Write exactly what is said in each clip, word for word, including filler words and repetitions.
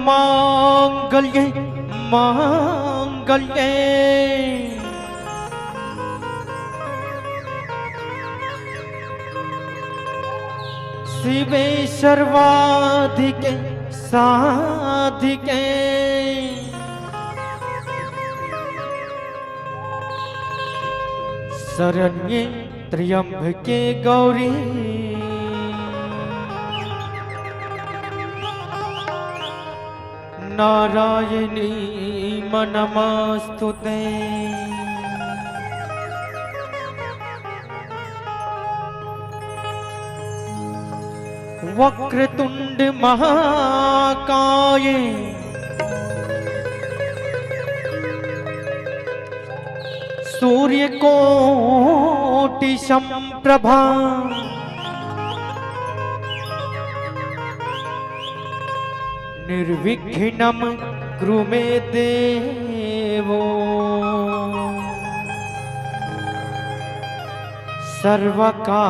सर्वमांगल्ये मांगल्ये शिवे सर्वाधिके साधिके शरण्ये त्र्यंबके गौरी नारायणी नमोस्तुते। वक्रतुंड महाकाय सूर्यकोटि संप्रभा निर्विघ्नं कुरु मे देव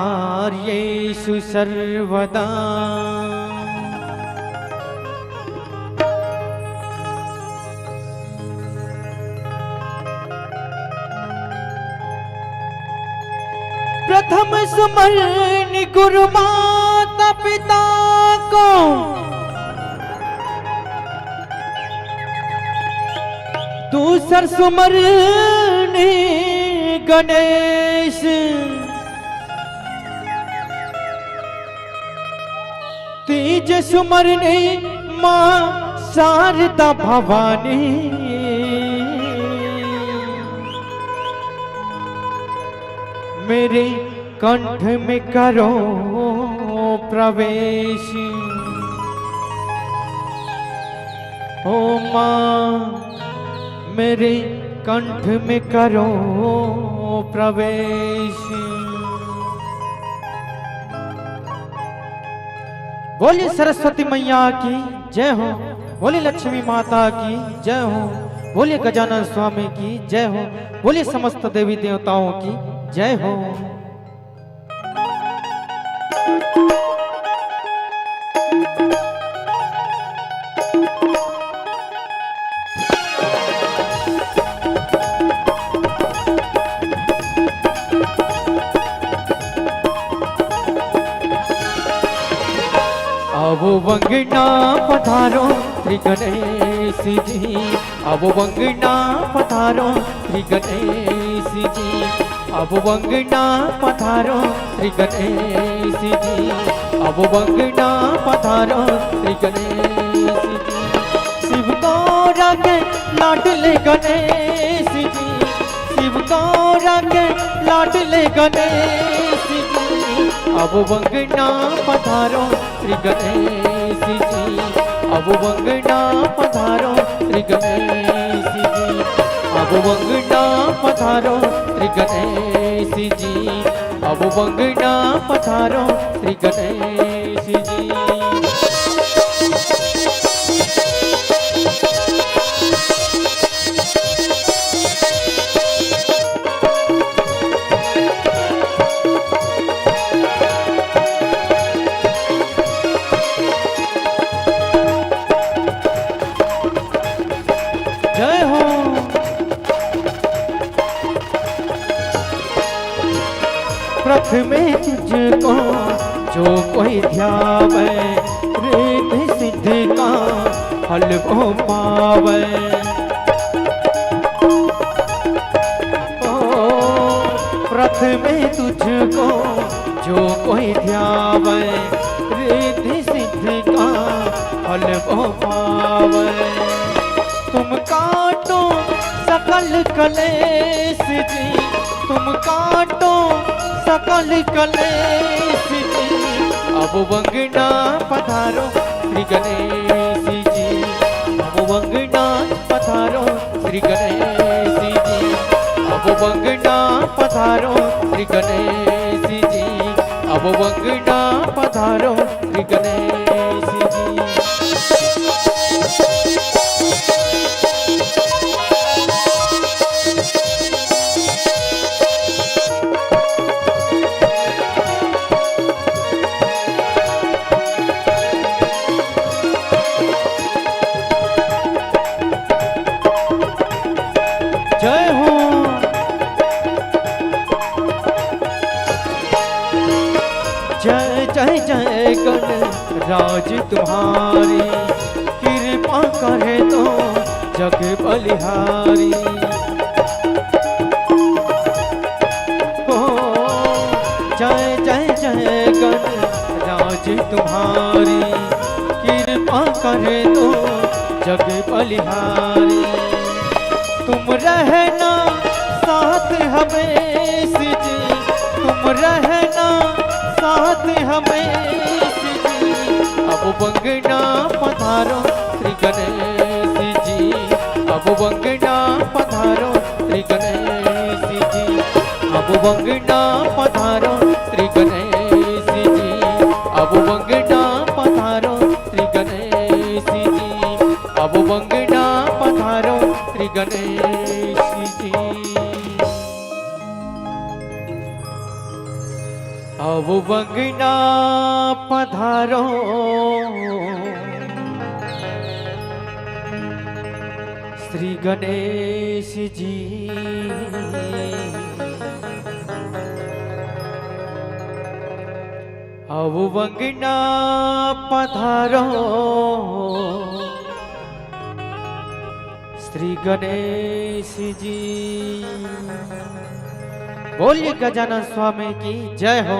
सर्वकार्येषु सर्वदा। प्रथम सुमरन गुरु माता पिता को, दूसर सुमरन गणेश, तीज सुमरन माँ शारदा भवानी। मेरे कंठ में करो प्रवेश। ओ माँ, मेरे कंठ में करो प्रवेश। बोलिए सरस्वती मैया की जय हो, बोलिए लक्ष्मी माता की जय हो, बोलिए गजानन स्वामी की जय हो, बोलिए समस्त देवी देवताओं की जय हो। आवो अंगना पधारो श्री गणेश जी, आवो अंगना पधारो श्री गणेश जी, आवो अंगना पधारो श्री गणेश जी, आवो अंगना पधारो श्री गणेश जी। शिव गौरा के लाडले गणेश जी, शिव गौरा के लाडले गणेश जी, आवो अंगना पधारो श्री गणेश जी, आवो अंगना पधारो श्री गणेश जी, आवो अंगना पधारो श्री गणेश जी, आवो अंगना पधारो श्री गणेश जी। जय हो। हाथ में तुझको जो कोई ध्यावे, रिद्धि सिद्धि का फल वो पावे। ओ, प्रथमे तुझको जो कोई ध्यावे, रिद्धि सिद्धि का फल वो पावे। तुम काटो सकल कलेश जी, तुम काटो सकल कलेश जी। अब अंगना पधारो श्री गणेश जी, अब अंगना पधारो श्री गणेश जी, अब अंगना पधारो श्री गणेश जी, अब अंगना पधारो श्री गणेश जी। जय हो। जय जय जय गणराज तुम्हारी, कृपा करे तो जग बलिहारी। हो, जय जय जय गणराज तुम्हारी, कृपा करे तो जग बलिहारी। तुम रहना साथ हमेश जी, तुम रहना साथ हमेश जी। अब अंगना पधारो श्री गणेश जी, अब अंगना पधारो श्री गणेश जी, अब अंगना पधारो श्री गणेश जी, अब अंगना पधारो श्री गणेश जी, अब अंगना पधारो श्री गणेश जी। अब अंगना पधारो श्री गणेश जी, अब अंगना पधारो श्री गणेश जी। बोलिए गजानन स्वामी की जय हो।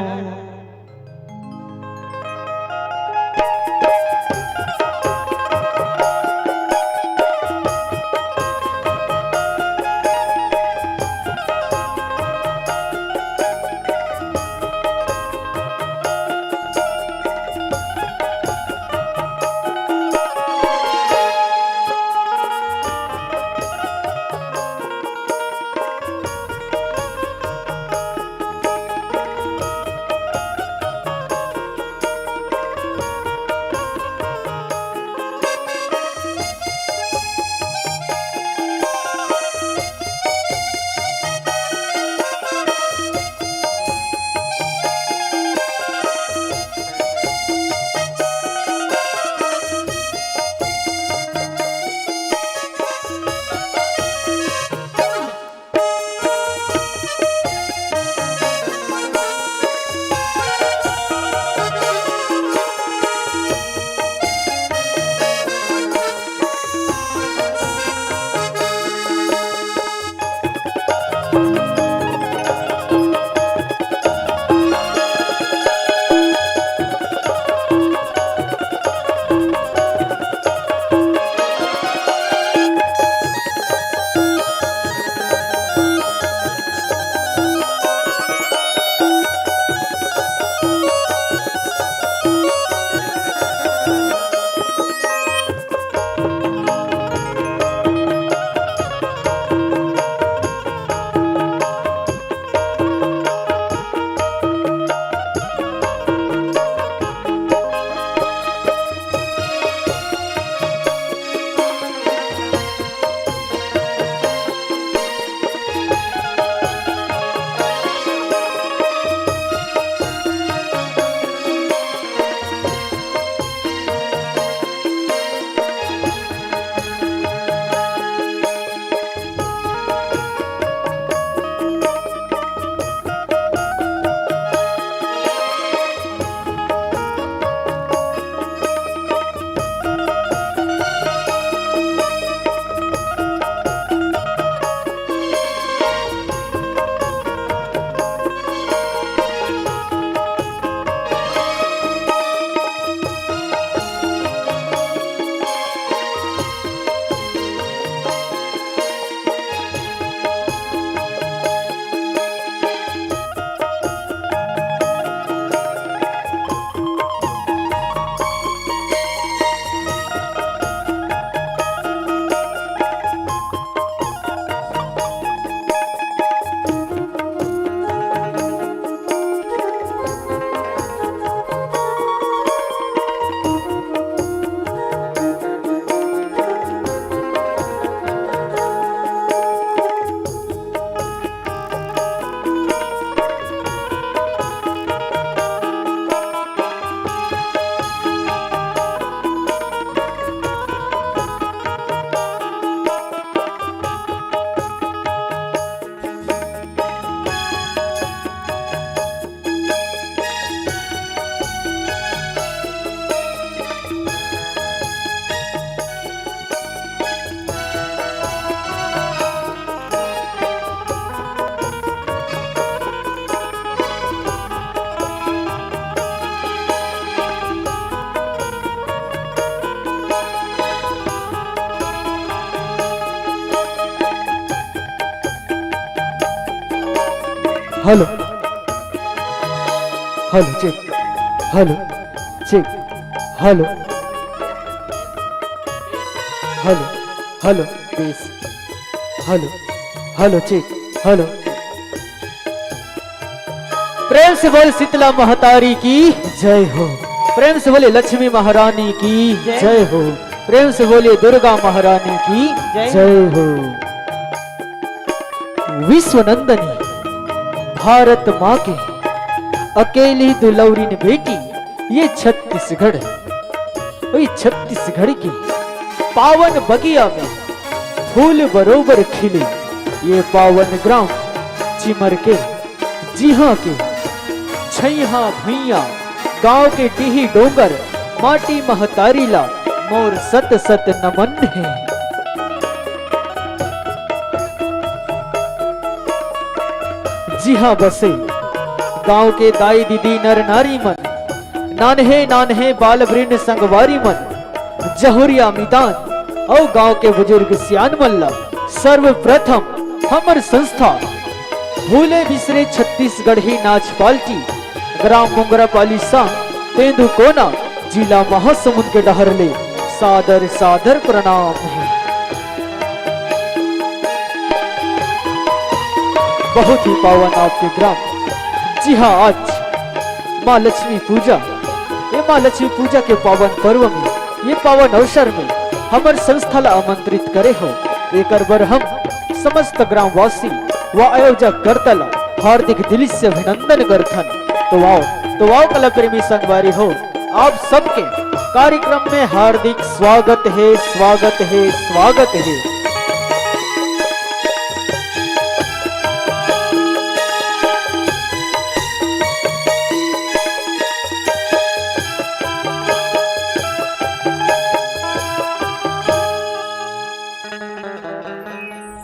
Hello, hello, check. Hello, check. Hello, hello, hello, bass. Hello, hello, check. Hello. प्रेम से बोल शीतला महतारी की। जय हो। प्रेम से बोले लक्ष्मी महारानी की। जय हो। प्रेम से बोले दुर्गा महारानी की। जय हो। विश्व नंदनी भारत माँ के अकेली दुलौरिन बेटी, ये छत्तीसगढ़, वही छत्तीसगढ़ की पावन बगिया में फूल बरोबर खिले, ये पावन ग्राम चिमर के, जिहाँ के छैहा भुइयां, गांव के डीही डोंगर, माटी महतारी ला मोर सत सत नमन हे। जिहाँ बसे गांव के दाई दीदी नर नारी मन, नान्हे नान्हे बाल वृंद संगवारी मन, जहुरिया मितान अउ गांव के बुजुर्ग सियान मन ला सर्वप्रथम हमर संस्था भूले बिसरे छत्तीसगढ़ी नाच पालटी, ग्राम मोंगरा पाली सा, तेंदू कोना, जिला महासमुंद के डहर ले सादर सादर प्रणाम हे। बहुत ही पावन आपके ग्राम, जी हाँ, आज माँ लक्ष्मी पूजा, ये माँ लक्ष्मी पूजा के पावन पर्व में, ये पावन अवसर में हमर संस्था ला आमंत्रित करे हो, एकर बर हम समस्त ग्रामवासी व आयोजक कर्ता ला हार्दिक दिल से अभिनंदन करथन। तो आओ, तो आओ कला प्रेमी संगवारी हो, आप सबके कार्यक्रम में हार्दिक स्वागत हे, स्वागत हे, स्वागत हे।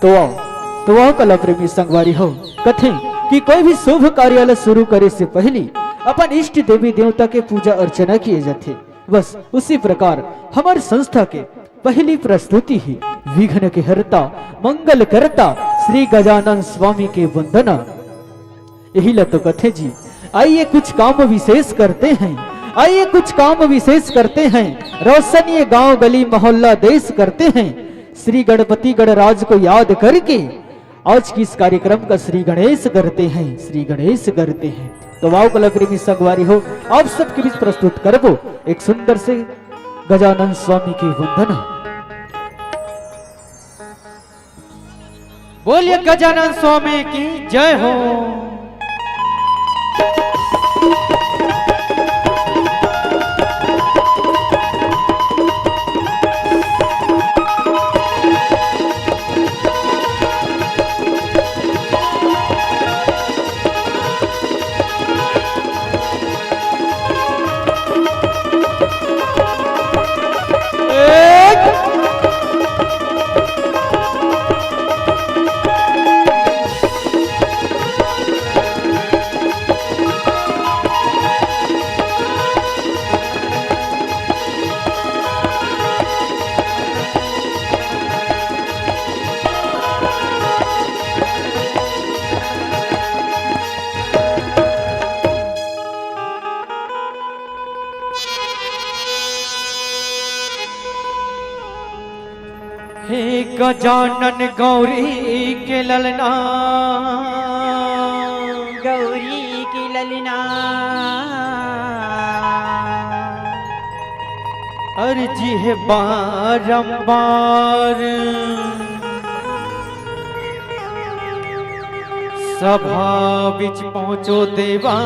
तो आओ, तो आओ कला प्रेमी संगवारी हो, कथे कि कोई भी शुभ कार्य ला शुरू करे से पहली अपन इष्ट देवी देवता के पूजा अर्चना किए जाथे। बस उसी प्रकार हमर संस्था के पहली प्रस्तुति ही विघ्न के हरता, मंगल करता श्री गजानन स्वामी के वंदना। यही ला तो कथे जी, आइए कुछ काम विशेष करते हैं, आइए कुछ काम विशेष करते हैं, रोशन ये गांव गली मोहल्ला देश करते हैं। श्री गणपति गणराज को याद करके आज की इस कार्यक्रम का श्री गणेश करते हैं, श्री गणेश करते हैं। तो आओ कला प्रेमी संगवारी हो, आप सबके बीच प्रस्तुत करबो एक सुंदर से गजानन स्वामी की वंदना। बोलिए गजानन स्वामी की जय हो। हे गजानन गौरी के ललना, गौरी के ललना, अर्जी हे बारंबार, सभा बिच पहुंचो देवा,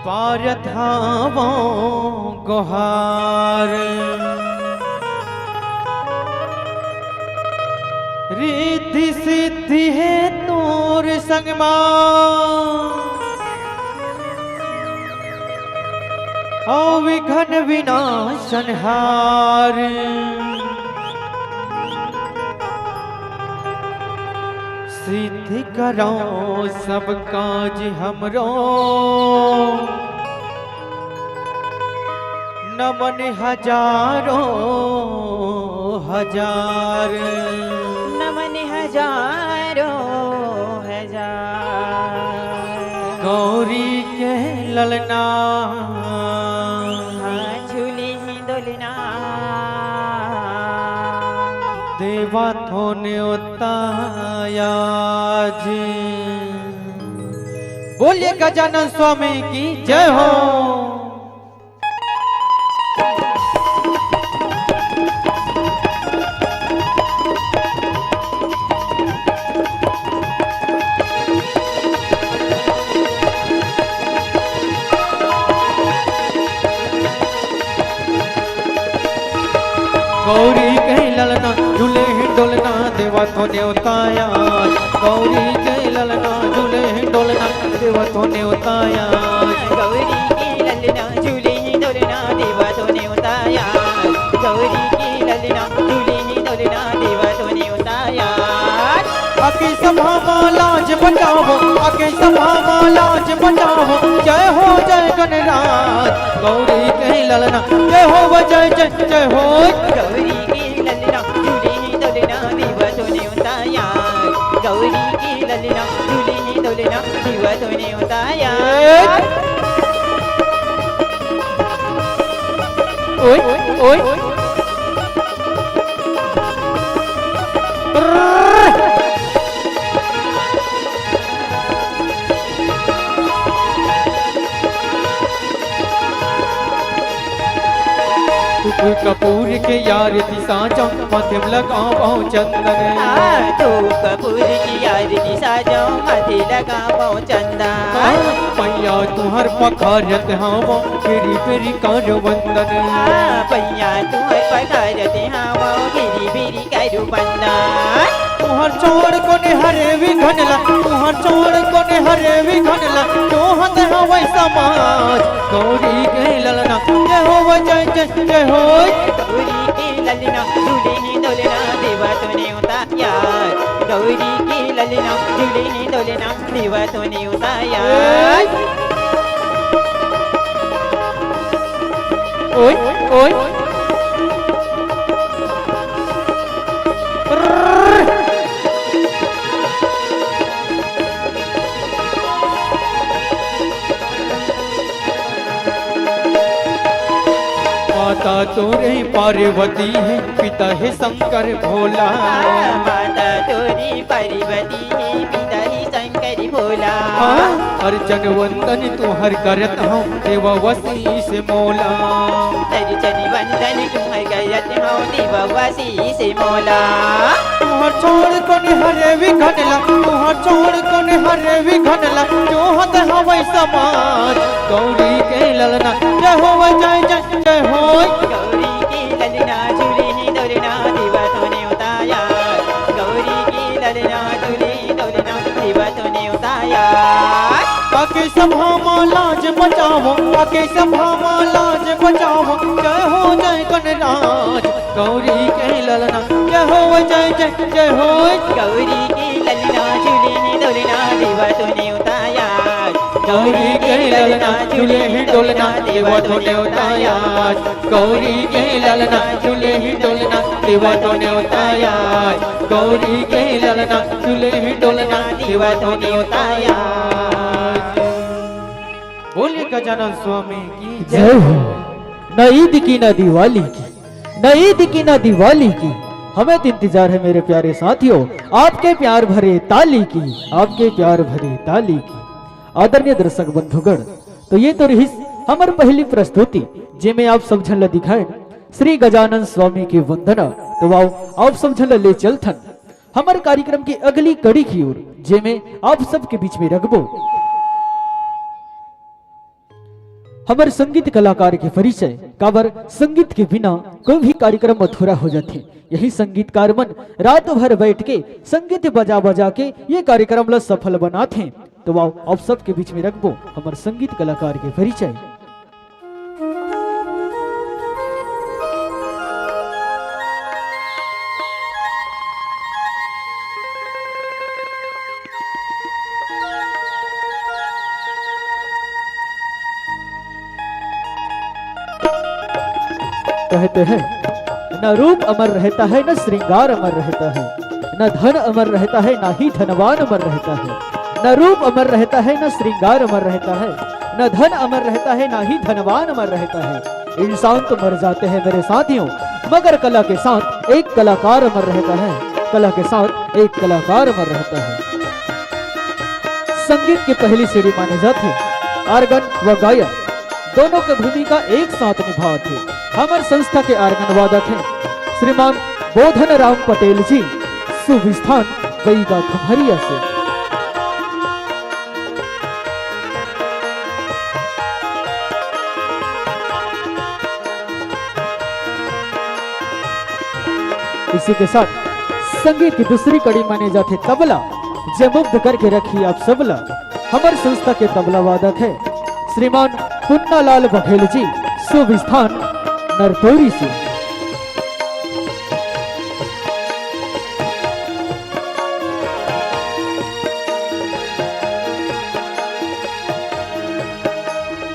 पारत हावों गोहार। रिद्धि सिद्धि हे तोर संग मा, अउ विघ्न विनाशन हार। सिद्ध करव सब काज हमरो, नमन हजारों हजार। नमन हजार। ललना। हाँ, झूले ही डोलना। देवत हो नेवता आज। बोलिए गजानन स्वामी की जय हो। गौरी के ललना, झूले ही डोलना, देवत हो नेवता आज। गौरी के ललना, झूले ही डोलना, देवत हो नेवता आज। गौरी के ललना, झूले ही डोलना, देवत हो नेवता आज। गौरी के ललना, झूले ही डोलना, देवत हो नेवता आज। आके सभा मा लाज बचावो, आके सभा मा लाज बचावो, जय हो जय गणराज। गौरी के ललना, जय हो जय जय जय हो। गौरी के ललना, झूले ही डोलना, देवत हो नेवता आज। गौरी के ललना, झूले ही डोलना, देवत हो नेवता आज। ओए, ओए। धूप कपूर के आरती साजो, माथे म लगावो चंदन। हाँ, धूप कपूर के आरती साजो, माथे लगावो चंदन। हाँ, पैया तुहर पखारत हावो, बेरी बेरी कर वंदन। हाँ, पैया तुहर पखारत हावो, बेरी बेरी करू वंदन। तुहर छोड़ कोने हरे विघन ला, तुहर छोड़ कोने हरे विघन ला, जोहत हवै समाज। गौरी के ललना, जय हो जय जय जय हो। गौरी के ललना, झूले ही डोलना, देवत हो नेवता आज। गौरी के ललना, झूले ही डोलना, देवत हो नेवता आज। ओए, ओए। माता तोरे पार्वती हे, पिता हे शंकर भोला। हाँ, माता तोरी पार्वती हे, पिता ही शंकर भोला। हाँ, अर्चन वंदन तुहर करत हौं, देवा वसीस मोला। अर्चन वंदन तुहर करत हौं, देवा वसीस मोला। तुहर छोड़ कोने हरे विघन ला, तुहर छोड़ कोने हरे विघन ला, जोहत हवै समाज। गौरी के ललना, जय हो जय जय जय हो। गौरी के ललना, झूले ही डोलना, देवत हो नेवता आज। गौरी के ललना, झूले ही डोलना, देवत हो नेवता आज। आके सभा मा लाज बचावो, आके सभा मा लाज बचावो, जय हो जय गणराज। गौरी के ललना, जय हो जय जय जय हो। गौरी के ललना, झूले ही डोलना, देवत हो नेवता आज। गौरी के ललना, झूले ही डोलना, देवत हो नेवता आज। गौरी के ललना, झूले ही डोलना, देवत हो नेवता आज। गौरी के ललना, झूले ही डोलना, देवत हो नेवता आज। बोलिए गजानन स्वामी की जय हो। न ईद की, न दिवाली की, न ईद की, न दिवाली की, हमें तो इंतजार है मेरे प्यारे साथियों, आपके प्यार भरे ताली की, आपके प्यार भरे ताली की। आदरणीय दर्शक बंधुगण, तो ये तो रहिस हमर पहली प्रस्तुति, जेमे आप सब झन ला दिखाएन श्री गजानन स्वामी के वंदना। तो आओ, आप सब झन ला ले चलथन हमर कार्यक्रम की अगली कड़ी की ओर, जेमे आप सबके बीच में रखबो हमर संगीत कलाकार के परिचय। काबर, संगीत के बिना कोई भी कार्यक्रम अधूरा हो जाथे। यही संगीतकार मन रात भर बैठ के संगीत बजा बजा के ये कार्यक्रम ला सफल बनाथे। तो आओ, आप सबके बीच में रखबो हमर संगीत कलाकार के परिचय। कहते हैं, न रूप अमर रहता है, न श्रृंगार अमर रहता है, न धन अमर रहता है, ना ही धनवान अमर रहता है, न रूप अमर रहता है, न श्रृंगार अमर रहता है, न धन अमर रहता है, ना ही धनवान अमर रहता है। इंसान तो मर जाते हैं मेरे साथियों, मगर कला के साथ एक कलाकार अमर रहता है, कला के साथ एक कलाकार अमर रहता है। संगीत के पहली सीढ़ी माने जाथे आर्गन व गायन, दोनों के भूमिका एक साथ निभावथे। हमर संस्था के आर्गन वादक हैं श्रीमान बोधन राम पटेल जी, शुभ स्थान बैगा खम्हरिया से। इसी के साथ संगीत की दूसरी कड़ी माने जाथे तबला, जे मुग्ध करके रखी आप सबला। हमर संस्था के तबला वादक है श्रीमान पुन्नालाल बघेल जी, शुभ स्थान नरतोरी से।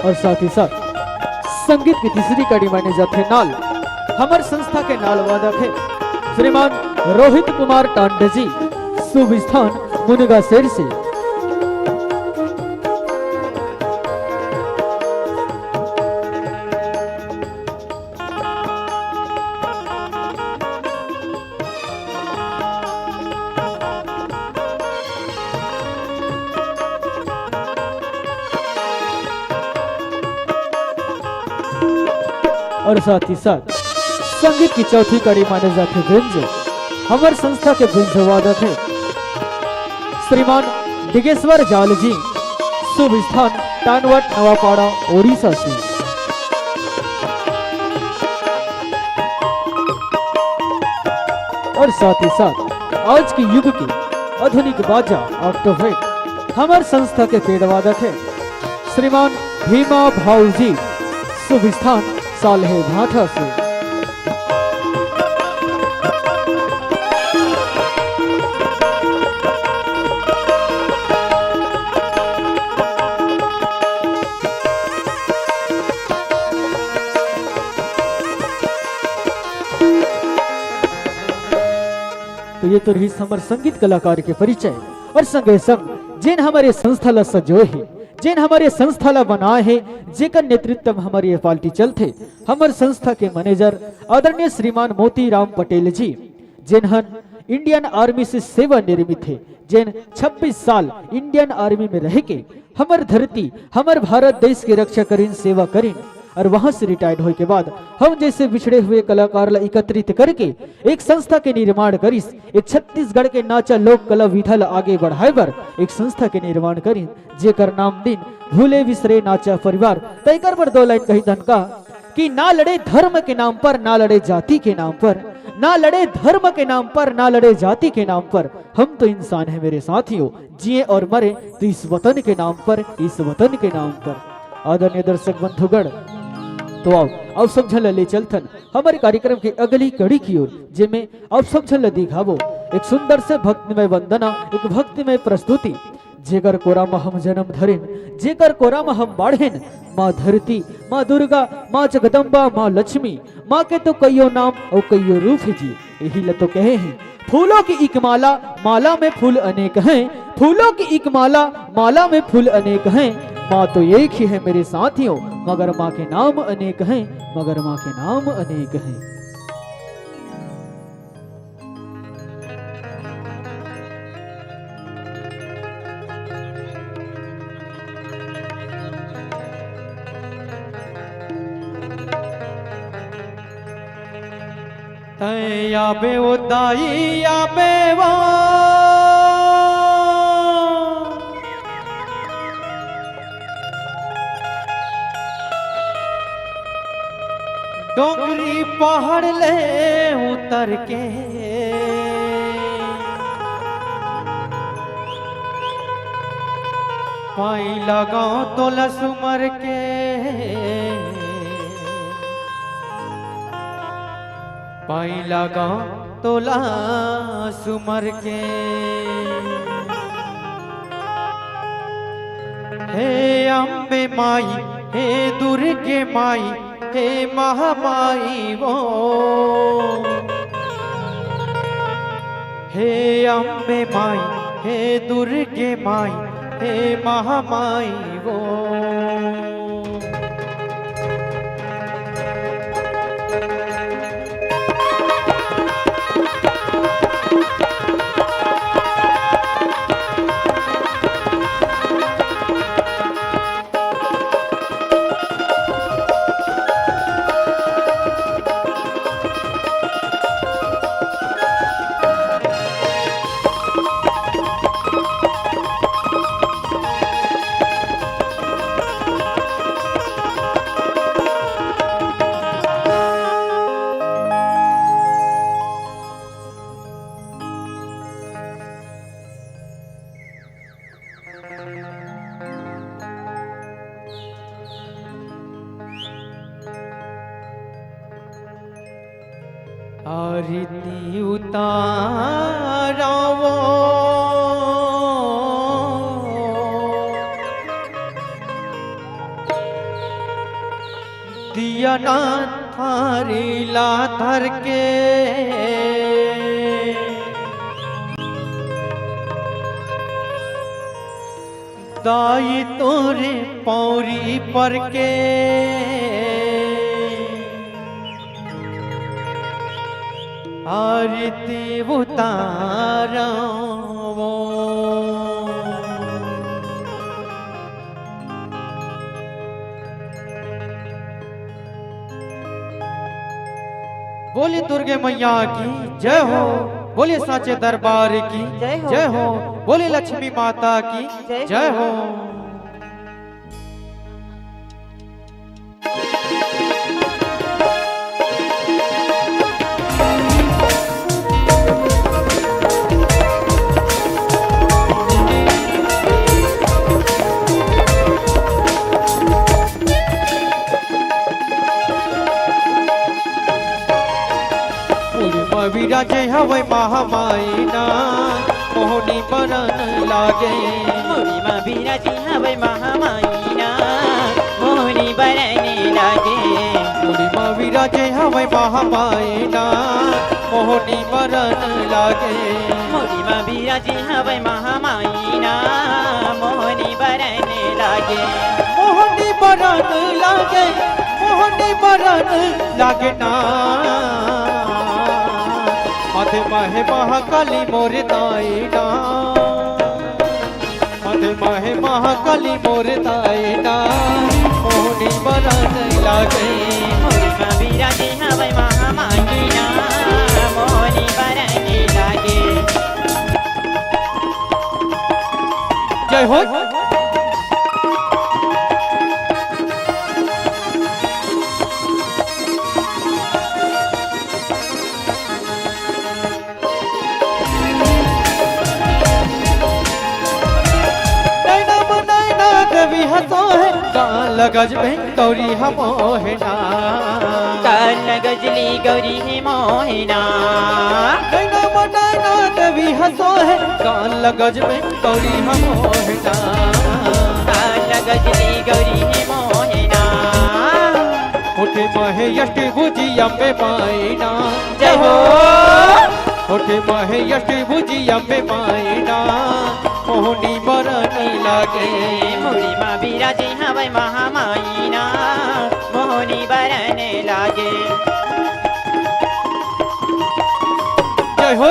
और साथ ही साथ संगीत की तीसरी कड़ी माने जाथे नाल। हमर संस्था के नाल वादक है श्रीमान रोहित कुमार टांडे जी, शुभ स्थान मुनगा सेर से। और साथ ही साथ संगीत की चौथी कड़ी माने जाथे बेंजो। हमर संस्था के बेंजो वादक है श्रीमान डिगेश्वर जाल जी, शुभ स्थान टानवट नवापाड़ा, ओडिशा से। और साथ ही साथ आज के युग के आधुनिक बाजा ऑक्टोवेट हमर संस्था के पेड़ वादक है श्रीमान भीमा भाऊ जी, शुभ स्थान साल्हेभाटा से। तो ये तो रहिस हमर संगीत कलाकार के परिचय। और संगे संग जेन हमर ये संस्था ला सजोए हे, जेन हमर ये संस्था ला बनाए हे, जेकर नेतृत्व म हमर ये पार्टी चलथे, हमर संस्था के मैनेजर आदरणीय श्रीमान मोतीराम पटेल जी, जेन हन इंडियन आर्मी से सेवा नियमित हे, जेन छब्बीस साल इंडियन आर्मी में रह के हमर धरती, हमर भारत देश के रक्षा करिन, सेवा करिन, और वहां से रिटायर्ड होए के बाद हम जैसे बिछड़े हुए कलाकार ला एकत्रित करके एक संस्था के निर्माण करिस। ये छत्तीसगढ़ के नाचा लोक कला विधा ला आगे बढ़ाए बर एक संस्था के निर्माण करिन, जेकर नाम दिन भूले बिसरे नाचा परिवार। त एकर बर दो लाइन कही धन का कि ना लड़े धर्म के नाम पर, ना लड़े जाति के नाम पर, ना लड़े धर्म के नाम पर, ना लड़े जाति के नाम पर। हम तो इंसान हैं मेरे साथियों, जिए और मरे तो इस वतन के नाम पर, इस वतन के नाम पर। आदरणीय दर्शक बंधुगण, तो आओ, अब सब झन ला ले चलथन हमर कार्यक्रम के अगली कड़ी की ओर, जेमे आप सब झन ला दिखाबो एक सुंदर से भक्तिमय वंदना, एक भक्तिमय प्रस्तुति। जेकर कोरा म हम जन्म धरिन, जेकर कोरा म हम बाढ़ेन, माँ धरती, माँ दुर्गा, माँ जगदम्बा, माँ लक्ष्मी, माँ के तो कइयो नाम अउ कइयो रूप हे जी। यही ल तो कहे हैं, फूलों की एक माला, माला में फूल अनेक हैं। फूलों की एक माला, माला में फूल अनेक हैं। माँ तो एक ही है मेरे साथियों, मगर माँ के नाम अनेक हैं, मगर माँ के नाम अनेक हैं। तैं आबे ओ दाई आबे ओ। डोंगरी पहाड़ ले उतर के पाई लगाओ तोला सुमर के, पाई लगाओ तोला सुमर के। हे अम्बे माई, हे दुर्गे माई, हे महामाई वो। हे अम्बे माई, हे दुर्गे माई, हे महामाई वो। आरती उतारव, दिया ना थारी ला धर के, दाई तोरे पौरी पर के आरती उतारव। बोले दुर्गे मैया की जय हो, बोले साचे दरबार की जय हो। जय हो, बोले लक्ष्मी माता की जय हो। जय हो। मुड़ी म विराजे हवय महामाई ना, मोहनी बरन लागे। मुड़ी म विराजे हवय महामाई ना, मोहनी बरन लागे। मुड़ी म विराजे हवय महामाई ना, मोहनी बरन लागे। मुड़ी म विराजे हवय महामाई ना, मोहनी बरन लागे। मोहनी बरन लागे, मोहनी बरन लागे ना। माथे म हे महाकाली मोर दाई ना, माथे म हे महाकाली मोर दाई ना, मोहनी बरन लागे। मोहनी म विराजे हवय महामाई ना, मोहनी बरन लागे। जय हो। नैना म नैना देवी हंसो हे, कान लगज में गौरी हम मोहे ना। कान लगजली गौरी हे मोहे ना। नैना म नैना देवी हंसो हे, कान लगज में गौरी हम मोहे ना। कान लगजली गौरी हे मोहे ना। होठे म हे अष्टभुजी अम्बे माई ना। जय हो। होठे म हे अष्टभुजी अम्बे माई ना, मोहनी बरन लागे। मुड़ी म विराजे हवय महामाई ना, मोहनी बरन लागे। जय हो।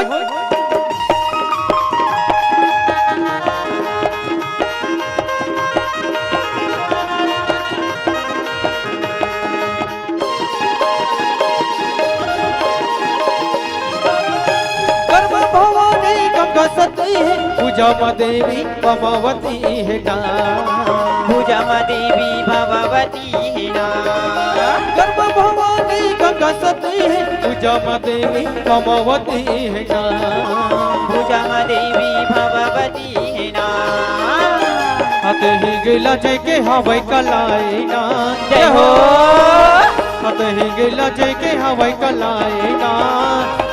कर्म भवानी गंगा सती हे, पूजा म देवी पद्मावती हे ना। पूजा म देवी पद्मावती हे ना। कर्म भवानी गंगा सती हे, पूजा म देवी पद्मावती हे ना। पूजा म देवी पद्मावती हे ना। हाथे हिंग लजे के हवय कलाई ना। जय हो। हाथे हिंग लजे के हवय कलाई ना,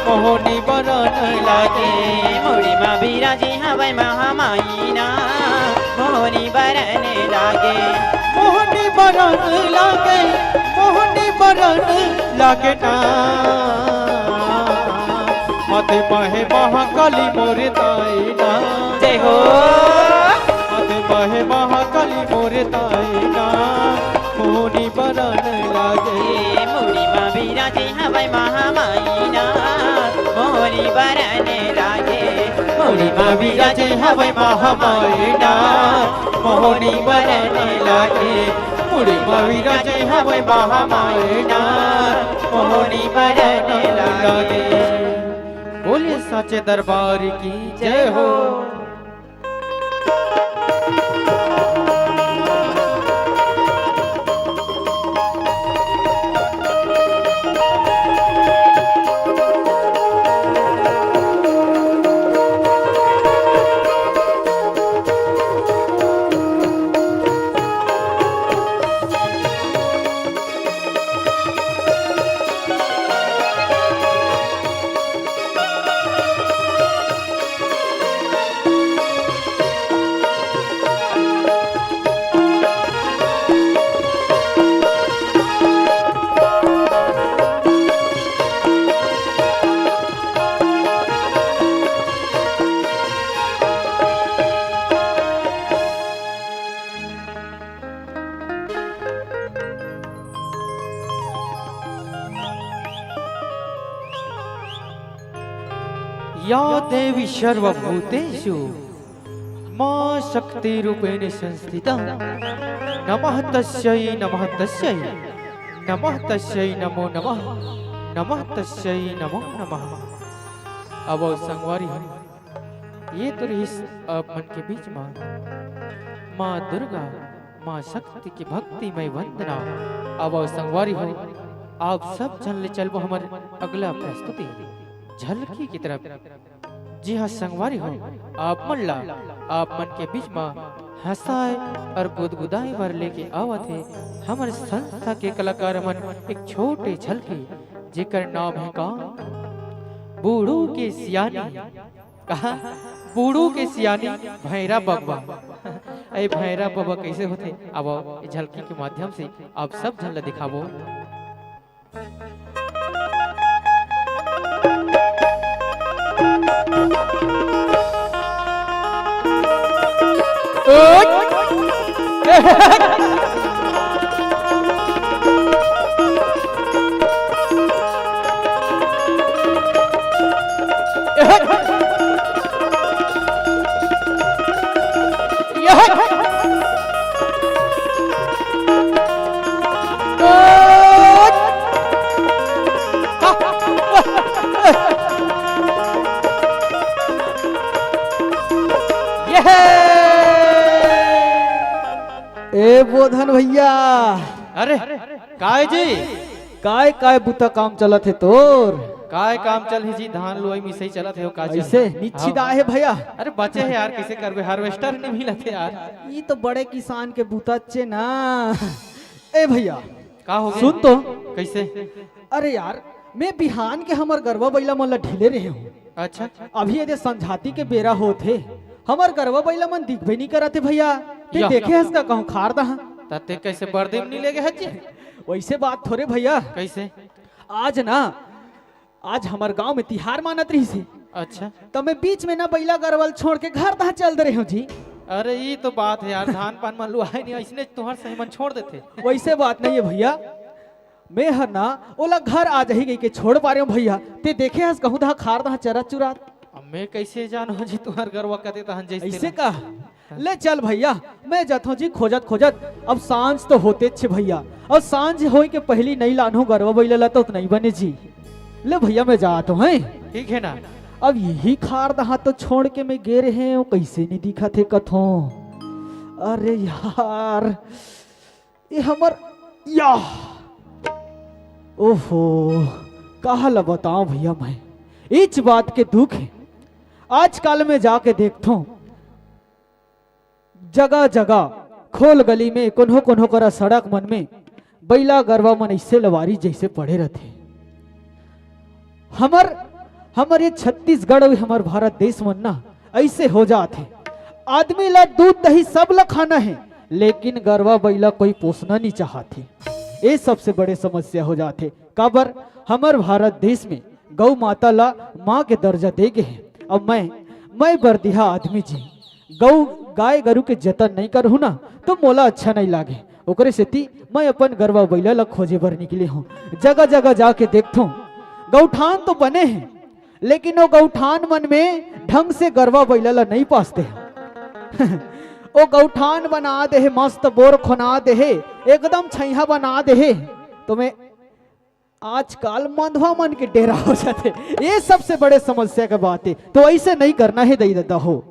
मोहनी बरन लागे। मुड़ी म विराजे हवय महामाई ना, मोहनी बरन लागे। मोहनी बरन लागे, मोहनी बरन लागे ना। माथे म हे महाकाली मोर दाई ना। जय हो। माथे म हे महाकाली मोर दाई ना, मोहनी बरन लागे। ए मुड़ी म विराजे हवय महामाई ना, मोहनी बरन लागे। मुड़ी म विराजे हवय महामाई ना, मोहनी बरन लागे। मुड़ी म विराजे हवय महामाई ना, मोहनी बरन लागे। बोलिए साचे दरबार की जय हो। या देवी सर्वभूतेषु माँ शक्ति रूपेण संस्थिता, नमः तस्यै नमः तस्यै नमः तस्यै नमो नमः, नमः तस्यै नमो नमः। अब संगवारी हो, ये तो रहिस आप मन के बीच मा माँ दुर्गा, माँ शक्ति की भक्तिमय वंदना। अब संगवारी हो, आप सब झन ले चलबो हमर अगला प्रस्तुति झलकी की तरफ। जी हाँ संगवारी हो, आप मन ला आप मन के बीच मा हंसाए और गुदगुदाए बर लेके आवत हे हमर संस्था के कलाकार मन एक छोटे झलकी, जेकर नाम है का बूढ़ू के सियानी। कहा बूढ़ू के सियानी भैरा बबा। ए भैरा बबा कैसे होथे? अब ए झलकी के माध्यम से आप सब झन ला दिखाबो। ए बोधन भैया। अरे, काय जी? काय, काय बुता काम चलत हे तोर? काय काम चलही जी, धान लुवई मिसई चलत हे, का चलही? ऐसे निच्छिदा हे भैया। अरे बचे हे यार, कइसे करबे, harvester नइ मिलत हे यार। ई तो बड़े किसान के बुता चे ना। ए भैया, का हो गे? सुन तो। कइसे? अरे यार, मैं बिहान के हमर गरवा बइला मन ला ढीले रहे हूँ। अच्छा। अभी एदे संझाती के बेरा होत हे, हमर गरवा बइला मन दिखबे नइ करत हे भैया। ते या। देखे हस का कहूँ खार दहा? त ते कइसे बरदी म नइ लेगे हस जी? वइसे बात थोरे भैया। कइसे? आज ना, आज हमर गांव में तिहार मानत रहिस हे। अच्छा। त मैं बीच में ना बइला गरवा ल छोड़ के घर दहा चल दे रहे हूँ जी। अरे ई तो बात हे यार, धान पान मन लुवाए नइ, अइसने तुंहर सही मन छोड़ देथे। वइसे बात नइ हे भैया, मैं हर ना ओला घर आ जाही कहिके छोड़ पारे हूँ भैया। ते देखे हस कहूँ दहा खार दहा चरत चुरात? अब मैं कइसे जानहूँ जी तुंहर गरवा कते तहन जइसे अइसे तेला? का? ले चल भैया, मैं जाथों जी खोजत खोजत। अब सांझ तो होतेच हे भैया, अउ सांझ होय के पहिली नइ लानहूँ गरवा बइला ला तो नइ बने जी। ले भैया मैं जाथों हैं। ठीक हे ना? अब इही खार दहा तो छोड़ के मैं गे रहे हूँ, कइसे नइ दिखत हे कथों। अरे यार, ये हमर या, ओहो, कहा ला बताओं भैया मैं, इच बात के दुख हे। आजकल मैं जाके देखथों, जगह जगह खोल गली में, कोनो कोनो करा सड़क मन में बइला गरवा मन अइसे लवारी जइसे पड़े रथे। हमर, हमर ये छत्तीसगढ़ अउ हमर भारत देश मन ना अइसे हो जात हे। आदमी ला दूध दही सब ला खाना हे, लेकिन गरवा बइला कोई पोसना नइ चाहत हे। ये सबसे बड़े समस्या हो जात हे। काबर? हमर भारत देश में गौ माता ला माँ के दर्जा दे गे हे। अब मैं, मैं बरदिहा आदमी जी, गौ, गाय गरु के जतन नइ करहूँ ना, तो मोला अच्छा नइ लागे। ओकरे सेती मैं अपन गरवा बइला ला खोजे बर निकले हूँ। जगह जगह जाके देखथों, गौठान तो बने हे, लेकिन ओ गौठान मन में ढंग से गरवा बइला ला नइ पासते हे। ओ गौठान बना दे हे, मस्त बोर खोना दे हे, एकदम छइहा बना दे हे। तो मैं आजकल मंदवा मन के डेरा हो जाथे। ये सबसे बड़े समस्या के बात हे। तो अइसे नइ करना हे दई ददा हो।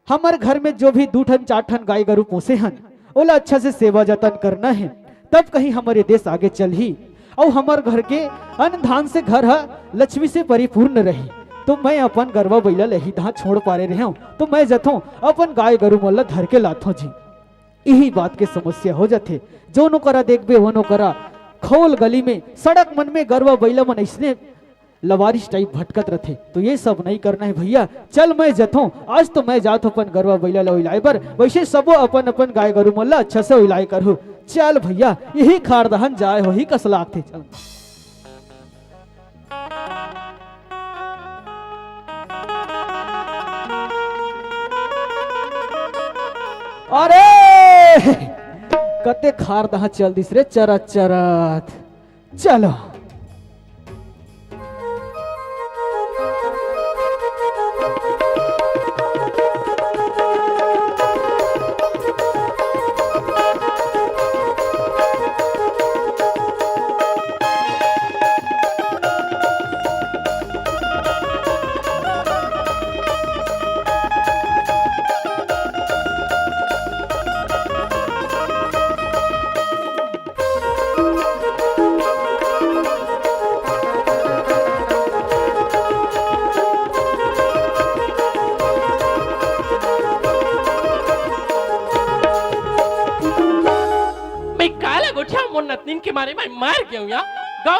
हमर घर में जो भी दू ठन चार ठन गाय गरु पोसे हन, ओला अच्छा से सेवा जतन करना हे, तब कहीं हमर ये देश आगे चलही। अउ हमर घर के अन्न धान से घर ह लक्ष्मी से परिपूर्ण रही। तो मैं अपन गरवा बइला ल इही दहा छोड़ पारे रहेंव, तो मैं जथों अपन गाय गरु मन ल धर के लाथों जी। इही बात के समस्या हो जाथे। जोनो करा देखबे, वोनो करा खोल गली में, सड़क मन में गरवा बइला मन अइसने लवारिस type भटकत रथे। तो ये सब नइ करना हे भैया। चल मैं जथों, आज तो मैं जात हों अपन गरवा बइला ल ओइलाए बर। वइसे सबो अपन अपन गाय गरु मन ल अच्छा से ओइलाए करहू। चल भैया, इही खार दहा जाए होही कस लागथे। चल। अरे, कते खार दहा चल दिस रे, चरत चरत। चलो। मोर नतनीन के मारे मैं मर गेंव या। गो,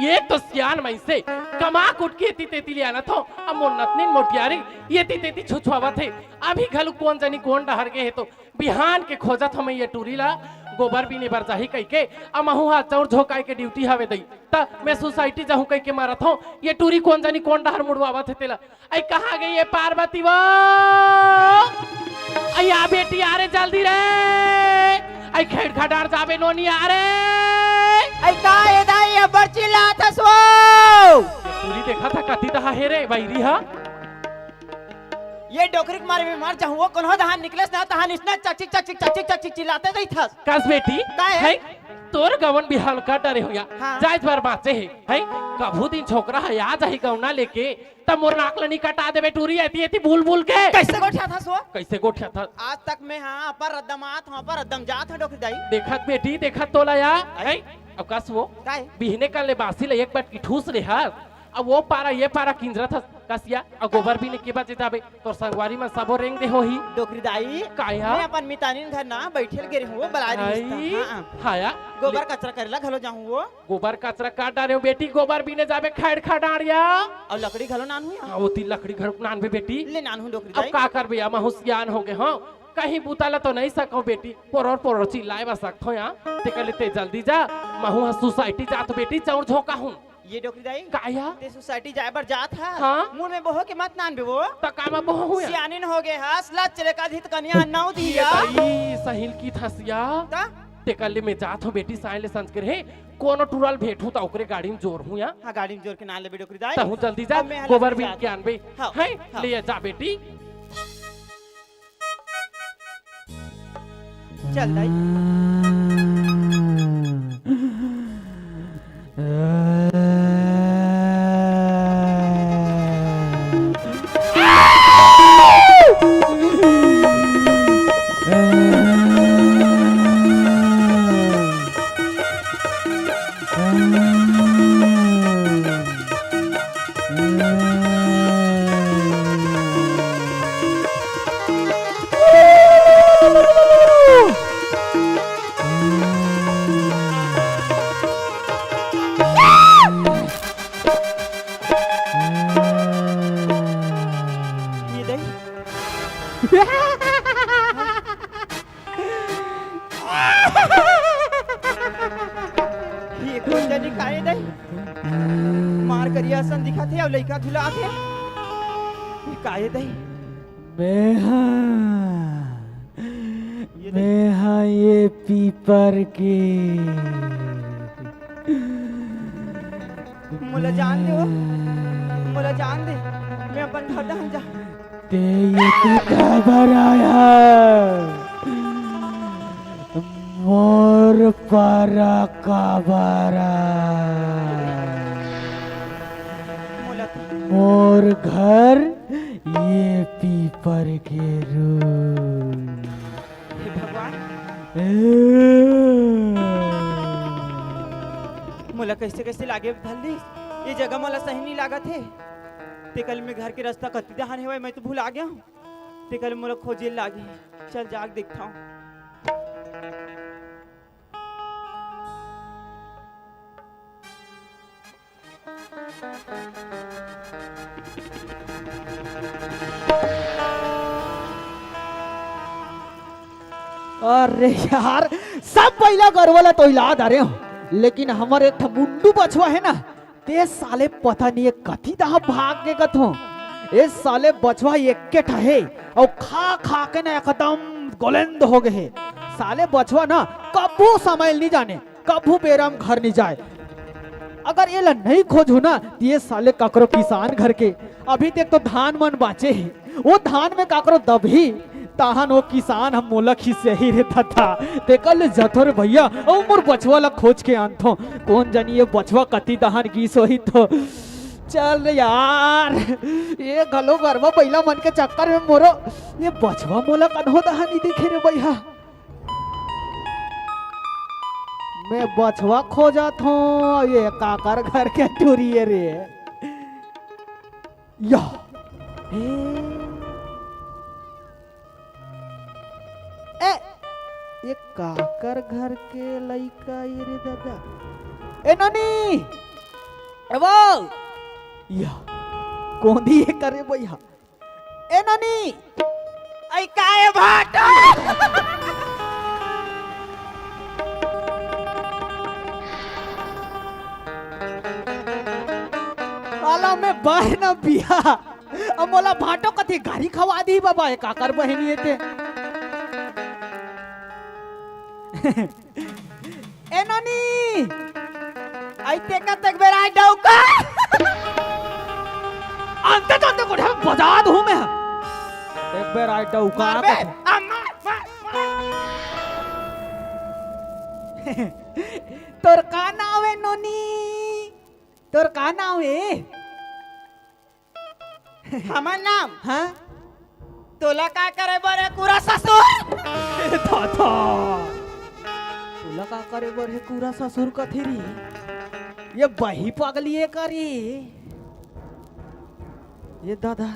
ये तो सियान मइनसे कमा कुट के एती तेती ले आनत हों, अब मोर नतनीन मोटियारी एती तेती छुछुआवत हे। अभी घलो कोन जनी कोन डहर गे हे, तो बिहान के खोजत हों मैं ये टूरी ला, गोबर बीने बर जाही कहिके। अब महूं हा चौर झोंकाय के ड्यूटी हवे दई, त मैं सोसाइटी जाहूं कहिके मरत हों, ये टूरी कोन जनी कोन डहर मुड़वावत हे तेला। अई कहाँ गे ये पार्वती वो? अई आ बेटी, आ रे जल्दी रे। अई खेड़ खडार जाबे नोनी, आ रे। अई का ए दाई अब्बड़ चिल्लात हस वो? ये टूरी देखा था कति डहा हे रे बइरी हा। ये डोकरी के मारे में मर जाहूं वो, कोनो डहर निकलेस ना तहान इसना चकचिक चकचिक चकचिक चकचिक चिल्लाते रहिथस। कस बेटी, का हे? हैं? तोर गवन बिहाव ल कर डरे हों या। हाँ। जायज बर बांचे हे, हैं? कभू दिन छोकरा ह आ जाही गवना लेके, त मोर नाक ल नी कटा देबे टूरी, एती एती बुलबुल के। कइसे गोठियाथस वो? कइसे गोठियाथस? आज तक मैं हा अपर रद्दम आत हों, अपर रद्दम जात हों डोकरी दाई। देखत बेटी, देखत तोला या, आई। हैं? अब कस वो? काय? बिहने कन ले बासी ल एक बटकी ठूस रेहस, अब वो पारा ये पारा किंजरत हस, कस या, अब गोबर बीने के बजे जाबे, तोर संगवारी मन सबो रेंग दे होही। डोकरी दाई, काय हा? मैं अपन मितानिन घर ना बइठे ल गे रेहेंव वो बलारी आई, रिस्ता। हाँ। हाया। गोबर कचरा करे ला घलो जाहूं वो। गोबर कचरा का डारेव बेटी, गोबर बीने जाबे खेड़ खडार या। अउ लकड़ी घलो नानहूं या। हाँ, ओती लकड़ी घलो नानबे बेटी। ले नानहूं डोकरी अब दाई। का करबे या, महूं सियान होगे हों। कहीं बुता ला तो नइ सकंव बेटी, पोरोर पोरोर चिल्लाय बर सकथों या। तेकर ले ते जल्दी जा, महूं हा सोसाइटी जात हों बेटी, चौर झोंकाहूं। ये डोकरी दाई, का या? ते सोसाइटी जाय बर जात हस? हाँ। मुड़ में बोहो के मत नानबे वो। त का म बोहूं या? सियानिन होगे हस, लज चले का धित कनिया नव ये दिया। दाई, सही ल किथस या। त? तेकर ले मैं जात हों बेटी, साँय ले संझ के रहे, कोनो टूरा ल भेंटहूं त ओकरे गाड़ी म जोरहूं या। हाँ, गाड़ी म जोर के नान लेबे डोकरी दाई। तहूं जल्दी जा, अब मैं हा गोबर लकड़ी बीन जात के आनबे। हाँ, हैं? हाँ। ले जा बेटी। चल दाई। ये दे। ये कोन जनी काये दई? मार करिया असन दिखत हे अउ लइका धुला के। ये काये दई? मैं हा, ये दई। मैं हा ये पीपर के। मोला जान दे वो, मोला जान दे, मैं अपन घर डहर जा। ते ये तू काबर आया? मोर पारा काबर आय? मोला तो मोर घर ये पीपर के रूख। हे भगवान। ए। मोला कइसे कइसे लागे धल्ली, ये जगह मोला सही नइ लागत हे। तेकर ले मैं घर के रस्ता कति डहान हेवय, मैं तो भुला गेंव। तेकर ले मोला खोजे लागही। चल जाके देखथंव। अरे यार, सब बइला गरवा ला तो इला डारेंव, लेकिन हमर एक ठा मुंडू बछवा हे ना, ते साले पता नइ ए कति डहार भाग गे कथंव। ए साले बछवा एक्के ठा हे, अउ खा खा के ना एकदम गोलेंद हो गे हे। साले बछवा ना कभू समय ल नइ जाने, कभू बेरा म घर नइ जाय। अगर एला नइ खोजहूं ना, त ए साले काकरो किसान घर के, अभी तक तो धान मन बांचे हे, ओ धान में काकरो दबही, तहान ओ किसान ह मोला खिसियाही रे ददा। तेकर ले जाथंव रे भइया, अउ मोर बछवा ला खोज के आनथंव। कोन जनी ए बछवा कति डहान गिस होही तो। चल रे यार, ए घलो गरवा बइला मन के चक्कर में मोरो ए बछवा मोला कन्हो डहान नइ दिखे रे भइया। मैं बछवा खोजत हंव, ये काकर घर के टूरी ए रे? या। ए, ए, ये काकर घर के लइका ये रे दादा? ए नोनी! ए वो! या, कोंदी ये करे भैया? ए नोनी! आई काए भाटो! साला मैं बाय न बिया। अब मोला भाटो कथे गारी खवा दी बाबा, ए काकर बहिनी हे ते। ए नोनी, आई ते का तक बेरा डौका। अंते तो अंते कोठा में बजा दूं मैं। एक बेर आई डौका मार बे, कथे। आ, मार, मार, मार। तोर का नाव हे नोनी? तोर का नाव हे? हमर नाम? हाँ? तोला का करे बर हे, कुरा ससुर? ए दादा, तोला का करे बर हे, कुरा ससुर कथे रे? ये बही पगली हे का रे? ये दादा,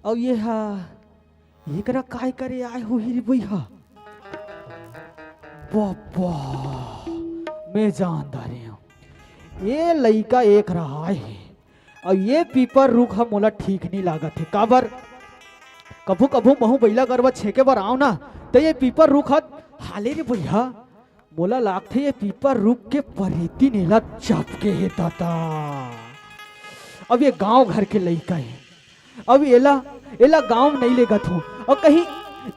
अउ ये हा, एकरा काय करे आय होही रे बइहा? बाबा, मैं जान डारे हूँ। ये लइका एक रहा हे, अउ ये पीपर रुख ह मोला ठीक नइ लागत हे। काबर? कभू-कभू महू बइला गरवा छेंके बर आंव ना, त ये पीपर रुख ह हाले रे बइहा, मोला लागथे ये पीपर रुख के परेती नेला चपके हे दादा। अब ये गांव घर के लइका हे, अब एला, एला गांव नइ लेगत हूँ, अउ कहीं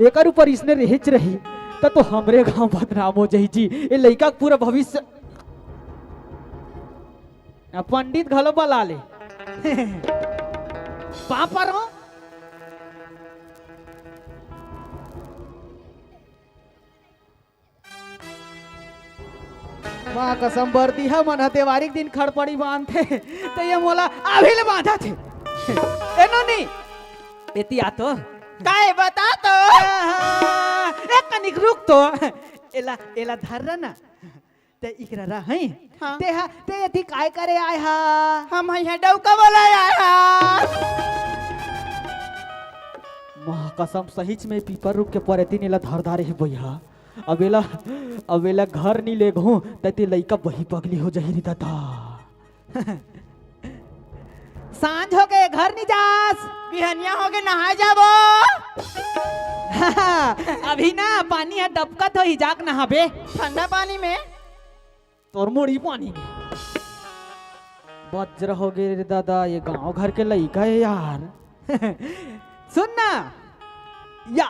एकर ऊपर इसने रेहेच रही, त तो हमरे गांव बदनाम हो जाही जी। ये लइका के पूरा भविष्य। अब पंडित घलो बला ले। पापा रो। माँ कसम, बरदिहा मन ह देवारी के दिन खड़पड़ी बांधथे, त ये मोला अभी ले बांधत हे। ए नोनी, एती आ तो। काय बता तो? आहा, एक कनिक रुक तो। एला, एला धर रहा ना। ते इकरा रहा, हैं? हाँ। ते हा, ते एती काय करे आय हा? हम ह इहाँ डौका बोलाय आय हा। माँ कसम, सहीच में पीपर रुख के परेती नेला धर डारे हे बइहा। अब एला, अब एला घर नी लेगहूं, त ते लइका बही पगली हो जाही रे दादा। सांझ होगे, घर नी जास। बिहनिया होगे, नहाय जाबो। अभी ना पानी ह डबकत होही, जाके नहाबे। ठंडा पानी में? तोर मुड़ी पानी में। बज्र होगे रे दादा, ये गांव घर के लइका हे यार। सुन ना, या,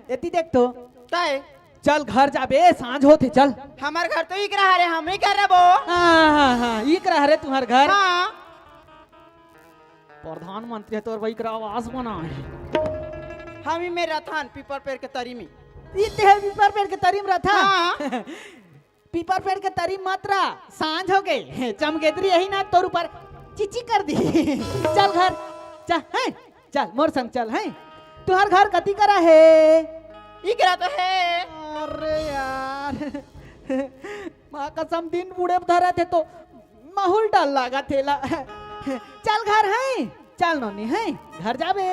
एती देख तो। काय? चल घर जाबे, सांझ होथे, चल। हमर घर तो इकरा हरे, हम ही कर रबो। हाँ, हाँ, हाँ, इकरा हरे तुहर घर। हाँ। प्रधानमंत्री ह तोर बइकरा आवास बनाए। हम ही में रथन, पीपर पेड़ के तरी में। इते ह पीपर पेड़ के तरी में रथा। हाँ। पीपर पेड़ के तरी मत रह, सांझ होगे। चमगेदरी यही ना तोर ऊपर चिची कर दी। चल घर, चल, हैं? चल, मोर संग चल, हैं? तुहर घर कती करा हे? इकरा तो हे। अरे यार। माँ कसम, दिन बुड़े धरत हे तो माहौल डर लागत हे ला। चल घर, हैं? चल नोनी, हैं? घर जाबे।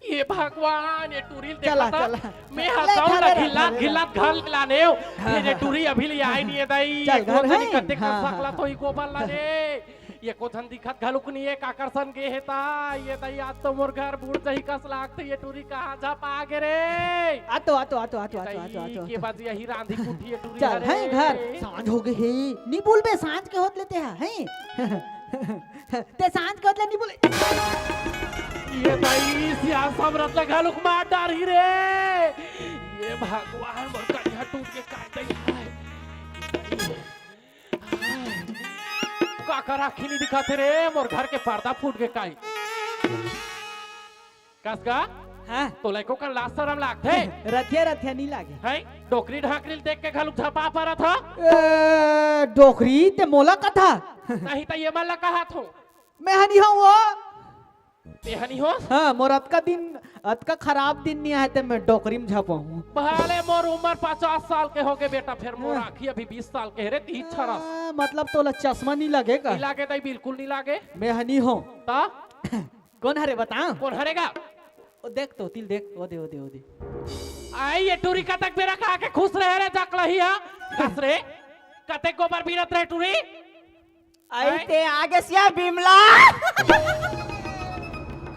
ये भगवान, ये टूरी ल चला, देखा था। चला। मैं ले, हंसाऊं धरे ना, रह, घिल्लात, धरे घिल्लात रह। घर ले लाने हो। हाँ, फिर ये हाँ, टूरी हाँ। अभी ले आई नहीं है, दाई। चल, ये घर कौन है? जानी कत्ते कर हाँ, सकला हाँ, तो ही गोबर लाने। ये को झन दिखत घलुक नहीं है, काकर सन गे हे ता। ये दाई, आज तो मोर घर बूड़ जाही कस लागथे, ये टूरी कहाँ झपा गे रे? आ तो, आ तो, आ तो, आ तो, ये आ तो, आ तो, आ दाई, तो, आ के तो। बज यही रांधी कुटी ये टूरी चल, हरे। हैं घर, सांझ होगे हे। नी बोलबे, सांझ के होत ले ते हा, हैं? ते सांझ के होत ले नी बोले। ये दाई, सियान समरथ ला घलुक मार डारही रे। ये भगवान, मोर करिहा टूट के काय दाई। काकर आँखी नी दिखत हे रे, मोर घर के पर्दा फूट गे काय? कस गा? हाँ। तोला एको कन लाज सरम लागथे? रथिया, रथिया नी लागे। हैं? डोकरी ढाकरी ल देख के घलुक झपा परत ह? ए, डोकरी ते मोला कथा? नहीं त ये मन ला कहत हो। मैं हनी हूँ वो। ते हनी हो? हाँ, मोर अतका दिन, अतका खराब दिन नी आए ते मैं डोकरी में झपा हूँ। भले मोर उम्र पचास साल के होगे बेटा, फेर मोर हाँ। आँखी अभी बीस साल के हे रे, तीस छरस। आ, मतलब तोला चश्मा नी लागे का? नी लागे दाई, बिल्कुल नी लागे। मैं हनी हूँ। ता? कोन हरे बता? कोन हरे गा? ओ देख तो, तिल देख, ओ दे, ओ दे, ओ दे। आई ये टूरी कतक बेरा खा के खुश रहे रे जकलही हा। कस रे, कते गोबर बीनत रहे टूरी? आई हैं? ते आगे सिया बिमला।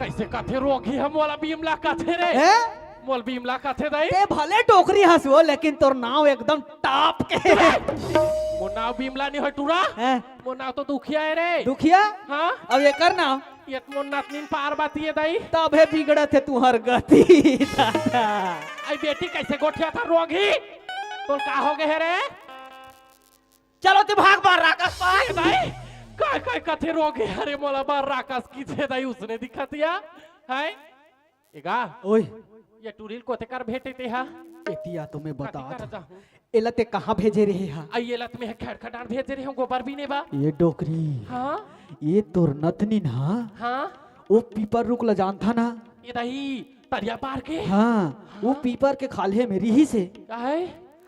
कइसे कथे रोगही हा मोला बिमला कथे रे? हैं? मोला बिमला कथे दाई? ते भले डोकरी हस वो, लेकिन तोर नाव एकदम टॉप के। मोर नाव बिमला नइ होय टूरा। हैं? मोर नाव तो दुखिया हे रे। दुखिया? हाँ? अब एकर नाव? ये तो मोर नतनीन पार्वती हे दाई। तभे बिगड़त हे तुंहर गति, दादा। आई बेटी कइसे गोठियाथस रोगही? तोला का होगे हे रे? चलो ते भाग बार राकस पाए। ए दाई, काय काय कथे रोगही हा रे मोला बार राकस किथे दाई उसने दिखत या। हैं? ए गा, ओए। ये टूरी ल कोते कर भेजे ते हा? एती आ तो मैं बता कती कर दो। जाहूं? एला ते कहाँ भेजे रहे हा? आ, एला त मैं खेड़खा डार भेजे रहे हूँ, गोबर बीने बा। ये डोकरी। हाँ? ये तोर नतनीन हा? हाँ? वो पीपर रूख ला जानथा ना? ये दाई, तरिया पार के? हाँ, वो हाँ? पीपर के खाल्हे में रिहिसे। काहे?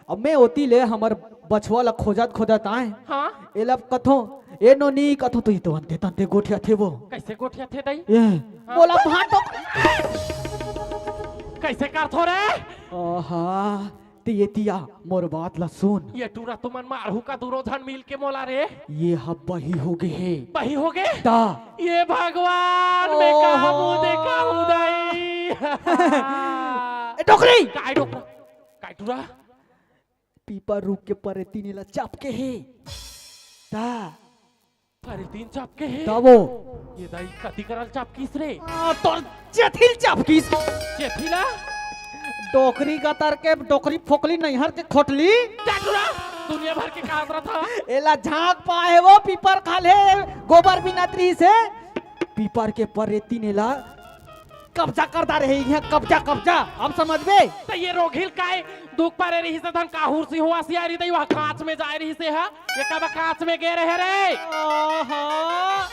अब मैं ओती ले हमर बछवा ला खोजत खोजत आए। हाँ? एला कथों, ए नोनी कथों, तो ये तो अंते तंते गोठियाथे वो। कइसे गोठियाथे दाई? ये, हाँ? मोला भांटो। कइसे करथो रे? आहा, ते एती आ, मोर बात ला सुन। ये टूरा तुमन मारहू का दूनों झन मिल के मोला रे? ये हा बही होगे हे। बही होगे? ता। ये भगवान, मैं का ओहो। मुंह देखाहूं दाई? ए, डोकरी! काय डोकरा? काय टूरा? पीपर रूख के परेतीन एला चपके हे। ता। परेतीन चपके हे? तब वो। ये दाई कती करा ल चपकिस रे? आ, तोर चेथी ल चपकिस। चेथी ला? डोकरी गतर के, डोकरी फोकली नइहर के खोटली। क्या टूरा? दुनिया भर के कहात रहिथे। एला झांक पाए वो पीपर खाल्हे गोबर बीनत रिहिसे। पीपर के परेतीन एला कब्जा कर डारे हे, इहाँ कब्जा, कब्जा। अब समझबे? त ये रोगही ल काय दुख परे रिहिसे धन का हुरसी हुआ सियारी दई, वह कांच में जाए रिहिसे हा। ये कब कांच में गे रहे रे? आहा।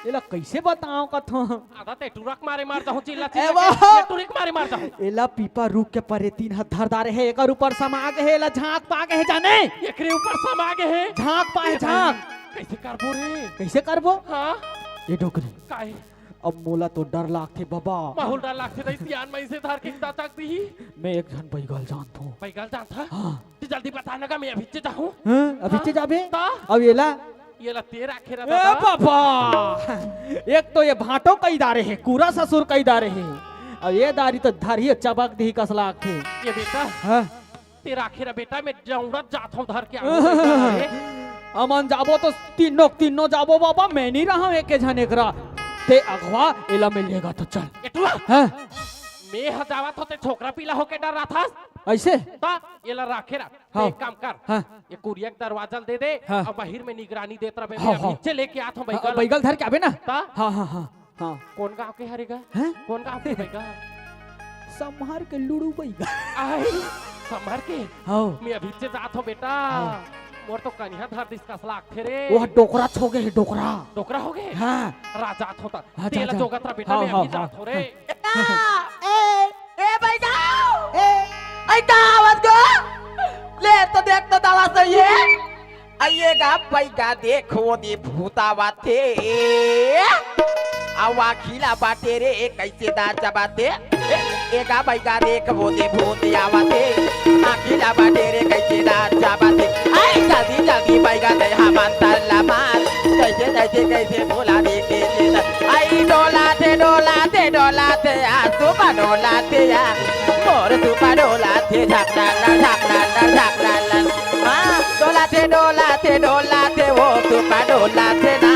एला कइसे बताओं कथों? आधा ते टूरा के मारे मर जाहूं, चिल्ला ए चिल्ला वो। के, ये टूरी के मारे मर जाहूं। एला पीपर रूख के परेतीन हा धर डारे हे, एकर ऊपर समा गे हे, एला झांक पा गे हे जाने। एकरे ऊपर समा गे हे। झांक पा हे, ए भाई, झांक। कइसे करबो रे? कइसे करबो? हाँ? ए डोकरी। काय? अब मोला तो डर लागथे बबा। माहूल डर लागथे दाई, सियान मइनसे धर के दचक दिही। मैं एक झन बइगा ल जानथों। बइगा ल जानथस? हाँ। ते जल्दी बता ना गा, मैं अभीचे जाहूं। हाँ, अभीचे हाँ? जाबे? ता? अब एला? एला ते राखे रह ए दादा। बबा! एक तो ये भांटो कई डारे हे, कूरा ससुर कई डारे हे। अब ये दारी तो धरही चबक दिही कस लागथे। ये बेटा। हाँ। ते राखे रह बेटा, मैं जौड़त जात हूँ धर के आऊँ बेटा रे। अमन जाबो तो तीनों, तीनों जाबो बाबा, मैं नइ रहूँ एके झन एकरा। ते अगवा एला मिलेगा तो चल। ए टूरा, हाँ? मैं ह जावत हों ते छोकरा पीला होके डर रहा था। अइसे? ता एला राखे रह। हाँ। एक काम कर। हाँ। ये कुरिया के दरवाजा ल दे दे हाँ। अउ बाहिर में निगरानी देत रह। हाँ, मैं हाँ। अभी लेके आत हूँ हाँ, बइगा ल। बइगा ल धर के आबे ना। ता? हाँ, हाँ, हाँ। हाँ। कोन गांव के हरे गा? हैं? कोन गांव के हरे गा? सम्हार के लुड़ू बइगा। आय, सम्हार के? हाँ। मैं अभी से जात हूँ बेटा। हाँ। मोर तो कनिहा धर दिस कस लागथे रे। वो डोकरा छ होगे हे, डोकरा। डोकरा होगे? हाँ। रा जात हूँ त। हाँ, जा, तेला जा। जोगत रह बेटा, हाँ, मैं हाँ, अभी हाँ। जात हूँ रे। ए, ए, ए, बइगा! ए। अई का आवत गो? ले तो देख तो दादा सही हे। अइये गा बइगा देख वो दे भूत आवत हे। अउ आँखी ला बाटे रे कइसे दार चबाथे। ए, ए गा बइगा देख वो दे भूत आवत हे। आँखी ला बाटे रे कइसे दार चबाथे। अई जल्दी जल्दी बइगा दे हा मंतर ला मार। कइसे कइसे कइसे बोला देखे ले दा। अई डोलाथे डोलाथे डोलाथे आ सुपा डोलाथे आ। मोर सुपा डोलाथे झकला ला झकला ला झकला ला। हाँ, डोलाथे, डोलाथे, डोलाथे, वो सुपा डोलाथे ना।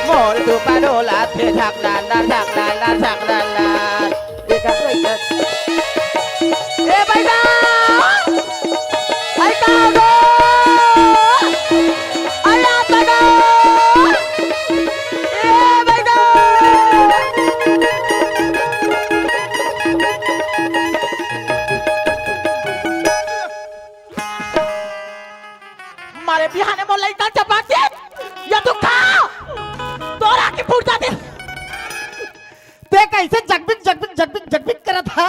मोर सुपा डोलाथे, झकला ला, झकला ला, झकला ला। ए का, ए का। ए बइगा! अई का हो गो? अई आ बइगा! ए बइगा! मारे बिहाने मोर लइका चपा के, या तो खा, तोर आँखी फूट जाथे। ते कइसे जगबिग, जगबिग, जगबिग, जगबिग करत हा?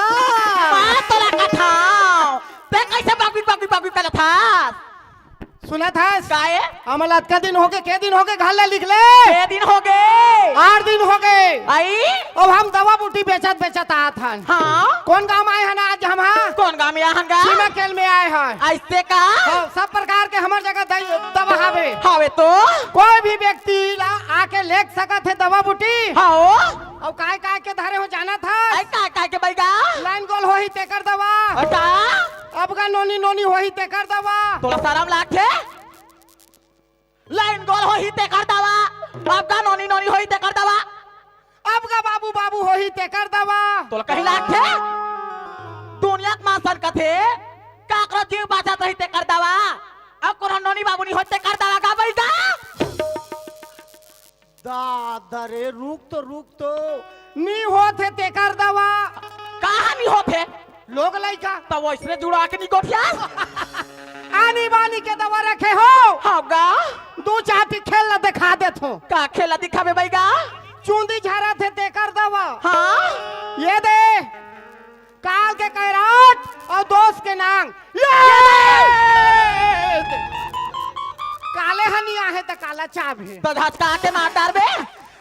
माँ तोला कथाव। हमला अतका दिन होगे, के दिन होगे घर ले निकले? के दिन होगे? आठ दिन होगे। आई? अब हम दवा बूटी बेचत बेचत आत हन। हाँ? कोन गांव में आए हन आज हम, हाँ? कोन गांव में आए हन गा? सीमा केल में आए हन। अइसे का? हाँ, सब प्रकार के हमर जगह दई-, दवा हावे। हावे तो? कोई भी व्यक्ति ला आके लेग सकत हे दवा बूटी। हाँ। अउ काय काय के धरे हो जानत हस? अई काय काय के बइगा? लाइन गोल होही तेकर दवा। अई का? अबगा नोनी नोनी होही तेकर दवा। तोला सरम लागथे? लाइन गोल होही तेकर दवा। अबगा नोनी नोनी होही तेकर दवा। अबगा बाबू बाबू होही तेकर दवा। तोला कहीं लागथे? दुनिया के मानसन कथे, काकरो जीव बाचत रही तेकर दवा। अब कोनो नोनी बाबू नी होही तेकर दवा गा बइगा। दादा रे, रुक तो, रुक तो। नी होत हे तेकर दवा। कहाँ नी होत हे? लोग लइका। त वइसने जुड़ा के नी गोठियास? आनी बानी के दवा रखे हो। हाँ गा। दू चार ठी खेल ला दिखा देत हो। का खेल ला दिखाबे बइगा? चूंदी झरत हे तेकर दवा। हाँ। ये दे। काल के कैराट अउ दोस के नांग। ये! काले ह नी आहे त काला चाबे। त धसका के मार डारबे।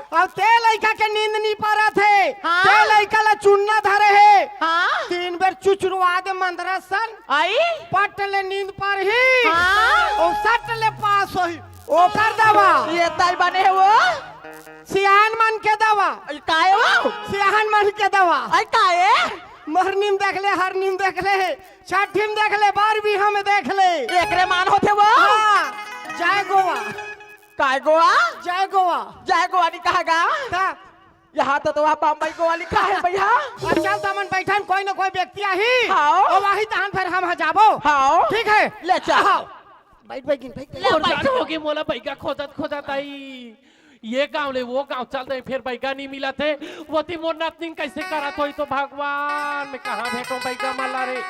अउ ते लइका के नींद नी परत हे। हाँ। ते लइका ला चुन्ना धरे हे। हाँ। तीन बेर चुचुरवा दे मंदरा सन। आई? पट ले नींद परही। हाँ। अउ सट ले पास होही। ओकर दवा। ये तई बने हे वो? सियान मन के दवा। अई काय वो? सियान मन के दवा। अई काय? मरनी म देख ले, हरनी म देख ले, छठी म देख ले, बारहवीं हम देख ले। एकरे मान होथे वो? हाँ, जय गोवा। काय गोवा? जय गोवा। जय गोवा नी कहा गा? का? यहाँ तो, तो वहाँ बम्बई गोवा लिखा है भैया। अब चल, तमन बैठन, कोई न कोई व्यक्ति आही। हाँ। अउ आही तहन फिर हम ह जाबो। हाँ। ठीक है। ले चल। हाँ। बैठ, बैठ, बैठ, बैठ। ले, बैठ। हो गे मोला बइगा खोजत खोजत आई। ये गांव ले वो गांव चल दे, फिर बइगा नी मिलत हे। वोती मोर नतनीन कइसे करत होही तो भगवान, मैं कहाँ भेटों बइगा मन ला रे।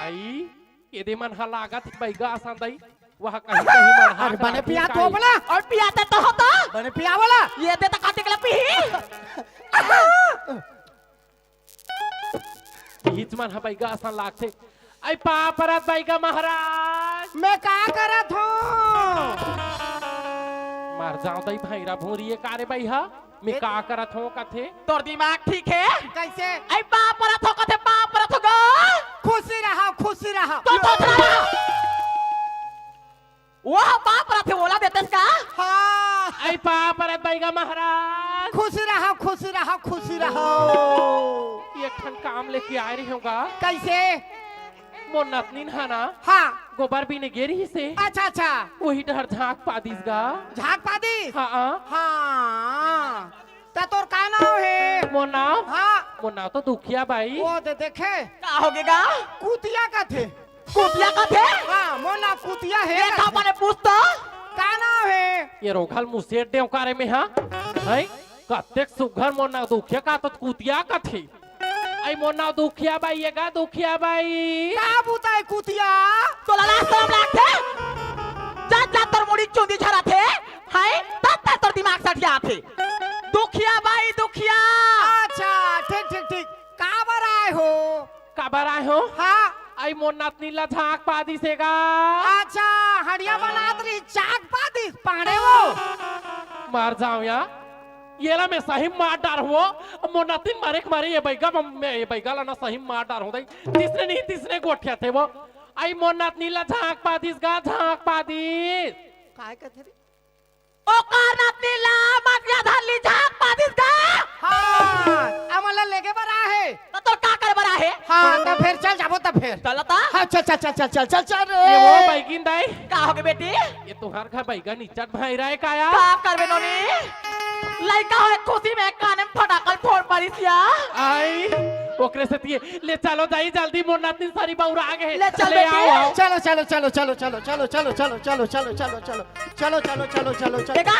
आई, ये दे मन ह लागत हे बइगा असन दई। वह कहीं कहीं मन ह अरे बने पिया तो बोला। अउ पिया ते तो होता। बने पिया बोला। ये दे त काटे के ला पीही। इहीच मन ह बइगा असन लागथे। अई पाँव परत बइगा महाराज। मैं का करत हों? मर जांव दई भैरा भूरी ये का रे बइहा। मैं ए- का करत हों कथे। तोर दिमाग ठीक हे? कइसे? अई पाँव परत हों कथे, पाँव परत हों गा। खुशी रहा, खुशी रहा। तो थोथरा रहा। वो पाँव परत हे, ओला देतेस का? हाँ। अई पाँव परत बइगा महाराज। खुशी रहा, खुशी रहा, खुशी रहा। एक ठन काम लेके आए रहे हों गा। कइसे? मोर नतनीन ह ना। हाँ। गोबर बीने गे रहिसे। अच्छा, अच्छा। वही डहर झांक पादिस गा। झांक पादिस? हाँ। हाँ। त तोर का नाव हे? मोर नाव? हाँ। मोर नाव तो दुखिया बाई। ओ दे देखे। का हो गे गा? कुतिया कथे। कुतिया कथे? हाँ, मोर नाव कुतिया हे। ये का बने पूछ तो? का नाव हे? ये रोघल मुसेट देव का रे में, हाँ? हैं? कतेक सुघर मोर नाव दुखिया का तो कुतिया कथे। अई मोर नाव दुखिया बाई, ये गा दुखिया बाई। का बुता हे कुतिया? तोला लाज सरम लागथे? जा, जा, तोर मुड़ी चुंदी झरत हे, हैं? तब तक तोर दिमाग सठियाथे। दुखिया बाई, दुखिया। अच्छा, ठीक, ठीक, ठीक। काबर आए हो? काबर आए हो? हाँ। अई मोर नतनीन ला झांक पादिस हे गा। अच्छा, हड़िया बनात रही, झांक पादिस, पाड़े वो। मर जांव या। येला मैं सही मार डारहूं वो। मोर नतनीन मरे के मारे ये बइगा म-, मैं ये बइगा ला ना सही मार डारहूं दई। तिसने नहीं, तिसने गोठियाथे वो। अई मोर नतनीन ला झांक पादिस गा, झांक पादिस। काय कथे रे? ओकर नतनीन ला मटिया धर ली झांक पादिस गा। हाँ, हमला लेगे बर आहे। त तोर का करे बर आहे? हाँ, त फेर चल जाबो त फेर। चल त। हाँ, चल, चल, चल रे। ये वो बैगिन दाई। का हो गे बेटी? ये तुंहर घर बइगा निचट भाई रहे का या? का करबे नोनी? लइका होय खुशी में काने में फटाकल फोड़ परिस या। आई, ओकरे सेती ले चलो दाई जल्दी मोर नतनीन सारी बउरा गे। ले चल बेटी। आओ, आओ। चलो, चलो, चलो। चलो, चलो, चलो, चलो, चलो, चलो। देखा?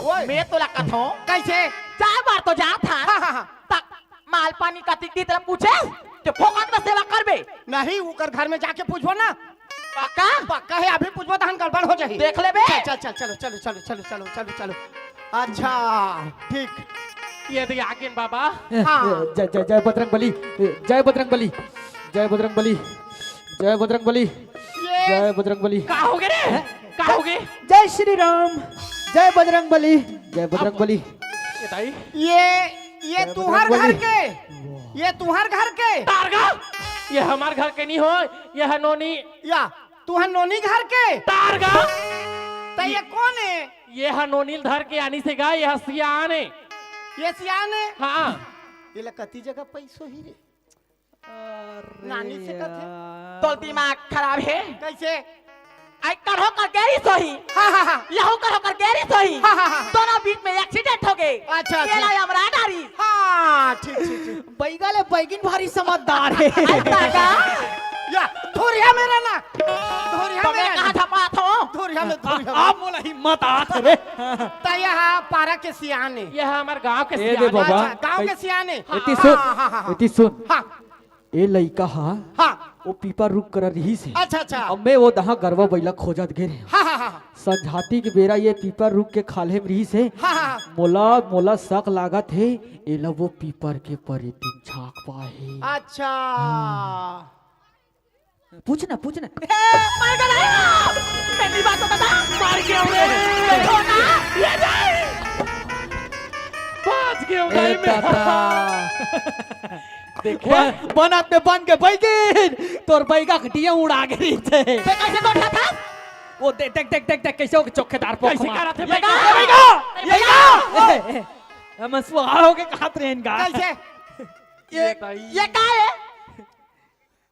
ओए। मैं तोला कथों। कइसे? चार बार तो जात हन। हाँ, हाँ, हाँ। त माल पानी कतिक दी तेला पूछे? के फोकट में सेवा करबे? नहीं, ओकर घर में जाके पूछबो ना। पक्का? पक्का हे, अभी पूछबो तहन गड़बड़ हो जाही। देख लेबे। चल, चल, चल, चलो, चलो, चलो। अच्छा, ठीक। ये दे आगेन बाबा। हाँ। जय, जय, जय बजरंग बली, जय बजरंग बली, जय बजरंग बली, जय बजरंग बली, ये जय बजरंग बली। का हो गे रे? हैं? का होगे? जय श्री राम, जय बजरंग बली, जय बजरंग बली। ये दाई। ये ये जय तुहर बजरंग घर बली। के, ये तुहर घर के। तारगा, ये हमार घर के नहीं हो, ये ह नोनी। या तुहर नोनी घर के। तारगा, त ये ये कोन हे? ये ह नोनी ल धर के आनी से गा, ये ह सियान हे। ये सियान हे? हाँ। ये ला कति जगह पैसो ही रे। अरे नानी से कथे। यार। तोर दिमाग खराब हे। कैसे? आई करहो कर गेरी सोही। हाँ, हाँ, हाँ। यहू करहो कर गेरी सोही। हाँ, हाँ, हाँ। दोनों बीच में एक्सीडेंट हो गए। अच्छा, ये अच्छा। ला हमरा डारी। हाँ, ठीक, ठीक, ठीक। बैगा ले बैगिन भारी समझदार हे। आई तागा। या, धुरिया में रहना। धुरिया तो में मैं रहना। कहाँ झपात हूँ? धुरिया में, धुरिया में। आप मोला हिम्मत आत रे। त यह पारा के सियान हे। यह हमार गांव के ए दे सियान हे। बाबा। अच्छा, गांव के सियान हे। एती हाँ, सुन, हाँ, हाँ, हाँ। एती सुन। हाँ। ए लइका हा, हाँ। वो पीपर रुख करा रिहिस हे। अच्छा, अच्छा। अब मैं वो दहा गरवा बइला खोजत गे रेहेंव। हाँ, हाँ, हाँ। संझाती के बेरा ये पीपर रुख के खाल्हे म रिहिस हे। हाँ, हाँ, हाँ। मोला, मोला शक लागत हे, एला वो पीपर के परेतिन झांक पाए हे। अच्छा। हाँ। पूछ ना, पूछ ना। ए, मर गया रे। पहली बात तो बता, मर गया रे। देखो ना, ये नहीं। बांच गया ए भाई मैं। दादा। देखे? बन, बन अपने बन के बैगिन, तोर बैगा के डिया उड़ा के रहिथे। ते कैसे बैठा था? वो दे, देख, देख, देख, देख, कैसे हो चौकीदार पोख कैसे मार। करा थे ये बैगा? का? ये बैगा! ये का? ए, ए, ए, हम सुहा हो के कहत रहे इनका। कैसे? ये, ये का है?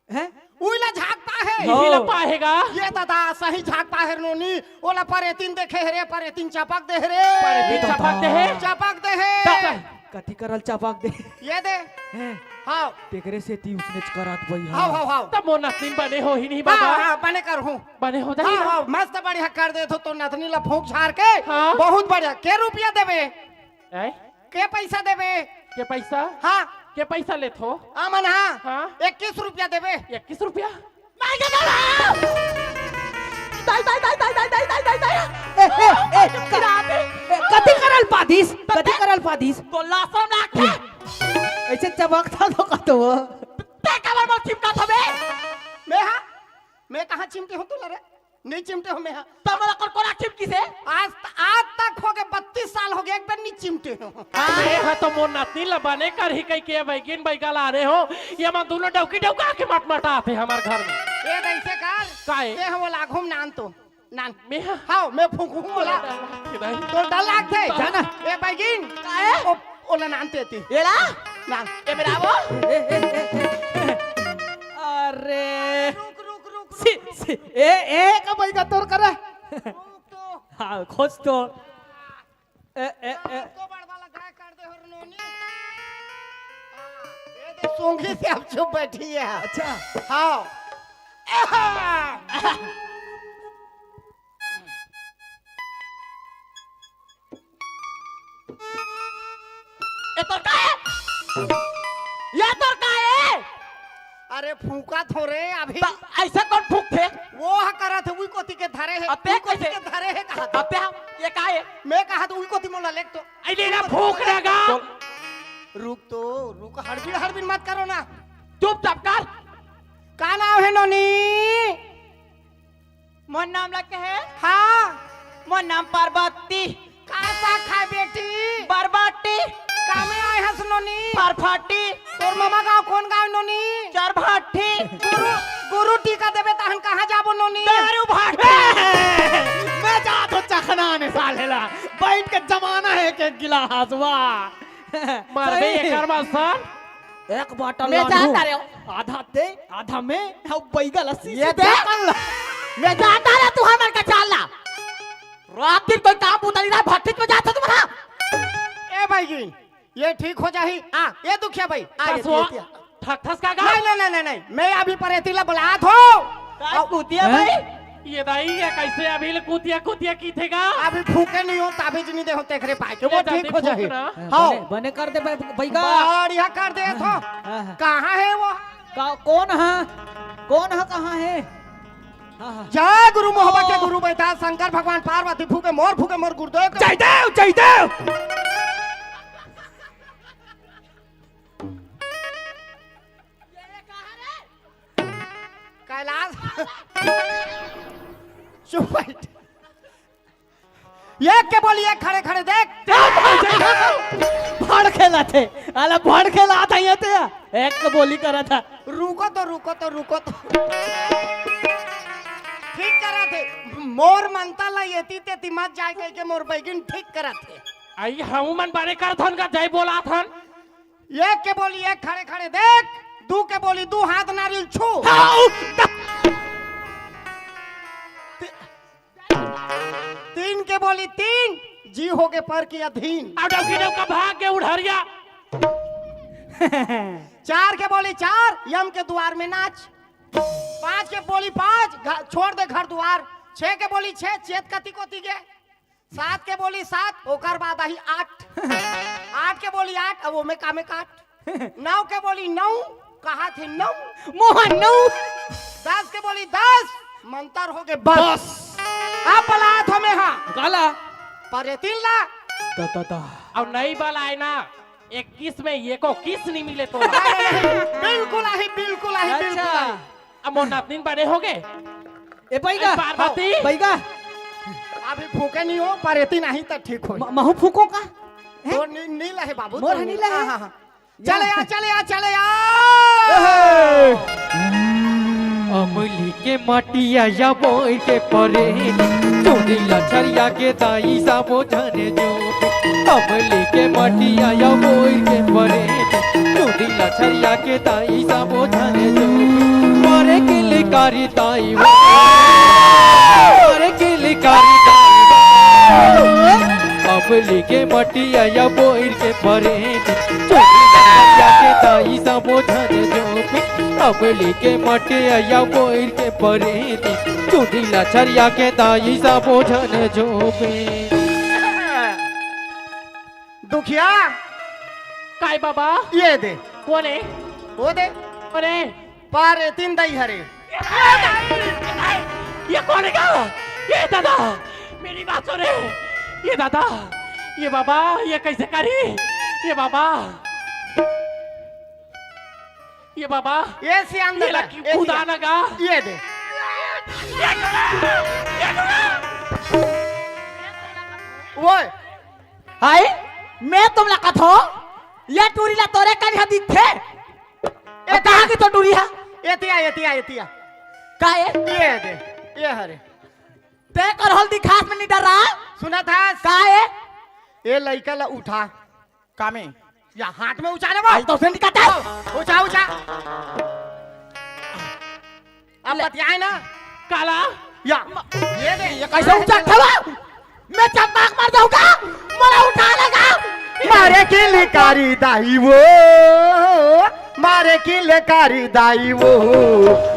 हैं? उइला झांकता है। यही ला पाहेगा। ये दादा सही झांकता है नोनी। ओला परेतिन देखे हरे, परेतिन चपक दे हरे। परेतिन चपक दे हे। चपक दे हे। ता-, कथी करल चपक दे? ये दे। हैं? हाँ। तेकरे सेती उसने करत बई, हाँ, हाँ। हाँ, हाँ। तब मोर नसीब बने हो ही नहीं हाँ, बाबा। हाँ, बने कर हूँ। बने हो जाही हाँ, ना। हाँ, मस्त बढ़िया कर दे तो, तो नथनी ला फूंक झार के। हाँ। बहुत बढ़िया। के रुपया देबे? हैं? के पैसा देबे? के पैसा? हाँ। के पैसा लेथो? आमन हाँ। हाँ। इक्कीस रुपया देबे। इक्कीस रुपया? मार के दे। दाई, दाई, दाई। ए, ए, ए, क-, गिरा दे। ए, कथी करल पादिस? कथी करल पादिस? तो लासम लागथे। ऐसे चबकता तो कतो। ते काबर मोर चिपका थबे? मैं हाँ? मैं कहाँ चिमटे हूँ तोला रे? नहीं चिमटे हूँ मैं हाँ। तब मोला कोन कोन चिपकी से? आज त-, आज तक हो गए, बत्तीस साल हो गए, एक बार नहीं चिमटे हूँ। अरे हाँ, तो मोर नतनी ला बने करही कहिके बैगिन बैगा लाने हो, ये मन दोनों डौकी डौका के मटमटाथे हमार घर में। ए, ऐसे कर। काहे? ते हो लागहुम नान तो। नान। मैं हाँ? हाँ, मैं फूंकहूँ मोला। के दाई। तोर डर लागथे? जाना। ए, बैगिन। काहे? ओ, ओला नान तेती। एला? नान। ए, मेरा वो? ए, ए, ए, ए। अरे। रुक, रुक, रुक, रुक, सी, रुक। सी। ए, ए, का बैगा तोर करा? रुक तो। हाँ, खोज तो। ए, ए, ए। तो बड़वा लगा कर दे हो रे नोनी। हाँ, ये दे सूंघी से अब चुप बैठी है। अच्छा। हाँ। ए, तोर का है? ये तोर का है? अरे, फूंका थोरे अभी। त ऐसे कोन फूंकथे? वो ह करत हे, उई कोती के धरे हे, अब ते उई कोती कैसे? के धरे हे, कहा अब ते हम, ये का है? मैं कहा तो उई कोती मोला लेक तो। अरे, ना फूंक देगा। तो रुक तो, रुक, हड़बिड़, हड़बिड़ मत करो ना। चुपचाप कर। का नाम है नोनी? मोर नाम ला कहे? हाँ। मोर नाम पार्वती। का साग खाए बेटी? बरबाटी। कामे आए हस नोनी? फरफाटी। तोर ममा गाँव कोन गाँव नोनी? चरभाटी। गुरु, गुरु टीका देबे तहन कहाँ जाबो नोनी? दारू भाटी। मैं जात हो चखना ने साले ला। बैठ के जमाना है एक एक गिलास, वाह। मारबे सही। एकर मा सर। एक बाटल मैं लानहूँ। जाता रे। आधा दे, आधा मैं, अब बैगा लस्सी ये से दे। ढकल ला। मैं जाता रे, तू हमर का चाल ला। रात दिन कोई काम उतरी ना, भट्टी में जाता तू बना। ए भाई जी, ये ठीक हो जाही। आ, ये दुखिया भाई, आ, ये बस वो दिया, दिया। ठक ठस का गा? नहीं, नहीं, नहीं, नहीं, नहीं, मैं अभी परेती ला बुलात हूँ। काय अब कुतिया हैं? भाई? ये दाई, ये कैसे अभी ले कुतिया, कुतिया की थे गा? अभी फूके नहीं हो, ताबीज नहीं दे हो, तेकरे पाए के, वो ले जा, ठीक दे हो जाही। फूक ना। हाँ, हाँ। बने, बने कर दे भाई, भाई का। बढ़िया कर दे तो। हाँ, हाँ। कहाँ है वो? का-, कौन है? कौन है, कहाँ है? हाँ, हाँ। जय गुरु मोहबा के ओ। गुरु बैठा, शंकर भगवान पार्वती फूके मोर, फूके मोर गुरुदेव के। जय देव, जय देव। कैलाश। चुप बैठ। एक के बोली एक, खड़े खड़े देख। भड़ खेला थे, अला भड़ खेला था ये ते। एक के बोली करा था। रुको तो, रुको तो, रुको तो। ठीक करा थे। मोर मनता ला एती तेती मत जाए कह के मोर बैगिन ठीक करा थे। आई हमू मन बने कर थन का जय बोला थन। एक के बोली एक, खड़े खड़े देख। दू के बोली दू, हाथ नारियल छू। हाउ! ती-, तीन के बोली तीन, जी हो के पर के अधीन। अब डौकी डौका भाग के उड़हरिया। चार के बोली चार, यम के द्वार में नाच। पाँच के बोली पाँच, घ-, छोड़ दे घर द्वार। छह के बोली छह, चेत कति कोती गे। सात के बोली सात, ओकर बाद आही आठ। आठ के बोली आठ, अब ओमे कामे काट। नौ के बोली नौ, कहा थे नौ। मोहन नौ। दस के बोली दस, मंतर हो गए बस। बस। अब बलात हमें हाँ। गाला। पर ये तीन ला। दा, दा, दा। अब नई बलाए ना, इक्कीस में एको किस नहीं मिले तो। बिल्कुल आही, बिल्कुल आही, बिल्कुल अच्छा। आही। अब मोर नातनीन बने होगे। ए, बैगा। ए, पार्वती। बैगा। अभी फूके नहीं हो, पर एती नहीं त ठीक हो। म-, महू फूको का? हैं? तो नी-, नील है बाबू, मोर तो नील। नील है? हाँ, हाँ, हाँ। या। चले आ, चले आ, चले आ। अमली के मटिया या बोई के परे, चूड़ी लछरिया के दाई सा बोझन जो। अमली के मटिया या बोई के परे, चूड़ी लछरिया के दाई सा बोझन जो। मारे किलकारी दाई वो, मारे किलकारी दाई वो। अमली के मटिया या बोई के परे, चूड़ी लछरिया के दाई सा बोझन जो। अमली के मटिया या बोई के परे, चूड़ी लछरिया के दाई सा बोझन जो। दुखिया। काय बाबा? ये दे। कोने? वो दे। अरे। पर एती न दई हरे। ये कोने का? ये दादा, मेरी बात सुने। ये दादा, ये बाबा, ये कैसे करी? ये बाबा, ये बाबा, ये सियान ये दादा, लकी ये खुदा सियान। नगा। ये दे। ये कोने? ये कोने? वो हाय, मैं तुमला कथो, या टूरी ला तोरे कनिहा दिखथे? ए, अब कहाँ की तो टूरी हा? एतिया, एतिया, एतिया। का ए? ये दे, ये हरे। ते करहल दिखास में नहीं डरा? सुना था? का ए? ये लइका ला उठा। कामे? या हाथ में उछाले वो। आई तो से निकाटा। उछा, उछा। अब ले। बतियाए ना। काला? या, ये दे। ये कैसे उछा खड़ा? मैं चपमाक मर जाऊंगा। मला उठा लेगा। मारे किलकारी दाई वो, मारे किलकारी दाई वो।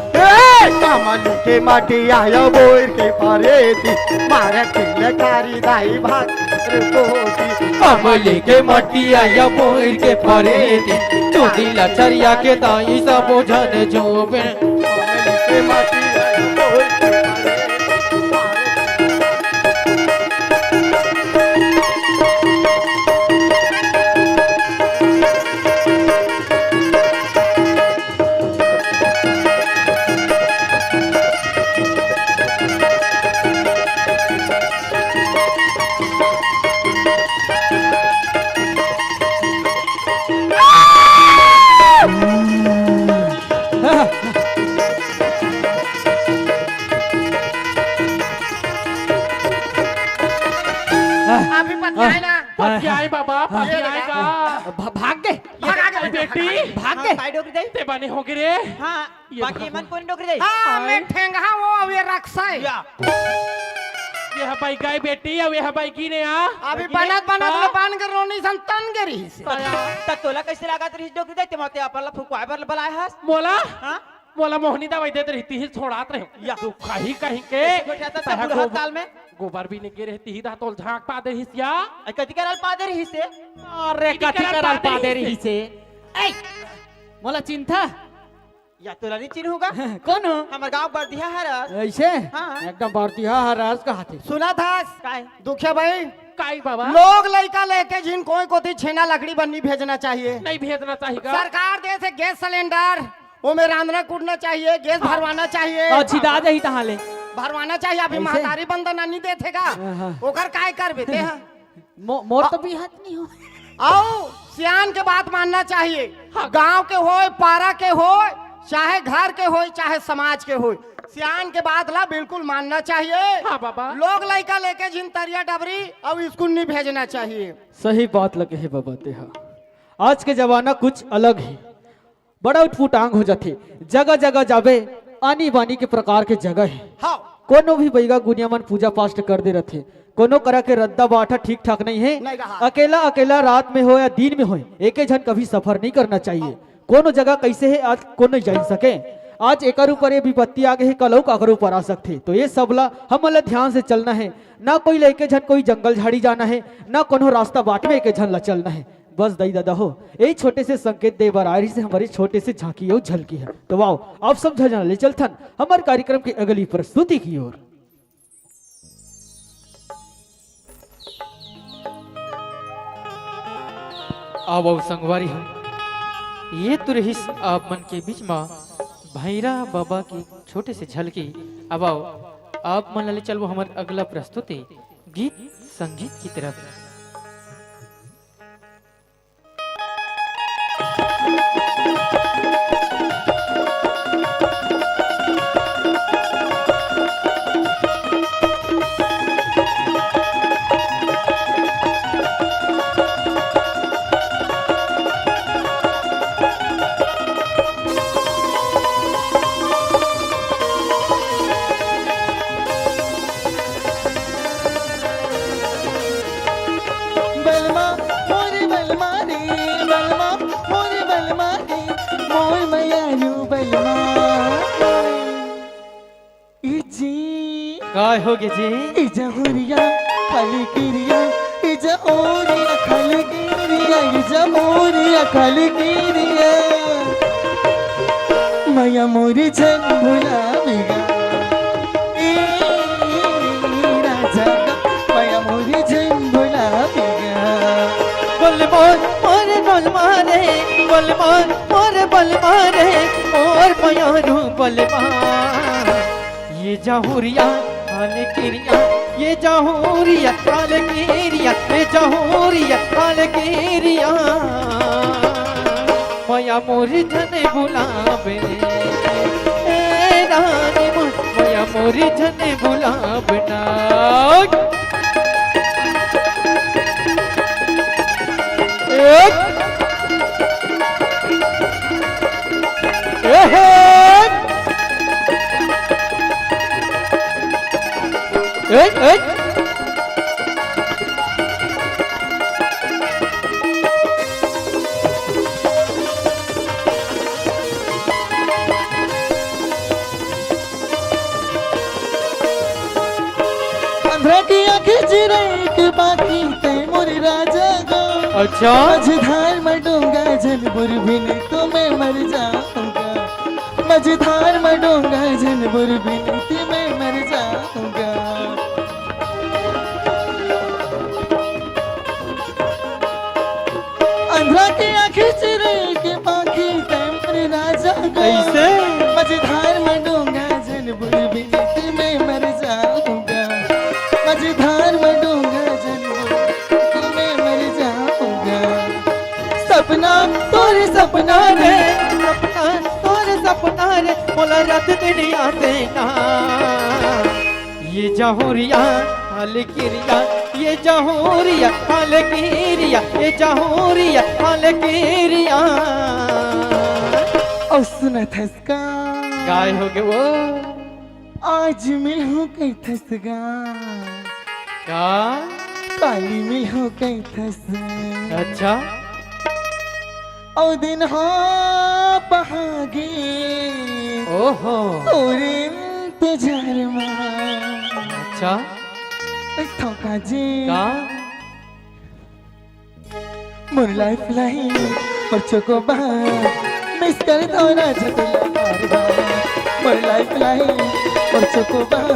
ए, कमल के माटी आया बोर के परे थी। मारे किलकारी दाई भाग रे कोती। कमल के माटी आया बोर के परे थी। चूड़ी लछरिया के दाई सब झन जोबे। अभी पतियाए ना। पतियाए बाबा, पतियाए का। भ-, भाग गे। भाग, भाग, भाग, बेटी। भाग गे। हाँ, काय डोकरी दे? ते बने हो गे रे। हाँ, ये बाकी भाग। एमन कोन डोकरी दे? हाँ, मैं ठेंगा वो, अब ये रक्षा है। या। ये ह बैगा ए बेटी, अब ये ह बैगी ने आ। अभी बैगी ने बनत, बनत आ। ले बन के रोनी सन तन के रही से। त तोला कैसे लागत रही डोकरी दे? ते मते अपन ला फुकवाए बर बलाए हस? मोला? हाँ? मोला मोहनी दवाई देत रहितिस, छोड़ात रहेंव। या। तू कहीं कहीं के ऐसे गोठियाता तैं था बुढ़ा गोब-, काल में। गोबर बीने गे रहितिस, ता तोल झांक पा दे रहिस या। अरे कति करल पा दे रहिस हे? अरे कति करल पा दे रहिस हे? ए, मोला चिन्हथा? या तोला नहीं चिन्हूं का? कोन हो? हमर गांव बरदिहा हरस। ऐसे? हाँ। एकदम बरदिहा हरस कहाथे। सुना था? काय? दुखिया भाई, काई बाबा? लोग लइका लेके झिन कोई कोती छेना लकड़ी बर नहीं भेजना चाहिए। नहीं भेजना चाहिए का? सरकार दे से गैस सिलेंडर, ओमे रांधना कूटना चाहिए, गैस भरवाना चाहिए। तो छिदा जाही तहाँ ले। भरवाना चाहिए। अभी ऐसे? महतारी बंदना नहीं देथे का? हाँ, हाँ। ओकर काय करबे ते हा? मो-, मोर तो बिहात नहीं हो। आओ, सियान के बात मानना चाहिए। हाँ। गांव के होय, पारा के होय, चाहे घर के होय, चाहे समाज के होय, सियान के बात ला बिल्कुल मानना चाहिए। हाँ, बाबा। लोग लइका लेके झिन तरिया डबरी अउ स्कूल नहीं भेजना चाहिए। सही बात लगे हे बाबा तेहा। आज के जमाना कुछ अलग हे, बड़ा उटपुटांग हो जाथे। जगह जगह जाबे, आनी बानी के प्रकार के जगह हे। हाँ। कोनो भी बइगा गुनिया मन पूजा पाठ कर दे रथे, कोनो करा के रद्दा बाठा ठीक ठाक नहीं हे। नहीं कहा। अकेला अकेला रात में हो या दिन में हो, एके झन कभी सफर नहीं करना चाहिए। कोनो जगह कैसे हे, आज कोनो जान सके। आज एकर ऊपर ये विपत्ति आ गई हे, कल अउ काकर ऊपर आ सकथे। तो ये सब ला हमन ला ध्यान से चलना हे। ना कोई लेके झन कोई जंगल झाड़ी जाना हे, ना कोनो रास्ता बाट में एके झन ला चलना हे। बस दई ददा हो, यही छोटे से संकेत दे बर आए रहिस हे हमर छोटे से झांकी अउ झलकी हे। तो आओ, अब सब झन ले चलथन हमर कार्यक्रम के अगली प्रस्तुति की ओर। आओ, आओ संगवारी हो, ये तो रहिस आप मन के बीच मा भैरा बाबा की छोटे से झलकी। अब आओ, आप मन ला ले चलबो हमर अगला प्रस्तुति गीत संगीत की तरफ। बलमा, मोरे बलमा रे, बलमा, मोरे बलमा रे, मोर मयारू बलमा। ई जी। काय होगे जी? ई जहुरिया खाली किरिया, ई जहुरिया खाली किरिया, ई जहुरिया खाली किरिया। मया मोरी झन भुलावेगा। ए राजा गा, मया मोरी झन भुलावेगा। बलमा, मोरे बलमा रे, बलमा, मोरे बलमा रे, मोर मयारू बलमा। ये जहुरिया खाली किरिया, ये जहुरिया खाली किरिया, ये जहुरिया खाली किरिया। मया मोरी झन भुलाबे, ए रानी मोर, मया मोरी झन भुलाबे ना। ए, ए हे। ए, ए। अंधरा की आंखें चिरई के बाकी ते मोर राजा गो। अच्छा। मझधार में डूंगा झन बुरबिन तो मैं मर जाऊंगा। मझधार में डूंगा झन बुरबिन तो मैं मर जाऊंगा। अंधरा के आंखें चिरई के पाखी तैं मोर राजा गो। कैसे? मझधार में डूंगा झन बुरबिन तो मैं मर जाऊंगा। मझधार में डूंगा झन बुरबिन तो मैं मर जाऊंगा। सपना तोरे सपना रे, सपना तोरे सपना रे, मोला रात दिन याद ना। ये जहुरिया खाली किरिया, ये जहुरिया खाली किरिया, ये जहुरिया खाली किरिया। अउ सुनत हस का? काय होगे वो? आज मिलहूं कहिथस गा। का? काली मिलहूं कहिथस। अच्छा। ओ दिन हा पहागे। ओहो। तोरे इंतजार मा। अच्छा। थोका जी। का? मोर लाइफ लाइन, मोर चोकोबार, मिस कर दो राजा तोला बार बार। मोर लाइफ लाइन, मोर चोकोबार,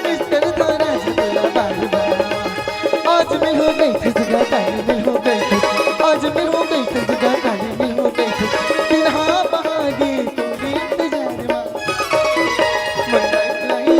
मिस कर दो राजा तोला बार बार। आज मिलहूं कहिथस गा, काली मिलहूं कहिथस, आज मिलहूं कहिथस गा, काली मिलहूं कहिथस। दिन हा पहागे तोरे इंतजार मा। मोर लाइफ लाइन,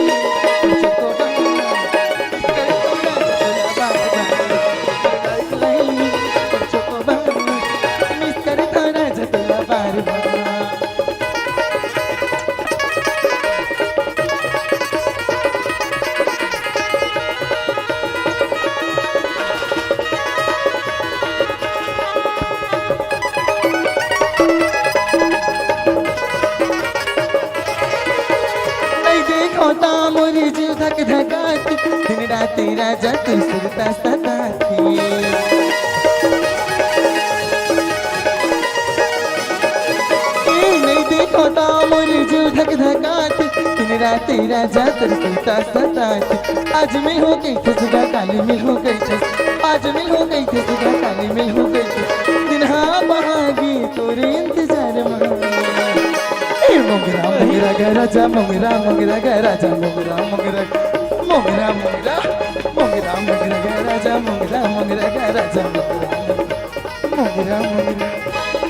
धक धकात, दिन रात राजा तोर सुरता सताथे। ए, नइ देखो त मोर जीव धक धकात, दिन रात राजा तोर सुरता सताथे। आज मिलहूं कहिथे सुगा, काली मिलहूं कहिथे, आज मिलहूं कहिथे सुगा, काली मिलहूं कहिथे। दिन हा बहागे तोरे इंतजार मा। ए मोंगरा मोंगरा गा राजा, मोंगरा मोंगरा गा राजा, मोंगरा मोंगरा, मोंगरा मोंगरा, मोंगरा मोंगरा गा राजा, मोंगरा मोंगरा गा राजा, मोंगरा मोंगरा।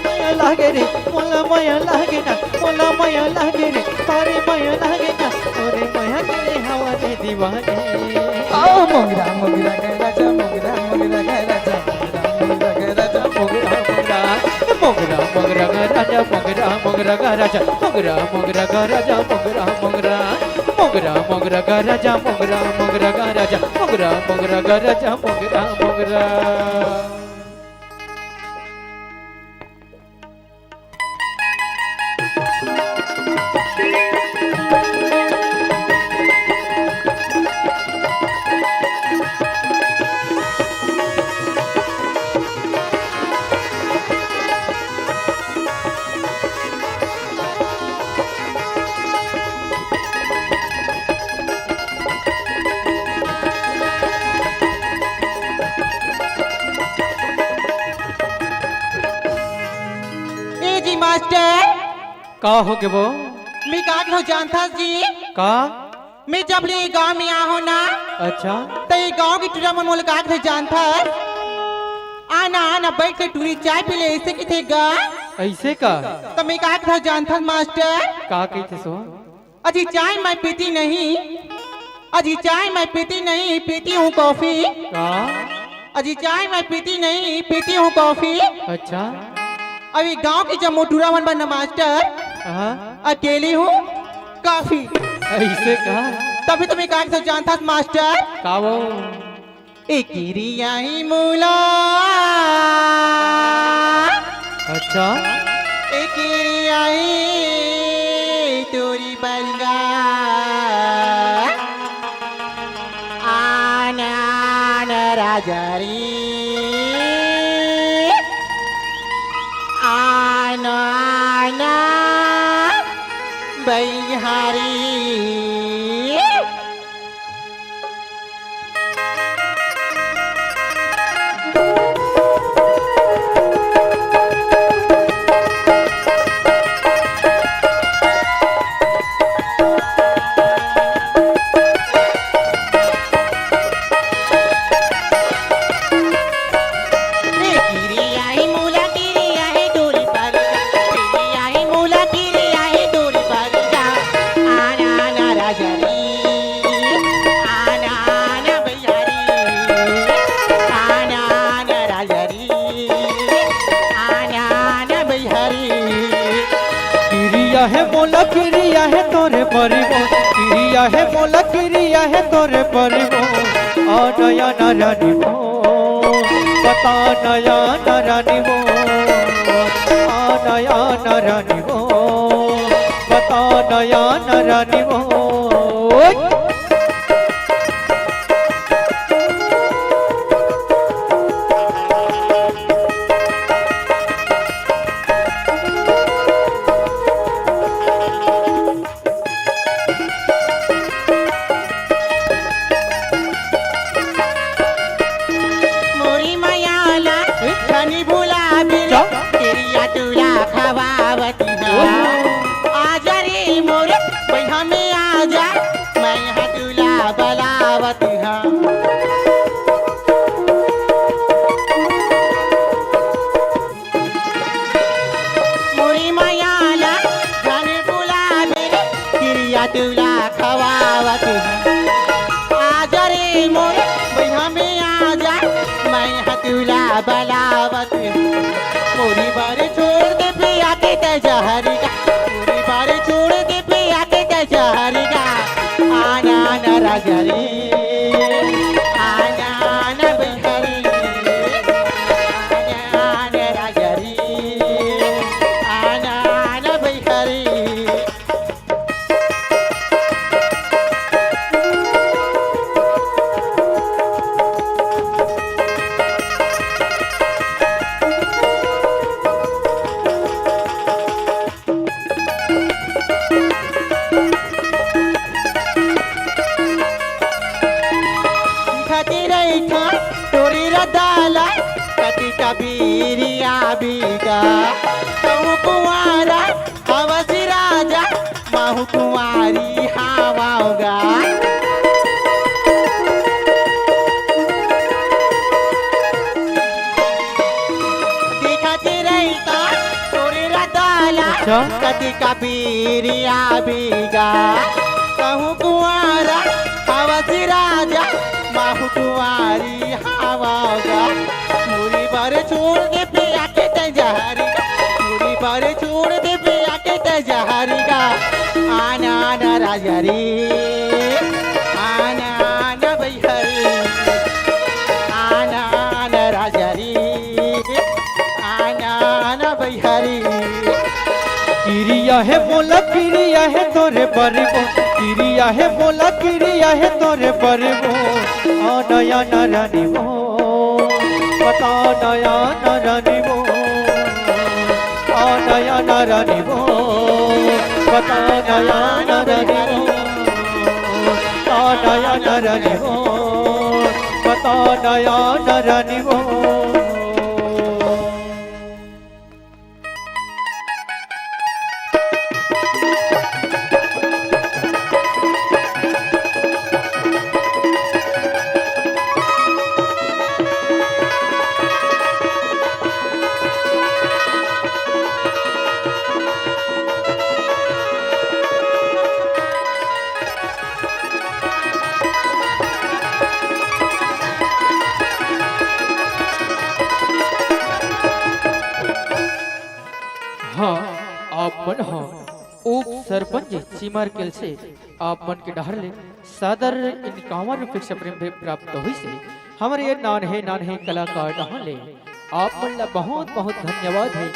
मया लागे रे, मोला मया लागे ना, मोला मया लागे रे, तोरे मया लागे ना, तोरे मया के हवा दे दीवाने। ओ मोंगरा मोंगरा गा राजा, मोंगरा मोंगरा गा राजा, मोंगरा मोंगरा गा राजा, मोंगरा मोंगरा। मोंगरा मोंगरा गा राजा, मोंगरा मोंगरा गा राजा, मोंगरा मोंगरा गा राजा, मोंगरा मोंगरा। मोंगरा मोंगरा गा राजा, मोंगरा मोंगरा गा राजा, मोंगरा मोंगरा गा राजा, मोंगरा मोंगरा। ए जी मास्टर। का हो गे वो? मैं का कथों जानथस जी? का? मैं जब ले गांव में आहूं ना, अच्छा। त ये गांव के टूरा मन मोला का कथे जानथस? आना, आना, बैठ के टूरी चाय पी ले, अइसे कथे गा। अइसे का? त मैं का कथों जानथस मास्टर? का कहिथे सो? अजी चाय मैं पीती नहीं, अजी चाय मैं पीती नहीं, पीती हूँ कॉफी। का? अजी चाय मैं पीती नहीं, पीती हूँ कॉफी। अच्छा। अभी गांव के जम्मो टूरा मन बर ना मास्टर, हाँ। अकेली हूँ काफी। अइसे का? तभी तो मैं का कथों जानथस मास्टर। का वो? ए किरिया ही मोला, अच्छा। ए किरिया ही तोरी बलगा। आन, आन राजा रे, आन, आन बइहारी। आना, आना बइहारी। किरिया हे मोला, किरिया हे तोरे परिबो, किरिया हे मोला, किरिया हे तोरे परिबो। आना, आना रानी वो, बता ना, आना रानी वो, आना, आना रानी वो, बता ना, आना रानी वो। मोरी मया ला धनी भुला बिल, क्या? तेरी आटूला खवावती हा। ओहो। आजा रे मोर बइहा में आजा, मैं हा तुला बलावत हा। मोरी मया ला धन बुलावे रे, किरिया तुला खवावत हा। आजा रे मोर बइहा में आजा, मैं हा तुला बलावत हा। मोरी बर छोड़ दे पिया के ते जहर का, मोरी बर छोड़ दे पिया के ते जहर का। आना ना राजा रे, आना ना बइहा रे, आना ना राजा रे, आना ना बइहा रे। बीगा। तहूँ कुंवारा हवस राजा, महूँ कुंवारी हवँव गा। दिखत रहिता तोरे रतला, अच्छा। कतिका पीरिया बीगा। तहूँ कुंवारा हवस राजा, महूँ कुंवारी हवँव गा। मुड़ी बर छोड़ दे पिया के तैं जहरी गा, मुड़ी बर छोड़ दे पिया के तैं जहरी गा। आना, आना राजा रे, आना, आना बइहा रे, आना, आना राजा रे, आना, आना बइहा रे। किरिया हे मोला, किरिया हे तोरे बर वो, किरिया हे मोला, किरिया हे तोरे बर वो। आना, आना रानी वो, बता आना, आना रानी वो। आना, आना रानी वो, बता आना, आना रानी वो। आना, आना रानी वो, बता आना, आना रानी वो। हाँ, आप मन ह उप सरपंच चिमरकेल से आप मन के डहर ले सादर इक्यावन रुपये से प्रेम भेंट प्राप्त होइस हे। हमर ये नान्हे नान्हे कलाकार डहर ले आप मन ला बहुत बहुत धन्यवाद हे,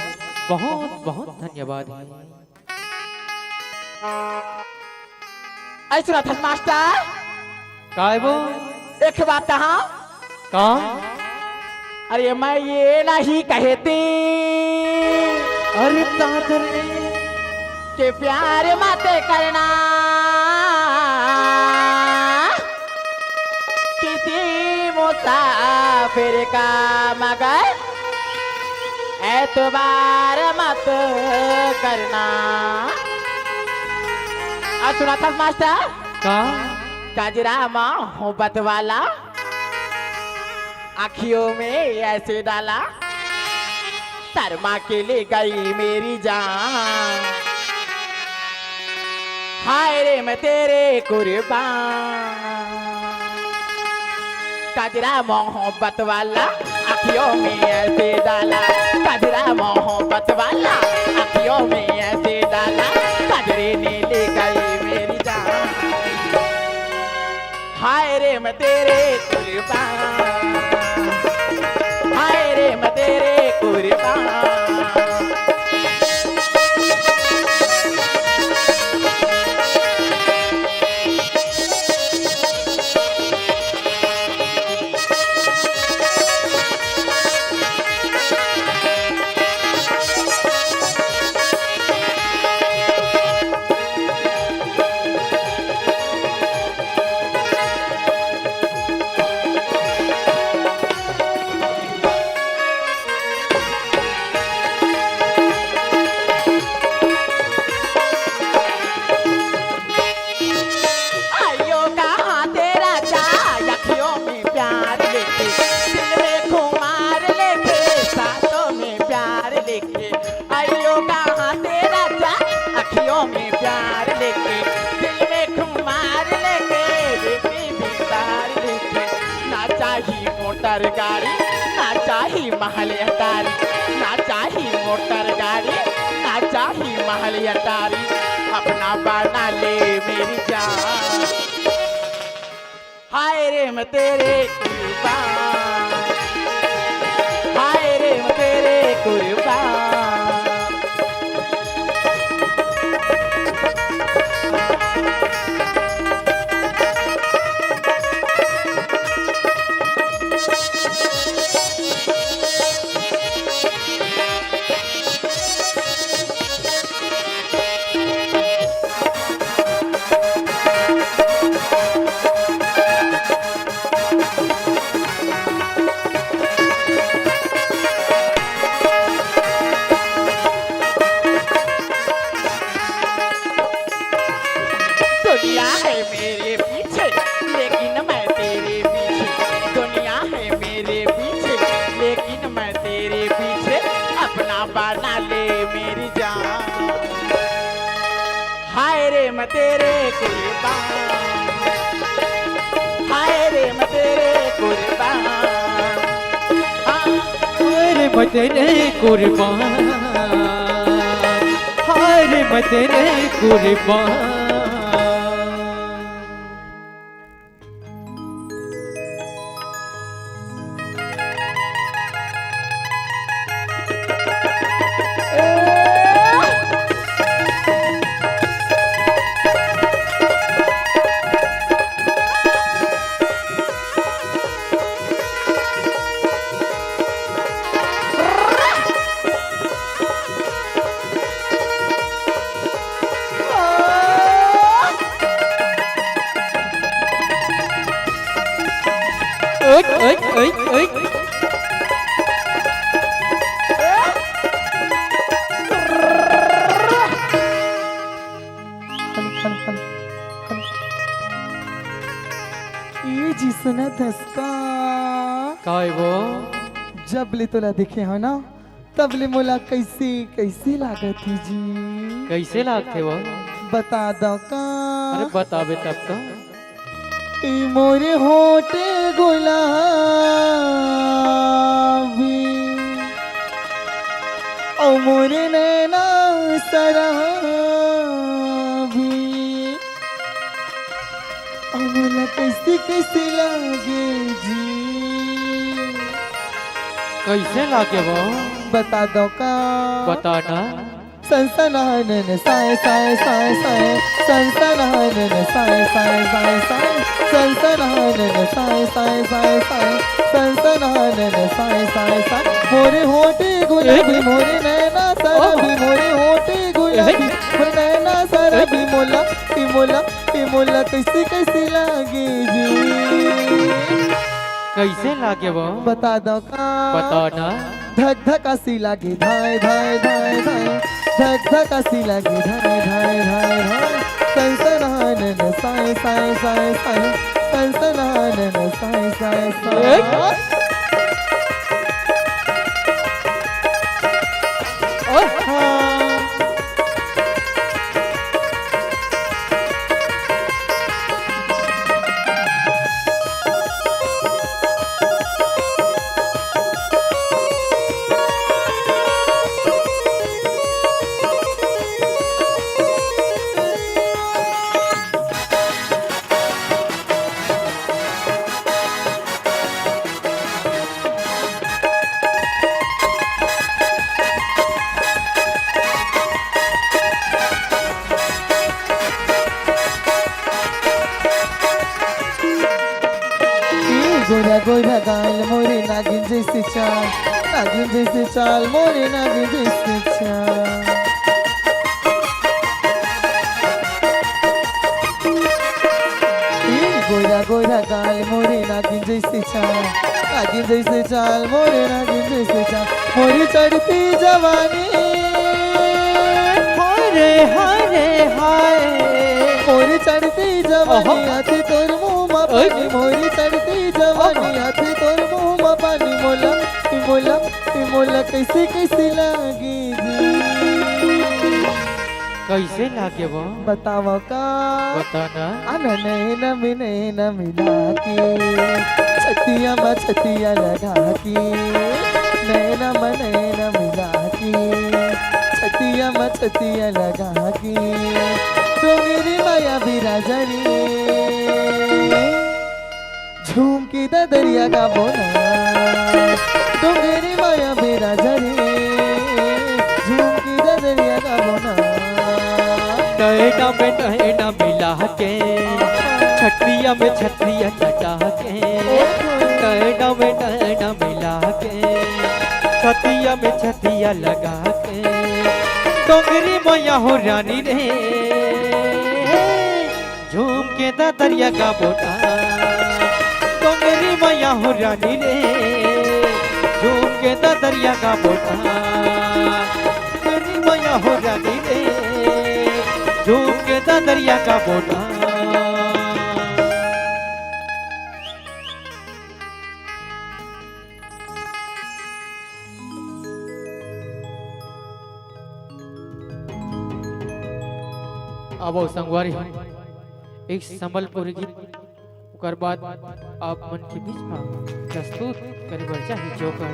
बहुत बहुत धन्यवाद हे। ऐ सुनत हस मास्टर? काय वो? एक बात कहा। का? अरे मैं ये नहीं कहती अरे का करे? कि प्यार मत करना किसी मुसाफिर का, मगर एतबार मत करना। अउ सुनत हस मास्टर? का? कजरा मोहब्बत वाला आँखियों में ऐसे डाला, शर्मा के ले गई मेरी जान। हाय रे मैं तेरे कुर्बान। कजरा मोहब्बत वाला आँखियों में ऐसे डाला, कजरा मोहब्बत वाला आँखियों में ऐसे डाला, कजरे ने ले गई मेरी जान। हाय रे मैं तेरे कुर्बान, हाय रे मैं तेरे कुर्बान। आइयो कहाँ तेरा चाय, अखियों में प्यार लेके, दिल में खुमार लेके, सांसों में प्यार लेके। आइयो कहाँ तेरा चाय, अखियों में प्यार लेके, दिल में खुमार लेके, दिल में प्यार लेके। ना चाही मोटर गाड़ी, ना चाही महल अटारी, ना चाही मोटर गाड़ी, ना चाही महल अटारी, अपना बना ले मेरी जान। हाय रे मैं तेरे कुर्बान, हाय रे मैं तेरे कुर्बान। रे मैं तेरे कुर्बान, हाय रे मैं तेरे कुर्बान, हाँ। हाय रे मैं तेरे कुर्बान, हाय रे मैं तेरे कुर्बान। ओए, ओए, ओए, ओए। हल, हल, हल, हल। ए जी सुनत हस का? का हे वो? जब ले तोला देखे हंव ना, तब ले मोला कइसे कइसे लागत हे जी। कइसे लागथे वो? बता दव का? अरे बताबे तब तो। ए मोरे होंठ गुलाबी, अउ मोरे नैना शराबी, अउ मोला कइसे कइसे लागे जी। कइसे लागे वो? बता दव का? बता ना। सनसनानन साय साय साय साय, सनसनानन साय साय साय साय, सनसनानन साय साय साय साय, सनसनानन साय साय साय। मोरे होंठ गुलाबी, ए? मोरे नैना शराबी, ओह। मोरे होंठ गुलाबी, ए? मोरे नैना शराबी, ए? मोला, ए मोला, ए मोला कइसे कइसे लागे जी। कइसे लागे वो? बता दव का? बता ना। धक धक असी लागे धाय धाय धाय धाय, धक धक असी लागे धाय धाय धाय धाय, सनसनानन साय साय साय साय, सनसनानन साय साय साय। ए? ओए। हाँ। ए गोरा गोरा गाल मोरे नागिन जइसे चाल, नागिन जइसे चाल मोरे नागिन जइसे चाल। ए गोरा गोरा गाल मोरे नागिन जइसे चाल, नागिन जइसे चाल मोरे नागिन जइसे चाल। मोरी चढ़ती जवानी, हाय रे हाय रे हाय। मोरी चढ़ती जवानी, ओहो। आथे तोर मुंह म पानी। ओए। मोरी चढ़ती जवानी, ओहो। आथे तोर मुंह म पानी। मोला, मोला, मोला कइसे कइसे लागे जी। कइसे लागे वो? बतावव का? बता ना। आ नैना में नैना मिला के, छतिया म छतिया लगा के, नैना म नैना मिला के, छतिया म छतिया लगा के, डोंगरी माया बिराजा रे। झूम के ददरिया गाबो ना, डोंगरी माया बिराजा रे। झूम के ददरिया गाबो ना। नैना में नैना मिला के, छतिया में छतिया सटा के। नैना में नैना मिला के, छतिया में छतिया लगा के। डोंगरी मैया हो रानी रे, झूम के ददरिया गाबो ना, डोंगरी मैया हो रानी रे, झूम के ददरिया गाबो ना, डोंगरी मैया हो रानी रे, झूम के ददरिया गाबो ना। आवो संगवारी हो, एक संबलपुरी गीत, ओकर बाद आप मन के बीच म प्रस्तुत करे बर चाही जोकड़।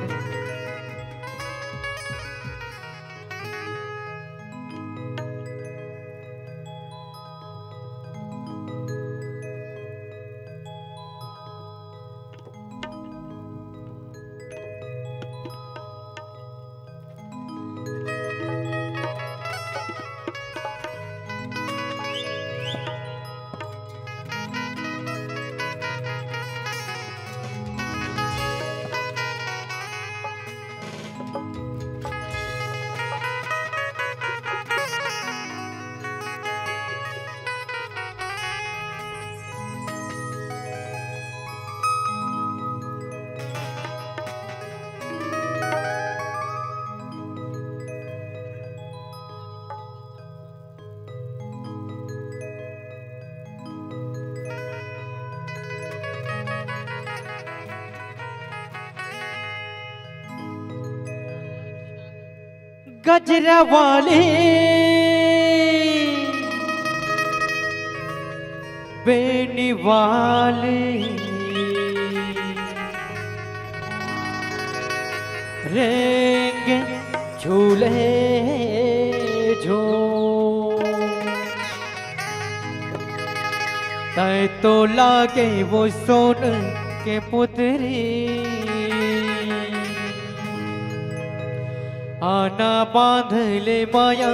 गजरा वाले, बेनी वाले, रेंगे झूले झूल। तैं तो लागे वो सोन के पुतरी, आना बांध ले माया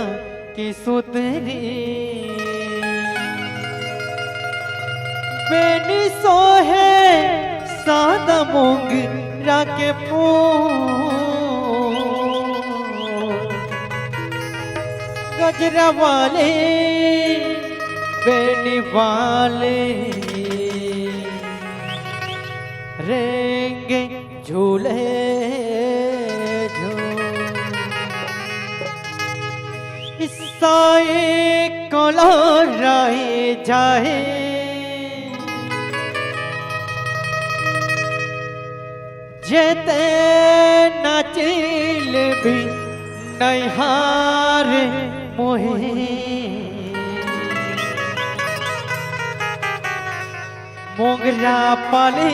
के सुतरी। बेनी सोहे सादा मोंगरा के फूल, गजरा वाले, बेनी वाले, रेंगे झूले झूल। साई कोलो राई जाए, जेते नाचिल भी नैहार मोहे। मोंगरा पाले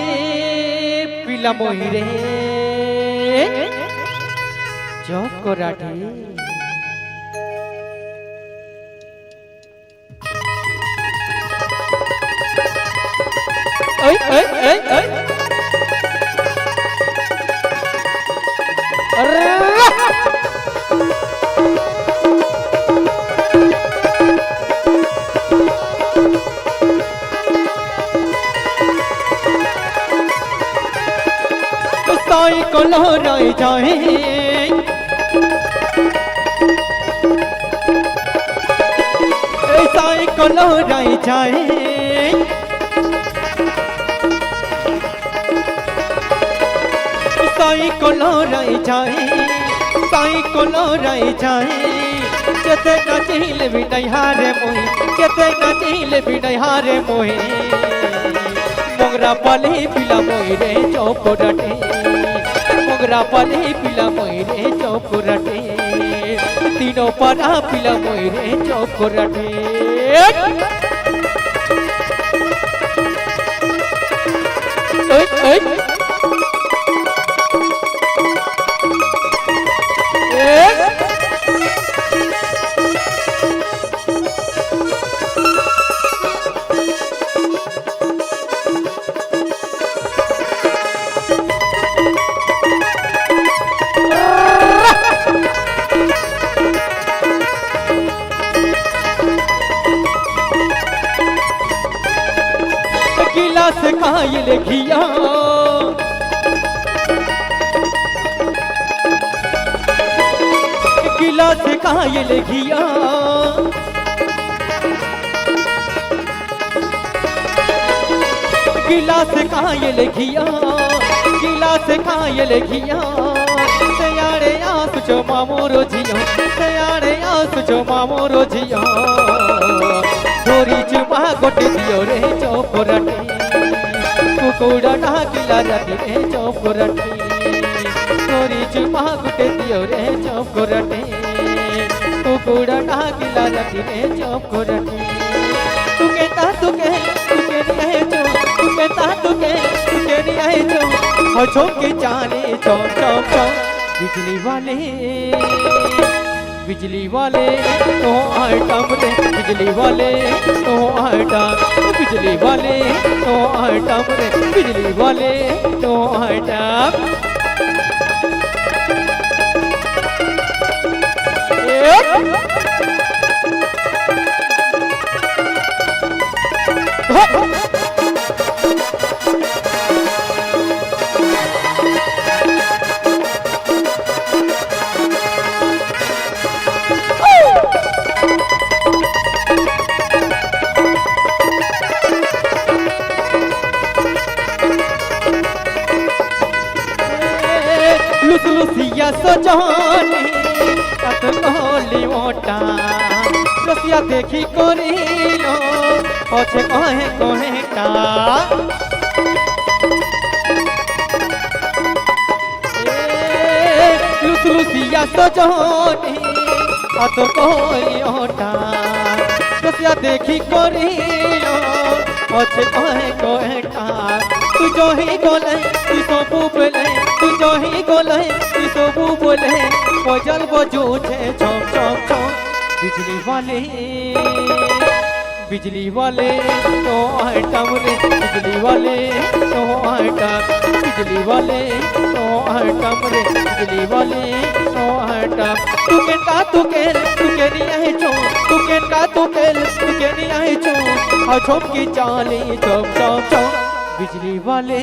पीला मोही रे, चौकोराठी। ओए, ओए, ओए, ओए। अरे! साई को लहराई जाए, ए साई को लहराई जाए, साई को लहराई जाए, साई को लहराई जाए। जेते नाचिल भी नैहारे मोही, जेते नाचिल भी नैहारे मोही। मोंगरा पाली पीला मोही रे चौकोराटी, मोंगरा पाली पीला मोही रे चौकोराटी, तीनों पारा पीला मोही रे चौकोराटी। ओए, ओए। ए? गिलास कायल घिया, गिलास कायल घिया, गिलास कायल घिया, गिलास कायल घिया। सयाड़े आस जो मामो रोजिया, सयाड़े आस जो मामो रोजिया। धोरी चुमा गोटे दियो रे चौकोराटी, कुकुड़ा डाकिला राती रे चौकोराटी। धोरी चुमा गोटे दियो रे चौकोराटी, कुकुड़ा डाकिला चिरे चौक रखे। तू कहता तू कह, तू कह नहीं आए जो, तू कहता तू कह, तू कह नहीं आए जो। हो झोंके चाले चौक चौक चौक। बिजली वाले, बिजली वाले, तो आइटम रे। बिजली वाले, तो आइटम। बिजली वाले, तो आइटम रे। बिजली वाले, तो आइटम। लुसलुसिया सजनी, अत कोली ओटा। रसिया देखी करिलो, पछे कहे कहे टा। ए, लुसलुसिया सजनी, अत कोली ओटा। रसिया देखी करिलो, पछे कहे कहे टा। तू जो ही गोले, तू सोबू बोले, तू जो ही गोले, तू सोबू बोले। बजल बजू छे छम छम छम। बिजली वाले, बिजली वाले, तो आइटम रे। बिजली वाले, तो आइटम। बिजली वाले, तो आइटम रे। बिजली वाले, तो आइटम। तू केनका, तू केन, तू केनी आहे छो। तू केनका, तू केन, तू केनी आहे छो। आ झोंकी चाली, चौक, चौक, चौक। बिजली वाले,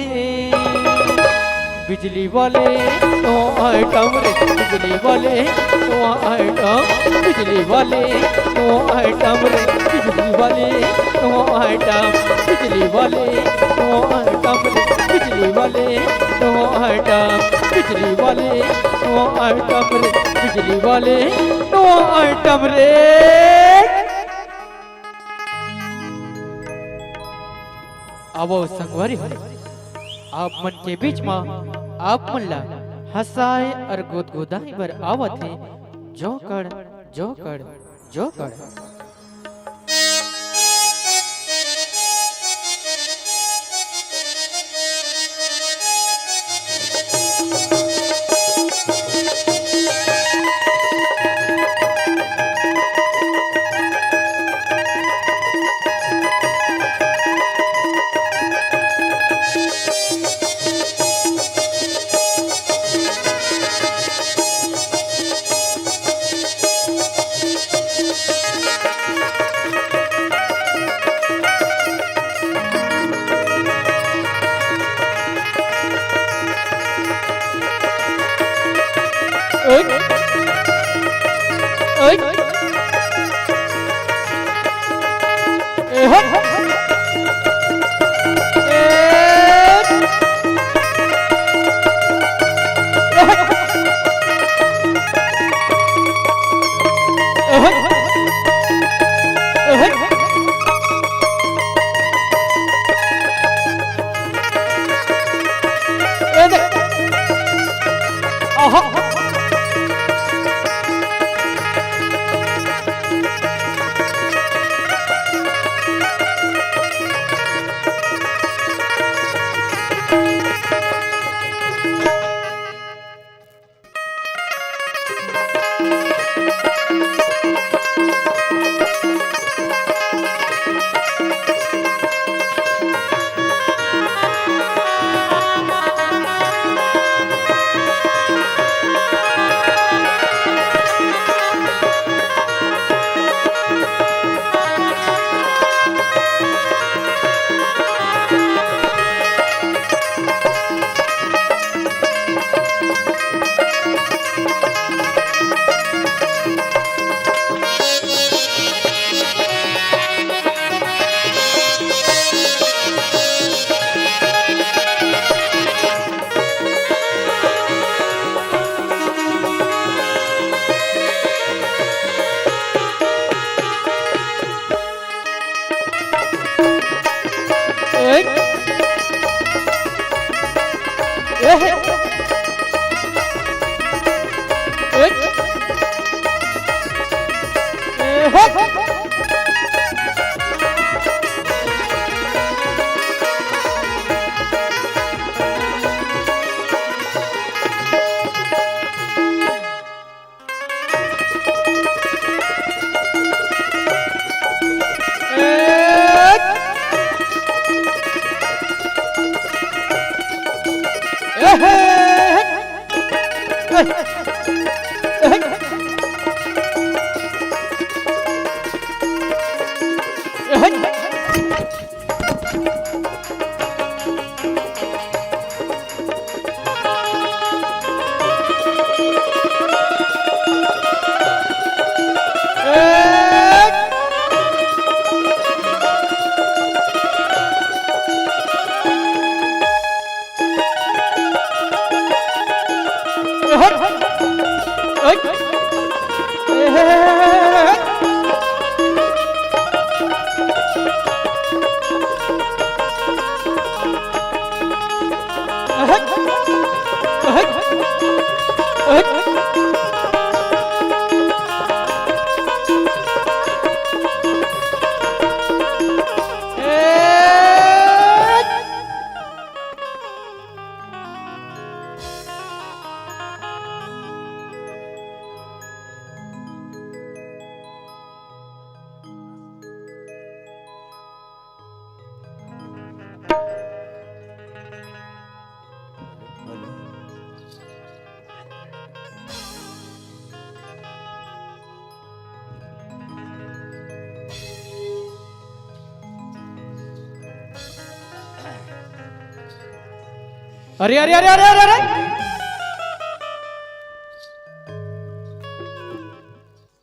बिजली वाले, तो आइटम रे। बिजली वाले, तो आइटम। बिजली वाले, तो आइटम रे। बिजली वाले, तो आइटम। बिजली वाले, तो आइटम रे। बिजली वाले, तो आइटम। बिजली वाले, तो आइटम रे। बिजली वाले, तो आइटम रे। आवो संगवारी हो, आप मन के बीच म आप मन ला हंसाए अउ गुदगुदाए बर आवत हे जोंकड़, जोंकड़, जोंकड़। अरे, अरे, अरे, अरे, अरे, अरे!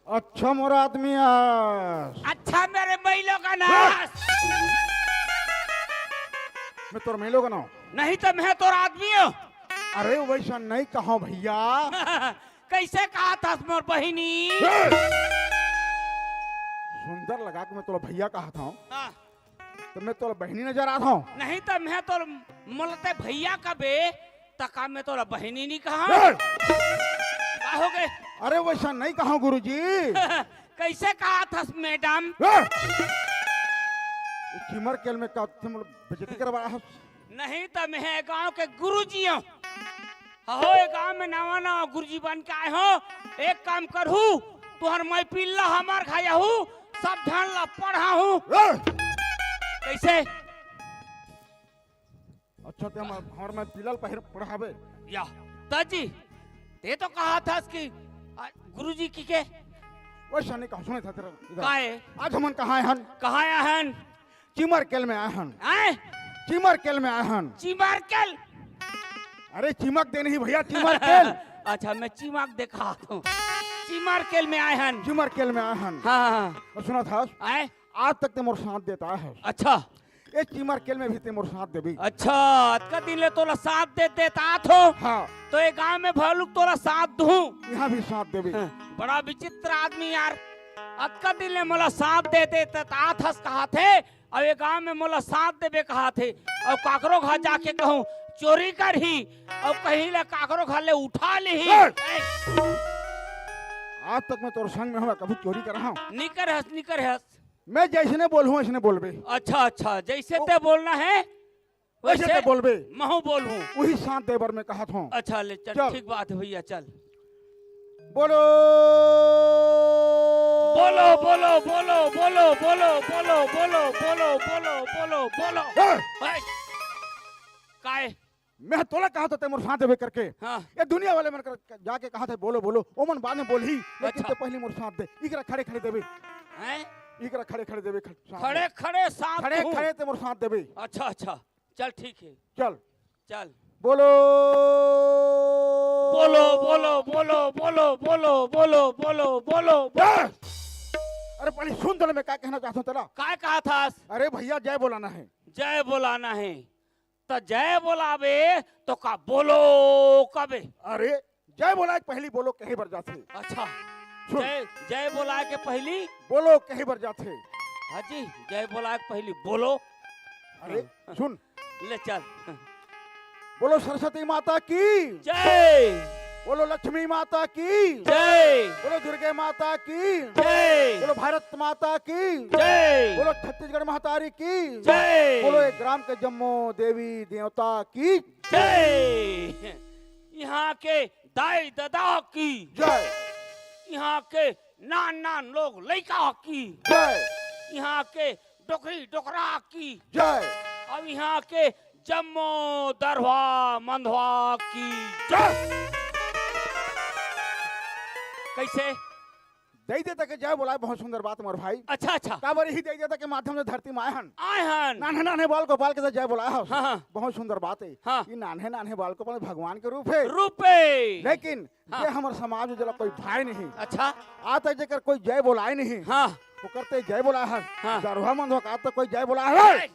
अच्छा, मोर आदमी आस। अच्छा, मेरे मइलो का नास। मैं तोर मइलो का नाव। नहीं तो मैं तोर आदमी हूँ। अरे, वैसा नहीं कहा भैया। कैसे कहा था मोर बहिनी? सुंदर लगा के मैं तोला भैया कहा था। हाँ। तो मैं तोला बहिनी नजर आता हूँ। नहीं तो मैं तो मोला ते भैया कबे, त का मैं तोला बहिनी नहीं कहा? ए! का हो गए? अरे, वैसा नहीं कहा गुरुजी। कैसे कहा था मैडम? ए! ये चीमर केल में का तुम लोग बेइज्जती करवा रहा हो? नहीं तो मैं गांव के गुरुजी हूँ। हो, ये गांव में नवा नवा गुरुजी बन के आए हो। एक काम करहू, तुहर मइपिल्ला हमार खाया हूँ, सब झन ला पढ़ाहूँ। ए! कैसे? अच्छा, ते हमर, हमर मइपिल्ला ल पहिर पढ़ाबे? या, ताजी, ते तो कहा था कि, आ, गुरुजी की के? वैसा नहीं कहा, सुने था तेरा, इधर। काहे? आज हमन कहाँ आए हन? कहाँ आए हन? चीमर केल में आए हन। हैं? चीमर केल में आए हन। चीमर केल? अरे, चिमक दे नहीं भैया, चीमर केल। अच्छा, मैं चिमक देखा हूँ। चीमर केल में आए हन। चीमर केल में आए हन। हाँ, हाँ, हाँ। और सुना था, आए? आज तक ते मोर साथ देता है। अच्छा। ये चीमर केल में भी ते मोर साथ देबी। अच्छा, अतका दिन ले तोला साथ दे देता आत हो। हाँ। तो ये गांव में भलुक तोला साथ दूं। यहाँ भी साथ देबी। हाँ, बड़ा विचित्र आदमी यार। अतका दिन ले मोला साथ दे देता आत हस कहा थे, अब ये गांव में मोला साथ देबे कहा थे, अब काकरो घर जाके कहूँ चोरी करही, अब कहीं ले काकरो घर ले उठा लेही। ए! ए! आज तक मैं तोर संग में हूँ, कभी चोरी करा हूँ? नहीं करे हस, नहीं करे हस। मैं जैसने बोलहूँ, वैसने बोलबे। अच्छा, अच्छा, जैसे ओ, ते बोलना है, वैसे वैसे ते बोलबे। महूँ बोलहूँ। वही साथ दे बर मैं कहत हूँ। अच्छा, ले चल, चल। ठीक बात है भैया, चल। बोलो। बोलो, बोलो, बोलो। ए! काय? मैं तोला कहा था, ते मोर साथ देबे करके। हाँ। ये दुनिया वाले मन कर जाके कहा था, "बोलो, बोलो।" ओमन बाद में बोलही, लेकिन अच्छा। ते पहली मोर साथ दे। इकरा खड़े खड़े देबे। हैं? इकरा खड़े खड़े देबे, खड़-, साथ खड़े दे। खड़े साथ खड़े दूँ। खड़े ते मोर साथ देबे। अच्छा, अच्छा। चल, ठीक है। चल। चल। बोलो। बोलो, बोलो, बोलो। ए! अरे, पहले सुन तो ले, मैं का कहना चाहता हूँ तेला। काय कहा था? अरे भैया, जय बोलाना है। जय बोलाना है। त जय बोलाबे तो का बोलो कबे? अरे, जय बोलाय के पहली बोलो कहे बर जाथे। अच्छा। सुन। जय, जय बोलाय के पहली? बोलो कहे बर जाथे। हाँ जी, जय बोलाय के पहली बोलो। अरे, हाँ। सुन। ले चल। बोलो सरस्वती माता की। जय। बोलो लक्ष्मी माता की। जय। बोलो दुर्गे माता की। जय। बोलो भारत माता की। जय। बोलो छत्तीसगढ़ महतारी की। जय। बोलो एक ग्राम के जम्मो देवी देवता की। जय। यहाँ के दाई ददा की। जय। यहाँ के नान नान लोग लइका की। जय। यहाँ के डोकरी डोकरा की। जय। अब यहाँ के जम्मो दरवा मंधवा की। जय। कैसे? दई देवता के जय बोलाय, बहुत सुंदर बात मोर भाई। अच्छा, अच्छा। काबर ही दई देवता के माध्यम से धरती में आए हन। आए हन। नान्हे नान्हे बाल गोपाल के जय बोलाय हस। हाँ, हाँ। बहुत सुंदर बात है। हाँ। ये नान्हे नान्हे बाल गोपाल भगवान के रूप है। रूप है। लेकिन हाँ। ये हमर समाज में जेला कोई भाई नहीं। अच्छा। आज तक जेकर कोई जय बोलाय नहीं। हाँ। ओकर ते जय बोलाय हस। हाँ। दरवा मंधवा का आज तक कोई जय बोलाय हस।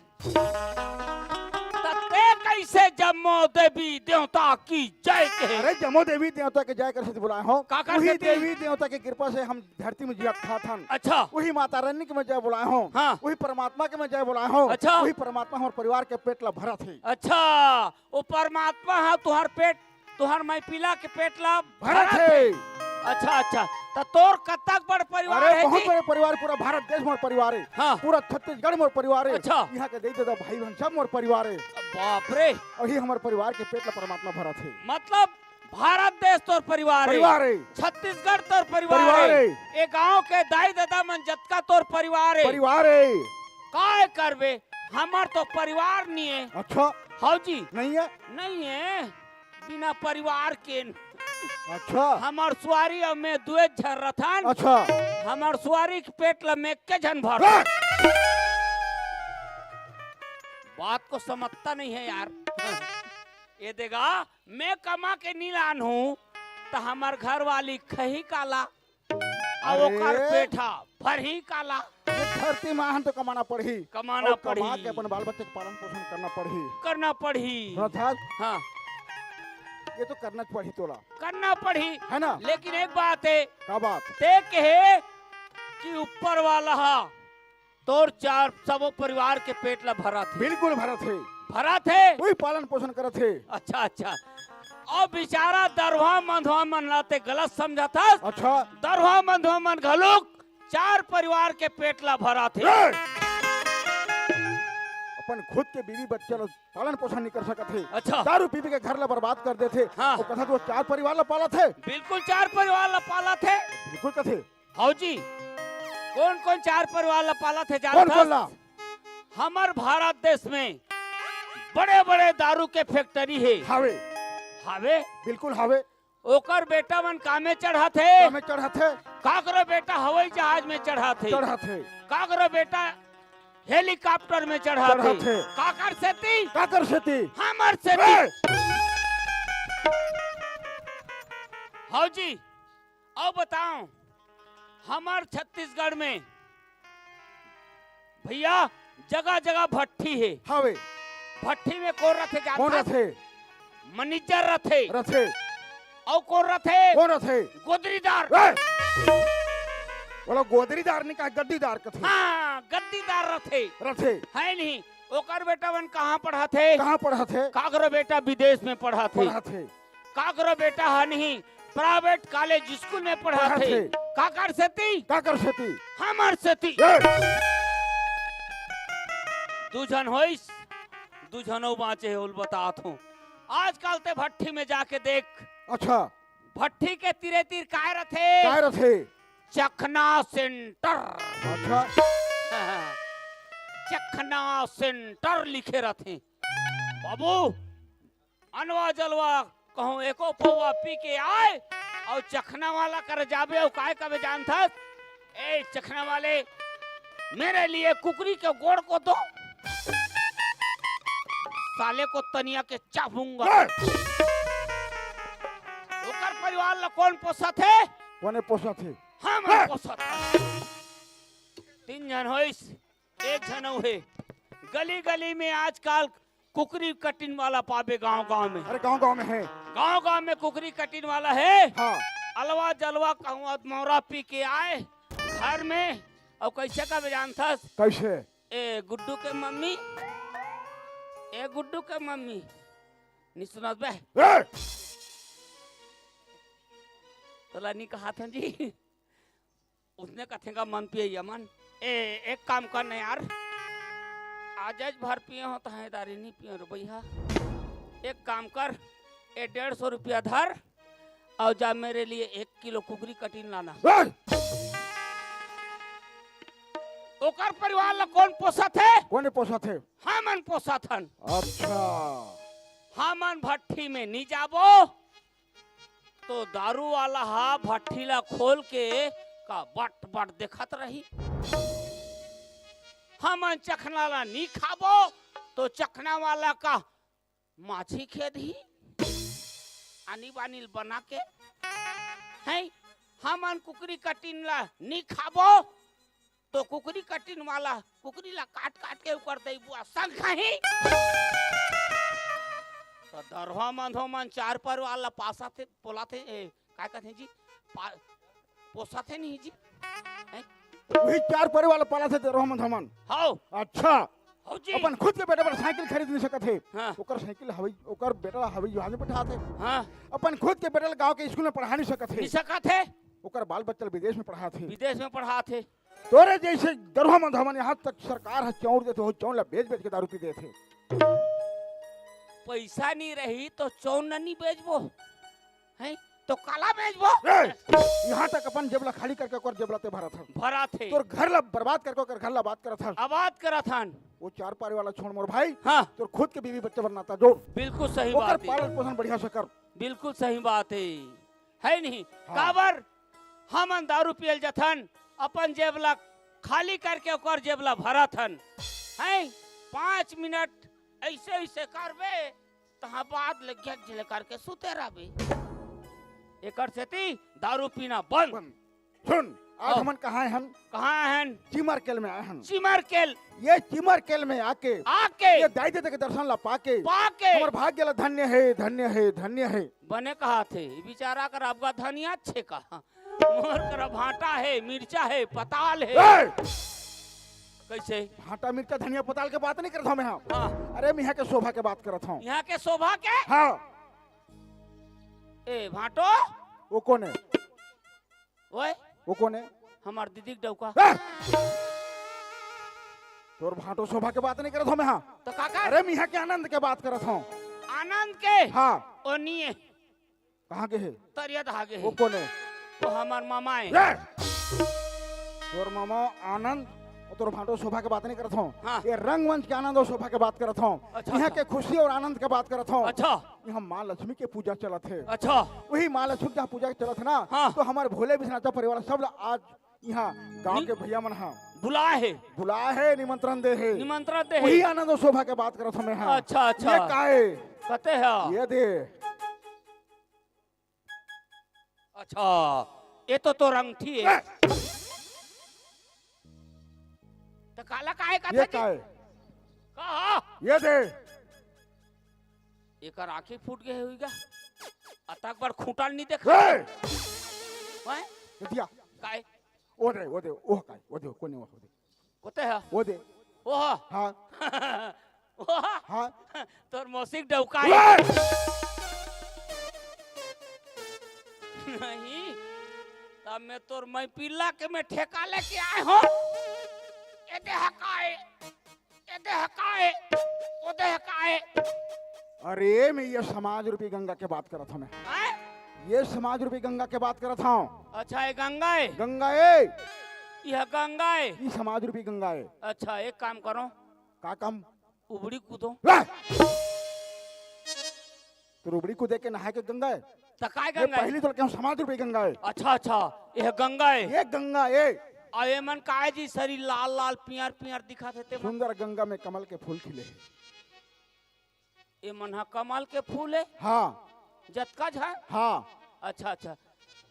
त ते कैसे जम्मो देवी देवता की जय कहे? अरे, जम्मो देवी देवता के जय कर से बोलाय हंव। का कर वही से? देवी देवता के कृपा से हम धरती में जियत खात हन। अच्छा। वही माता रानी के मैं जय बोलाय हंव। हाँ। वही परमात्मा के मैं जय बोलाय हंव। अच्छा। वही परमात्मा हमर परिवार के पेट ला भरत हे। अच्छा, वो परमात्मा ह तुहर पेट, तुहर मइपिला के पेट ला भरत भरत हे। हे। अच्छा, अच्छा। त तोर कतक बड़ परिवार अरे, हे बहुत जी? बड़े परिवार, पूरा भारत देश मोर परिवार हे। हाँ। पूरा छत्तीसगढ़ मोर परिवार हे। अच्छा। यहाँ के दई ददा भाई बहन सब मोर परिवार हे। बाप रे। अउ ये हमर परिवार के पेट ला परमात्मा भरत हे। मतलब भारत देश तोर परिवार हे। परिवार हे। छत्तीसगढ़ तोर परिवार परिवार हे। हे। ए गांव के दाई ददा मन जतका तोर परिवार हे। परिवार हे। काय करबे? हमर तो परिवार नइ हे। अच्छा। हव जी। नइ हे? नइ हे। बिना परिवार के न। अच्छा। हमर सुवारी अउ मैं दुए झन रथन। अच्छा। हमर सुवारी के पेट ल मैं एके झन भर। हाँ। बात को समझता नहीं है यार। ए दे गा, मैं कमा के नी लानहूं, त हमर घरवाली खही काला? अउ अरे। ओकर पेट ह भरही काला? ये धरती मा हन तो कमाना पड़ही। कमाना अउ कमा पड़ही। के अपन बाल बच्चा के पालन पोषण करना पड़ही। करना पड़ही। सुनत हस? हाँ। ये तो करना पड़ही तोला। करना पड़ही। है ना? लेकिन एक बात हे। का बात? ते कहे कि ऊपर वाला ह तोर चार सबो परिवार के पेट ला भरत हे। बिल्कुल भरत हे। भरत हे? वही पालन पोषण करत हे। अच्छा, अच्छा। अउ बेचारा दरवा मंधवा मन ला ते गलत समझत हस। अच्छा। दरवा मंधवा मन घलोक चार परिवार के पेट ला भरत हे। ए! अपन खुद के बीवी बच्चा ला पालन पोषण नहीं कर सकत हे। अच्छा। दारू पी पी के घर ला बर्बाद कर देथे। हाँ। वो कथत वो चार परिवार ला पालत हे। बिल्कुल चार परिवार ला पालत हे। बिल्कुल कथे। हव जी, कोन-कोन चार परिवार ला पालत हे, जानत हस? कोन-कोन ला? हमर भारत देश में बड़े-बड़े दारू के फैक्ट्री हे। हावे। हावे? बिल्कुल हावे। ओकर बेटा मन कामे चढ़त हे। कामे चढ़त हे। काकरो बेटा हवाई जहाज में चढ़त हे। चढ़त हे। काकरो बेटा हेलीकॉप्टर में चढ़त हे। चढ़त हे। काकर सेती? काकर सेती? हमर सेती। ए! हव जी, अउ बताओ, हमर छत्तीसगढ़ में भैया जगह-जगह भट्ठी हे। हावे। भट्ठी में कोन रथे जानत हस? कोन रथे? मैनेजर रथे। रथे। अउ कोन रथे? कोन रथे? गोदरीदार। ए! बोला गोदरीदार नहीं कहा, गद्दीदार कथे। हाँ, गद्दीदार रथे। रथे। हे नहीं, ओकर बेटा मन कहाँ पढ़त हे? कहाँ पढ़त हे? काकरो बेटा विदेश में पढ़त हे। पढ़त हे। काकरो बेटा ह नहीं, प्राइवेट कॉलेज स्कूल में पढ़त हे। पढ़त हे। काकर सेती? काकर सेती? हमर सेती। ए! दू झन होइस, दू झन अउ बाँचे हे, ओला बतात हूँ। आजकल ते भट्ठी में जाके देख। अच्छा। भट्ठी के तीरे तीर काय रथे? काय रथे? चखना सेंटर। अच्छा। चखना सेंटर लिखे रथे। बाबू, अनवा जलवा कहूँ एको पौवा पी के आए अउ चखना वाला कर जाबे अउ काय कबे जानथस? ए चखना वाले, मेरे लिए कुकरी के गोड़ को दो, साले को तनिया के चाबूंगा। ए! ओकर परिवार ला कोन पोसत हे? कोने पोसत हे? हम ए! पोसत हे। तीन झन होइस, एक झन अउ हे। गली गली में आजकल कुकरी कटिन वाला पाबे गांव गांव में। अरे गांव गांव में हे। गांव गांव में कुकरी कटिन वाला हे। हाँ। अलवा जलवा कहूँ मौरा पी के आए घर में, अउ कैसे कबे जानथस? कैसे? ए गुड्डू के मम्मी, ए गुड्डू के मम्मी, नी सुनत बे? ए! तोला नी कहाथन जी। उसने कथे का मन पियैया मन। ए, एक काम कर ना यार, आज आज भर पिए हो तो है दारी नहीं पिए रे भैया। एक काम कर, ए डेढ़ सौ रुपया धर अउ जा मेरे लिए एक किलो कुकरी कटिन लाना। ए! ओकर परिवार ला कोन पोसत हे? कोने पोसत हे? हमन पोसत हन। अच्छा। हमन भट्ठी में नी जाबो, तो दारू वाला हा भट्ठी ला खोल के का बट बट देखत रही। हमन चखना ला नी खाबो, तो चखना वाला का माछी खेदही, आनी बानी ल बना के। हैं, हमन कुकरी कटिन ला नी खाबो, तो कुकरी कटिन वाला कुकरी ला काट काट के उकर दई बुआ संग खाही। तो दरवा मंधो मन चार परिवार ला पासा थे, पोला थे, ए, काय कथे जी? पा-, पोसा थे नहीं जी? हैं? वही चार परिवार ला पाला थे दरवा मंधो मन। हव। अच्छा। हव जी। अपन खुद के बेटा बर साइकिल खरीद नहीं सकत हे। हाँ। ओकर साइकिल हवाई, ओकर बेटा ला हवाई जहाज में पठा थे। हाँ। अपन खुद के बेटा ला गांव के स्कूल में पढ़ा नहीं सकत हे। नहीं सकत हे। ओकर बाल बच्चा ला विदेश में पढ़ा थे। विदेश में पढ़ा थे। तोरे जैसे दरवा मंधो मन यहाँ तक सरकार ह चौंर देथे, वो चौंर ला बेच बेच के दारू पी देथे। पैसा नहीं रही तो चौंर ला नहीं बेचबो, हैं? तो काला बेचबो? ए, यहाँ तक अपन जेब ला खाली करके ओकर जेब ला ते भरत हस। भरत हे। तोर घर ला बर्बाद करके ओकर घर ला आबाद करत हस। आबाद करत हन। वो चार पारी वाला छोड़ मोर भाई। हाँ। तोर खुद के बीवी बच्चा बर नाता जोड़। बिल्कुल सही ओकर बात हे। पालन पोषण बढ़िया से कर। बिल्कुल सही बात हे। है नहीं? हाँ। काबर हमन दारू पियल जथन, अपन जेब ला खाली करके ओकर जेब ला भरत हन। हैं? पाँच मिनट ऐसे ऐसे करबे, तहाँ बाद ले घेक झिले करके सुते रहबे। एकर सेती दारू पीना बंद। बंद। सुन, आज अहो। हमन कहाँ आए हन? कहाँ आए हन? चिमरकेल में आए हन। चिमरकेल। ये चिमरकेल में आके, आके। ये दाई ददा के दर्शन ला पाके, पाके। हमर भाग्य ला धन्य हे, धन्य हे, धन्य हे। बने कहाथे, ई बेचारा कर अबगा धनिया छेका। मोर करा भांटा हे, मिर्चा हे, पताल हे। ए! कइसे? भांटा, मिर्चा, धनिया, पताल के बात नहीं करत हँव मैं, हाँ। हाँ। अरे, मैं इहाँ के शोभा के बात करत हँव। इहाँ के शोभा के? हाँ। ए, भांटो? वो कोन हे? ओए? वो कोन हे? हमर दीदी के डौका। ए! तोर भांटो शोभा के बात नहीं करत हँव मैं, हाँ। तो का कर? अरे, मैं इहाँ के आनंद के बात करत हँव। आनंद के? हाँ। ओ नहीं हे। कहाँ गे हे? तरिया दहा गे हे। वो कोन हे? तो हमर मामा हे। ए! तोर मामा आनंद अउ तोर भांटो शोभा के बात नहीं करत हँव। हाँ। ये रंगमंच के आनंद अउ शोभा के बात करत हँव। अच्छा, इहाँ अच्छा। के खुशी अउ आनंद के बात करत हँव। अच्छा। इहाँ माँ लक्ष्मी के पूजा चलत हे। अच्छा। वही माँ लक्ष्मी के जहाँ पूजा चलत हे ना, हाँ। तो हमर भोले बिसनाचा परिवार सब ला आज इहाँ गाँव नि-, के भैया मन ह बुलाए हे। बुलाए हे, निमंत्रण दे हे। निमंत्रण दे हे। वही आनंद अउ शोभा के बात करत हँव मैं, हाँ। अच्छा, अच्छा। ये काय? कते हे? ये दे। अच्छा, ये तो तोर अंगठी हे। ए! त काला काहे ये कथे जी? काय? कहा? ये दे। एकर आँखी फूट गे होही गा। अतक बड़ खूंटा ल नी देखा। ए! हैं? ये दिया। काय? ओ दे, ओ दे, ओ काय? ओ दे, कोने ओ दे। कोते हे? ओ दे। ओह। हाँ। ओह। हाँ। तोर मौसी के डौका हे। ए! नहीं, तब मैं तोर मई पिल्ला के मैं ठेका लेके आए हँव। ए दे हकाए, ए दे हकाए, ओ दे हकाए। अरे, मैं ये समाज रूपी गंगा के बात करत हँव मैं। हैं? ये समाज रूपी गंगा के बात करत हँव। अच्छा, ये गंगा हे? गंगा हे। यह गंगा हे? ये समाज रूपी गंगा हे। अच्छा, एक काम करो। का काम? उबड़ी कूदो। ला! तोर उबड़ी कूदे के नहाए के गंगा हे? त काय ये गंगा हे? पहली तो लगे समाज रूपी गंगा हे। अच्छा, अच्छा, ये गंगा हे। ये गंगा हे। अउ ये मन काय जी शरीर लाल लाल पियर पियर दिखत हे ते मन? सुंदर गंगा में कमल के फूल खिले हे। ये मन ह कमल के फूल हे? हाँ। जतका झन? हाँ। अच्छा, अच्छा।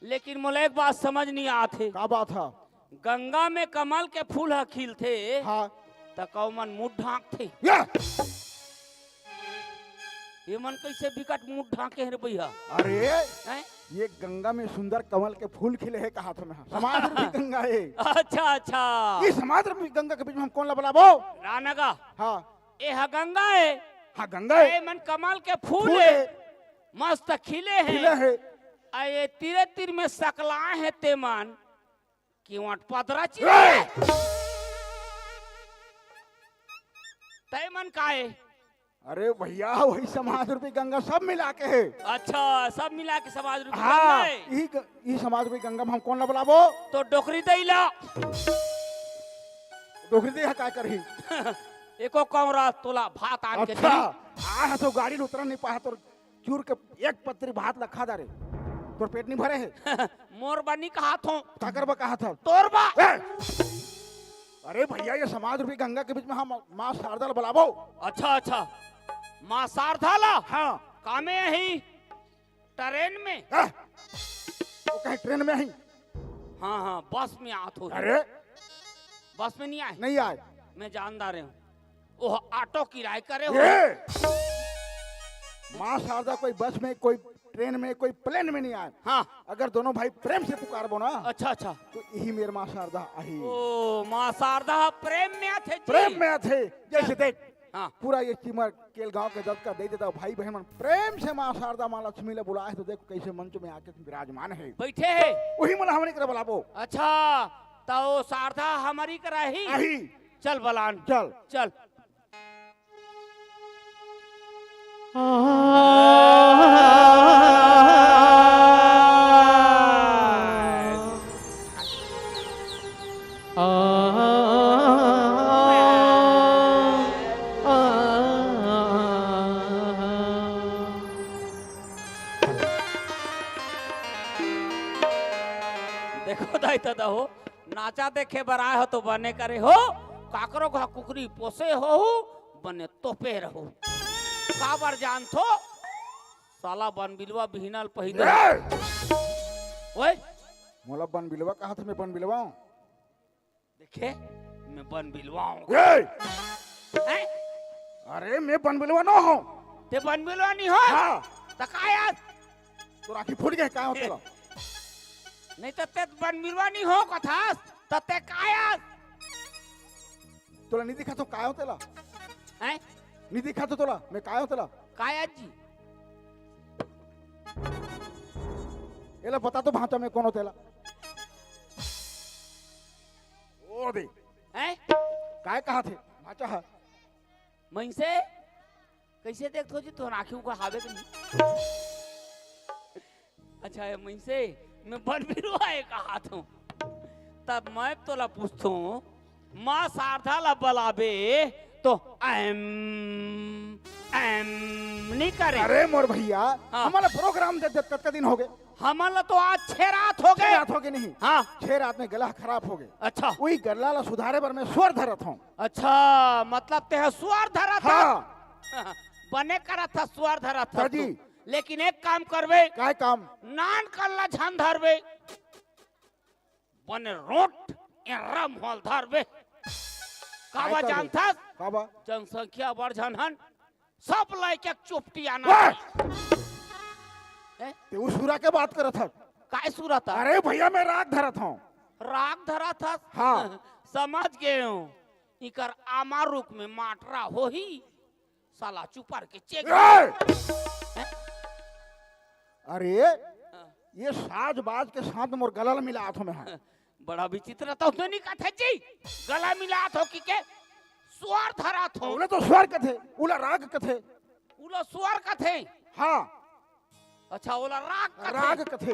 लेकिन मोला एक बात समझ नहीं आत हे। का बात हे? गंगा में कमल के फूल ह खिलथे, हाँ। त का ओमन मुड़ ढांकथे? या! ये मन कइसे बिकट मुड़ ढांके हे रे भैया? अरे, हैं? ये गंगा में सुंदर कमल के फूल खिले हे, कहाथों मैं। समाज रूपी गंगा हे। अच्छा, अच्छा। ये समाज रूपी गंगा के बीच में हम कोन ला बलाबो? रानगा। हाँ। ए हा गंगा हे। हाँ, गंगा हे। ए मन कमल के फूल फूल हे। हे। मस्त खिले हे। खिले हे। अउ ये तीरे तीर में सकलाए हे ते मन। किंवट पदरा चिरे। ए! ते मन का हे? अरे भैया, वही समाज रूपी गंगा सब मिला के हे। अच्छा, सब मिला के समाज रूपी हाँ, गंगा हे। ई ग-, ई समाज रूपी गंगा में हम कोन ला बलाबो? तोर डोकरी दई ला। डोकरी दई ह काय करही? एको कौरा तोला भात आन के अच्छा, दिही। आए ह तो गाड़ी ल उतरा नहीं पाए, तोर चूर के एक पतरी भात ला खा डारे। तोर पेट नहीं भरे हे? मोर बा नहीं कहाथों। काकर बा कहाथस? तोर बा। ए! अरे भैया, ये समाज रूपी गंगा के बीच में हम माँ शारदा ला बलाबो। अच्छा, अच्छा। माँ शारदा ला? हाँ। कामे आही? ट्रेन में? ए! वो कहे ट्रेन में आही? हाँ, हाँ, बस में आत होही। अरे! बस में नहीं आए? नहीं आए। मैं जानदार हूँ। ओह ऑटो किराए करे हो। ए! माँ शारदा कोई बस में, कोई ट्रेन में, कोई प्लेन में नहीं आए। हाँ। अगर दोनों भाई प्रेम से पुकारबो ना, अच्छा, अच्छा। तो यही मेर माँ शारदा आही। ओ, माँ शारदा प्रेम में आथे जी। प्रेम में आथे, जैसे देख, हाँ। पूरा ये चिमरकेल गांव के दतका दई ददा भाई बहन मन प्रेम से माँ शारदा माँ लक्ष्मी ला बुलाए हे, तो देखो कैसे मंच में आके विराजमान हे। बैठे हे। वही मन हमनी करा बलाबो। अच्छा, त ओ शारदा हमरी करा ही? आही। चल बलान। चल। चल। देखो दाई ददा हो, नाचा देखे बर आए हो तो बने करे हो, काकरो घर कुकरी पोसे हो, बने तोपे रहो। काबर जानथो? साला बनबिलवा बिहनल पहिदे। ए! ओए, मोला बनबिलवा कहाथे, मैं बनबिलवा हूँ? देखे, मैं बनबिलवा हूँ। ए! हैं? अरे, मैं बनबिलवा नो हूँ। ते बनबिलवा नहीं हो? हाँ। त काय आस? तोर आँखी फूट गे, काय हो तेला? नहीं त ते बनबिलवा नहीं हो कथस, त ते काय आस? तोला नहीं दिखा तो काय हो तेला? हैं? नहीं दिखा तो तोला, मैं काय हो तेला? काय आस जी? एला बता तो भांचा में कौन हो तेला? ओ दे। हैं? काय कहाथे? भांचा हा। मइनसे, कइसे देखथो जी, तोर आँखी उघार हावे के नहीं? अच्छा, ए मइनसे, मैं बनबिलवा ए कहाथों। तब मैं तोला पूछथों, माँ शारदा ला बलाबे, तो एम, एम नहीं करे। अरे मोर भैया, हाँ। हमला program दे दे, कतका दिन हो गे? हमला तो आज छह रात हो गे। छह रात हो गे नहीं। हाँ। छह रात में गला खराब हो गे। अच्छा। वही गला ला सुधारे बर मैं स्वर धरत हूँ। अच्छा, मतलब ते ह स्वर धरत हस? हाँ। बने करत हस, स्वर धरत हस हाँ जी। तू। लेकिन एक काम करबे। काय काम? नान कल्ला झन धरबे। बने रोट एर्रा मोल धरबे। काबर जानथस? काबर? जनसंख्या बढ़ झन हन, सब लइका चोपटी आना वाह! हे? ते उ सुरा के बात करत हस? काय सुरा था? अरे भैया, मैं राग धरत हूँ। राग धरत हस? हाँ। समझ गे हूँ। इकर आमा रुख में माटरा होही, साला चुपर के चेक। ए! हैं? अरे, हाँ। ये साज बाज के साथ मोर गला ल मिलात हूँ मैं, हाँ। बड़ा विचित्र तो उसने नहीं कथे जी, गला मिलात हो कि के स्वर धरत हो। ओला तो स्वर कथे, ओला राग कथे। ओला स्वर कथे? हाँ। अच्छा, ओला राग कथे। राग कथे।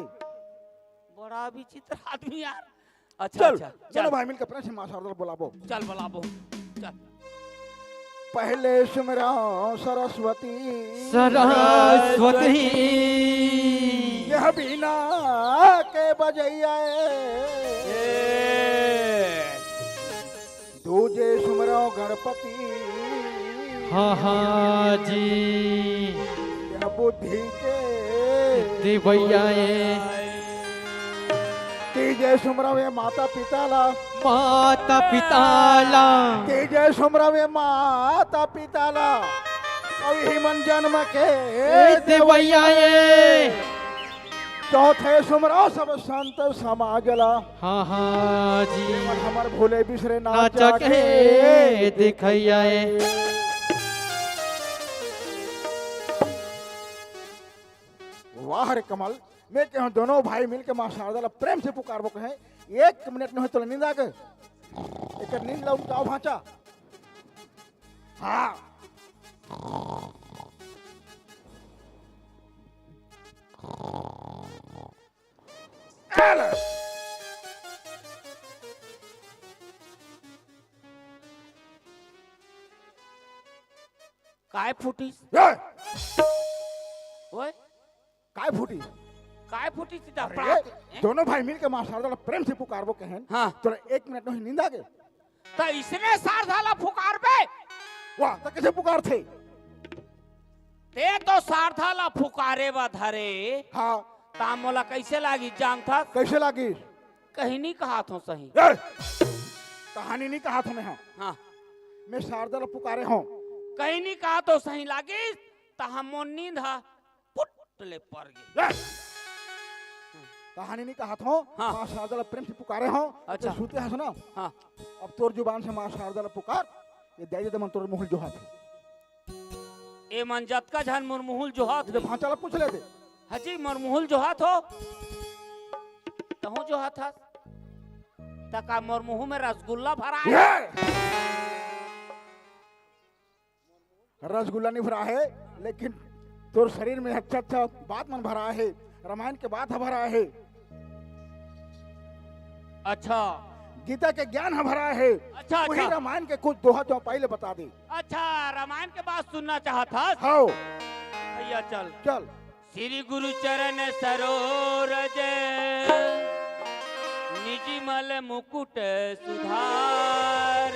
बड़ा विचित्र आदमी यार। अच्छा, चल, अच्छा, चल। दोनों भाई मिलके प्रेम से माँ शारदा ल बुलाबो। चल बुलाबो, चल। पहले सुमिरा सरस्वती। सरस्वती। यह बीना के बजैया ए। ए। दूजे सुमिरा गणपति। हाँ, हाँ जी। यह बुद्धि के देवैया ए। तीजे सुमिरा ए माता पिता ला। माता पिता ला। तीजे सुमिरा ए माता पिता ला। अउ इही मन जनम के ए देवैया ए। चौथे सुमिरा सब संत समाज ला। हाँ, हाँ जी। हमर भूले बिसरे ना ना जाके जाके देखैया ए। वाह रे कमल, मैं कहूँ दोनों भाई मिलके माँ शारदा ला प्रेम से पुकारबो कहे, एक मिनट नहीं तोला नींद आ गे, एक नींद ला उठाओ भांचा। हाँ। चल। काय फूटिस? ए! ओए? काय फूटिस? काय फूटिस सीधा अरे, पड़ाक? दोनों भाई मिलके माँ शारदा ला प्रेम से पुकारबो कहेन। हाँ। तोला एक मिनट नहीं नींद आ गे? त इसने शारदा ला पुकारबे? वाह, त कैसे पुकारथे? ते तो शारदा ला पुकारे बा धरे। हाँ। ता मोला कैसे लागी जानथस? कैसे लागी? कहीं नहीं कहा थो सही। ए! कहानी नहीं कहा थो मैं, हाँ। हाँ। मैं शारदा ला पुकारे हूँ। कहीं नहीं कहा थो सही लागिस, त हम मोर नींद हा पुट ले पर गे। ए! कहानी नहीं कहा थो, हाँ। माँ शारदा ला प्रेम से पुकारे हूँ। अच्छा। तो सुते हस ना? हाँ। अब तोर जुबान से माँ शारदा ला पुकार, ये दे दे मन तोर मुहुल जोहाथे। ए मन जतका झन मोर मुहुल जोहात इधर हो। भांचा ला पूछ लेते। हजी, मोर मुहुल जोहात हो। तहूँ जोहात हस। त का मोर मुँह में रसगुल्ला भरा है? ये! रसगुल्ला नहीं भरा है, लेकिन तोर शरीर में अच्छा अच्छा बात मन भरा है, रामायण के बात ह भरा है। अच्छा। गीता के ज्ञान ह भरा है। अच्छा, वही अच्छा। रामायण के कुछ दोहा चौपाई ले बता दे। अच्छा, रामायण के बात सुनना चाहत हस? हाँ। भैया चल। चल। श्री गुरु चरण सरोरज, निज मल मुकुट सुधार।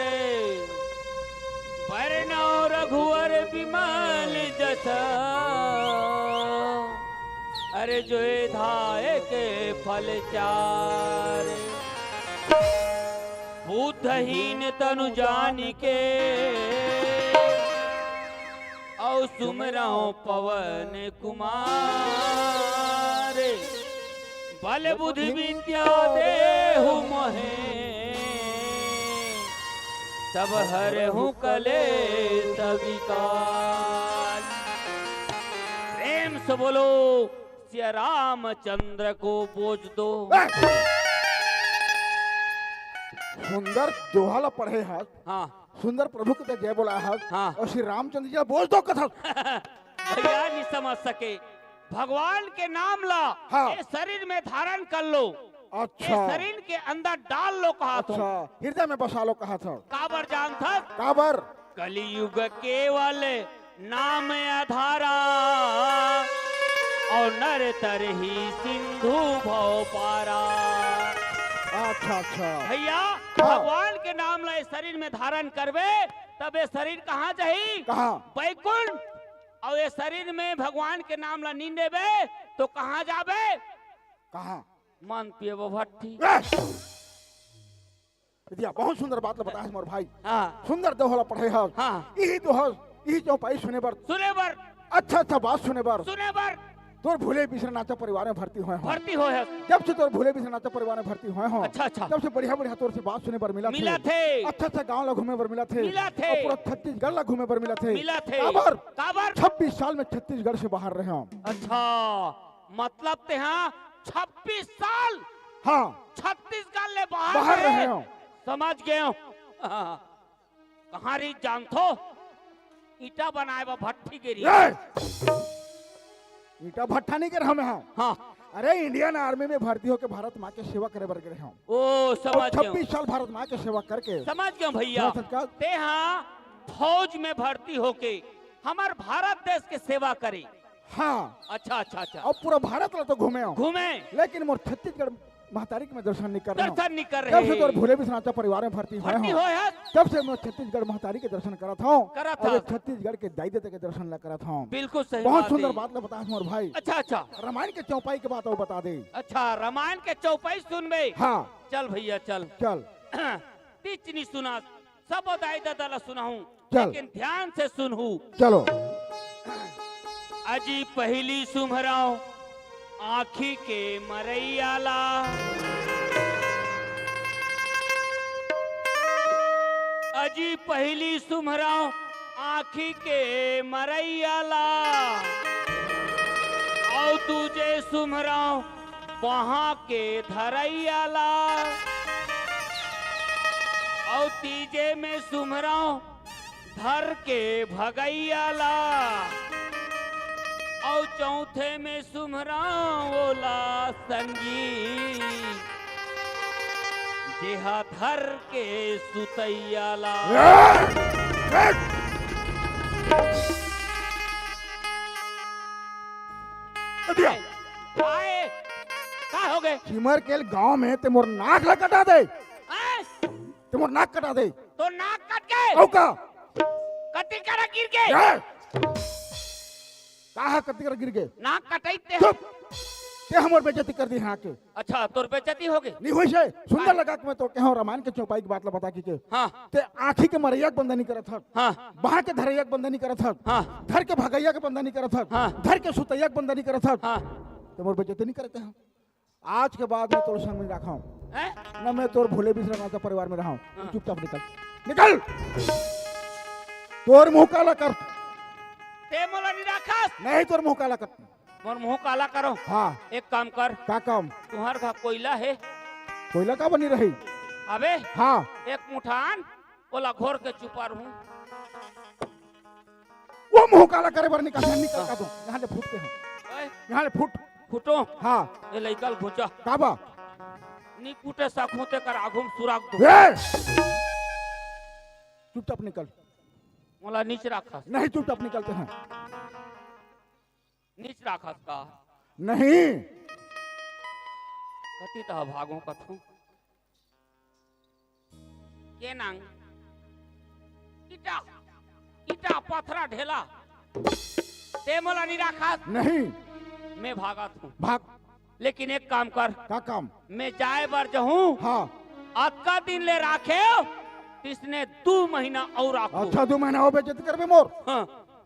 बरनउँ रघुवर बिमल अरे जो ए धाय के फल चार, बुद्धहीन तनु जानि के, अउ सुमिरंव पवन कुमार। बल बुद्धि विद्या देहु मोहे, तब हरहु कलेस विकार। प्रेम से बोलो, सिया रामचंद्र को बोझ दो। ए! सुंदर दोहा ला पढ़े हस। हाँ। सुंदर प्रभु के जय बोला हस। हाँ। अउ श्री रामचंद्र जी ला बोझ दो कथस। भैया, नहीं समझ सके। भगवान के नाम ला हाँ। ए शरीर में धारण कर लो। अच्छा। ए शरीर के अंदर डाल लो कहा तो। अच्छा, हृदय में बसा लो कहा था। काबर जानथस? काबर? कलयुग केवल नाम आधारा, अउ नर तरही सिंधु भव पारा। अच्छा, अच्छा। भैया, हाँ। भगवान के नाम ला ए शरीर में धारण करबे, तब ए शरीर कहाँ जाही? कहाँ? बैकुंठ। अउ ए शरीर में भगवान के नाम ला नी लेबे, तो कहाँ जाबे? कहाँ? मन पियबो भट्ठी। ए! दिया, बहुत सुंदर बात ला बताए हस मोर भाई। हाँ। सुंदर दोहा ला पढ़े हस। हाँ। इही दोहा, इही चौपाई सुने बर। सुने बर। अच्छा, अच्छा बात सुने बर। सुने बर। तोर भूले बिसरे नाचा परिवार में भर्ती होए हंव। भर्ती होए हस। जब से तोर भूले बिसरे नाचा परिवार में भर्ती होए हंव। अच्छा, अच्छा। तब से बढ़िया, बढ़िया तोर से बात सुने बर मिलत हे। मिलत हे। अच्छा, अच्छा गांव ला घूमे बर मिलत हे। मिलत हे। अउ पूरा छत्तीसगढ़ ला घूमे बर मिलत हे। मिलत हे। काबर? काबर? छब्बीस साल में छत्तीसगढ़ से बाहर रहे हंव। अच्छा, मतलब तेहा छब्बीस साल हाँ। छत्तीसगढ़ ले बाहर बाहर रहे। रहे हंव। समझ गेंव। कहाँ रहिस जानथो? ईंटा बनाए बर भट्ठी गे रहिस। ए! ईंटा भट्ठा नहीं गे रहेंव मैं, हाँ। हाँ। अरे, Indian Army में भर्ती होके भारत माँ के सेवा करे बर गे रहेंव। ओ, अउ समझ गेंव। छब्बीस साल भारत माँ के सेवा करके समझ गेंव भैया। समझ का? तेहा फौज में भर्ती होके हमर भारत देश के सेवा करे। हाँ। अच्छा, अच्छा, अच्छा। अउ पूरा भारत ला तो घूमे हंव। घूमे। लेकिन मोर छत्तीसगढ़ महतारी के मैं दर्शन नहीं कर रहे हंव। दर्शन नहीं कर रहे। जब से तोर भूले बिसरे नाचा परिवार में भर्ती होए हंव। भर्ती होए हंव। तब से मैं छत्तीसगढ़ महतारी के दर्शन करत हंव। करत हंव। अउ छत्तीसगढ़ के दाई ददा के दर्शन ला करत हंव। बिल्कुल सही बात हे। बहुत सुंदर बात ला बताए हस मोर भाई। अच्छा, अच्छा। रामायण के चौपाई के बात अउ बता दे। अच्छा, रामायण के चौपाई सुनबे। हाँ। चल भैया, चल। चल। तीच नी सुना, सब दाई ददा ला सुनाहूं, चल। लेकिन ध्यान से सुनहू। चलो। अजी पहिली सुमरंव आँखी के मरैया ला। अजी पहिली सुमरंव आँखी के मरैया ला। अउ दूजे सुमरंव बाहाँ के धरैया ला, अउ तीजे में सुमरंव धर के भगैया ला, अउ चौथे में सुमरंव ओला संगी, जेहा धर के सुतैया ला। ए! ए! ए दिया। आए, का हो गे? सिमर के गांव में ते मोर नाक ला कटा दे। आए? ते मोर नाक कटा दे। तो नाक कट गे? अउ का? कति करा गिर गे? ए! का हा कति करा गिर गे? नाक कटाई ते। चुप। ते हमर बेइज्जती कर दे हा के। अच्छा, तोर बेइज्जती हो गे? नहीं होइस हे। सुंदर हाँ। लगा के मैं तो कहेंव रामायण के चौपाई के बात ला बता के। हाँ। ते आँखी के मरैया के बंदा नहीं करत हस। हाँ। बाहाँ के धरैया के बंदा नहीं करत हस। हाँ। धर के भगैया के बंदा नहीं करत हस। हाँ। धर के सुतैया के बंदा नहीं करत हस। हाँ। ते मोर बेइज्जती नहीं करत हस। आज के बाद मैं तोर संग नहीं राखंव। हैं? ना मैं तोर भूले बिसरे नाचा परिवार में रहंव। हाँ। चुपचाप निकल। निकल। तोर मुंह काला कर। ते मोला नहीं राखस। नहीं, तोर मुंह काला कर। मोर मुंह काला करो। हाँ। एक काम कर। का काम? तुंहर घर कोइला हे? कोइला का बनी रही? अबे। हाँ। एक मुठा आन, ओला घोर के चुपा रहूं। वो मुंह काला करे बर निकल, निकल का तू। यहाँ ले फूट के हैं। ओए। यहाँ ले फूट। फूटो? हाँ। ए लइका ल घुंचा। का बा? नी कूटे सकहूं तेकर आघू म सुराग दो। ए! चुपचाप निकल। मोला नीच राखस। नहीं, चुपचाप निकलते हैं। नीच राखस का? नहीं। कति तह भागो कथू। के नांग? ईटा, ईटा पथरा ढेला। ते मोला नहीं राखस। नहीं। मैं भागत हूँ। भाग। लेकिन एक काम कर। का काम? मैं जाए बर जहूँ। हाँ। अतका दिन ले राखेव, तिसने दू महीना अउ राखहूँ। अच्छा, दू महीना हो बेइज्जती करबे मोर? हाँ,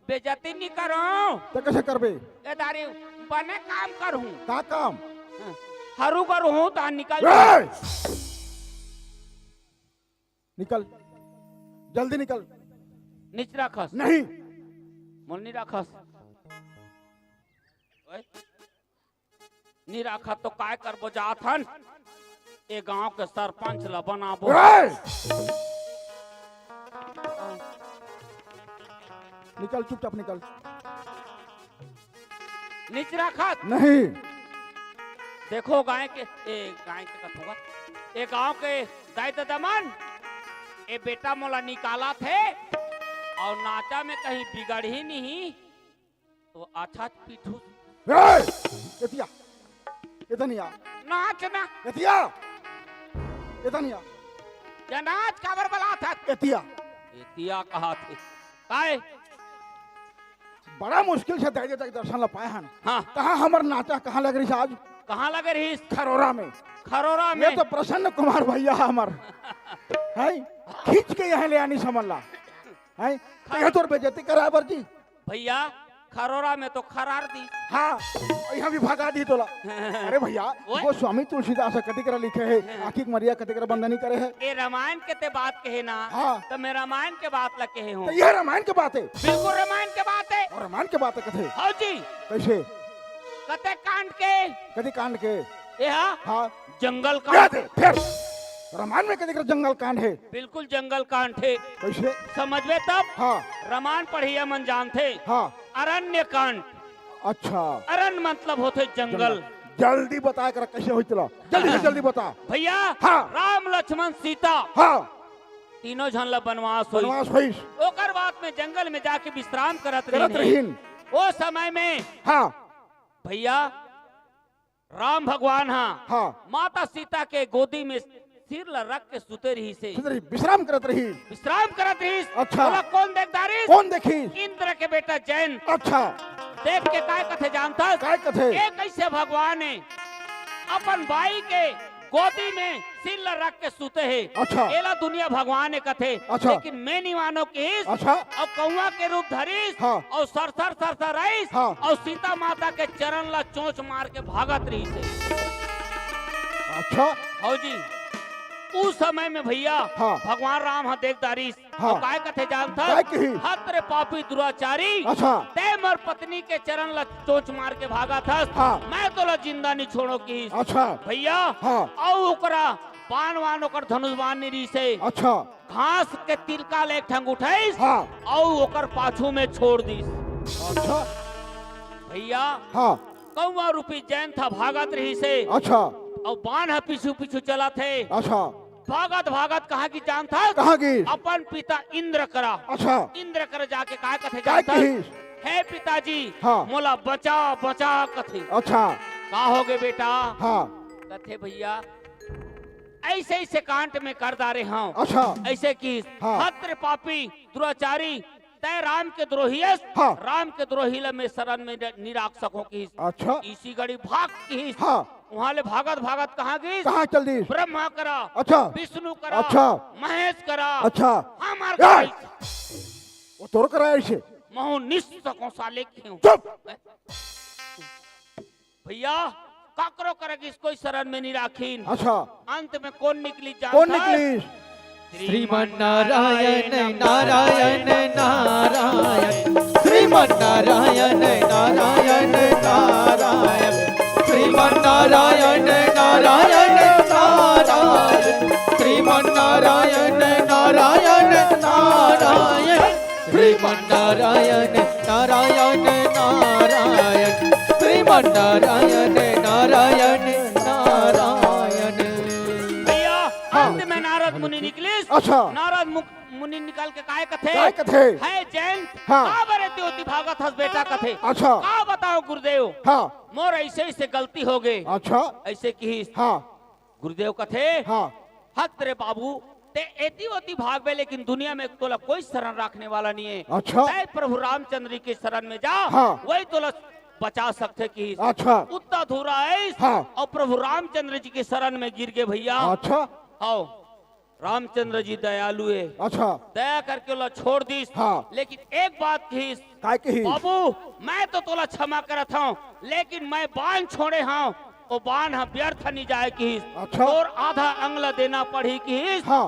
बेइज्जती नहीं करूँ। तो कैसे करबे? ए दारी, बने काम करूँ। का काम? हाँ, हरू करूँ तो निकल। ए! निकल, जल्दी निकल। नीच राखस। नहीं। मोल नहीं राखस। ओए, नहीं राखस तो काय करबो जात हन? ए गांव के सरपंच ला बनाबो। ए! निकल, चुपचाप निकल। नीच राखस। नहीं। देखो गाय के, ए, गाय के कथों गा, ए गांव के दाई ददा मन, ए बेटा मोला निकालथे अउ नाचा में कहीं बिगड़ही नहीं तो अच्छा पीठू। ए! एतिया। एतनिया। नाच ना। एतिया। एतनिया। ये नाच काबर बलाथस? एतिया। एतिया कहथे। काय? बड़ा मुश्किल से दाई ददा के दर्शन ला पाए हन। हाँ। कहाँ हमर नाचा, कहाँ लग रही आज? कहाँ लग रही? खरोरा में। खरोरा में। ये तो प्रसन्न कुमार भैया हमर। हैं? खींच के यहाँ ले आनी समझ ला। हैं? तो ये तोर बेइज्जती कराए बर जी। भैया, खरोरा में तो खरार दी। हाँ, यहाँ भी भगा दी तोला। अरे भैया, ओए। गोस्वामी तुलसीदास ह कति करा लिखे हे, हाँ। आँखी के मरिया कति करा बंदनी करे हे। ए रामायण के ते बात कहे ना, हाँ। तो मैं रामायण के बात ला कहे हूँ। तो यह रामायण के बात हे? बिल्कुल रामायण के बात हे। अउ रामायण के बात हे कथे? हाँ जी। कैसे? कते कांड के? कति कांड के? ए हा? हाँ। जंगल कांड। ए दे, फिर रामायण में कति करा जंगल कांड हे? बिल्कुल जंगल कांड हे। कैसे? समझबे तब? हाँ। रामायण पढ़इया मन जानथे। हाँ। अरण्य कांड। अच्छा। अरण्य मतलब होथे जंगल। जंगल। जल्दी बता कर कैसे होइस तेला। जल्दी से जल्दी बता। भैया, हाँ। राम लक्ष्मण सीता। हाँ। तीनों झन ला बनवास होइस। बनवास होइस। ओकर बाद में जंगल में जाके विश्राम करत करत रहिन। रहिन। ओ समय में हाँ। भैया, राम भगवान हा हाँ। माता सीता के गोदी में सिर ला रख के सुते रहिस हे। सुते रही, विश्राम करत रही। विश्राम करत रहिस। अच्छा। ओला कौन देख डारिस? कौन देखिस? इंद्र के बेटा जयंत। अच्छा। देख के काय कथे जानथस? काय कथे? ए कैसे भगवान हे अपन बाई के गोदी में सिर ला रख के सुते हे। अच्छा। एला दुनिया भगवान हे कथे। अच्छा। लेकिन मैं नहीं मानों किहिस। अच्छा। अउ कौआ के रूप धरिस। हाँ। अउ सरसर सरसर आइस। हाँ। अउ सीता माता के चरण ला चोंच मार के भागत रहिस हे। अच्छा। हौ जी, उस समय में भैया हाँ। भगवान राम ह देख डारिस। हाँ। अउ काय कथे जानथस? काय कही? हत रे पापी दुराचारी, अच्छा। तैं मोर पत्नी के चरण ला चोंच मार के भागथस। हाँ। मैं तोला जिंदा नहीं छोड़ों किहिस। अच्छा। भैया, हाँ। अउ ओकरा बाण वान ओकर धनुष बाण नहीं रहिस हे। अच्छा। घास के तिलका ले एक ठंग उठाइस हाँ। अउ ओकर पाछू में छोड़ दिस। अच्छा। भैया, हाँ। कौआ रूपी जयंत ह भागत रहिस हे। अच्छा। अउ बाण ह पीछू पीछू चलत हे। अच्छा। भागत भागत कहाँ गिस जानथस? कहाँ गिस? अपन पिता इंद्र करा। अच्छा। इंद्र करा जाके काय कथे काय जानथस? कहिस? हे पिताजी, हाँ। मोला बचा बचा कथे। अच्छा। का होगे बेटा? हाँ। कथे भैया, ऐसे ऐसे कांड में कर डारे हंव। अच्छा। ऐसे किहिस, हाँ। हत रे पापी दुराचारी, तैं राम के द्रोही अस, हाँ। राम के द्रोही ला मैं शरण में न-, नहीं राख सकों किहिस। अच्छा। इसी घड़ी भाग किहिस। हाँ। उहाँ ले भागत भागत कहाँ गिस? कहाँ चल दिस? ब्रह्मा करा, अच्छा। विष्णु करा, अच्छा। महेश करा, अच्छा। हमर ए! करा। वो तोर करा ऐसे? महूँ नहीं सकों साले किहिस। चुप। भैया, काकरो करा गिस, कोई शरण में नहीं राखिन। अच्छा। अंत में कौन निकली जानथस? कौन निकली? श्रीमन नारायण, नारायण, नारायण। श्रीमन नारायण, नारायण, नारायण। श्रीमन नारायण, नारायण, नारायण। श्रीमन नारायण, नारायण, नारायण। श्रीमन नारायण, नारायण, नारायण। श्रीमन नारायण, नारायण, नारायण। भैया, हाँ। अंत में नारद मुनि निकलिस। अच्छा। नारद मु-, मुनि निकल के काय कथे? काय कथे? हे जयंत, हाँ। काबर एती ओती भागत हस बेटा कथे। अच्छा। का बताओं गुरुदेव? हाँ। मोर ऐसे ऐसे गलती होगे। अच्छा। ऐसे किहिस। हाँ। गुरुदेव कथे, हाँ। हत रे बाबू, ते एती ओती भागबे, लेकिन दुनिया में तोला कोई शरण राखने वाला नहीं है। अच्छा। तै प्रभु रामचंद्र जी के शरण में जा, हाँ। वही तोला बचा सकथे किहिस। अच्छा। उत्ता धुरा आइस, हाँ। अउ प्रभु रामचंद्र जी के शरण में गिर गे भैया। अच्छा। हव, रामचंद्र जी दयालु हे। अच्छा। दया करके ओला छोड़ दिस। हाँ। लेकिन एक बात किहिस, काय किहिस? बाबू, मैं तो तोला क्षमा करत हंव, लेकिन मैं बाण छोड़े हंव, ओ बाण ह व्यर्थ नि जाय किहिस। अच्छा। तोर आधा अंग ल देना पड़ही किहिस। हाँ।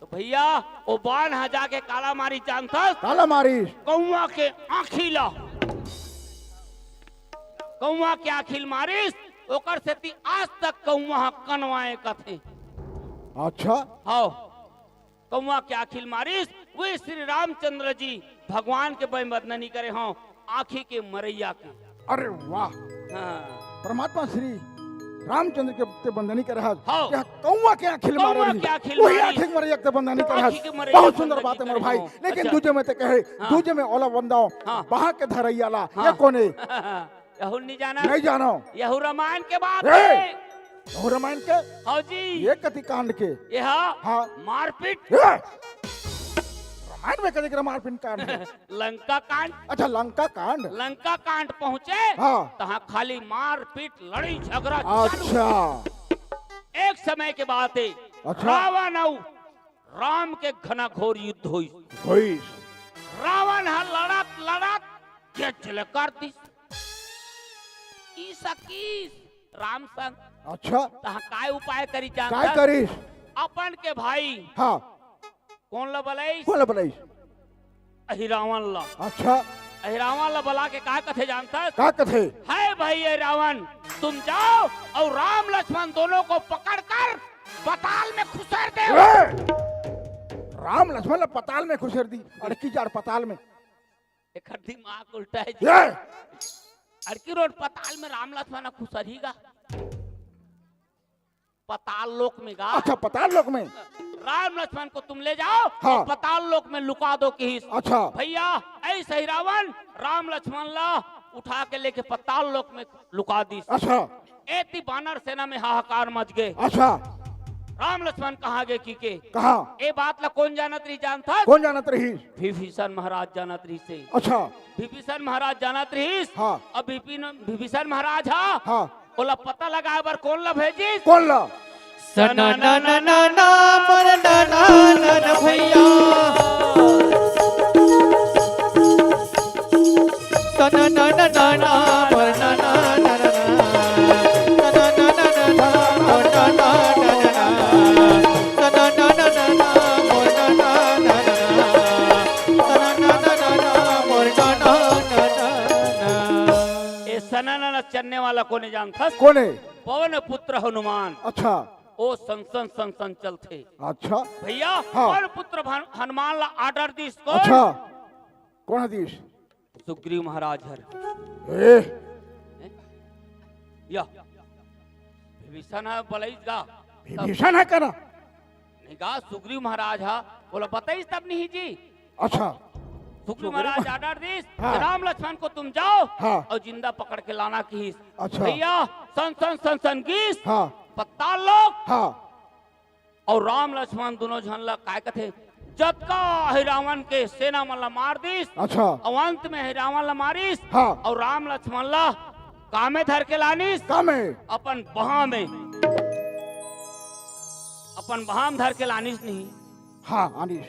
तो भैया, ओ बाण ह जाके काला मारिस जानथस? काला मारिस? कौवा के आँखी ल। कौवा के आँखी ल मारिस, ओकर सेती आज तक कौवा ह कनवाए कथे। अच्छा। हव, कौवा के आँखी ल मारिस, वही श्री रामचंद्र जी भगवान के मैं वंदना नइ करे हंव, आँखी के मरैया के। अरे वाह। हाँ। परमात्मा श्री रामचंद्र के ते वंदना करे हस, हाँ। कि कौवा के आँखी ल कौवा मारे रही। के आँखी ल वही मारिस। आँखी के मरैया के ते वंदना करे हस। आँखी के मरैया बहुत सुंदर वंदना बात हे मोर करे भाई। हंव। लेकिन अच्छा। दूजे में ते कहे, हाँ। दूजे में ओला वंदाव, हाँ। बाह के धरैया ला, हाँ। ये कोन हे? यहू ल नइ जानव? नइ जानव। यहू रामायण के बात ए! हे। यहू रामायण के? हव जी। ये कति कांड के? ये हा हाँ। मारपीट। ए! रामायण में कति के मारपीट कांड हे? लंका कांड। अच्छा, लंका कांड। लंका कांड पहुंचे, हाँ। तहां खाली मारपीट, लड़ई झगरा चालू। अच्छा। एक समय के बात हे, अच्छा। रावण अउ राम के घनाघोर युद्ध होइस। होइस। रावण ह लड़त लड़त गेंज ल कर दिस। ईसा किस राम संग। अच्छा। तहां काय उपाय करिस जानथस? काय करिस? अपन के भाई। हाँ। कोन ल बलाइस? कोन ल बलाइस? अहिरावण ल। अच्छा। अहिरावण ल बला के का कथे जानथस? का कथे? है भाई अहिरावण, तुम जाओ और राम लक्ष्मण दोनों को पकड़कर पाताल में खुसेर दो। ए! राम लक्ष्मण ल पाताल में खुसेर दिस। अरे की जाड़ पाताल में। एकर दिमाग उल्टा हे जी। ए! अड़की रोड पाताल में राम लक्ष्मण खुसरही गा। पाताल लोक में गा। अच्छा, पाताल लोक में। राम लक्ष्मण को तुम ले जाओ हाँ। और पाताल लोक में लुका दो किहिस। अच्छा। भैया, अइसे ही रावण राम लक्ष्मण ला उठा के लेके पाताल लोक में लुका दिस। अच्छा। एती बानर सेना में हाहाकार मच गे। अच्छा। राम लक्ष्मण कहाँ गे किके? कहाँ? ए बात ला कोन जानत रहिस जानथस? कोन जानत रहिस? विभीषण महाराज जानत रहिस हे। अच्छा। विभीषण महाराज जानत रहिस। हाँ। अब विपिन-, विभीषण महाराज हा हाँ। ओला पता लगाए बर कोन ला भेजिस? कोन ला? सना ना ना ना ना, मोर ना ना ना ना भैया। सना ना ना ना ना, मोर ना ना ना ना ना। सना ना ना ना ना, मोर ना ना ना ना ना। सना ना ना ना ना, मोर ना ना ना ना ना। सना ना ना ना ना, मोर ना ना ना ना ना। ए सना ना ना चलने वाला कोने जानथस? कोने? पवन पुत्र हनुमान। अच्छा। ओ सन सन सन सन चलथे। अच्छा। भैया, हाँ। पवन पुत्र भन-, हनुमान ला order दिस कोन? अच्छा। Cone this? सुग्रीव महाराज हर। ए। ए? या। विभीषण ह बलाइस गा। विभीषण ह करा? नहीं गा, सुग्रीव महाराज ह, ओला बताइस तब नहीं जी। अच्छा। सुग्रीव महाराज order दिस, हाँ। राम लक्ष्मण को तुम जाओ हाँ। और जिंदा पकड़ के लाना किहिस। अच्छा। भैया, सन सन सन सन गिस, हाँ। पाताल लोक। हाँ। और राम लक्ष्मण दोनों झन ला काय कथे, जतका अहिरावण के सेना मन ला मार दिस। अच्छा। और अंत में अहिरावण ला मारिस। हाँ। और राम लक्ष्मण ला कामे धर के लानिस। कामे? अपन बहा में। अपन बहा में धर के लानिस नहीं। हाँ, आनिस।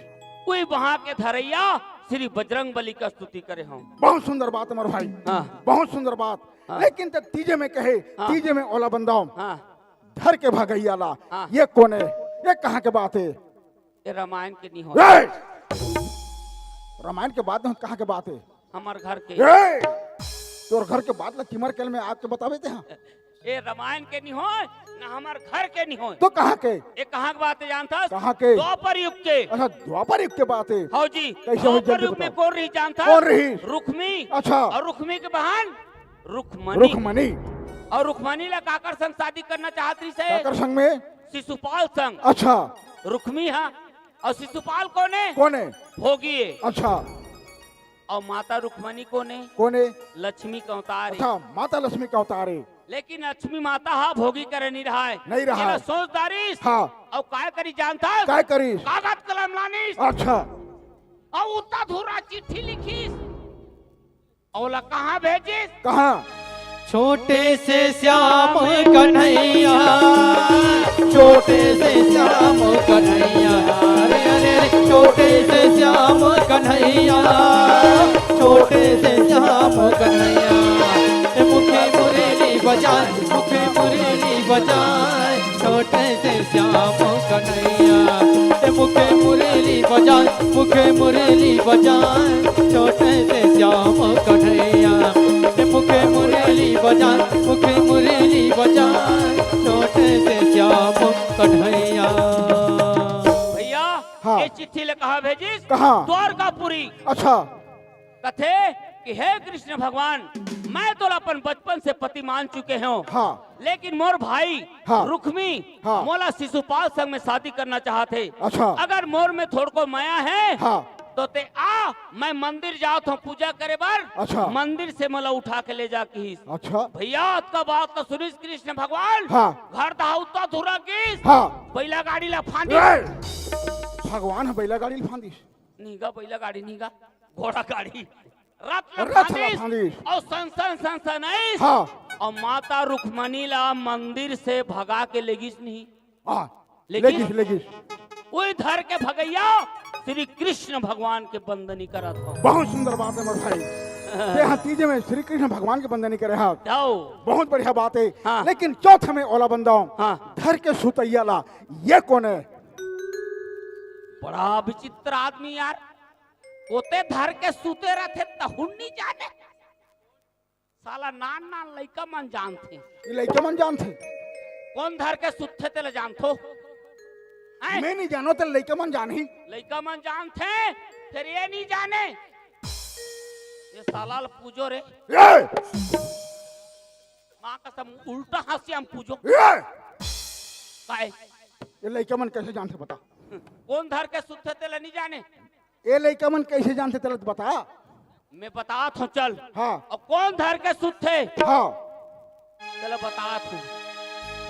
कोई बहा के धरैया श्री बजरंग बली का स्तुति करे हंव। बहुत सुंदर बात हमारे भाई। हाँ। बहुत सुंदर बात। हाँ। लेकिन ते तीजे में कहे, हाँ। तीजे में ओला बंदाव। हाँ। धर के भगैया ला। हाँ। ये कोन हे? ये कहाँ के बात हे? ये रामायण के नहीं हो। ए! रामायण के बात नहीं, कहाँ के बात हे? हमर घर के। ए! तोर घर के बात ला किमर कल में आके बतावे ते हाँ। ये रामायण के नहीं हो, ना हमर घर के नहीं हो। तो कहाँ के? ये कहाँ के बात हे जानथस? कहाँ के? द्वापर युग के। अच्छा, द्वापर युग के बात हे। हव जी। कैसे हो द्वापर जल्दी युग में बताओ। कोन रहिस जानथस? कोन रहिस? रुक्मी। अच्छा। और रुक्मी के बहन रुक्मणी। रुक्मणी। और रुक्मणी ला काकर संग शादी करना चाहत रहिस हे? काकर संग में? शिशुपाल संग। अच्छा। रुक्मी हा। और शिशुपाल कोन हे? कोन हे? भोगी हे। अच्छा। और माता रुक्मणी कोन हे? कोन हे? लक्ष्मी के अवतार हे। अच्छा, माता लक्ष्मी के अवतार हे। लेकिन लक्ष्मी माता हा भोगी करे नहीं रहाय। नहीं रहाय। एला सोच डारिस। हाँ। अउ काय करी जानथस? काय करिस? कागज कलम लानिस। अच्छा। अउ उतना धुरा चिट्ठी लिखिस। अउ ओला कहाँ भेजिस? कहाँ? छोटे से श्याम कन्हैया, छोटे से श्याम कन्हैया, अरे, अरे, अरे, छोटे से श्याम कन्हैया, छोटे से श्याम कन्हैया, ए मुखे मुरली बजाए, मुखे मुरली बजाए, छोटे से श्याम कन्हैया, ए मुखे मुरली बजाए, मुखे मुरली बजाए, छोटे से श्याम कन्हैया, ए मुखे मुरली बजाए, मुखे मुरली बजाए, छोटे से श्याम कन्हैया। भैया, हाँ। ये चिट्ठी ले कहाँ भेजिस? कहाँ? द्वारकापुरी। अच्छा। कथे कि हे कृष्ण भगवान, मैं तोला अपन बचपन से पति मान चुके हूँ। हाँ। लेकिन मोर भाई हाँ। रुक्मी हाँ। मोला शिशुपाल संग में शादी करना चाहत हे। अच्छा। अगर मोर में थोड़को मया हे, हाँ। तो ते आ, मैं मंदिर जात हूँ पूजा करे बर। अच्छा। मंदिर से मोला उठा के ले जा किहिस। अच्छा। भैया, अतका बात तो सुनिस कृष्ण भगवान। हाँ। घर दहाउता धुरा किस। हाँ। बैला गाड़ी ला फांदिस। ए! भगवान ह बैला गाड़ी ला फांदिस। नीगा बैला गाड़ी, नीगा घोड़ा गाड़ी। रथ ला रथ ला फांदिस। फांदिस। अउ सन सन सन सन आइस। हाँ। अउ माता रुक्मणी ला मंदिर से भगा के लेगिस नहीं। हाँ। लेकिन लेगिस, लेगिस। उही धर के भगैया श्री कृष्ण भगवान के बंदनी करत हो। बहुत सुंदर बात है मोर भाई। ते हा तीजे में श्री कृष्ण भगवान के बंदनी करे हा। जाओ। बहुत बढ़िया बात है। हाँ। लेकिन चौथ में ओला बंदाओ। हाँ। धर के सुतैया ला, ये कौन है? बड़ा विचित्र आदमी यार। ओते धर के सुते रथे तहुन नहीं जाने। साला नान नान लइका मन जानथे। ये लइका मन जानथे। कौन धर के सुतथे तेला जानथो? हैं? मैं नहीं जानो ते लइका मन जानही। लइका मन जानथे, फिर ये नहीं जाने। ये साला ल पूजो रे। ए! माँ कसम उल्टा हंसी हम पूजो। ए! काय? ये लइका मन कैसे जानथे बता? कौन धर के सुतथे तेला नहीं जाने? ए लइका मन कैसे जानथे तेला तो बता। मैं बतात हूँ चल। हाँ। अउ कौन धर के सुतथे? हाँ। चलो बतात हूँ।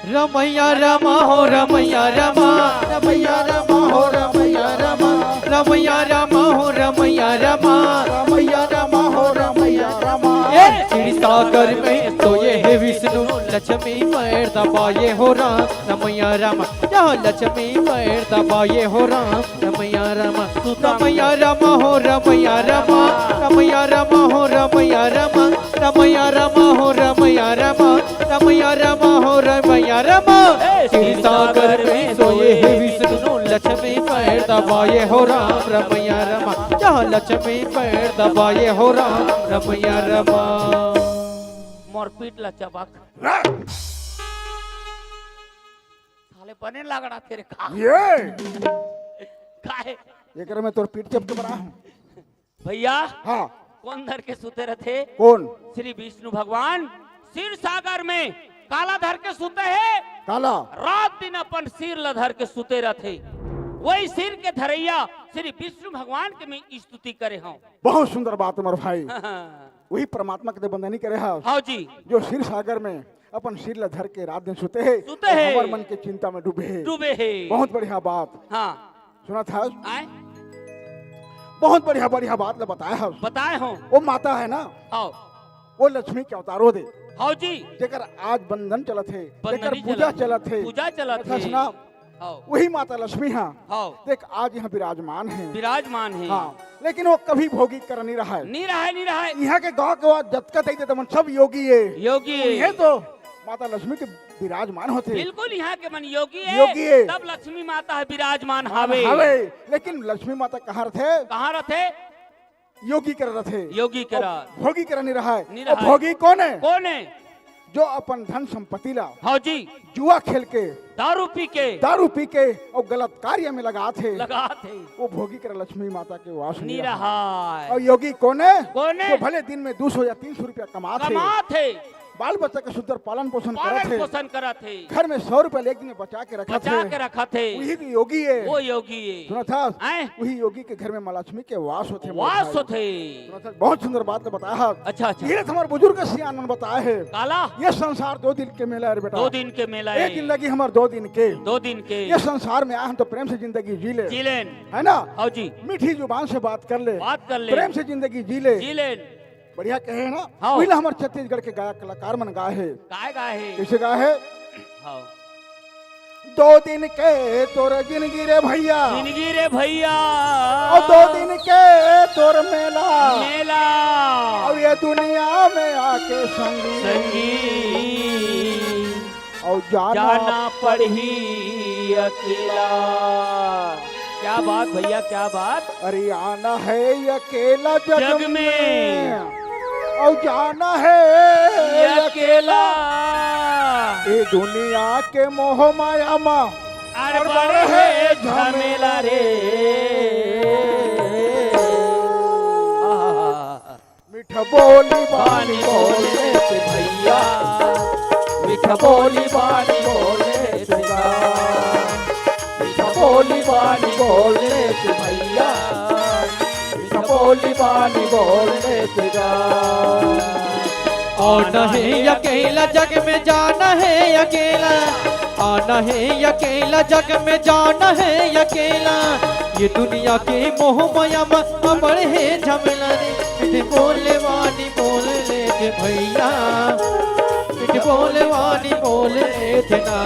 रमैया रमा हो रमैया रमा, रमैया रमा हो रमैया रमा, रमैया रमा हो रमैया रमा, रमैया रमा हो रमैया रमा। ए क्षीर सागर में सोए हे विष्णु, लक्ष्मी पैर दबाए हो राम, रमैया रमा, या लक्ष्मी पैर दबाए हो राम, रमैया रमा, रमैया रमा हो रमैया रमा, रमैया रमा हो रमैया रमा, रमैया रमा हो रमैया रमा, रमैया रमा हो रमैया रमा। ए क्षीर सागर में सोए हे विष्णु, लक्ष्मी पैर दबाए हो राम, रमैया रमा, या लक्ष्मी पैर दबाए हो राम, रमैया रमा। मोर पीठ ला चबक। साले बने लागड़ा तेरे का। ये काहे? एकरे में तोर पीठ चपके बना हूँ। भैया, हाँ। कौन धर के सुते रथे? कौन? श्री विष्णु भगवान क्षीर सागर में काला धर के सुते हे। काला। रात दिन अपन सिर ला धर के सुते रथे। वही सिर के धरैया श्री विष्णु भगवान के मैं स्तुति करे हूँ। बहुत सुंदर बात मोर भाई। वही परमात्मा के ते बंदनी करे हा। हाँ जी। जो क्षीर सागर में अपन सिर ला धर के रात दिन सुते हे, सुते हे। हमर मन के चिंता में डूबे हे। डूबे हे। बहुत बढ़िया बात। हाँ। सुना था? आए? बहुत बढ़िया, बढ़िया बात ला बताए हा। बताए हो। वो माता है ना? हाँ। वो लक्ष्मी के अवतारो दे। हाँ जी। जेकर आज बंदन चलत हे, बंदनी जेकर पूजा चलत हे। चलत हे। पूजा चलत हे। सुना? हाँ। वही माता लक्ष्मी हा। हाँ। देख, आज यहाँ विराजमान है। विराजमान है। हाँ, लेकिन वो कभी भोगी कर नहीं रहा है। नहीं रहा है, नहीं रहा है। यहाँ के गाँव के वो जतका तई देते मन सब योगी है। योगी है। ये तो माता लक्ष्मी के विराजमान होते। बिल्कुल, यहाँ के मन योगी है। योगी है। तब लक्ष्मी माता है विराजमान हावे। हावे, लेकिन लक्ष्मी माता कहाँ रथे? कहाँ रथे? योगी करा रथे। योगी करा। अउ भोगी करा नहीं रहा है। नहीं अउ रहा है। भोगी कौन है? कौन है? जो अपन धन संपत्ति ला हाँ जी। जुआ खेल के, दारू पी के। दारू पी के अउ गलत कार्य में लगात हे। लगात हे। वो भोगी करा लक्ष्मी माता के वास नहीं नहीं रहा। रहा है। अउ योगी कौन है? कौन है? जो भले दिन में दो सौ या तीन सौ रुपया कमात हे। कमात हे। बाल बच्चा के सुंदर पालन पोषण करत हे। घर में सौ रुपया ले एक दिन में बचा के रखत हे। उही भी योगी हे। वो योगी हे। सुनत हस? हैं? उही योगी के घर में माँ लक्ष्मी के वास होथे, मोर भाई। सुनत हस? बहुत सुंदर बात ल बताय हस। अच्छा, अच्छा। ये हमर बुजुर्ग सियान मन बताय हे। काला? ये संसार दो दिन के मेला हे रे बेटा। दो दिन के मेला हे। ये जिंदगी हमर दो दिन के। दो दिन के। ये संसार में आए हन तो प्रेम से जिंदगी जी ले। जी लेन। है ना? हाँ जी। मीठी जुबान से बात कर ले। बात कर ले। प्रेम से जिंदगी जी ले। जी लेन। बढ़िया कहे हे ना? हाँ। उही ला हमर छत्तीसगढ़ के गायक कलाकार मन गाय हे। काय गाय हे? कइसे गाय हे? हाँ। दो दिन के तोर जिंदगी रे भइया। जिंदगी रे भइया। अउ दो दिन के तोर मेला। मेला। अउ ये दुनिया में आके संगी। संगी। अउ जाना जाना पड़ही अकेला। क्या बात भइया, क्या बात। अरे आना हे अकेला जग जग में। में। अउ जाना हे ये अकेला। अकेला। ये दुनिया के मोह माया मा अरे अरे बड़े बड़े हे हे झमेला रे। आहा। मीठ बोली बानी बोले ते भइया, मीठ बोली बानी बोले ते गा। मीठ बोली बानी बोले ते भइया, मीठ बोली बानी बोले ते गा। आना हे अकेला जग में जाना हे अकेला, आना हे अकेला जग में जाना हे अकेला। ये दुनिया के मोह माया मा अबड़ हे झमेला रे। मीठ बोले वानी बोल ले के भइया, मीठ बोले वानी बोल ले के ना।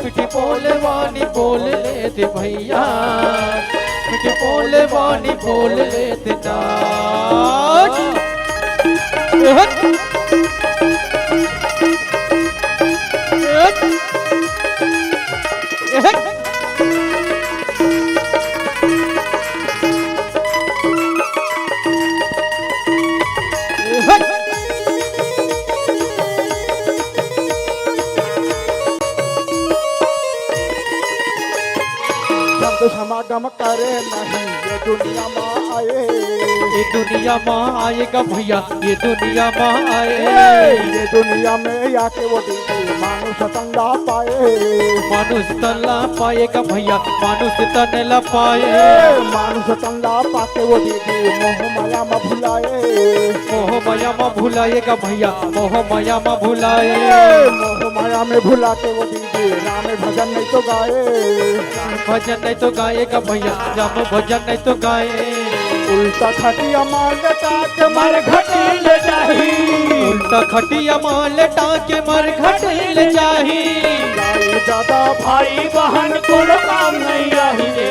मीठ बोले वानी बोल ले के भइया, मीठ बोले वानी बोल ले के ना। संत समागम करे नहीं ये दुनिया मा आए। ये दुनिया मा आए गा भइया, ये दुनिया मा आए। ए, ये दुनिया में आके वो दीदी मानुष तन ला पाए। मानुष तन ला पाए गा भइया, मानुष तन ला पाए। ए, मानुष तन ला पाके वो दीदी मोह माया मा भुलाए। मोह माया मा भुलाए गा भइया, मोह माया मा भुलाए। ए, मोह माया में भुला के वो दीदी राम भजन नहीं तो गाए। राम भजन नहीं तो गाए गा भइया, राम भजन नहीं तो गाए। उल्टा खटिया मा लेटा के मरघट ले जाही। उल्टा खटिया मा लेटा के मरघट ले जाही। गाई दादा भाई बहन कोनो काम नहीं आही रे।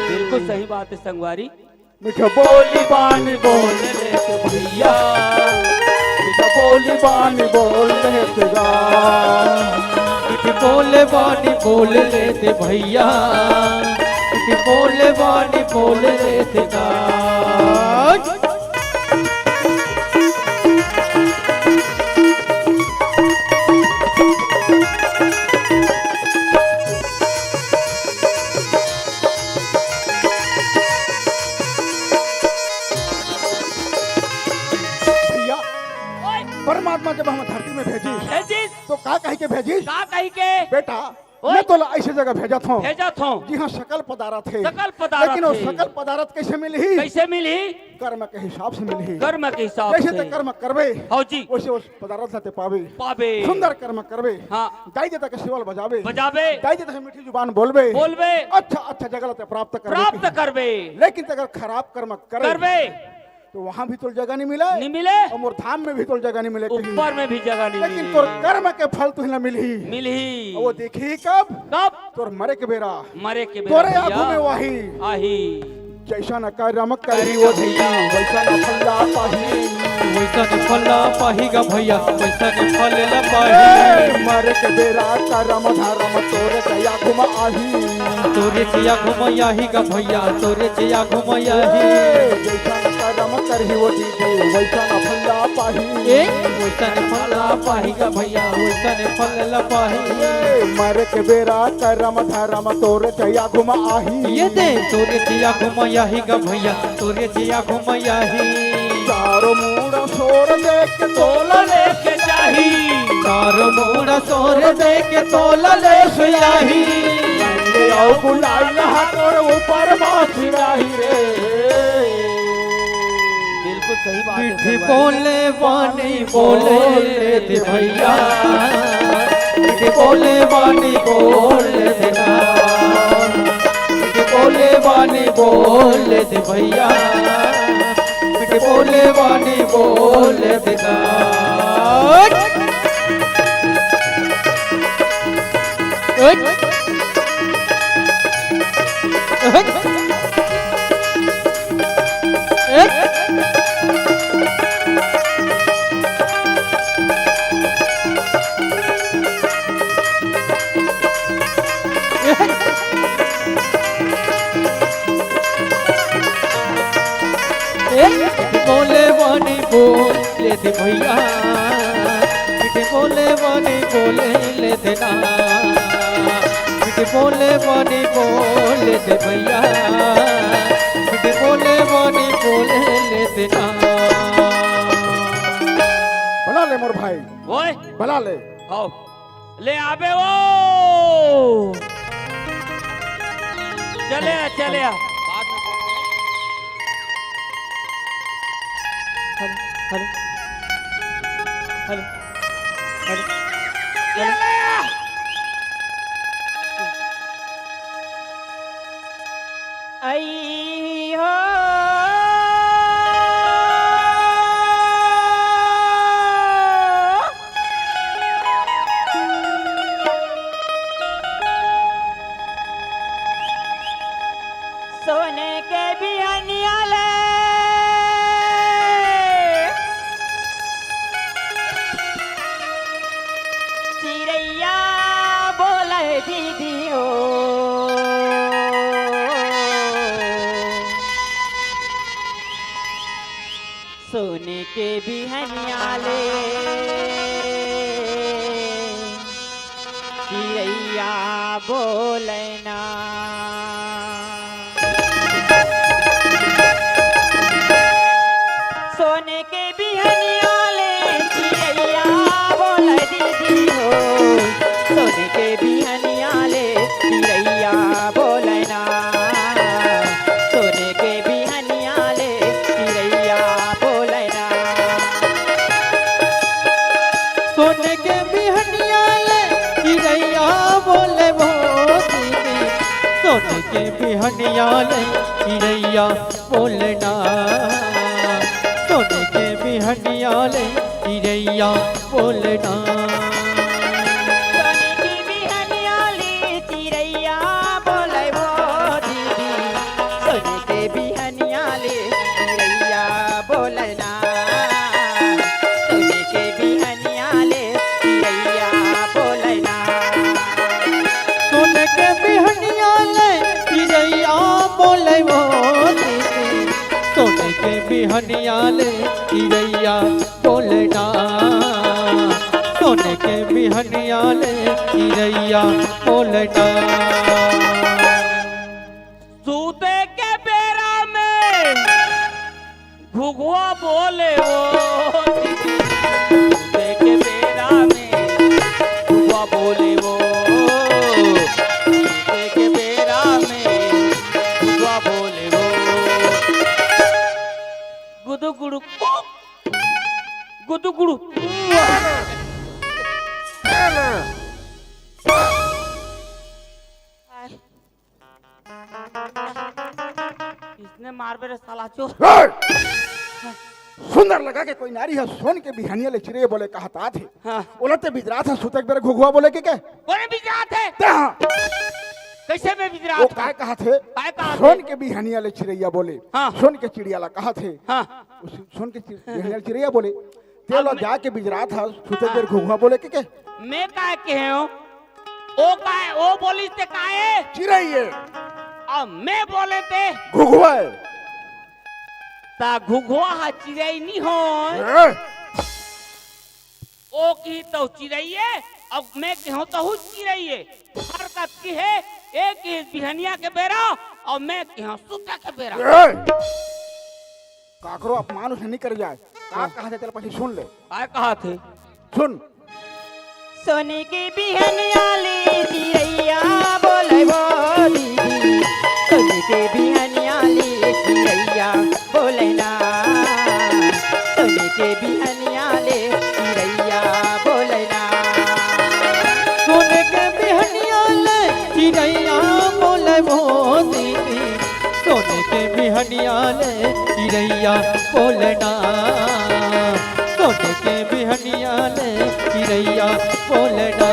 बिल्कुल सही बात है संगवारी। मीठ बोली बानी बोल ले के भइया, मीठ बोली बानी बोल ले के गा। मीठ बोले बानी बोल ले के भइया, मीठ बोले बानी बोल ले के गा। भइया, ओए। परमात्मा जब हम धरती में भेजिस, भेजिस। तो का कहि के भेजिस? का कहि के? बेटा, ओए। मैं तोला अइसे जगह भेजत हौं, भेजत हौं। जिहाँ सकल पदारथ हे। सकल पदारथ लेकिन वो हे। सकल पदारथ कइसे मिलही? कइसे मिलही? कर्म के हिसाब से मिलही। कर्म के हिसाब जइसे से। तैं कर्म करबे, हाँ जी। वइसे वो पदारथ ला तैं पाबे। पाबे। सुंदर कर्म करबे। हाँ। दाई ददा के सेवा ल बजाबे। बजाबे। दाई ददा से मीठी जुबान बोलबे। बोलबे। अच्छा, अच्छा जगह ला तैं प्राप्त करबे। प्राप्त करबे। लेकिन तैं अगर खराब कर्म करबे। करबे। तो वहाँ भी तोला जगह नहीं मिले। नहीं मिले। अउ मोर धाम में भी तोला जगह नहीं मिले कहीं। ऊपर में भी जगह नहीं लेकिन मिले। तोर कर्म के फल तुही ला मिलही। मिलही। अउ वो देखही कब? कब? तोर मरे के बेरा। मरे के बेरा तोरे भइया। आगू में वो आही। आही। जइसन करम करही वो दीदी, वइसन फल ला पाही। वइसन फल ला पाही गा भइया, वइसन फल ला पाही। ए, मरे के बेरा करम धरम तोरे के आगू में आही। तोरे के आगू में आही गा भइया, तोरे के आगू में आही। ए, जइसन करम करही वो दीदी, वइसन फल ला पाही। ए, वइसन फल ला पाही गा भइया, वइसन फल ला पाही। ए, मरे के बेरा करम धरम तोरे के आगू में आही। ये दे तोरे के आगू में आही गा भइया, तोरे के आगू में आही। चारों मुड़ा सोर देख के तोला लेके जाही। चारों मुड़ा सोर देख के तोला लेके जाही। रंग अउ गुलाल हा तोर ऊपर मा छिड़ाही रे। बिल्कुल सही बात है, मीठी सही बात है। बोले वानी बोले दे भैया, मीठी बोले वानी बोले दे ना, मीठी बोले वानी बोले दे भैया, मीठी बोले वानी बोले दे ना। बोले वानी बोले दे भैया, मीठे बोले वानी बोले ले देना, मीठे बोले वानी बोले दे भैया, मीठे बोले वानी बोले ले देना। बला ले मोर भाई, ओए। बला ले। आओ। ले आबे वो। चले आ, चले आ। Hello, hello, hello, hello, hello. चले आ। आई हो। सोने के बिहनिया ले चिरैया बोले दीदी हो। सोने के बिहनिया ले चिरैया बोले ना। सोने के बिहनिया ले चिरैया बोले दीदी हो। सोने के बिहनिया ले चिरैया बोले ना। सोने के बिहनिया ले चिरैया बोले ना। सोने के बिहनिया ले चिरैया बोले वो दीदी। सोने के बिहनिया ले चिरैया बोले ना। सोने के बिहनिया ले चिरैया बोले ना। सोने के बिहनिया ले चिरैया बोले वो दीदी। सोने के बिहनिया ले चिरैया बोले ना। सोने के बिहनिया ले चिरैया बोले ना। सोने के बिहनिया ले चिरैया बोले वो दीदी। सोने के बिहनिया ले चिरैया बोले ना। सोने के बिहनिया ले चिरैया बोले ना। सूते के बेरा में घुघुआ बोले वो दीदी। सूते के बेरा में घुघुआ बोले वो। सूते के बेरा में घुघुआ बोले वो। गुदु गुड़ु कु, गुदु गुड़ु। इसने मारबे रे साला चोर। ए! सुंदर लगा के कोई नारी ह सोन के बिहनिया ले चिरैया बोले कहत आथे। हाँ। ओला ते बिजरात ह सुते के बेर घुघुआ बोले के के? कोने बिजरात हे? ते हाँ। कैसे में बिजरात वो हे? काय कहत हे? काय कहत हे? सोन के बिहनिया ले चिरैया बोले। हाँ। सोन के चिड़िया ला कहत हे। हाँ। उस सोन के चिर-, बिहनिया ले चिरैया बोले। ते अब ला मैं जाके बिजरात ह सुते के बेर घुघुआ बोले के के? मैं काय कहे हूँ? ओ काय, ओ बोलिस ते काय? चिरैये। अब मैं बोले ते? घुघुआ। ता घुघुआ ह चिरई नी होय। ए? ओ किही तो चिरैये, अब मैं कहूँ तहू चिरैये। फरक किहे, ए किहिस बिहनिया के बेरा, अउ मैं कहूँ सुते के बेरा। ए? काकरो अपमान उसे नहीं कर जाए। का हाँ। कहा थे, चल पहले सुन ले। काय कहा थे? सुन। सोने के बिहनिया ले चिरैया बोले वो दीदी। सोने के बिहनिया ले चिरैया बोले ना। सोने के बिहनिया ले चिरैया बोले ना। सोने के बिहनिया ले चिरैया बोले वो दीदी। सोने के बिहनिया ले चिरैया बोले ना। सोने के बिहनिया ले चिरैया बोले ना।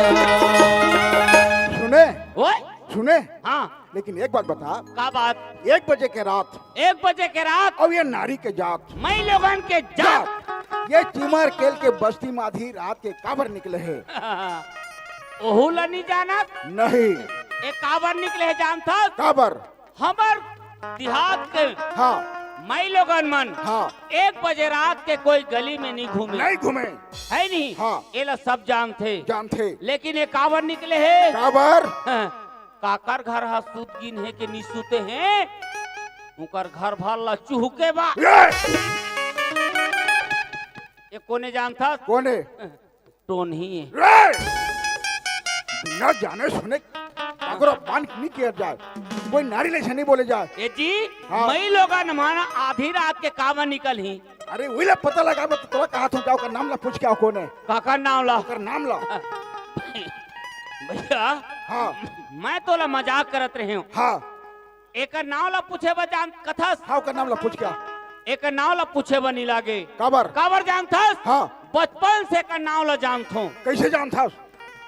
सुने? ओए। सुने? हाँ। लेकिन एक बात बता। का बात? एक बजे के रात एक बजे के रात। और ये नारी के जात। मई लोगन के जात। ये चीमर केल के बस्ती में आधी रात के काबर निकले हे? ओहू ला नहीं जानत। नहीं। ए काबर निकले हे जानथस? काबर? हमर देहात के हाँ। मई लोगन मन हाँ। एक बजे रात के कोई गली में नहीं घूमे। नहीं घूमे। है नहीं? हाँ। एला सब जानथे। जानथे। लेकिन ये काबर निकले हे? काबर? काकर घर हा सुत गिन हे के नहीं सुते हे? उकर घर भर ला चुहके बा। ये ये कोने जानथस? कोने? टोनही हे। रे! बिना जाने सुने काकरो अपमान नहीं किया जाए। कोई नारी ले से नहीं बोले जाए। ए जी, हाँ। मई लोगन मन आधी रात के काबर निकल ही? अरे वही ला पता लगा, मैं तो तोला कहा था, जाओ का नाम ला पूछ के आओ कोने। काकर नाम ला? ओकर नाम ला। भैया, हाँ। मैं तोला मजाक करत रहे हूँ। हाँ। एकर नाम ला पूछे बर जान कथस? हाँ, ओकर नाम ला पूछ के आ। एकर नाम ला पूछे बर नहीं लागे। काबर? काबर जानथस? हाँ। बचपन से एकर नाम ला जानथो। कैसे जानथस?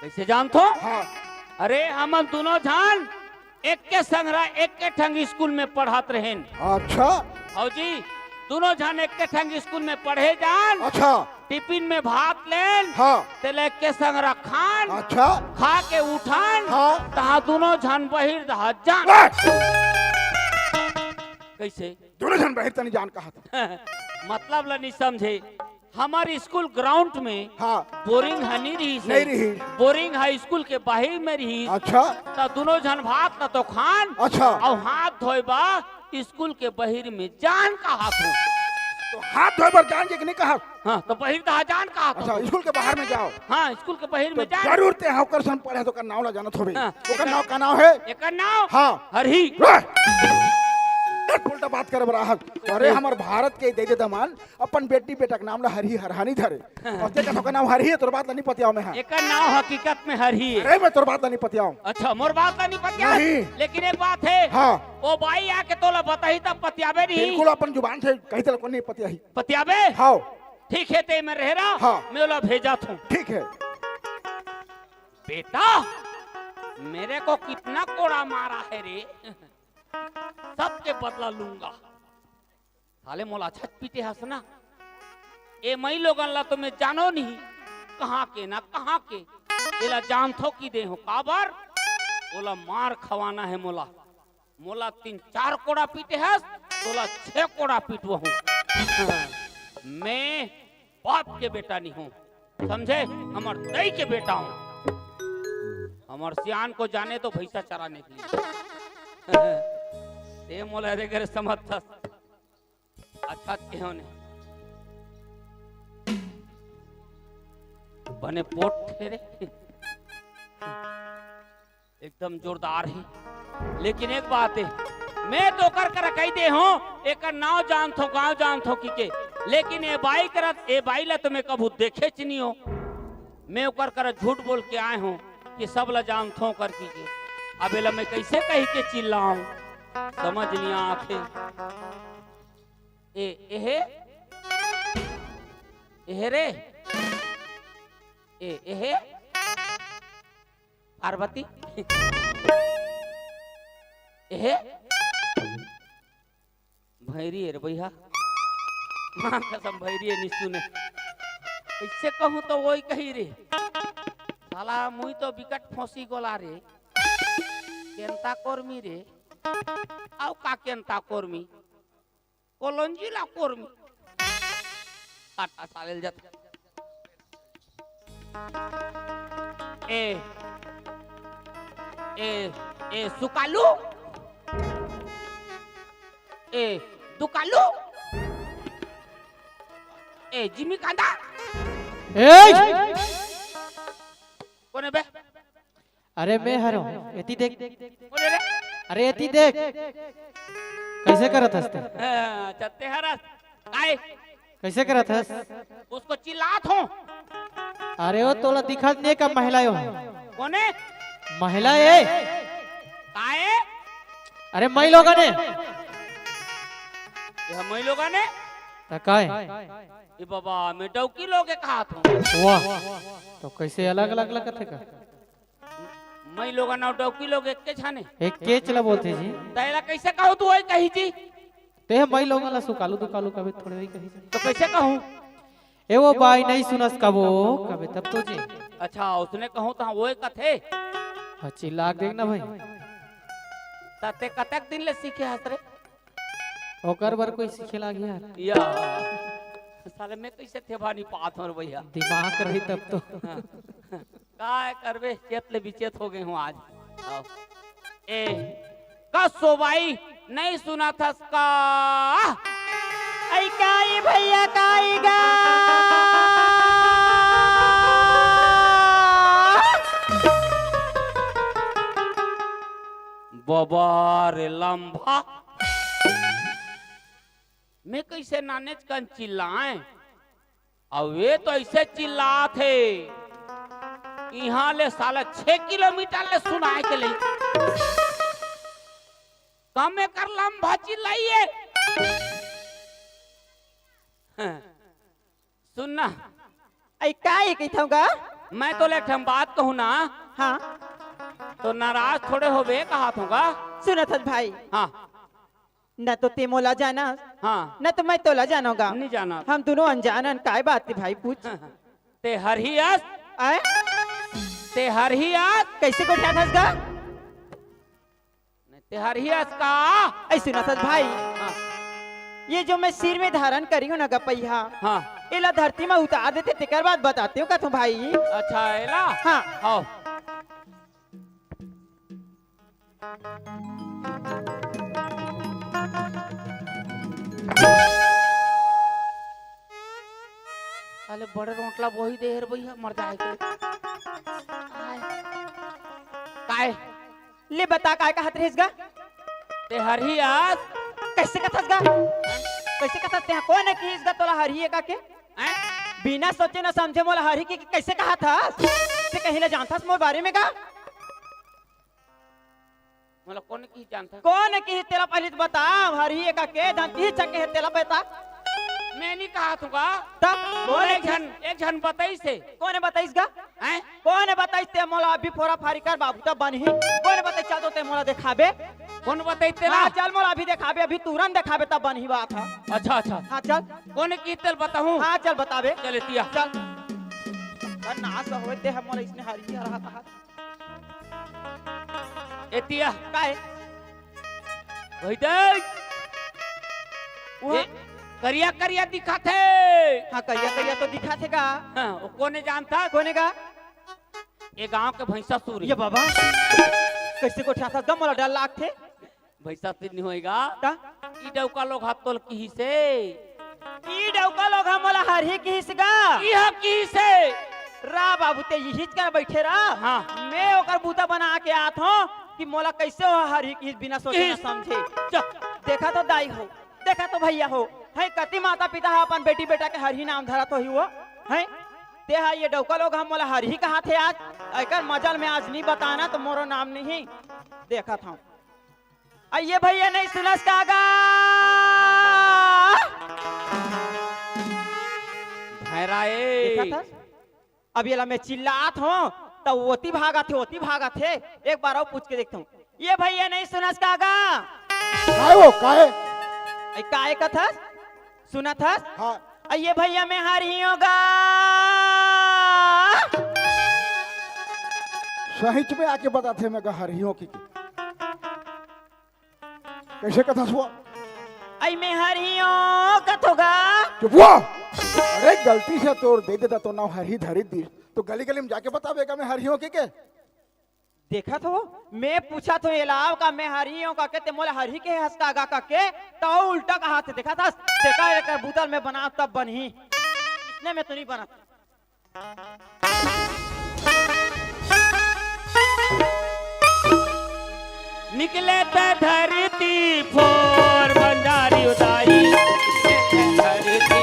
कैसे जानथो? हाँ। अरे हमन दोनों झन एक के संग रह, एक के ठंग स्कूल में पढ़त रहेन। अच्छा। हौ जी, दोनों झन एक के ठंग स्कूल में पढ़े जान। अच्छा। टिफिन में भात लेन। हाँ। तेला एक के संग रखान। अच्छा। खा के उठान। हाँ। तहाँ दोनों झन बहिर दहा जान। ए! कैसे? दोनों झन बहिर तनी जान कहा था। मतलब ला नहीं समझे। हमर स्कूल ग्राउंड में हाँ। बोरिंग हा नहीं रहिस। नहीं रहिस। बोरिंग हा स्कूल के बाहिर में रहिस। अच्छा। त दोनों झन भात ला तो खान। अच्छा। अउ हाथ धोए बा स्कूल के बाहिर में जान कहा था। तो हाथ धोए बर जान के नहीं कहा? हाँ, तो बाहिर दहा जान कहा था। अच्छा, स्कूल के बाहर में जाओ। हाँ, स्कूल के बाहिर तो में जान। जरूर ते ओकर संग पढ़े तो ओकर नाम ला जानत होबे। हाँ। ओकर नाम का नाम है? एकर नाम हाँ। हरही। रे! उल्टा बात करे बड़ा हक। अरे हमर भारत के दे दे दमान अपन बेटी बेटा के नाम ला हरही हरहानी धरे। और ते का नाम हरही है, तोर बात ला नहीं पतियाओ मैं, हाँ। एकर नाम हकीकत में हरही है। अरे मैं तोर बात ला नहीं पतियाओ। अच्छा, मोर बात ला नहीं पतिया। नहीं। लेकिन एक बात है। हाँ। ओ बाई आके तोला बताही तब पतियाबे नहीं। बिल्कुल अपन जुबान से कही तेल को नहीं पतियाही। पतियाबे? हाँ। ठीक है, ते में रह रहा। हाँ। मैं ओला भेजा थू। ठीक है। बेटा, मेरे को कितना कोड़ा मारा है रे, सबके बदला लूंगा। साले मोला अच्छा पीटे हस ना। ए मई लोगन ला तो मैं जानो नहीं, कहाँ के ना कहाँ के। एला जानथो कि दे हो काबर? ओला मार खवाना है मोला। मोला तीन चार कोड़ा पीटे हस, तोला छह कोड़ा पीटवहूं। मैं बाप के बेटा नहीं हूँ, समझे? हमर दई के बेटा हूँ। हमर सियान को जाने तो भैंसा चराने के लिए। ते मोला रे करे समझथस। अच्छा केहो ने। बने पोट ठेरे। एकदम जोरदार है। लेकिन एक बात है, मैं तो ओकर करा कही दे हूँ, एकर नाव जानथो, गांव जानथो की के। लेकिन ए बाई करा, ए बाई ला तो मैं कभू देखे च नहीं हो। मैं ओकर करा झूठ बोल के आए हूँ कि सब ला जानथो कर की के। अब एला मैं कैसे कही के चिल्लाऊं, समझ नहीं आथे। ए, एहे, एहे रे, ए, एहे, पार्वती, एहे, भैरी है रे भैया, माँ कसम भैरी है निस्तु ने। इससे कहूँ तो वही कही रे, साला मुई तो बिकट फोसी गोला रे, केंता कोरमी रे, आओ का केंता कोरमी, कोलंजी ला कोरमी। काटा सालेल जाता। ए, ए, ए, सुकालू। ए, दुकालू। ए, जिमी कांदा। ए! कोन हे बे? अरे मैं हरों, एती देख। कोन हे रे? अरे एती देख। कइसे करत हस ते? हाँ, चलते हरस। काय? कइसे करत हस? उसको चिल्लात हों। अरे वो तोला दिखत नइ हे का महिला यो? कोन हे? महिला ए। काय? अरे मई लोगन ए। ये मई लोगन ए? त काय? ए बाबा, मैं डौकी लोग ए कहात हों। वाह, त कइसे अलग-अलग लगत हे का? मई लोगन अउ डौकी लोग एके झन ए। एकेच ला बोलथे जी। त एला कइसे कहूं त ओही कही जी? ते मई लोगन ला सुकालू दुकालू कबे थोड़े ओही कही जी। त कइसे कहूं? ए वो बाई नइ सुनस कबो, कबे तब तो जी। अच्छा, ओसने कहूं त हाँ, ओही कथे। हाँ, चिल्ला के देख ना भाई। त ते कतक दिन ले सीखे हस रे? ओकर बर कोई सीखे लाग यार। या, साले मैं कइसे थेबा नइ पात हों रे भइया। दिमाग रही तब तो। हाँ। काय करबे, चेत ले बिचेत हो गे हों आज। आओ। ए, का सोबाई नइ सुनत हस का? अई काई भइया, काई गा? बबा रे लंबा। मैं कइसे नानेच कन चिल्लाएं? अउ ये तो अइसे चिल्लात हे, इहां ले साला छह किलोमीटर ले सुनाय के लइक। कम एकर लंबा चिल्लाइए। सुन ना। अई का ये कहिथव गा? मैं तोला एक ठन बात कहूं ना। हाँ। त नाराज थोड़े होबे कहात हों गा। सुनत हस भाई। हाँ। न तो ते मोला जानस, हाँ। न तो मैं तोला जानों गा। नइ जानत। हम दूनों अनजान अन, काय बात हे भाई, पूछ। ते हरही अस? आय? ते हरही अस? कइसे गोठियाथस गा? नइ, ते हरही अस का? अई सुनत हस भाई। हाँ। ये जो मैं सिर में धारण करी हों ना गा पइहा, हाँ। एला धरती में उतार देते, तेकर बाद बताते हों कथों भाई। अच्छा, एला? हाँ। हाँ। साले बड़े रोंटला बोही दे हे रे भइया, मर जाय के। आय। काय? ले बता, काय कहत रहिस गा? ते हरही अस? कइसे कहत हस गा? कइसे कहत हस? तेहा कोन किहिस गा तोला हरही ए कहिके? हैं? बिना सोचे न समझे मोला हरही कहिके कइसे कहत हस? ते कहीं ले जानत हस मोर बारे में गा? मोला कोन किहिस जानत हस? कोन किहिस तेला पहिली तो बता, हरही ए कहिके, धन किहिस चके हे तेला बता। मैं नइ कहत हों गा। त मोला कोन एक झन, एक झन बताइस हे। कोन बताइस गा? हैं? कोन बताइस ते मोला अभी फोरा फारी कर बाबू त बनही। कोन बताइस, चल तो ते मोला देखाबे। कोन बताइस तेला? हाँ, चल मोला अभी देखाबे, अभी तुरंत देखाबे तब बनही बात ह। अच्छा, अच्छा। हाँ, चल। कोन किहिस तेला बताहूं? हाँ, चल बताबे। चल एतिया। चल। त नास होय ते ह मोला इसने हरही हरहा कहा। एतिया। काय? वही देख। वो ए, करिया करिया दिखत हे। हाँ, करिया करिया तो दिखत हे गा। हाँ, वो कोने जानत हे? कोने गा? ये गांव के भैंसासुर हे। ये बाबा, कइसे गोठियाथस गा, मोला डर लागथे। भैंसासुर नइ होय गा। का? ई डौका लोग ह तोला किहिस हे। ई डौका लोग ह मोला हरही किहिस गा। इहा किहिस हे। रा बाबू, ते इहिच कर बइठे रा। हाँ। मैं ओकर बूता बना के आत हों कि मोला कइसे ओ हरही किहिस बिना सोचे न किहिस। समझे। जा। देखा तो दाई हो, देखा तो भइया हो, हैं कति माता पिता ह अपन बेटी बेटा के हरही नाम धरत होही वो, हैं? तेहा ये डौका लोग ह मोला हरही कहत हे आज, एकर मजा ल मैं आज नइ बतांव ना त मोरो नाम नइ हे। देखत हंव। अई ये भइया नइ सुनस का गा? भैरा ए। देखत हस? अब एला मैं चिल्लात हों, त ओती भागत हे, ओती भागत हे। एक बार अउ पूछ के देखत हंव। ये भइया नइ सुनस का गा? काय वो, काय? अई काय कथस? सुनत हस? हाँ। अई ये भइया मैं हरही हों गा। सहिच में आके बताथे मैं गा हरही हों कि, कि। कइसे कथस वो? अई मैं हरही हों कथों गा। चुप हुआ। अरे गलती से तोर दे देता तो नाव हरही धरी दिस। तो गली गली में जाके बताबे गा मैं हरही हों कि के? देखत हो, मैं पूछत हों एला का मैं हरही हों कहिके, ते मोला हरही कहे हस का गा कहिके, त ओ उल्टा कहत हे, देखत हस, तेकर एकर बूता ल मैं बनांव तब बनही। में तो नहीं बनत। निकले त धरती फोर बंजारी उदाई, निकले त धरती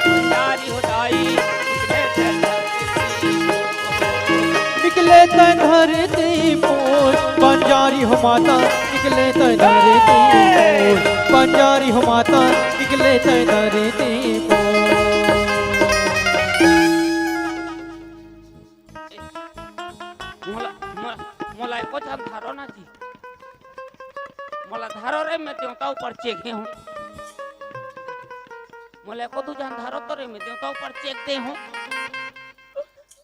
बंजारी उदाई, निकले त धरती फोर। निकले त धरती मोर बंजारी हो माता, निकले त धरती मोर बंजारी हो माता, निकले त धरती मोर। मोला, मोला, मोला एको झन धरो ना जी। मोला धरो रे, मैं देवता ऊपर चेघे हूँ। मोला एको दू झन धरो तो रे, मैं देवता ऊपर चेघ दे हूँ।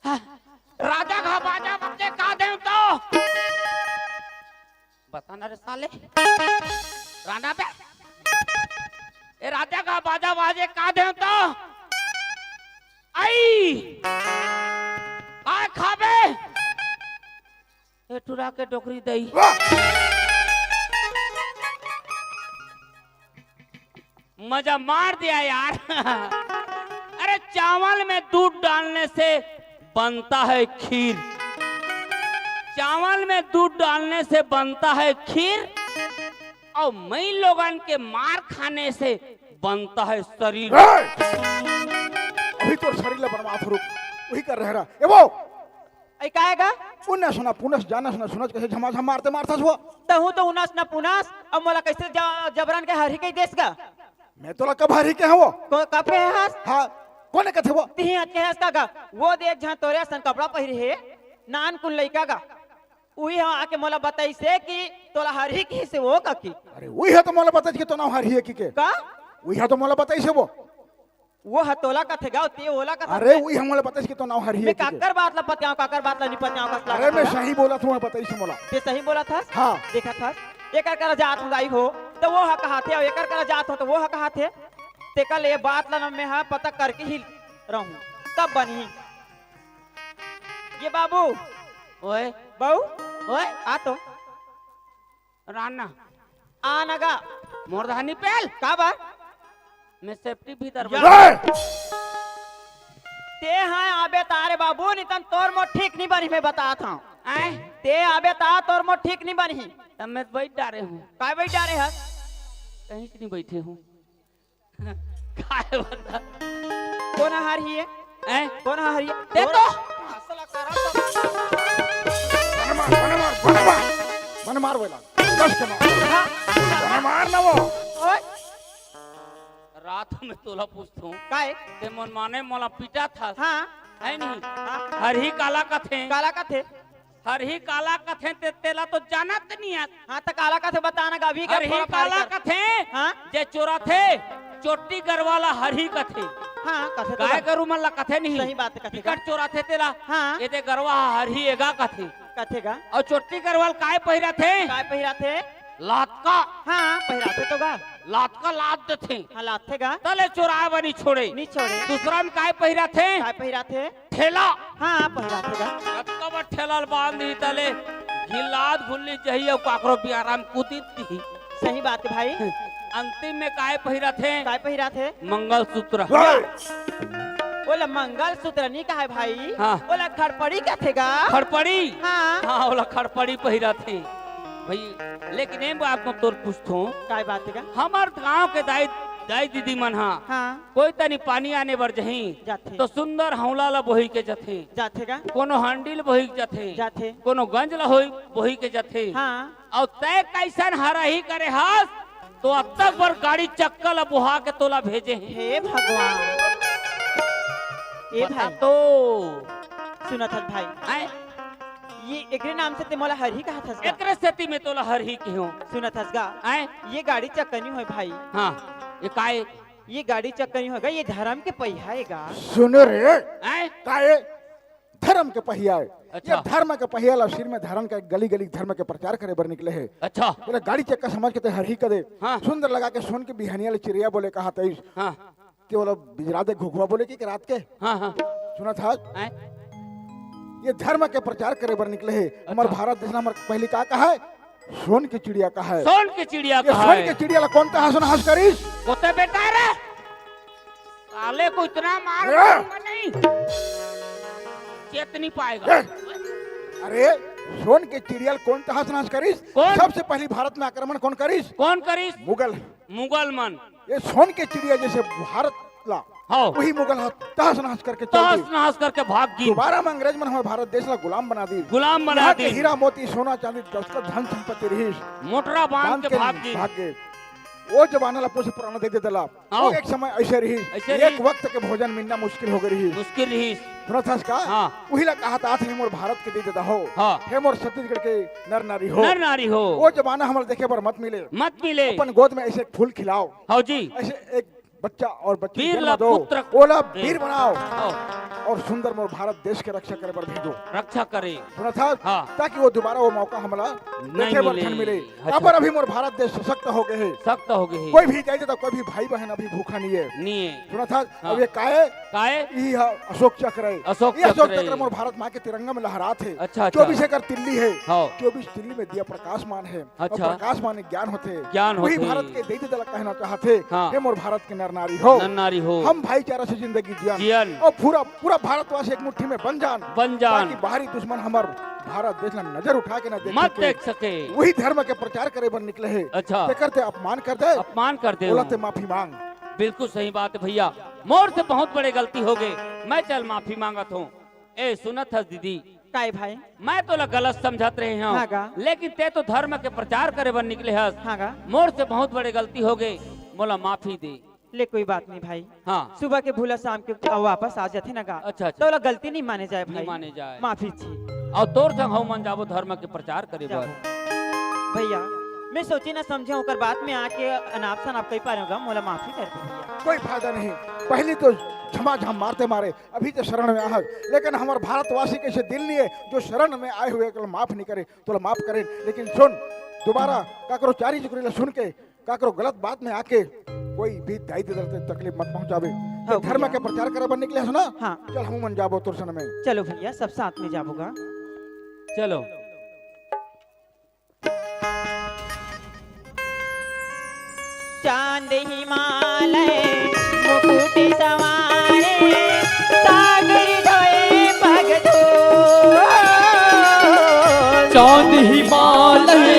हाँ। राजा का बाजा बजे का देवता। बता ना रे साले। राणा बे। ए राजा का बाजा बाजे का देवता। आई। आ खाबे। ए टुरा के डोकरी दई। वाह। मजा मार दिया यार। अरे चावल में दूध डालने से बनता है खीर, चावल में दूध डालने से बनता है खीर, और मैं लोगन के मार खाने से बनता है शरीर। ए! अभी तो शरीर ला बनवा थो, रुक, वही कर रह रहा। ए वो, ऐ काय गा? उन्नस न पुनस, जानस न सुनस, कैसे झमाझम मारते मारथस वो? तहूँ तो उनस न पुनस, अब मोला कैसे ज-, जबरन के हरही कहि देस गा? मैं तोला कब हरही कहे हँव वो? को-, कब कहे हस? हाँ, कोने कथे वो? तिही हाथ कहे हस का गा? वो देख झन तोरे असन कपड़ा पहिरे हे, नान कुन लइका गा। उही ह आके मोला बताइसे कि तोला हरही कहिसे वो कहिके। अरे, उही ह तो मोला बताइस कि तोर नाव हरही हे कहिके। का? उही ह तो मोला बताइसे वो। वो ह तोला कथे गा, ते ओला कथे। अरे, उही ह मोला बताइस कि तोर नाव हरही हे कहिके। काकर बात ला पतियाव, काकर बात ला नी पतियाव, कस ला अरे, मैं सही बोलत हँव, बताइस मोला। ते सही बोलत हस? हाँ। देखत हस? एकर करा जात हँव दाई हो, त वो ह कहाथे, अउ एकर करा जात हँव, त वो ह कहाथे। तेकर ले ये बात ला न मैं ह पता करके ही रहूँ, तब बनही। ये बाबू। ओए। बहू। ओए। आ तो। राना। आना गा। मोर दहानी पेल। का बा? मैं सेफ्टी भीतर या। बइठे। ते हाँ आबे तारे बाबू, नितन तोर मोर ठीक नहीं बनी, मैं बतात हँव। आय? ते आबे ता तोर मोर ठीक नहीं बनी। तब मैं बइठ डारे हँव। काय बइठ डारे हस? कहीं से नहीं बइठे हँव। काय बता? कोन हरही हे? हैं? कोन हरही हे? ते तोर तो। बने मार, बने मार, बने मार। बने मार बोला। कस के मार। हाँ। बने मार ना वो। ओए। रात में तोला पूछत हँव। काय? ते मन माने मोला पीटत हस। हाँ। है नहीं? हाँ। हरही काला कथे? काला कथे? हरही काला कथे ते, तेला तो जानत नहीं हस। हाँ, त काला कथे बता ना गा, अभी का हरही फोड़ा फाड़ी काला कर। कथे, हाँ? जे चोराथे, चोट्टी गरवा ला हरही कथे। हाँ, कथे तो गाय बा। गरु मन ला कथे नहीं। सही बात कथे बिकट गा। चोराथे तेला। हाँ। ये दे गरवा ह हरही एगा कथे। कथे गा। अउ चोट्टी गरवा ल काय पहिराथे? काय पहिराथे? लातका। हाँ, पहिराथे तो गा। लातका लात देथे। हाँ, लातथे गा। तले चोराय बर नी छोड़े। नी छोड़े। दूसरा म काय पहिराथे? काय पहिराथे? ठेला। हाँ, पहिराथे गा। अतका बड़ ठेला ल बांध दिही तले घिल्लात घुल्ली जही अउ काकरो बियारा म कूदित दिही। सही बात हे भाई। अंतिम में काय पहिराथे? काय पहिराथे? मंगलसूत्र। ओला मंगलसूत्र नी कहे भाई। हाँ। ओला खड़पड़ी कथे गा। खड़पड़ी? हाँ। हाँ, ओला खड़पड़ी पहिराथे। भाई, लेकिन एक बात मैं तोर पूछत हँव। काय बात हे गा? हमर गाँव के दाई, दाई दीदी मन हा। हाँ। कोई तनी पानी आने बर जही, जाथे। तो सुंदर हौला ला बोही के जथे। जाथे गा? कोनो हांडी ल बोही के जथे। जाथे। कोनो गंज ला होई, बोही के जथे। हाँ। अउ तैं कइसन हरही करे हस, तो अतक बड़ गाड़ी चक्का ला बोहा के तोला भेजे हे। हे भगवान। ए बता भाई। तो। सुनत हस भाई। हैं? ये एकरे नाम से ते मोला हरही कहत हस गा? एकरे सेती मैं तोला हरही कहेंव। सुनत हस गा? हैं? ये गाड़ी चक्का नी होय भाई। हाँ, ये काय? ये गाड़ी चक्का नी होय गा, ये धरम के पहिया हे गा। सुन रे, हैं? काय? धरम के पहिया हे। अच्छा। ये धरम के पहिया ला सिर में धरन के गली गली धरम के प्रचार करे बर निकले हे। अच्छा। बोले गाड़ी चक्का समझ के ते हरही कदे। हाँ। सुंदर लगा के सोन के बिहनिया ले चिरैया बोले कहाथे। हाँ। ते ओला बिजरा दे घुघुवा बोले कि रात के। हाँ, हाँ। सुनत हस? हैं? ये धरम के प्रचार करे बर निकले हे। हमर अच्छा। भारत देश ला हमर पहिली का कहे? सोन के चिड़िया कहे। सोन के चिड़िया ये कहे। सोन के चिड़िया ला कोन कहा सुन हँस करिस? कोते बेटा रे। साले को इतना मार ए! मारूंगा नहीं, चेत नहीं पाएगा। ए! अरे, सोन के चिड़िया ल कोन तहस नहस करिस? कौन? सबसे पहली भारत में आक्रमण कौन करिस? कौन करिस? मुगल। मुगल मन। ये सोन के चिड़िया जैसे भारत ला, हाँ। वही मुगल ह तहस नहस करके चल तहस दी। नहस करके भाग गी। दोबारा में अंग्रेज मन हमर भारत देश ला गुलाम बना दी। गुलाम बना यहाँ के दी। हीरा मोती, सोना चांदी, दस का धन संपत्ति रहिस। मोटरा बांध बांध के के भाग गी। भाग गे। वो जमाना ला पूछ पुराना दे दे दला। हाँ। वो एक समय ऐसे रहिस। ऐसे एक रहिस। वक्त के भोजन मिलना मुश्किल हो गई रहिस। मुश्किल रहिस। सुनत हस का? हाँ। उही ला कहा था, "हे मोर भारत के दे देता हो। हाँ। हे मोर छत्तीसगढ़ के नर नारी हो।" नर नारी हो। वो जमाना हमर देखे बर मत मिले। मत मिले। अपन गोद में ऐसे एक फूल खिलाओ। हाँ जी। ऐसे एक बच्चा और बच्ची वीर जन्म ला दो। पुत्र ओला ए। वीर बनाओ। हाँ। और सुंदर मोर भारत देश के रक्षा करे बर भेजो। रक्षा करे। सुनत हस? हाँ। ताकि वो दोबारा वो मौका हमला नहीं देखे बर मिले। झन मिले। अच्छा। काबर अभी मोर भारत देश सशक्त हो गए हे। सशक्त हो गए हे। कोई भी जाए तो कोई भी भाई बहन अभी भूखा नहीं है। नहीं है। सुनत हस? हाँ। अब ये काय? काय? ई ह अशोक चक्र है। अशोक ये अशोक चक्र चक्र है। मोर भारत माँ के तिरंगा में लहरात है। अच्छा, अच्छा। चौबीस एकर तिल्ली है। हाँ। चौबीस तिल्ली में दिया प्रकाशमान है। अच्छा। और प्रकाशमान ज्ञान होथे। ज्ञान वही होथे। भारत के दे दे दला कहना चाहथे। हाँ। हे मोर भारत के नर नारी हो। नर नारी हो। हम भाईचारा से जिंदगी जियन। जियन। और पूरा, पूरा भारतवासी एक मुट्ठी में बन जान। बन जान। ताकि बाहरी दुश्मन हमर भारत देश ला नजर उठा के ना देख मत सके। देख सके। वही धर्म के प्रचार करे बर निकले हे। अच्छा। तेकर ते अपमान कर दे। अपमान कर दे ओला हूँ। ते माफी मांग। बिल्कुल सही बात है भैया, मोर से बहुत बड़े गलती हो गए, मैं चल माफी मांगत हूँ। ए सुनत हस दीदी, काय भाई? मैं तोला गलत समझत रहे हूँ, हाँ गा। लेकिन ते तो धर्म के प्रचार करे बर निकले हस। हाँ गा। मोर से बहुत बड़े गलती हो गए, मोला माफी दे। ले कोई बात नहीं भाई। हाँ। सुबह के भूला शाम के वापस आ जाथे ना गा। अच्छा, अच्छा। तोला गलती नहीं माने जाए भाई। नहीं माने जाए। माफी ची। और तोर संग हऊ मन जाबो धर्म के प्रचार करे जाबो। बर। भैया, मैं सोचे ना समझे ओकर बात में आके अनाप शनाप कही पारे हूँ गा, मोला माफी कर दे भैया। कोई फायदा नहीं, पहली तो झमाझम मारते मारे, अभी तो शरण में आहक, लेकिन हमर भारतवासी के ऐसे दिल नहीं है जो शरण में आए हुए को माफ नहीं करे, तोला माफ करे। लेकिन सुन, दोबारा काकरो चारी चुकरी ला सुन के काकरो गलत बात में आके कोई भी दाई ददा ला तकलीफ मत पहुंचाबे। हाँ, धर्म भैया। के प्रचार करे बर निकले हस ना? हाँ। चल, हमू मन जाबो तोर संग में। चलो भैया, सब साथ में जाबो गा। चलो। चांद हिमालय मुकुट संवारे, सागर धोए पग धोए। चांद हिमालय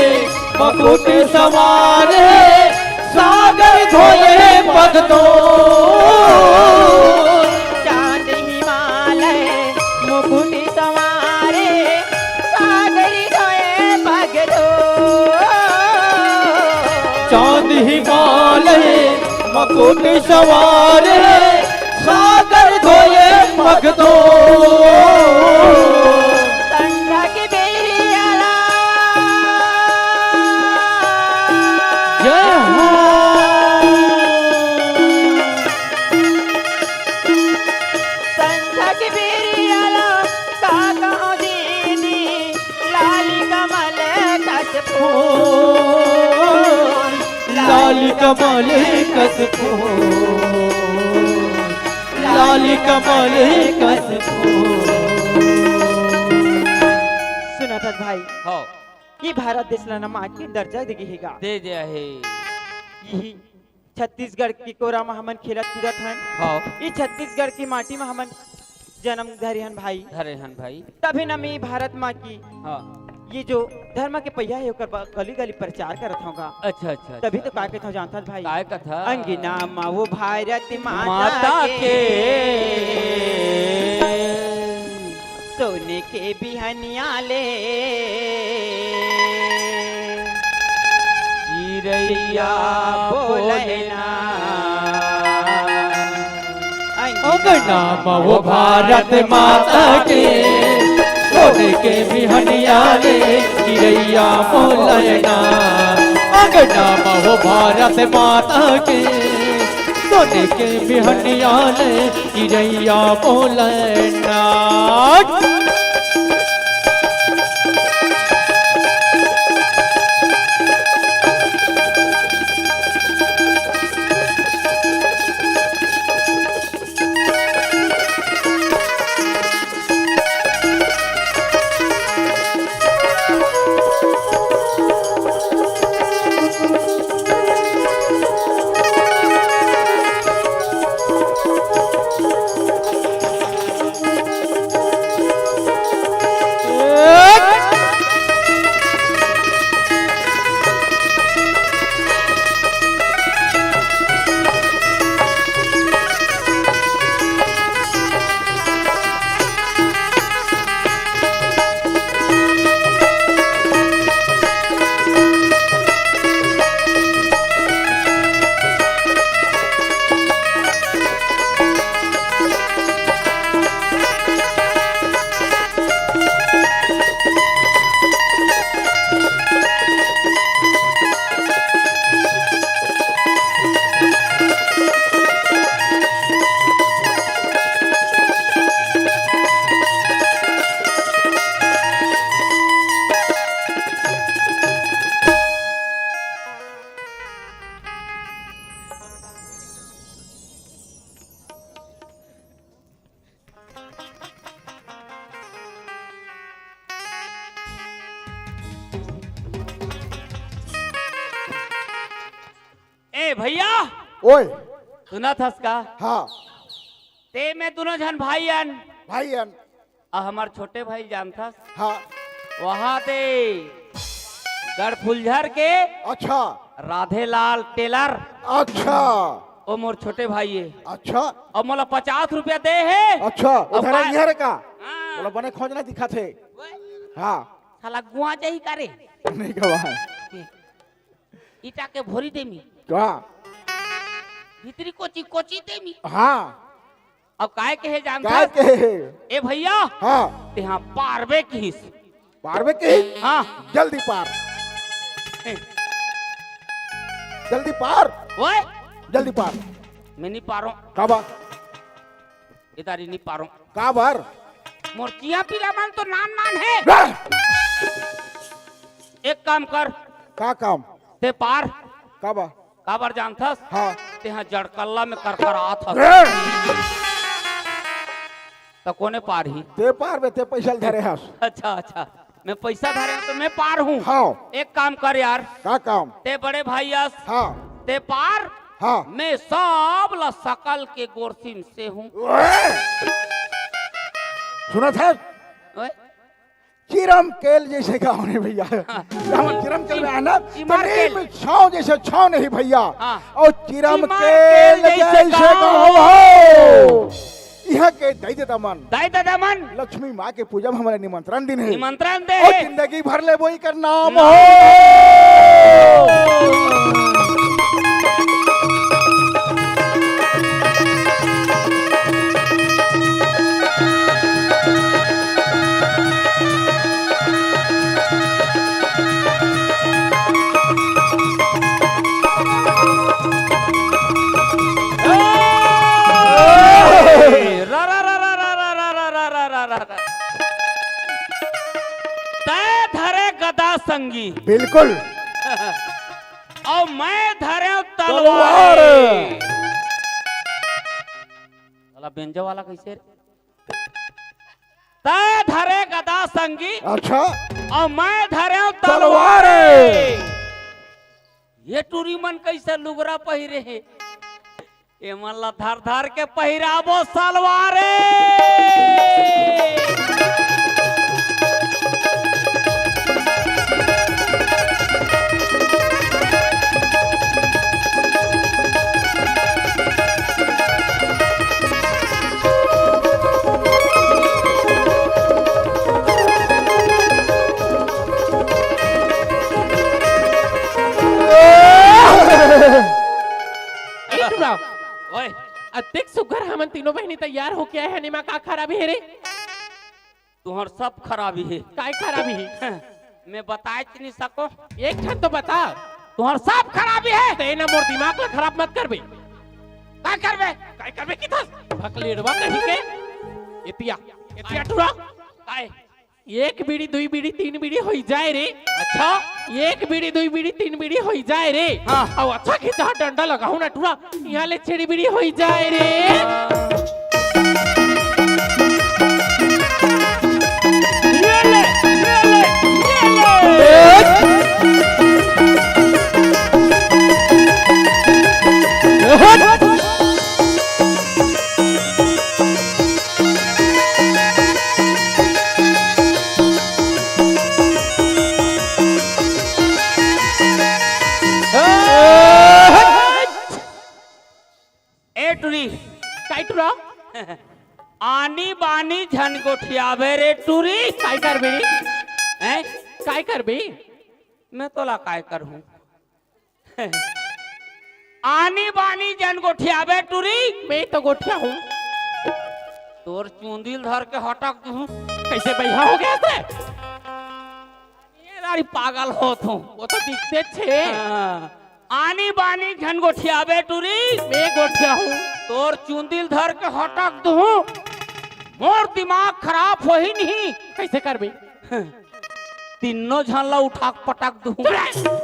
मुकुट संवारे, सागर धोए पग धोए। चांद हिमालय मुकुट संवारे, सागर धोए पग धोए। चांद हिमालय मुकुट संवारे, सागर धोए पग धोए। संझा के बेरिया ला। जय हो। संझा के बेरिया ला, का कहूँ दीदी, लाली कमल कस फूल। लाली कमल कस फूल। लाली कमल कस फूल। सुनत हस भाई? हाँ। ये भारत देश ला ना माँ के दर्जा दे गे हे गा। दे दे हे। यही छत्तीसगढ़ के कोरा म हमन खेलत कूदत हन। हाँ। ई छत्तीसगढ़ की माटी म हमन जन्म धरे हन भाई। धरे हन भाई। तभे न मैं भारत माँ की हाँ। ये जो धर्म के पहिया हे ओकर ब-, गली गली प्रचार करत हौं गा। अच्छा, अच्छा, तभी अच्छा। तो का कहत हौं जानत हस भाई? काय कथा? अंगना म वो भारत माता माता के। के। सोने के बिहनिया ले। चिरैया बोले ना। अंगना म वो भारत माता के, सोने के बिहनिया ले, चिरैया बोले ना। अंगना म वो भारत माता के, सोने के बिहनिया ले, चिरैया बोले ना। भैया, ओए। सुनत हस का? हाँ। ते मैं दुनों झन भाई अन। भाई अन। अउ हमर छोटे भाई जानथस? हाँ। वहाँ दे गढ़फुलझर के अच्छा। राधेलाल टेलर। अच्छा। ओ मोर छोटे भाई हे। अच्छा। अउ मोला पचास रुपया दे हे। अच्छा, अउ उधर का- इहर का? हाँ। मोला बने खोजना दिखत हे। ओए। हाँ। साला गुआ जाही का रे? नहीं गवा है। ईटा के भोरी देमी। का? भीतरी कोची कोची देमी। हाँ। अब काय कहे जानथस? काय कहे? ए भैया। हाँ। तेहा पारबे किहिस। पारबे किहिस? हाँ। जल्दी पार। ए। जल्दी पार। ओए। जल्दी पार। मैं नहीं पारो। काबर? इधर ही नहीं पारो। काबर? मोर चिया पीला मन तो नान नान हे। हाँ। एक काम कर। का काम? ते पार। काबर? काबर जानथस? हाँ। तेहा जड़कल्ला में करकरात हस। रे! त कोने पारही? ते पारबे, ते पैसा ल धरे हस। अच्छा, अच्छा। मैं पैसा धरे हूँ तो मैं पार हूँ। हाँ। एक काम कर यार। का काम? ते बड़े भाई अस। हाँ। ते पार। हाँ। मैं सब ला सकल के गोरसिम से हूँ। ओए! सुनत हस? ओए? चिरम केल जैसे गाँव नहीं भैया। हाँ। हम चिरम केल में आना, चिमार केल। छाँव जैसे छाँव नहीं भैया। हाँ। अउ चिरम चिमार केल केल जैसे जैसे गाँव गाँव हो। इहाँ के दाई ददा मन। दाई ददा मन। लक्ष्मी माँ के पूजा में हमला निमंत्रण दिन हे। निमंत्रण दे अउ हे। जिंदगी भर ले वही कर नाम नाम हो। तै धरे गदा संगी। बिल्कुल। अउ मैं धरे तलवार। तलवार। साला बेंजो वाला कैसे रे? तै धरे गदा संगी। अच्छा। अउ मैं धरे तलवार। तलवार। ये टूरी मन कैसे लुगरा पहिरे हे? एमन ला धर धर के पहिराबो सलवारे। ए टुरा, ओए। अतेक सुग्घर हमन तीनों बहिनी तैयार होके आए हन, एमा का खराबी हे रे? तुहर सब खराबी हे। काय खराबी हे? मैं बताएच नहीं सको। एक ठन तो बता। तुहर सब खराबी हे। ते ना मोर दिमाग ला खराब मत करबे। काय करबे? काय करबे किथस? भकलेड़वा कहीं के। एतिया, एतिया टुरा। काय? एक बीड़ी, दुई बीड़ी, तीन बीड़ी होई जाए रे। अच्छा? एक बीड़ी, दुई बीड़ी, तीन बीड़ी होई जाए रे। हाँ। अउ अच्छा खिंचा डंडा लगाहूं ना टुरा, इहाँ ले छेड़ी बीड़ी होई जाए रे। ये ले, ये ले, ये ले। ए टुरी। काय टुरा? आनी बानी झन गोठियाबे रे टुरी। काय करबे रे? हैं? काय करबे? मैं तोला काय करहूँ? आनी बानी झन गोठियाबे टुरी। मैं तो गोठियाहूँ। तोर चुंदी ल धर के हटक दूँ। कैसे बइहा हो गे हस? ये दारी पागल होत हूँ। वो तो दिखते छे। हाँ। आनी बानी झन गोठियाबे टुरी। मैं गोठियाहूँ। तोर चुंदी ल धर के हटक दूँ। मोर दिमाग खराब होही नहीं। कैसे करबे? तीनों झन ला उठा के पटक दूँ। चुप रह।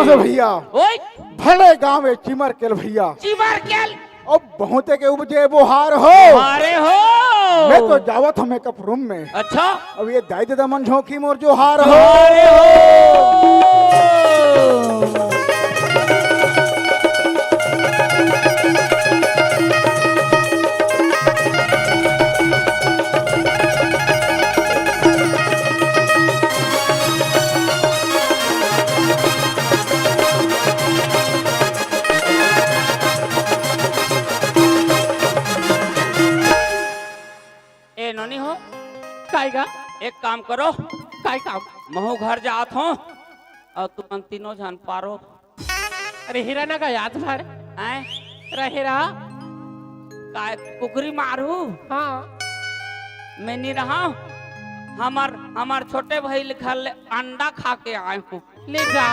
तो भैया, ओए, भले गाँव में चिमर केल भैया। चिमर केल। अब बहुते के उपजे बोहार हो। अरे हो। मैं तो जावत हूँ मेकअप रूम में। अच्छा। अब ये दाई ददा मन झोंकी मोर जोहार हो। अरे हो। ए नोनी हो, काय गा? एक काम करो। काय काम? महू घर जात हो अउ तुमन तीनों झन पारो। अरे हीरा ना का याद भर। हैं? रहे रहा। काय कुकरी मारू? हाँ। मैं नहीं रहा। हमर, हमर छोटे भाई घर ले अंडा खा के आए हूँ। ले जा।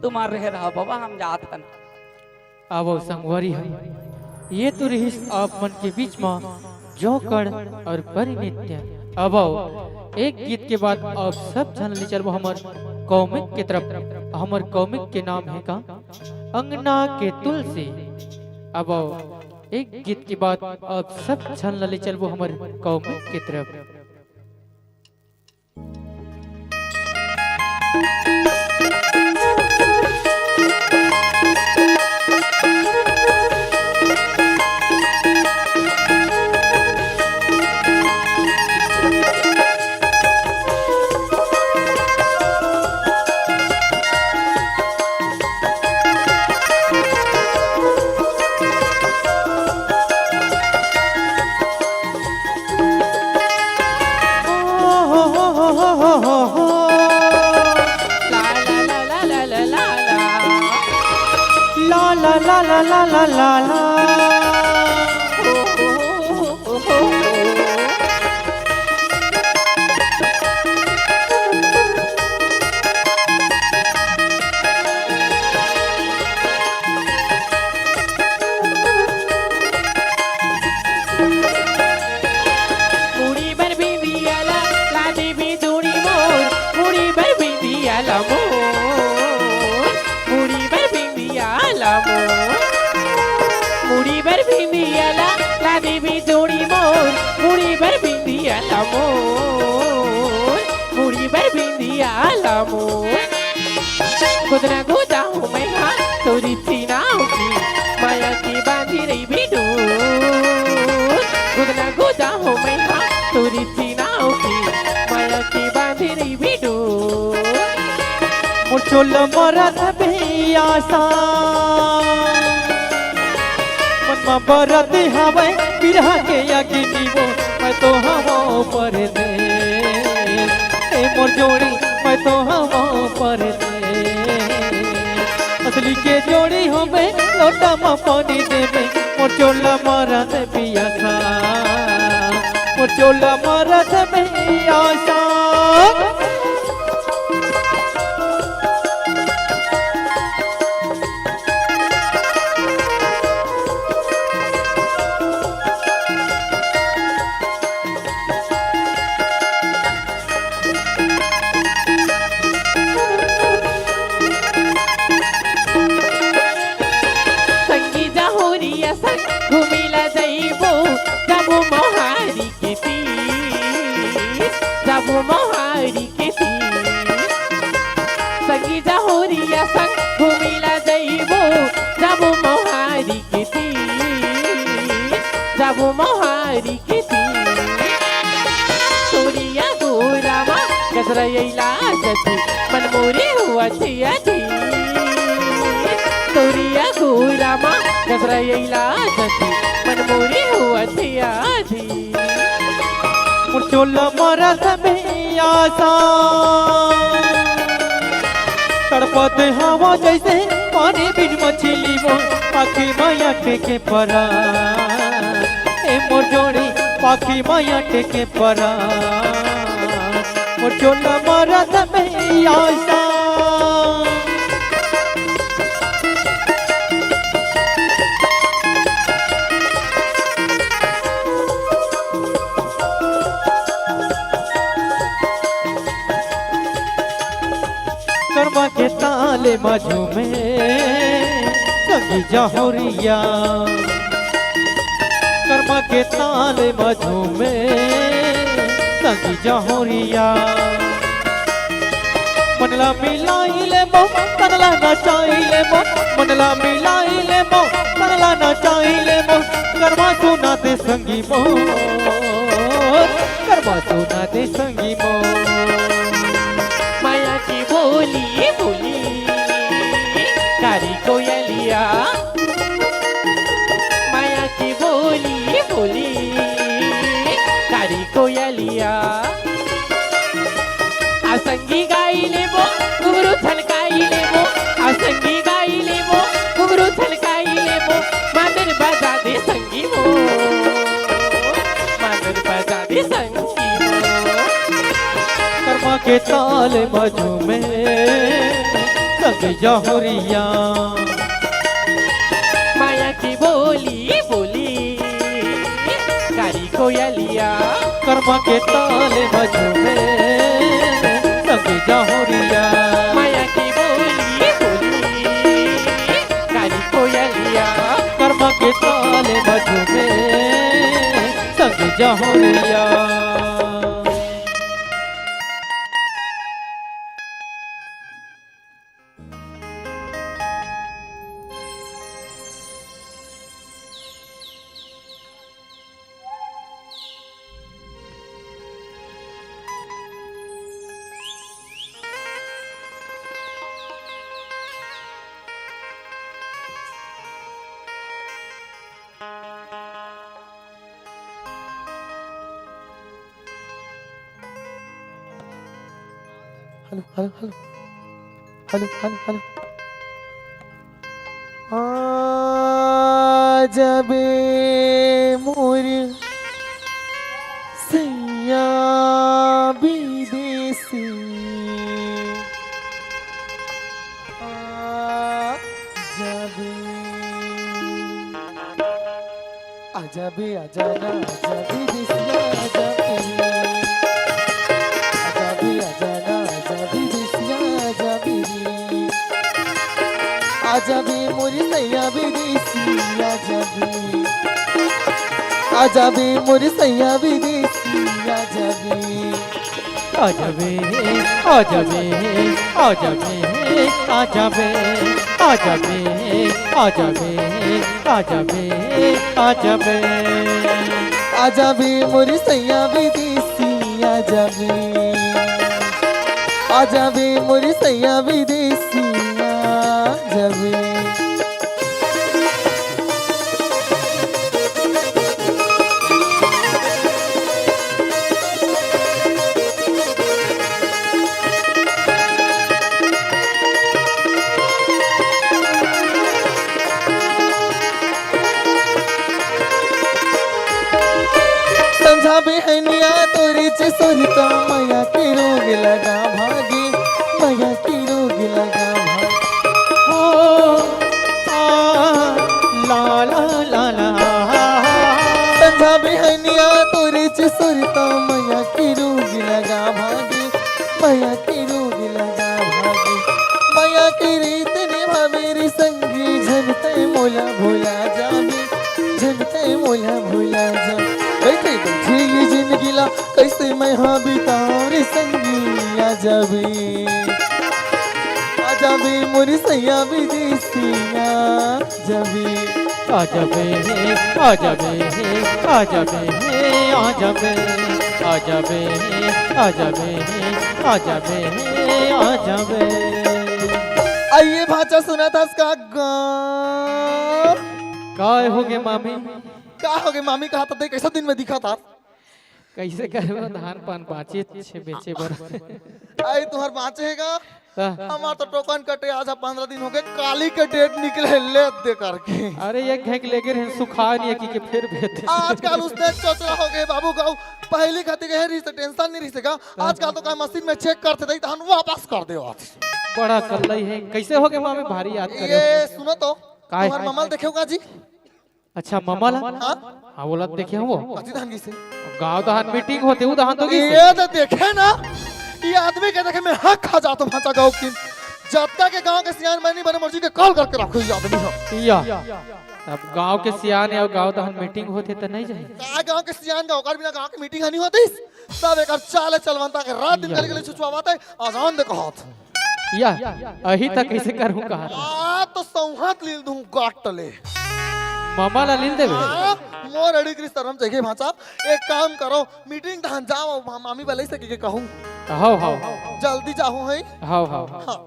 तुम्हार रहे रहा बाबा, हम जात हन। आवव संगवारी हो, ये तो रिहिस आप मन के बीच म जोकड़ अउ परिनित्य। आवव, एक गीत के बाद आप सब झन ले चलबो हमर कॉमिक के तरफ। हमर कॉमिक के नाम हे का, अंगना के तुलसी। आवव, एक गीत के बाद आप सब झन ले चलबो हमर कॉमिक के तरफ। मुड़ी बर बिंदिया ला, ला देवी दूनी मोर। मुड़ी बर बिंदिया ला मोर, मुड़ी बर बिंदिया ला मोर। मुड़ी बर बिंदिया ला, ला देवी दूनी मोर। मुड़ी बर बिंदिया ला मोर, मुड़ी बर बिंदिया ला मोर। गोदना गोदा हूँ मैं हा तोरी सीना की, माया की बांधी रही बिडू। गोदना गोदा हूँ मैं हा तोरी सीना की, माया की बांधी रही बिडू। मोर चोला मरत बेयासा, मन म बरत हवय बिरहा के अग्नि वो, मैं तो हवं परदेस। ए मोर जोड़ी, मैं तो हवं परदेस। असली के जोड़ी हवय, लोटा म पानी देबे, मोर चोला मरत पियासा, मोर चोला मरत पियासा। संगी जहुरिया संग घूमिला जइबो, जाबो मोहारी के तीर, जाबो मोहारी के तीर। संगी जहुरिया संग घूमिला जइबो, जाबो मोहारी के तीर, जाबो मोहारी के तीर। तोरिया गोरा मा गजरैला जति, मन मोरे हुआ थिया थी। तोरिया गोरा मा गजरैला जति, मन मोरे हुआ थिया थी। मोर चोला मरत बेयासा, तड़पत हवा जैसे पानी बिन मछली वो, पाखी माया टेके परा। ए मोर जोड़ी पाखी माया टेके परा, मोर चोला मरत बेयासा। कर्मा के ताल ले मा झूमे संगी जहुरिया, करमा के ताल मा झूमे संगी जहुरिया। मन ला मिलाई लेबो, तन ला नचाई लेबो, मन ला मिलाई लेबो, तन ला नचाई लेबो। करमा सुना दे संगी मोर, करमा सुना दे संगी मोर। माया की बोली बोली कारी कोयलिया, माया की बोली बोली कारी कोयलिया। आ संगी गाई लेबो, घुंघरू छलकाई लेबो, आ संगी गाई लेबो, घुंघरू छलकाई लेबो। मादर बजा दे संगी हो, मादर बजा दे संगी हो। करमा के ताल मा झूमे संगी जहुरिया। माया की बोली बोली कारी कोयलिया। करमा के ताल मा झूमे संगी जहुरिया। माया की बोली बोली कारी कोयलिया। करमा के ताल मा झूमे संगी जहुरिया। Hello, hello, hello. Hello, hello, hello. आ जाबे मोर सैया विदेशी। आ जाबे। आजा बे, आजा ना, आजा विदेसिया, आजा बे। आजा बे, आजा ना, आजा विदेसिया, आजा बे। आजा बे, मोर सैया विदेसी, आजा बे। आजा बे, मोर सैया विदेसी, आजा बे। आजा बे, आजा बे, आजा बे, आजा बे, आजा बे, आजा बे, आजा बे, आजा बे। आजा बे मोर सैया विदेसी, आजा बे। आजा बे मोर सैया विदेसी, आजा बे। संझा बिहनिया तोरे चे सोरता, मया के रोग लगा भागे, मया के रोग लगा भागे। हो, आ, ला, ला, ला, ला। संझा बिहनिया तोरे चे सोरता, मया के रोग लगा भागे, मया के रोग लगा भागे। मया के रीत निभावे रे संगी, झन तै मोला भुला जाबे, झन तै मोला भुला जाबे। बैठे बैठे ये जिंदगी ला कैसे मैं हा बिताऊं रे संगी, आ जाबे, आ जाबे मोर सैया विदेसिया। जाबे। आ जाबे, आ जाबे, आ जाबे, आ जाबे, आ जाबे, आ जाबे, आ जाबे, आ जाबे। आइए भांचा, सुनत हस का गा? काय होगे मामी? का होगे मामी, कहा था ते कैसा दिन में दिखा था? कइसे करबो, धान पान बांचे छे बेचे बर। आई तुहर बांचे हे गा? हाँ। हमार तो टोकन कटे, आज पंद्रह दिन होगे, काली के डेट निकले हे, ले दे करके। अरे एक घेंक लेगे रहेन, सुखा नइ हे कहिके फेर भेज दे। आजकल उसने चोचला होगे बाबू गऊ, पहिली खाती के रहिस त टेंशन नइ रहिस हे गा, आजकल तो का मशीन में चेक करथे, दई तहन वापस कर दे आज। बड़ा कल्लई हे, कइसे होगे मामी, भारी याद करे? ये सुनो तो, काय? तुहर ममा ल देखे हो का जी? अच्छा, ममा ला? हाँ? हाँ, ओला देखे हवो। अति धान गिसे। गाँव दहान मीटिंग होथे, उ दहान तो गिसे। ये तो देखे ना, ये आदमी के देखे में हक खा जात हो भांचा गऊ के। जतका के गांव के सियान मन नइ बने, मोर जी के काल करके राखो ये आदमी ह। या। अब गांव के सियान हे अउ गांव दहन मीटिंग होथे त नइ जाही। का गांव के सियान का, ओकर बिना गांव के मीटिंग ह नइ होतिस। सब एकर चाल चलवंता के रात दिन या। गली गली छुछुआवत हे, अजान दे कहत। या, अही त कइसे करहूं कहत। आ तो सौंहत लील दूं गाट ले। मामा ला लील देबे। आ, मोर अड़ी करी शरम चाहिए भांचा। एक काम करो, मीटिंग धान जाओ, मा-, मामी बलई से के कहूं। हव, हव। जल्दी जाओ, हैं? हव, हव। हाँ।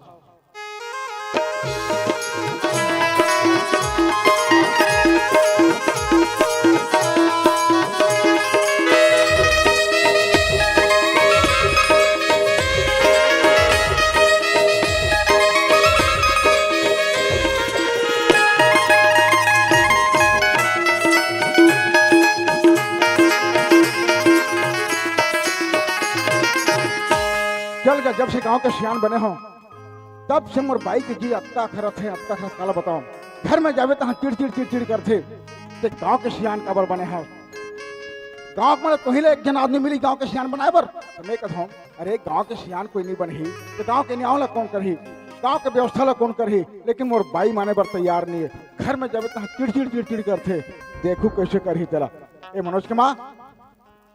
चल गा, जब से गांव के सियान बने हो, तब से मोर बाई के जी अतका खरत हे, अतका खरत, काला बताओं। घर में जाबे तहां चिड़ चिड़ चिड़ चिड़ करथे। ते गांव के सियान काबर बने हव? गांव में तो ही ले एक झन आदमी मिली गांव के सियान बनाए बर। त मैं कहत हंव, अरे गांव के सियान कोई नइ बनही, त गांव के नियाव ला कोन करही, गांव के व्यवस्था ला कोन करही? लेकिन मोर बाई माने बर तैयार नइ हे। घर में जाबे तहां चिड़ चिड़ चिड़ चिड़ करथे। देखहूं कइसे करही तेला। ए मनोज के मां,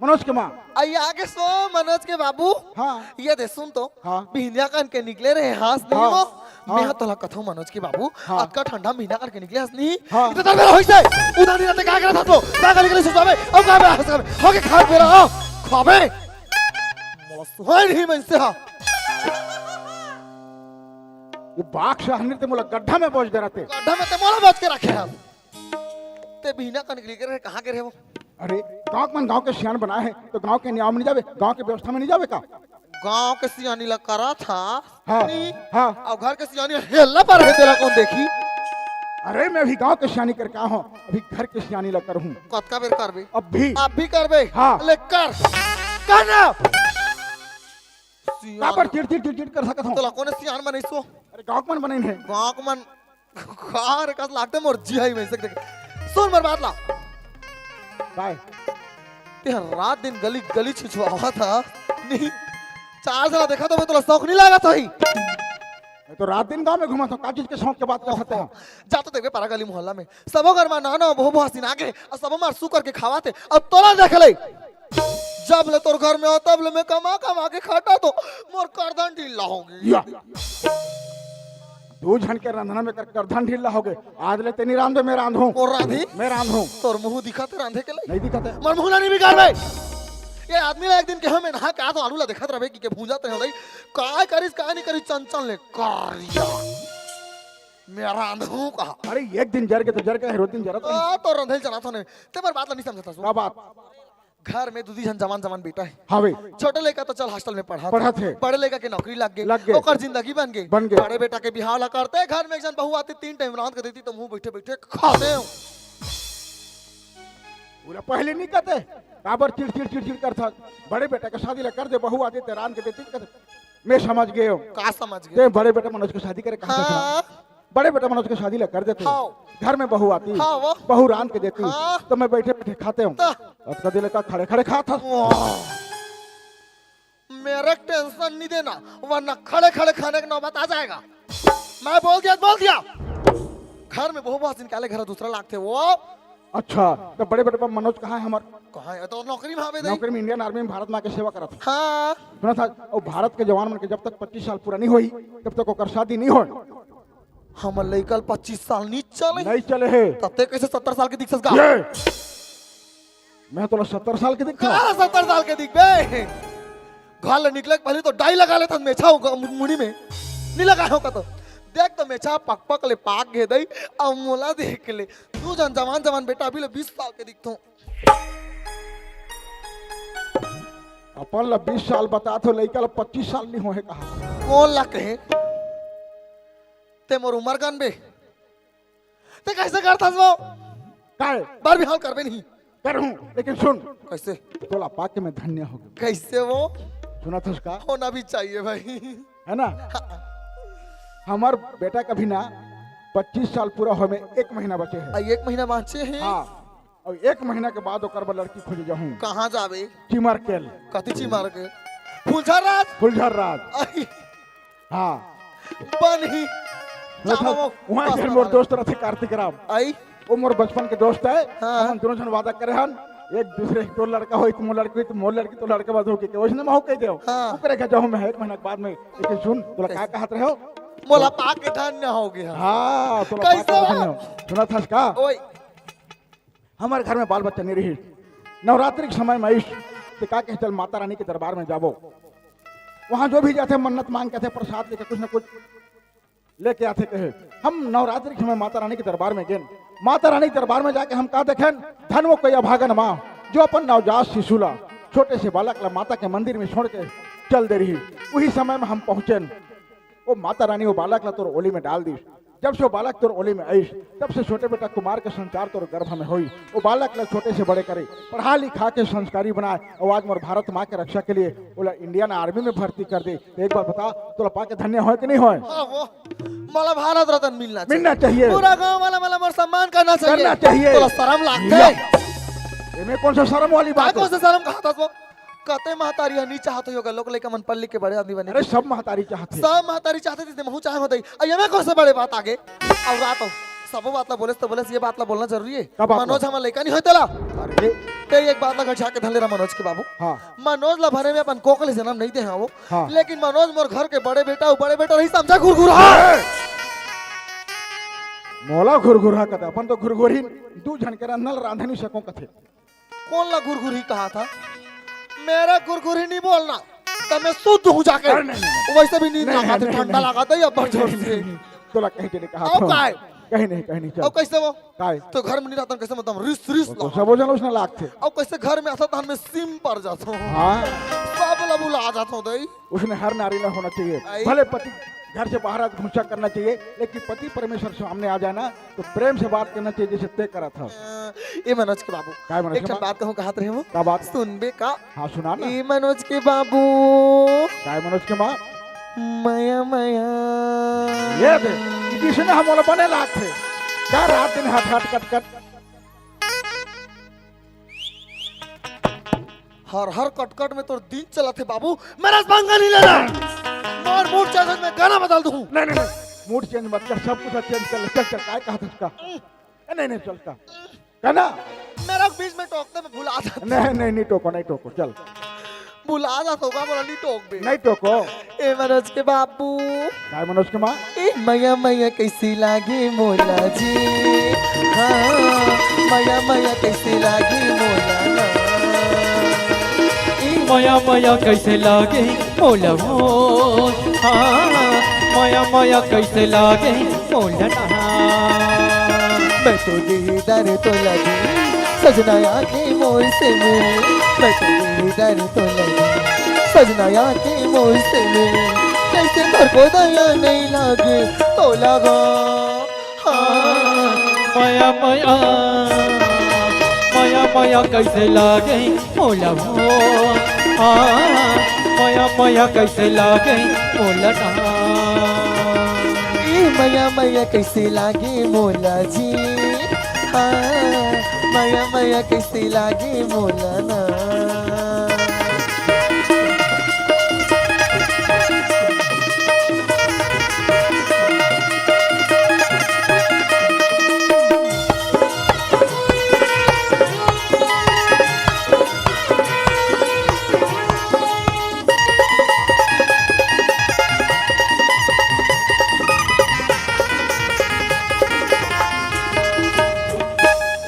मनोज के मां। अई आगे सो मनोज के बाबू। हाँ। ये दे सुन तो। हाँ। बिहनिया कन के निकले रहे हस नहीं हाँ। वो। हाँ। मैं तोला कथंव मनोज के बाबू। हाँ। अतका ठंडा में बिहनिया कन के निकले हस नहीं। हाँ। इतना बेरा होइस हे। उधार नहीं रहते का करत हस वो? का गली गली सुसावे? अब का बेरा हस खाबे? हो के खात बेरा हो। खाबे। मोला सुहाय नहीं मनसे हा। वो बाघ से हन्नी ते मोला गड्ढा में बोज दे रहते। गड्ढा में ते मोला बोज के रखे हस। ते बिहनिया कन के निकले रहे, कहां गे रहे वो? अरे, गांव के मन गांव के सियान बनाए हे, त गांव के नियाव में नइ जाबे, गांव के व्यवस्था में नइ जाबे का? गांव के सियानी ला करत हस। हाँ, नहीं। हाँ। अउ घर के सियानी हेल्ला पर हे, तेला कोन देखही? अरे, मैं अभी गांव के सियानी करके आए हंव, अभी घर के सियानी ला करहूं। कतका बेर करबे? अभी। अभी करबे? हाँ। ले कर। कर ना। सियान। काबर चिड़ चिड़ चिड़ चिड़ कर सकत हंव? तोला कोन सियान बनाइस वो? अरे, गांव के मन बनाइन हे। गांव के मन कार कस लागथे मोर जी हई में से देख। सुन मोर बात ला। काय? ते ह रात दिन गली गली छुछुआवत हस। नहीं, चार झन ला देखत होबे, तोला शौक नइ लागत होही। मैं तो रात दिन गांव में घूमत हंव, का चीज के शौक के बात करत हस? जा तो देखबे पारा गली मोहल्ला में, सबो घर में नाना बहू बहू हसीन आगे, अउ सबो मार सू करके खावत हे, अउ तोला देख ले। जब ले तोर घर में हंव, तब ले मैं कमा कमा के खटत हंव, मोर करधन ढीला होगे। या। दू झन के रंधना में कर, करधन ढीला होगे। आज ले ते नइ रांधबे, मैं रांधहूं। कोन रांधही? मैं रांधहूं। तोर मुंह दिखत हे रांधे के लइक? नइ दिखत हे। मोर मुंह ला नइ बिगाड़बे। ये आदमी ला एक दिन केहेंव मैं, नहा के आ तो आलू ला देखत रहबे कि के भूंजत हे भाई। काय करिस, काय नइ करिस, चंचल ले करिया। मैं रांधहूं कहा। अरे एक दिन जर गे त जर गे, रोज दिन जरत रही। आ, तो रंधे ल चलात हों ने। ते मोर बात ला नइ समझत हस। का बात? घर में दू दी झन जवान जवान बेटा हे। हावे। छोटे लइका तो चल हॉस्टल में पढ़त हे। पढ़त हे। बड़े लइका के नौकरी लग गे। लग गे। ओकर जिंदगी बन गे। बन गे। बड़े बेटा के बिहाव ला करते, घर में एक झन बहू आतिस, तीन टाइम रांध के देतिस, त मुंह बइठे बइठे खातेंव। ओला पहली नइ कहते, काबर चिड़ चिड़ चिड़ चिड़ करथस? बड़े बेटा के शादी ला कर दे, बहू आतिस ते रांध के देतिस, कहते, मैं समझ गेंव। का समझ गे? ते बड़े बेटा मनोज के शादी करे कहत हस। हाँ। बड़े बेटा मनोज के शादी ला कर देते। हाँ। घर में बहू आतिस, हाँ, वो। बहू रांध के देतिस, हाँ। त मैं बइठे बइठे खातेंव। त? अतका दिन ले का खड़े खड़े खात हस? वाह। मेरे को टेंशन नहीं देना, वरना खड़े खड़े खाने की नौबत आ जाएगा। मैं बोल दिया, बोल दिया। घर में बहू बहू हसीन, काले घर दूसरा लागथे वो। अच्छा, त बड़े बेटा मनोज कहां हे हमर? कहां हे? त नौकरी में हवे दई। नौकरी में, इंडियन आर्मी में भारत मां के सेवा करत हे। हाँ। सुनत हस, अउ भारत के जवान मन के जब तक पच्चीस साल पूरा नइ होही, तब तक ओकर शादी नइ होय। हमर लइका ल पच्चीस साल नइ चले। नइ चले हे। त ते कइसे सत्तर साल के दिखथस गा? ये! मैं तोला सत्तर साल के दिखथंव? कहां सत्तर साल के दिखबे? घर ले निकले के पहली तो डाई लगा लेथस मेछा हो ग-, मुड़ी में। नइ लगाए हों का तो। देख तो मेछा पकपक ले पाक गे दई, अउ मोला देख ले। दू झन जवान जवान बेटा अभी ले बीस साल के दिखथंव। अपन ला बीस साल बतात हस, लइका ला पच्चीस साल नइ होहे कहा। कोन ला कहे? ते मोर उमर गनबे। ते कइसे करथस वो? काय? बार भी हाल करबे नहीं। करहूं, लेकिन सुन। कइसे? तोला पाके मैं धन्य हो गेंव। कइसे वो? सुनत हस का? होना भी चाहिए भाई। हे ना? हमर बेटा के अभी ना पच्चीस साल पूरा होय में एक महीना बचे हे। आ, एक महीना बांचे हे? हाँ। अउ एक महीना के बाद ओकर बर लड़की खोजे जाहूं। कहां जाबे? चिमर केल। कति चिमर के? फुलझर राज? फुलझर राज। आई। हाँ। बन ही। वो था, जाओ, वहाँ बस के बना मोर लो। दोस्त रथे कार्तिक राम। आई? वो मोर बचपन के दोस्त है। हाँ। हमन दोनों झन वादा करे हन, एक दूसरे के, तोर लड़का होई त मोर लड़की, त मोर लड़की तोर लड़का बस होके के, वैसने महू कह देव। हाँ। ओकरे घर जाहूँ मैं एक महीना के बाद में। लेकिन सुन, तोला का कैसे? कहत रहे हो? मोला पाके धन्य हो गया। हाँ, तोला कैसे पाके हो? धन्य हो। सुनत हस का? ओए। हमर घर में बाल बच्चा नहीं रही, नवरात्रि के समय में आइस, त का कहे, चल माता रानी के दरबार में जाबो। वहाँ जो भी जाथे मन्नत मांग के आथे, प्रसाद लेके कुछ न कुछ लेके आथे कहे। हम नवरात्रि के समय माता रानी के दरबार में गेन। माता रानी के दरबार में जाके हम का देखेन? धन वो कोई अभागन माँ, जो अपन नवजात शिशु ला, छोटे से बालक ला माता के मंदिर में छोड़ के चल दे रही। उही समय में हम पहुँचेन। वो माता रानी वो बालक ला तोर ओली में डाल दीस। जब से वो बालक तोर ओली में आइस, तब से छोटे बेटा कुमार के संचार तोर गर्भ में होई। वो बालक ला छोटे से बड़े करे, पढ़ा लिखा के संस्कारी बनाए, और आज मोर भारत माँ के रक्षा के लिए ओला इंडियन आर्मी में भर्ती कर दे। तो एक बार बता, तोला पाके धन्य होय कि नहीं होय? हाँ, वो मोला भारत रत्न मिलना चाहिए। मिलना चाहिए। पूरा गांव वाला मोला मोर सम्मान करना चाहिए। करना चाहिए। तोला शर्म लागथे? या। एमे कौन सा शर्म वाली का बात कौन है? सा शर्म कहा था वो? कते महतारी ह नी चाहत होही, लोग लइका मन पढ़ लिख के बड़े आदमी बने। अरे, सब महतारी चाहत हे। सब महतारी चाहत हे, जइसे महू चाहे होते। अब एमे कौन सा बड़े बात आगे? अउ रात हो, सबो बात ला बोलेस तो बोलेस, ये बात ला बोलना जरूरी है? का बात मनोज ला? हमर लइका नहीं होय तेला। अरे। ते एक बात ला गठिया के धर ले रहा मनोज के बाबू। हाँ। मनोज ला भरे में अपन कोख ले जन्म नहीं दे हाँ वो। हाँ। लेकिन मनोज मोर घर के बड़े बेटा, वो बड़े बेटा नहीं समझा घुरघुरा। ए! मोला घुरघुरा कथे, अपन तो घुरघुरी दू झन के रंधन रांधे नहीं सको कथे। कौन ला घुरघुरी कहा था? मेरा घुरघुरी नहीं बोलना, तो मैं शुद्ध हूँ जाके। अरे नहीं, नहीं, नहीं। वैसे भी नींद नहीं, लगा नहीं, थे, नहीं, ठंडा नहीं। लगा था या बढ़ जोर नहीं, से। नहीं, नहीं। तोला कहीं के नहीं कहा अउ था। काय? कहीं नहीं, कहीं नहीं, चल। अउ कैसे वो? काय? तो घर में नहीं रहता, कैसे मतलब रिस, रिस वो तो लगा। सब जन उसने लागथे। अउ कैसे घर में आता था, मैं सिम पर जाता हूँ। हाँ। सब ला बुला जाता हूँ, दई। उसने हर नारी ला होना चाहिए। आई। भले पति घर से बाहर आज गुस्सा करना चाहिए, लेकिन पति परमेश्वर सामने आ जाए ना, तो प्रेम से बात करना चाहिए, जैसे तय करा था। अ, ए मनोज के बाबू, काय मनोज एक के ठन बाबू? बात कहूँ, कहत रहे हो? का बात? सुनबे का? हाँ, सुना ना। ए मनोज के बाबू। काय मनोज के माँ? मया, मया। ये दे, ये किसने हम वाला बने लागथे? का रात दिन हट, हट, कट, कट? हर हर कटकट में तोर दिन चलत हे बाबू, मेरा से पंगा नहीं लेना। मोर मूड चेंज, मैं गाना बदल दूँ। नहीं, नहीं, नहीं, मूड चेंज मत कर, सब कुछ चेंज कर ले। चल, चल, काय कहा था उसका? ए, नहीं, नहीं, चल का। कहना? मेरा बीच में टोकते में भुला जाता। नहीं, नहीं, नहीं टोको, नहीं टोको, चल। भुला जाता होगा, बोला नहीं टोक बे। नहीं टोको। ए मनोज के बाबू। काय मनोज के माँ? ए मया मया कैसे लागे मोला जी, हाँ, मया मया कैसे लागे मोला ना। ए मया मया कैसे लागे मोला हो, हाँ, मया मया कैसे लागे मोला ना। मैं तो दीदार तो लगी सजना आके मोर से मिल, मैं तो दीदार तो लगी सजना आके मोर से मिल। कैसे घर को दया नहीं लागे तो लगा। हाँ, मया मया, मया मया कैसे लागे मोला हो। हाँ, मया मया कैसे लागे मोला ना। ए मया मया कैसे लागे मोला जी। हाँ, मया मया कैसे लागे मोला ना।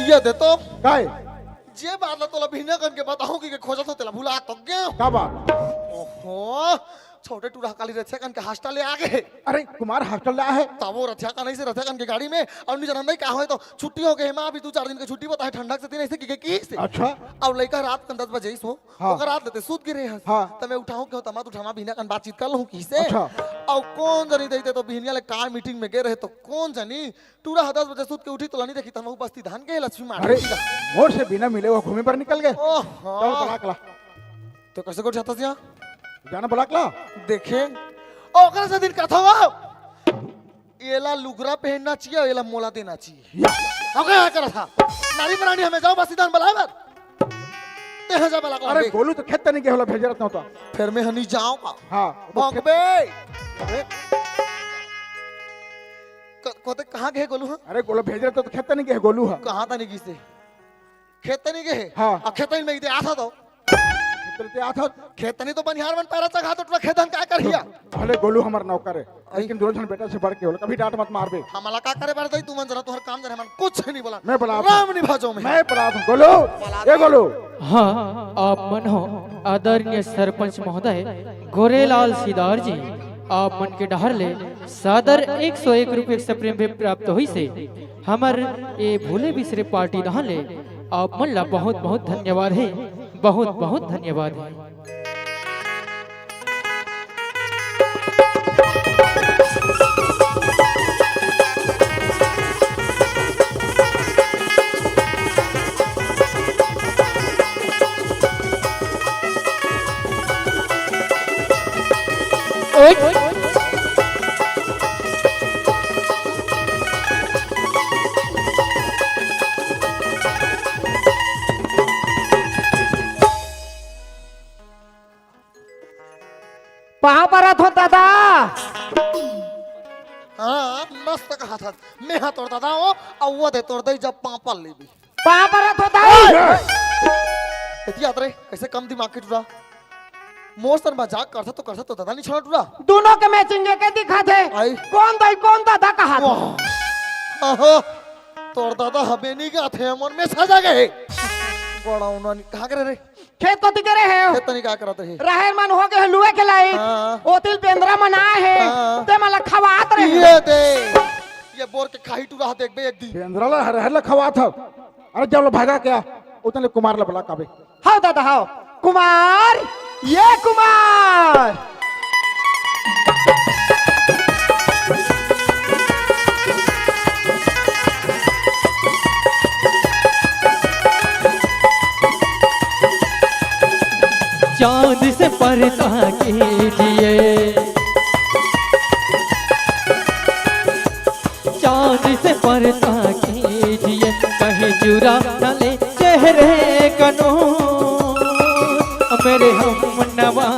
ये दे तो। काय? जे बात ला तोला बिहनिया कन के बताहूं कि के खोजत हो, तेला भुला तो गया। का बात? ओहो, छोटे टूरा काली रथिया कन के हॉस्टल ले आ गए। अरे, कुमार हॉस्टल ले आ है। तब वो रथिया कन ऐसे रथिया कन के गाड़ी में, अउ नहीं जाना नहीं का होय तो छुट्टी हो गए, माँ अभी दो चार दिन के छुट्टी बताए, ठंडा के दिन ऐसे कि, के, की से। अच्छा। अउ लइका रात कन दस बजे आइस वो, हाँ। ओकर रात लेते सूत गिरे हस। हाँ। त मैं उठाऊं के हो, तमा उठामा बिहनिया कन बातचीत कर लूं किसे। अच्छा। अउ कौन जनी देते तो बिहनिया ले का मीटिंग में गए रहे तो कौन जनी टूरा ह दस बजे सूत के उठी तो लनी देखी, तमा बस्ती धान के लक्ष्मी मार अरे, देती गा। मोर से बिना मिले वो घूमे पर निकल गए। ओहो। चल, बलाक ला। तो कैसे गोठ जाता सिया? जाना बलाक ला। देखे, ओकरे से दिन कथा हुआ। एला लुगरा पहनना चाहिए, एला मोला देना चाहिए। या। ओके, कर था। नारी प्राणी हमें जाओ बस्ती धान बलाए बर। ते ह जा बलाक ला अरे, बे। गोलू तो खेत तनी के होला भेज रहता हूँ तो। फिर मैं हनी जाऊंगा। हाँ, वो भोंक खेत बे। अरे। पता कहाँ गए गोलू ह? अरे गोलू भेज रहे तो, तो खेत नहीं गए गोलू ह। कहाँ तनी गिसे? खेत नहीं गए? हाँ। अब खेत में इधर आता तो। खेत नहीं तो बनिहार मन पैरा चघा तो टूरा खेतन का कर हिया। भले गोलू हमर नौकर है, लेकिन दोनों जन बेटा से बढ़ के होला, कभी डांट मत मारबे। हमला का करे बर दई, तू मन जरा तोहर काम जरा मन कुछ नहीं बोला। मैं बलात हूँ। राम निभा जो मैं। मैं बलात हूँ गोलू। ए गोलू। हाँ, आप मन हो आदरणीय सरपंच महोदय गोरेलाल सिदार जी, आप मन के डहर ले सादर एक सौ एक रुपये से प्रेम भी प्राप्त होइसे। हमर ए भूले बिसरे पार्टी डहर ले आप मन ला बहुत बहुत धन्यवाद है, बहुत बहुत धन्यवाद है। पाँव परत हो दादा। हाँ, मस्त कहा था। मैं हा तोर दादा हो, अउ वो दे तोर दई जब पाँव पर लेबी। पाँव परत हो दाई। एती याद रे, कैसे कम दिमाग के टूरा। मोर सन मजाक करता तो करता तो दादा नहीं छोड़ा टूरा। दोनों के मैचिंग के दिखा थे। आई। कौन दाई, कौन दादा कहा था? वाह। आहा, तोर दादा हबे नहीं गा थे, मन में सजा गए। बड़ा उन्होंने कहा करे रे। खेत कोती करे हे? खेत तनी का करत रही? राहेर मन हो गए हे लुए के लायक। हाँ। ओतिल बेंदरा मन आए हे। हाँ। ते मला खवात रहे। ये दे। ये बोर के खाही टूरा देखबे एक दिन। बेंदरा ला हर हर ला खवात हव। अरे जब लो भागा क्या? उतने कुमार ला बुला काबे। हाव दादा हाव। कुमार, ये कुमार। चांद से पर्दा कीजिए, चांद से पर्दा कीजिए, कहीं चुरा न ले चेहरे का नूर। ओ मेरे हम नवा,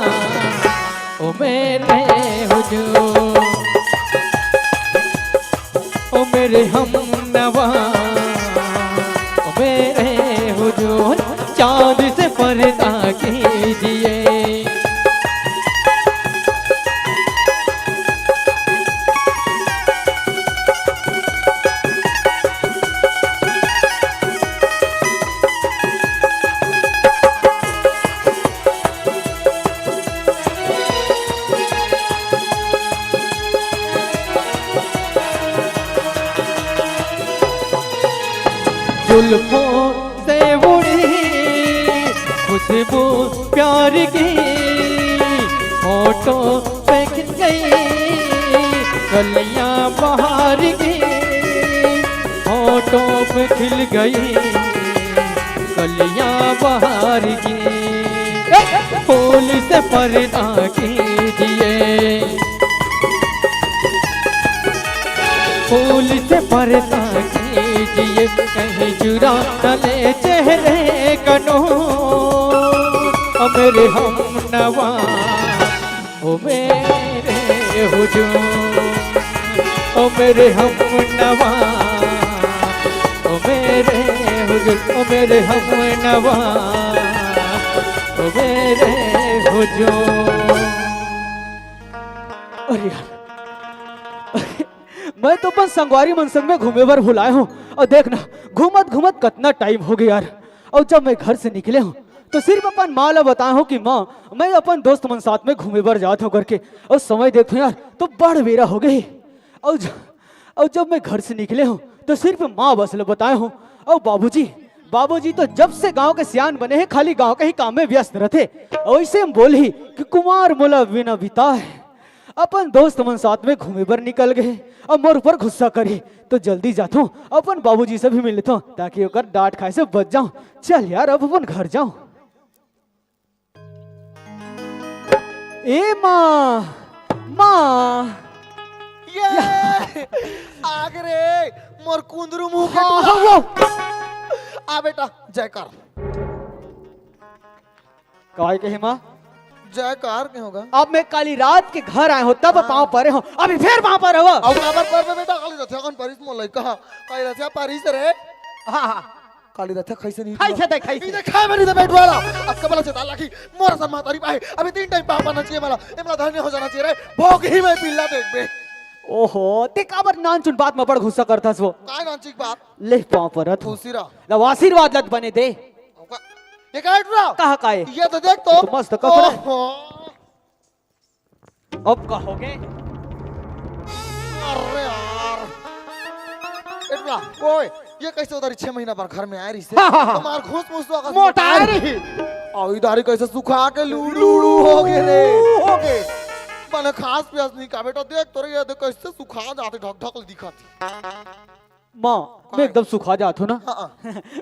ओ मेरे हुजूर, ओ मेरे हम नवा, ओ मेरे हुजूर, चांद से पर्दा कीजिए। जुल्फों से उड़ी खुशबू प्यार की, होठों पे खिल गई कलियां बहार की, होठों पे खिल गई कलियां बहार की। फूल से पर्दा कीजिए, फूल से पर्दा कीजिए, कहीं चुरा न ले चेहरे का नूर। ओ मेरे हम नवा, ओ मेरे हुजूर, ओ मेरे हम नवा, ओ मेरे हुजूर, ओ मेरे हम नवा, ओ मेरे हुजूर। अरे यार, मैं तो अपन संगवारी मन संग में घूमे बर भुलाए हूँ, अउ देख ना, घूमत घूमत कतना टाइम हो गया यार। अउ जब मैं घर से निकले हूँ तो सिर्फ अपन माँ ला बताए हूँ कि माँ, मैं अपन दोस्त मन साथ में घूमे बर जात हूँ करके। अउ समय देखो यार, तो बड़ बेरा हो गए। अउ ज-, अउ जब मैं घर से निकले हूँ तो सिर्फ माँ बस ला बताए हूँ। अउ बाबूजी, बाबूजी तो जब से गांव के सियान बने हैं, खाली गांव के ही काम में व्यस्त रहते। अउ ऐसे हम बोल ही कि कुमार मोला बिना बिता है, अपन दोस्त मन साथ में घूमे बर निकल गए, अब मोर ऊपर गुस्सा करही, तो जल्दी जाथों, अपन बाबूजी से भी मिल लेथों, ताकि ओकर डांट खाए से बच जाऊं। चल यार, अब अपन घर जाऊं। ए माँ, माँ। ये आग रे, मोर कुंदरू मुंह के हाँ, टूरा। हाँ, वो। आ बेटा, जय कर। काय कहे माँ? जयकार के होगा। अब मैं काली रात के घर आए हो, तब हाँ। पाँव परे हो, अभी फिर पाँव परे हो। अब काबर परबे बेटा, काली रथिया कौन परिस मोर लइका हा? काली रथिया परिस रे। हाँ, हाँ। काली रथिया खइसे नहीं खाई हुआ। से दे, खाई से। इने खाए में नहीं दे बेटवाला। अब कबला से ताला की, मोर सन मातारी पाए। अभी तीन टाइम पाँव परना चाहिए मला। ए मला धन्य हो जाना चाहिए रे। भोग ही में पिल्ला देख बे। ओहो, ते काबर नानचुन बात में बड़ गुस्सा करथस वो? काय नानचिक बात? ले पाँव परत हो। खुशी रह। ला आशीर्वाद लत बने दे। ओका-, ये काय टुरा? कहाँ का है? ये तो देख तो। तो मस्त कपड़ा। ओहो। अब का हो गए? अरे यार। ए टुरा, ओए, ये कैसे उधर छह महीना पर घर में आए रही से? हाँ, हाँ, हाँ। तुम्हार घूस मुस तो अगर मोटा मोटा रही। और इधर ही कैसे सुखा के लूड़ू हो गए रे। हो गए। मैंने खास प्यास नहीं कहा बेटा, देख तो रे, ये देख कैसे सुखा जाते, ढक ढक दिखत। माँ, मैं एकदम सुखा जात हूँ ना। हाँ।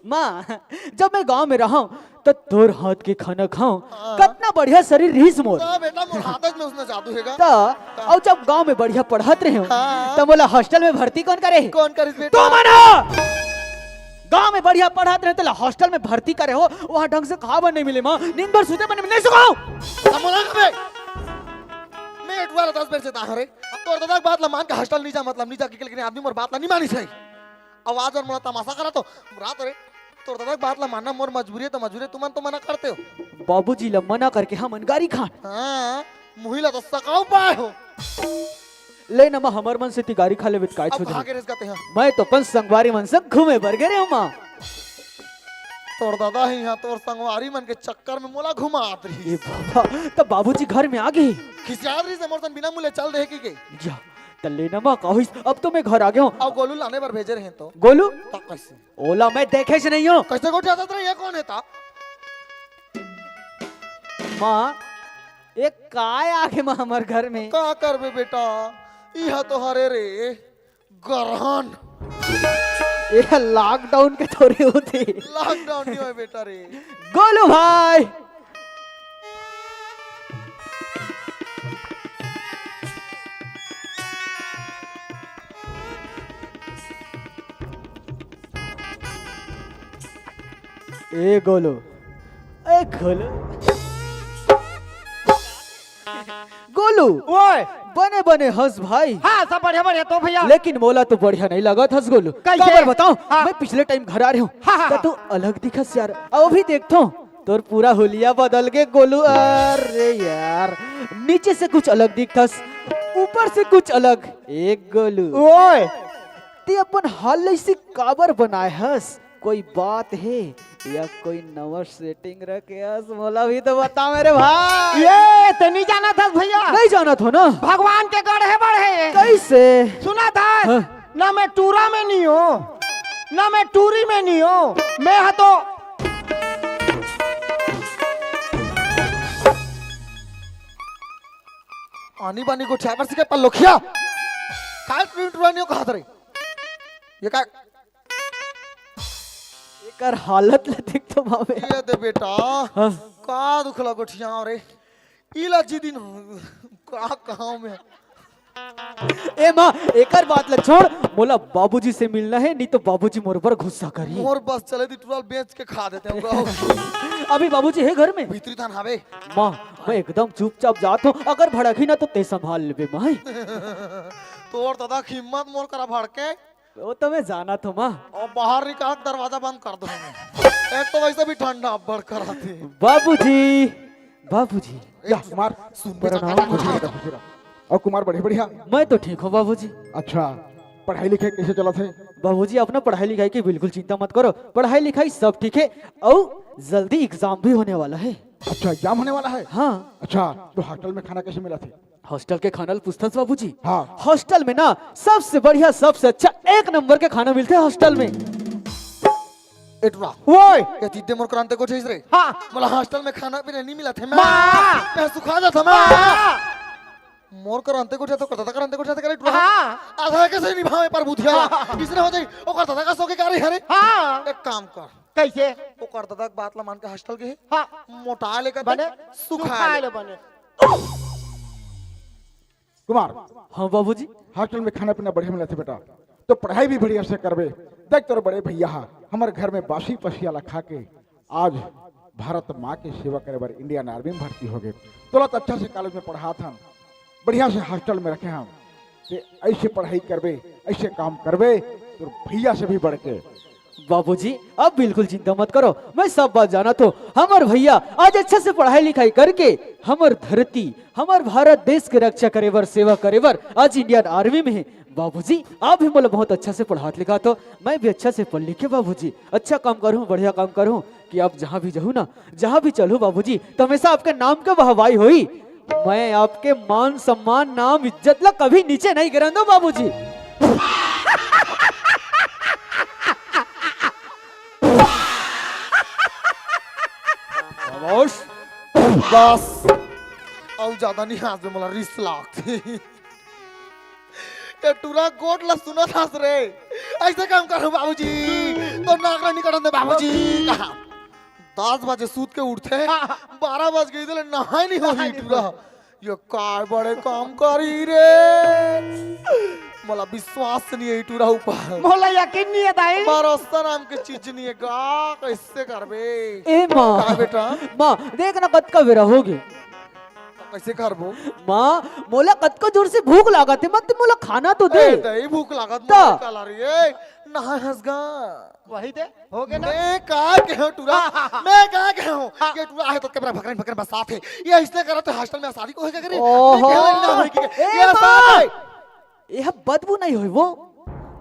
माँ, जब मैं गांव में रहा हूँ, तो तोर हाथ के खाना खाऊं, हाँ। कितना बढ़िया शरीर रहीस मोर। तो बेटा, मोर हाथ में उसने जादू हैगा। तो, तो। और जब गांव में बढ़िया पढ़त रहे हूँ, हाँ। तो मोला हॉस्टल में भर्ती कौन करे? कौन करिस बेटा? तू मना। गांव में बढ़िया पढ़त रहे, तो हॉस्टल में भर्ती करे हो, वहाँ ढंग से खावा नहीं मिले माँ, नींद भर सुते बने नहीं सुखाओ। अब मोला कबे? मैं एटुआ ला दस बेर से ताहरे। तोर दादा के बात ला मान के हॉस्टल नहीं जा, मतलब नहीं जा के, लेकिन आदमी मोर बात ला नहीं मानिस है। आवाज और मोला तमाशा करा तो रात रे। तोर दादा के बात ला मानना मोर मजबूरी है, तो मजबूरी है, तुमन तो मना करते हो। बाबूजी ला मना करके हमन गारी खान। हाँ, मुही ला तो सकाऊ पाए हो। ले न माँ, हमर मन से ती गारी खा लेबे त काय अब छो कहाँ जाए। के रेस गाते हैं? मैं तो अपन संगवारी मन से घूमे बर गे रहे हूँ माँ। तोर दादा ही यहाँ तोर संगवारी मन के चक्कर में मोला घुमात रही। ए बाबा, तब बाबूजी घर में आ गए। खिसियात रही से मोर सन बिना मुले चल रहे की के। जा, त ले न माँ, का होइस? अब तो मैं घर आ गया हूँ। अब गोलू लाने बर भेजे रहे तो। गोलू? तब कैसे? ओला मैं देखे से नहीं हूँ। कैसे गोठियात रहे, ये कौन है ता? माँ, ये काय आगे माँ हमर घर में? का करबे बेटा, इहा तो हरे रे गरहन। ये लॉकडाउन के थोड़े होते। लॉकडाउन नहीं होय बेटा रे। गोलू भाई। ए गोलू, ए गोलू, गोलू। ओए। बने बने हंस भाई। हाँ, सब बढ़िया बढ़िया तो भैया। लेकिन मोला तो बढ़िया नहीं लगत हंस गोलू। कैसे? काबर बताओ, हाँ। मैं पिछले टाइम घर आ रहे हूँ, हाँ, हाँ, तो हाँ। तू अलग दिखस यार। अभी देखतो तोर पूरा हुलिया बदल गे गोलू। अरे यार, नीचे से कुछ अलग दिखथस, ऊपर से कुछ अलग। एक गोलू। ओए। ते अपन हाल ऐसे काबर बनाए हस? कोई बात है या कोई नवा सेटिंग रखे हस? मोला भी तो बता मेरे भाई। ये ते नहीं जानत हस भैया। नहीं जानत हो ना? भगवान के गढ़े बढ़े। कैसे? सुनत हस? हाँ। ना मैं टूरा में नहीं हूँ, ना मैं टूरी में नहीं हूँ, मैं हा तो आनी बानी गोठियाए बर सीखे पल्लोखिया। काय टूरी टूरा नहीं हो कहत रे? ये काय? एकर हालत ला देख तो बाबे। ये दे बेटा। हाँ। का दुख ला गोठियाओ रे? इला जी दिन का कहां में। ए माँ, एकर बात ला छोड़, मोला बाबूजी से मिलना है, नहीं तो बाबूजी मोर पर गुस्सा करी। मोर बस चले दी टूरा ल बेच के खा देते हैं। अभी बाबूजी है घर में? भीतरी थान हावे। माँ, मैं एकदम चुपचाप जात हूँ, अगर भड़कही ना तो ते संभाल लेबे माई। तोर दादा के हिम्मत मोर करा भड़के। वो तो मैं जानत हूँ माँ। और बाहर निकाल के दरवाजा बंद कर दो। एक तो वैसे भी ठंडा अब्बड़ कराते। बाबूजी, बाबूजी। या कुमार, सुन बे प्रणाम। चाचा, खुशी रहो, खुशी रहो। और कुमार, बढ़िया, बढ़िया? मैं तो ठीक हूँ बाबूजी। अच्छा, पढ़ाई लिखाई कैसे चलत हे? बाबूजी, अपना पढ़ाई लिखाई की बिल्कुल चिंता मत करो, पढ़ाई लिखाई सब ठीक है। और जल्दी एग्जाम भी होने वाला है। अच्छा, एग्जाम होने वाला है? हाँ। अच्छा, तो हॉस्टल में खाना कैसे मिलत हे? हॉस्टल के खाना ल पूछथस बाबूजी? हाँ। हॉस्टल में ना सबसे बढ़िया, सबसे अच्छा, एक नंबर के खाना मिलथे हॉस्टल में। ए टुरा। ओए। ये तीते मोर करंते को चीज रे। हाँ। मोला हॉस्टल में खाना पीना नहीं मिलत हे। मैं, माँ। मैं सुखा जात हूँ, मैं। माँ। मोर करंते को तो करता करंते को करे टुरा। हाँ। आधा कैसे निभावे पर बुधिया। हाँ। इसने हो जाई, ओकर दादा का सो के कार्य हरे। हाँ। एक काम कर। कैसे? ओकर दादा के बात ला मान के हॉस्टल गे। हाँ। मोटा ले कर बने, सुखा सुखा ले। ले बने। कुमार। हाँ बाबूजी। हॉस्टल में खाना पीना बढ़िया मिलत हे बेटा, तो पढ़ाई भी बढ़िया से करबे। देख तोर बड़े भैया हा, हमर घर में बासी पसिया ला खा के आज भारत माँ के सेवा करे बर इंडियन आर्मी में भर्ती हो गए। तोला तो अच्छा से कॉलेज में पढ़ात हन, बढ़िया से हॉस्टल में रखे हन, ते ऐसे पढ़ाई करबे, ऐसे काम करबे, तोर भैया से भी बढ़ के। बाबूजी, आप बिल्कुल चिंता मत करो, मैं सब बात जानत हों। हमर भैया आज अच्छा से पढ़ाई लिखाई करके हमर धरती, हमर भारत देश के रक्षा करे बर, सेवा करे बर आज इंडियन आर्मी में हे। बाबूजी, आप भी मोला बहुत अच्छा से पढ़ात लिखात हो, मैं भी अच्छा से पढ़ लिख के बाबूजी अच्छा काम करूँ, बढ़िया काम करूँ कि आप जहाँ भी जाहू ना, जहाँ भी चलहू बाबूजी, तो हमेशा आपके नाम के वाहवाही होई। मैं आपके मान सम्मान, नाम इज्जत ला कभी नीचे नहीं गिरन दो बाबूजी। खामोश। बस। अउ ज्यादा नहीं हाँस बे, मोला रिस लागथे। ए टूरा गोठ ला सुनत हस रे। ऐसे काम करो बाबूजी। तो नाक ला निकलन दे बाबूजी। कहा? दस बजे सूत के उठथे, बारह बज गे, इधर नहाए नहीं होही टूरा। ये काय बड़े काम करी रे। मोला विश्वास नहीं हे टूरा ऊपर। मोला यकीन नहीं हे दाई। भरोसा नाम के चीज नहीं हे गा, कैसे करबे? ए माँ। का बेटा? माँ, देख ना कतका बेरा हो गे। कैसे करबो? माँ, मोला कतका जोर से भूख लागत हे, मत मोला खाना तो दे। ए, दे भूख लागत ता। मोला काला रे, ए, नहाए हस गा। वही दे, हो गे ना? मैं का कहे हूँ टूरा? हाँ, हाँ, हाँ। मैं का कहे हूँ? हाँ। ये टूरा आहे तो कैमरा भकरन भकरन बसात हे। ये इसने करा तो हॉस्टल में शादी को है क्या करे? ओहो। मैं कहे ना होई कि ए ये माँ! साथ है। ये ह बदबू नहीं होई वो।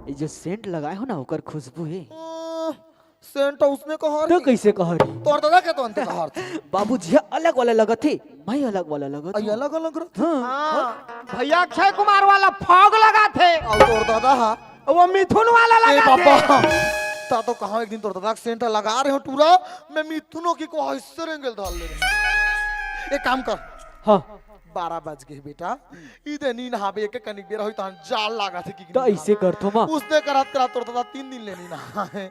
ये जो सेंट लगाए हो ना, ओकर खुशबू हे। अ, सेंट उसने कहा तो रही। कैसे कहा रही? तोर दादा के तो अंते कहा रही। बाबूजी ह अलग वाला लगत हे, मैं अलग वाला लगत आई हूँ। अलग अलग रही। हाँ। हाँ। भैया अक्षय कुमार वाला फॉग लगाथे। अउ तोर दादा हा? वो मिथुन वाला ए लगाथे। बाबा, ता तो कहा एक दिन तोर दादा के सेंट लगा रहे हो टूरा, मैं मिथुनो की को हिस्से रेंगल डाल ले रहे। एक काम कर। हाँ। बारह बज गे बेटा, इदे नी नहाबे, एक कनिक बेरा होई तहन जाड़ लागत हे कि तो ऐसे करथो माँ। उसने करत करत तोर दादा तीन दिन ले नी नहाए।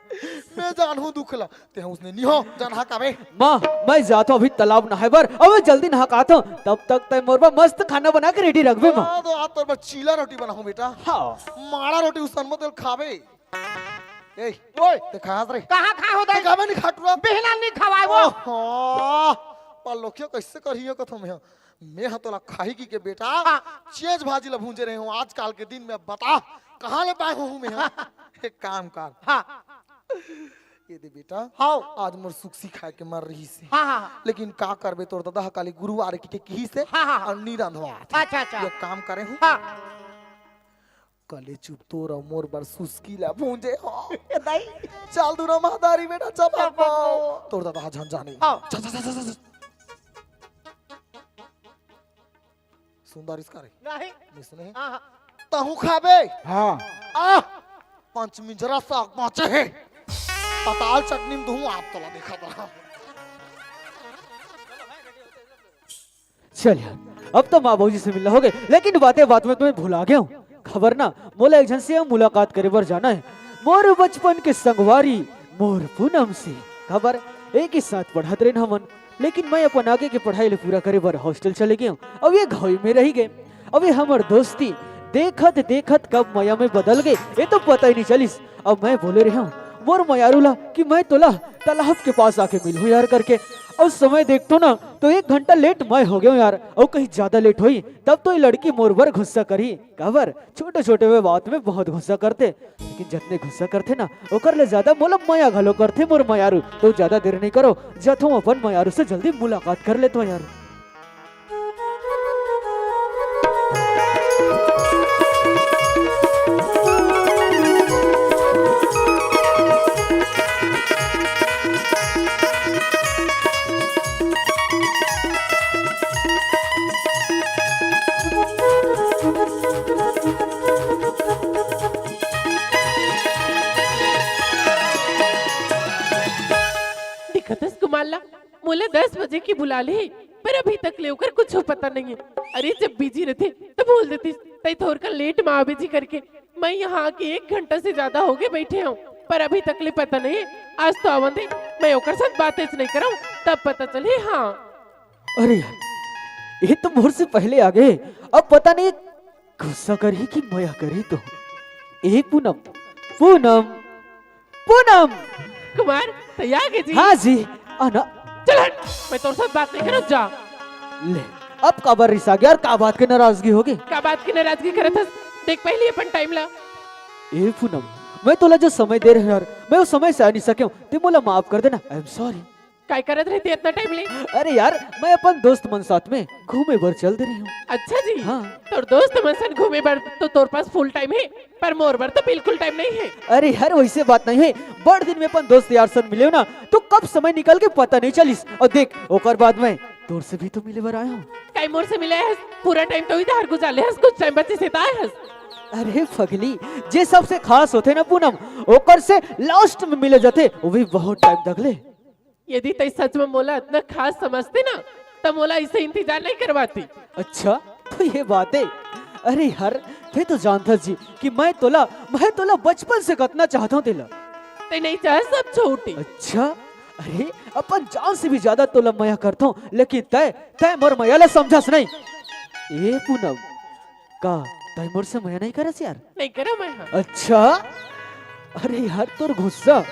मैं जानहूँ दुख ला, ते उसने निहो, जा नहा काबे। माँ, मैं जात हूँ अभी तालाब नहाए बर, अबे जल्दी नहा के आत हूँ, तब तक तय मोर बर मस्त खाना बना के रेडी रखबे माँ। हाँ, तो आज तोर बर चीला रोटी बनाहूँ बेटा। हाँ। माड़ा रोटी उसन मत खाबे। ए, ओए। ते खास रे। कहाँ खाए हो ते दाई? खाबे नहीं खाटुरा। बिहना नहीं खवाए वो। ओहो, पर लोकियो कैसे करियो कथो में? मैं ह तोला खाही की के बेटा, हाँ। चेज भाजी ला भूंजे रहे हूँ आजकल के दिन में, बता कहाँ ले पाए हूँ मैं ह? एक काम कर। हाँ। ये दे बेटा, हाँ। आज मोर सुक्सी खाए के मन रही से। हाँ, हाँ, हाँ। लेकिन का करबे, तोर दादा ह काली गुरुवार की के कही से हाँ, हाँ, हाँ। और नी रांधवा आथे। अच्छा, अच्छा। ये काम करे हूँ। हाँ। कले चुप तोर अउ मोर बर सुस्की ला भूंजे हो। दाई। चल दूना महतारी बेटा, चल चल बाबा। बाबा। तोर दादा ह झन जाने। हाँ। चल, चल, चल, चल, चल। सुंदर इसका रे। नहीं। नहीं सुने? हाँ, हाँ। तहूँ खाबे? हाँ। आ, पंच मिंजरा साग बाँचे हे। पताल चटनी में दूँ, आप तोला देखा था। चल यार, अब तो माँ बाबूजी से मिलना हो गए, लेकिन बातें बात में तुम्हें भुला गया हूँ। खबर ना, मोला एक झन से मुलाकात करे बर जाना है। मोर बचपन के संगवारी, मोर पूनम से। खबर, एक ही साथ पढ़त रहे हमन, लेकिन मैं अपन आगे के पढ़ाई ले पूरा करे बर हॉस्टल चले गए हूँ। अब ये घाव में रह गए। अब ये हमर दोस्ती देखत देखत कब मया में बदल गए, ये तो पता ही नहीं चलिस। अब मैं बोले रहे हूँ मोर मयारू ला कि मैं तोला तालाब के पास आके मिलूँ यार करके। अब समय देखतो ना तो एक घंटा लेट मैं हो गया हूँ यार, और कहीं ज्यादा लेट होई तब तो ये लड़की मोर बर गुस्सा करही। काबर छोटे छोटे वे बात में बहुत गुस्सा करथे, लेकिन जतने गुस्सा करथे ना ओकर ले ज्यादा मोला मया घलो करथे मोर मयारू। तो ज्यादा देर नहीं करो, जाथों अपन मयारू से जल्दी मुलाकात कर लेथों यार। दिखत हस कुमार ला, मोला दस बजे के बुला ले, पर अभी तक ले ओकर कुछो पता नहीं है। अरे, जब बिजी रथे, तो बोल देतिस, "तई थोरका लेट में आबे जी" करके। मैं यहाँ आके एक घंटा से ज्यादा हो गए बैठे हूँ, पर अभी तक ले पता नहीं है। आज तो आवन दे, मैं ओकर साथ बातें नहीं कराऊँ, तब पता चले। हाँ। अरे यार, ये तो मोर से पहले आ गए। अब पता नहीं गुस्सा करही कि मया करही तो। ए पूनम, पूनम, पूनम। कुमार, तैयार के जी? हाँ जी, आना। चल हट, मैं तोर साथ बात नहीं करूँ, जा। ले, अब काबर रिसा गे अउ का बात के नाराजगी होगे? का बात के नाराजगी करत हस? देख पहली अपन टाइम ला। ए पूनम, मैं तोला जो समय दे रहे हँव यार, मैं वो समय से आ नहीं सके हँव, ते मोला माफ कर देना, I am sorry। काय करत रहे ते इतना टाइम ले? अरे यार, मैं अपन दोस्त मन साथ में घूमे बर चल दे रहे हँव। अच्छा जी। हाँ। तोर दोस्त मन सन घूमे बर तो तोर पास फुल टाइम हे, पर मोर बर तो बिल्कुल टाइम नहीं हे। अरे यार, वैसे बात नहीं हे, बड़ दिन में अपन दोस्त यार सन मिले हँव ना, तो कब समय निकल गे पता नहीं चलिस। अउ देख, ओकर बाद मैं तोर से भी तो मिले बर आए हँव। काय मोर से मिले हस? पूरा टाइम तो इधर गुजार ले हस, कुछ टाइम बचे से त आए हस। अरे पगली, जे सबसे खास होथे ना पूनम, ओकर से लास्ट में मिले जाथे, वो भी बहुत टाइम तक ले। यदि तैं सच में मोला इतना खास समझते ना, त मोला इसे इंतजार नहीं करवाती। अच्छा, तो ये बात हे। अरे यार, तैं तो जानथस जी कि मैं तोला, मैं तोला बचपन से कतना चाहत हँव तेला। तैं नहीं चाहे सब छोटी। अच्छा, अरे अपन जान से भी ज्यादा तोला मया करत हँव, लेकिन तैं, तैं मोर मया ला समझस नहीं। ए पूनम, का तैं मोर से मया नहीं करस यार? नहीं करा मैं, हाँ। अच्छा, अरे यार तोर गुस्सा।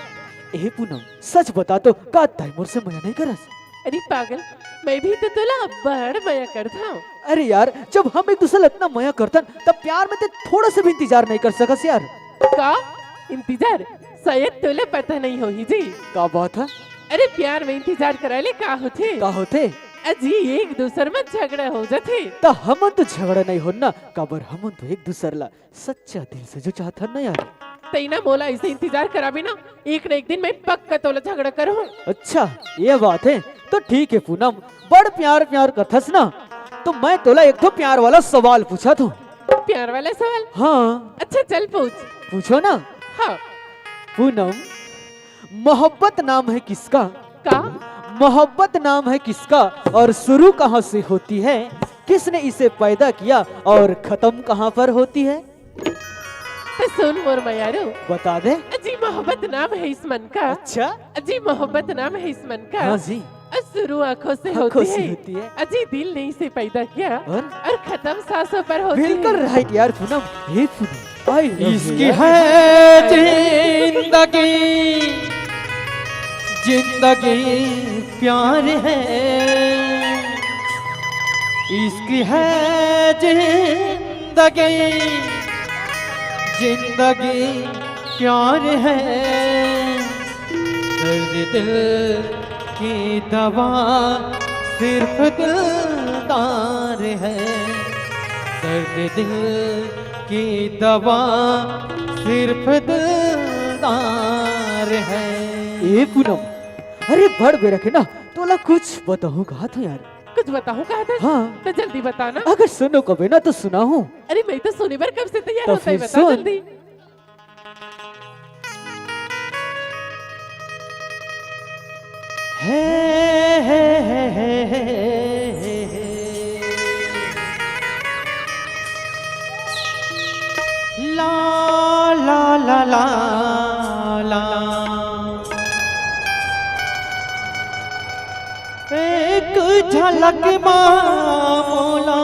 ए पूनम, सच बता तो, का तैं मोर से मया नहीं करस? अरे पागल, मैं भी तो तोला बड़ मया करत हँव। अरे यार, जब हम एक दूसर ला इतना मया करथन, तब प्यार में तैं थोड़ा सा भी इंतजार नहीं कर सकस यार। का इंतजार? शायद तोला पता नहीं होही जी। का बात हे? अरे प्यार में इंतजार कराए ले का होथे? का होथे? अजी, एक दूसर में झगड़ा हो जाथे। त हमन तो झगड़ा नहीं होन ना, काबर हमन तो एक दूसर ला सच्चा दिल से जो चाहत हन ना यार। तैं ना मोला इसे इंतजार कराबे ना, एक ना एक दिन मैं पक्का तोला झगड़ा करहूँ। अच्छा, ये बात हे, तो ठीक हे पूनम, बड़ प्यार प्यार करथस ना, तो मैं तोला एक ठो प्यार वाला सवाल पूछत हँव। प्यार वाला सवाल? हाँ। अच्छा चल पूछ। पूछो ना। हाँ। पूनम, मोहब्बत नाम है किसका? का? मोहब्बत नाम है किसका और शुरू कहाँ से होती है? किसने इसे पैदा किया और खत्म कहाँ पर होती है? त सुन मोर मयारू। बता दे। अजी मोहब्बत नाम है इस मन का। अच्छा। अजी मोहब्बत नाम है इस मन का। हाँ जी। और शुरू आँखों से आँखों होती से है। होती है। अजी दिल ने इसे पैदा किया और? और खत्म सांसों पर होती है। बिल्कुल राइट यार पूनम, हे पूनम। I love you इश्क यार। है जिंदगी, जिंदगी प्यार है। इश्क है जिंदगी, जिंदगी प्यार है। दर्द दिल की दवा सिर्फ दिलदार है। दर्द दिल की दवा सिर्फ दिलदार है। ए पूनम, अरे बड़ बेरा के ना, तोला कुछ बताहूँ कहत हँव यार। कुछ बताहूँ कहत हस? हाँ। त जल्दी बता ना। अगर सुनो कबे ना तो सुनाहूँ। अरे मैं तो सुने बर कब से तैयार तो हँव, फिर बता सुन। जल्दी। हे, हे, हे। ला, ला, ला, ला, ला। एक झलक मा मोला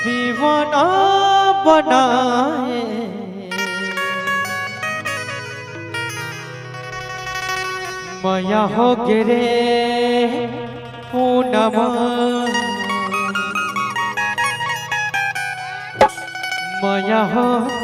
दीवाना बनाए। मया होगे रे पूनम, मया होगे ना।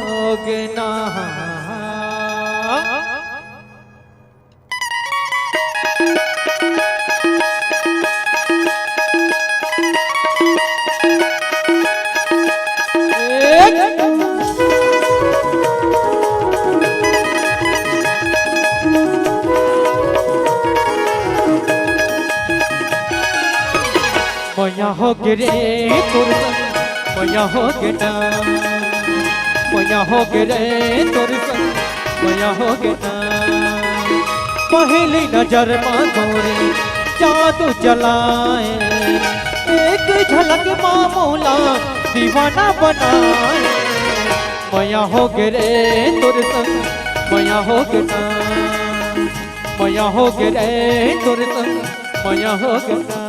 मया होगे रे तोर संग, मया होगे ना। मया होगे रे तोर संग, मया होगे ना। पहली नजर मा तोरे जादू चलाए, एक झलक मा मोला दीवाना बनाए। मया होगे रे तोर संग, मया होगे ना। मया होगे रे तोर संग, मया होगे ना।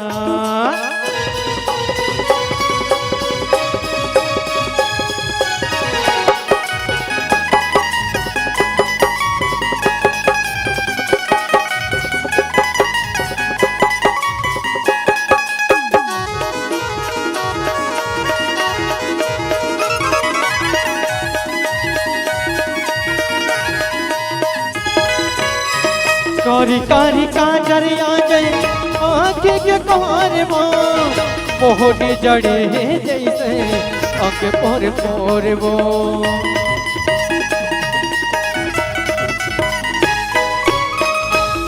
अरे आ जाए आँखी के कोरे मा, मोहनी जड़े हे जैसे अंग पोर पोर वो।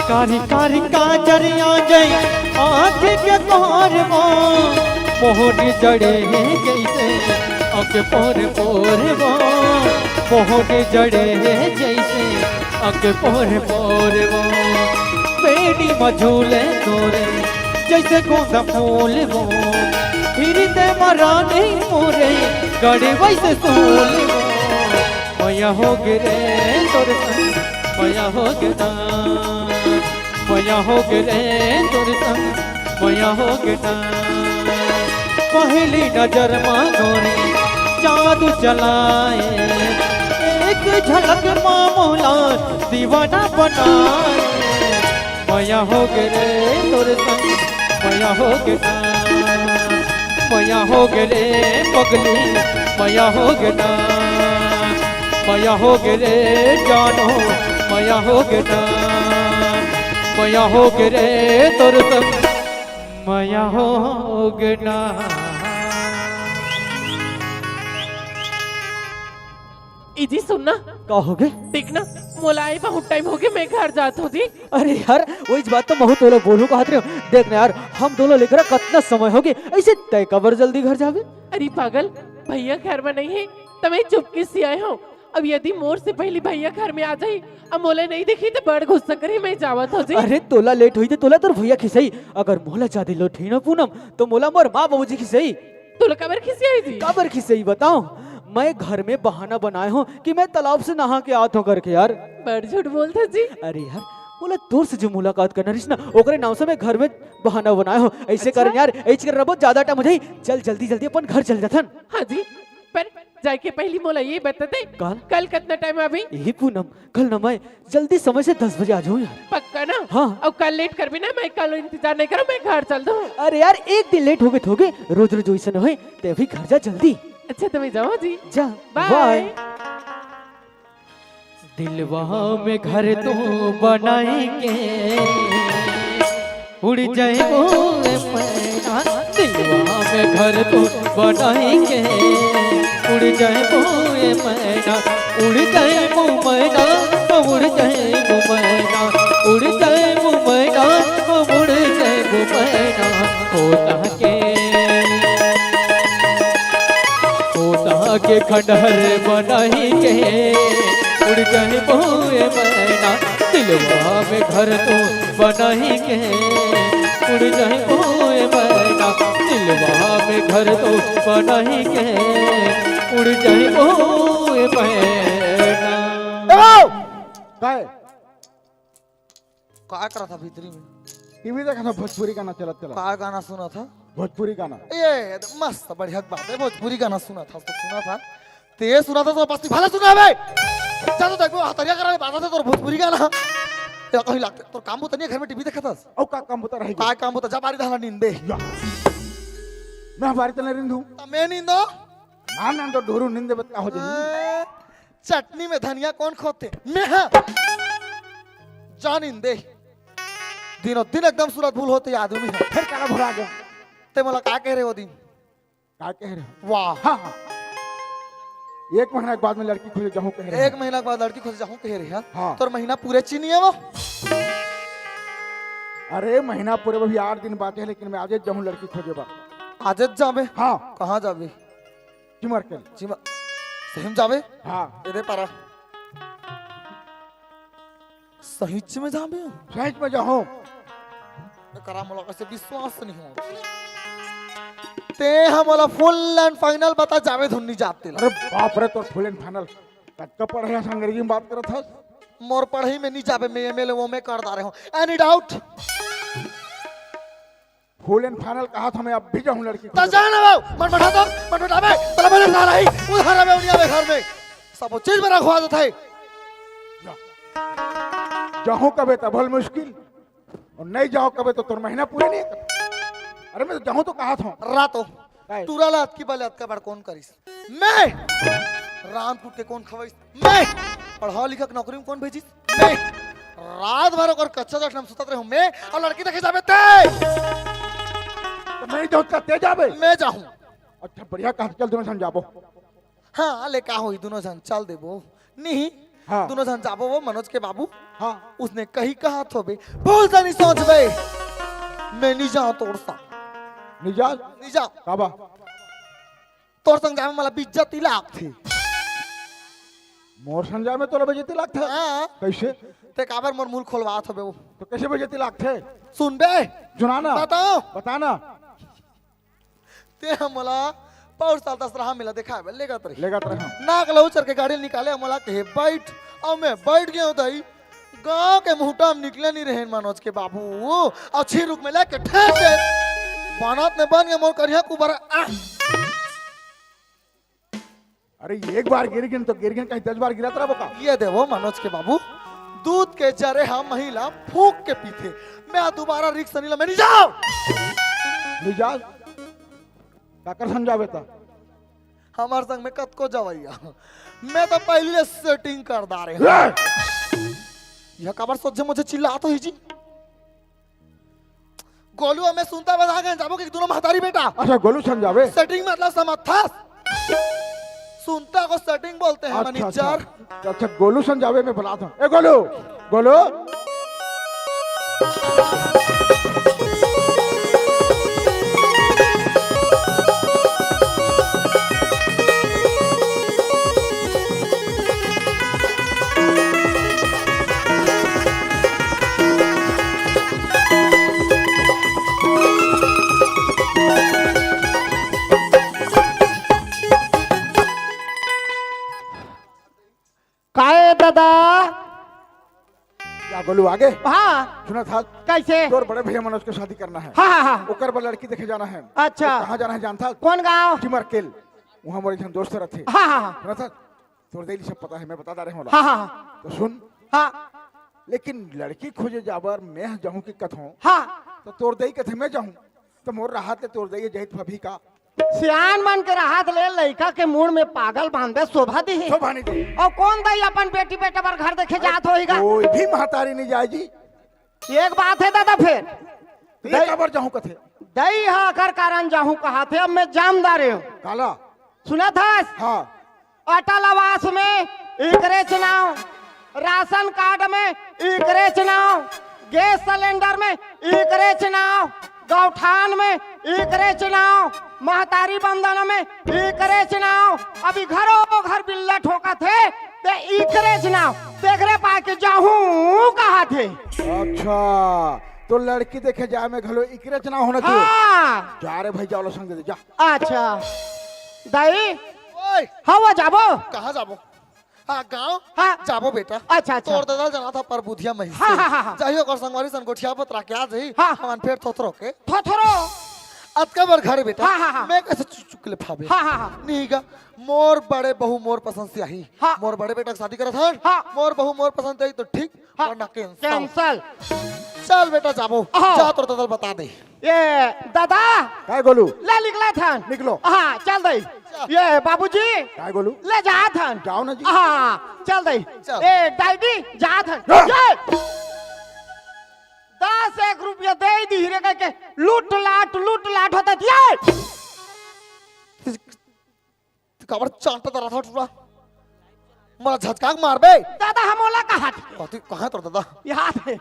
कारी कारी काजर आ जाए आँखी के कोरे मा, मोहनी जड़े हे जैसे अंग पोर पोर वो। मोहनी जड़े हे जैसे अंग पोर पोर वो। बेड़ी म झूले तोरे जैसे गोंदा फूल वो। फिर ते मरानी मोरे गड़े वैसे सूल वो। मया हो गे रे तोर संग, मया हो गे ना। मया हो गे रे तोर संग, मया हो गे ना। पहली नजर मा तोरे जादू चलाए, एक झलक मा मोला दीवाना बनाए। मया हो गे रे तोर संग, मया हो गे ना। मया हो गे रे पगली, मया हो गे ना। मया हो गे रे जानो, मया हो गे ना। मया हो गे रे तोर संग, मया हो गे ना। ए जी सुन ना। का हो गे? देख ना, मोला आए बहुत टाइम हो गे, मैं घर जात हूँ जी। अरे यार, वही बात तो महूँ तोला बोलूँ कहत रहे हो। देख ना यार, हम दोनों लेकर कतना समय हो गे, ऐसे तय काबर जल्दी घर जाबे? अरे पागल, भैया घर में नहीं है, त मैं चुपके से आए हूँ। अब यदि मोर से पहली भैया घर में आ जाही, अब मोला नहीं देखी त बड़ गुस्सा करही, मैं जावत हूँ जी। अरे तोला लेट होही त तोला तोर भैया खिसई, अगर मोला ज्यादा लेट होही ना पूनम, तो मोला मोर माँ बाबूजी खिसई। तोला काबर खिसियाही जी? काबर खिसियाही बताओ? मैं घर में बहाना बनाए हूँ कि मैं तालाब से नहा के आत हूँ करके यार। बड़ झूठ बोलत हस जी। अरे यार, मोला तोर से जो मुलाकात करना रहिस ना, ओकरे नाम से मैं घर में बहाना बनाए हूँ। ऐसे अच्छा? करन यार, ऐसे कर रबो, ज्यादा टाइम हो जाही। चल जल्दी जल्दी अपन घर चल जाथन। हाँ जी, पर जाए के पहली मोला ये बता दे, का? कल कितना टाइम आबे? यही पूनम, कल ना मैं जल्दी समय से दस बजे आ जाऊँ यार। पक्का ना? हाँ। अउ कल लेट करबे ना, मैं कल इंतजार नहीं करूँ, मैं घर चल दूँ। अरे यार, एक दिन लेट होगे त होगे, रोज रोज वैसे न होए, ते अभी घर जा जल्दी। अच्छा, त मैं जाऊँ जी। जा, बाय। बाय। दिलवा में घर तू बनाई के उड़ जाए वो ए मैना, दिलवा में घर तू बनाई के उड़ जाए वो ए मैना, उड़ जाए वो मैना, उड़ जाए वो मैना, उड़ जाए वो मैना, उड़ जाए वो मैना, होता के होता के खंडहर बनाई के उड़ जाए वो ए मैना, दिलवा में घर तू बनाई के उड़ जाए वो ए मैना, दिलवा में घर तू बनाई के उड़ जाए वो ए मैना। ए बाऊ! काय? का करत हस भीतरी में? टीवी देखत हंव, भोजपुरी गाना चलत चलत। का गाना सुनत हस? भोजपुरी गाना। ए, मस्त, बढ़िया बात हे, भोजपुरी गाना सुनत हस त सुनत हस। ते सुनत हस त बस्ती भला सुनबे। जा तो देखबे, हतरिया करा बाजत हे तोर भोजपुरी गाना। या कहीं लगथे, तोर काम बुता नइ हे, घर में टीवी देखत हस। अउ का काम बुता रही? का काम बुता, जा बारी धान ला नींदे। या। मैं बारी तले नींदूं। त मैं नींदों। ना, ना, तो ढोरू नींदे बत का हो जाही? ए, चटनी में धनिया कोन खोदथे? मैं हा। जा नींदे। दिनों दिन एकदम सूरत भूल होथे आदमी हा। फिर काला भुला गया? ते मोला का कहे रहे वो दिन? का कहे रहे? वाह। हाँ, हाँ। एक महीना के बाद में लड़की खोजे जाहूँ कहे रहे। एक महीना के बाद लड़की खोजे जाहूँ कहे रहे, हाँ? हाँ। तोर महीना पूरे च नइ हे वो। अरे, महीना पूरे में अभी आठ दिन बाँचे हे, लेकिन मैं आजे जाहूँ लड़की खोजे बर। आजे जाबे? हाँ। कहाँ जाबे? चिमर के। चिमर, सही में जाबे? हाँ। ए दे पारा। सहीच में जाबे? सहीच में जाहूँ। एकरा मोला कइसे विश्वास नइ हो। ते हा मोला full and final बता, जाबे धुन नइ जाबे तेला। अरे बाप रे, तोर full and final। कतका पढ़े हस, अंग्रेजी में बात करत हस? मोर पढ़ई में नइ जाबे, मैं एमए ले ओमे कर डारे हंव। Any doubt? Full and final कहाथंव मैं, अब भी जाहूँ लड़की त खोजे। जा ना बाऊ, मन बैठा तो, मन बैठा बे, तला मेरे सारा ही, उधार बे, उनिया बे घर में। सब चीज बना खुआ जाता है। जा। जाहूँ कबे त भल मुश्किल, अउ नइ जाहूँ कबे त तोर महीना पूरे नइ हे। अरे मैं तो जाहूँ तो कहाथंव। रातो, काय? टूरा ला अतकी बले अतका बड़ कोन करिस? मैं! राम कूट के कोन खवाइस? मैं! पढ़ा लिखा के नौकरी में कोन भेजिस? मैं! रात भर ओकर कच्चा जठना में सुतत रहूं मैं, अउ लड़की देखे जाबे ते। त मैं जाहूं का ते जाबे? मैं जाहूं। अच्छा, बढ़िया कहा, चल दूनों झन जाबो। हां, ले का होही, दूनों झन चल देबो। नहीं, हां। दूनों झन जाबो वो मनोज के बाबू। हां। उसने कही कहात होबे, भूल से नहीं सोचबे। मैं नहीं जांव तोर संग। नहीं जा? नहीं जांव। काबर? तोर संग जाय में मोला बेइज्जती लागथे। मोर संग जाय में तोला बेइज्जती लागथे? हां। कइसे? ते काबर मोर मुंह खोलवात होबे वो? त कइसे बेइज्जती लागथे? सुनबे? सुना ना। बताओ। बता ना। ते ह मोला पौर साल दसरहा मेला देखाय बर लेगत रहे। लेगत रहे। नाक ल उचर के गाड़ी निकाले, मोला कहे, "बइठ।" अउ मैं बइठ गेंव दाई। गांव के मुहटा म निकले नइ रहेन मनोज के बाबू, अउ छीन रुख में लेके ठेक दे। बनत में बन गे मोर करिहा कुबरा। आ! अरे, एक बार गिर गेन त गिर गेन, कहीं दस बार गिरत रहिबो का? ये दे वो मनोज के बाबू, दूध के जरे हा मही ला फूंक के पीथे। मैं दुबारा रिक्स नइ लंव, मैं नइ जांव। नइ जास? काकर संग जाबे त? हमर संग में कतको जवइया। मैं तो पहिली ले सेटिंग कर डारे हंव। ए! ये काबर सोझे मुझे चिल्लात होही जी? गोलू, हमें सुनता बता गए, जाबो कि दूनों महतारी बेटा? अच्छा, गोलू संग जाबे? सेटिंग मतलब समझथस? सुनता को सेटिंग बोलते हैं, अच्छा, मनीचर। अच्छा। अच्छा, गोलू संग जाबे, मैं बलात हंव। ए गोलू, गोलू। काय दादा? या गोलू आगे? हां। सुनत हस? कइसे? तोर बड़े भइया मनोज के शादी करना हे। हां, हां, हां। ओकर बर लड़की देखे जाना हे। अच्छा। त कहां जाना हे जानथस? कोन गांव? टिमरकेल। उहां मोर एक झन दोस्त रथे। हां, हां, हां। सुनत हस? तोर दई ल सब पता हे, मैं बता डारे हंव ओला। हां, हां, हां। त सुन। हां। लेकिन लड़की खोजे जाबर मैं जाहूं कि कथंव? हां। त तोर दई कथे मैं जाहूं। त मोर राहत ले तोर दई जाही त फबही का? सियान मन के राहत ले लइका के मुड़ में पागल बांध दे, शोभा दिही। शोभा नइ दिही। अउ कोन दई अपन बेटी बेटा बर घर देखे जात होही गा? कोई भी महतारी नइ जाय जी। एक बात हे दादा फेर। त ये दई काबर जाहूं कथे? दई ह एकर कारन जाहूं कहाथे, अब मैं जान डारे हंव। काला? सुनत हस? हां। अटल आवास में इकरेच नांव, राशन कार्ड में इकरेच नांव, गैस सिलेंडर में इकरेच नांव, गौठान में इकरेच नांव, महतारी बंदना में इकरेच नांव, अभी घरो घर बिल्ला ठोकत हे, ते इकरेच नांव, तेकरे पाके जाहूं कहाथे। अच्छा, त लड़की देखे जाय में घलो इकरेच नांव होना चाहिए। हां। जा रे भई, जा ओला संग दे दे, जा। अच्छा, दई। ओए। हव जाबो। कहां जाबो? हां, गांव? हां। जाबो बेटा। अच्छा, अच्छा। तोर ददा ल जानथस परबुधिया महिस। हां, हां, हां, हां। जाही ओकर संगवारी सन गोठिया पतरा के आ जाही। हां। हमन फेर थोथरो के। थोथरो? अतका बड़ घर बेटा। हां, हां, हां। मैं कइसे चुक चुक ले फाबे? हां, हां, हां। नहीं गा, मोर बड़े बहू मोर पसंद से आही। हां। मोर बड़े बेटा के शादी करत हन। हां। मोर बहू मोर पसंद से आही त ठीक, हां। वरना cancel। Cancel। चल बेटा जाबो। हां। जा तोर ददा ल बता दे। ये दादा। काय गोलू? ले निकलत हन। निकलो। हां, चल दई। चल। ये बाबूजी। काय गोलू? ले जात हन। जाओ ना जी। हां, चल दई। चल। ए दाई जी, जात हन। जा। ये दस एक रुपया दे दिही रे कहिके लूट लाट, लूट लाट होत हे। त काबर चांटा डारथस टूरा? मोला झचका के मारबे। दादा, हम ओला कहाथे। कथी, कहां तोर दादा? याद हे।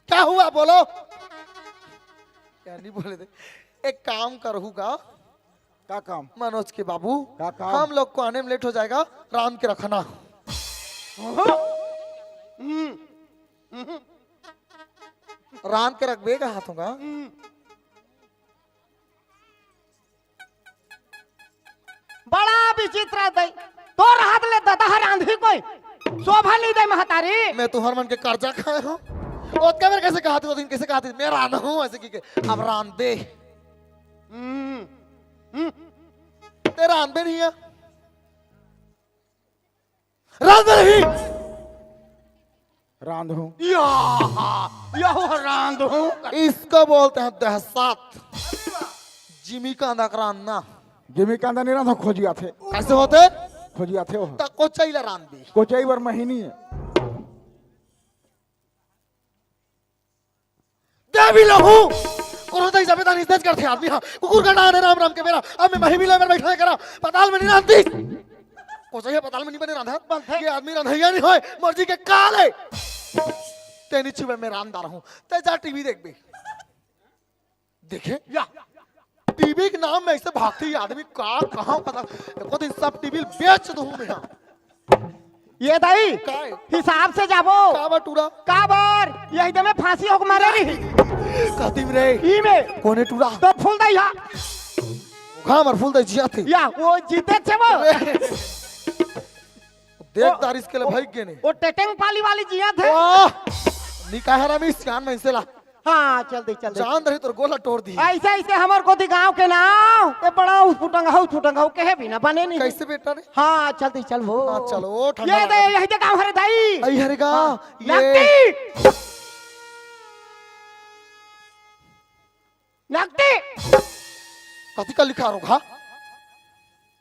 क्या हुआ, बोलो। क्या नहीं बोले थे? एक काम करहू गा। का काम? मनोज के बाबू, का काम? हम लोग को आने में लेट हो जाएगा, रांध के रखना। हम्म। हम्म। रांध के रखबे कहाथंव गा। हम्म। बड़ा विचित्र दई, तोर हाथ ले ददा ह रांधही कोई, शोभा नइ दे महतारी। मैं तुंहर मन के करजा खाय हंव। ओतका बेर कइसे कहाथे, ओ दिन कइसे कहाथे, मैं रांधहूं अइसे कहिके, अब रांध दे। हम्म, हम्म। ते रांधबे नहीं हे। रांध नहीं। रांधहूं। या, या वो रांधहूं। इसको बोलते हैं दहशत। जिमी कांदा के रांधना। जिमी कांदा नइ रांधंव, खोजी आथे। कइसे होथे? खोजियाथे हो। त कोचई ला रांध दे। कोचई बर महीनी हे। देवी लहू। कोनो तई जबे तानी इज्जत करथे आदमी, हाँ। कुकुर का डाहन हे राम राम के बेरा। अब मैं महीनी ला मेर बैठा करा। पताल में नहीं रांधती। कोचई हे पताल में नहीं बने रांधा। बनथे। ये आदमी रांधइया नहीं होय। मर्जी के काल हे। तेनी चुबे मैं रांधदार हूँ। ते जा टीवी देख बे। देखे? या। टीवी के नाम में ऐसे भागती आदमी का, कहाँ पता। एको दिन सब टीवी बेच दूँ मैं, हाँ। ये दाई, काय? हिसाब से जाबो। काबर टूरा? काबर? यही दे में फांसी होके मरे रही। कतिम रे? ई में। कोने टूरा? तो फूल दाई हा। घामर फूल दाई जियाथे। या, वो जीते छे वो। अरे। देख ओ, तारिस के ले ओ, भाग गे ने। वो टेटेंग पाली वाली जियाथे। वाह। निकाह हरामी सियान में से ला। हाँ, चल दे, चल दे। जान रही तोर गोला तोड़ दी। ऐसे, ऐसे हमर कोती गांव के नाव, ये बड़ा उस फुटंग, हौ फुटंग, हौ कहे भी ना बने नहीं। कैसे बेटा रे? हाँ, चल दे, चल वो। हाँ, चलो, ठंडा ये दे, लगा। यही दे गांव हरे दाई। आई हरे गा, हाँ, ये नकटी। नकटी। कथी का लिखा रोगा?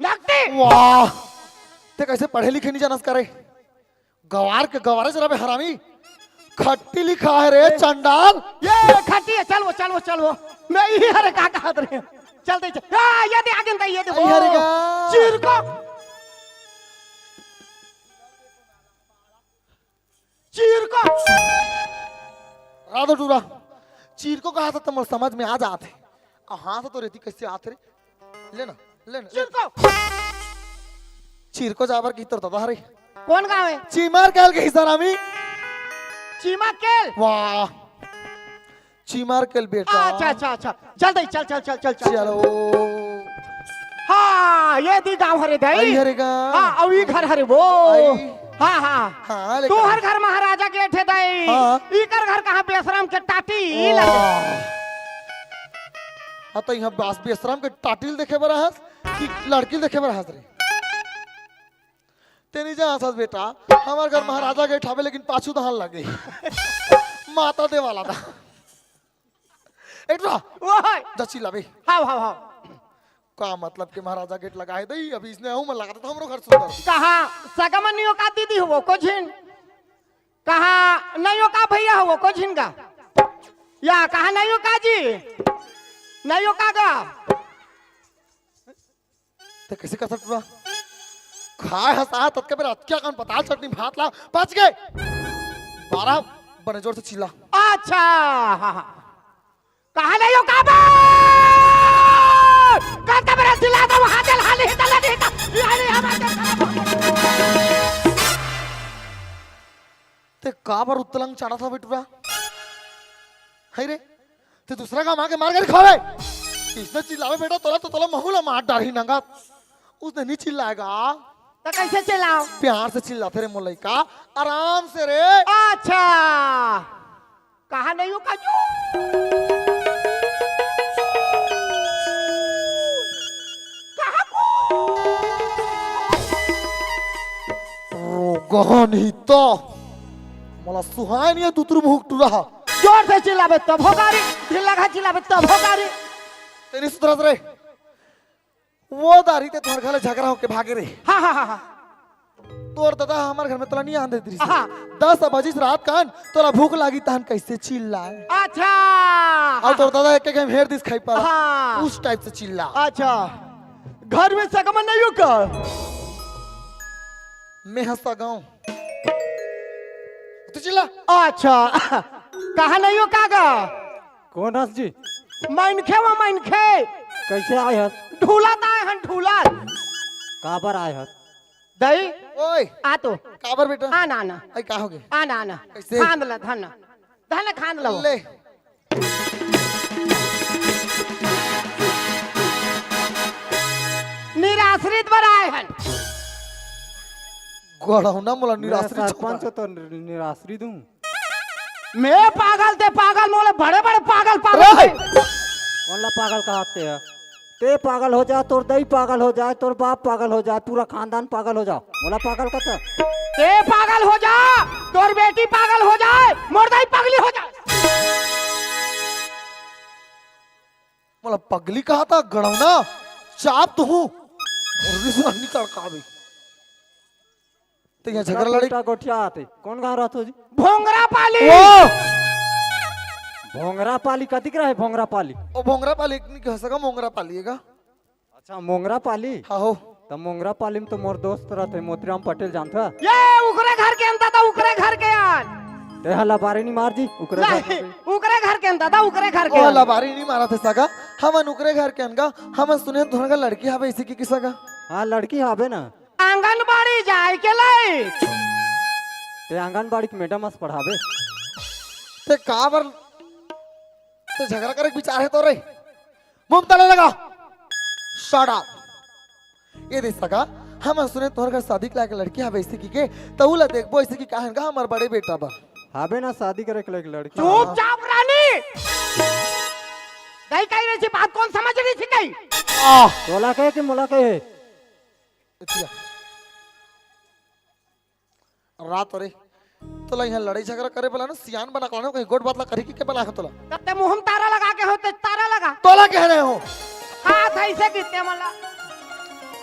नकटी। वाह, ते कैसे पढ़े लिखे नहीं जानस करे? गवार के गवारे जरा बे हरामी। खट्टी लिखा है रे चंडाल। ये खट्टी है, चल वो, चल वो, चल वो। मैं यही हरे का कहत रहे। चल दे, चल। आ, ये दे, आगे दे, ये दे। अरे वो। हरे का। चीर को। चीर को। राधो टूरा। चीर को कहा था तो मोर समझ में आ जात हे। आ, हाँ, तो रेती कैसे आत रे? ले ना, ले ना, ले। चिरको। चिरको जाबर की तोर दादा हरे। कौन गाँव हे? चीमार केल के हिस्सा रामी। चीमा केल? वाह। चीमार केल बेटा। अच्छा, अच्छा, अच्छा। चल दे, चल, चल, चल, चल, चल। चलो। हाँ, ये दी गाँव हरे दई। आई हरे गा। हाँ, अउ ई घर हरे वो। आई। हाँ, हाँ। हाँ, लेकिन तोहर घर महाराजा गेट हे दई। हाँ। इकर घर कहाँ बेसरम के टाटी लगे। वाह। हाँ, तो यहाँ बास बेसरम के टाटिल देखे बर आहस कि लड़किल देखे बर आहस रे? तेनी जा हंसस बेटा, हमर घर महाराजा गेट हावे, लेकिन पाछू दहान लगे। माता दे वाला था। एटरा, ओए। जा चिल्लाबे। हाव, हाव, हाव। का मतलब के महाराजा गेट लगा हे दई, अभी इसने आऊ मन लगा था हमरो घर सुंदर। कहाँ सगा मन नहीं हो का दीदी हो को झिन? कहाँ नहीं हो का भैया हो को झिन का? या कहाँ नहीं हो का जी? नहीं हो का गा? ते कैसे कर सकता? खाए हंसा ततके बेर अतकिया कन पताल चटनी भात ला पच गए। बारह बने जोर से चिल्ला। अच्छा, हाँ, हाँ। कहाँ नहीं हो का बे? कतके बेर चिल्ला तो हाथ हाली ही तले नहीं था। ये हाली हमारे ते काबर उत्तलंग चढ़ा था बेटुरा? हाय रे, ते दूसरा का माँ के मार के खावे। इसने चिल्लावे बेटा, तोला तो तोला महू ला मार डारही नंगा। उसने नहीं चिल्लाएगा। तो कैसे चिल्लाओ? प्यार से चिल्लाथे रे मोर लइका, आराम से रे। अच्छा। कहाँ नहीं हो काजू? कहाँ को? रोगन ही तो। मोला सुहाय नहीं है, तुतरू मुहुक टुरा। जोर से चिल्लाबे तब हो गारी, ढीला खा चिल्लाबे तब हो गारी। तेरी सुधरत रे। वो दारी ते तोर घर ले झगड़ा होके भागे रे। हाँ, हाँ, हाँ, हाँ। तोर दादा हमर घर में तोला नहीं आन देत रिहिस। हाँ। दस बजिस रात कन तोला भूख लागी तहन कैसे चिल्लाए? अच्छा। अउ तोर दादा एक एक हेर दिस खाई पर। हाँ। उस टाइप से चिल्ला। अच्छा। घर में सगा मन नहीं हो का? मैं हंसा गाँव। तू चिल्ला। अच्छा। कहाँ नहीं हो का गा? कौन हस जी? मनखे वो मनखे। कैसे आए हस? ढूलत आए हन, ढूलत। काबर आए हस? दई। ओए। आ तो। काबर बेटा? आ ना, आ ना। आई का हो गए? आ ना, आ ना। कैसे? खांद ला, धन। धन खांद लो। ले। निराश्रित बर आए हन। गढ़ौना मोला मैं निराश्रित सरपंच छोड़ा। तो नि-, निराश्रित हूँ। मैं पागल, ते पागल, मोले बड़े बड़े पागल, पागल। रे! कौन ला पागल कहते हैं? ते पागल हो जा, तोर दई पागल हो जाए, तोर बाप पागल हो जाए, पूरा खानदान पागल हो जाओ। मोला पागल कहते हैं? ते पागल हो जा, तोर बेटी पागल हो जाए, मोर दई पगली हो जाए। मोला पगली कहा था, गड़ौना, चाप तो हूँ। और रिश्वत निकल का भी। त इहाँ झगरा लड़े। बेटा गोठिया आते। कौन गाँव रहत हो जी? भोंगरा पाली। ओ! भोंगरा पाली कतिक रहे? भोंगरा पाली। ओ भोंगरा पाली, एक नहीं कह सका, मोंगरा पाली हेगा। अच्छा, मोंगरा पाली? हाँ हो। त मोंगरा पाली में तो मोर दोस्त रहते, मोतीराम पटेल, जानता? ये उकरे घर के अंता था, उकरे घर के यार। ते हला बारे नहीं मार जी, उकरे घर नहीं, के। उकरे घर के अंता था, उकरे घर के ओ यार। लबारी नहीं मारा थे सगा, हमन उकरे घर के अनगा, हमन सुने तुहर घर लड़की हवे इसी की किसा का? हाँ, लड़की हवे ना। आंगनबाड़ी जाए के लाई। ते आंगनबाड़ी के मैडम अस पढ़ावे। ते काबर ते झगरा करे के विचार हे तोरे? मुंह तले लगा। Shut up। ये दे सगा, हम सुने तोहर घर शादी के लायक लड़की हवे ऐसे की के, त उला देखबो ऐसे की काहन का हमर बड़े बेटा बर। हाबे ना शादी करे के लायक लड़की। चुपचाप रानी। दाई कही रही थी बात कौन समझ रही थी कही? आह। तोला कहे कि मोला कहे? इतिया। रात रे। तोला यहाँ लड़ाई झगड़ा करे वाला ना सियान बना के लाने, कहीं गोठ बात ला करी कि के बना है तोला? तब ते मुंह में तारा लगा के हो, ते तारा लगा। तोला कह रहे हो? हाथ ऐसे कितने मला।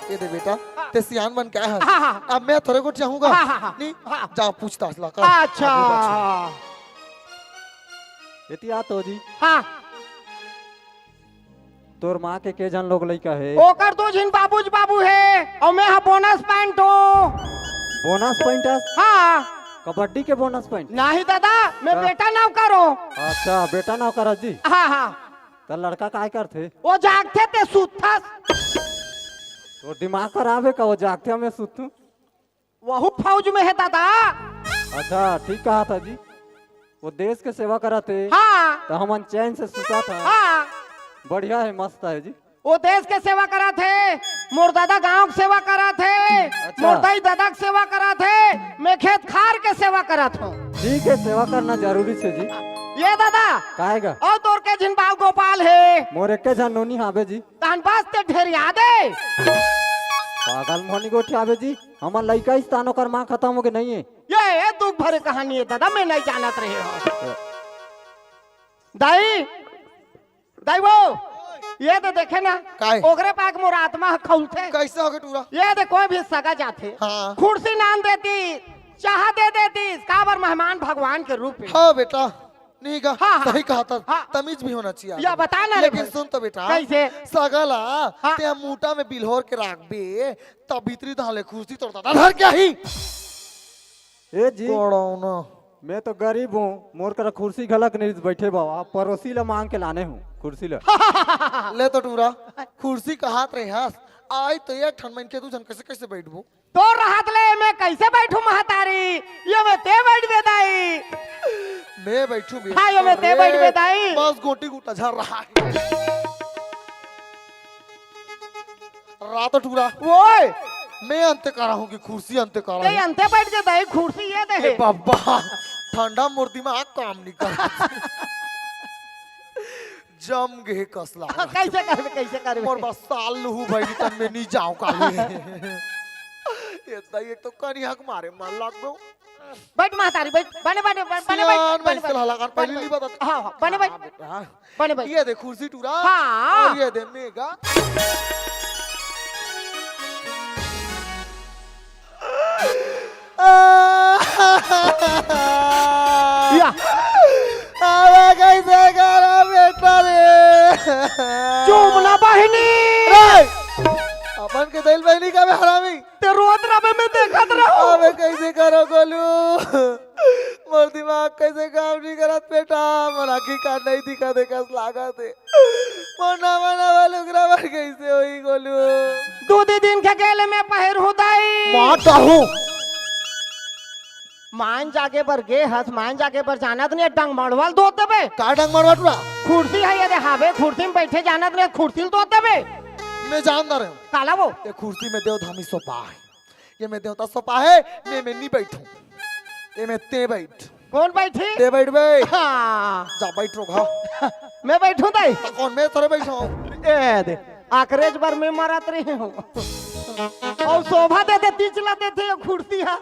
ये दे बेटा, हाँ। ते सियान बन के आया है। हाँ, हाँ। अब मैं थोड़े गोठ चाहूंगा। हाँ, हाँ, हाँ। नहीं, हाँ। जा पूछताछ ला कर। अच्छा। अभी बात सुन। एती आ तो जी। हाँ। तोर माँ के के झन लोग लइका हे? ओकर दू झिन बाबूज बाबू हे, अउ मैं ह bonus point हूँ। Bonus point हस? हाँ। कबड्डी के bonus point? नहीं दादा, मैं हाँ। बेटा नौकर हूँ। अच्छा, बेटा नौकर हस जी? हाँ, हाँ। त लड़का काय करथे? वो जागथे ते सुतथस। तो दिमाग खराब है का, वो जागथे मैं सुतूं? वहू फौज में है दादा। अच्छा, ठीक कहा था जी। वो देश के सेवा करत हे, हाँ। तो हमन चैन से सुता था। हाँ। बढ़िया है, मस्त है जी। वो देश के सेवा करत हे, मोर दादा गांव के सेवा करत हे, अच्छा। मोर दाई दादा के सेवा करत हे, मैं खेत खार के सेवा करत हूँ। ठीक है, सेवा करना जरूरी छे जी। ये दादा, काहे गा? अउ तोर के झिन बाल गोपाल हे? मोर एक झन नोनी हावे जी। तहन बस ते ढेरिया दे। पागल मोहनी गोठियावे जी, हमर लइका इस तान ओकर माँ खत्म हो गए नहीं है। ये, ये दुख भरे कहानी है दादा, मैं नहीं जानत रहे हो। दाई, दाई वो, ये तो देखे ना, काय? ओकरे पाक मोर आत्मा ह खौलथे। कैसे हो गए टूरा? ये दे कोई भी सगा जाथे, हाँ। खुर्सी नान देती, चाह दे देती, काबर मेहमान भगवान के रूप में। हाँ बेटा, नहीं का? हाँ, हाँ। सही कहा था, हाँ। तमीज भी होना चाहिए या आदमी। बता ना रे लेकिन भाई। सुन तो बेटा, कैसे? सगा ला, हाँ। ते मुठा में बिल्होर के राखबे, तब भीतरी धाले खुर्सी तोर दादा धर के आही। ए जी, कोड़ौना। मैं तो गरीब हूँ, मोर करा खुर्सी घलक नहीं बैठे बाबा, पड़ोसी ला मांग के लाने हूँ खुर्सी ला। ले तो टूरा, खुर्सी कहात रहे हस, आई तो एक ठन मन के दू झन कैसे कैसे बैठबो? तोर हाथ ले मैं कैसे बैठू महतारी? ये में ते बैठ बे दाई। मैं बैठू बे। हाँ, ये में ते अरे, बैठ बे दाई। बस गोटी गुटा झर रहा है। रात टूरा। ओए। मैं अंते करा हूँ कि खुर्सी अंते करा ते हूँ? अंते बैठ के दाई, खुर्सी ये दे। ए बाबा, ठंडा मोर दिमाग काम नहीं कर। जम गे कस लागत। कैसे करबे, कैसे करबे? मोर बस साल लुहू भाई, तब मैं नहीं जाऊँ काली। ये तो, ये तो कनिया के मारे मन लग गो। बैठ महतारी, बैठ, बने, बने, बने, बने, बैठ, सियान बने, भाई से बैठ। हला कर, पहले बने, नहीं बैठ। बता। हाँ, हाँ, बने, बैठ। हाँ, बेटा, हाँ। बने, बैठ। ये दे खुर्सी टूरा। हाँ। और ये दे मेगा। या। अबे कैसे करा बेटा रे? चुप ना बहिनी। रे! अपन के दइल बहिनी का बे हरामी? ते रोत रबे में देखत रहो। अबे कैसे करो गोलू? मोर दिमाग कैसे काम नहीं करत बेटा? मोर आँखी का नहीं दिखा दे कस लागत है। मोर नवा नवा लुगरा बर कैसे होई गोलू? दू दी दिन के गेले में पहिर हुदाई। मार डाहू। मान जागे बर गे हस, मान जागे बर जानत नहीं, डंग मड़वाल दोत देबे। का डंग मड़वा टूरा? खुर्सी है ये दे हावे, खुर्सी में बैठे जानत नहीं, खुर्सी ल दोत देबे। मैं जानदार हूँ। काला वो? ये खुर्सी में देव धामी सोपा है, ये में देवता सोपा है, मैं, मैं नहीं बैठूं, ये में ते बैठ। कौन बैठी? ते बैठ बे। हाँ। जा बैठ रो घा। मैं बैठूं दाई? तो कौन मैं थोड़े बैठा हूँ? ए दे, आखरेज बर मैं मरत रही हूँ। और शोभा दे दे, तीच ला देथे ये खुर्सी हा।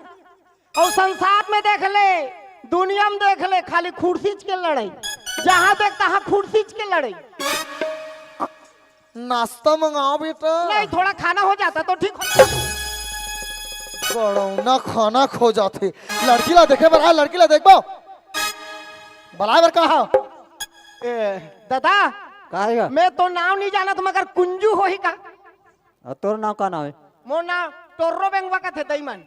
अउ संसार में देख ले, दुनिया में देख ले, खाली खुर्सीच के लड़ाई, जहाँ देख तहाँ खुर्सीच के लड़ाई। नाश्ता मंगाओ बेटा। नहीं, थोड़ा खाना हो जाता तो ठीक हो। बड़ौना खाना खो जाथे। लड़की ला देखे बर आय, लड़की ला देखबो। बलाय बर कहा? ए, दादा, का हे गा? मैं तो नाव नहीं जानत, मगर कुंजू होही का? अ, तोर नाव का नाव हे? मोर नाव टोर्रो बेंगवा कथे दईमन।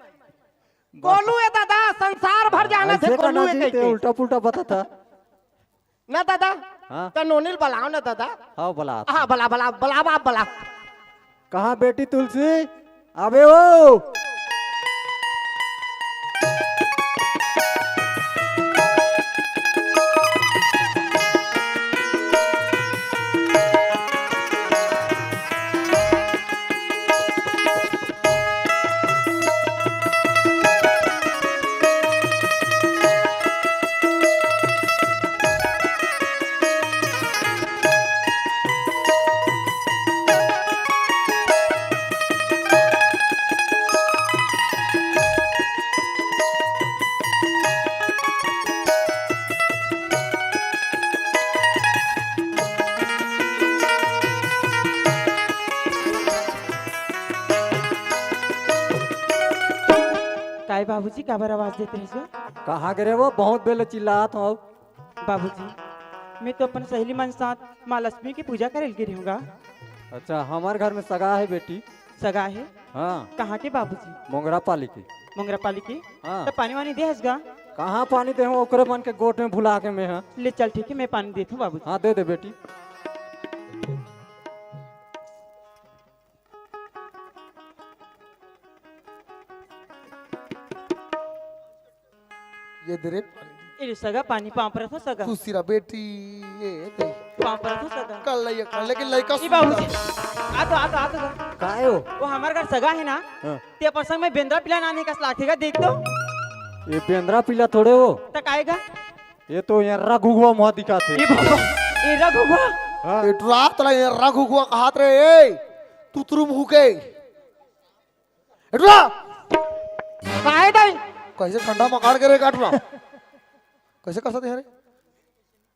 बस। गोलू ए दादा, संसार भर जानथे अइसे का गोलू नाव ए जी, कहिके। ते उल्टा पुल्टा बताथा। ना दादा, हाँ? त नोनी ल बलाव ना दादा। हाँ, बला। हाँ, बला, बला, बला, बाप, बला। कहाँ बेटी तुलसी? आबे ओ। काय बाबूजी, काबर आवाज देत रहिस? कहाँ गे रे वो? बहुत बेले चिल्लात हँव। बाबूजी, मैं तो अपन सहेली मन साथ माँ लक्ष्मी के पूजा करे ल गे रहिहूँ गा। अच्छा, हमर घर में सगा हे बेटी। सगा हे? हाँ। कहाँ के बाबूजी? मोंगरा पाली के। मोंगरा पाली के? हाँ। त पानी वानी दे हस गा? कहाँ पानी देहूँ, ओकरे मन के गोठ में भुला के मैं हा। ले चल, ठीक हे, मैं पानी देत हूँ बाबूजी। हाँ, दे दे बेटी। ये दे रे पानी। ए रे सगा, पानी पाँव परत हँव सगा। खुशी रह बेटी। ए, ए। पाँव परत हँव सगा। कर ले ये कर, लेकिन लइका ए सुन बाबूजी। ले। आ तो, आ तो, आ तो गा। काय हो? वो हमर घर सगा हे ना, हाँ। ते अपन संग में बेंदरा पिला नानी कस लागथे गा, देख तो। ये बेंदरा पिला थोड़े हो। त काय गा? ये तो एर्रा घुघुवा मुहा दिखाथे। ए बाबा, एर्रा घुघुवा? हाँ। ए टुरा, तोला एर्रा घुघुवा कहात रे, ए, तुतरू मुँह के। ए टुरा! काय दाई? कइसे ठंडा म काट के रे काटना? कइसे कर सकथे रे?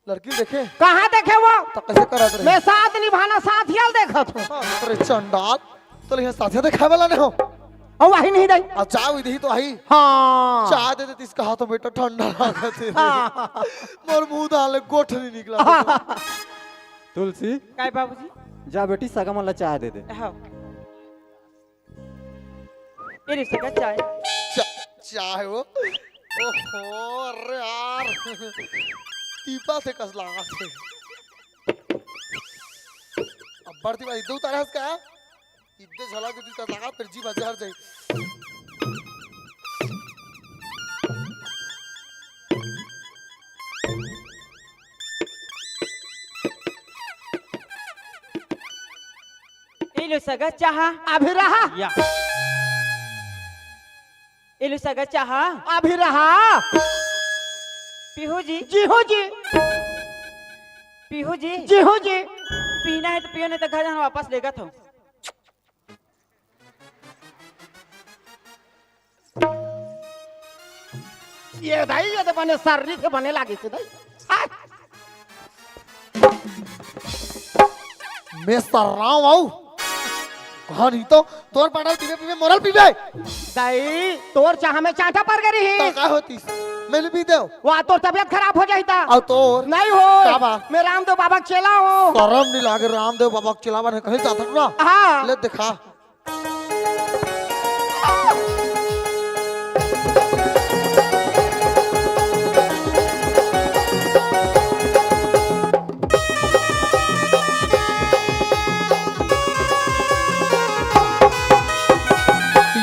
लड़की ल देखे? कहाँ देखे वो? त कइसे करत रहे? मैं साथ निभाना साथिया ल देखत हँव। हाँ, अरे चंडाल, तोला इहाँ साथिया देखाय वाला नहीं हो। अउ वही नहीं दाई। आ चाय उही देही तो आही। हाँ। चाय दे देतिस कहा तो बेटा ठंडा लागत हे रे। हाँ। मोर मुँह डाले गोठ नहीं निकला। हाँ। तुलसी। काय बाबूजी? जा बेटी सगा मन ला चाय दे दे। हाँ। ए रे सगा चाय। चा-, चाय वो। ओहो, अरे यार। तीपा से कस लागत हे। अब्बड़ तीपा इद्दे उतारे हस का? इद्दे झलक के तीपा लागत, फिर जी बजार जाई। ए लो सगा चाहा। अभी रहा। या। ए लो सगा चाहा। अभी रहा। पीहू जी। जी हो जी। पीहू जी। जी हो जी। पीना हे त पियो, नहीं त घर जाना वापस लेगत हँव। ये दाई, ये तो बने सर्री के बने लागे से दाई। आय। मैं सर्राव आऊ। कहाँ नहीं तो तोर पाटल पीबे पीबे मोर ल पीबे। दाई, तोर चाह में चांटा पर गरी ही। तो का होतिस? मैं ल पी देव। वाह, तोर तबियत खराब हो जाही ता। अउ तोर? नहीं हो। का बात? मैं रामदेव बाबा के चेला हँव। सरम नहीं लागे, रामदेव बाबा के चेला बने कहीं जाथस ना? हाँ। ले देखा।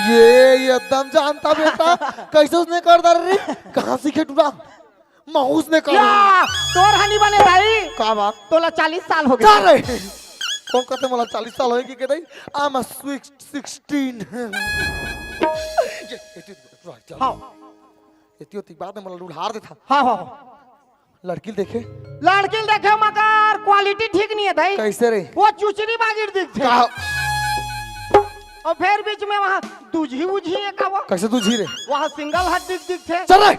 ये, ये एकदम जानता बेटा, कइसे उसने कर डारे रे? कहाँ सीखे टुरा? महूस ने कर। या, तोर हनी बने भाई। का बात? तोला चालीस साल हो गे। जा रे। कोन कथे मोला चालीस साल होगे के दाई? I am a sweet sixteen। ये, ये, ये, हाँ। एती ओती बाद में मोला लुढ़ार देथा। हाँ, हाँ, हाँ। लड़की ल देखे? लड़की ल देखे मगर quality ठीक नहीं हे दाई। कइसे रे? वो चुचरी बागिर दिखथे। का? अउ फेर बीच में वहाँ दूझी उझी हे का वो? कइसे दूझी रे? वहाँ single हड्डी दिखथे। चल रे।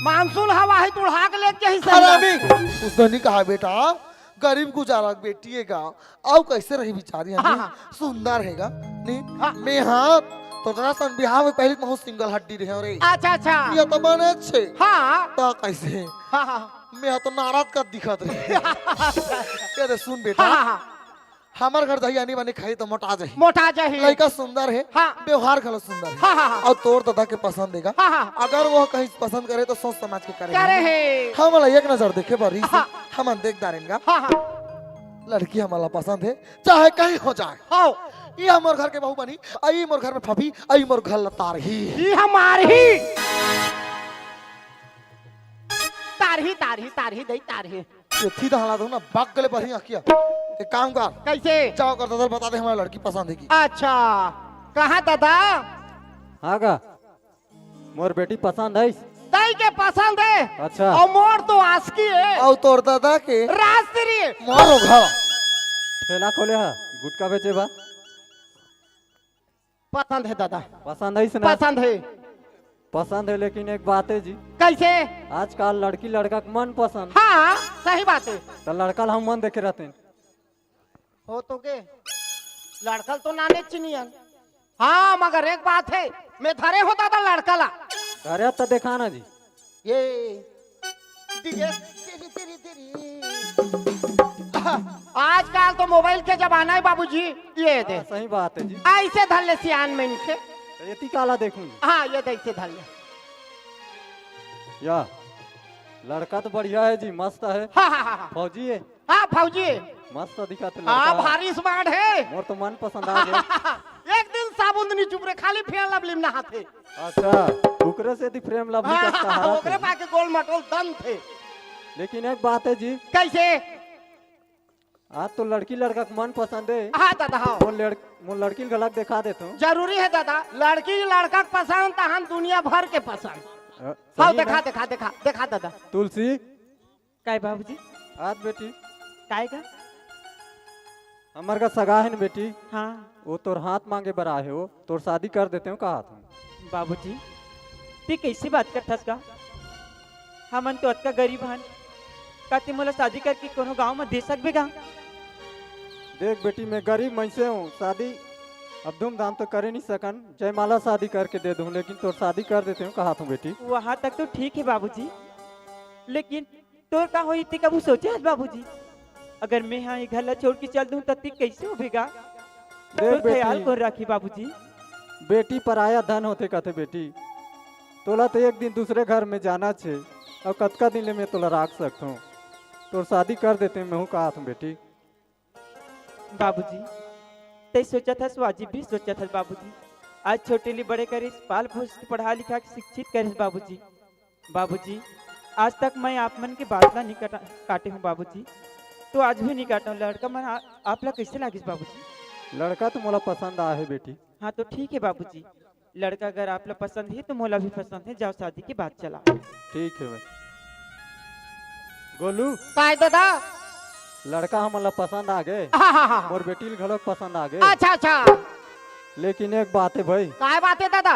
मानसून हवा हे, तुड़हा के लेके ही सही हरामी। उसने नहीं कहा बेटा, गरीब गुजारा के बेटी हे गा, अउ कइसे रही बिचारी, हाँ, हाँ। सुंदर हे गा, नहीं? हाँ। मैं हाँ, तोरा सन बिहाव में पहली महू सिंगल हड्डी रहे रे। अच्छा, अच्छा। ये तो बने छे। हाँ। तो कैसे? हाँ, हाँ। मैं तो नारद का दिखत रहे। ये दे सुन बेटा। हाँ, हाँ, हाँ। हमर घर दही आनी बानी खाई तो मोटा जाही। मोटा जाही। लइका सुंदर हे। हाँ। व्यवहार घलो सुंदर हे। हाँ, हाँ, हाँ। अउ तोर दादा के पसंद हे गा। हाँ, हाँ। अगर वो कहीं पसंद करे तो सोच समझ के करे। करे हे। हमला एक नजर देखे बर रहिस हे। हाँ। हमन देख डारेन गा। हाँ, हाँ। लड़की हमला पसंद हे, चाहे कहीं हो जाए। हाँ। ये हमर घर के बहू बनी, अउ ये मोर घर में फफी, अउ ये मोर घर ल तारही। ये हमार ही। तारही, तारही, तारही, दई तारही। ये थी दहला दो ना, बाग गले बढ़िया किया। एक काम कर। कैसे? जाओ कर दादा बता दे, हमारा लड़की पसंद हे कि। अच्छा, कहाँ दादा? हाँ गा, मोर बेटी पसंद हे। दई के पसंद हे। अच्छा। अउ मोर तो आसकी हे। अउ तोर दादा के? राजश्री। मारो घा। ठेला खोले हा, गुटखा बेचे बा। पसंद हे दादा। पसंद हे से ना? पसंद हे। पसंद हे, लेकिन एक बात हे जी। कैसे? आजकल लड़की लड़का के मन पसंद। हाँ, सही बात हे। तो लड़का ला हम मन देखे रहते हैं। हो तो के? लड़का ल तो नाने चिनियन। हाँ, मगर एक बात हे, मैं धरे हो दादा लड़का ला। धरे तो देखा ना जी। ये डीजे तेरी, तेरी, तेरी। आजकल तो मोबाइल के जमाना हे बाबूजी, ये दे। हाँ, सही बात हे जी। ऐसे धर ले सियान मनखे। तो ये ती काला देखूं। हाँ, ये दे, ऐसे धर ले। या, लड़का तो बढ़िया हे जी, मस्त हे। हाँ, हाँ, हाँ, हाँ। फौजी हे। हाँ, फौजी हे। मस्त दिखत हे हाँ, लड़का। भारी smart हे। मोर तो मन पसंद आ गे। एक दिन साबुन नी चुप रे, खाली Fair Lovely में नहाथे। अच्छा, ओकरे से दी Fair Lovely हाँ, का सहारा ओकरे थे। पाके गोल मटोल दन थे। लेकिन एक बात हे जी। कैसे? आज तो लड़की लड़का के मन पसंद हे। हाँ दादा, हाँ। मोर लड़-, मोर लड़की ल घलक देखा देत हूँ। जरूरी हे दादा, लड़की लड़का के पसंद तहन दुनिया भर के पसंद। अ, हाँ, सही देखा, में। देखा, देखा, देखा दादा। तुलसी, काय बाबूजी? आज बेटी। काय का? हमर का सगा हे न बेटी। हाँ। वो तोर हाथ मांगे बर आए हे, वो तोर शादी कर देते हो कहा था। बाबूजी, ते कैसे बात करथस का? हमन तो अतका गरीब हन, का ते मोला शादी करके कोनो गांव में दे सकबे का? देख बेटी, मैं गरीब मनसे हूँ, शादी अब धूमधाम तो करे नहीं सकन, जयमाला शादी करके दे दूँ, लेकिन तोर शादी कर देते हो कहा था बेटी। वहाँ तक तो ठीक हे बाबूजी, लेकिन तोर का होही ते कभू सोचे हस बाबूजी? अगर मैं हा ये घर ला छोड़ के चल दूं त ते कैसे होबे गा? देख तोर बेटी, ख्याल कोन राखी बाबूजी? बेटी पराया धन होथे कथे बेटी। तोला तो एक दिन दूसरे घर में जाना छे, अउ कतका दिन ले मैं तोला राख सकथों? तोर शादी कर देते मैं हूँ कहा था बेटी। बाबूजी, ते सोचत हस, वाजिब भी सोचत हस बाबूजी। आज छोटे ले बड़े करिस, पाल पोस के पढ़ा लिखा के शिक्षित करिस बाबूजी। बाबूजी, आज तक मैं आप मन के बात ला नहीं कटा-, काटे हूँ बाबूजी, तो आज भी नहीं काटूँ। लड़का मन आ-, आप ला कैसे लागिस बाबूजी? लड़का तो मोला पसंद आ हे बेटी। हाँ तो ठीक हे बाबूजी, लड़का अगर आप ला पसंद हे तो मोला भी पसंद हे, जाओ शादी के बात चला। ठीक हे भाई। गोलू। काय दादा? लड़का हमन ला पसंद आ गे। हाँ, हाँ, हाँ, हाँ। मोर बेटी ल घलोक पसंद आ गे। अच्छा, अच्छा। लेकिन एक बात हे भाई। काय बात हे दादा?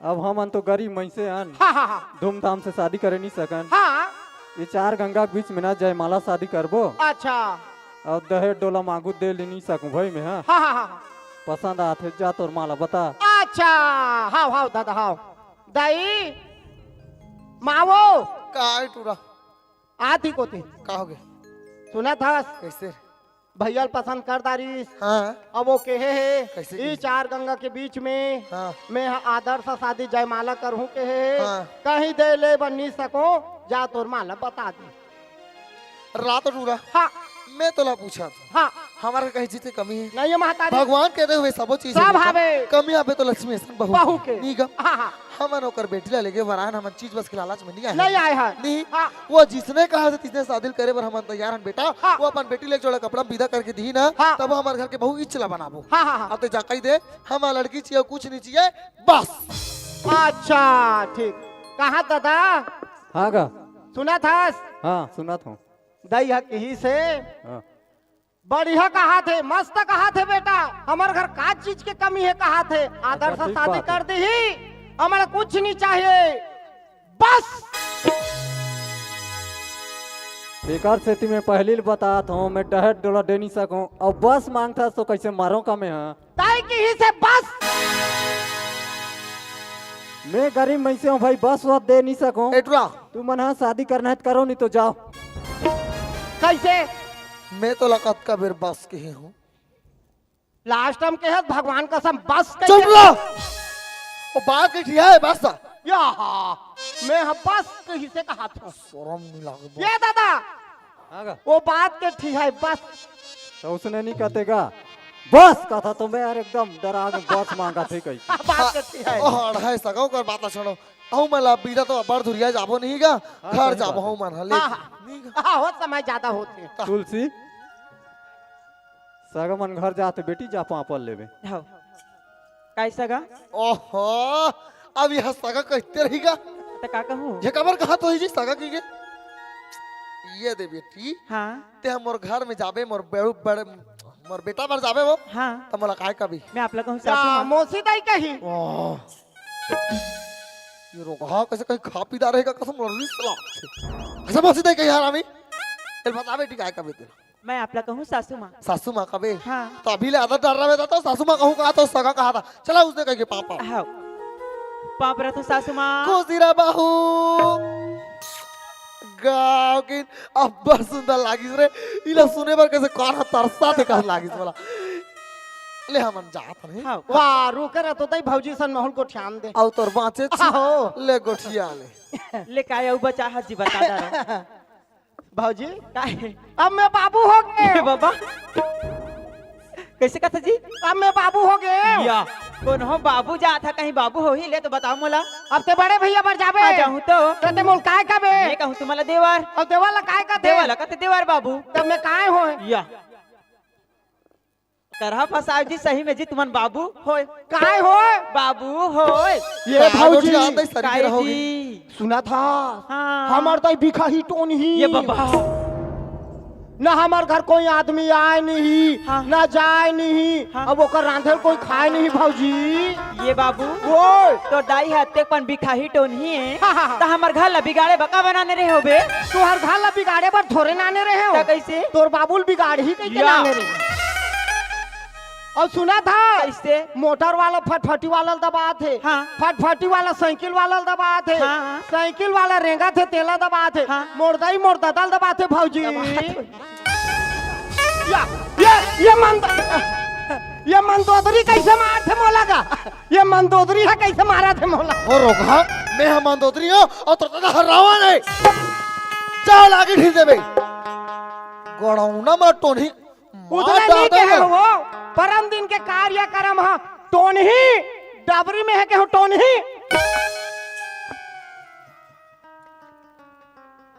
अब हमन तो गरीब मनसे हन। हाँ, हाँ, हाँ। धूमधाम से शादी करे नहीं सकन। हाँ। ये चार गंगा के बीच में ना जयमाला शादी करबो। अच्छा। अउ दहेज डोला मांगू दे ले नहीं सकूं भाई मैं, हाँ। हाँ, हाँ, हाँ, हाँ। पसंद आथे जा तोर माला बता। अच्छा, हाव, हाव दादा, हाव। दाई, मावो। काय टूरा? आती कोती। का होगे? सुनत हस? कैसे? भैया ल पसंद कर डारिस। हाँ। अब वो केहे हे, कैसे ई केहे? चार गंगा के बीच में हाँ। मैं ह आदर्श शादी जयमाला करहूँ केहे हे। हाँ। कहीं दे ले बर नी सको, जा तोर माला बता दे। रात टूरा। हाँ। मैं तोला पूछत हूँ। हाँ। हमर कहीं चीज के कमी हे? नहीं हे महतारी। भगवान के दे हुए सबो चीज हे सब बेटा। हवे। कमी आबे तो लक्ष्मी असन बहू बहू के। नी गा। हाँ, हाँ। हमन ओकर बेटी ला लेके वरान, हमन चीज बस के लालच में नहीं आए। नहीं आए हन। नहीं। हाँ। वो जिसने कहा से तिसने शादी करे बर हमन तैयार हन बेटा। हाँ। वो अपन बेटी ले एक जोड़ा कपड़ा में विदा करके दिही ना, हाँ। तब हमर घर के बहू इच ला बनाबो। हाँ, हाँ, हाँ। अब ते जा कही दे, हमर लड़की चाहिए, कुछ नहीं चाहिए, बस। अच्छा, ठीक। कहा दादा? हाँ गा। सुनत हस? हाँ, सुनत हूँ। दाई ह किहिस हे। हाँ। बढ़िया कहाथे, मस्त कहाथे बेटा, हमर घर का चीज के कमी हे कहाथे, आदर्श अच्छा, ठीक शादी बात हे। कर दिही, हमला कुछ नहीं चाहिए, बस। एकर सेती मैं पहली ल बतात हूँ, मैं दहेज डोला दे नहीं सकूँ, अउ बस मांगथस तो कैसे मरों का मैं, हाँ? ताई किहिस हे बस। मैं गरीब मइनसे हूँ भाई, बस वस दे नहीं सकूँ। ए टुरा। तुमन हा शादी करना है तो करो, नहीं तो जाओ। कइसे? मैं तोला कतका बेर बस कहे हूँ। Last time कहे हस, भगवान कसम, बस कइसे? चुप रह। वो बात के ठिया है, बस। या, मैं ह बस कइसे कहात हूँ। शरम नहीं लागत? ये दादा, हाँ गा? वो बात के ठिया है, बस। तो उसने नहीं कहते गा, बस कथा तो मैं यार एकदम डरा के बस मांगा थे कहीं। बात के ठिया है। ओ, अढ़ाई सगा कर बात छोड़ो। अहू मन ला बीता तो अब्बड़ धुरिया जाबो नहीं गा, हाँ, घर सही जाबो बात है। हूँ मन हा, ले हाँ, हाँ। नहीं गा। हाँ, हो समय ज्यादा होथे। तुलसी, सगा मन घर जाथे बेटी, जा पापड़ लेबे। हव। काय सगा? ओहो, अब यह सगा कहिते रही गा। त का कहूँ? ये काबर कहा तो ही जी सगा की गे? ये दे बेटी। हाँ। ते मोर घर में जाबे, मोर बड़ू, बड़े, मोर बेटा बर जाबे वो। हाँ। त मोला काय कबे? मैं आप ला कहूँ या, सासू माँ। मौसी दाई कही। ओह। ये रोगहा कइसे कहीं खा पी डारे हे का कसम, लड़ी सलाह। कइसे मौसी दाई कही हरामी? चल बता बेटी, काय कबे तेला? मैं आप ला कहूँ सासू माँ। सासू माँ कबे? हाँ। तो अभी ले आदत डार रहा था तो सासू माँ कहूँ कहा तो सगा कहा था। चला उसने कह के पापा। हाँ। पाप रहा तो सासू माँ। खुशी रहा बहू। गाँव की अब्बड़ सुंदर लागिस रे। इला सुने बर कइसे कान ह तरसा थे कस लागिस बोला। ले हमन जात हन। हाँ। वाह, रुके रह तो दई भौजी सन माहौल को ध्यान दे। अउ तोर बाँचे छी। आहो। ले गोठिया ले। ले काय अउ बचा हस जी बता दे रहा। भौजी, काय? अब मैं बाबू हो गए। ए बाबा। कइसे कथा जी? अब मैं बाबू हो गए। या, कौन हो बाबू जात हे कहीं बाबू हो ही ले तो बताओ मोला। अब ते बड़े भैया बर जाबे। आ जाहूँ तो। तो ते मोल काय कबे? मैं कहूँ तुम्हारा देवर। अब देवर ला काय कथे? देवर ला कथे देवर बाबू। तब मैं काय हो? या। करहा फसाव जी, सही में जी तुमन बाबू होय। काय होय? बाबू होय। ये काय भौजी। गोठिया आते सर के काय रहोगी? जी? सुना था? हाँ। हमर तो बिखा ही टोन ही। ये बाबा। ना हमर घर कोई आदमी आय नहीं, हाँ। ना जाय नहीं, हाँ। अब ओकर रांधल कोई खाय नहीं भौजी। ये बाबू। ओए। तो दाई ह अतेक पन बिखा ही टोन ही है। हाँ, हाँ, हाँ। त हमर घर ला बिगाड़े बका बनाने रहे होबे। तुहर घर ला बिगाड़े बर थोरे नाने रहे हो। त कइसे? तोर बाबू ल बिगाड़ ही कइसे या। नाने रहे। अउ सुना था? कइसे? मोटर वाला फटफटी वाला दबात हे। हाँ। फटफटी वाला साइकिल वाला दबात हे। हाँ, हाँ। साइकिल वाला रेंगत हे, तेला दबात हे। हाँ। मोर दाई मोर ददा ल दबात हे भौजी। दबात हे। या, ये, ये मंद-, ये मंदोदरी कइसे मारथे मोला गा? ये मंदोदरी ह कइसे मारथे मोला? ओ रोगहा, मैं ह मंदोदरी हूँ अउ तोर ददा ह रावण हे। जा लागी ढील देबे। गड़ौना म टोनही उतना मार नहीं डाल कहे देगा। हो, परम दिन के कार्यक्रम ह, टोनही, डबरी में हे के हो टोनही।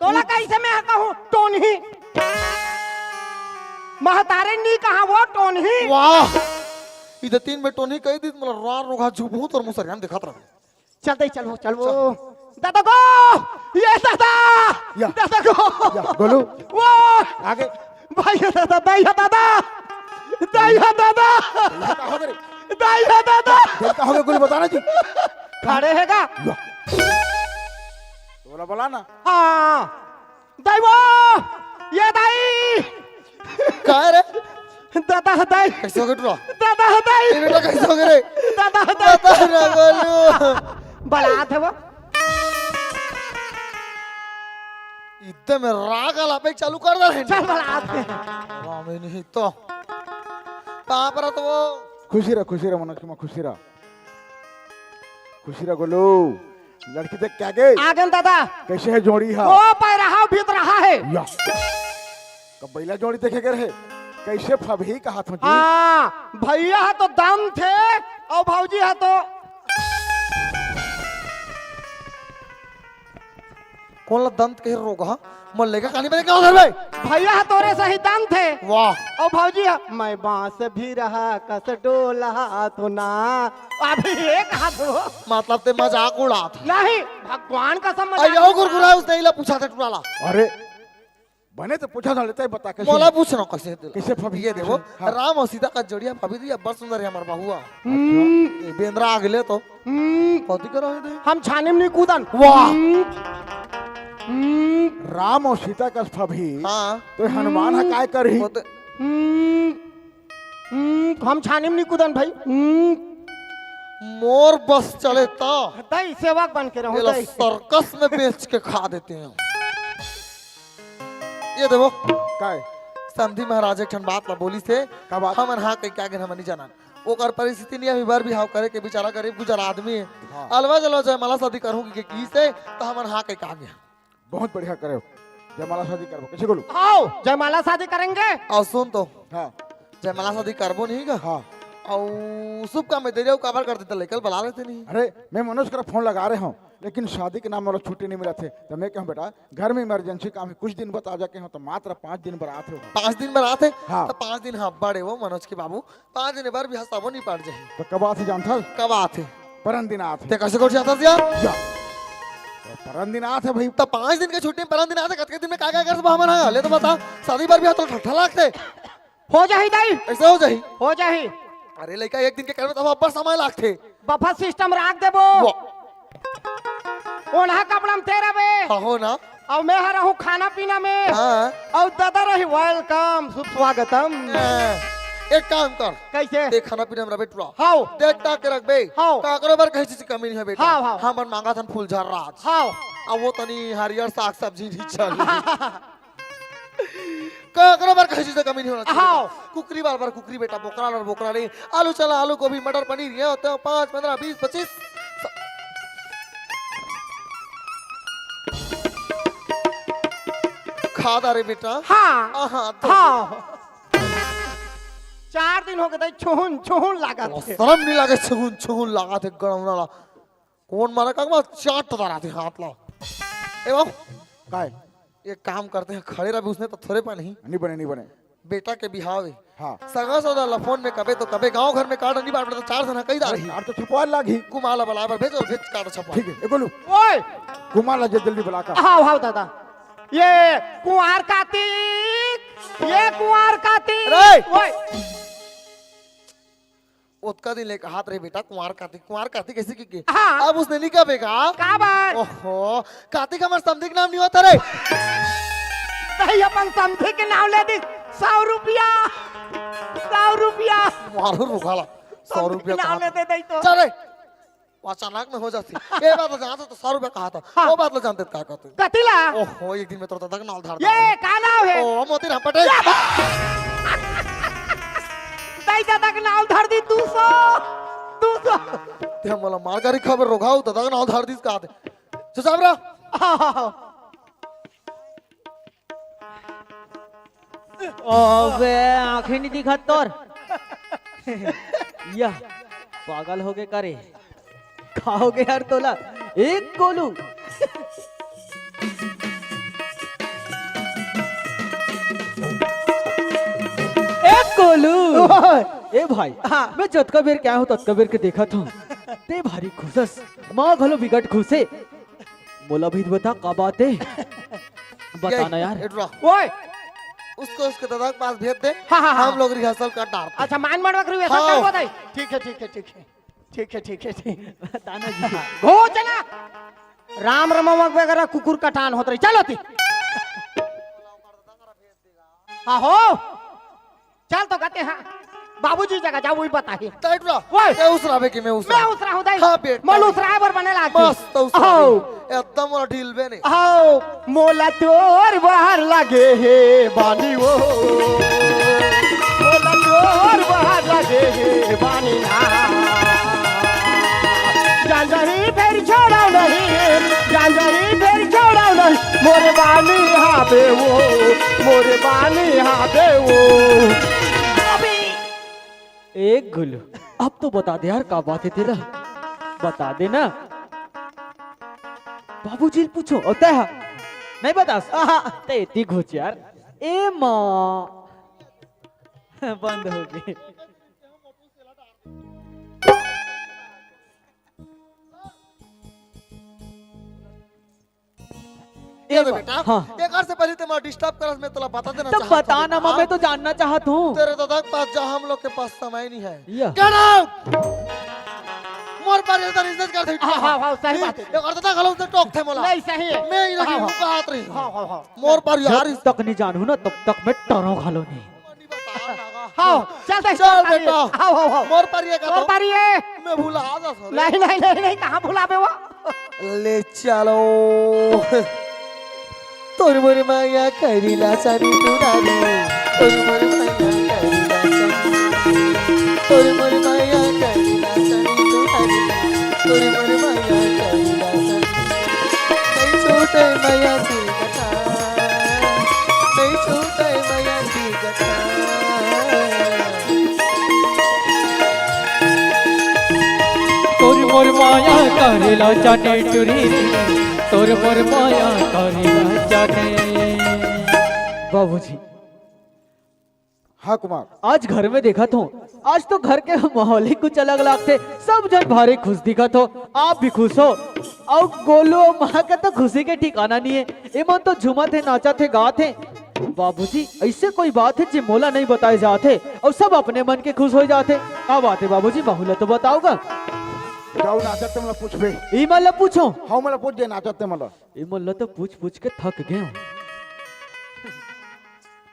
तोला कइसे मैं कहूँ टोनही? महतारे नी कहा वो टोनही। वाह, इधर तीन में टोनही कही दी, मतलब रार रोगा झुबहू तोर मुसरियान दिखात रहा। चल दे, चल वो, चल वो। चल। दादा गो, ये दादा, या। दादा गो। या, गोलू। वो। आगे। भाई, ये दादा, दाई हे दादा। दाई हे दादा। ये का हो गए? दाई हे दादा। दिल का हो गए, गोलू बताना जी। खड़े हे गा? या। बोला, बोला ना। हाँ। दाई वो, ये दाई। काय रे? दादा ह दाई। कइसे हो गए टुरा? दादा ह दाई। ए बेटा, कइसे हो गए रे? दादा ह दाई। बता ना, गोलू। बलात हे वो। इतने में राग आलापे चालू कर दे रहे हैं। चल बलात हे। राम ही नहीं तो। पाप रहा तो वो। खुशी रह, खुशी रह, मनोज कुमार, खुशी रह। खुशी रह गोलू, लड़की देख के आगे। आगेन दादा। कइसे हे जोड़ी हा? ओ पैरहा भीतरहा हे। या। कब बइला जोड़ी देखे गए रहे? कइसे फबही कहात हो जी? हाँ, भैया ह तो दंत हे अउ भौजी ह तो कोन ला दंत कहे रोगहा? मोर लइका कहानी बने क्या उधर बे? भैया ह तोरे सही दंत हे। वाह। अउ भौजी ह, मैं बांस भी रहा कस डोला तो ना। अभी ये कहा तो। मतलब ते मजाक उड़ात हे। नहीं, भगवान कसम मजाक अयो नहीं गुरगुरा उड़ात। उसने इला पूछा था टुरा ला। अरे, बने तो पूछा था, लेते ही बता कैसे? मोला पूछना कैसे? कैसे फबही? ये देखो, हाँ। राम अउ सीता का जोड़िया फबही दिया, बड़ सुंदर हे हमर बहुआ। हम्म। ये बेंदरा आगले तो। हम्म। कथी करो हे? हम छानी में नहीं कूदन। वाह। हम्म। हम्म। राम अउ सीता कस फबही। हाँ। तो हनुमान ह हम्म। काय करही? वो तो हम्म। हम्म, हम छानी में नहीं कूदन भाई। हम्म। मोर बस चले त दई सेवक बन के रहूं, एला दई। सर्कस में बेच के खा देते हैं। ये देखो, काय? समधी महाराज एक ठन बात ला बोलिस हे, का बात? हमन हाँ कहि के आगे हमन नहीं जानन। ओकर परिस्थिति नहीं, अभी बर बिहाव करे के बेचारा गरीब गुजर आदमी हे। हाँ। अलवा जलवा जयमाला शादी करहूं कि, कि, कि से, त हमन हाँ कहि के आगे। बहुत बढ़िया करे हो। जयमाला शादी करबो। कैसे बोलू? आओ, जयमाला शादी करेंगे। अउ सुन तो। हाँ। जयमाला शादी करबो नहीं का? हाँ। अउ शुभ काम में देरी अउ काबर कर देता, लइका ल बला लेते नहीं। अरे, मैं मनोज करा फोन लगा रहे हूँ, लेकिन शादी के नाम वाला छुट्टी नहीं मिलत हे। त मैं कहूँ बेटा, घर में इमरजेंसी काम हे, कुछ दिन बर आ जा कहूँ, त मात्र पाँच दिन बर आत हे। पाँच दिन बर आत हे? हाँ। त पाँच दिन, हाँ, बड़े वो मनोज के बाबू, पाँच दिन बर भी हंसाबो नहीं पाट जाही। त कब आत हे जानथस? कब आत हे? परन दिन आत हे। ते कैसे गोठ जाथस यार? या। त परन दिन आत हे भाई। त पाँच दिन के छुट्टी में परन दिन आत हे, कतके दिन में का का कर सकबो हमन हा? ले तो बता, शादी बर भी हा तो ठट्ठा लागथे। हो जाही दाई। ऐसे हो जाही? हो जाही। अरे लइका एक दिन के करबे तब अब्बड़ समय लागथे। बफर सिस्टम राख देबो। वाह। ओनहा कपड़ा में ते रबे। हाँ, हो ना। अउ मैं हा रहूं खाना पीना में। हाँ। अउ दादा रही welcome, सुस्वागतम। हाँ। एक काम कर। कैसे? ते खाना पीना में रबे टुरा। हाव। देख ताक के रखबे। हाव। काकरो बर कहीं चीज की कमी नहीं है बेटा। हाव, हाव। हमन मांगत हन फूलझर राज। हाव। अब वो तनी हरियर साग सब्जी नहीं चल। काकरो बर कहीं चीज की कमी नहीं होना चाहिए हाँ। बेटा। कुकरी बार बार कुकरी बेटा, बोकरा बर बोकरा नहीं। आलू चना, आलू गोभी, मटर पनीर, ये होते हैं पाँच, पन्द्रह, बीस, पच्चीस। खा दा रे बेटा। हाँ। हाँ, तो हाँ। चार दिन हो गए, छुहुन, छुहुन लागत हे। शर्म नहीं लागे, छुहुन, छुहुन लागत हे, गड़ौना ला। कौन मारा काका, चाट तो रहा थे हाथ ला। ए बाबू, काय? एक काम करते हैं, खड़े रह भी उसने तो थोड़े पा नहीं। नहीं बने, नहीं बने। बेटा के बिहाव हे। हाँ। सगा सौदा ला फोन में कबे तो कबे, गांव घर में कार्ड नहीं बांट, तो चार जना कही जा अरे, रही। कार्ड तो छपवा लागी। कुमार ला बलाए बर भेज अउ भेज कार्ड छपवा। ठीक है, ए गोलू। ओए! कुमार ला जल्दी बुला का। हाव, हाव दादा। ये कुंवार कातिक, ये कुंवार कातिक। रे! ओए! ओतका दिन ले कहात रहे बेटा, कुंवार कातिक, कुंवार कातिक कैसे की के? हाँ। अब उसने नहीं कबे का? का बात? ओहो, कातिक हमर समधी के नाम नहीं होता रे। तही अपन समधी के नाम ले दी, सौ रुपया, सौ रुपया। मारो रुखाला, सौ रुपया समधी के नाम ले दे दई तो। चल रे, अचानक में हो जाती। ये बात ला जानत तो सौ रुपया कहा था। हाँ। वो बात ला जानते का कहते? कतिला? ओहो, एक दिन में तोर दादा के नाल धार ये दिस। का नाम हे? ओ, मोतीराम पटेल। दाई दादा के नाल धार दिस दू सौ। दू सौ। ते मोला मार गारी खबर रोघाऊ, दादा के नाल धार दिस का थे। चुपचाप रह। हाँ, हाँ, हाँ। अबे, आँखें नहीं दिखत तोर। या, पागल हो गए का रे? का हो गए यार तोला? एक गोलू। एक गोलू। ओए। ए भाई, हाँ। मैं जतका बेर के आए हूँ, ततका बेर के देखत हूँ। ते भारी खुश हस, माँ घलो बिकट खुश हे। मोला भी बता, का बात हे? बता ना यार। ए, डरा। ओए! उसको उसके दादा के पास भेज दे। हाँ, हाँ, हाँ। हम लोग रिहर्सल कर डालते हैं। अच्छा, मान मड़वा के रिहर्सल हाँ। करबो दाई। ठीक है, ठीक है, ठीक है। ठीक है, ठीक है, ठीक। बता ना जी। घोचना! राम रमवा वगैरह कुकुर कटान होत रही। चलो ती। हाँ हो। चल तो कहते हैं, बाबूजी जगह जाओ, वही बताही। टाइट रहा। ओए। ए उसराबे कि मैं उसरा। मैं उसरा हूँ दाई। हाँ बेटा। मोला उसराए बर बने लाग। मस्त उसरा। आओ। एकदम मोला ढील बे ने। आओ। मोला तोर बाहर लगे हे बानी वो। मोला तोर बाहर लगे हे बानी ना। जान जाही फेर छोड़ाव नहीं, जान जाही फेर छोड़ाव नहीं। मोरे बानी हाबे वो, मोरे बानी हाबे वो। एक गुल्लू, अब तो बता दे यार, का बात हे तेला? बता दे ना। बाबूजी ल पूछो, होता है? नहीं बतास? आहा। ते इतनी घुच यार। ए माँ। बंद हो गई। ए ए दे बा-, बेटा, हाँ। एकर से पहले ते मोला डिस्टर्ब करस, मैं तोला बता देना तो चाहत बता हूँ ना, बेटा। मैं तो जानना चाहत हूँ। तेरे दादा के पास जा, हम लोग के पास समय नहीं है। या। Get out! मोर पर इधर इज्जत कर दे। हाँ, हाँ, हाँ, सही बात है। एकर दादा घलो से टोकथे मोला। नहीं, सही है। मैं इधर हाँ, की हाँ। मुँह का हाथ रही। हाँ, हाँ, हाँ। मोर पर जब यार इस- तक नहीं जानू ना, तब तक मैं टरो घलो नहीं। नहीं बता ना। हाँ, चल दे, चल तोर पारी बेटा। है। हाँ, हाँ, हाँ। मोर पारी है का तोर तो? पारी है। मैं भुला जा सर। नहीं, नहीं, नहीं, नहीं, कहाँ भुलाबे वो? ले चलो। तोर मोर माया करिला सानी टुरारी। तोर मोर माया करिला सानी। तोर मोर माया करिला सानी टुरारी। तोर मोर माया करिला सानी। नहीं छूटे माया की कथा। नहीं छूटे माया की कथा। तोर मोर माया करेला चाटे चुरी, तोर मोर माया करेला चाटे। बाबूजी, हाँ कुमार। आज घर में देखत हों, आज तो घर के माहौल ही कुछ अलग लागथे। सब झन भारी खुश दिखत हो, आप भी खुश हो। अउ गोलू अउ माँ के तो खुशी के ठिकाना नहीं है। एमन तो झूमत हे, नाचत हे, गात हे। बाबूजी, ऐसे कोई बात है जे मोला नहीं बताए जात हे अउ सब अपने मन के खुश हो जात हे। का बात है बाबूजी, महू ला तो बताओ गा। जाओ नाचत ते मन ला पूछबे। ई मन ला पूछो। हाँ, मन ला पूछ दे नाचत ते मन ला। ई मन ला तो पूछ पूछ के थक गए हूँ।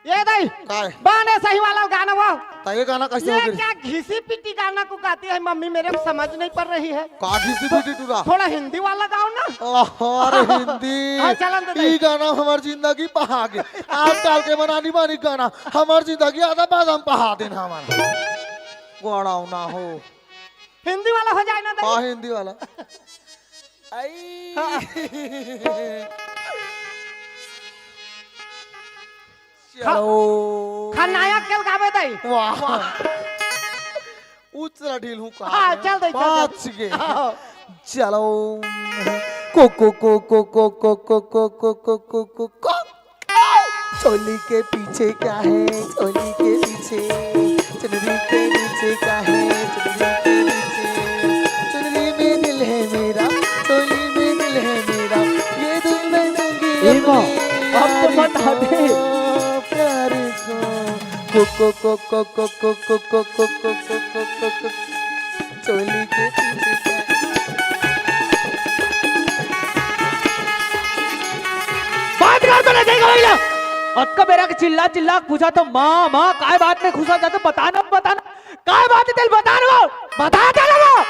ये दाई, काय? बाने सही वाला गाना वो। त ये गाना कैसे ये हो गई? क्या घिसी पिटी गाना को गाती है मम्मी, मेरे को समझ नहीं पड़ रही है। का घिसी पिटी टूरा? थोड़ा हिंदी वाला गाओ ना। ओहो, अरे हिंदी। हाँ, चलन दे ई दाई। गाना हमार जिंदगी पहा गे। आजकल के मनानी बानी गाना हमार जिंदगी आधा बादाम पहा देन हमार। गोड़ाओ ना हो। हिंदी वाला हो जाए ना दाई। हाँ, हिंदी वाला। आई। हाँ। चलो। खलनायक के गावे दाई। वाह। उचरा ढील हूँ का। हाँ, चल दाई, चल, चल। बच गए। हाँ। चलो। को, को, को। चोली के पीछे क्या है? चोली के पीछे। चुनरी के नीचे क्या है? चुनरी के नीचे। चुनरी में दिल है मेरा, चोली में दिल है मेरा। ये दिल मैं दूंगी ए माँ, अपने अब तो यार बता को, दे। प्यार को। को, को, को। चोली के पीछे से। बात कर तो नहीं देगा भैया। अतका बेरा के चिल्ला चिल्ला के पूछा तो माँ, माँ, काय बात में खुश हो जाते? बता ना, बता ना। काय बात है तेल बता ना वो। बता दे ना वो।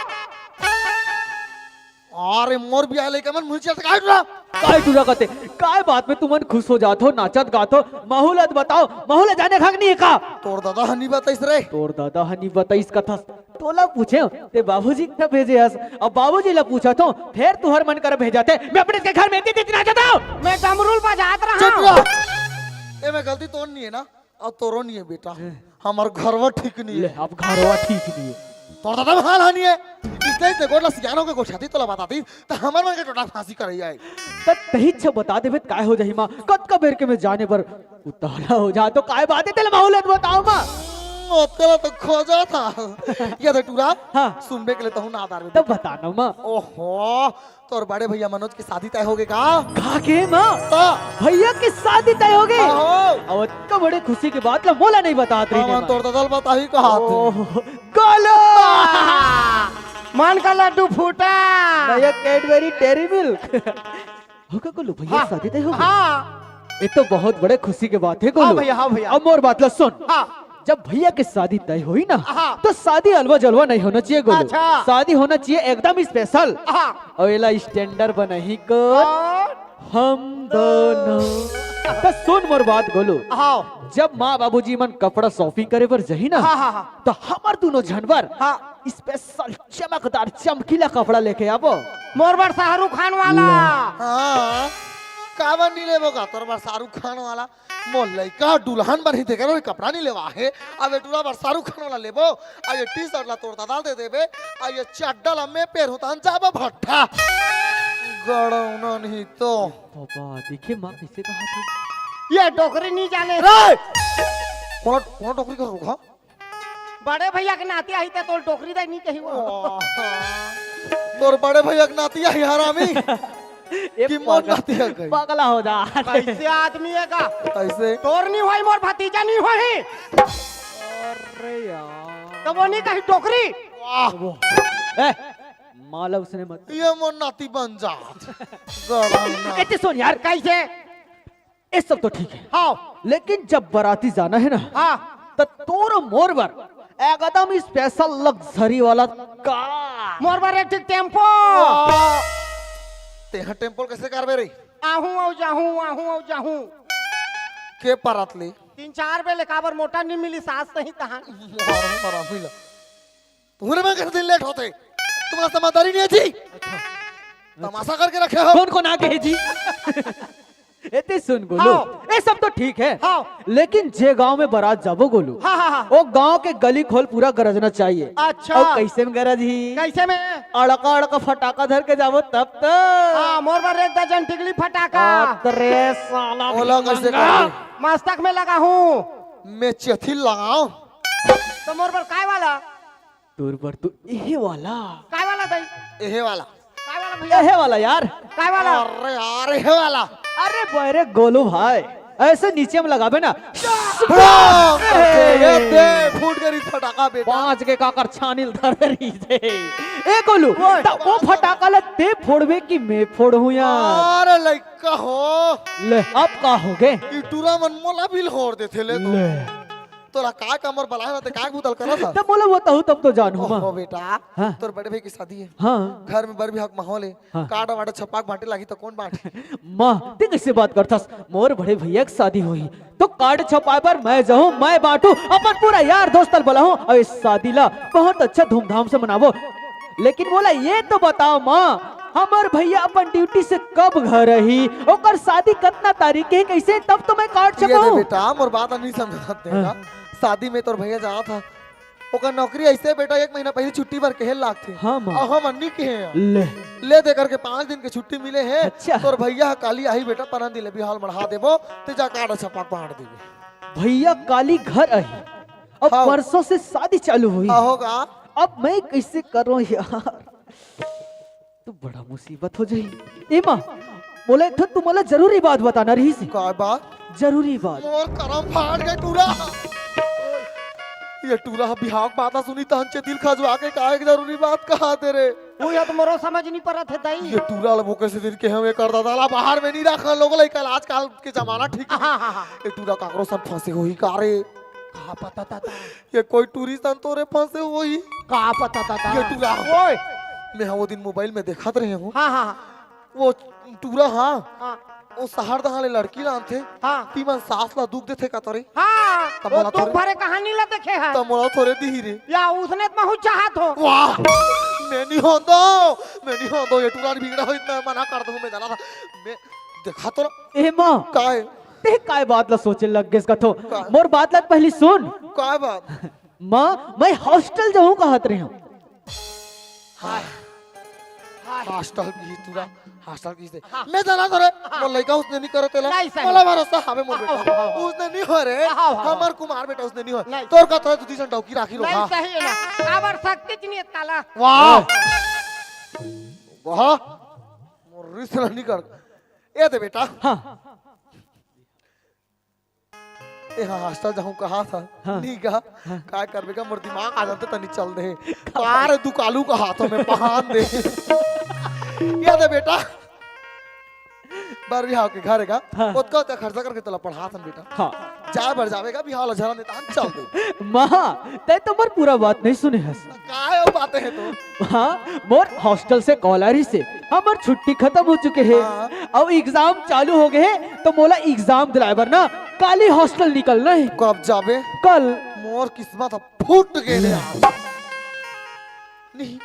अरे मोर बिया लइका मन मुझे चढ़ काय टूरा? काय टूरा कहते? काय बात में तुमन खुश हो जात हो, नाचत गात हो? महू ला तो बताओ, महू ला जाने हक नहीं है का? तोर दादा ह नहीं बताइस रे। तोर दादा ह नहीं बताइस कथस। तोला पूछे, ते बाबूजी का भेजे हस। अब बाबूजी ला पूछा तो, फेर तुहर मन कर भेजा थे। मैं अपने के घर में इतनी, इतनी नाचत हूँ। मैं डमरूल बजात रहा चुप हूँ। रह। ए में गलती तोर नहीं है ना? अब तोरो नहीं है बेटा, हैं। हमार घरवा ठीक नहीं ले, है। अब घरवा ठीक नहीं है। तोर दादा हाल हानि है। इसलिए ते गोड़ ला सियानो के गोठियाती तोला बताती, त हमर मन के टोटा फांसी करई आए। त तही छ बता देबे त काय हो जाही माँ? कतका बेर के मैं जाने बर उतावला हो जा, तो काय बात है तेला माहौल बताओ माँ। हम्म, ओतका ला तो खोजा था। ये दे टूरा, हाँ। सुनबे के लिए तो हूँ ना आदार में तब बेटा। बता ना माँ। ओहो, तोर बड़े भैया मनोज के शादी तय हो गे का? का के माँ? त भैया के शादी तय हो गे? हाँ हो। अब अतका बड़े खुशी के बात ला मोला नहीं बतात रही हाँ, ने मन माँ। तोर ददल बताही कहा तू। ओह, गोलू! मन का लड्डू फूटा। भैया Cadbury Dairy Milk। हो का गोलू भैया हाँ। शादी तय हो गे? हाँ। ये तो बहुत बड़े खुशी के बात है हाँ गोलू। भैया, हाँ भैया। अब मोर बात ला सुन। हाँ। जब भैया के शादी तय होई ना, हाँ। तो शादी अलवा जलवा नहीं होना चाहिए गोलू। अच्छा। शादी होना चाहिए एकदम special। हाँ। अउ एला standard बनही कोन? कोन? हम दोनों। त सुन मोर बात गोलू। हाँ। जब माँ बाबूजी मन कपड़ा shopping करे बर जही ना, हाँ, हाँ, हाँ। त हमर दोनों झन बर हाँ। Special चमकदार चमकीला कपड़ा लेके आबो। मोर बर शाहरुख खान वाला। ले। हाँ। काबर नहीं लेबो का तोर बर शाहरुख खान वाला? मोर लइका दुल्हन बर ही देखे रहो, कपड़ा नहीं लेवा हे। अब ये टूरा बर शाहरुख खान वाला लेबो, अब ये T-shirt ला तोर दादा दे देबे, अब ये चड्डा ला मैं पेरहूं तहन जाबो भट्ठा। गड़ौना नहीं तो। बाबा, देखे माँ कैसे कहा था। ये डोकरी नहीं जाने। रे! कौन, कौन डोकरी कर रुखा? बड़े भैया के नाती आही ते तोर डोकरी दे नहीं कही वो। वाह। तोर बड़े भैया के नाती आही हरामी। ए कि मोर पागल, नाती है कहीं? पागला हो जा। कैसे आदमी है का? कैसे? तोर नहीं होई, मोर भतीजा नहीं होई। अरे यार। तो वो नहीं कही डोकरी। वाह। ए, माला उसने मत। ये मोर नाती बन जा। गरम ना। कहते सुन यार। कैसे? ये सब तो ठीक है। हाँ। लेकिन जब बाराती जाना है ना, हाँ। त तोर मोर बर एकदम special luxury वाला car। मोर बर एक ठिक टेम्पो। तेहा टेम्पो कइसे कार बे रे? आहूं अउ जाहूं, आहूं अउ जाहूं। के परत ले? तीन चार बेर ले काबर मोटर नइ मिलिस, आज तहीं तहां। मारो, मारो, मिला। पूरे में कितने दिन लेट होते? तुम्हारा समझदारी नहीं है जी। अच्छा। तमाशा करके रखे हो। कोन कोन आगे हे जी? एते सुन गोलू, हाँ। ये सब तो ठीक है, हाँ। लेकिन जे गांव में बारात जाबो गोलू, हाँ, हाँ, हाँ। वो गांव के गली खोल पूरा गरजना चाहिए। अच्छा। अउ कइसे में गरजही? कइसे में? अड़का अड़का फटाका धर के जाबो तब तो। हाँ, मोर बर एक दर्जन टिकली फटाका। अरे साला ओला कइसे भिखमंगा। कर दे? मस्तक में लगाहूं। मैं चेथी लगाऊं। त मोर बर काय वाला? तोर बर तो एहे वाला। काय वाला दाई? एहे वाला। काय वाला भैया? एहे वाला यार। काय वाला? अरे यार, एहे वाला। अरे बड़े गोलू भाई, अइसे नीचे में लगाबे ना। हाँ, ए! ये दे, फूट गे रहिस फटाका बेटा। बांच के काकर छानी ल धरे रहिस हे। ए गोलू, ओए। त वो फटाका ल तें फोड़बे कि मैं फोड़हूं यार? अरे लइका हो। ले, अब का होगे? ई टूरा मन मोला भी लहोर देथे ले तो। ले। तोला काय कमर बलाए ना, ते काय गुदल करत हस? तब मोला बताहू, तब तो जानहूं मैं। ओहो बेटा, हाँ। तोर बड़े भाई के शादी हे। हाँ। घर में बर बिहाव के माहौल हे। हाँ। कार्ड वार्ड छपा के बांटे लागही त कोन बांटही? माँ, तें कइसे बात करथस? मोर बड़े भैया के शादी होही, तो कार्ड छपाए बर मैं जाहूं, मैं बांटहूं, अपन पूरा यार दोस्त ल बलाहूं अउ ए शादी ला बहुत अच्छा धूमधाम से मनाबो। लेकिन मोला ये तो बताव माँ, हमर भैया अपन ड्यूटी से कब घर आही, ओकर शादी कतना तारीख के हे, कइसे, तब तो मैं कार्ड ये दे छपाहूं। बेटा, मोर बात ला नइ समझत हे हाँ। ना। शादी में तोर भैया जात हे, ओकर नौकरी अइसे बेटा, एक महीना पहिली छुट्टी बर केहे ल लागथे। हाँ, माँ। अउ हमन नइ केहे हन। ले। ले दे करके पाँच दिन के छुट्टी मिले हे। अच्छा। तोर भैया ह काली आही बेटा, परन दिन ले बिहाव ल मढ़ा देबो, तें जा कार्ड छपा के बांट देबे। भैया काली घर आही, अब हाँ। परसों से शादी चालू होही। हाँ, होगा। अब मैं कइसे करूं यार? तो बड़ा मुसीबत हो जाही। ए माँ, मोला एक ठो तुमला जरूरी बात बताना रहिस हे। काय बात? जरूरी बात। मोर करम फाट गे टूरा। ये टूरा ह बिहाव के बात सुनी तहन चेती ल खजुआ के काय जरूरी बात कहाथे रे। वो या तो मोरो समझ नइ परत हे दाई। ये टूरा ल वो कइसे दिन के हम एकर दादा ला बाहर में नइ रखन लोग लइका ला, आजकल के जमाना ठीक नइ। हाँ, हाँ, हाँ। ये टूरा काकरो संग फंसे होही का रे? का पता दादा। ये कोई टूरी संग तोरे फंसे होही। का पता दादा। ये टूरा। ओए। मैं हा वो दिन मोबाइल में देखत रहे हूँ। हाँ, हाँ, हाँ। वो टूरा हा, हाँ। वो सहर दहा ले लड़की लानथे। हाँ। तीमन सास ला दुख देथे का तोरे? हाँ, तब वो मोला दुख थोरे भरे कहानी ला देखे है। तब मोला थोरे दिही रे। या उसने तो महू चाहत हो। वाह, मैं नहीं हों दो, मैं नहीं हों दो, ये टूरा बिगड़ा हो, इतना मना कर दूं मैं, जाना था। मैं देखा तो ना। ए माँ। काय? ते काय बात ला सोचे लग गेस कथो? काय? मोर बात ला पहली सुन। काय बात? माँ, मैं हॉस्टल जाहूँ कहत रहे हूँ। हाय। हाय। हॉस्टल की टूरा, हॉस्टल की से। हाँ। मैं जाना तो रे, हाँ। मोर लइका उसने नहीं करे तेला। नहीं सही। मोला भरोसा हवे मोर हाँ, बेटा। हाँ, हाँ, हाँ। उसने नहीं हो रे। हाँ, हाँ, हाँ। हमर कुमार बेटा उसने नहीं हो। नहीं। तोर का तोरा दूधी सन डौकी राखी लो, नहीं हाँ। सही है ना। काबर शक्ति च नहीं है ताला। वाह। वाह। मोर रिस नहीं कर। ए दे बेटा। हाँ। ए, हाँ, हॉस्टल जाहूँ कहा था। हाँ। नहीं कहा। हाँ। काय करबे का, मोर दिमाग आ जाते तनी चल दे। का? पार दुकालू का हाथों में पहान दे। ये दे बेटा। बर बिहाव के घर का, हाँ। ओतका ओतका खर्चा करके तोला पढ़ाथन बेटा। हाँ। जाए बर जावे का, बिहाव ला झरा देता हम चल दे। माँ, तै तो मोर पूरा बात नहीं सुने हस। काय हो बातें हैं तो? हाँ, मोर हॉस्टल से कॉल आ रहिस हे। हमर छुट्टी खत्म हो चुके हे। हाँ। अब एग्जाम चालू हो गए हे, तो मोला एग्जाम दिलाए बर ना काली हॉस्टल निकलना हे। कब जाबे? कल। मोर किस्मत ह फूट गे रे आज। नहीं,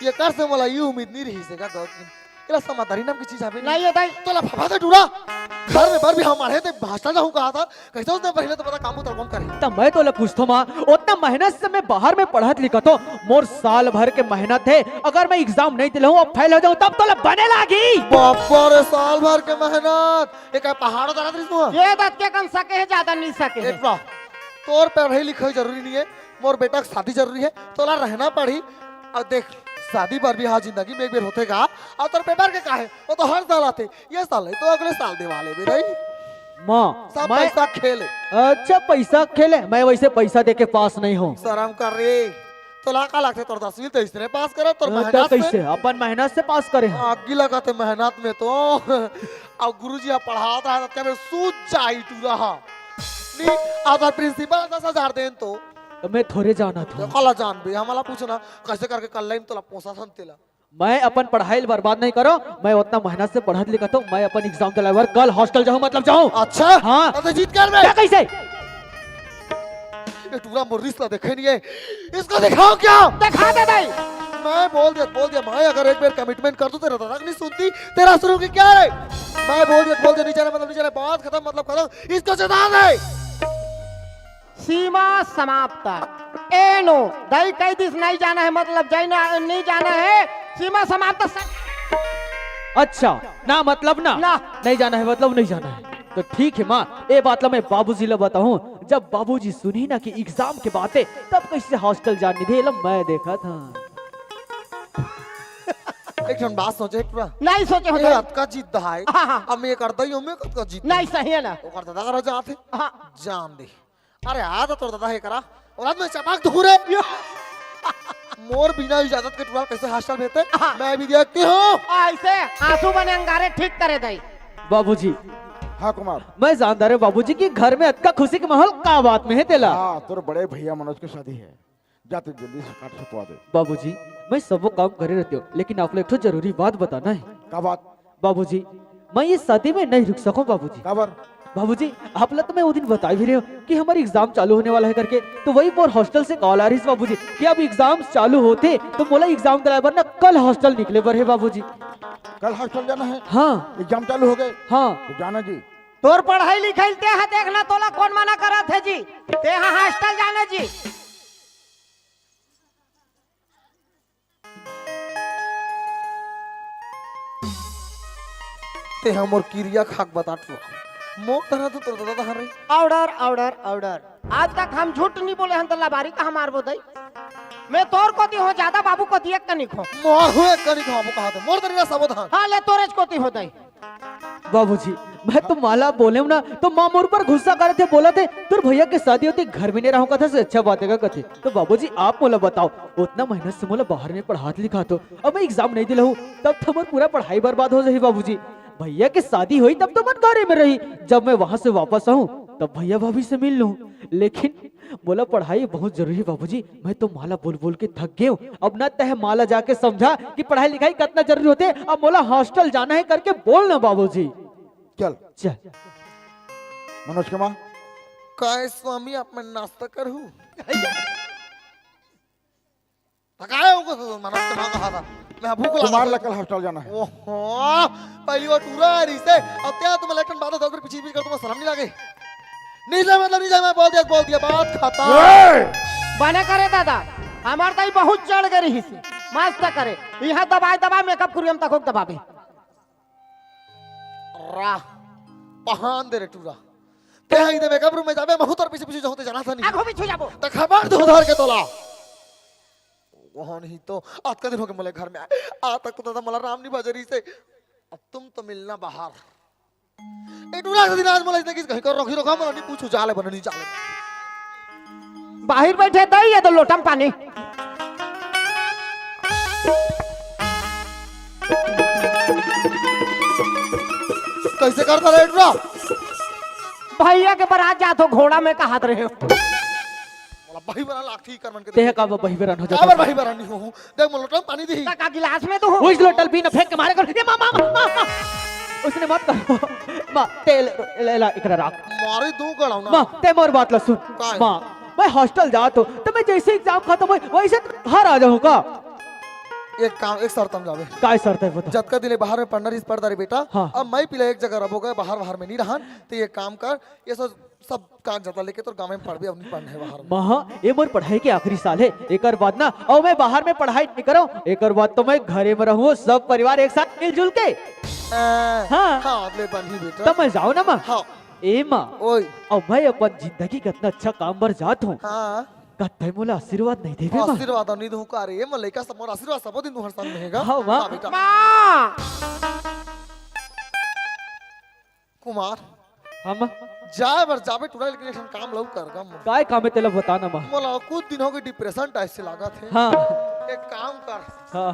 ये कर से मोला ये उम्मीद नहीं रहिस हे का गौतमी? एला समझदारी नाम की चीज हवे नहीं। नहीं है दाई। तोला फफा से टूरा। घर में बर बिहाव मारे हे, ते हॉस्टल जाहूँ कहा था। कइसे उसने पहले तो पता काम उतर कौन करे? त मैं तोला पूछथों माँ, ओतना मेहनत से मैं बाहर में पढ़त लिखत हों, मोर साल भर के मेहनत हे, अगर मैं एग्जाम नहीं दिलाहूँ अउ फेल हो जाहूँ तब तोला बने लागी। बाबा रे, साल भर के मेहनत, एक पहाड़ उतारत रहिस तू। ये बात के कम सके हे, ज्यादा नहीं सके हे। एतवा, तोर पढ़ाई लिखाई जरूरी नहीं हे, मोर बेटा के शादी जरूरी हे, तोला रहना पड़ही। अउ देख, शादी बर बिहाव जिंदगी में एक बेर होथे का, अउ तोर बेटा के का हे, वो तो हर साल आथे, ये साल नहीं तो अगले साल देवा लेबे दाई। माँ, सब मैं पैसा खेले। अच्छा, पैसा खेले, मैं वैसे पैसा दे के पास नहीं हों। शर्म कर रे, तोला का लगथे तोर दसवीं तो इसने पास करे, तोर अ, मेहनत त से। कइसे? अपन मेहनत से पास करे हँव। आगी लगथे मेहनत में तो। अउ गुरुजी ह पढ़ात रहत, कभी सूझ जाही टूरा ह। अगर प्रिंसिपल दस हजार देन तो। तो मैं थोरे जानत हूँ। काला जानबे, हमला पूछना, कैसे करके कल लाइन तोला पोसा सन तेला। मैं अपन पढ़ाई ल बर्बाद नहीं करो, मैं उतना मेहनत से पढ़त लिखत हूँ, मैं अपन एग्जाम दिलाए बर कल हॉस्टल जाऊँ, मतलब जाऊँ। अच्छा? हाँ। तो जीत कर बे। क्या कैसे? ये टूरा मोर रिश्ता देखे नहीं है, इसको दिखाओ क्या? दिखा दे भाई। मैं बोल दिया, बोल दिया, मैं अगर एक बार कमिटमेंट कर दूं, तेरा दादा नहीं सुनती, तेरा सुनूंगी क्या रे? मैं बोल दिया, बोल दिया, नहीं जाना मतलब नहीं जाना, बात खत्म, मतलब खत्म, इसको जता दे। सीमा समाप्त। एनो, दाई कह दिस नहीं जाना है, मतलब जाना, नहीं जाना है, सीमा समाप्त। अच्छा, ना मतलब ना। ना। नहीं जाना है मतलब नहीं जाना है। तो ठीक है माँ, ए बात ला मैं बाबूजी ला बताऊँ। जब बाबूजी सुनही ना कि एग्जाम के बात है, तब कैसे हॉस्टल जान नहीं दे, ला मैं देखा था। एक ठन बात सोचे पूरा। नहीं सोचे हो ये तो। अतका जिद्द है। हाँ, हाँ। अब मैं कर दई हूँ, मैं कतका जिद्द। नहीं सही है ना। ओकर दादा करा जात है। हाँ। जान दे। अरे आ तो तोर दादा है करा। और आज मैं चपाक दूँ रे। मोर बिना इजाजत के टूरा कैसे हॉस्टल भेजते? हाँ। मैं भी देखती हूँ। ऐसे आंसू बने अंगारे ठीक करे दई। बाबूजी। हाँ कुमार। मैं जानता रे बाबूजी कि घर में अतका खुशी के माहौल का बात में है तेला। हाँ, तोर बड़े भैया मनोज के शादी है, जाते जल्दी से काट छपवा दे। बाबूजी, मैं सबो काम करे रहते हो, लेकिन आप लोग एक ठो जरूरी बात बताना है। का बात? बाबूजी, मैं ये शादी में नहीं रुक सकूं बाबूजी। काबर? बाबूजी, आप लोग तो मैं वो दिन बता भी रहे हो कि हमारी एग्जाम चालू होने वाला है करके, तो वही मोर हॉस्टल से कॉल आ रही है बाबूजी कि अब एग्जाम चालू होते तो मोला एग्जाम दिलाए बर ना कल हॉस्टल निकले बर है बाबूजी। कल हॉस्टल जाना है? हाँ। एग्जाम चालू हो गए? हाँ। तो जाना जी। तोर पढ़ाई लिखाई ते हा देखना, तोला कौन मना करत है जी? ते हा हॉस्टल जाना जी। ते हा मोर किरिया खाक बता टूरा। मोर तरह तो तोर दादा हरे। Order, order, order. आज तक हम झूठ नहीं बोले हन, तो लबारी का हमार बोदई। मैं तोर कोती हो ज्यादा, बाबू कोती एक कनिक हो। मोर हो एक कनिक हो, बाबू कहा थे। मोर तरीका सबोधन। हाँ, ले तोरेच कोती हो दई। बाबूजी, मैं तो माला बोले हूँ ना, तो माँ मोर पर गुस्सा करे थे, बोला थे, "तोर भैया के शादी होती घर में नहीं रहूँ," कथे से अच्छा बात है का कथे। तो बाबूजी, आप मोला बताओ, उतना मेहनत से मोला बाहर में पढ़ात लिखात हो, अब मैं एग्जाम नहीं दिलाहूँ, तब तो मोर पूरा पढ़ाई बर्बाद हो जाही बाबूजी। भैया के शादी होई, तब तो मन घरे में रही, जब मैं वहाँ से वापस आऊँ, तब भैया भाभी से मिल लूँ। लेकिन मोला पढ़ाई बहुत जरूरी हे बाबूजी, मैं तो माला बोल बोल के थक गए हूँ। अब ना तह माला जाके समझा कि पढ़ाई लिखाई कितना जरूरी होते। अब मोला हॉस्टल जाना है करके बोल ना बाबूजी। चल। चल। मनोज के माँ। काय स्वामी, आप मन नाश्ता करहू? थकाए हो को मनोज के माँ कहा था। मैं भूख लगा कुमार था। ला कल हॉस्टल जाना है। ओहो, पहली बार टूरा आ रही से। अब त्या तुम लेटन बात दस बार पीछे पीछे कर, तुम्हें शर्म नहीं लगे? नहीं जाए मतलब नहीं जाए, मैं बोल दिया, बोल दिया, बात खत्म। ए! बने करे दादा, हमार दाई बहुत चढ़ गई रही से। मस्त करे। यहाँ दबाए दबाए मेकअप कुरियम तक दबाबे। राह पहान दे रे टूरा। ते हा इधर मेकअप रूम में जाबे, महू तोर पीछे पीछे जाहूं ते जाना था नहीं। आगू पीछू जाबो। त खबर दे उधार के तोला। वहां नहीं तो अतका दिन हो गए मोला घर में आए। आज तक तो दादा मोला राम नहीं बाजे रही से। अब तुम तो मिलना बाहर। ए टूरा के दिन आज मोला इसने किस कहीं कर रोकी रोका, मोला नहीं पूछू जाले बने नहीं जाले। बाहर बैठे दई ये तो लोटम पानी। कैसे करता रे टूरा? भैया के बारात जात हो घोड़ा में कहात रहे हो। मोला बहिबरा लागथे इकर मन के तेह देखे। का बहिबरा हो जाता काबर बहिबरा नहीं हो? देख मोला लोटा पानी देही। तक गिलास में तो हो। उस लोटल पी न फेंक के मारे कर। ये माँ, माँ, माँ, माँ, माँ। उसने मत करो। माँ, तेल ले ला इकरा राख। मारे दो गड़ाव ना। माँ, ते मोर बात ला सुन। काय? माँ, मैं हॉस्टल जात हो, तो मैं जैसे एग्जाम खत्म हो, वैसे घर आ जाऊँ का? एक काम, एक शर्त हम जावे। काय शर्त है बता? जतका दिन ले बाहर में पढ़ना रहिस पढ़ दारी बेटा, हाँ। अब मैं पिला एक जगह रबो गए, बाहर, बाहर में नहीं रहन, तो ये काम कर, ये सब सब कागजात लेके तोर गाँव में पढ़बे, अब नहीं पढ़ना है बाहर में। माँ, ये मोर पढ़ाई के आखिरी साल है, एकर बाद ना, और मैं बाहर में पढ़ाई नहीं करूँ, एकर बाद तो मैं घरे में रहूँ, सब परिवार एक साथ मिलजुल के। आ, हाँ। हाँ, ले बनी बेटा। तब मैं जाऊँ ना माँ? हाँ। ए माँ, ओए। अब मैं अपन जिंदगी के इतना अच्छा काम बर जात हूँ। हाँ। का तै मोला आशीर्वाद नहीं देबे माँ? आशीर्वाद नहीं दूँ का रे, मैं लइका सब मोर आशीर्वाद सब दिन तू हर संग में हेगा। हाँ, माँ। हाँ, बेटा। माँ। कुमार। हाँ, माँ। जाए बर जाबे टूरा, लेकिन एक ठन काम लऊ कर गा मोर। काय काम है तेला बता ना, माँ। मोला कुछ दिन हो गए डिप्रेशन टाइप से लागत है। हाँ। एक काम कर। हाँ।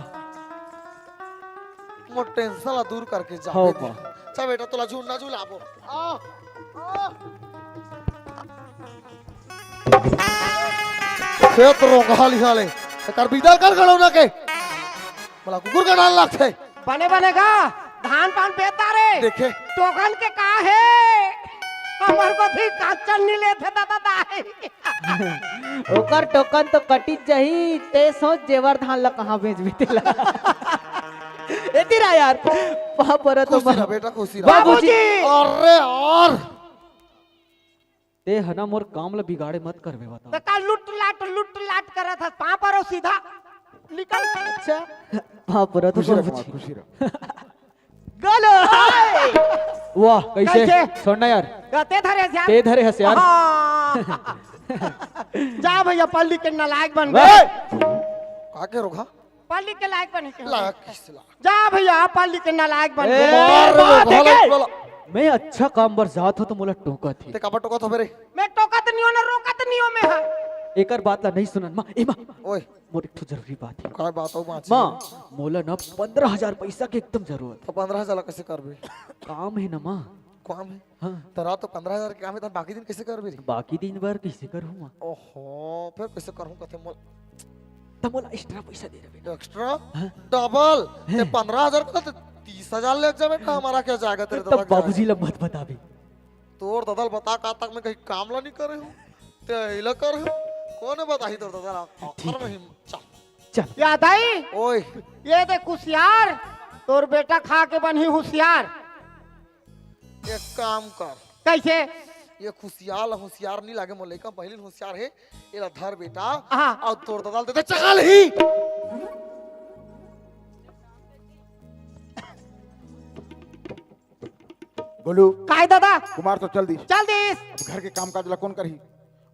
मोर टेंशन ला दूर करके जाबे हाँ, दे। माँ। चल बेटा, तोला झूलना झूलाबो। आ, आ। खेत रोंगहा लिहा ले। एकर बिदल कर गड़ौना के। मला कुकुर के डाल लागथे। बने बने गा, धान पान बेच डारे। देखे। टोकन के का हे? हमर कोती काचन नी लेथे दादा दाई। ओकर टोकन तो कटिच जाही, ते सोच जेवर धान ला कहाँ बेचबे तेला। एती रहा यार, वहाँ पर तो खुशी रहा बेटा, खुशी रहा। बाबूजी। अरे यार। ते ह ना मोर काम ल बिगाड़े मत करबे, बता। त का लुट लाट, लुट लाट करत हस? पाँव परो सीधा निकल। अच्छा, पाँव परो तो खुशी रह, बाबूजी। कुमार, खुशी रह। गलो। वाह, कैसे? कैसे? छोड़ना यार। ते धरे हस यार। ते धरे हस यार। हाँ। जा भैया, पल्ली के नालायक बन वाह। गए। का के रोका? पल्ली के लायक बने के हो। लायक किस लायक? जा भैया, पल्ली के नालायक बन ए, गए। मार रे, बात है भला, के? भला। मैं अच्छा काम बर जात हूँ तो मोला टोकत ही। ते काबर टोकत हो बे रे? मैं टोकत नहीं हो ना, रोकत नहीं हो मैं, हाँ। एकर बात ला नहीं सुनन माँ। ए माँ, ओए। मोर एक ठो जरूरी बात है। काय बात हो माँ? माँ, मोला ना पंद्रह हजार पैसा के एकदम जरूरत है। तो पंद्रह हजार ला कैसे करबे? काम है ना माँ। काम है? हाँ। तोरा तो पंद्रह हजार के काम हे, त बाकी दिन कैसे करबे रे? बाकी दिन बर कैसे करहूँ माँ? ओहो, फिर कैसे करहूँ कथे मोल। त मोला एक्स्ट्रा पैसा दे देबे। एक्स्ट्रा? हाँ। डबल? ते हैं। पंद्रह हजार को तो तीस हजार ले जाबे का, हमारा क्या जाएगा तेरे तब दबक बाबूजी जाएगा। ला मत बताबे। तोर ददल बता का तक मैं कहीं काम ला नहीं करे हूँ। ते इला कर हूँ। कौन है बताही तोर ददल? ठीक आखिर में है। ही चल। चल। याद आई? ओए। ये देख कुसियार, तोर बेटा खा के बनही होशियार। एक काम कर। कैसे? ये खुशियार ला होशियार नहीं लागे, मोर लइका पहली होशियार है। एला धर बेटा, हाँ। अउ तोर ददा ल दे दे चकल ही। गोलू। काय दादा? कुमार तो चल दिस। चल दिस। अब घर के काम काज ला कौन करही?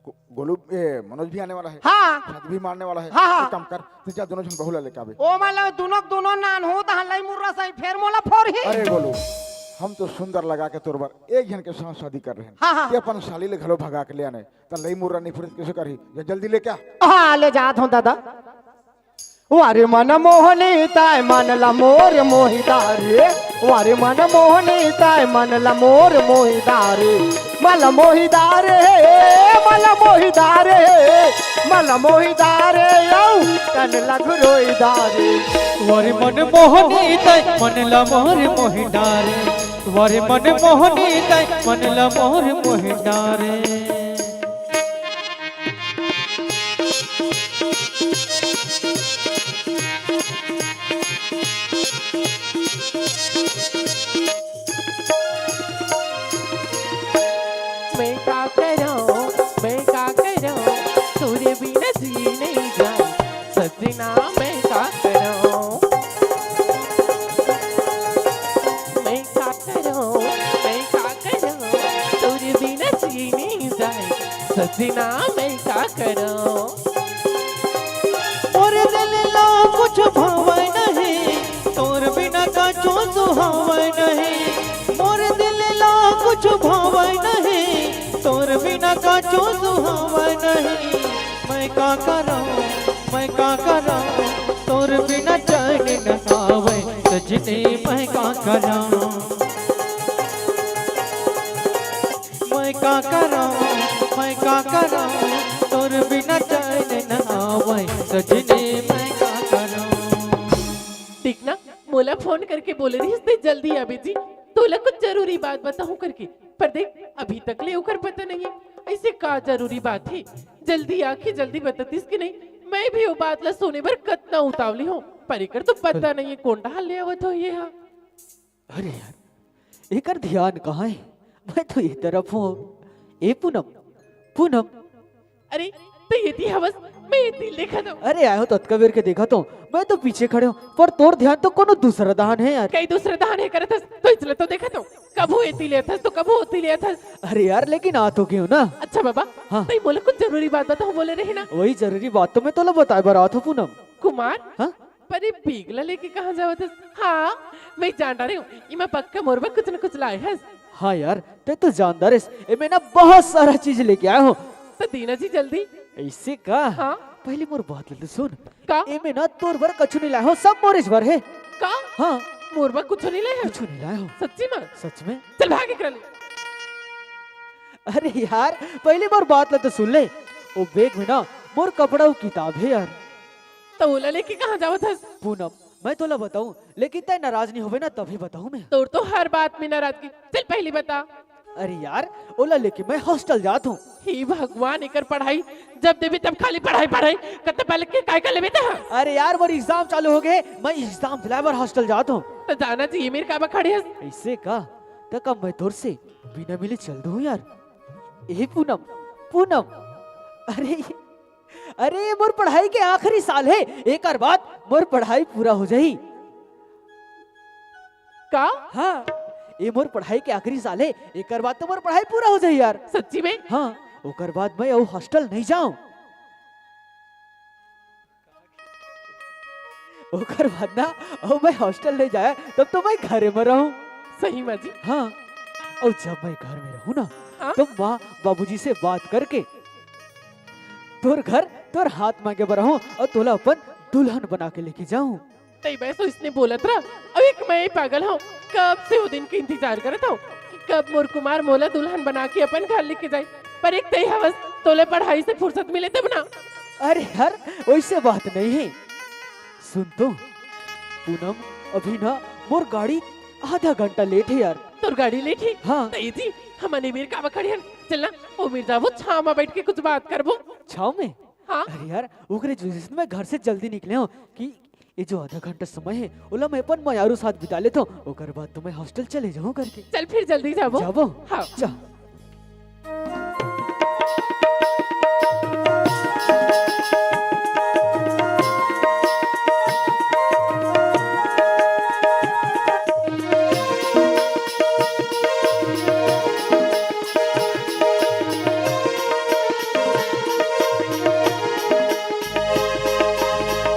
गो-, गोलू, ए, मनोज भी आने वाला है। हाँ। छत भी मारने वाला है। हाँ, हाँ। एक काम कर, तू जा दोनों झन बहू ला लेके आबे। ओ मतलब दोनों, दोनों नान हो, तहाँ लई मुर्रा सही, फेर मोला फोरही। अरे गोलू, हम तो सुंदर लगा के तोर बर एक झन के साथ शादी कर रहे हैं। हाँ, हाँ। ते अपन साली ले घलो भगा के ले आने, त लई मुर्रा नहीं फुरे त कैसे करही? जा जल्दी लेके आ। हाँ, ले जात हूँ दादा। वारे मन मोहनी ताय मन ला मोर मोहिदारे, वारे मन मोहनी ताय मन ला मोर मोहिदारे, मल मोहिदारे, मल मोहिदारे, मल मोहिदारे, औ तन ला घुरोइदारे। वारे मन मोहनी ताय मन ला मोर मोहिदारे, वारे मन मोहनी ताय मन ला मोर मोहिदारे। मैं का करूं, मैं का करूं, तोरे बिना जी नहीं जाए। सजना मैं का करूं, मैं का करूं, मैं का करूं, तोरे बिना जी नहीं जाए। सजना मैं का करूं। मोर दिल ला कुछ भावे नहीं, तोर बिना कछु सुहावे नहीं। मोर दिल ला कुछ भावे नहीं, तोर बिना कछु सुहावे नहीं। मैं का करूं, मैं का करूं, तोर बिना चैन न आवे। सजनी मैं का करूं, मैं का करूं, मैं का करूं, तोर बिना चैन न आवे। सजनी मैं का करूं। देख ना, मोला फोन करके बोले रहिस ते जल्दी आबे जी, तोला कुछ जरूरी बात बताहूं करके। पर देख, अभी तक ले ओकर पता नहीं है। ऐसे का जरूरी बात है? जल्दी आके जल्दी बतातिस कि नहीं? मैं भी वो बात ला सुने बर कतना उतावली हूँ, पर एकर तो पता नहीं है कौन डाल ले आवत हो ये हा। अरे यार, एकर ध्यान कहाँ है? मैं तो ये तरफ हूँ। ए पूनम, पूनम। अरे, तैं एती हवस, मैं एती देखत हूँ। अरे, आयो तो अतका बेर के देखत हूँ। मैं तो पीछे खड़े हूँ, पर तोर ध्यान तो कोनो दूसरा दहान है यार। कई दूसरा दहान है करत हस, तो इसलिए तो देखत हूँ। कभू एती लेत हस, तो कभू ओती लेत हस। अरे यार, लेकिन आ तो गए हो ना। अच्छा बाबा, हाँ। तैं मोला कुछ जरूरी बात बताहूँ बोले रहे ना। वही जरूरी बात तो मैं तोला बताए बर आत हूँ पूनम। कुमार, हाँ? पर ये bag ला लेके कहाँ जावत हस? हाँ, मैं जान रही हूँ, इमा पक्का मोर बर कुछ न कुछ लाए हस। हाँ यार, तैं तो जानदार हस, एमे ना बहुत सारा चीज लेके आए हूँ। तो दीना जी जल्दी। ऐसे का? हाँ। पहले मोर बात ला तो सुन। का? एमे ना तोर बर कछु नहीं लाए हूँ, सब मोरेज बर है। का? हाँ। मोर बर कुछ नहीं लाए हस? कुछ नहीं लाए हूँ। सच्ची में? सच में। चल भाग एकरा ले। अरे यार, पहली बार बात ला तो सुन ले। ओ बैग में ना मोर कपड़ा अउ किताब हे यार। त ओला लेके कहाँ जावत हस? पूनम, मैं तोला बताऊं, लेकिन तैं नाराज नहीं होवे ना, तभी बताऊं मैं। तोर तो हर बात में नाराजगी। चल पहली बता। अरे यार, ओला लेके मैं हॉस्टल जात हूँ। हे भगवान, एकर पढ़ाई जब देबे तब खाली पढ़ाई, पढ़ाई। कत्ते पहले के काय कर लेबे तैं? अरे यार, मोर एग्जाम चालू हो गए, मैं एग्जाम दिलाए बर हॉस्टल जात हूँ। त जाना चाहिए, मेरे काबर खड़े हस। ऐसे का? त कब मैं तोर से बिना मिले चल दूँ यार? ए पूनम, पूनम, अरे, अरे, ये मोर पढ़ाई के आखिरी साल हे, एकर बाद मोर पढ़ाई पूरा हो जाही। का? हाँ, ये मोर पढ़ाई के आखिरी साल हे, एकर बाद तो मोर पढ़ाई पूरा हो जाही यार। सच्ची में? हाँ, ओकर बाद मैं अउ हॉस्टल नहीं जाऊँ। ओकर बाद ना, अउ मैं हॉस्टल नहीं जाया, तब तो मैं घरे में रहूँ। सही में जी? हाँ, अउ जब मैं घर में रहूँ ना, हाँ? तो माँ बाबूजी से बात करके तोर घर, तोर हाथ मांगे बर रहूँ अउ तोला अपन दुल्हन बना के लेके जाऊँ। तई बस इसने बोलत रहा, अउ एक मैं ही पागल हूँ, कब से वो दिन के इंतजार करत हूँ कि कब मोर कुमार मोला दुल्हन बना के अपन घर लेके जाए। पर एक तई हवस, तोले पढ़ाई से फुर्सत मिले तब ना। अरे यार, वैसे बात नहीं है। सुन तो पूनम, अभी ना मोर गाड़ी आधा घंटा लेट है यार। तोर गाड़ी लेट है? हाँ। तई जी, हमन ए मेर काबर खड़े हन? चल ना, ओ मेर जाबो, छाव में बैठ के कुछ बात करबो। छाव में? हाँ। अरे यार, ओकरे वजह से मैं घर से जल्दी निकले हूँ कि ये जो आधा घंटा समय है, ओला मैं अपन मयारू साथ बिता लेता हूँ, ओकर बाद तो मैं हॉस्टल चले जाऊँ करके। चल फिर जल्दी जाबो। जाबो? हाँ। जा।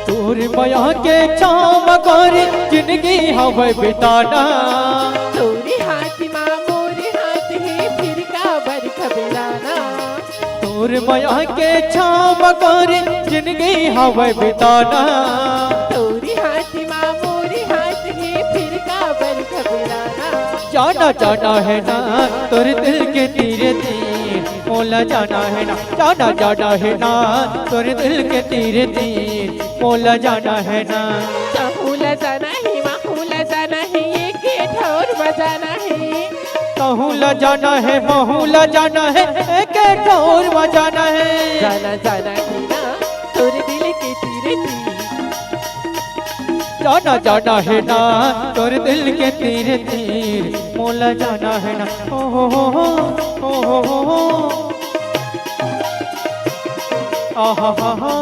तोर मया के छाँव म गोरी जिनगी हवय बिताना। तोरे हाथ मा मोरे हाथ हे, फिर काबर घबराना। तोर मया के छाँव म गोरी जिनगी हवय बिताना। तोरे हाथ मा मोरे हाथ हे, फिर काबर घबराना। जाना जाना है ना तोर दिल के तीर तीर, मोला जाना है ना। जाना जाना है ना तोर दिल के तीर तीर, मोला जाना है ना। कहूँ ला जाना हे, महूँ ला जाना हे, एके ठौर म जाना हे। कहूँ ला जाना हे, महूँ ला जाना हे, एके ठौर म जाना हे। जाना जाना हे ना तोर दिल के तीर तीर। जाना जाना हे ना तोर दिल के तीर तीर, मोला जाना हे ना। ओ हो हो हो, ओ हो हो हो। आहा हा हा,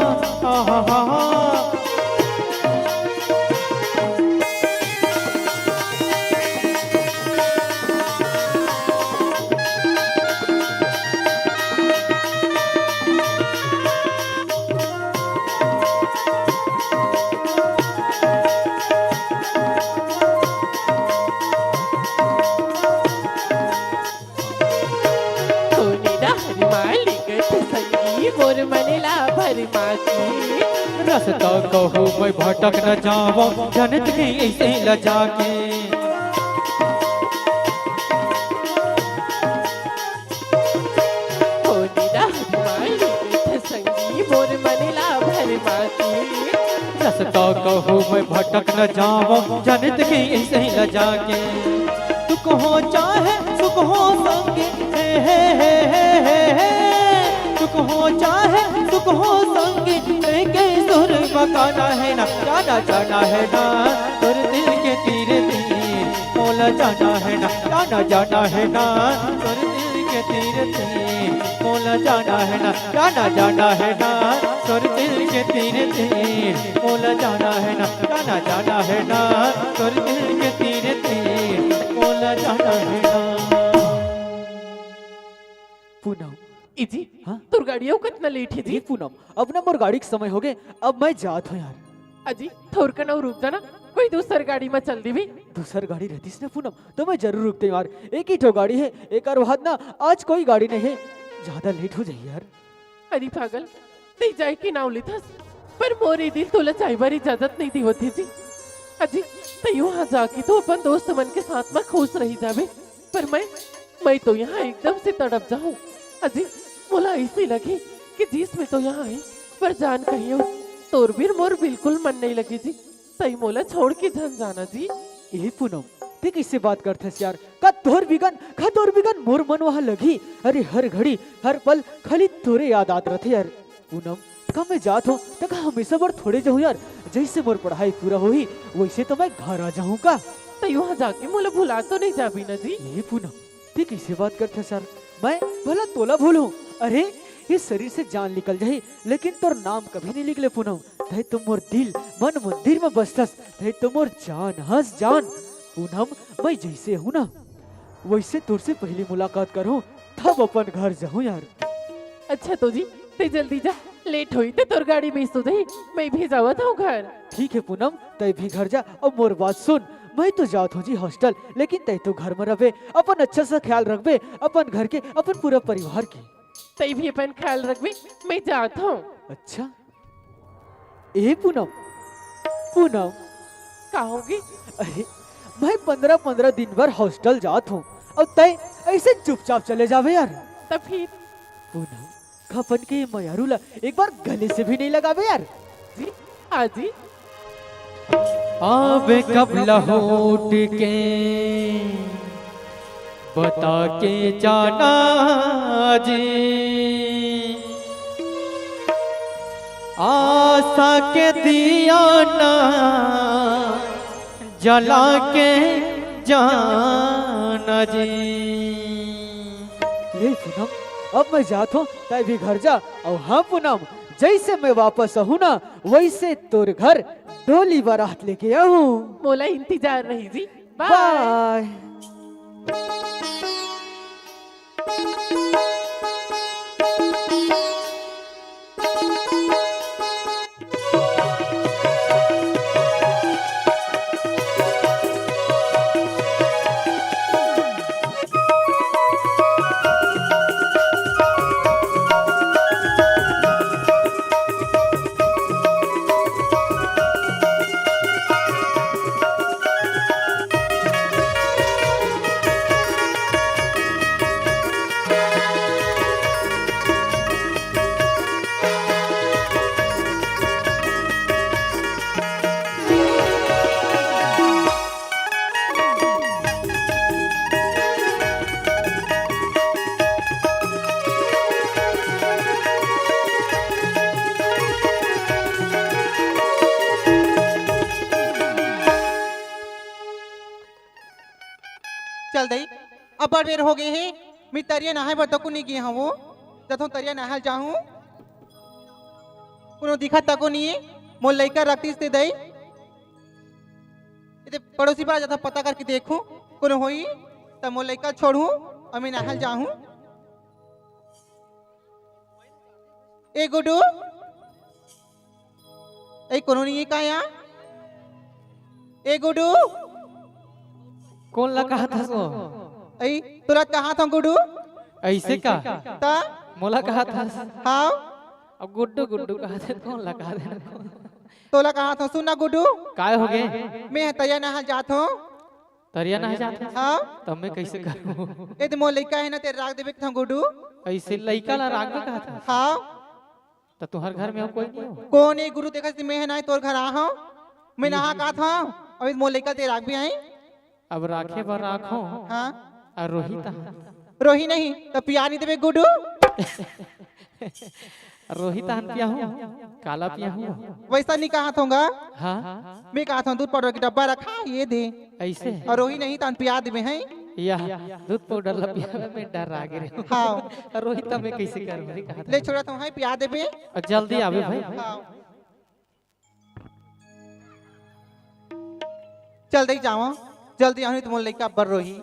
आहा हा हा। कोनी डहर मा लिकत संगी मोर मन ला भरमा के। रस्ता कहूँ मैं भटक न जावं, जनत के ऐसे लजा के। कोनी डहर मा लिकत संगी मोर मन ला भरमा के। रस्ता कहूँ मैं भटक न जावं, जनत के ऐसे लजा के। दुख हो चाहे सुख हो संगी, हे, हे, हे। दुख हो चाहे सुख हो संगी, एके सुर म गाना हे ना। जाना जाना हे ना तोर दिल के तीर तीर, मोला जाना हे ना। जाना जाना हे ना तोर दिल के तीर तीर, मोला जाना हे ना। जाना जाना हे ना तोर दिल के तीर तीर, मोला जाना हे ना। जाना जाना हे ना तोर दिल के तीर तीर, मोला जाना हे ना। पूनम। इजी, हाँ? तोर गाड़ी अउ कतना लेट हे जी? ए पूनम, अब ना मोर गाड़ी के समय हो गए, अब मैं जात हूँ यार। अजी, थोरकन अउ रुक जाना, कोई दूसर गाड़ी म चल देबे। दूसर गाड़ी रहतीस ना पूनम, तो मैं जरूर रुकते यार। एक ही ठो गाड़ी हे, एकर बाद ना आज कोई गाड़ी नहीं हे, ज्यादा लेट हो जाही यार। अरे पागल, तैं जाए के नाव लेथस, पर मोर ए दिल तोला जाए बर इजाजत नहीं देवत हे जी। अजी, तैं वहाँ जाके तो अपन दोस्त मन के साथ म खुश रही जाबे, पर मैं, मैं तो यहाँ एकदम से तड़प जाहूँ। अजी, मोला ऐसे लगे कि जिस में तो यहाँ है, पर जान कहियो, तोर बिन मोर बिल्कुल मन नहीं लगे जी। तई मोला छोड़ के झन जाना जी। ए पूनम, ते कइसे बात करथस यार? का तोर बिगन, का तोर बिगन मोर मन वहाँ लगी? अरे हर घड़ी, हर पल खाली तोरे याद आत रथे यार। पूनम, का मैं जात हों, त का हमेशा बर थोड़े जाहूँ यार? जइसे मोर पढ़ाई पूरा होही, वइसे तो मैं घर आ जाहूँ का। तई वहाँ जाके मोला भुला तो नहीं जाबी ना जी? ए पूनम, ते कइसे बात करथस यार? मैं भला तोला भूलूं? अरे, ये शरीर से जान निकल जाही, लेकिन तोर नाम कभी नहीं निकले पूनम। तय तो मोर दिल, मन, मंदिर में बसथस। तय तो मोर जान हस जान। पूनम, मैं जइसे हूँ ना, वइसे तोर से पहिली मुलाकात करहूँ, तब अपन घर जाहूँ यार। अच्छा तो जी, तय जल्दी जा, लेट होही त तोर गाड़ी miss हो जाही, मैं भी जावत हूँ घर। ठीक है पूनम, तय भी घर जा। अब मोर बात सुन, मैं तो जात हूँ जी hostel, लेकिन तय तो घर में रहबे, अपन अच्छा सा ख्याल रखबे, अपन घर के, अपन पूरा परिवार के। तय भी अपन ख्याल रखबे, मैं जात हूँ। अच्छा, ए पूनम, पूनम। का होगे? अरे, मैं पंद्रह पंद्रह दिन बर hostel जात हूँ, अब तय अइसे चुपचाप चले जाबे यार। त फिर? पूनम, खपन के मयारू ला एक बार गले से भी नहीं लगाबे यार। जी, हाँ जी। आबे कब लहुट के बता के जाना जी, आशा के दिया ना जला के जाना जी। ले पूनम, अब मैं जात हूँ, तय भी घर जा। अउ हाँ पूनम, जइसे मैं वापस आहूँ ना, वइसे तोर घर डोली बारात लेके आहूँ। मोला इंतजार रही जी। बाय। बाय। चल दई, अब्बड़ बेर हो गे हे, मैं तरिया नहाय बर तको नइ गे हवं। जथों तरिया नहाय ल जाहूं, कोनो दिखत तको नइ हे। मोर लइका रखतीस ते दई, एदे पड़ोसी पारा जथों पता करके देखहूं, कोनो होही त मोर लइका ल छोड़हूं अउ मैं नहाय ल जाहूं। ए गुड्डू, ए कोनो नइ हे का या? ए गुड्डू, कोन ला कहत हस वो? ए तोला कहत हंव गुड्डू। अइसे का? त मोला कहत हस? हाव। अब गुड्डू गुड्डू कहत हे, कोन ला कहत हे? तोला कहत हंव, सुन ना गुड्डू। काय हो गे? मैं ह तरिया नहाय ल जात हंव। तरिया नहाय जात हस? हाव। तब मैं कइसे करहूं? एदे मोर लइका हे ना, तेला राख देबे कहत हंव गुड्डू। अइसे लइका ला राखबे कहत हस? हाव। त तुंहर घर में अउ कोई नइ हे? कोन ए गुड्डू, देखत हस मैं ह ना तोर घर आय हंव, मैं नहाय ल जात हंव, अउ एदे मोर लइका ल तेला राखबे। अब राखे बर राखहूं। हां। अउ रोही तहां? रोही नहीं त पिया नइ देबे गुड्डू। रोही तहां पियाहूं, काला पियाहूं? वइसा नइ कहत हंव गा। हां? मैं कहत हंव दूध पाउडर के डब्बा रखा हे एदे। अइसे? अउ रोही नहीं तहां पिया देबे हैं। या, दूध पाउडर ला पियाबे में डर लागे रे। हां। अउ रोही त मैं कइसे करहूं रे, कहत ले हंव। छोड़त हंव, हैं, पिया देबे। अउ जल्दी आबे भाई। हां। चल दे जावं, जल्दी आहूं त मोर लइका अब्बड़ रोही।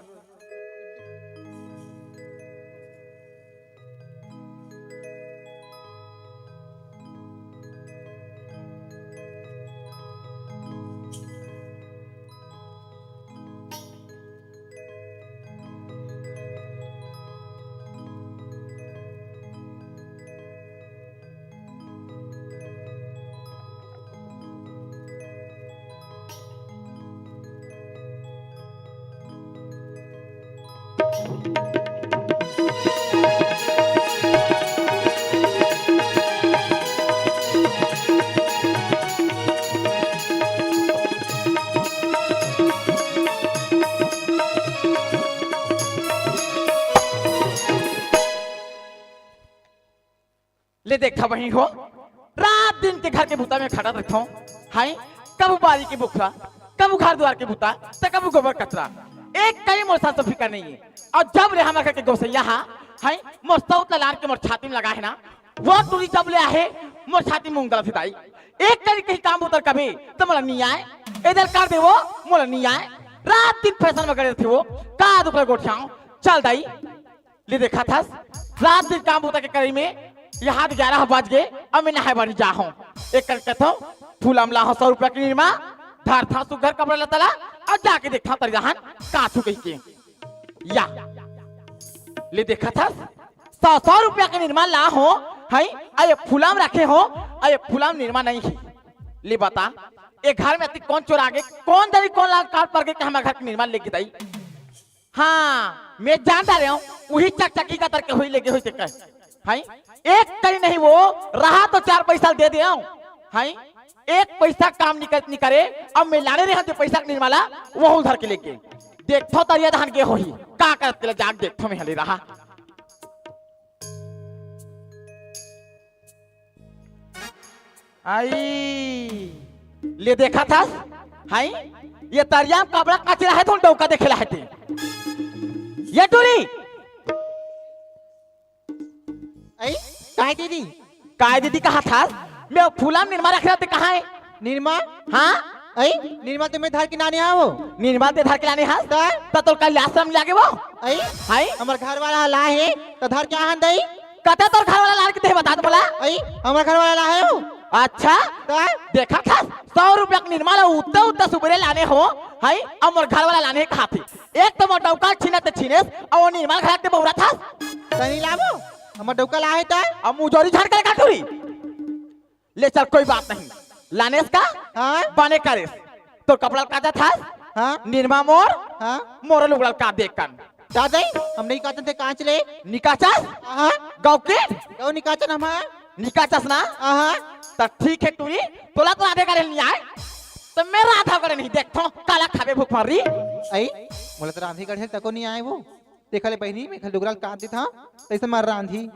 ले देखा बहिनी हो, रात दिन के घर के बुता में खटत रहिथंव। हाय, कभू बारी के बुखरा, कभू घर दुवार के बुता, त कभू गोबर कचरा। एक कनी मोर साफ सफाई करना हे। अउ जब ले हमर घर के गोसइया हा, हाय, मोर सउत ला लान के मोर छाती में लगा हे ना, वो टूरी जब ले आहे, मोर छाती में उंगल से दाई। एक कनी कहीं काम बुता कभी, त मोला नी आय। एदर कर दे वो, मोला नी आय। रात दिन फैशन में गड़े रहिथे वो, का दुख ले गोठियाव। चल दाई, ले देखत हस, रात दिन काम बुता के करई में ये हाथ ग्यारह बज गे, अब मैं नहाय बर जा हंव। एक कर कथंव, फूलम ला हंव सौ रुपया के निरमा, धरथंव सुग्घर कपड़ा लत्ता ला, अउ जाके देखथंव तरिया हन का छू कहिके। या, ले देखत हस, सौ सौ रुपया के निरमा ला हंव, हई, अउ ये फूलम रखे हंव, अउ ये फूलम निरमा नइ हे। ले बता, ए घर में अतिक कोन चोर आगे, कोन दरी कोन ला काट पर के हमर घर के निरमा लेगे दाई। हाँ, मैं जान डारे हंव, उही चकचकी का तरके होही लेगे होही तेकर। हई? एक कनी नहीं वो, रहा तो चार पैसा दे देंव। हई? एक पैसा काम नी करे, अब मैं लाने रहेंव ते पैसा के निरमा ला, वहू धर के लेगे। देखथंव तरिया डहन गे होही, का करत तेला जाके देखथंव मैं हले रहा। आई, ले देखत हस, हई? ये तरिया में कपड़ा कचरा हे, तो डौका देखे ला हे ते। ये टूरी। आई, काय दीदी? काय दीदी कहत हस? मैं फूलम निरमा रखे रहिथंव, कहाँ हे? निरमा? हाँ? आई, निरमा ते मैं धर के लाने हंव। निरमा ते धर के लाने हस? त? त तोर का लाज सरम लागे वो? आई? हई? हमर घर वाला लाहे, त धर के आहन दाई। कते तोर घर वाला लान के ते बता दे मोला। आई, हमर घर वाला लाहे वो। अच्छा? त? देखत हस, सौ रुपया के निरमा ला उत्ते उत्ते सुबेरे लाने हंव, हई? अउ मोर घर वाला लाने हे कहाथे। एक तो मोर डौका छीनत छीनेस, अउ वो निरमा घला के बउरत हस। त नी लाबो, हमर डौका लाहे त? अब मुजोरी झाड़ के का टूरी। ले चल, कोई बात नहीं। लानेस का? हाँ? बने करेस। तोर कपड़ा ला काचत हस? हाँ? निरमा मोर? हाँ? मोर लुगड़ा ला काच दे कन। दादा, हम नहीं काचन ते काच ले। नी काचस? हाँ? गौ के? गौ नी काचन हम। नी काचस ना? हाँ। त ठीक हे टूरी, तोला तो रांधे गढ़े नी आय। त मैं रांधे गढ़े नहीं देखथंव, काला खाबे भूख मर रही। आई, मोला तो रांधे गढ़े तको नी आय वो। देखा ले बहिनी, मैं खाली लुगड़ा ला काच देथंव, तइसे मैं रांधी।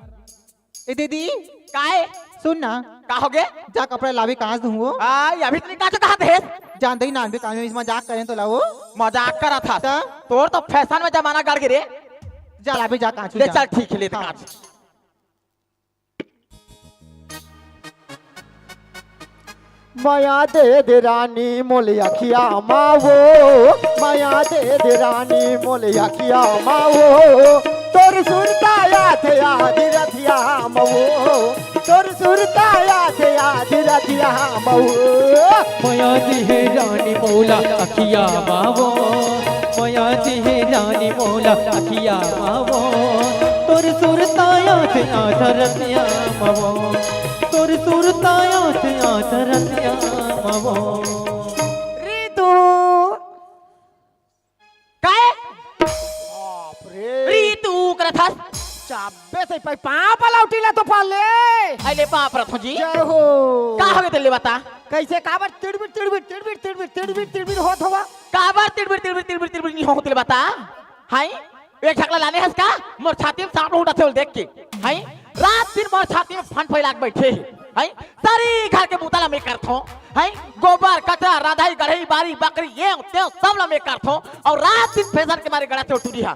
ए दीदी। काय? सुन ना। का होगे? जा कपड़ा लाबे, काच दूं वो। आ, ये अभी तो नी काचस कहत हस। जान दई नानबे काम में, इस मजाक करेंव तोला वो। मजाक करत हस। त? तोर तो फैशन में जमाना गड़ गे रे। जा लाबे, जा काच ले जा। चल ठीक हे, ले दे हाँ। काच। मया दे दे रानी मोले अखिया मा वो, मया दे दे रानी मोले अखिया मा वो, तोर सुरता आथे आधी रतिया मा वो, तोर सुरता आथे आधी रतिया मा वो। मया दे हे रानी मोला अखिया मा वो, मया दे हे रानी मोला अखिया मा वो, तोर सुरता आथे आधा रतिया मा वो। तोर सुरता आथे आधा रतिया मा वो। रितु। काय? बाप रे। रितु करत हस। चाबे से पै पाँव पलौटी ला तो पाले। अरे बाप रथो जी। जय हो। का होगे तेला बता? कइसे काबर तिड़बिड़, तिड़बिड़, तिड़बिड़, तिड़बिड़, तिड़बिड़, तिड़बिड़ होत हवस? काबर तिड़बिड़, तिड़बिड़, तिड़बिड़, तिड़बिड़ नी होत तेला बता? हाय? एक झकला लाने हस का? मोर छाती में सांप लहुटाथे ओला देख के। हई? रात दिन मोर छाती में फन फैला के बइठे हे। हई? सारी घर के बुता ला मैं करथंव। हई? गोबर, कचरा, रांधई, गढ़ई, बारी, बकरी, ये, ते, सब ला मैं करथंव। अउ रात दिन फैशन के मारे गड़ाथे ओ टूरी हा।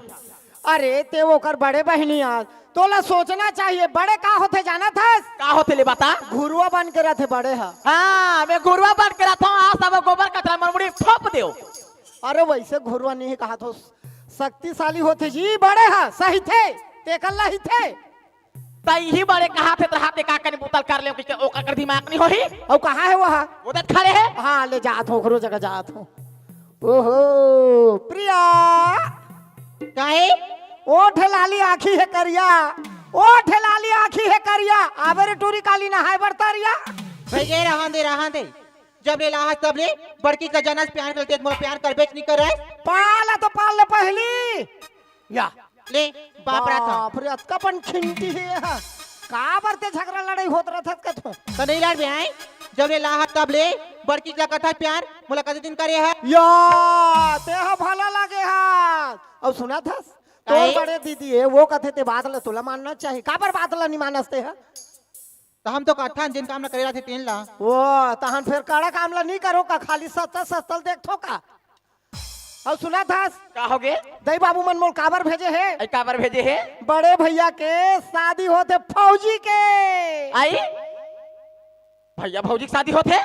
अरे, ते ओकर बड़े बहिनी आस। तोला सोचना चाहिए, बड़े का होथे जानत हस? का होथे ले बता? घुरुवा बन के रहिथे बड़े हा। हाँ, मैं घुरुवा बन के रहिथंव, आ सब गोबर कचरा मोर मुड़ी में थोप देव। अरे वइसे घुरुवा नहीं कहत हों, शक्तिशाली होथे जी, बड़े हा, सहिथे, तेकर ला हिथे। त इही बड़े कहत हे, त हाथे का कनी बुता ल कर लेंव, कि ओकर कर दिमाग नहीं होही। अउ कहाँ हे वो हा? वो तो खड़े हे। हाँ, ले जात हों, ओकरो जगह जात हों। ओहो, प्रिया। काहे? ओठ लाली आँखी हे करिया, ओठ लाली आँखी हे करिया, आबे रे टूरी काली नहाय बर तरिया। भई गे, रहन दे, रहन दे। जब ले लाहस तब ले बड़की का जनस प्यार करते, मोर प्यार करबेच नहीं करे। पाल तो पाल ले पहली। या। ले, बाप रे, था। बाप रे, अतका पन खिंटी हे हा। काबर ते झगरा लड़ाई होत रहिथे कथो? त नहीं लड़बे आय। जब ले लाहस तब ले बड़की का कथा प्यार, मुलाकात दिन करे हा। या, ते हा भला लागे हा। अउ सुनत हस? तोर काहे? बड़े दीदी हे, वो कथे ते बात ला तोला मानना चाहिए। काबर बात ला नहीं मानस ते हा? त हम तो कथन, जेन काम ला करे रहिथे तेन ला। वो, तहन फेर कड़ा काम ला नहीं करो का, खाली सतल सतल देखथो का? अउ सुनत हस? का होगे? दई बाबू मन मोर काबर भेजे हे? अई काबर भेजे हे? बड़े भैया के शादी होथे फौजी के। अई? भैया भौजी के शादी होथे?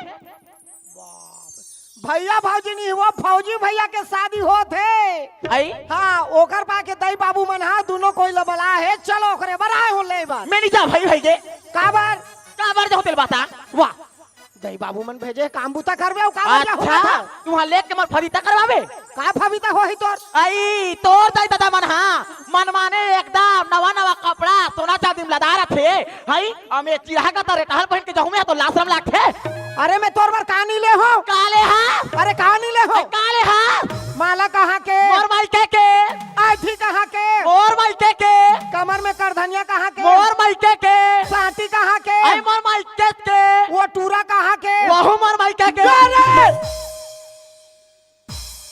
भैया भौजी नहीं, वो फौजी भैया के शादी होथे। अई? हाँ, ओकर पाके दई बाबू मन हा दुनों कोई ला बलाए हे, चलो ओकरे बर आए हो ले बर। मैं नहीं जा भाई, भाई के। काबर? काबर जाहूं तेला बता। वाह, दई बाबू मन भेजे हे काम बूता करबे, अउ काबर जाहूं अच्छा, मैं? तुहां लेके मोर फरीता करवाबे? का फरीता होही तोर? अई, तोर दई ददा मन हा, मनमाने एकदम नवा नवा कपड़ा, सोना चांदी में लदा रथे, हई? अमे चिरहा का तरे टहल पहिन के जाहूं मैं तो लाज शरम लागथे। अरे मैं तोर बर का नहीं ले हों? का ले हा? अरे का नहीं ले हों? अरे का ले हा? माला कहाँ के? मोर मायके के। आठी कहाँ के? मोर मायके के। कमर में करधनिया कहाँ के? मोर मायके के। सांटी कहाँ के? अई मोर मायके के। वो टूरा कहाँ के? वहू मोर मायके के। अरे!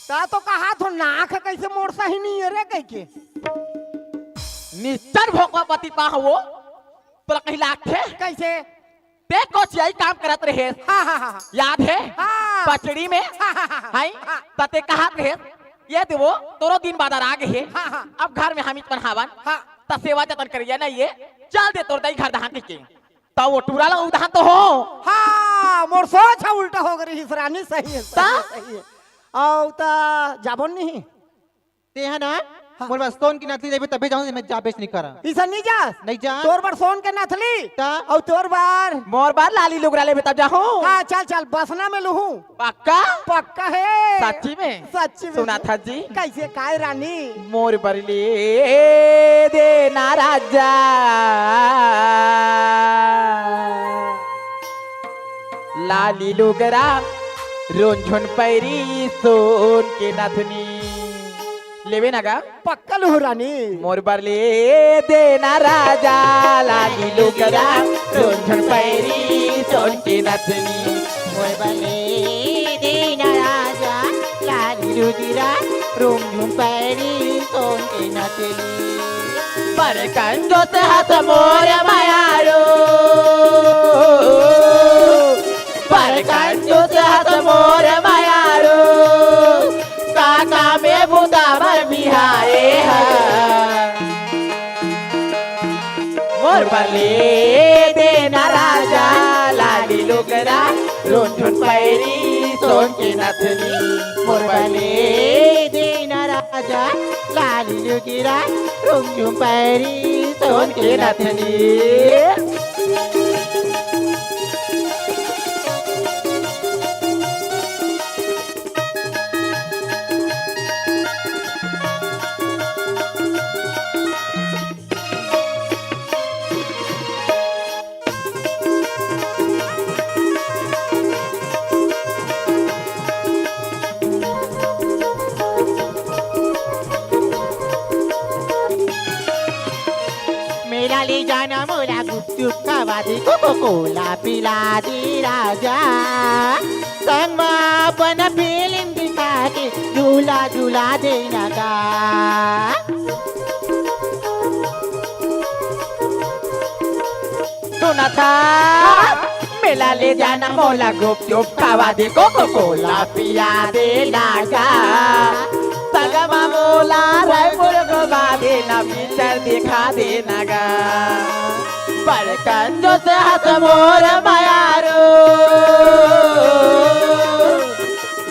का तो कहा थो, नाक कइसे मोर सही नहीं हे रे कहिके। निश्चर भोकवा पति पा हो, तोला कहीं लागथे? कइसे? ते कोचियाई काम करत रहेस। हाँ, हाँ, हाँ, हाँ। याद हे? हाँ। पचड़ी में? हाँ, हाँ, हाँ, हाँ। हाय? हाँ। त ते कहत रहेस, ये देवो, तोरो दिन बादर आ गे हे। हाँ, हाँ। अब घर में हमीच मन हावन। हाँ। त सेवा जतन करिया नहीं हे। चल दे तोर दई घर दहां के। त वो टूरा ला उधान तो हो। हाँ, मोर सोच ह उल्टा हो गे रहिस रानी, सही हे, सही त? हे, सही हे। अउ त जाबो नहीं। तेहा ना, हाँ। मोर बर सोन के नथली लेबे तभे जाहूं, मैं जाबेच नहीं करा। इसन नहीं जास? नहीं जा। तोर बर सोन के नथली? त? अउ तोर बर? मोर बर लाली लुगरा लेबे तब जाहूं। हाँ, चल, चल, बसना में लुहूं। पक्का? पक्का हे। सच्ची में? सच्ची में। सुनत हस जी? कइसे काय रानी? मोर बर ले देना राजा। लाली लुगरा, रुनझुन पैरी, सोन के नथनी। लेबे ना गा? पक्का लुहूं रानी। मोर बर ले देना राजा, लाली लुगरा, रुनझुन पैरी, सोन के नथनी। मोर बर ले देना राजा, लाली लुगरा, रुनझुन पैरी, सोन के नथनी। बड़ कंजूस हस मोर मयारू, बड़ कंजूस हस मोर मयारू, का काम ए बुता बर बिहारे हस। मोर बर ले देना राजा, लाली लुगरा, रुनझुन पैरी, सोन के नथनी। मोर बर ले देना राजा, लाली लुगरा, रुनझुन पैरी, सोन के नथनी। मेला ले जाना मोला गुपचुप खावा दे, कोको कोला पिला दे राजा। संग मा अपन फिल्म दिखा के झूला झूला देना गा। सुनत हस? मेला ले जाना मोला गुपचुप खावा दे, कोको कोला पिया देना गा। संग मा मोला रायपुर घुमा देना, पिक्चर दिखा देना गा। बड़ कंजूस हस मोर मयारू,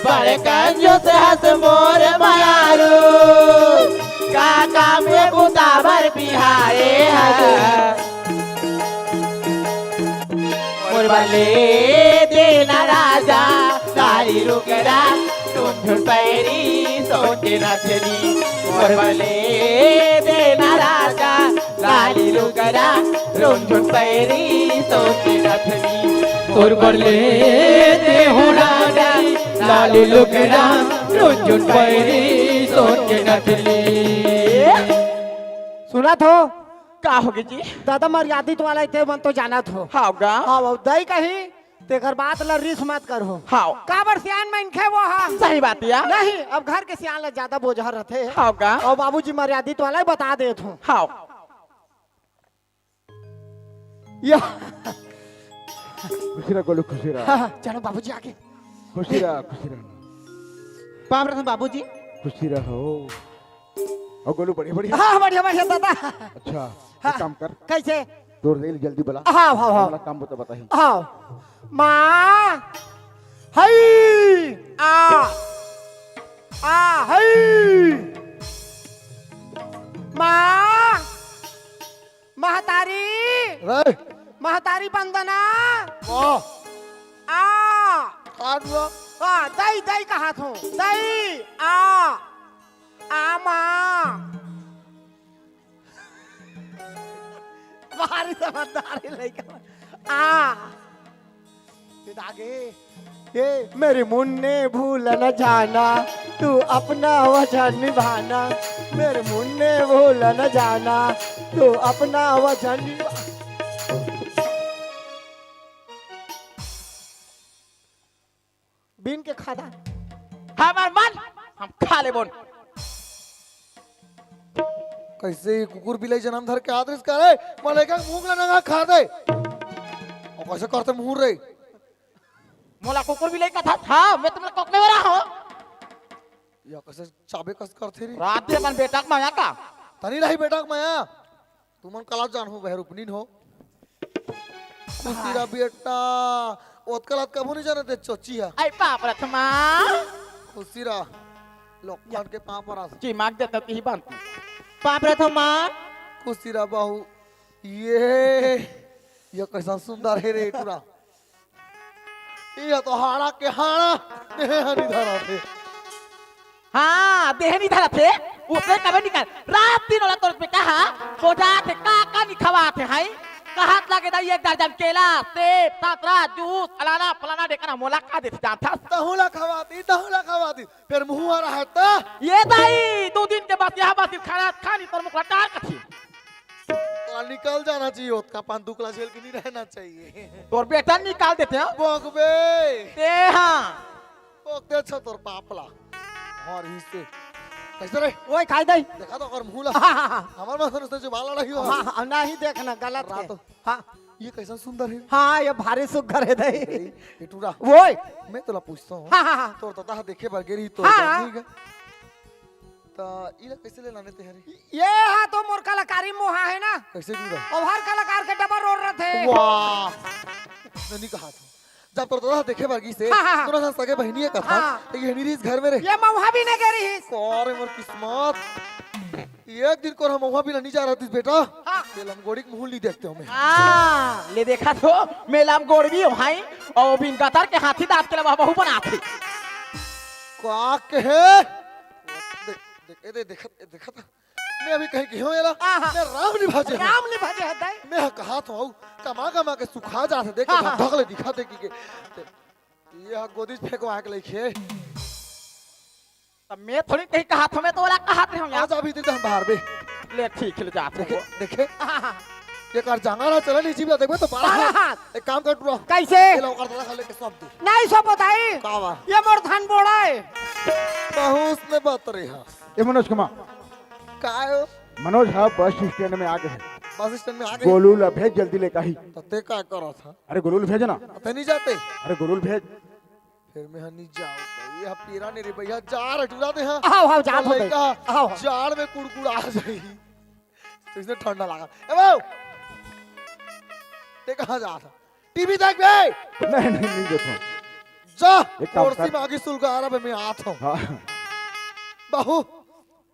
बड़ कंजूस हस मोर मयारू, का काम ए बुता बर बिहारे हस। मोर बर ले देना राजा, लाली लुगरा, रुनझुन पैरी, सोन के नथनी। मोर बर ले देना राजा, लाली लुगरा, रुनझुन पैरी, सोन के नथनी। तोर बर ले दे हो राजा, लाली लुगरा, रुनझुन पैरी, सोन के नथनी। सुनत हो? का होगे जी? दादा मर्यादित वाला इते मन तो जानत हो। हाव गा। हाव, दई कही, तेकर बात ला रिस मत करहू। हाव। काबर सियान मनखे वो हा। सही बात या। नहीं, अब घर के सियान ला ज्यादा बोझा रथे। हाव गा। अउ बाबूजी मर्यादित वाला ही बता देत हूँ। हाव। या, खुशी रह गोलू, खुशी रह। हाँ, हाँ, चलो बाबूजी आगे। खुशी रह, खुशी रह। पाँव परत हँव बाबूजी। खुशी रहो। अउ गोलू, बढ़िया, बढ़िया। हाँ, बढ़िया, बढ़िया दादा। अच्छा, हाँ। एक काम कर। कइसे? तोर रेल जल्दी बला। हाँ, हाँ, हाँ। हमला काम बता, बताही। हाँ। माँ, हई, आ, आ, हई। माँ, महतारी, रे। महतारी वंदना। वाह। आ। आ दुआ। आ, दई, दई कहत हँव। दई, आ। आ माँ। भारी समझदार हे लइका। आ। ये आगे। ये मेरे मुन्ने भूल न जाना, तू अपना वचन निभाना। मेरे मुन्ने भूल न जाना, तू अपना वचन निभा। बीन के खा दा। हमर मन, हम खा लेबोन। कइसे ये कुकुर बिलाई जनम धर के आत रिहिस का रे? मलेगा मुंह ला नंगा खा दे। अउ कइसे करथे मुंह रे? मोला कुकुर बिलाई कथस? हाँ, मैं तुमला कोकने वाला हँव। या कइसे चाबे कस करथे रे? रात दिन अपन बेटा के मया का? तनी रही बेटा के मया। तुमन कला जानहू बहर उपनीन हो। खुशी रह बेटा, ओतका लात कभू नइ जाने ते चोची ह। आई पाँव परत हँव माँ। खुशी रह, लोग मन के पाँव परत। चिमाक देता तिही बांध। पाँव परत हँव माँ। खुशी रह बहू। ये, ये कइसन सुंदर हे रे टूरा। ये तो हाड़ा के हाड़ा, देह नइ धरत हे। हाँ, देह नइ धरत हे, ओतका कभू नइ कर। रात दिन ओला तोर बेटा हा, बोजात हे, का का नइ खवात हे, हाय? कहत लगे दाई एक दर्जन केला, सेब, संतरा, जूस, फलाना, फलाना, ढेकाना, मोला का देथे जानथस? तहूँ ला खवाती, तहूँ ला खवाती, फेर मुँह आ रहा त? ये दाई, दू दिन के बाद यहाँ बस खाना खानी तोर मुख ला टार कथे। तोला निकल जाना चाहिए, ओतका पान दुकला झेल के नहीं रहना चाहिए। तोर बेटा निकाल देथे, हाँ? भोगबे। ते हाँ। भोग दे छ तोर बाप ला। और ही से। कइसे रे? ओए, खाई दई। देखा तो ओकर मुँह ला। हाँ, हाँ, हाँ। हमर मन से जो बाला रही हो। हाँ, हाँ, नहीं देखना, गलत हे। रात। हाँ। ये कइसन सुंदर हे? हाँ, ये भारी सुग्घर हे दई। ए, ए टूरा। ओए। मैं तोला पूछत हँव। हाँ, हाँ, हाँ। तोर ददा देखे बर गे रही, तोर हाँ। बर नहीं गे। त इला कइसे ले लाने ते हरे? ये हा तो मोर कलाकारी मुहा हे ना। कइसे टूरा? अउ हर कलाकार के डबल रोल रथे। वाह! नइ कहा था। जब तोर ददा देखे बर गिस हे, हाँ, हाँ, हाँ। तोर संग सगे बहिनी हे कथा, हाँ। त ये नइ रिहिस घर में रे। ये मउहा बीने गे रिहिस। अरे मोर किस्मत। एक दिन कोर हम मउहा बीने नइ जा रहतिस बेटा। हाँ। ये लमगोड़ी के मुँह नइ देखतेंव मैं। हाँ, ले देखा तो, मैं लमगोड़वी हँव भाई, अउ बिन गतर के हाथी दाँत के लमहा बहू बनाथे। का कहे? देख, देख, ए दे, देखत, ए देखत। मैं अभी कहीं कहेंव एला, हाँ, हाँ। मैं राम निभाजे हँव। राम निभाजे हँव, दाई। मैं ह कहत हँव, कमा कमा के सुखा जात हे, देख के हाँ, हाँ। धक ले दिखा दे कि के। ये ह गोदीच फेंकवा के लइके। त मैं थोड़ी कहीं कहत हँव, मैं तो ओला कहत रहेंव यार। आज अभी दिन हम बाहर बे। ले ठीक हे, ले जात हँव। देखे, देखे। हाँ, हाँ। एकर जांगर चले नहीं जीव ला देखबे तो बारह बारह हाथ। हाथ। एक काम कर टूरा। कइसे? ये ला ओकर ददा खा लेके सौंप दे। नहीं सौंपो दाई। का बा? ये मोर धन बोड़ा हे। बहुत ने बात रे हा। ए मनोज कुमार। का हो? मनोज हा बस स्टैंड में आ गे हे। बस स्टैंड में आ गे? गोलू ला भेज जल्दी लेके आही। त ते का करत हा? अरे गोलू ला भेज ना। त ते नहीं जाते? अरे गोलू ला भेज। फेर मैं ह नइ जाँव। ये ह पीरा नहीं रे भैया, जाड़ टूरा दे हा। आओ, आओ, जात हो लइका गई। आओ। जाड़ में कुड़कुड़ा जाही। त इसने ठंडा लागा। ए बाबू, ते कहाँ जात हा? टीवी देख बे। नहीं, नहीं, नहीं देखो। जा, एक काम कुर्सी कर। मांगी सुलगा रहा बे, मैं आत हँव। हाँ। बहू,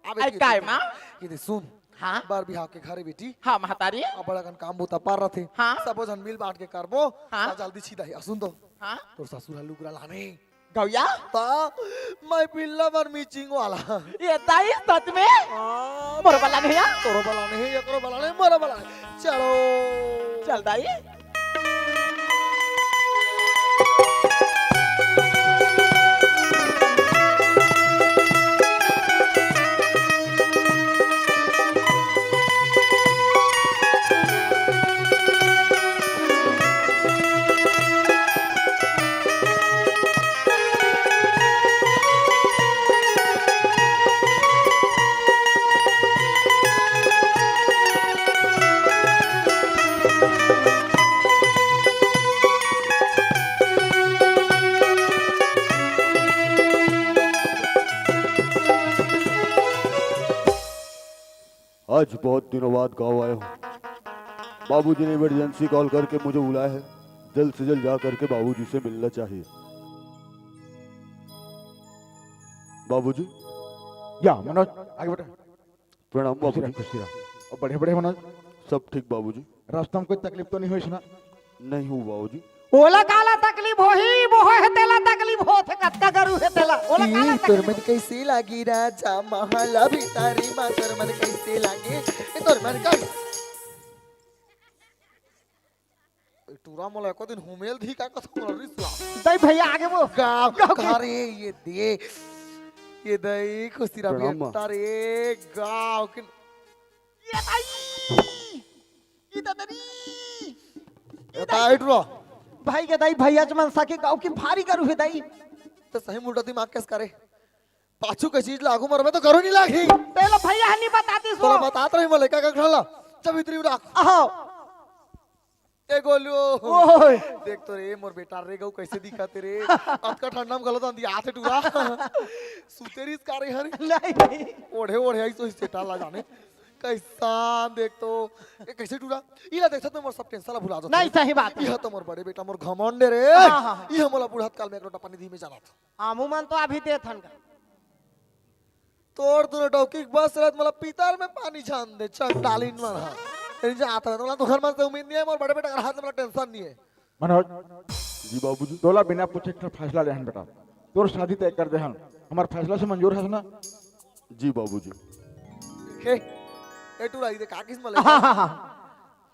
अबे आई ये काय देख, माँ? ये देख, सुन। हाँ? बर बिहाव के घरे बेटी। हाँ, महतारी। अब्बड़ अकन काम बूता पर रथे। हाँ? सबो झन मिल बांट के करबो। हाँ? त जल्दी छिदा ही। आ, सुन तो। हाँ? तोर ससुर ह लुगरा लाने। गौया? त मैं पिल्ला बर मिचिंग वाला। ये दाई सच में? हाँ, मोर बला नहीं है? तोरो बला नहीं, एकरो बला नहीं, मोर बला नहीं। चलो। चल दाई। आज बहुत दिनों बाद गांव आया हूँ। बाबूजी ने इमरजेंसी कॉल करके मुझे बुलाया है। जल्द से जल्द जा करके बाबूजी से मिलना चाहिए। बाबूजी। या मनोज, आगे बढ़। प्रणाम खुशी रह, बाबूजी। खुशी रह। और बढ़िया बढ़िया मनोज। सब ठीक बाबूजी। रास्ता में कोई तकलीफ तो नहीं हुई सुना? नहीं हूँ बाबूजी। ओला काला तकलीफ होही, मोह हे तेला तकलीफ होथे, कतका गरू हे तेला। ओला काला ई तोर तकलीफ। मन कैसे लागी राजा महला भितारी मा तोर मन कैसे लागी? ई तोर मन कैसे? टूरा मोला एको दिन हुमेल दी का कथो मोला रिसला। दई भैया आगे वो। गाँव गाँव के- अरे ये दे, ये दे खुशी रह प्रणाम। बेटा रे गाँव के। ये दई। ये ददरी। ये दे टूरा। भाई के दई भैया जमन सके गाँव की भारी गरू हे दई। तो सही मुंडा दिमाग कैसे करे? पाछू के चीज लागू मरबे तो करो नहीं लागी। तेला भैया हनी बताती सो। तोला बतात रही मैं लड़का का खड़ा। जब इतरी उड़ा। आहो। ए गोलू। ओए। देख तो रे मोर बेटा रे गऊ कैसे दिखाते रे। अतका ठंडा में गलत आंधी आते टूरा। सुतेरी इस कार्य हर। नहीं नहीं। ओढ़े ओढ़े आई तो इससे टाला जाने। कैसा देख तो। ए कैसे टूरा? इला देख तो मोर सब टेंशन ला भुला दो। नहीं सही बात है। यह तो मोर बड़े बेटा मोर घमंड रे। हाँ, हाँ, हाँ। यह मोला बुढ़त काल में एक लोटा पानी दी में जाना था। हमू मन तो अभी देथन का। तोर दोनों डौकी के बस रात मला पीतर में पानी छान दे चंडालिन मन हा। तेरी जात है तो तो घर में से उम्मीद नहीं है मोर बड़े बेटा का हाथ में टेंशन नहीं है। मनोज, जी बाबूजी। तोला बिना पूछे एक ठो फैसला लेहन बेटा। तोर शादी तय कर देहन। हमार फैसला से मंजूर है ना? जी बाबूजी। हे, ए टूरा इधर का किस मले? हाँ हाँ हाँ।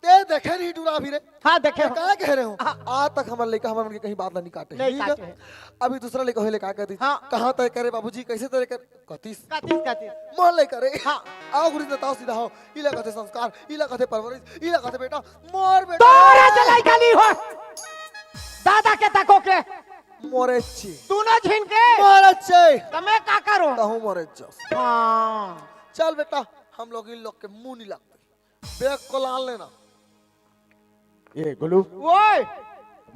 ते देखे नहीं टूरा अभी रे। हाँ देखे ये हो। का कह रहे हो? हाँ। आज तक हमारे लेकर हमारे मन के कहीं बात नहीं काटे। नहीं ठीक है? काटे हैं। अभी दूसरा लेकर हुए लेकर कहती। हाँ। कहाँ तय करे बाबूजी, कैसे तय करे? कतीस। कतीस कतीस। मोर लेकर रे। हाँ। आओ गुरु जी, बताओ सीधा हो। इला कहते संस्कार, इला कहते परवरिश, इला कहते बेटा, मोर बेटा। तोरे से लइका नहीं हो। दादा के तको के। मोरे अच्छी। दोनों झिन के। मोर अच्छे। तो मैं का करूं? तहु मोरे अच्छस। हाँ। चल बेटा, हम लोग इन लोग के मुंह नहीं लगते। बैग को लान लेना। ए गोलू, ओए।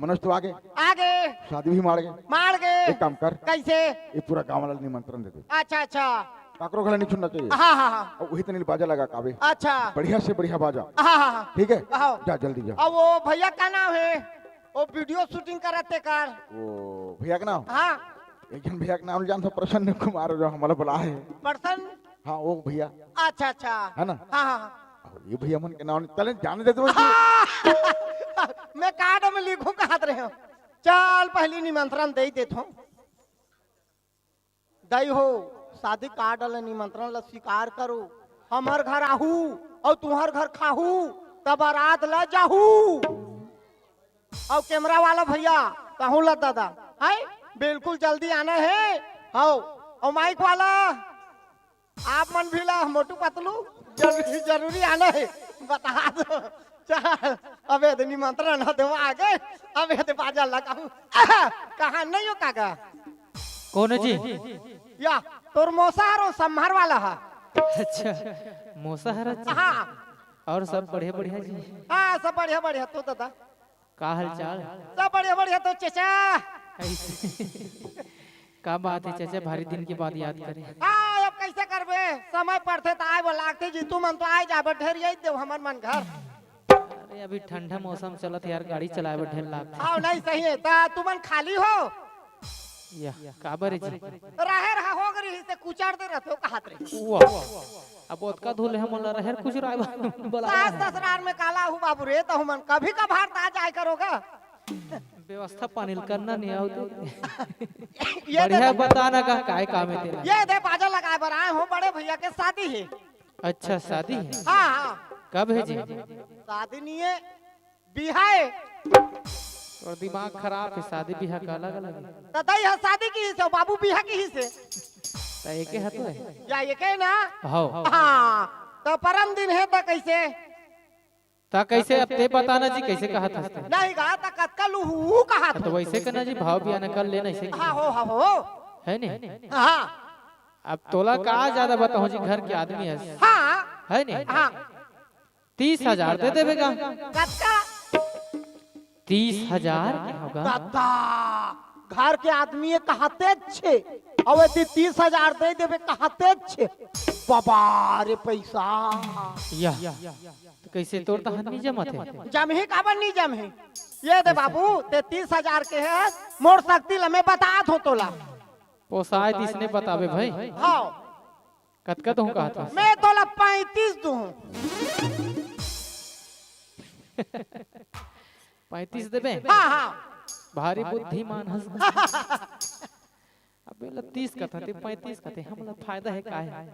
मनोज तो आगे, आगे। शादी भी मार गए। मार गए। एक काम कर, कैसे? ये पूरा गांव वाला निमंत्रण दे दे। अच्छा अच्छा। काकरो घला नहीं छुड़ना चाहिए। हाँ हाँ हाँ। और वही तनी बाजा लगा काबे। अच्छा। बढ़िया से बढ़िया बाजा। हाँ हाँ हाँ। ठीक है? हाँ। जा जल्दी जा। अब वो भैया का नाम है? वो वीडियो शूटिंग करते कर। वो भैया का नाम? हाँ। एक जन भैया का नाम जानता, प्रसन्न कुमार, जो हमारा बला है। प्रसन्न। हाँ, वो भैया। अच्छा अच्छा। है ना? हाँ हाँ हाँ। ये भैया मन के नाम चले जाने दे तो। मैं कार्ड में लिखूं कहत रहे हो। चल पहली निमंत्रण दे देत हूँ। दई हो, शादी कार्ड वाला निमंत्रण ला स्वीकार करो। हमर घर आहू और तुम्हार घर खाहू, तब बारात ला जाहू। और कैमरा वाला भैया, कहूँ ला दादा, है बिल्कुल जल्दी आना है। हाओ। और माइक वाला, आप मन भी ला, मोटू पतलू, जरूरी जरूरी आना है। बता दो। चल, अबे तो निमंत्रण ना देवा आगे। अबे तो बाजा लगाऊ। कहाँ नहीं हो काका? कौन है जी? या तोर मौसा हरो, सम्हर वाला हा। अच्छा, मौसा हरा जी। हाँ। और सब बढ़िया बढ़िया जी? हाँ, सब बढ़िया बढ़िया। तू दादा? का हाल चाल? सब बढ़िया बढ़िया। तो चचा? ऐसे। का बात है चाचा, भारी दिन के बाद याद करे? हाँ, अब कैसे करबे? समय पड़थे त आए बर लागथे जी। तू मन तो आए जाबे, ढेर यही देव हमर मन घर। अरे, अभी ठंडा मौसम चलत यार, गाड़ी चलाए बर ढेर लागथे। हाँ, नहीं सही है। त तुमन खाली हो? या, काबर जी? राहेर हा हो गरी से कुचार दे रहते हो, कहात रहे। वाह, अब ओतका धूल है, मोला रहर कुचराए बर बला। सास ससुराल में काला हूँ बाबू रे, तो हमन कभी कभार ता जाए करोगा। व्यवस्था पानी ल करना नहीं आओ तो। ये बढ़िया दे, बता ना का काय काम है तेरा? ये दे बाजा लगाए बर आए हो, बड़े भैया के शादी है। अच्छा, शादी है? हाँ हाँ। कब है जी? शादी नहीं है, बिहा है। और दिमाग खराब है, शादी बिहा का अलग अलग है। तो दई हा शादी की से, बाबू बिहा की से। तो एक ही हाथ है। या ये कहे ना? हाओ। हाँ। तो परम दिन है तो कैसे? ता कैसे, अब ते बता ना जी, कैसे कहा था? नहीं गा, तो कतका लूहू कहा तो वैसे कहना जी, भाव भी आना कर लेना ऐसे। हाँ हो, हाँ हो। है नहीं? हाँ। अब तोला का ज्यादा बताऊं जी, घर के आदमी है। हाँ। है नहीं? हाँ। तीस हजार दे देबे का? कतका? तीस हजार के होगा। दादा, घर के आदमी ये कहते छे। अब यदि तीस हजार दे देबे कहते छे। बाबा रे पैसा। या, तो कैसे तोर तहन नहीं जमत है? जमही काबर नहीं जमही? ये दे बाबू, ते तीस हजार के है, मोर शक्ति ल मैं बतात हों तोला। पोसाय दिस ने बताबे भाई। हाँ। कतका दूं कहा था? मैं तोला पैंतीस दूं। पैंतीस देबे? हाँ, हाँ। भारी बुद्धिमान हस। अबे ला तीस कथा ते पैंतीस कथे, हमला फायदा है का है?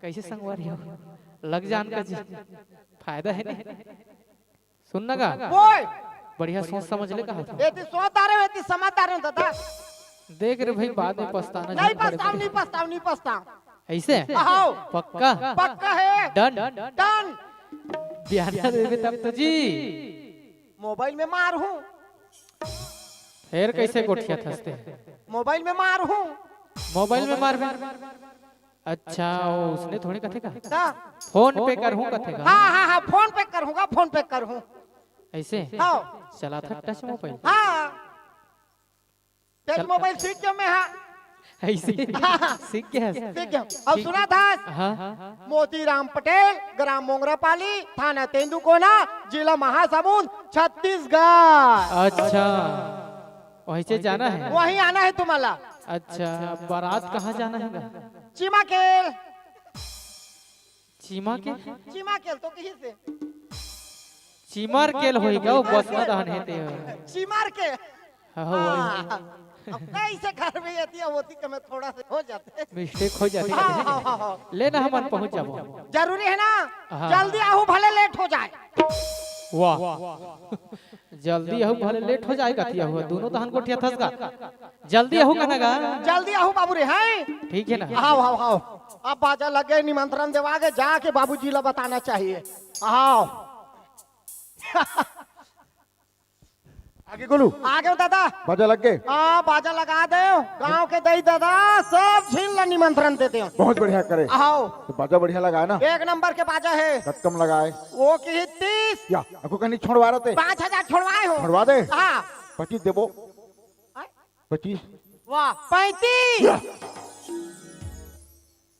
कैसे संगवारी हो? लग जान का जी। फायदा है नहीं। सुन ना गा। बोल। बढ़िया सोच समझ ले कहा था। एती सोचदार है, एती समझदार है दादा। देख रे भाई, बाद में पछताना नहीं, नहीं पड़े पछताओ, भाई। नहीं पछताओ, नहीं पछताओ। ऐसे? आओ। पक्का? पक्का है। Done? Done। बिहान देबे तब तो जी। मोबाइल में मार हूँ। फेर कैसे गोठिया थसते? मोबाइल में मार हूँ। मोबाइल में मार भी। अच्छा, वो उसने थोड़ी कथे का? का? फोन पे कर हूँ कथे का? हाँ, हाँ, हाँ, फोन पे कर हूँगा, फोन पे कर हूँ। ऐसे? हाँ। चला था टच मोबाइल? हाँ। टच चल। मोबाइल सीख गया मैं, हाँ। ऐसे? हाँ। सीख गया? सीख गया। अब ठीक। सुना था? हाँ। मोतीराम पटेल, ग्राम मोंगरापाली, थाना तेंदुकोना, जिला महासमुंद, छत्तीसगढ़। अच्छा। वहीं से जाना है? वहीं आना है तुम्हाला। अच्छा, बारात कहाँ जाना है गा? चिमाकेल। चिमाकेल? चिमाकेल तो कहीं से? चिमार केल होई गा, वो बस में दहन है ते। चिमार के? हाँ, हाँ, वही। हाँ। अब कैसे घर में ये दिया होती कि मैं थोड़ा से हो जाते। Mistake हो जाती हाँ, है। हाँ, हाँ, हाँ। लेना हमन पहुँच जाबो। जरूरी है ना? हाँ। जल्दी आहू भले लेट हो जाए। वाह। जल्दी आहू भले लेट हो जाए कथी आहू, दोनों तहन गोठिया थस गा। जल्दी आहू कहना गा। जल्दी आहू बाबू रे, हैं? ठीक है ना? हाव, हाव, हाव। अब बाजा लग गए, निमंत्रण देवा के जाके बाबूजी ला बताना चाहिए। हाव। आगे गोलू। आगे दादा। बाजा लग गए। हाँ, बाजा लगा दे। गांव के दई दादा, सब झिन ला निमंत्रण दे दे। बहुत बढ़िया करे। हाव। तो बाजा बढ़िया लगाए ना? एक नंबर के बाजा है। कतका म लगाए? वो की तीस। या, अको कहनी छोड़वा रहे थे। पाँच हजार छोड़वाए हो। छोड़वा दे। हाँ। पच्चीस देबो। आय? पच्चीस। वाह, पैंतीस। या।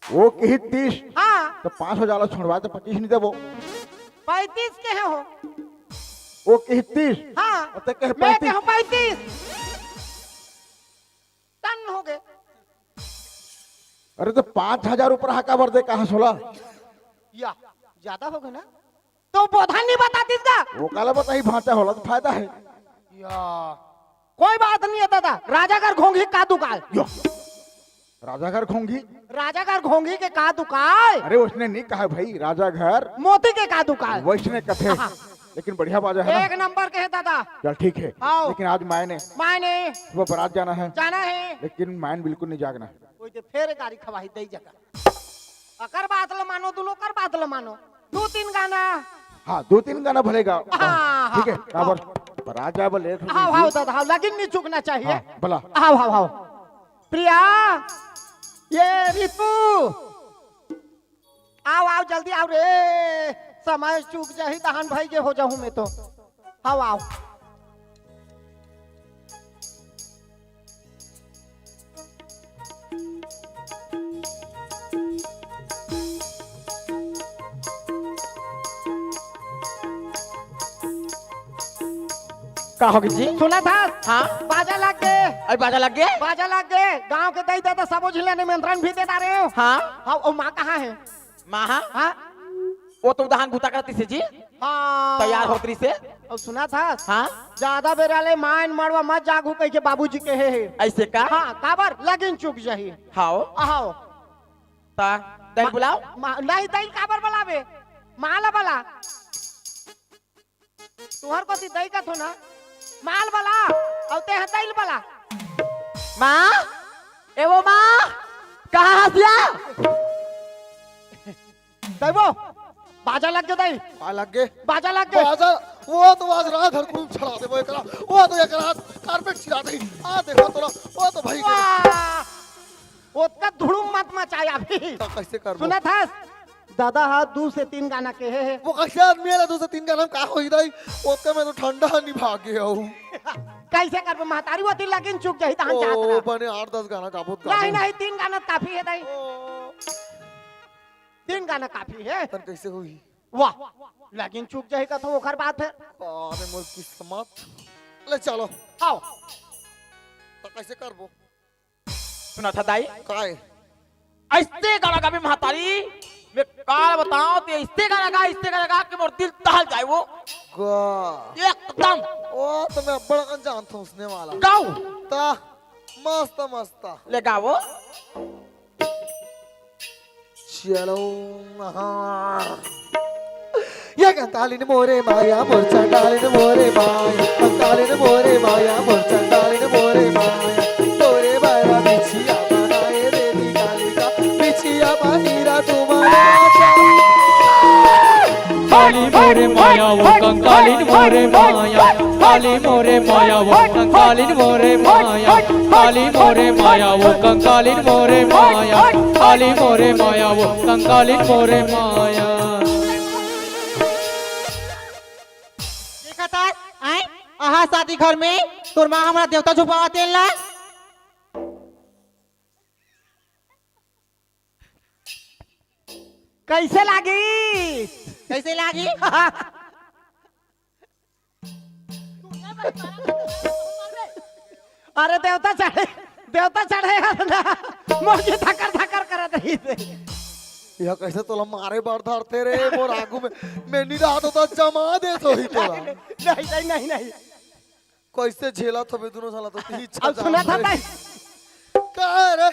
वो कही तीस। हाँ। तो पाँच हजार ला छोड़वा, तो पच्चीस नहीं देबो। पैंतीस के है हो। वो कही तीस। हाँ। और ते कहे मैं पैंतीस। कहूँ पैंतीस। टन हो गए। अरे तो पाँच हजार ऊपर हा काबर दे कहा सोला? या, ज्यादा हो गए ना? तो बोधा नहीं बतातीस का? वो काला बताही भांचा होला तो फायदा है। या, कोई बात नहीं है दादा। राजा घर घोंघी का दुकाल? यो। राजा घर घोंघी? राजा घर घोंघी के का दुकाल? अरे उसने नहीं कहा भाई, राजा घर मोती के का दुकाल? वैसने कथे। हाँ। लेकिन बढ़िया बाजा है ना? एक नंबर के है दादा। चल ठीक है। आओ। लेकिन आज मायने मायने। सुबह बारात जाना है। जाना है। लेकिन मायन बिल्कुल नहीं जागना। कोई दे फेर गाड़ी खवाही दई जगह। अकर बात ल मानो, दुनो कर बात ल मानो। दू तीन गाना। हाँ, दू तीन गाना भले गाओ। हाँ, ठीक है, हाँ, काबर हाँ। बरात जाए बर लेट हो हाव, गई। हाव, दादा, हाव, लगिन नहीं चूकना चाहिए। हाँ, भला। हाव, हाव, हाव। प्रिया, ये रितु। आओ, आओ, जल्दी आओ रे। समय चूक जाही, तहन भाई के हो जाहूँ मैं तो। हाव, आओ। का हो गई जी? सुना था? हाँ। बाजा लग गए। अरे बाजा लग गए? बाजा लग गए। गांव के दई दादा सबो झिला निमंत्रण भी दे डारे हो। हाँ। हाँ, वो माँ कहाँ है? माँ? हाँ? वो तो उदाहरण भूता करती से जी। हाँ। तैयार होत रही से। और सुना था? हाँ? ज्यादा बेरा ले मायन मड़वा मत जागू कह के बाबूजी कहे है। ऐसे का? हाँ, काबर लगिन चूक जाही। हाव। हाव। ता, दई मा-, बुलाओ। मा-, नहीं, दई काबर बुलावे? माँ ला बुला। तुहर कोती दई कथो ना, माल बला, अउ ते ह दई ल बला। माँ, ए वो माँ, कहाँ हस या? दई वो, बाजा लग गे दई। का लग गे? बाजा लग गे। बाजा, वो तो आज रात भर खूब छड़ा देबो एकरा। वो तो एकरा आज carpet छिला दे। आ देखो तोला, वो तो भाई वाह! ओतका धुड़ुम मत मचाय अभी। त कैसे करबो? सुनत हस? दादा हा दू से तीन गाना केहे हे। वो कैसे आदमी हे ला दू से तीन गाना म का होही दाई? ओतका में तो ठंडा नहीं भागे हूँ। कैसे करबो? महतारी ओती लगिन चूक जाही तहन ओ, चाहत रहा। बने आठ दस गाना गाबो त नहीं, गाबो। नहीं, तीन गाना काफी हे दाई। ओ। तीन गाना काफी हे। तन कइसे होही? वाह, लेकिन चूक जाही कथों ओखर बाद फेर। अरे मोर किस्मत। ले चलो। आओ। त कइसे करबो? सुनथस दाई? काय? अइसे गाना गाबे महतारी, मैं का बतावंव, तैं अइसे गाना गा, अइसे गाना गा कि मोर दिल दहल जाय वो। गा। एकदम। ओ, त मैं अब्बड़ अकन जानथंव सुने वाला। गाओ। त मस्त, मस्त। ले गाओ। चलो, हाँ। ये कंकालिन मोरे माया, मोर चंडालिन मोरे माया, कंकालिन मोरे माया, मोर चंडालिन मोरे माया, तोरे बर बिछिया बनाए रे दी कालिका, बिछिया पहिरा तुम्हारा। काली मोरे माया, वो कंकालिन मोरे माया, काली मोरे माया, वो कंकालिन मोरे माया, काली मोरे माया, वो कंकालिन मोरे माया, काली मोरे माया, वो कंकालिन मोरे माया। देखत हस, आय, आहा शादी घर में तोर माँ हमर देवता झुकवावत हे ला। कइसे लागिस? कइसे लागिस? अरे देवता चढ़े, देवता चढ़े हस ना, मोर जी धकर धकर करत रहिस। ये कइसे तोला मारे बर धरथे रे, मोर आगू में, मैं नइ रहत हों त जमा देत होही तोला। नहीं, नहीं, नहीं, नहीं। कइसे झेलत होबे दूनों साला तो तीही इच्छा अब सुनथस दाई। का रे?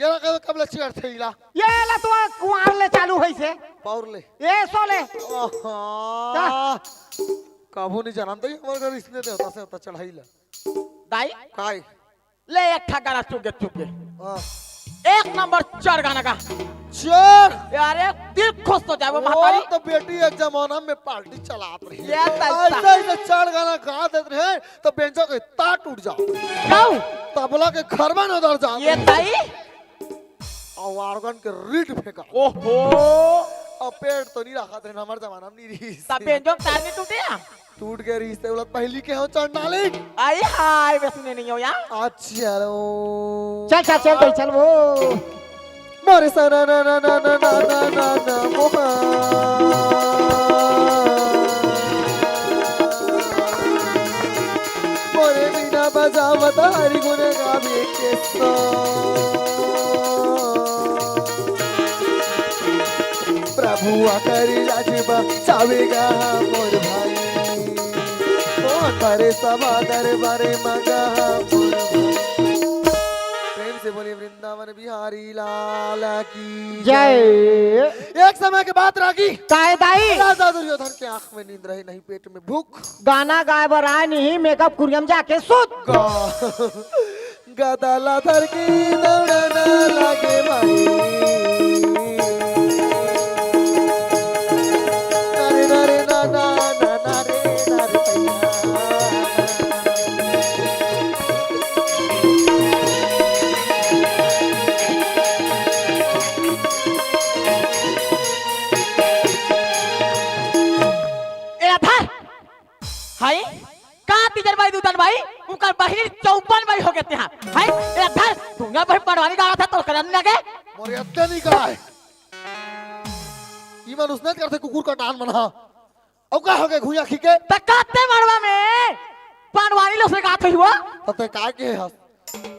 ये ला कब, कब ले चिढ़थे इला? ये ला तो कुंवार ले चालू होइस हे। पौर ले। ये सो ले। आहा। का? कभू नइ जानन त हमर घर इसने देवता सेवता चढ़ाई ला। दाई? काय? ले एक ठा गाना चुके चुके। हाँ। एक नंबर चढ़ गाना गा। चढ़। यार, एक दिल खुश हो जाए वो ओ, महतारी। त बेटी एक जमाना में पार्टी चलात रही। ये तैसा। अइसे, अइसे चढ़ गाना गा देत रहे, त बेंजो के तार टूट जात। गाओ। तबला के खरबन उधर जात ये रहे। ताई। अउ organ के रीड फेंका। ओहो। अब पेट तो नइ रखत रहे, हमर जमाना में नइ रहिस। त बेंजो के तार नइ टूटे या? टूट गे रहिस ते ओला पहिली के हो चंडालिन। आई हाय, मैं सुने नइ हों यार। अच्छा लो। चल, चल, चल, चल, चल वो। मोरे सना ना ना ना ना ना ना ना ना मोहा। मोरे बिना बजावत हरि गुण गावे के सो। प्रभु आकर राज बचावेगा मोर भाई। मोहन भरे सभा दरबारे मगा मोर भाई। प्रेम से बोलिए वृंदावन बिहारी लाल की जय। जय। एक समय के बात रागी। काय दाई? राजा दुर्योधन के आंख में नींद रहे नहीं, पेट में भूख। गाना गाए बर आए नहीं, मेकअप कुरियम जाके सुत। गा-, गदा ला धर के दौड़ना लागे भाई। अरे, अरे, ना, ना, ना, ना रे, ना रे, भैया। ए, धर। हाय, का तीजन बाई, दूतन बाई, उकर बहिनी चौपन बाई हो गे तेहा। हाय, ए धर, दुनिया भर पड़वानी गावत हे, तोर करम लगे। मोर अत्ते नइ काय। ई मन उसने करथे कुकुर कटान मन हा। अउ का हो गे घुइयां खी के? त कत्ते मड़वा में पड़वानी लो से गात हुआ? त ते काय के हस?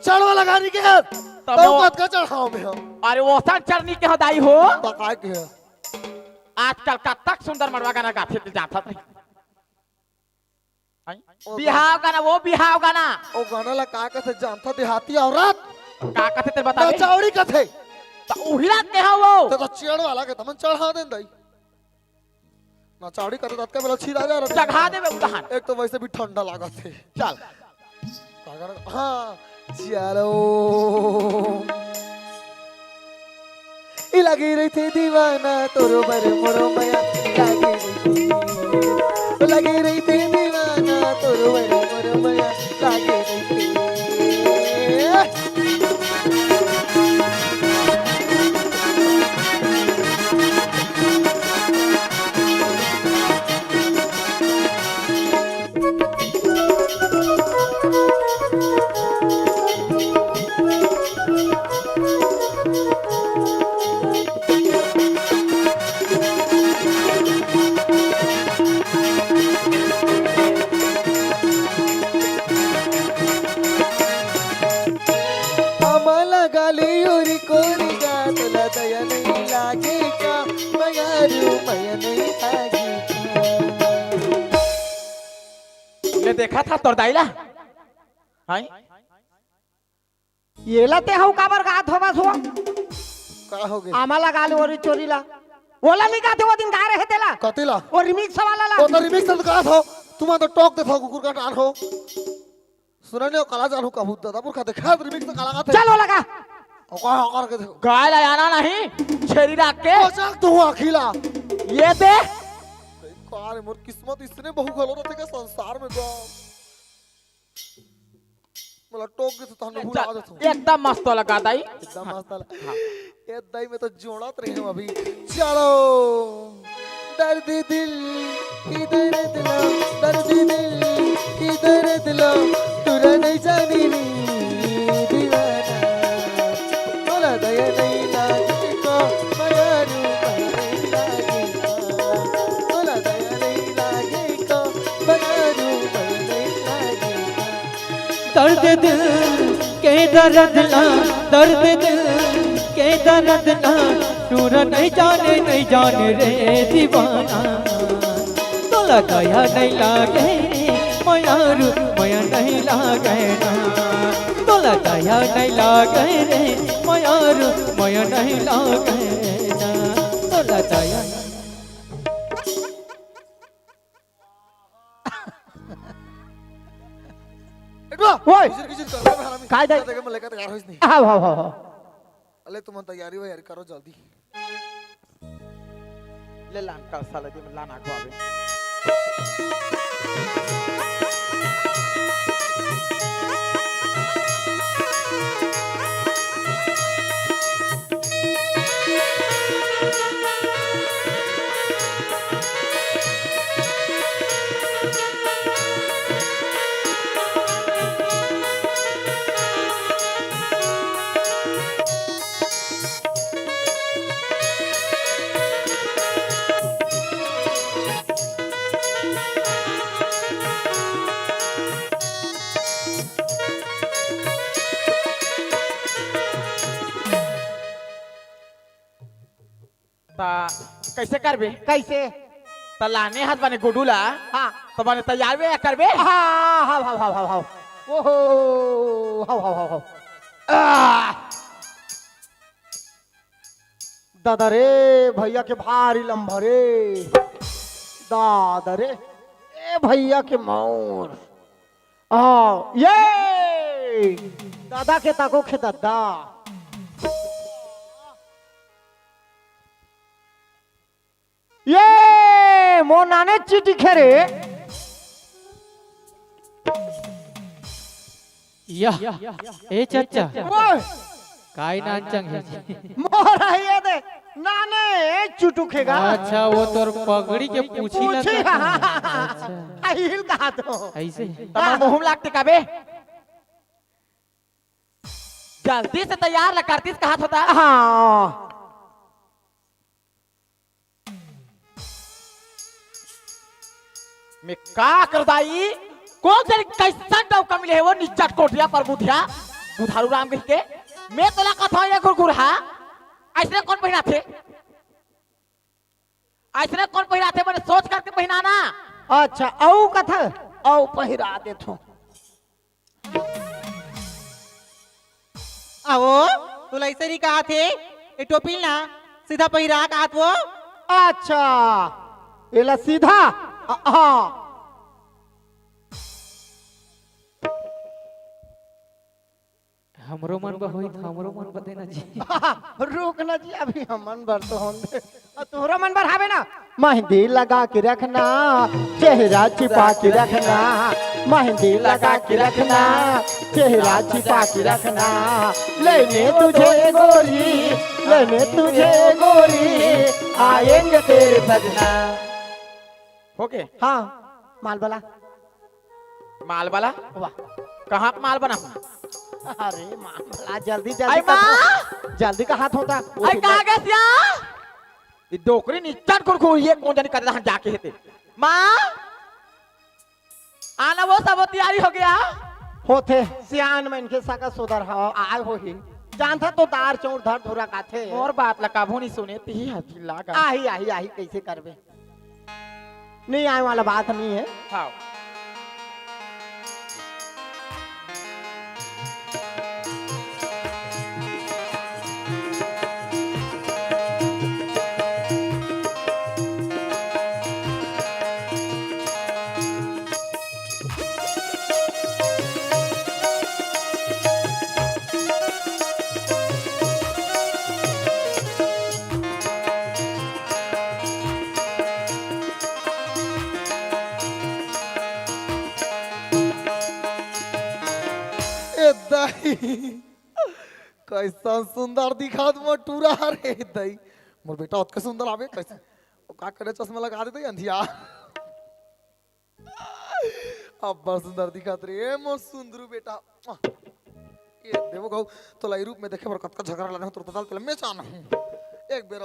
चढ़वा लगा नइ के हस? तब तब वो कतका चढ़ाव में हम। अरे वो सन चढ़नी के हो दाई हो। त काय के हस? आजकल कतक सुंदर मड़वा गाना गाथे ते जानथस नहीं। हैं? ओ बिहाव गाना, वो बिहाव गाना। ओ गाना ला का कथे जानथा देहाती औरत? का कथे ते बता दे। नचौड़ी कथे। त उही ला के हा वो। त, त चेड़ वाला के तमन चढ़ा देन दाई। नचौड़ी कथे त अतका बेला छिदा जा रहा। चढ़ा देबे उतहान। एक तो वैसे भी ठंडा लागत हे। चल। का गाना? हाँ, चलो। ई लगी रहिथे दीवाना तोरो बर मोरो मया, लगी रहिथे, लगी रहिथे दीवाना तोरो बर मोरो मया, लगी रहिथे। कोरी गा, तोला दया नहीं लागे का, मयारू मया नहीं लागे का। ले देखा था तोर दाई ला? हाय? येला ते हऊ काबर गात होवस हो? का हो गे? आमा लगा ले ओरी चोरी ला। ओला नहीं गाते, वो दिन गा रहे तेला। कति ला? वो remix वाला ला। वो तो remix तो गात हो। तुम तो टोक देथो कुकुर का टार हो। सुना नहीं, काला जानू का भूत दादा पुरखा देखा remix तो काला गाते। चलो लगा। ओका ओकर के देखो। गाय ला आना नहीं, छेरी राख के। मजाक तो हुआ खिला। ये दे। कार मोर किस्मत इसने बहु घलो रहते का संसार में गाँव। मोला टोक देथो, तहन भुला देथो। एकदम मस्त लगा दाई। एकदम मस्त लगा। हाँ। ए दाई, मैं तो जोड़त रहे हूँ अभी। चलो। दर्द दिल की दर्द लो, दर्द दिल की दर्द लो, तुरा नहीं जानी रे दीवाना। तोला दया नहीं लागे को, मयारू मया नहीं लागे को। तोला दया नहीं लागे को, मयारू मया नहीं लागे को। दर्द दिल के दर्द ला, दर्द दिल के दर्द ला, टूरा नहीं जाने, नहीं जाने रे दीवाना। तोला दया नहीं लागे रे मयारू, मया नहीं लागे ना। तोला दया नहीं लागे रे मयारू, मया नहीं लागे ना। तोला दया एटवा, ओए! किचिर, किचिर कर, मैं हरामी। काय दे? देखे, मैं लेकर तैयार होइस नहीं। हाव, हाव, हाव, हाव। अले, तुम तैयारी वैयारी करो जल्दी। ले लान का साला दे, लान आगो आवे। ता कैसे करबे? कैसे? त लाने हस बने गुडू ला। हाँ। त बने तैयार बे करबे? हाँ, हाँ, हाँ, हाँ, हाँ, हाँ। ओहो, हाँ, हाँ, हाँ, हाँ। आह! दादा रे, भैया के भारी लंबा रे। दादा रे, ए भैया के मौर। आओ, ये दादा के ताको खे दादा। ये मोर नाने चिटिखे रे। या, ए चचा। ओए, काय नान चंग हे? मोर हे ये दे, नाने चुटुखे गा। अच्छा, वो तोर पगड़ी के पूछी ला पूछी, तो। हाँ। अच्छा। अहिल कहा तो। ऐसे? तमा मुहुम लागते का बे? जल्दी से तैयार ला करतीस कहा होता। हाँ। मैं का कर दाई? कोन से कैसन डौका मिले हे वो निचट कोठिया पर बुधिया, बुधारू राम कहि के? मैं तोला कथौं ये घुरघुरहा, अइसने कोन पहिराथे? अइसने कोन पहिराथे? बने सोच करके पहिराना। अच्छा, अउ कथा, अउ पहिरा देथों। अहो, तोला अइसे नहीं कहाथे, ए टोपी ला सीधा पहिरा कहात वो। अच्छा, एला सीधा? अ, हाँ। हमरो मन बर होई, त हमरो मन बर देना जी। रुक ना जी, अभी हमन बर तो होन दे। अ, तोहरा मन बर हावे ना? मेहंदी लगा के रखना, चेहरा छिपा के रखना, मेहंदी लगा के रखना, चेहरा छिपा के रखना। लेने तुझे गोरी, लेने तुझे गोरी, आएंगे तेरे सजना। हो गे? हाँ, माल वाला। माल वाला? वाह। कहाँ के माल बना हूँ? अरे माल वाला, जल्दी, जल्दी आई माँ! कहा, जल्दी कहा होता। आई कहाँ गए सिया? ये डोकरी निचट कुरकुर ये कौन जानी कर रहा जाके हेते। माँ! आना वो सब तैयारी हो गया? होथे, सियान मन के सगा सोदर ह, आए होही। जानथा तो दार चौर धर धुरा काथे। मोर बात ला काभू नहीं सुने, तिही हाथी लागा। आही, आही, आही, कैसे करबे? नहीं आए वाला बात नहीं है। हाँ। ए दाई, कैसन सुंदर दिखात मोर टूरा रे दाई। मोर बेटा ओतके सुंदर आवे कैसे? ओ का करे चश्मा लगा दे दाई अंधिया। अब्बड़ सुंदर दिखत रे, ए मोर सुंदरू बेटा। ये देवो गऊ, तोला ई रूप में देखे बर कतका झगड़ा लाने हो, तोर पताल तेला मैं जाना हूँ। एक बेर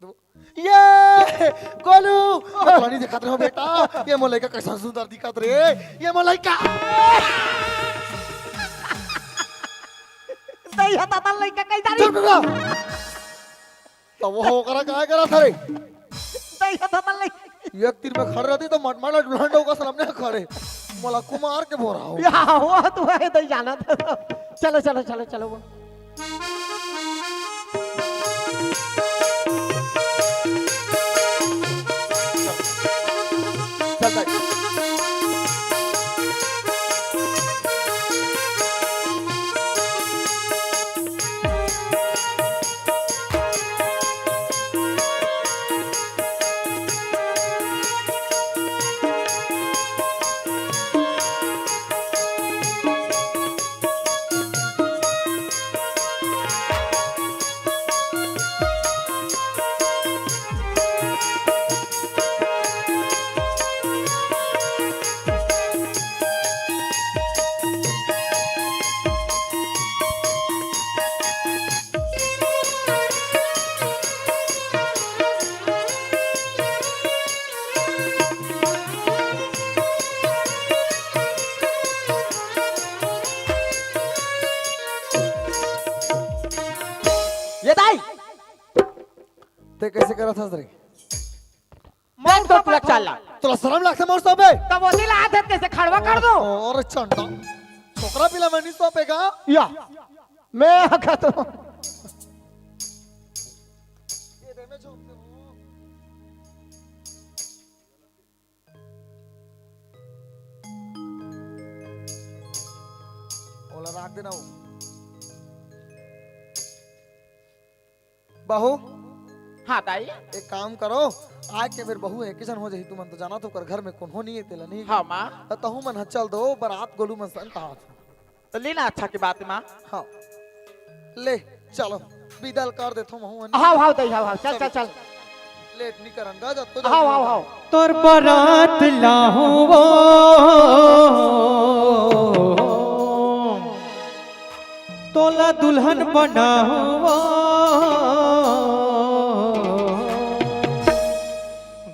देवो। ये गोलू, तोला नहीं दिखत रहे हो बेटा, ये मोर लइका कैसा सुंदर दिखत रे, ये मोर लइका। सही है, दादा लइका कैसा रे? चुप रह। तब वो ओकरा काय करत हरे? दई ह थमन ले। एक तीर में खड़े रहती तो मटमाला दुल्हन डौका सलमने खड़े। मोला कुमार के बोरा हो। या, वो तो है, दई जाना था। चलो, चलो, चलो, चलो, वो। चल, चल। ये दाई, ते कैसे करत हस रे? मैं तो पूरा चाला। तोला शरम लागथे मोर सामने? तब ओती ला आदत कैसे खड़वा कर दो? और चंडा। छोकरा पिला मैं नहीं सौंपेगा। या। मैं आखा तो। ये दे, मैं झोंक दे वो। ओला राख देना वो। बहू। हाँ, दाई। एक काम करो, आज के बेर बहू एक ही झन हो जाही, तुमन तो जाना तो कर घर में कोनो नहीं है, तेला नहीं। हाँ, माँ। त तहू मन ह चल दो, बरात गोलू मन संग कहा था। तो लेना अच्छा की बात है, माँ। हाँ। ले, चलो, विदा ल कर देथो महू हनी। हाव, हाव, दाई, हाव, हाव, चल, चल, चल। लेट नहीं करन गा, जब तो हाव, जल्दी हाव, होगा। हाव। तोर बरात लाहूं वो, तोला दुल्हन बनाहूं वो।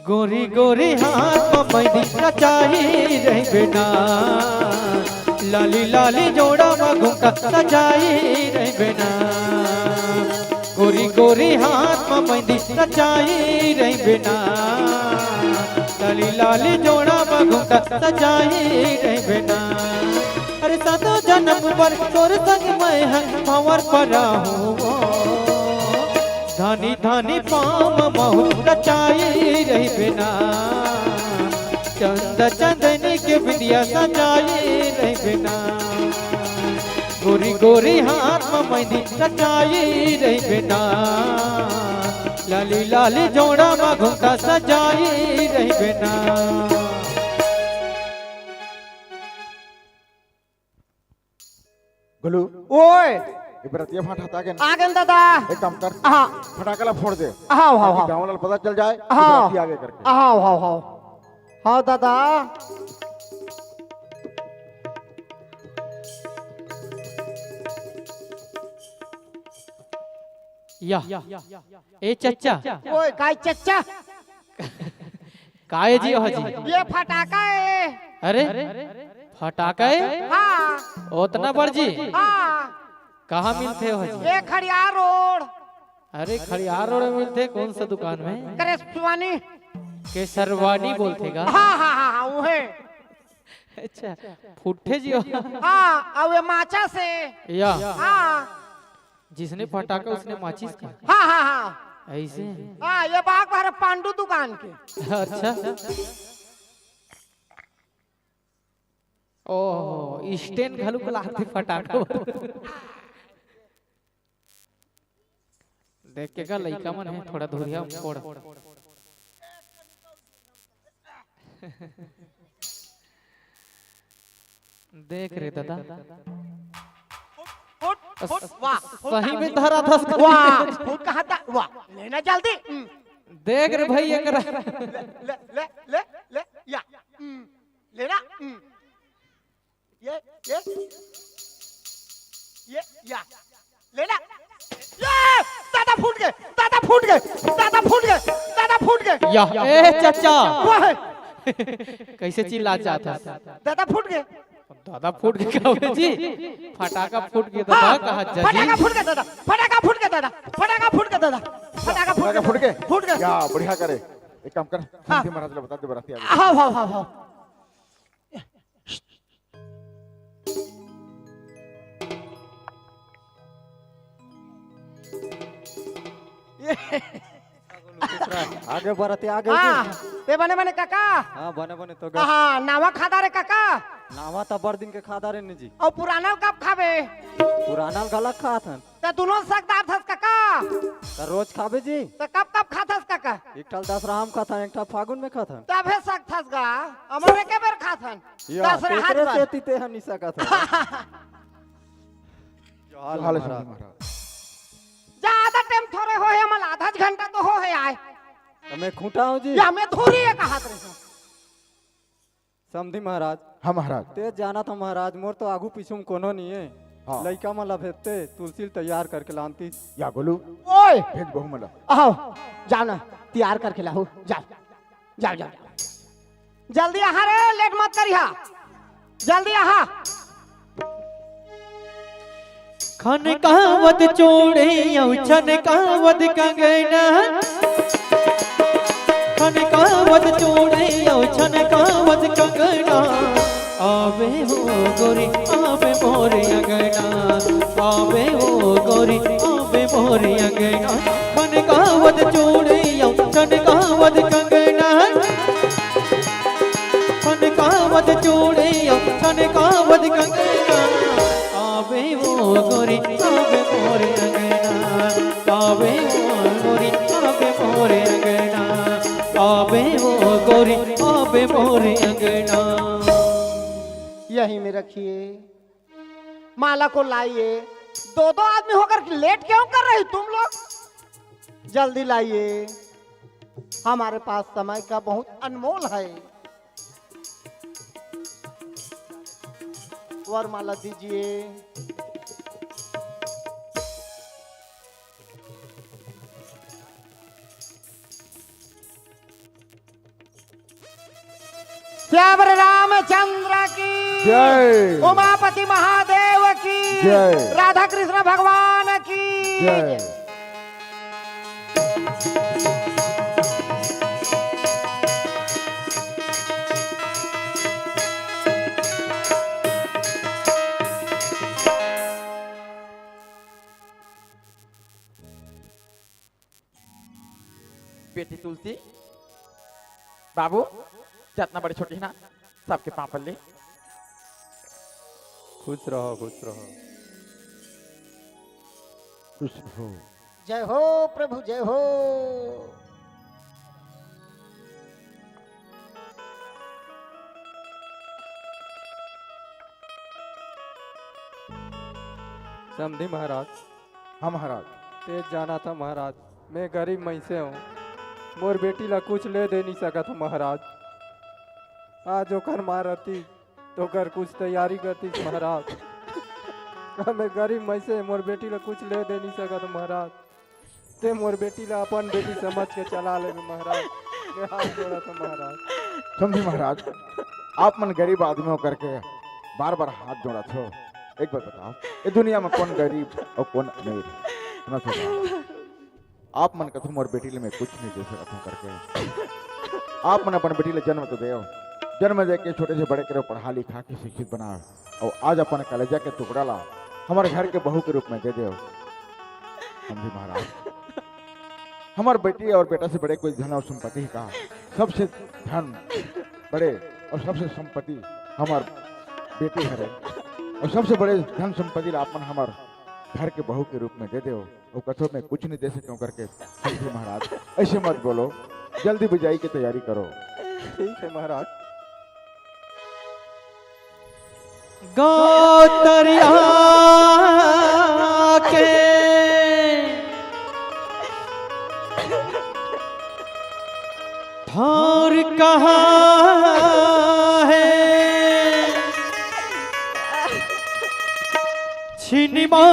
गोरी गोरी हाथ म मेहंदी रचाई रहिबे ना, लाली लाली जोड़ा म घुंघटा सजाई रहिबे ना। गोरी गोरी हाथ म मेहंदी रचाई रहिबे ना, लाली लाली जोड़ा म घुंघटा सजाई रहिबे ना। अरे सातों जनम बर तोर संग मैं ह भंवर पराहूं वो। धानी धानी पाँव म महुर रचाई रहिबे ना, चंदा चंदनी के बिंदिया सजाई रहिबे ना। गोरी गोरी हाथ म मेहंदी रचाई रहिबे ना, लाली लाली जोड़ा म घुंघटा सजाई रहिबे ना। गोलू। ओए। ये बरतिया फाट हटा के ना। आगेन दादा। एक काम कर। हाँ। फटाका ला फोड़ दे। हाँ, हाँ, ताकि हाँ। गाँव वाला पता चल जाए कि हाँ। बरतिया आगे करके। हाँ, हाँ, हाँ। हाँ, दादा। या। ए चच्चा। ओए, काय चच्चा? काय जी, हो जी? ये फटाका है। अरे, फटाका है? हाँ। ओतना बड़ जी? हाँ। कहाँ मिलथे हो जी? ये खड़ियार रोड। अरे, खड़ियार रोड में मिलथे, कौन सा दुकान में? केसरवानी। केसरवानी बोलथे का? हाँ, हाँ, हाँ, हाँ, वो है। अच्छा, फुट्ठे जी हो। हाँ, अब ये माचा से। या। हाँ। जिसने फटाका, उसने माचिस का। हाँ, हाँ, हाँ। ऐसे? हाँ, ये बाग बार पांडू दुकान के। अच्छा। ओहो, स्टैंड घलुक लागथे फटाका बर। देख के का लइका मन हे, थोड़ा धुरिया फोड़। देख रे दादा। फुट, फुट, वाह, फुट। सही में धरा था उसको। वाह, फुट कहा था, वाह, लेना जल्दी। हम्म। देख रे भाई, एकरा। ले, ले, ले, ले, ले, या। हम्म। लेना। हम्म। ये, ये, ये, या, लेना। ये, दादा फूट गए, दादा फूट गए, दादा फूट गए, दादा फूट गए। या, ए चाचा। वाह। कैसे चिल्ला जाता है? दादा फूट गए। दादा फूट गए क्या हुआ जी? फटाका फूट गया दादा, हाँ, कहा जाजी? फटाका फूट गया दादा, फटाका फूट गया दादा, फटाका फूट गया दादा, फटाका फूट फटाका गया फूट गए? दादा, फूट गया। या, बढ़िया करे। एक काम कर, हाँ। समधी महाराज ला बता दे, बराती आ गए। हाँ, हाँ, हाँ, हाँ। आगे बरती, आगे हाँ, जी। ते बने बने काका। हाँ, बने बने तो गा। हाँ, नावा खादा रे काका। नावा त बड़ दिन के खादा रे नी जी। अउ पुराना कब खाबे? पुराना घलक खात हन। त दुनो सकदार थस काका। त रोज खाबे जी। त कब कब खाथस काका? एक ठा ल दसरहा म खाथन, एक ठा फागुन में खाथन। तभे सकथस गा, हमर एके बेर खाथन। या, दसरहा तेकरे हाथ पर। सेती ते ह नी सकत हस। जोहार जोहार महाराज। महाराज। ज्यादा टाइम थोरे होहे, हमन आधा घंटा तो होहे आए। त मैं खूंटा हूँ जी। या मैं धुरी एक हाथ रही। समधी महाराज। हाँ महाराज। ते जानत हस महाराज, मोर तो आगू पीछू में कोनो नहीं है। हाँ। लइका मन ला भेजते, तुलसी ल तैयार करके लानती। या गोलू। ओए! भेज बहू मन ला। आओ, जाओ ना, तैयार करके लाओ, जाओ, जाओ, जाओ। जल्दी आहा रे, लेट मत करिहा, जल्दी आहा। खनकावत चूड़ी अउ छनकावत कंगना, खनकावत चूड़ी अउ छनकावत कंगना। आवे हो गोरी, आवे मोर अंगना, आवे हो गोरी, आवे मोर अंगना। खनकावत चूड़ी अउ छनकावत कंगना, खनकावत चूड़ी अउ छनकावत कंगना। आवे वो गोरी, आवे मोर अंगना। आवे वो गोरी, आवे मोर अंगना। आवे वो गोरी, आवे मोर अंगना। यहीं में रखिए, माला को लाइए। दो दो आदमी होकर लेट क्यों कर रही तुम लोग? जल्दी लाइए, हमारे पास समय का बहुत अनमोल है। वरमाला दीजिए। श्यावर रामचंद्र की जय। उमापति महादेव की जय। राधा कृष्ण भगवान की जय। बेटी तुलसी, बाबू, जतना बड़े छोटे हे ना, सबके पाँव पल्ले। खुश रहो, खुश रहो। खुश रहो। जय हो प्रभु, जय हो। समधी महाराज। हाँ महाराज। तें जानत हस महाराज, मैं गरीब मइनसे हूँ, मोर बेटी ला कुछ ले दे नहीं सकत हूँ महाराज। आज ओकर माँ रहती तो ओकर कुछ तैयारी करतीस महाराज। अब मैं गरीब मइनसे, मोर बेटी ला कुछ ले दे नहीं सकत हूँ महाराज। तें मोर बेटी ला अपन बेटी समझ के चला ले महाराज। मैं हाथ जोड़त हूँ महाराज। समधी महाराज, आप मन गरीब आदमी हो करके बार बार हाथ जोड़त हो। एक बार बताओ, ये दुनिया में कौन गरीब और कौन अमीर है? सुनो छोटा, आप मन कथो मोर बेटी ले मैं कुछ नहीं दे सकत हूँ करके, आप मन अपन बेटी ले जन्म तो देव, जन्म दे के छोटे से बड़े करो, पढ़ा लिखा के शिक्षित बनाओ, और आज अपन कलेजा के टुकड़ा ला हमारे घर के बहू के रूप में दे देव। समझी महाराज, हमार बेटी और बेटा से बड़े कोई धन और संपत्ति ही कहा, सबसे धन बड़े और सबसे संपत्ति हमार बेटी हरे, और सबसे बड़े धन संपत्ति ला अपन हमार घर के बहू के रूप में दे देव। वो कथो मैं कुछ नहीं दे सकूं करके। समझी महाराज, ऐसे मत बोलो, जल्दी बिजाई की तैयारी करो। ठीक है महाराज। गौतरिया के ठौर कहाँ है, छिनिमा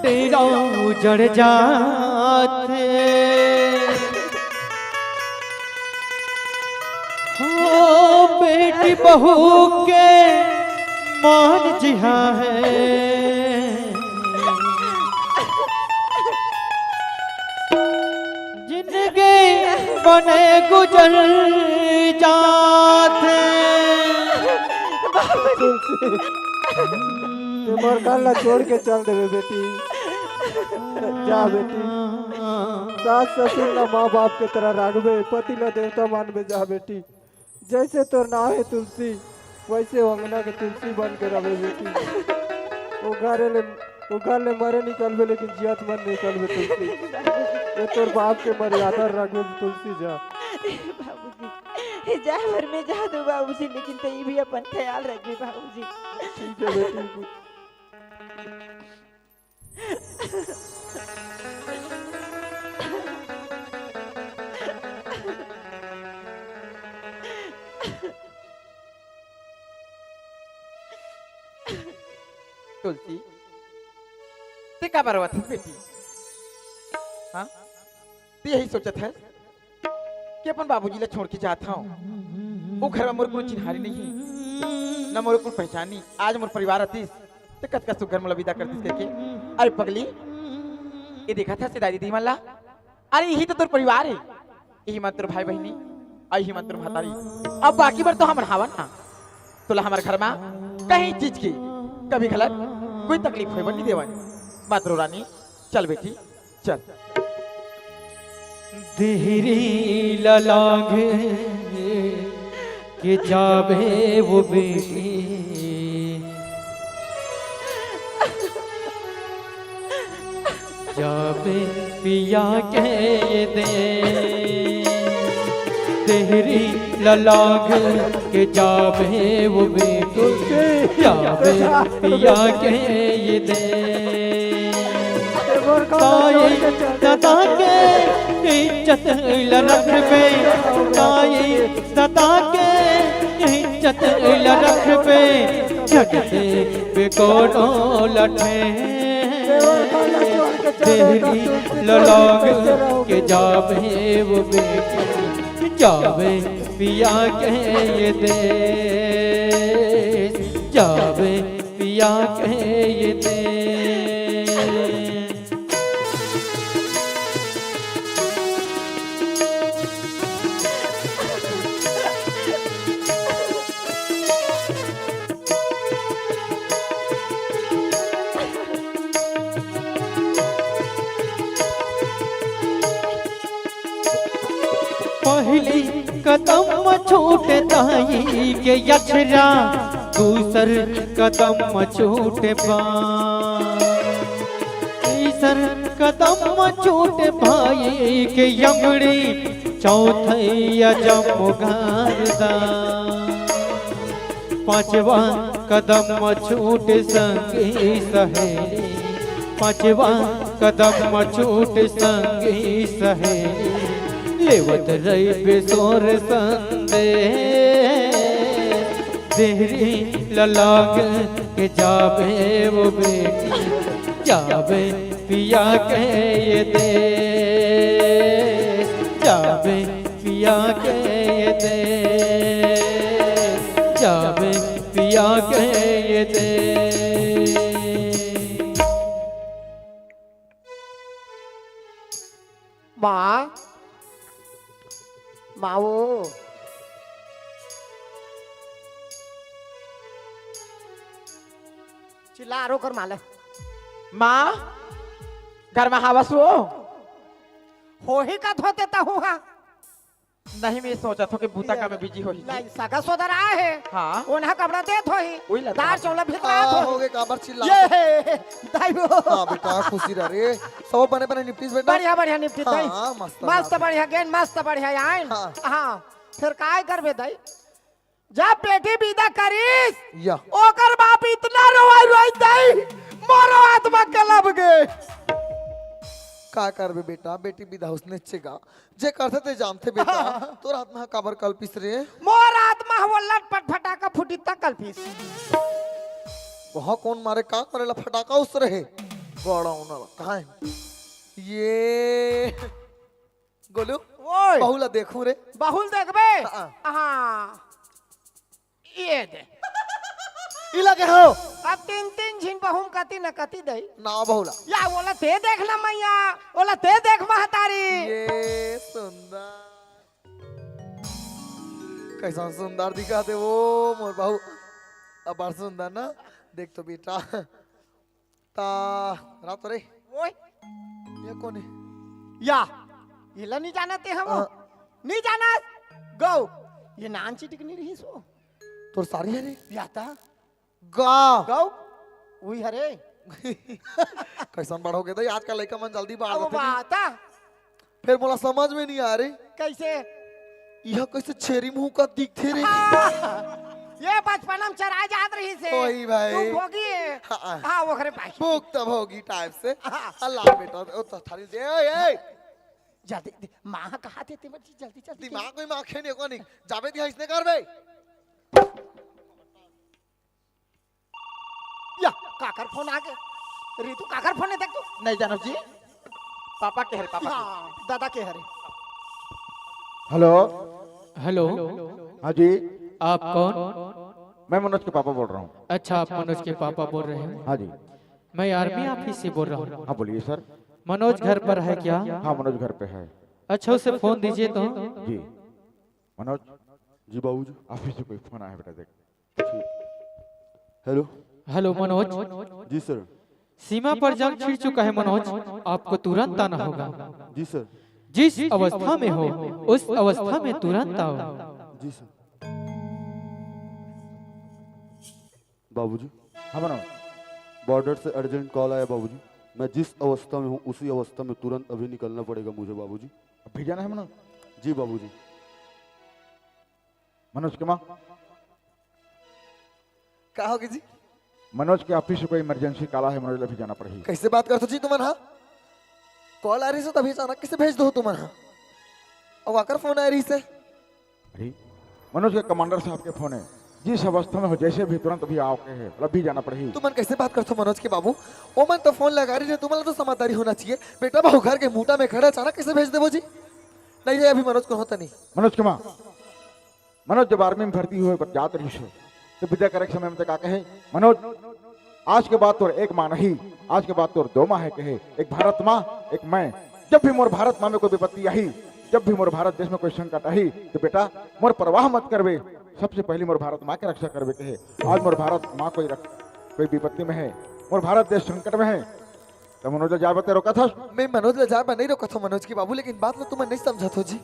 डेरा उजड़ जाथे। हो बेटी बहू के मान जिहा है, जिंदगी बने गुजर जाथे। तुलसी, ते मोर घर ला छोड़ के चल देवे बेटी। जा बेटी, सास ससुर ला माँ बाप के तरह राखबे, पति ला देवता मानबे। जा बेटी, जैसे तोर नाम है तुलसी, वैसे वो अंगना के तुलसी बन के रहे बेटी। वो घर ले, वो घर ले मरे निकलबे, लेकिन जियत मन निकलबे तुलसी। ये तोर बाप के मर्यादा रखबे तुलसी। जा। बाबूजी, जाए भर में जा दो बाबूजी, लेकिन तई भी अपन ख्याल रखबे बाबूजी। ठीक है बेटी। तुलसी, ते काबर रोवत हस बेटी? हाँ, ते यही सोचत हस कि अपन बाबूजी ला छोड़ के जात हव, वो घर में मोर कोनो चिन्हारी नहीं, न मोर कोनो पहचानी। आज मोर परिवार अतिस ते कतका सुग्घर मोला विदा कर दिस करके। अरे पगली, ये देखत हस दाई दीदी मन ला? अरे यही तो तोर परिवार है, यही मन तोर भाई बहिनी, अउ यही मन तोर महतारी। अब बाकी बर तो हमन हावन ना, तोला हमर घर मा कहीं चीज की कभी घलत कोई तकलीफ होय बर नहीं देवन। मत रो रानी, चल बेटी, चल। देहरी ललाग के जाबे वो बेटी, जाबे पिया के दे। देहरी ललाग के जाबे वो बेटी, जाबे पिया के ये दे। ताई दादा के इज्जत ल रखबे, ताई दादा के इज्जत ल रखबे, झट दे बेकोनो लठे। देहरी ललाग के जाबे वो बेटी, जाबे पिया के ये दे, जाबे पिया के ये दे। पहिली कदम म छूटे दाई के अछरा, दूसर कदम म छूटे पाँव, तीसर कदम म छूटे भाई के अंगड़ी, चौथैया जम्मो गारदा। पांचवा कदम म छूटे संगी सहेली, पांचवा कदम म छूटे संगी सहेली, लेवत रहिबे सोर संदेश। देहरी ललाग के जाबे वो बेटी, जाबे पिया के ये देश, जाबे पिया के ये देश, जाबे पिया के ये दे। माँ, माँ वो। चिल्ला रो कर माले। माँ, घर में हावस वो? होही का धोते तहू हा। नहीं, मैं सोचत हूँ कि बूता का में बिजी होही। नहीं, सगा सोदर आए हे। हाँ। ओनहा कपड़ा देत होही। उही लगा। दार चौला भितरात हाँ, होही। हो गए, काबर चिल्ला? ये हे, दाई वो। हाँ बेटा, खुशी रह रे। सब बने बने निपटिस बेटा। बढ़िया, बढ़िया निपटिस हाँ, दाई। हाँ, मस्त मस्त बात। बढ़िया गेन, मस्त बढ़िया आइन। हाँ। हाँ, फिर काय करबे दाई? जब बेटी विदा करिस, या। ओकर बाप इतना रोवाई रोई दाई, मोरो आत्मा कलप गे। का करबे बेटा, बेटी विदा उसने चेगा। जे करथे ते जानथे बेटा, तोर आत्मा ह काबर कलपिस रे? मोर आत्मा ह वो लटपट फटाका फुटी तक कलपिस। वहाँ कौन मारे, का करे ला फटाका उस रहे? बड़ा होना ला, कहाँ है? ये गोलू, ओए। बहू ला देखूं रे। बहू ल देखबे? हाँ। हाँ। ये दे। ई लगे हो। अब तीन तीन झिन बहू म कति न कति दई। ना बहुला। या ओला ते देख ना मैया, ओला ते देख महतारी। ये सुंदर। कैसन सुंदर दिखत हे वो मोर बहू। अब्बड़ सुंदर ना। देख तो बेटा। ता रात रे। ओए। ये कोन हे? या। एला नहीं जानत हे हम। हाँ। नहीं जानत। गौ। ये नान चिटिक नहीं रही सो। तोर सारी हरे? या ता। गा। गौ। उही हरे। कैसन बड़ हो गे दाई, आजकल लइका मन जल्दी बाढ़ अब देथे नहीं। बात आ। फिर मोला समझ में नहीं आ रही। कैसे? यह कैसे छेरी मुंह का दिखथे रे? हाँ। ये बचपना में चराए जात रहिस हे। ओही भाई। तू भोगी हे। हाँ। हाँ, ओकरे भाई। भोग तब होगी टाइप से। हाँ। अल्लाह बेटा, ओ तो थारी दे, ए, ए। जल्दी, दे, माँ कहा देते मर्जी, जल्दी, जल्दी। दिमाग में माँ खेने को नहीं। जाबे दिया इसने कर बे। या, काकर फोन आ गे? रितु, काकर फोन हे देख तो। नहीं जानो जी, पापा के हरे, पापा के। हाँ, दादा के हरे। हेलो। हेलो। हाँ जी। आप कौन? मैं मनोज के पापा बोल रहा हूँ। अच्छा, आप मनोज के पापा बोल रहे हैं। हाँ जी। मैं आर्मी ऑफिस से बोल रहा हूँ। हाँ, बोलिए सर। मनोज घर पर है क्या? हाँ, मनोज घर पे है। अच्छा, उसे फोन दीजिए तो। जी। मनोज। जी बाबूजी। ऑफिस से कोई फोन आया है बेटा, देख। हेलो। हेलो मनोज। जी सर। सीमा पर जंग छिड़ चुका है मनोज, आपको तुरंत आना होगा। जी सर। जिस अवस्था में हो, उस अवस्था में तुरंत आओ। जी सर। बाबूजी। हाँ मनोज। बॉर्डर से अर्जेंट कॉल आया बाबूजी। मैं जिस अवस्था में हूँ, उसी अवस्था में तुरंत अभी निकलना पड़ेगा मुझे बाबूजी। अभी जाना है मनोज? जी बाबूजी। मनोज के माँ। का होगे जी? मनोज के ऑफिस से कोई इमरजेंसी कॉल आए हे, मनोज ला अभी जाना पड़ही। कैसे बात करथो जी तुमन हा? कॉल आए रहिस हे त अभी अचानक कैसे भेज दो तुमन हा? अउ काकर फोन आए रहिस हे? अरे, मनोज के कमांडर साहब के फोन हे। जिस अवस्था में हो, जैसे भी तुरंत अभी आओ कहे, अभी जाना पड़ही। तुमन कैसे बात करथो मनोज के बाबू? ओमन तो फोन लगा रहिस हे, तुमन ला तो समझदारी होना चाहिए। बेटा बहू घर के मुहूं में खड़े, अचानक कैसे भेज देबो जी? नहीं, नहीं, अभी मनोज कोनो होता नहीं। मनोज के माँ, मनोज जब आर्मी में भर्ती होय बर जात रहिस हे, त विदा करे के समय में त का कहे, "मनोज, आज के बाद तोर एक माँ नहीं, आज के बाद तोर दो माँ हे," कहे, "एक भारत माँ, एक मैं। जब भी मोर भारत माँ में कोई विपत्ति आही, जब भी मोर भारत देश में कोई संकट आही, त बेटा, मोर परवाह मत करबे, सबसे पहली मोर भारत माँ के रक्षा करबे," कहे। आज मोर भारत माँ कोई रक-, कोई विपत्ति में हे, मोर भारत देश संकट में हे, त मनोज ला जाए बर रोकत हस? मैं मनोज ला जाए बर नहीं रोकत हूँ मनोज के बाबू, लेकिन बात ला तुमन नहीं समझत हो जी।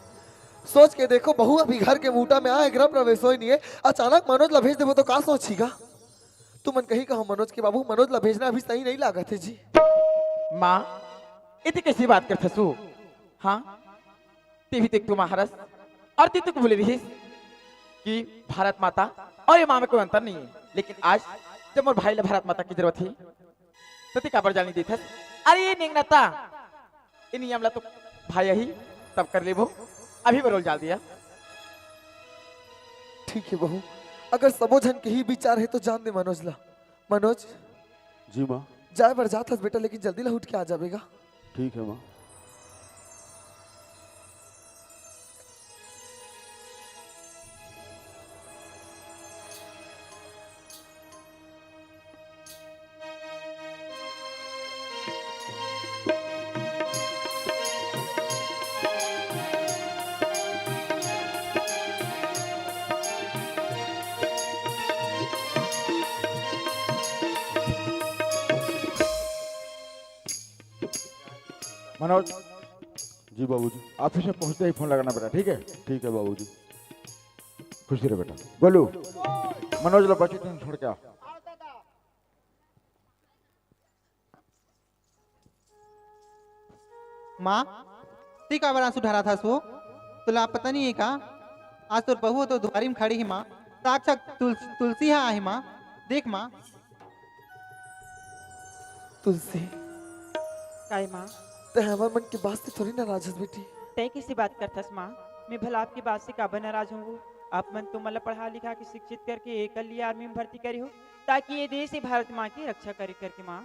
सोच के देखो, बहू अभी घर के मुहूं में आए, गृह प्रवेश होय नहीं हे, अचानक मनोज ला भेज देबो तो का सोचही गा? तुमन कहीं कहो मनोज के बाबू, मनोज ला भेजना अभी सही नहीं लागत हे जी। माँ, इतनी कैसी बात करथस तू? हाँ, तें भी देख तू महाराज, अउ तें तो बोले रहिस कि भारत माता अउ ये माँ में कोई अंतर नहीं हे, लेकिन आज जब मोर भाई ला भारत माता के जरूरत हे, त तें काबर जाल नहीं देथस? अरे ये नेंगनता, ये नियम ला तो भाई ही तब कर लेबो, अभी बरोल जाल दिया। ठीक हे बहू, अगर सबो झन के ही विचार हे तो जान दे मनोज ला। मनोज। जी माँ। जाए बर जात हस बेटा, लेकिन जल्दी ला उठ के आ जाबे गा। ठीक हे माँ। मनोज। जी बाबूजी, ऑफिस में पहुंचते ही फोन लगाना बेटा, ठीक है? ठीक है बाबूजी। खुशी रहे बेटा। गोलू, मनोज ला बच्चे तुम छोड़ के आओ। माँ, ती काबर आंसू ढारत हस वो? तुला पता नहीं है का? आज तोर बहू तो दुआरी में खड़ी ही माँ, साक्षात तुल-, तुलसी हा आही माँ। देख माँ। तुलसी। काय माँ? तै हमर मन के बात से थोड़ी नाराज हस बेटी। तै कैसी बात करथस माँ? मैं भला आपकी बात से काबर नाराज हूँ? आप मन तो मला पढ़ा लिखा के शिक्षित करके एक कल ये आर्मी में भर्ती करे हो, ताकि ये देश ही भारत माँ की रक्षा करे करके माँ।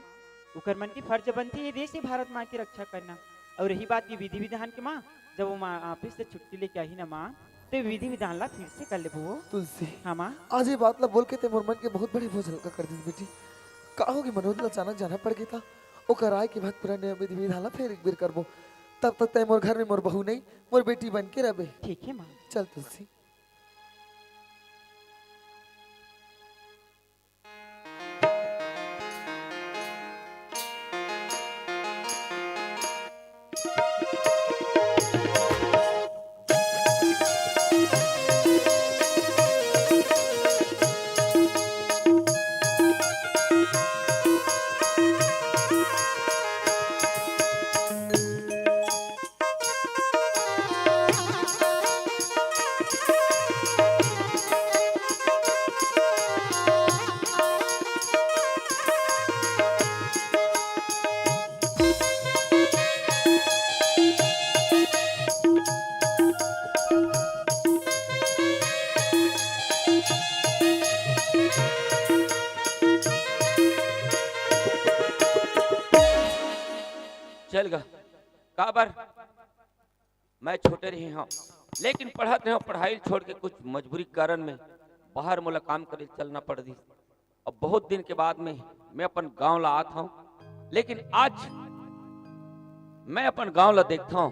उकर मन की फर्ज बनती है ये देश ही भारत माँ की रक्षा करना। और रही बात ये विधि विधान की माँ, जब वो माँ ऑफिस से छुट्टी लेके आही ना माँ, तो विधि विधान ला फिर से कर लेबो। तुलसी। हाँ माँ। आज ये बात ला बोल के तै मोर मन के बहुत बड़े बोझ हल्का कर दिस बेटी। का होगे, मनोज ला अचानक जाना पड़ गे ता। ओकर आए के बाद पूरा नियम विधि विधान ला फिर एक बेर करबो। तब तक तै मोर घर में मोर बहू नहीं, मोर बेटी बन के रहबे। ठीक है माँ। चल तुलसी। चल गा, काबर? मैं छोटे रहे हंव, लेकिन पढ़त रहे हंव, पढ़ाई छोड़ के कुछ मजबूरी कारण में बाहर मोला काम करे चलना पड़ दिस। अब बहुत दिन के बाद में मैं अपन गांव ला आत हंव, लेकिन आज मैं अपन गांव ला देखत हंव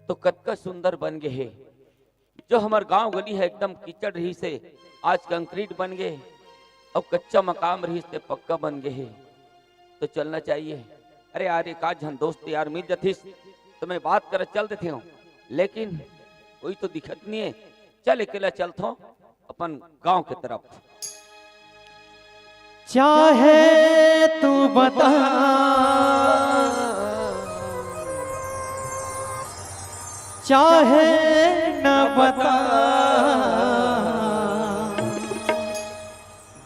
तो कतका सुंदर बन गे हे। जो हमर गांव गली हे एकदम कीचड़ रहिस हे, आज कंक्रीट बन गे, अउ कच्चा मकान रहिस ते पक्का बन गे हे। तो चलना चाहिए। अरे यार, एक आध झन दोस्त यार मिल जतिस तो मैं बात करत चल देते हंव, लेकिन कोई तो दिखत नहीं हे। चल अकेला चलत हंव अपन गांव के तरफ। चाहे तू बता, चाहे न बता,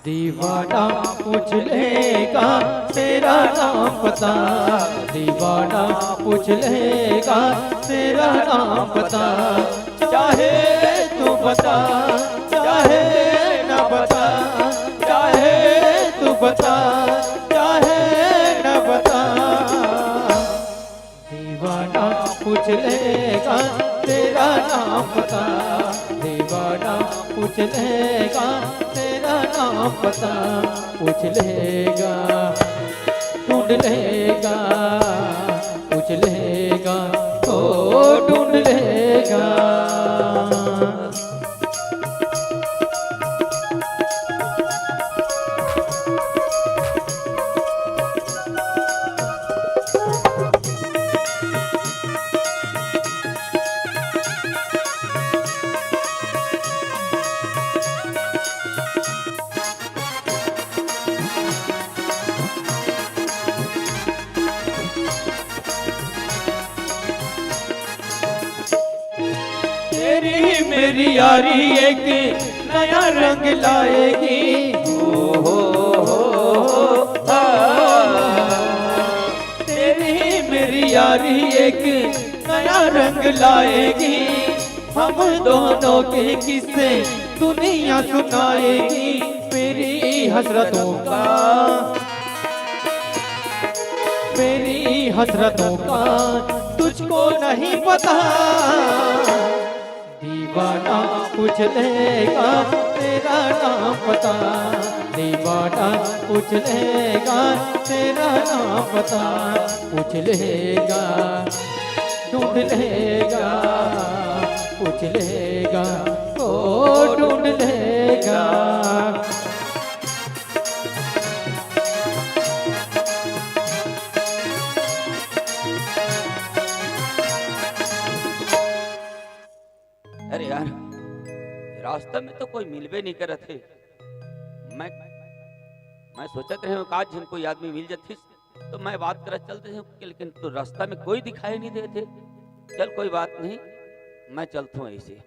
दीवाना पूछ लेगा तेरा नाम पता, दीवाना पूछ लेगा तेरा नाम पता। चाहे तू बता, चाहे ना बता, चाहे तू बता, चाहे ना बता, दीवाना पूछ लेगा तेरा नाम पता, दीवाना पूछ लेगा तेरा नाम पता, पूछ लेगा, ढूंढ लेगा, पूछ लेगा, ओ ढूंढ लेगा। तेरी मेरी यारी एक नया रंग लाएगी। ओ हो हो हो, आ। तेरी मेरी यारी एक नया रंग लाएगी। हम दोनों के किस्से दुनिया सुनाएगी। मेरी हसरतों का, मेरी हसरतों का तुझको नहीं पता। दीवाना पूछ लेगा तेरा नाम पता, दीवाना पूछ लेगा तेरा नाम पता, पूछ लेगा, ढूंढ लेगा, पूछ लेगा, ओ ढूंढ लेगा। कोई मिलबे नहीं करत हे। मैं मैं सोचत रहे हूँ, आज झन कोई आदमी मिल जतिस तो मैं बात करत चलते हूँ, लेकिन तो रास्ता में कोई दिखाई नहीं देत हे। चल, कोई बात नहीं, मैं चलता हूँ ऐसे।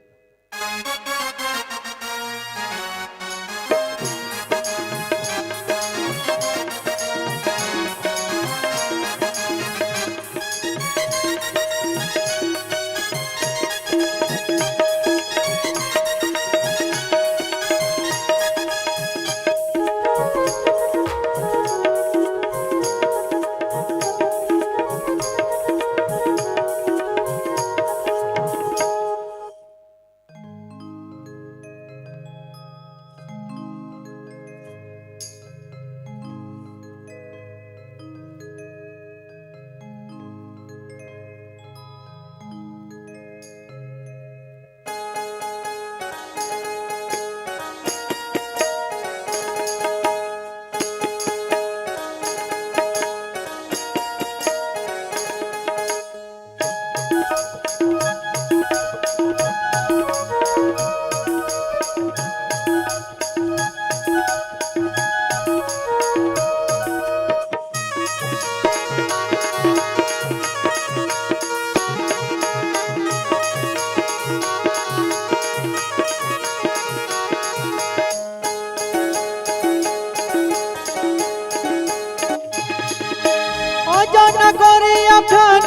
अजन करिया खन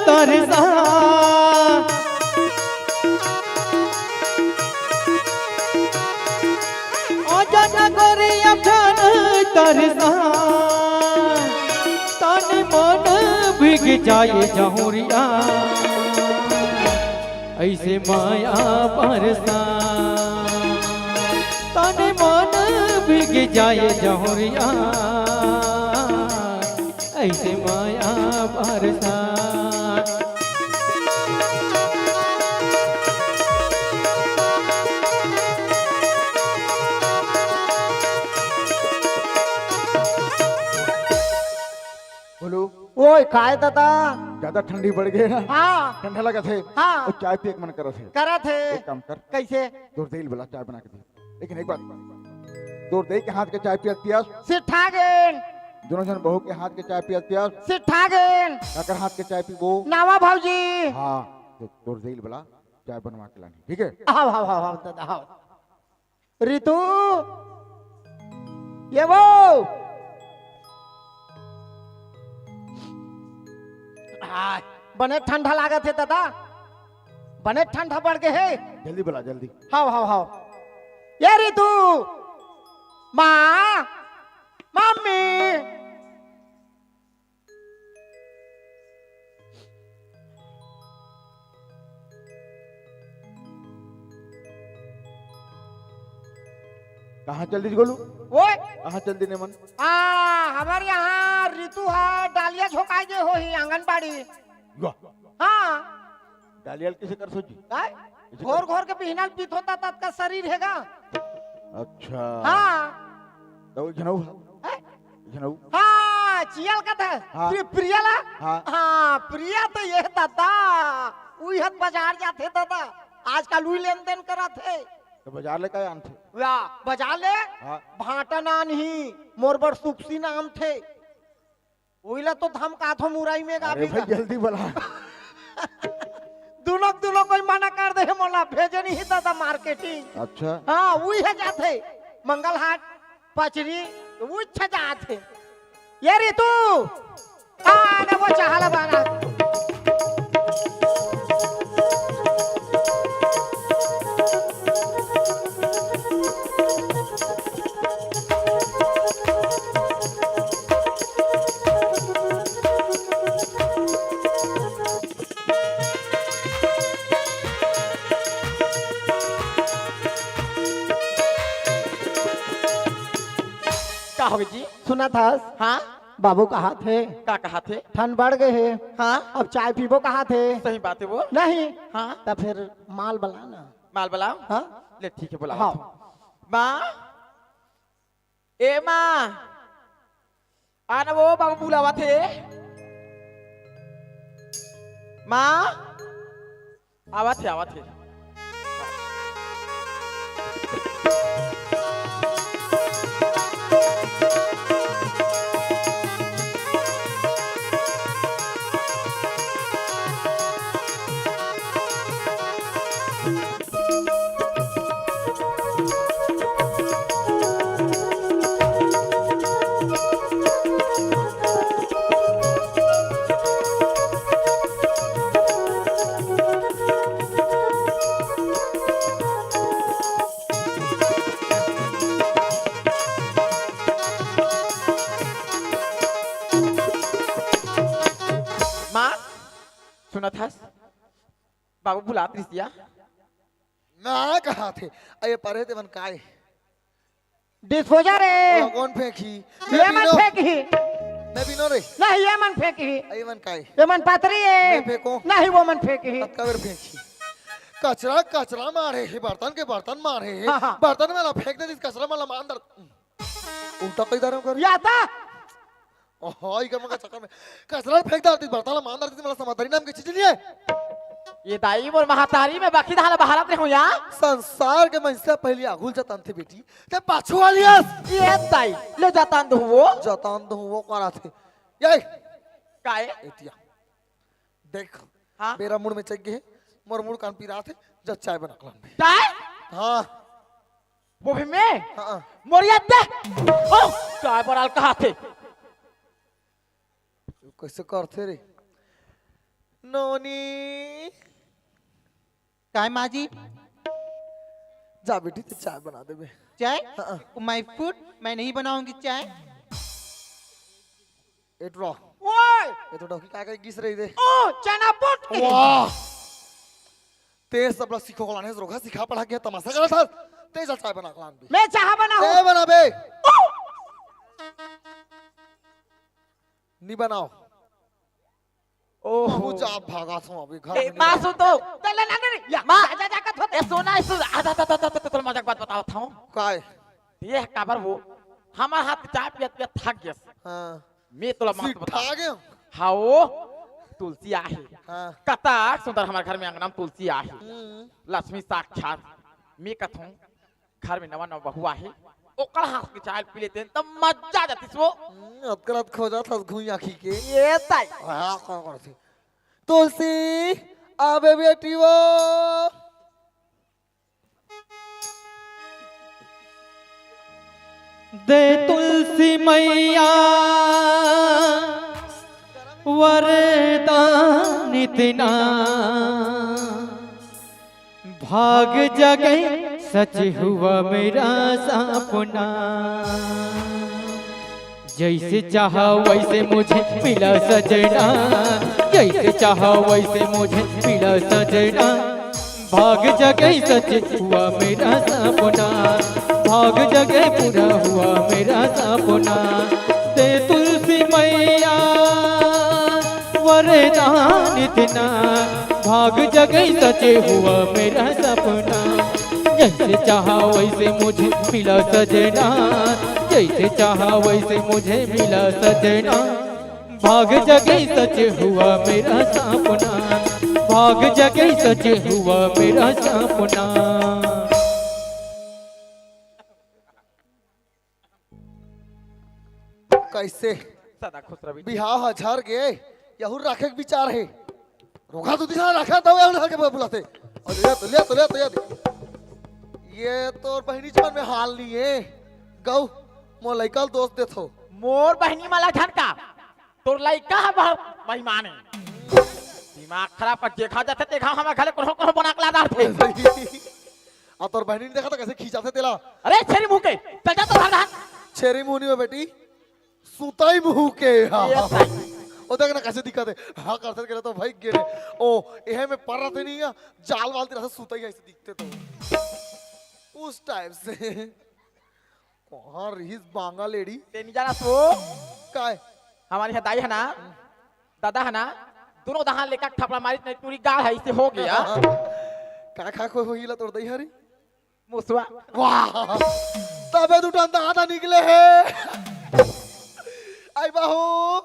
तरसा, अजन करिया खन तरसा, तन मन भीग जाए जहुरिया। ऐसे माया बरसा, तन मन भीग जाए जहुरिया, ऐसे माया बरसा। बोलो। ओए, काय दादा? ज्यादा ठंडी बढ़ गई ना? हाँ। ठंडा लगत हे। हाँ। अउ चाय पिए के मन करत हे। करत हे। एक काम कर। कैसे? तोर देही ल बला, चाय बना के दे। लेकिन एक बात, तोर देही के हाथ के चाय पियत पियत सिठा गेन। दोनों झन बहू के हाथ के चाय पियत पियत सिठा गेन। काकर हाथ के चाय पीबो? नावा भौजी। हाँ, तो तोर देही ल बला, चाय बनवा के लानी, ठीक है? हाव, हाव, हाव, हाव, दादा, हाव। रितु, ये वो। आय, बने ठंडा लागत हे दादा, बने ठंडा बढ़ गे हे। जल्दी बला, जल्दी। हाव, हाव, हाव। ये रितु, माँ, मम्मी। कहाँ चल दिस गोलू? ओए! कहाँ चल दिस एमन? आ, हमर यहाँ रितु हा डालिया झोंकाए गे होही आंगनबाड़ी। वाह। हाँ। डालिया ल कइसे करथो जी? काय? कइसे घोर कर- घोर के बिहना ल पीथो त ततका शरीर हे गा। अच्छा। हाँ। त ओ झनऊ ह? हैं? झनऊ। हाँ, चिया ल कथे। हाँ। प्रि-, प्रिया ला? हाँ। हाँ, प्रिया तो ये दादा, उही ह त बाजार जाथे दादा। आजकल उही लेन देन करत हे। त बाजार ले काय आनथे? या, बाजार ले हाँ। भांटा नानही, मोर बर सुकसी नानथे। ओइला तो धमकाथो मुरई में अरे गाभी भाई, का। जल्दी बला। दुनो के दुनो कोई मना कर दे मोला, भेजे नहीं दादा marketing। अच्छा। हाँ, उही ह जाथे। मंगल हाट, पचरी, उही ह जाथे। ये रितु, आ, ने वो चाहला बाना। का होगे जी? सुनत हस? हाँ? बाबू कहाथे। का कहाथे? ठंड बढ़ गे हे। हाँ? अब चाय पीबो कहाथे। सही बात हे वो। नहीं। हाँ? त फिर माल बला ना। माल बलाओ? हाँ? ले ठीक हे, बुलावत हाँ। हूँ। माँ, ए माँ, आना वो, बाबू बुलावत हे। माँ, आवत हे, आवत हे। माँ, सुनत हस? बाबू बुलात रिहिस या। मैं कहा थे, अये परे ते मन काय? डिस्पोजल रे। ओ, कौन फेंकी? ये मन फेंकी। मैं बिनो रे। नहीं, ये मन फेंकी। अये मन काय? ये मन पतरी है। मैं फेंको। नहीं, वो मन फेंकी। तब काबर फेंकी? कचरा, कचरा मारे हे, बर्तन के बर्तन मारे हे। हाँ, हाँ। बर्तन वाला फेंक दे, कचरा वाला मान दर। उल्टा कई दारे कर। या था। ओहो, ई का मगा चक्कर में। कचरा फेंक डारती, बर्तन ला मान डारती, मला समझदारी नाम की चीज नहीं है। ये दाई मोर महतारी में बाकी धान बहारत रहे हो या। संसार के मनसे पहली आगुल जतन थे बेटी, ते पाछू वाली अस। ये दाई, ले जतन दो वो। जतन दो वो करा थे। ये। काय? एतिया। देख, हाँ? मेरा मुड़ में चढ़ गए, मोर मुड़ कान पीरा थे, जब चाय बना के लान बे। चाय? हाँ। वो भी मैं? हाँ। मोरिया दे। ओ, काय बराल कहा थे? कैसे करते रे? नोनी। काय माँ जी? जा बेटी, ते चाय बना दे बे। चाय? हाँ। My food, मैं नहीं बनाऊंगी चाय। एटरा। ओए! ये तो डौकी का, का गिस रही दे। ओ, चना पोट के। वाह! ते सबला सिखो कोला ने रोगा सिखा पढ़ा के तमाशा करत हस। ते जा चाय बना के लान बे। मैं चाह बनाऊं। ते बना बे। ओ! नी बनाओ। ओहो। बाबू जा भागा सो अभी घर ए, में माँ नहीं। सुन तो। चल, ले, ले, ले, ले, या, माँ। जा, जा, जा, कथो। ए, सुना, ए, सुन। आ, जा, जा, जा, जा, जा, चल, मजाक बात बताओ था। काय? ये काबर वो? हमार हाथ चाय पियत, पियत थक गया। हाँ। मैं तोला मत सिट्ठा बता। आ गया? हाँ, वो तुलसी आहे। हाँ। कतक सुंदर हमारे घर में अंगना में तुलसी आहे। हम्म। लक्ष्मी साक्षात। मैं कथूं, घर में नवा नवा बहू आहे, ओकर हाथ के चाय पी लेते हैं, तब मजा आ जाती वो। हम्म, अतकरत खो जात हस घुई आँखी के। ये ताई। हाँ, का करती? तुलसी, आबे बेटी वो। दे तुलसी मैया वरदान इतना, भाग जगे सच हुआ मेरा सपना। जैसे चाहा वैसे मुझे मिला सजना, जैसे चाहा वैसे मुझे मिला सजना। भाग जगे सच हुआ मेरा सपना, भाग जगे पूरा हुआ मेरा सपना। दे तुलसी मैया वरदान इतना, भाग जगे सच हुआ मेरा सपना। जैसे चाहा वैसे मुझे मिला सजना, जैसे चाहा वैसे मुझे मिला सजना। भाग जगे सच हुआ मेरा सपना, भाग जगे सच हुआ मेरा सपना। कैसे? सदा खुश रही। बिहाव ह झर गे, यहू राखे के विचार हे। रोखा तो दिखा, रखा तो यहू राखे बुलाते। अरे ले तो, ले तो, ले तो, ले तो। ये तोर बहिनी जमन में हाल नहीं है। गौ, मोर लइका ल दोष देथो। मोर बहिनी मला झन का? तोर लइका ह बहुत बेईमान हे। दिमाग खराब कर, देखा जाथे, देखा हमारे घरे कोनो कोनो बना के ला डालथे। आ तोर बहिनी देखा था कैसे खींचाथे तेला। अरे छेरी मुंह के, चल जा तो घर। छेरी मुंह नहीं हो बेटी, सुतई मुंह के। ये सही। ओ देख ना कैसे दिखत हे। हाँ, करथे के तो भाई गिरे। ओ, एहे में परत नहीं है, जाल वाल तेरा से सुतई ऐसे दिखते तो। उस टाइप से। कहाँ रहीस बांगा लेडी? ते नहीं जाना तो? काय? हमारी है दाई है ना, दादा है ना, दोनों दहान लेकर थपड़ा मारी, नहीं पूरी गाल है, इससे हो गया। का खा खो होही ला तोर दई हरी? मुसवा। वाह, तबे दू टन दादा निकले हे। आई बाहू।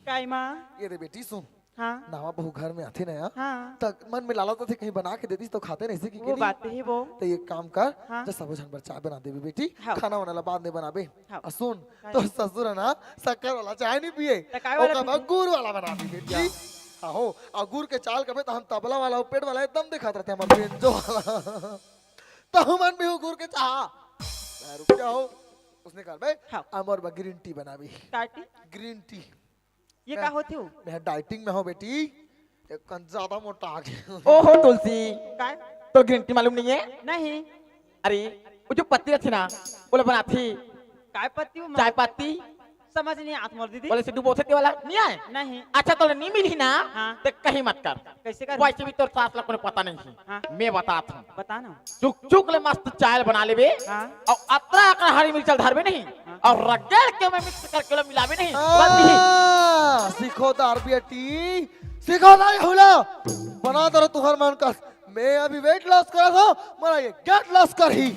काय माँ? ये दे बेटी सुन, हाँ। नवा बहू घर में आथे ना यार, हाँ। त मन में लालच आथे, कहीं बना के दे दिस तो खाते नहीं से कि वो नहीं? बात तो है वो। त एक काम कर, हाँ। जा सबो झन बर चाय बना देबे बेटी, हाँ। खाना वाना ला बाद में बनाबे। हाँ। अउ सुन, हाँ। तोर ससुर ह ना शक्कर वाला चाय नहीं पिए, त काय वाला ओकर बर पीथे? गुड़ वाला बना दी बेटी। या। हाँ हो, अउ गुड़ के चाय ल कबे त हम तबला वाला, अउ पेट वाला एकदम दिखात रहते हमर बेंजो वाला। त हमन भी हो गुड़ के चाय। रुक जा हो, उसने कर बे, हाँ। अउ मोर बर green tea बनाबे। का tea? Green tea। ये मैं, का होथे हो? मैं dieting में हूँ बेटी, एक कन ज्यादा मोटा आ गया। ओहो तुलसी, काय? तो green tea मालूम नहीं है? नहीं। अरे, वो जो पत्ती रथे ना, ओला बनाथे। काय पत्ती वो? चाय पत्ती। समझ नहीं आत मोर दीदी। ओला से डुबोथे ते वाला नहीं आए? नहीं। अच्छा, तोला नहीं मिली ना, हाँ। ते कहीं मत कर। कैसे कर? वैसे भी तोर सास ला कोनो पता नहीं है। हाँ। मैं बतात हूँ। बता ना। चुक चुक ले मस्त चाय बना लेबे। हाँ। अउ अतरा अकन हरी मिर्चा ल धरबे नहीं। हाँ। अउ रगड़ के मैं mix करके ओला मिलाबे नहीं। बस यही। हाँ, सीखो दार बेटी, सीखो दाई हुला। बना दरो तुहर मन कस। मैं अभी weight loss करत हूँ, मोला ये gut loss करही।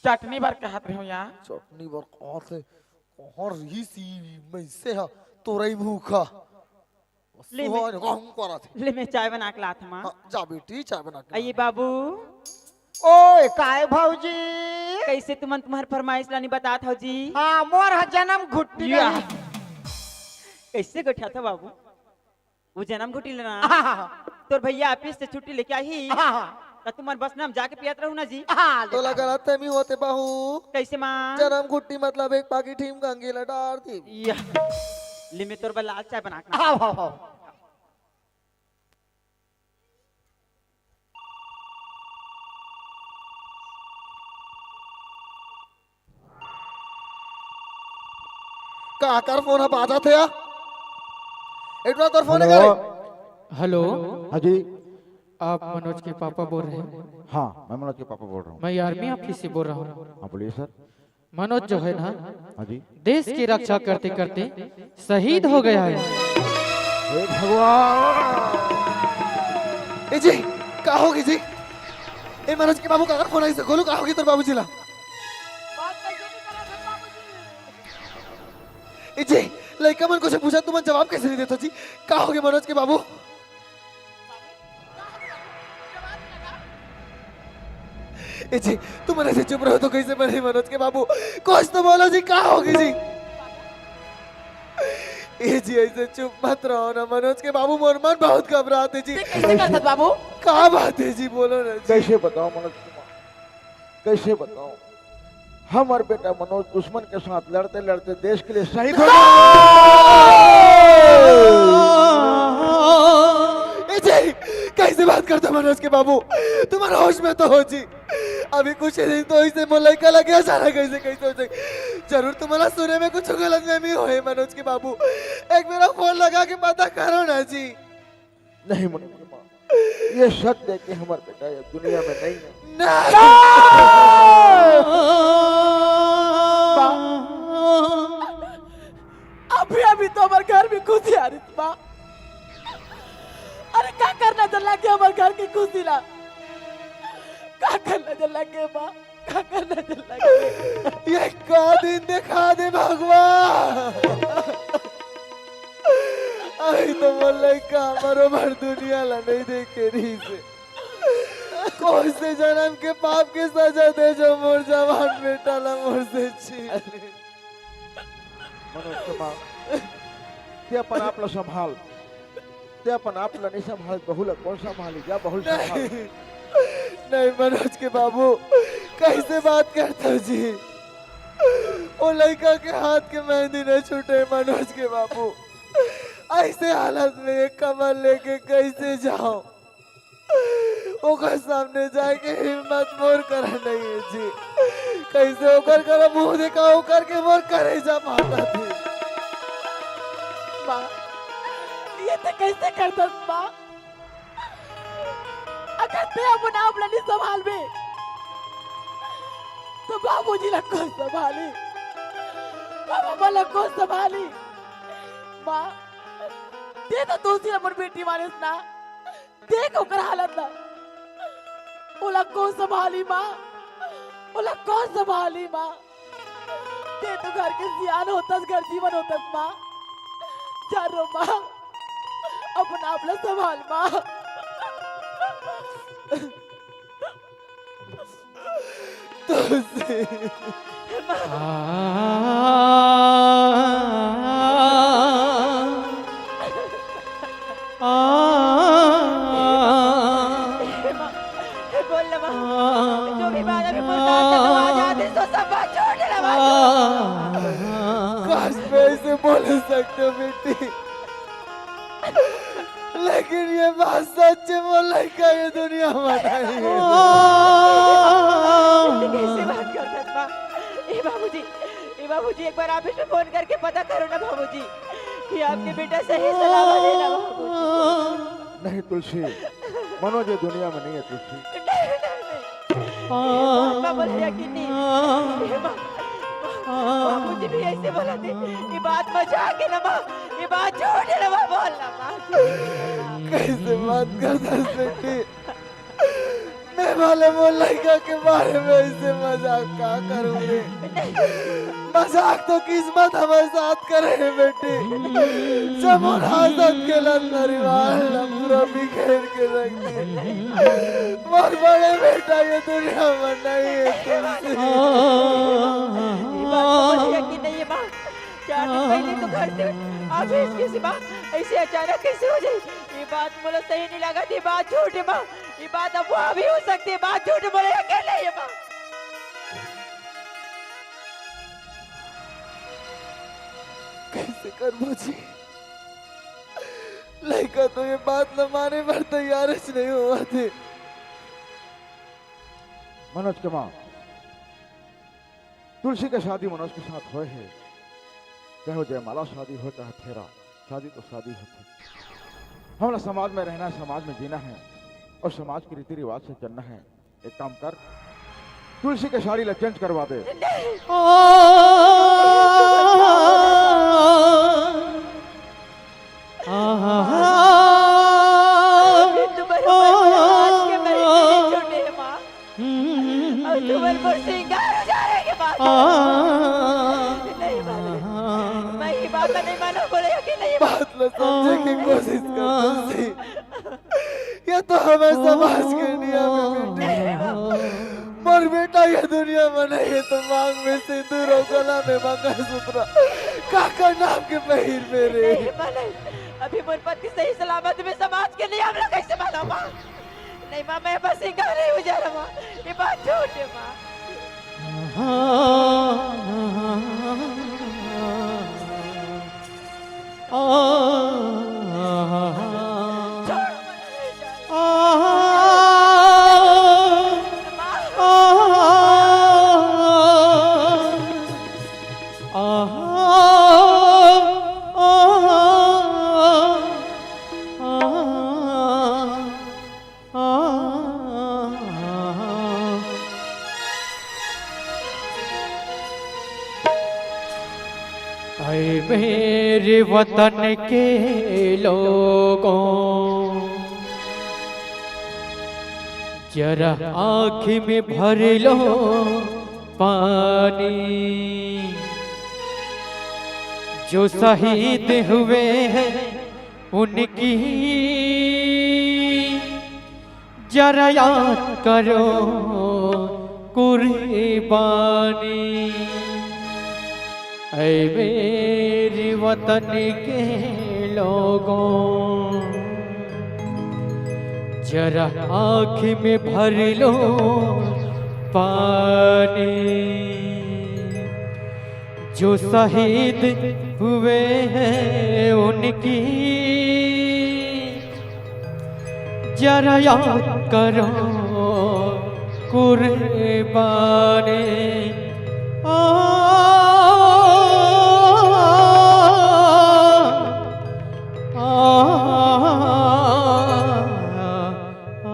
चटनी बर कहत रहे हो यार। चटनी बर कहत हे, कहाँ रही सी मैं से हा, तोरई मुँह का। ले मैं, सुहान गहूं करा थे। ले मैं चाय बना के लात हूँ, माँ। हाँ, जा बेटी, चाय बना के अये ला। बाबू। ओए, काय भौजी? कैसे तुमन तुम्हार फरमाइश लानी बतात हो जी? हाँ, मोर ह जन्म घुट्टी या। नहीं। कैसे गोठियाथो बाबू? वो जन्म घुट्टी लेना। हाँ, हाँ, हाँ। तोर भैया ऑफिस से छुट्टी लेके आही। हाँ, हाँ। त तुमन बस नाम जाके पियत रहू ना जी। हाँ, ले तोला बा। गलतफहमी होथे बहू। कैसे माँ? जन्म घुट्टी मतलब एक पाकिट हिम गंगी ला डार दी। या। ले मैं तोर बर लाल चाय बना के हाँ, हाँ, हाँ। काकर फोन ह बाजत हे या? एटवा तोर फोन हेलो। निकाले। हेलो। हाँ जी। आप मनोज के पापा बोल रहे हैं? हाँ, मैं मनोज के पापा बोल रहा हूँ। मैं आर्मी ऑफिस से बोल रहा हूँ। हाँ, बोलिए सर। मनोज जो है ना, हाँ जी। देश की रक्षा करते करते शहीद हो गया है। हे भगवान। ए जी, का होगे जी? ए मनोज के बाबू काकर फोन आइस, गोलू का होगे तोर बाबूजी ला? ए जी, लइका मन कुछ पूछा, तुमन जवाब कैसे नहीं देथो जी? का होगे मनोज के बाबू? ए जी, तुमन ऐसे चुप रहो तो कैसे बने मनोज के बाबू? कुछ तो बोलो जी, का होगे जी? ए जी, ऐसे चुप मत रहो ना मनोज के बाबू, मोर मन बहुत घबरात हे जी। ते कैसे करथस बाबू? का बात हे जी, बोलो ना जी। कैसे बताओ मनोज कुमार, कैसे बताओ? हमर बेटा मनोज दुश्मन के साथ लड़ते लड़ते देश के लिए शहीद हो गया। ए जी, कैसे बात करता मनोज के बाबू? तुम्हारा होश में तो हो जी। अभी कुछ ही दिन तो इसे मोर लइका लगे अचानक कैसे, कैसे हो जाए? जरूर तुम्हारा सुने में कुछ गलतफहमी होए मनोज के बाबू। एक बेरा फोन लगा के पता करो ना जी। नहीं मनोज कुमार, ये सत्य है कि हमर बेटा ये दुनिया में नहीं है। नहीं। अभी अभी तो हमर घर में खुशी आ रही थी, माँ। अरे का करना चल लगे हमर घर की खुशी ला? का करना चल लगे, माँ? का करना चल लगे? ये का दिन दिखा दे भगवान। अभी तो मोर लइका हमरो भर दुनिया ला नहीं देखे रही से। कौन से जन्म के पाप के सजा दे जो मोर जवान बेटा ला मोर से छीन ले। मनोज कुमार, ते अपन आप ला संभाल, ते अपन आप ला नहीं संभाल, बहू ला कौन संभाली? जा बहू ला संभाल। नहीं, नहीं मनोज के बाबू, कैसे बात करता जी? वो लइका के हाथ के मेहंदी नहीं छूटे मनोज के बाबू। ऐसे हालत में ये कमर लेके कैसे जाओ? ओकर सामने जाए के हिम्मत मोर करा नहीं है जी। कैसे ओकर करा मुंह देखा, ओकर के मोर करेजा फाटा थी। माँ, ये ते कैसे करथस माँ? अगर ते अपन आप ला नहीं संभालबे, तो बाबूजी ला कौन संभाली? बाबा ला कौन संभाली? माँ, ते तो तुलसी अपन बेटी मानिस ना। देख ओकर हालत ला। ओला कौन संभाली माँ? ओला कौन संभाली माँ? ते तो घर के सियान होतस, घर जीवन होतस माँ। जा रो माँ। अपन आप ला संभाल माँ। तुलसी। हे माँ, हे बोल ना माँ, जो भी बात अभी बोलता था, तो आ जाते, तो सब बात छोड़ देना माँ। काश मैं ऐसे बोल सकते हो बेटी, लेकिन ये बात सच है, वो लड़का ये दुनिया में नहीं है। कैसे बात करत माँ? ए बाबूजी, ए बाबूजी, एक बार आप इसमें फोन करके पता करो ना बाबूजी, कि आपके बेटा सही सलामत है ना बाबूजी। नहीं तुलसी, मनोज ये दुनिया में नहीं है तुलसी। नहीं, नहीं, नहीं। माँ बोल दिया कि नहीं। माँ, बाबूजी भी ऐसे बोला थे, ये बात मजाक है ना माँ, ये बात झूठ है ना माँ, बोल ना माँ। कैसे बात करता है बेटी? मैं वाले वो लड़का के बारे में ऐसे मजाक का करूँगी? मजाक तो किस्मत हमारे साथ करे है बेटी। जब वो हाजत के लंदर परिवार पूरा बिखेर के रख दे। मोर बड़े बेटा ये दुनिया में नहीं है तुलसी। ये बात समझ गया कि नहीं है माँ? चार दिन पहले तो घर से आप भेज के माँ ऐसे अचानक कैसे हो जाए? ये बात मोला सही नहीं लगा थी, बात झूठ है माँ। ये बात अब वो भी हो सकती है, बात झूठ बोले अकेले ये माँ। कैसे करबो जी? लड़का तो ये बात न माने बर तैयार च नहीं हुआ थे। मनोज के माँ, तुलसी के शादी मनोज के साथ होए हे, चाहे वो जयमाला शादी हो, चाहे फेरा, शादी तो शादी होथे। हमला समाज में रहना है, समाज में जीना है और समाज के रीति रिवाज से चलना है। एक काम कर, तुलसी के साड़ी ला चेंज करवा दे। अभी तुम्हारे ऊपर आज के महीने नहीं छोटे हैं, माँ। और तुम्हारे ऊपर श्रृंगार हो जा रहे के बाद। नहीं, माँ, मैं ये बात नहीं मानो, बोले कि नहीं, माँ। बात ला समझे की कोशिश कर तुलसी। ये तो हमारे समाज के नियम है बेटी। मोर बेटा ये दुनिया में नहीं है तो मांग में सिंदूर और गला में मंगलसूत्र, काका नाम के पहिर मेरे। नहीं, माँ, नहीं। अभी मोर पति सही सलामत में समाज के नियम ला कैसे मानो, माँ? नहीं माँ, मैं बस श्रृंगार नहीं हो जा रहा माँ, ये बात झूठ है माँ। छोड़ो मुझे, नहीं जाना। माँ। ऐ मेरे वतन के लोगों, जरा आँख में भर लो पानी। जो शहीद हुए हैं उनकी जरा याद करो कुर्बानी। ऐ मेरे वतन के लोगों, जरा आँख में भर लो पानी। जो शहीद हुए हैं उनकी जरा याद करो कुर्बानी। आ, आ, आ, आ।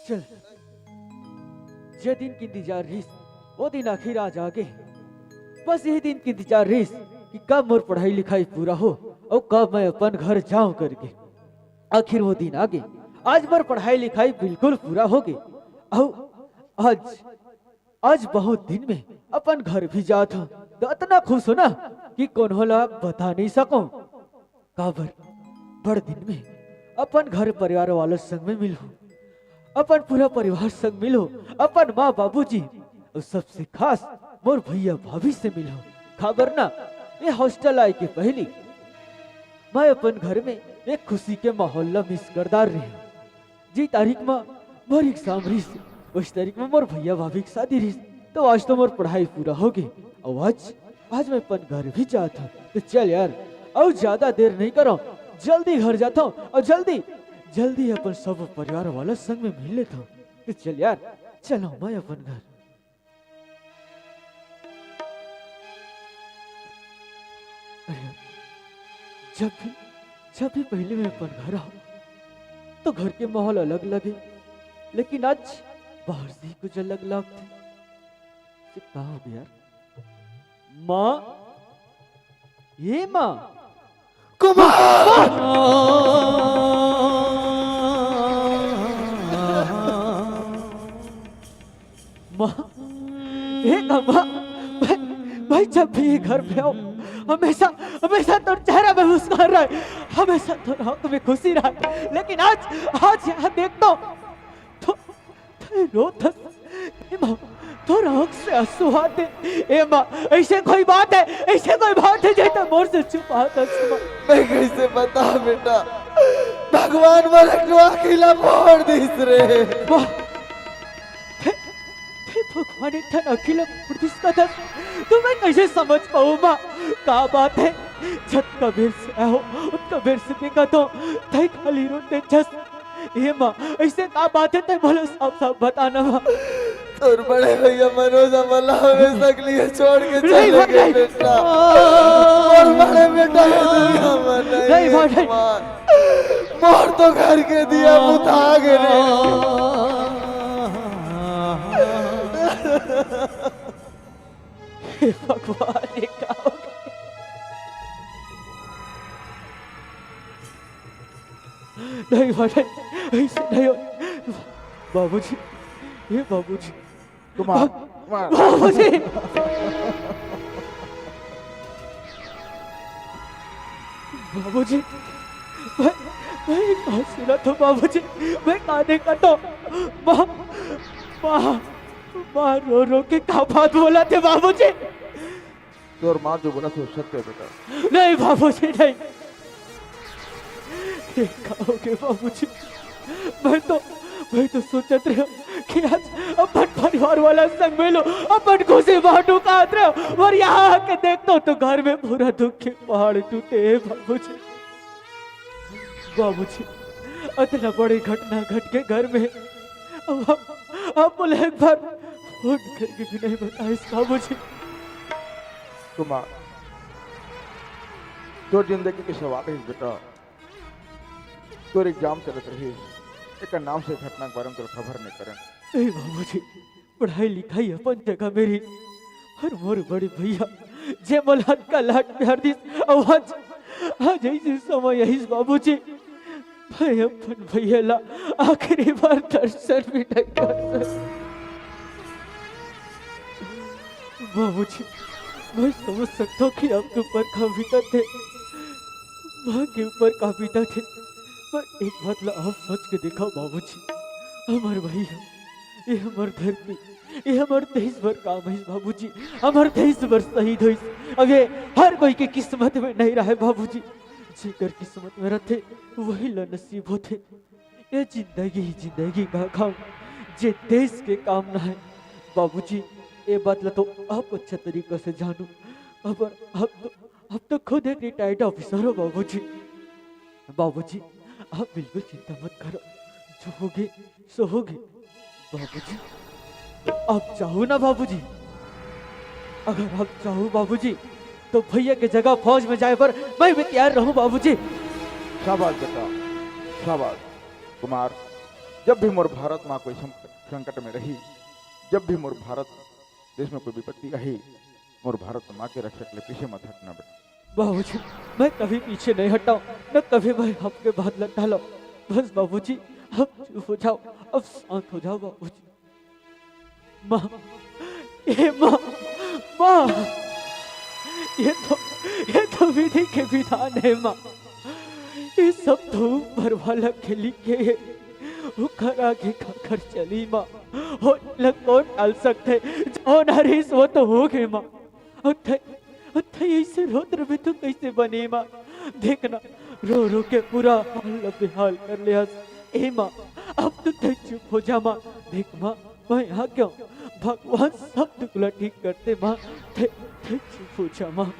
चल, जे दिन के इंतजार रहिस, वो दिन आखिर आज आ गे। बस यही दिन के इंतजार रहिस कि कब मोर पढ़ाई लिखाई पूरा हो अउ कब मैं अपन घर जाऊं करके। आखिर वो दिन आ गे। आज मोर पढ़ाई लिखाई बिल्कुल पूरा हो गे। अउ आज, आज बहुत दिन में अपन घर भी जात हूं, तो अतना खुश हो ना कि कोनो ला बता नहीं सकूं। काबर, बड़ दिन में अपन घर परिवार वाला संग में मिलहूं, अपन पूरा परिवार संग मिलहूं, अपन माँ बाबूजी अउ सबसे खास मोर भैया भाभी से मिलहूं। काबर ना, ये हॉस्टल आए के पहली मैं अपन घर में एक खुशी के माहौल ला मिस कर डार रहे हूं। जी तारीख में मोर एग्जाम रहिस, उस तारीख में मोर भैया भाभी के शादी रहिस, तो आज तो मोर पढ़ाई पूरा हो गे। अउ आज, आज मैं अपन घर भी जात हूं। तो चल यार, अउ ज्यादा देर नहीं करो, जल्दी घर जाता हूं अउ जल्दी, जल्दी अपन सब परिवार वाला संग में मिल लेता हूं। तो चल यार, चलो मैं अपन घर। अरे, जब भी, जब भी पहले मैं अपन घर आऊं, तो घर के माहौल अलग लगे, लेकिन आज बाहर से ही कुछ अलग लगथे। ये का हो गया यार? माँ, ये माँ। कुमार! माँ, हे ना माँ, भाई, भाई, जब भी ये घर पे आओ, हमेशा, हमेशा तोर चेहरा में मुस्कान रहे, हमेशा तोर आंख में खुशी रहे। लेकिन आज, आज यहाँ देख तो, तो, तो रोत हस। ए माँ, तोर आंख से आंसू आते। ए माँ, ऐसे कोई बात है, ऐसे कोई बात है, जैसे मोर से छुपात हस माँ। मैं कैसे बता बेटा, भगवान मोर एक आँखी ला फोड़ दिस रे। वाह, हे, हे भगवान, एक ठन आँखी ला फोड़ दिस का था। तो मैं कैसे समझ पाऊँ माँ, का बात है? जतका बेर से आए हो, उतका बेर से देखत हो, तई खाली रोते जस। ए माँ, ऐसे का बात है, तई मोला साफ साफ बता ना माँ। तोर बड़े भैया मनोज हमन ला हमेशा के लिए छोड़ के नहीं चले भाई, गए नहीं। बेटा। तोर बड़े बेटा ये दुनिया में नहीं नहीं भाई, है नहीं। कुमार। मोर तो घर के दिया बुता गे रे। हे भगवान, ये का हो गया? नहीं, नहीं, ऐसे नहीं हो। बाबूजी, ये बाबूजी। कुमार, कुमार। बाबूजी। बाबूजी, मैं, मैं का सुनत हों बाबूजी, मैं का देखत हों? माँ, माँ, माँ रो रो के का बात बोलत हे बाबूजी? तोर माँ जो बोलथे वो सत्य हे बेटा। नहीं बाबूजी, नहीं। ये का हो गे बाबूजी? मैं तो, मैं तो सोचत रहेंव कि आज अपन परिवार वाला संग मिलहूं, अपन खुशी बांटहूं कहत रहेंव, अउ यहाँ आके देखत हों तो घर में पूरा दुख के पहाड़ टूटे हे बाबूजी। बाबूजी, अतना बड़े घटना घट गे घर में, अब आप, आप मोला एक बार फोन करके भी नहीं बताइस बाबूजी। कुमार, तोर जिंदगी के सवाल हे बेटा। तोर एग्जाम चलत रहिस, एकर नाम से घटना के बारे में तोला खबर नहीं करेन। ए बाबूजी, पढ़ाई लिखाई अपन जगह में रहिस, अउ मोर बड़े भैया जे मोला अतका लाड प्यार दिस, अउ आज, आज ऐसे समय आइस बाबूजी, मैं अपन भैया ला आखिरी बार दर्शन भी नहीं कर सकंव। बाबूजी, मैं समझ सकथंव कि आपके ऊपर का बीतत हे, माँ के ऊपर का बीतत हे, पर एक बात ला आप सोच के देखव बाबूजी, हमर भैया, ये हमर धरती, ये हमर देश बर काम आइस बाबूजी, हमर देश बर शहीद होइस। अब ये हर कोई के किस्मत में नहीं रहे बाबूजी, जेकर किस्मत में रथे, वही ला नसीब होथे। ये जिंदगी ही जिंदगी का काम, जे देश के काम ना हे। बाबूजी, ये बात ला तो आप अच्छा तरीका से जानव, पर आप तो, आप तो खुद एक रिटायर्ड ऑफिसर हो बाबूजी। बाबूजी, आप बिल्कुल चिंता मत करव, जो होगे सो होगे। बाबूजी, आप जाहू ना बाबूजी, अगर आप जाहू बाबूजी, तो भैया के जगह फौज में जाए बर मैं भी तैयार रहूं बाबूजी। शाबाश बेटा, शाबाश। कुमार, जब भी मोर भारत माँ कोई संकट में रही, जब भी मोर भारत देश में कोई विपत्ति आही, मोर भारत माँ के रक्षक ले पीछे मत हटना बेटा। बाबूजी, मैं कभी पीछे नहीं हटाऊं, न कभी मैं आपके बात लौटा लाऊं। बस बाबूजी, अब चुप हो जाओ, अब शांत हो जाओ बाबूजी। माँ, ए माँ, माँ, ये तो, ये तो विधि के विधान हे माँ। ये सब तो ऊपर वाला के लिखे हे। ओकर आगे काकर चली माँ। हो, ला कौन टाल सकथे? जौन हरिस वो तो हो गे माँ। अउ तैं, अउ तैं अइसे रोत रहिबे तो कइसे बनही माँ? देख ना, रो रो के पूरा हाल ल बेहाल कर ले हस। ए माँ, अब तो तैं चुप हो जा माँ। देख माँ, मैं आ गेंव, भगवान सब दुख ला ठीक करथे माँ। तैं, तैं चुप हो जा माँ।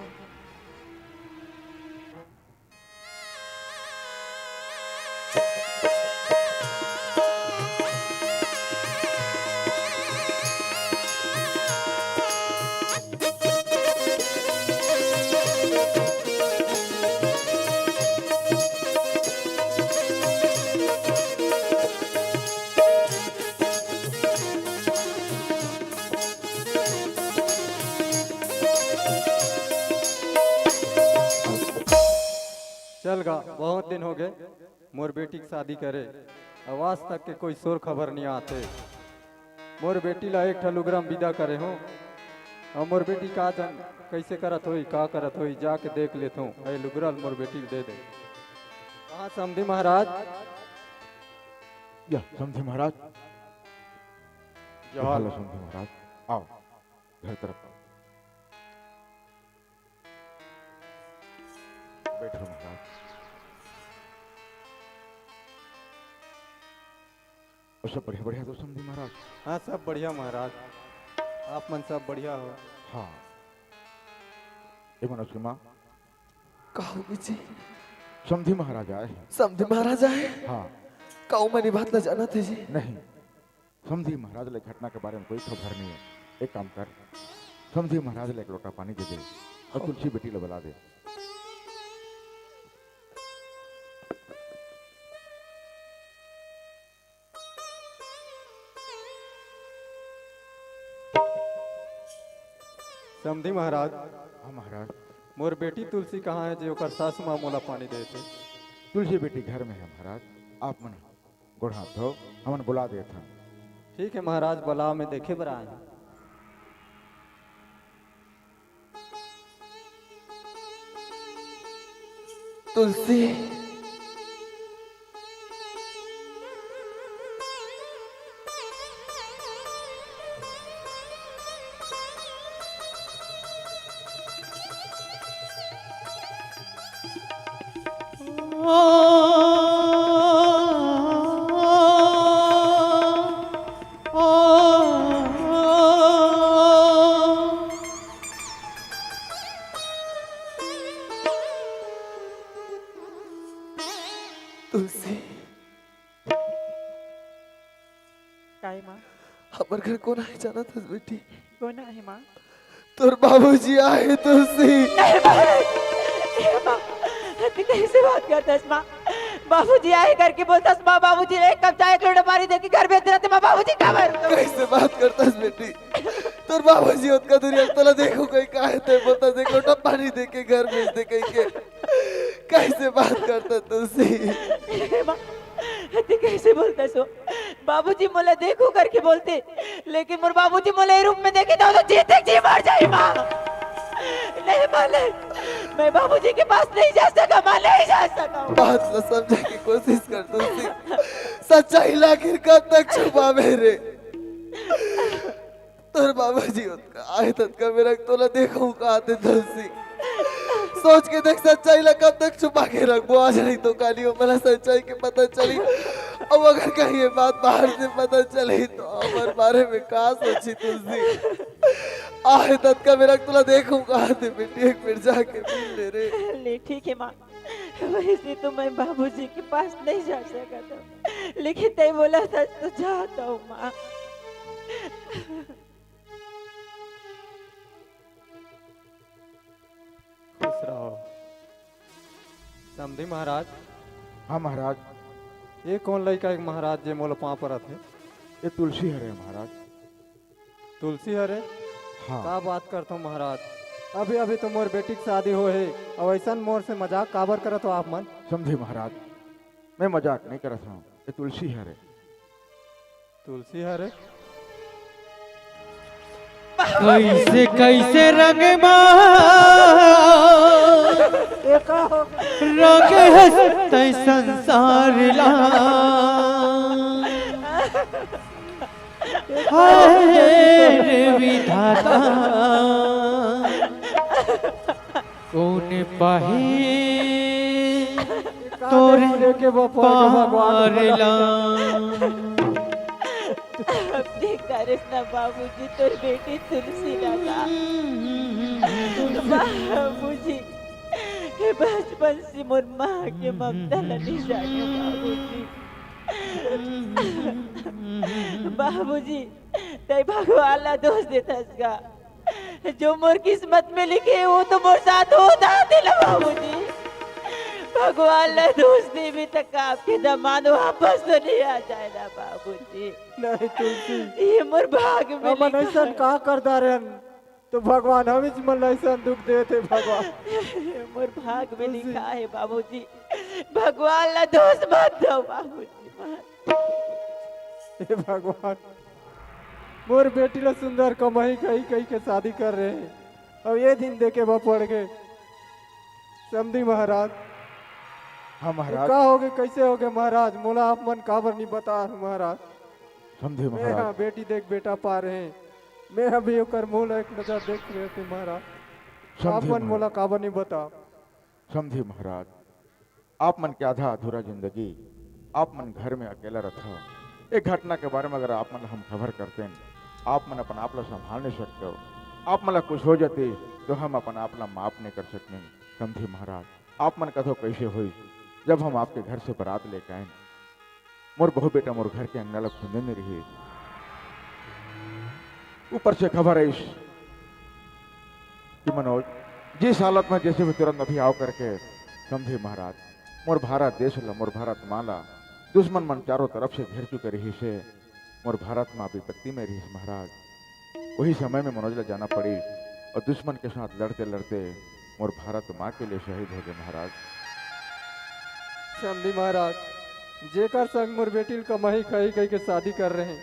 चल गा, बहुत दिन हो गे मोर बेटी के शादी करे, अउ आज तक के कोई सोर खबर नइ आथे। मोर बेटी ला एक ठा लुगरा म बिदा करे हों, अउ मोर बेटी का जन कइसे करत होही, का करत होही, जाके देख लेथों। ए लुगरा ल मोर बेटी ल दे दे। कहाँ समधी महाराज? या समधी महाराज। जोहार। समधी महाराज, आओ घर तरफ आओ। बैठो महाराज। अउ सब बढ़िया, बढ़िया तो समधी महाराज? हाँ, सब बढ़िया महाराज। आप मन सब बढ़िया हो? हाँ। ए मनोज के माँ। का होगे जी? समधी महाराज आए हे। समधी महाराज आए हे? हाँ। का ओ मन ए बात ला जानत हे जी? नहीं। समधी महाराज ले घटना के बारे में कोई खबर नहीं हे। एक काम कर, समधी महाराज ले एक लोटा पानी दे दे अउ तुलसी बेटी ला बला दे। समधी महाराज। हाँ महाराज। मोर बेटी तुलसी कहाँ हे जे ओकर सासू माँ मोला पानी देथे? तुलसी बेटी घर में हे महाराज, आप मन गोड़ हाथ धो, हमन बुला देत हन। ठीक हे महाराज, बलाव, मैं देखे बर आए हँव। तुलसी। तुलसी। काय माँ? हमर घर कोन आए जानत हस बेटी? कोन आए माँ? तोर बाबूजी आए तुलसी। नहीं माँ, नहीं माँ, तैं कइसे बात करथस माँ? बाबूजी आए करके बोलथस माँ, बाबूजी एक कप चाय, एक लोटा पानी देके घर भेज देथे माँ, बाबूजी काबर? कइसे बात करथस बेटी? तोर बाबूजी ओतका दूरिहा तोला देखहूँ कहिके आए, तैं बोलथस एक लोटा पानी देके घर भेज दे कहिके। कइसे बात करथस तुलसी? हे माँ, तैं कइसे बोलथस ओ? बाबूजी मोला देखहूँ करके बोलथे, लेकिन मोर बाबूजी मोला ए रूप में देखे तो, तो जी तक जी मर जाही माँ। नहीं माँ, नहीं, मैं बाबूजी के पास नहीं जा सकँव माँ, नहीं जा सकँव। बात ला समझे के कोशिश कर तुलसी। सच्चाई ला आखिर कब तक छुपाबे रे? तोर बाबूजी ओतका आए ततका बेरा तोला देखहूँ काहथे तुलसी। सोच के देख, सच्चाई ला कब तक छुपा के रखबो? आज नहीं तो काली ओ मोला सच्चाई के पता चली। अउ अगर कहीं ये बात बाहर से पता चली तो हमर बारे में का सोचही तुलसी? आए ततका बेरा तोला देखहूँ काहथे बेटी, एक बेर जाके मिल ले रे। ले ठीक हे माँ, वैसे तो मैं बाबूजी के पास नहीं जा सकत हँव, लेकिन तैं बोलथस तो जात हँव माँ। खुश रहो। समधी महाराज। हाँ महाराज। ये कौन लइका हे महाराज, जे मोला पाँव परत हे? ये तुलसी हरे महाराज। तुलसी हरे? हाँ। का बात करथो महाराज, अभी अभी तो मोर बेटी के शादी होय हे, अउ अइसन मोर से मजाक काबर करत हो आप मन? समधी महाराज, मैं मजाक नहीं करत हूँ, ये तुलसी हरे। तुलसी हरे? कइसे कइसे रंग मा रंग हस तै संसार ला। हाय रे विधाता, कौन पाही तोरे के बपा के भगवान पार ला। अपने करिस ना बाबूजी, तोर बेटी तुलसी ला। बाबूजी, ये बचपन से मोर माँ के ममता ला नहीं जाने बाबूजी। बाबूजी, तै भगवान ला दोष देथस का? जो मोर किस्मत में लिखे हे, वो तो मोर साथ होता दिला बाबूजी। भगवान ला दोष देबे त का आपके दमांद वापस तो नहीं आ जाए ना बाबूजी। नहीं तुलसी, ये मोर भाग में हमन लिखा अइसन हे। का कर डारेन, तो भगवान हमीच मन ला अइसन दुख देथे भगवान। ये मोर भाग में तुलसी। लिखा हे बाबूजी, भगवान ला दोष मत दो बाबूजी, मत। हे भगवान, मोर बेटी ला सुंदर कमाही कही कही के शादी कर रहे हैं, अउ ये दिन देखे बर पड़ गे। समधी महाराज, हाँ ये महाराज। का होगे, कइसे होगे महाराज? मोला आप मन काबर नहीं बता महाराज? समधी मैं महाराज। हाँ बेटी देख बेटा पा रहे हैं, मैं अभी ओकर मुँह ला एक नजर देख रहे थे महाराज। समधी आप मन महाराज। मोला काबर नहीं बता? समधी महाराज, आप मन के आधा अधूरा जिंदगी आप मन घर में अकेला रथव। एक घटना के बारे में अगर आप मन ला हम खबर करतेन, आप मन अपन आप ला संभाल नहीं सकते हो। आप मन ला कुछ हो जाती तो हम अपन आप ला माफ नहीं कर सकते। समधी महाराज, आप मन कथो कैसे होई, जब हम आपके घर से बारात लेके आए, मोर बहू बेटा मोर घर के अंगना ला खूंदे में रही। ऊपर से खबर आइस कि मनोज, जिस हालत में जैसे भी तुरंत अभी आओ करके, समधी महाराज, मोर भारत देश ला, मोर भारत माँ ला दुश्मन मन चारों तरफ से घेर चुके रहिस हे। मोर भारत माँ विपत्ति में रहिस महाराज। वही समय में मनोज ला जाना पड़ी और दुश्मन के साथ लड़ते लड़ते मोर भारत माँ के लिए शहीद हो गए महाराज। समधी महाराज, जेकर संग मोर बेटी ल कमाही खाही कही के शादी कर रहे,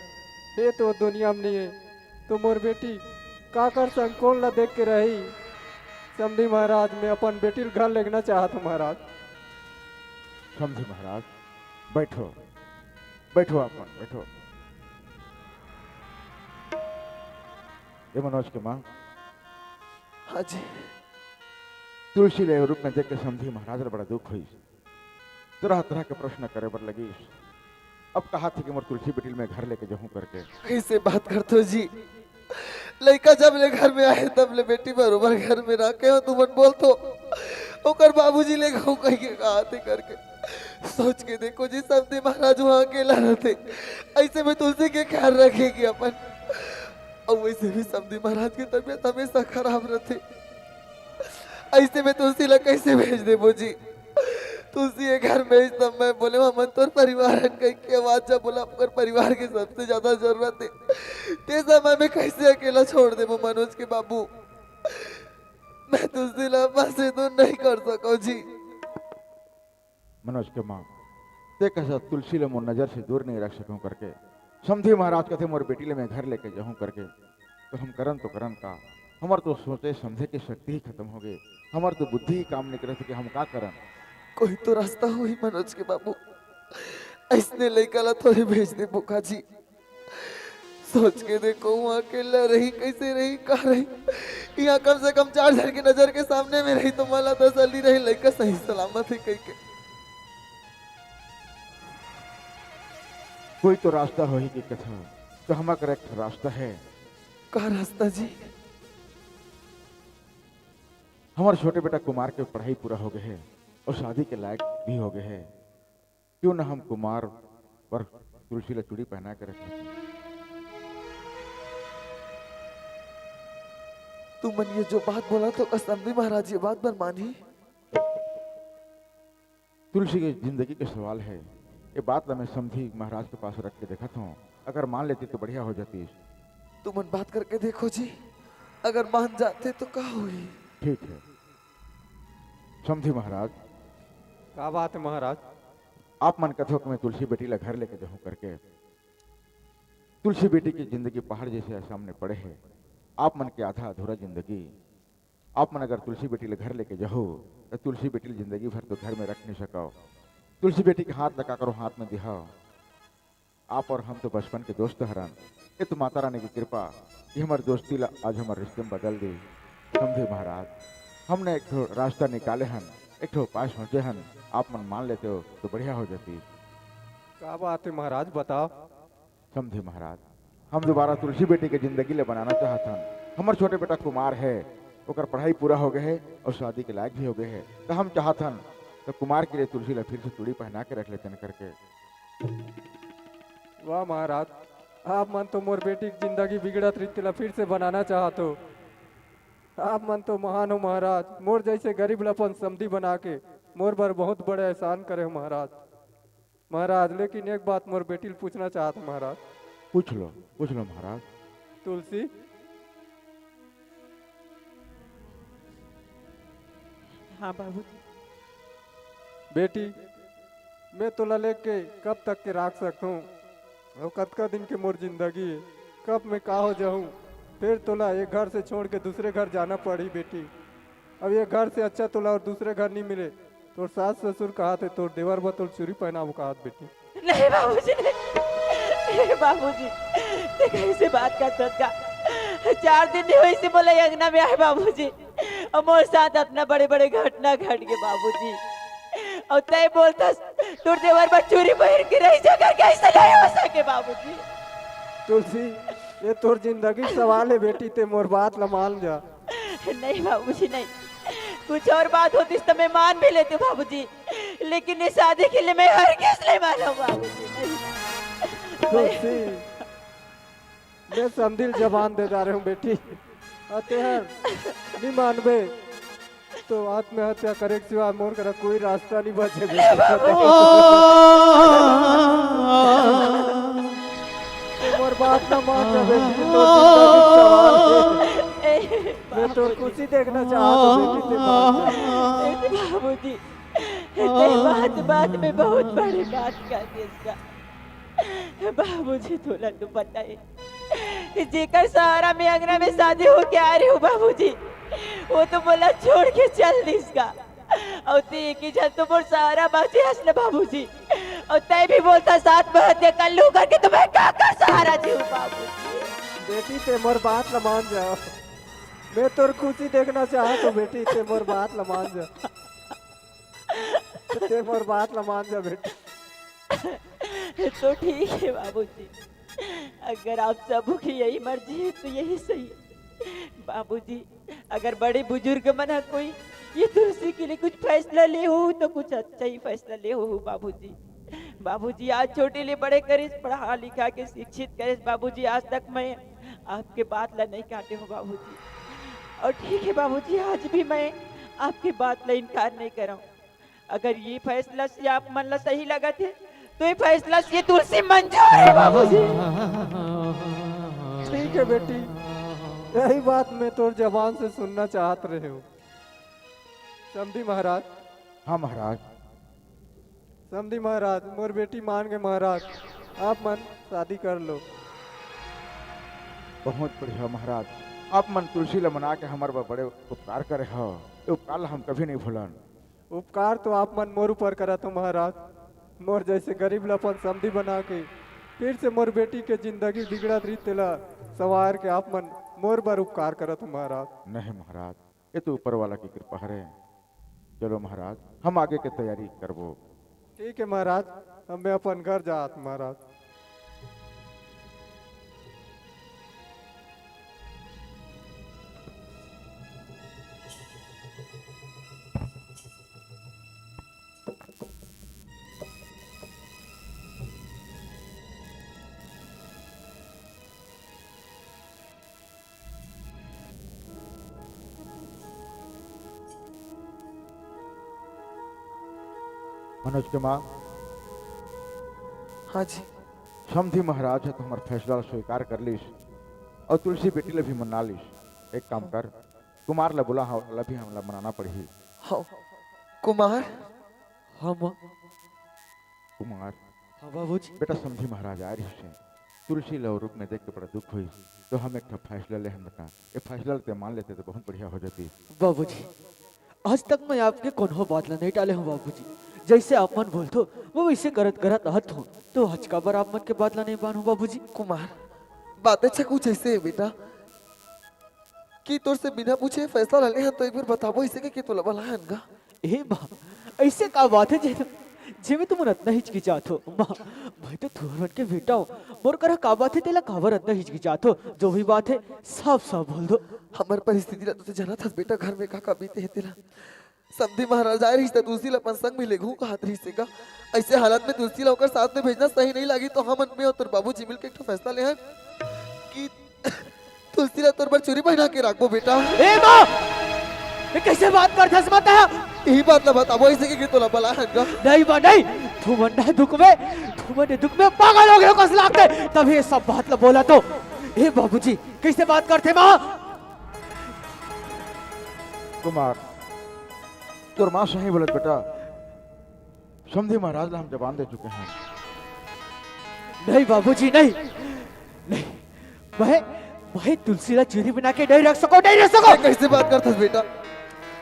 हे तो दुनिया में नहीं है, तो मोर बेटी काकर संग कौन ला देख के रही? समधी महाराज, मैं अपन बेटी ल घर लेगना चाहत हूँ महाराज। समधी महाराज, बैठो, बैठो आप मन, बैठो। ए मनोज के माँ। हाँ जी। तुलसी ले रूप में देख के समधी महाराज ला बड़ा दुख होइस। तरह तरह के प्रश्न करे बर लगिस। अब कहा थी कि मोर तुलसी बेटी ल मैं घर लेके जाहूँ करके। कैसे बात करथो जी? लइका जब ले घर में आए, तब ले बेटी बरोबर घर में रखे हो, तुमन बोलथो ओकर बाबूजी ले गहूँ कही के कहा थे करके। सोच के देखो जी, समधी महाराज वहाँ अकेला रहते, ऐसे में तुलसी के ख्याल रखेगी अपन। और वैसे भी समधी महाराज की तबीयत हमेशा खराब रहती, ऐसे में तुलसी ला कैसे भेज देबो जी? तुलसी ये घर में इस समय बोले, "वहाँ मन तोर परिवार हन," कह के आवाज जब बोला, "आपकर परिवार के सबसे ज्यादा जरूरत है, ते समय में कैसे अकेला छोड़ देबो मनोज के बाबू? मैं तुलसी ला बस ये तो नहीं कर सको जी।" मनोज के माँ, ते कसा तुलसी ले मोर नजर से दूर नहीं रख सकूं करके। समधी महाराज कहते, "मोर बेटी ले मैं घर लेके जाहूं" करके। तो हम करन तो करन का, हमर तो सोचे समझे के शक्ति ही खत्म हो गए, हमर तो बुद्धि ही काम नहीं करत कि हम का करन। कोई तो रास्ता होही मनोज के बाबू, ऐसने लइका ला थोड़ी भेज देबो का जी। सोच के देखो, वहाँ अकेला रही, कैसे रही, का रही? यहाँ कम से कम चार झन के नजर के सामने में रही, तो मला तसल्ली रही, लइका सही सलामत है कह के। कोई तो रास्ता होही के कथा, तो हमर करा एक ठो रास्ता है। का रास्ता जी? हमर छोटे बेटा कुमार के पढ़ाई पूरा हो गए है और शादी के लायक भी हो गए है। क्यों न हम कुमार बर तुलसी ला चूड़ी पहना के रखें? तुमन ये जो बात बोला तो का समधी महाराज ये बात बर मानही? तुलसी के जिंदगी के सवाल है, ये बात ला मैं समधी महाराज के पास रख के देखत हूँ, अगर मान लेते तो बढ़िया हो जाती। तुमन बात करके देखो जी, अगर मान जाते तो का हुई? ठीक है समधी महाराज। का बात है महाराज? आप मन कथो कि मैं तुलसी बेटी ला घर लेके जाऊं करके। तुलसी बेटी की जिंदगी पहाड़ जैसे सामने पड़े है। आप मन के आधा अधूरा जिंदगी। आप मन अगर तुलसी बेटी ला घर लेके जाओ तो तुलसी बेटी ला जिंदगी भर तो घर में रख नहीं सको। तुलसी बेटी के हाथ लगा करो, हाथ में दिहा। आप और हम तो बचपन के दोस्त हरन। ये तो माता रानी की कृपा कि हमर दोस्ती ला आज हमर रिश्ते में बदल दी। समझे महाराज, हमने एक ठो रास्ता निकाले हन, एक ठो उपाय सोचे हन। आप मन मान लेते हो तो बढ़िया हो जाती। का बात है महाराज, बताओ। समझे महाराज, हम दोबारा तुलसी बेटी के जिंदगी ले बनाना चाहत हन। हमर छोटे बेटा कुमार है, ओकर पढ़ाई पूरा हो गए है और शादी के लायक भी हो गए है, तो हम चाहत हन तो कुमार के लिए तुलसी ला फिर से चूड़ी पहना के रख लेते हैं करके। वाह महाराज, आप मन तो मोर बेटी के जिंदगी बिगड़त रीति ला फिर से बनाना चाहत हो। आप मन तो महान हो महाराज, मोर जैसे गरीब ला अपन समधी बना के मोर बर बहुत बड़े एहसान करे हो महाराज। महाराज, लेकिन एक बात मोर बेटी ल पूछना चाहत हूँ महाराज। पूछ लो, पूछ लो महाराज। तुलसी। हाँ बाबूजी। बेटी, मैं तोला लेके कब तक के राख सकत हूँ? अउ कतका दिन के मोर जिंदगी है? कब मैं का हो जाऊँ? फिर तोला ये घर से छोड़ के दूसरे घर जाना पड़ी बेटी। अब ये घर से अच्छा तोला और दूसरे घर नहीं मिले। तोर सास ससुर कहात हे, तोर देवर बर तोर चूरी पहनाबो कहात बेटी। नहीं बाबूजी, नहीं। ए बाबूजी, ते कैसे बात करत हस का? चार दिन नहीं होइस मोला ये अंगना में आए बाबूजी, और मोर साथ अतना बड़े-बड़े घटना घट गए बाबूजी। और तय बोलथस, तोर देवर बर चूरी पहिर के रही जा करके, ऐसे नहीं हो सके बाबूजी। तुलसी, ये तोर जिंदगी के सवाल है बेटी, ते मोर बात ला मान जा। नहीं बाबूजी, नहीं। कुछ और बात होती तो मैं मान भी लेती बाबूजी, लेकिन ये शादी के लिए मैं हरगिज नहीं मानूं बाबूजी, नहीं। तुलसी, मैं समधी ल जबान दे जा रहे हूँ बेटी, अउ तेहर नहीं मानबे तो आत्महत्या करे के सिवा मोर करा कोई रास्ता नहीं बचे बेटी। ते मोर बात ना मान जा बेटी, तोर जिंदगी के सवाल हे। ए, मैं तोर खुशी देखना चाहत हूँ बेटी, ते मान जा। ए, बाबूजी, ते बात, बात में बहुत बड़ी बात कर दिस का। बाबूजी, तोला तो पता है, जेकर सहारा में अंगना में शादी होके आ रही हूँ बाबूजी, वो तो मोला छोड़ के चल दिस का। और ते एक ही झन तो मोर सहारा बाचे हस न बाबूजी, और तय भी बोलथस आत्महत्या कर लूं करके, तो मैं काकर सहारा जीऊं बाबूजी? बेटी, ते मोर बात ल मान जा, मैं तोर खुशी देखना चाहत हूँ बेटी, ते मोर बात ल मान जा, ते मोर बात ल मान जा बेटी। तो ठीक है बाबूजी, अगर आप सबो की यही मर्जी है तो यही सही है बाबूजी। अगर बड़े बुजुर्ग मन ह कोई ये तुलसी के लिए कुछ फैसला ले हो तो कुछ अच्छा ही फैसला ले हो बाबूजी। बाबूजी आज छोटे ले बड़े करिस, पढ़ा लिखा के शिक्षित करिस बाबूजी, आज तक मैं आपके बात ला नहीं काटे हूँ बाबूजी। और ठीक है बाबूजी, आज भी मैं आपके बात ला इनकार नहीं करऊँ। अगर ये फैसला से आप मन ला सही लगत है तो ये फैसला से तुलसी मंजूर है बाबूजी। ठीक है बेटी, यही बात मैं तोर जबान से सुनना चाहत रहे हूँ। समधी महाराज। हाँ महाराज। समधी महाराज, मोर बेटी मान गए महाराज, आप मन शादी कर लो। बहुत बढ़िया महाराज, आप मन तुलसी ला मना के हमर बर बड़े उपकार करे हो, ये उपकार ला हम कभी नहीं भूलन। उपकार तो आप मन मोर ऊपर करत हो महाराज, मोर जैसे गरीब ला अपन समधी बना के फिर से मोर बेटी के जिंदगी बिगड़त रही तेला संवार के आप मन मोर बर उपकार करत हो महाराज। नहीं महाराज, ये तो ऊपर वाला की कृपा हरे। चलो महाराज, हम आगे के तैयारी करबो। ठीक है महाराज, अब मैं अपन घर जात महाराज। मनोज के माँ, हाँ जी। समधी महाराज ह तो हमर फैसला ला स्वीकार कर लिस अउ तुलसी बेटी ला भी मना लिस। एक काम कर, कुमार ला बुला, हाँ, ला भी हमला मनाना पड़ही। हाँ, कुमार। हाँ, माँ। कुमार। हाँ, बाबूजी। बेटा, समधी महाराज आए रहिस हे, तुलसी ला ओ रूप में देख के बड़ा दुख होइस, तो हम एक ठा फैसला लेहन बेटा, ये फैसला ला ते मान लेते तो बहुत बढ़िया हो जाती। बाबूजी, आज तक मैं आपके कोनो बात ला नहीं टाले हूँ बाबूजी। जैसे आप मन बोलथो, मैं वैसे करत करत आहत हूँ। तो आज काबर आप मन के बात ला नहीं मानहूँ बाबूजी? कुमार, बात अच्छा कुछ ऐसे है बेटा कि तोर से बिना पूछे फैसला ला ले हन, तो एक बार बताबो इसे के, के तोला बलाए हन गा? ए माँ, ऐसे का बात है जे, जेमे तुमन अतना हिचकिचात हो? माँ, मैं तो तुहर मन के बेटा हूँ, मोर करा का बात है, तेला काबर अतना हिचकिचात हो? जो भी बात है, साफ साफ बोल दो। हमर परिस्थिति ला तो ते जानत हस बेटा, घर में का का बीते है तेला। समधी महाराज आए रहिस त तुलसी ला अपन संग में लेगहूं कहत रहिस हे गा। ऐसे हालत में तुलसी ला ओकर साथ में भेजना सही नहीं लागी, तो हमन में अउ तोर बाबूजी मिलके एक ठो फैसला लेहन कि तुलसी ला तोर बर चूरी पहना के राखबो बेटा। ए माँ, ये कैसे बात करथस माँ तैं? यही बात ला बताबो इसे के, के तोला बलाए हन गा। नहीं माँ, नहीं, तुमन ना दुख में, तुमन ये दुख में पागल हो गए हो कस लागथे, तभी ये सब बात ला बोलत हो। ए बाबूजी, कैसे बात करथे माँ? कुमार, तोर माँ सही बोलत बेटा, समधी महाराज ला हम जबान दे चुके हैं। नहीं बाबूजी, नहीं, नहीं, मैं, मैं तुलसी ला चूरी बना के नहीं रख सको, नहीं रख सको। ये कैसे बात करथस बेटा?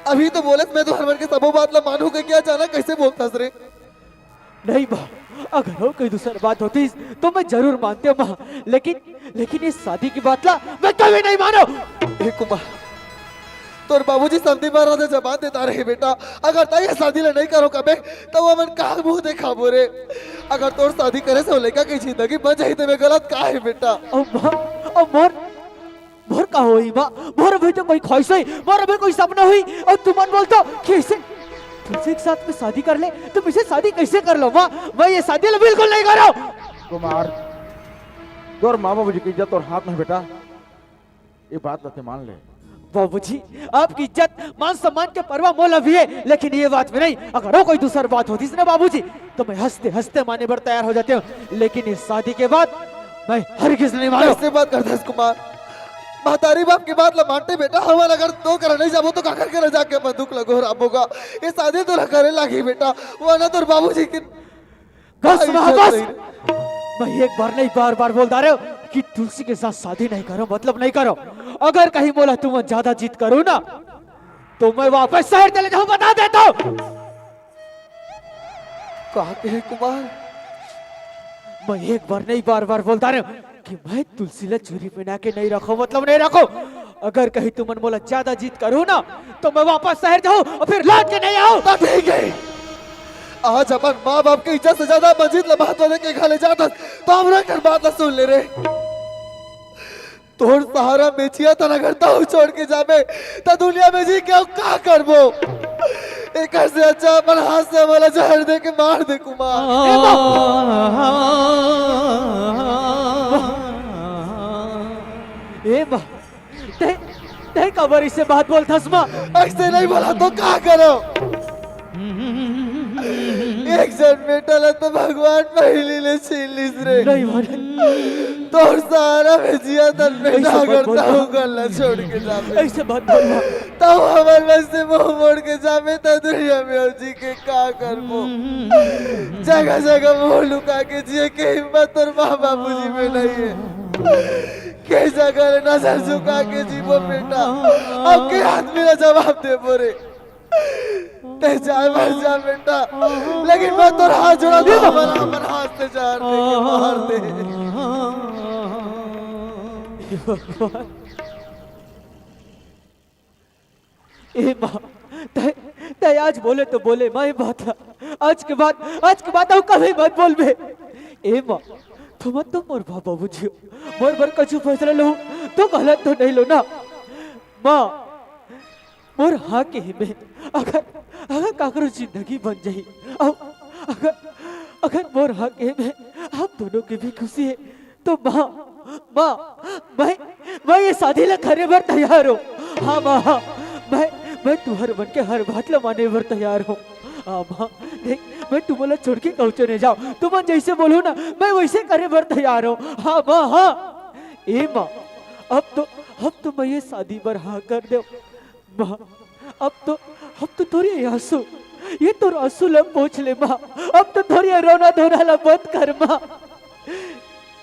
अभी तो बोलत मैं तुहर मन के सबो बात ला मानहूं के, क्या जाना कैसे बोलथस रे? नहीं माँ, अगर अउ कोई दूसर बात होतीस तो मैं जरूर मानते माँ, लेकिन, लेकिन ये शादी की बात ला मैं कभी नहीं मानों। हे कुमार, तोर बाबूजी समधी महाराज ला जबान देता रहे बेटा, अगर तैं ये शादी ला नहीं करो कबे, तो वो मन का मुंह देखाबो रे? अगर तोर शादी करे से वो लइका के जिंदगी बन जाही, तो मैं गलत का है बेटा? अब माँ, अब मोर मोर का होही माँ? मोर भी तो कोई ख्वाहिश होही, मोर भी कोई सपना होही, अउ तुमन बोलथो कि इसे तुलसी के साथ में शादी कर ले, तुम इसे शादी कैसे कर लो माँ? मैं ये शादी ला बिल्कुल नहीं करो। कुमार, तोर माँ बाबूजी की इज्जत तोर हाथ में बेटा, ये बात ला ते मान ले। बाबूजी, आपकी इज्जत, मान सम्मान के परवाह मोला भी है, लेकिन ये बात में नहीं। अगर वो कोई दूसर बात होतीस ना बाबूजी, तो मैं हंसते हंसते माने बर तैयार हो जाते हूँ, लेकिन इस शादी के बाद मैं हरगिज नहीं मानों। कैसे बात करथस कुमार? महतारी बाप की बात ला मानते बेटा, हमन अगर तो करा नहीं जाबो तो काकर करा जाके अपन दुख ला गोहराबो गा? ये शादी तोला करे लागी बेटा, वरना तोर बाबूजी की बस माँ, बस। मैं एक बार नहीं, बार बार बोलता रहे हूँ कि तुलसी के साथ शादी नहीं करो, मतलब नहीं करो। अगर कहीं मोला तुमन ज्यादा जिद करो ना, तो मैं वापस शहर चले जाऊँ, बता देता हूँ। का कहे कुमार? मैं एक बार नहीं, बार बार बोलता रहे हूँ कि मैं तुलसी ला चूरी पहना के नहीं रखो, मतलब नहीं रखो। अगर कहीं तुमन मोला ज्यादा जिद करो ना, तो मैं वापस शहर जाऊँ अउ फिर लौट के नहीं आऊँ। तो ठीक है, आज अपन माँ बाप के इज्जत से ज्यादा अपन जिद ला महत्व दे के घरे जाथस, तो हमरो एक ठन बात ला सुन ले रे। तोर सहारा में जियत हन, अगर तहूँ छोड़ के जाबे, त दुनिया में जी के अउ का करबो? एकर से अच्छा अपन हाथ से हमला जहर दे के मार दे कुमार। ए माँ! ए माँ! तैं, तैं काबर इसे बात बोलथस माँ? ऐसे नहीं बोला तो का करो? एक झन बेटा ला तो भगवान पहिली ले छीन लिस रे। नहीं माने। तोर सहारा में जियत हन बेटा, ऐसे मत अगर बोल तहूँ माँ। घर ला छोड़ के जाबे। ऐसे मत बोल माँ। तहूँ हमर बस से मुंह मोड़ के जाबे त दुनिया में अउ जी के का करबो? जगह जगह मुंह लुका के जिए के हिम्मत तोर माँ बाबूजी में नहीं है। के जगह ले नजर झुका के जीबो बेटा, अउ के आदमी ला जवाब देबो रे? तैं जाए मर जा बेटा, लेकिन मैं तोर हाथ जोड़ा दे, हमर, हमर हाथ से जहर दे के मार दे। ए माँ, तैं, तैं आज बोले तो बोले माँ, ये बात ला। आज के बाद, आज के बाद अउ कभी मत बोलबे। ए माँ, तुमन तो मोर माँ बाबूजी हो, मोर बर कछु फैसला लो, तो गलत तो नहीं लो ना? माँ, मोर हाँ के में अगर, अगर काकरो जिंदगी बन जाही, अउ अगर, अगर मोर हाँ के में आप दोनों के भी खुशी है, तो माँ, माँ, मैं, मैं ये शादी ला करे बर तैयार हूँ। हाँ माँ, हाँ, मैं, मैं तुहर मन के हर बात ला माने बर तैयार हूँ। हाँ माँ, देख, मैं तुमन ला छोड़ के कहूँ नहीं जाओ। तुमन जैसे बोलहू ना, मैं वैसे करे बर तैयार हूँ। हाँ माँ, हाँ। ए माँ, अब तो, अब तो मैं ये शादी बर हाँ कर देव। माँ, अब तो, अब तो तोर ये आंसू, ये तोर आंसू ला पोंछ ले माँ। अब तो तोर ये रोना धोना ला बंद कर माँ।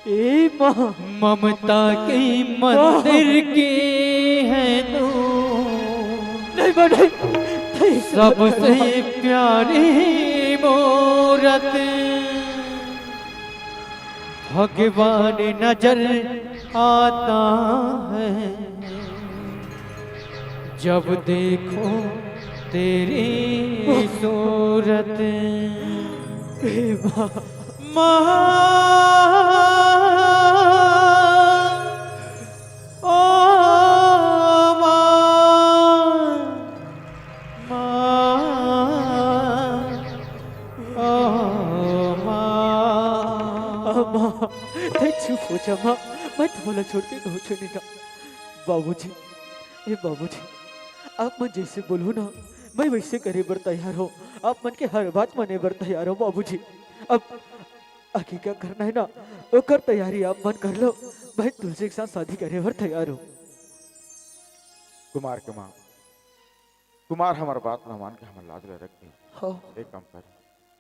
ए माँ। ममता के मंदिर की है तू नहीं माँ, नहीं, नहीं। सबसे प्यारी मूरत। भगवान नजर आता है जब देखो तेरी सूरत। हे माँ। माँ, ओ माँ, माँ, ओ माँ। अम्मा, तैं चुप हो जा माँ, मैं तुमन ला छोड़ के कहूँ नहीं जाव। बाबूजी, ए बाबूजी, आप मन जैसे बोलहू ना, मैं वैसे करे बर तैयार हूँ। आप मन के हर बात माने बर तैयार हूँ बाबूजी। अब आगे का करना है ना, ओकर तैयारी आप मन कर लो। मैं तुलसी के साथ शादी करे बर तैयार हूँ। कुमार के माँ, कुमार हमर बात ला मान के हमर लाज ला रख दे। हाँ। एक काम कर,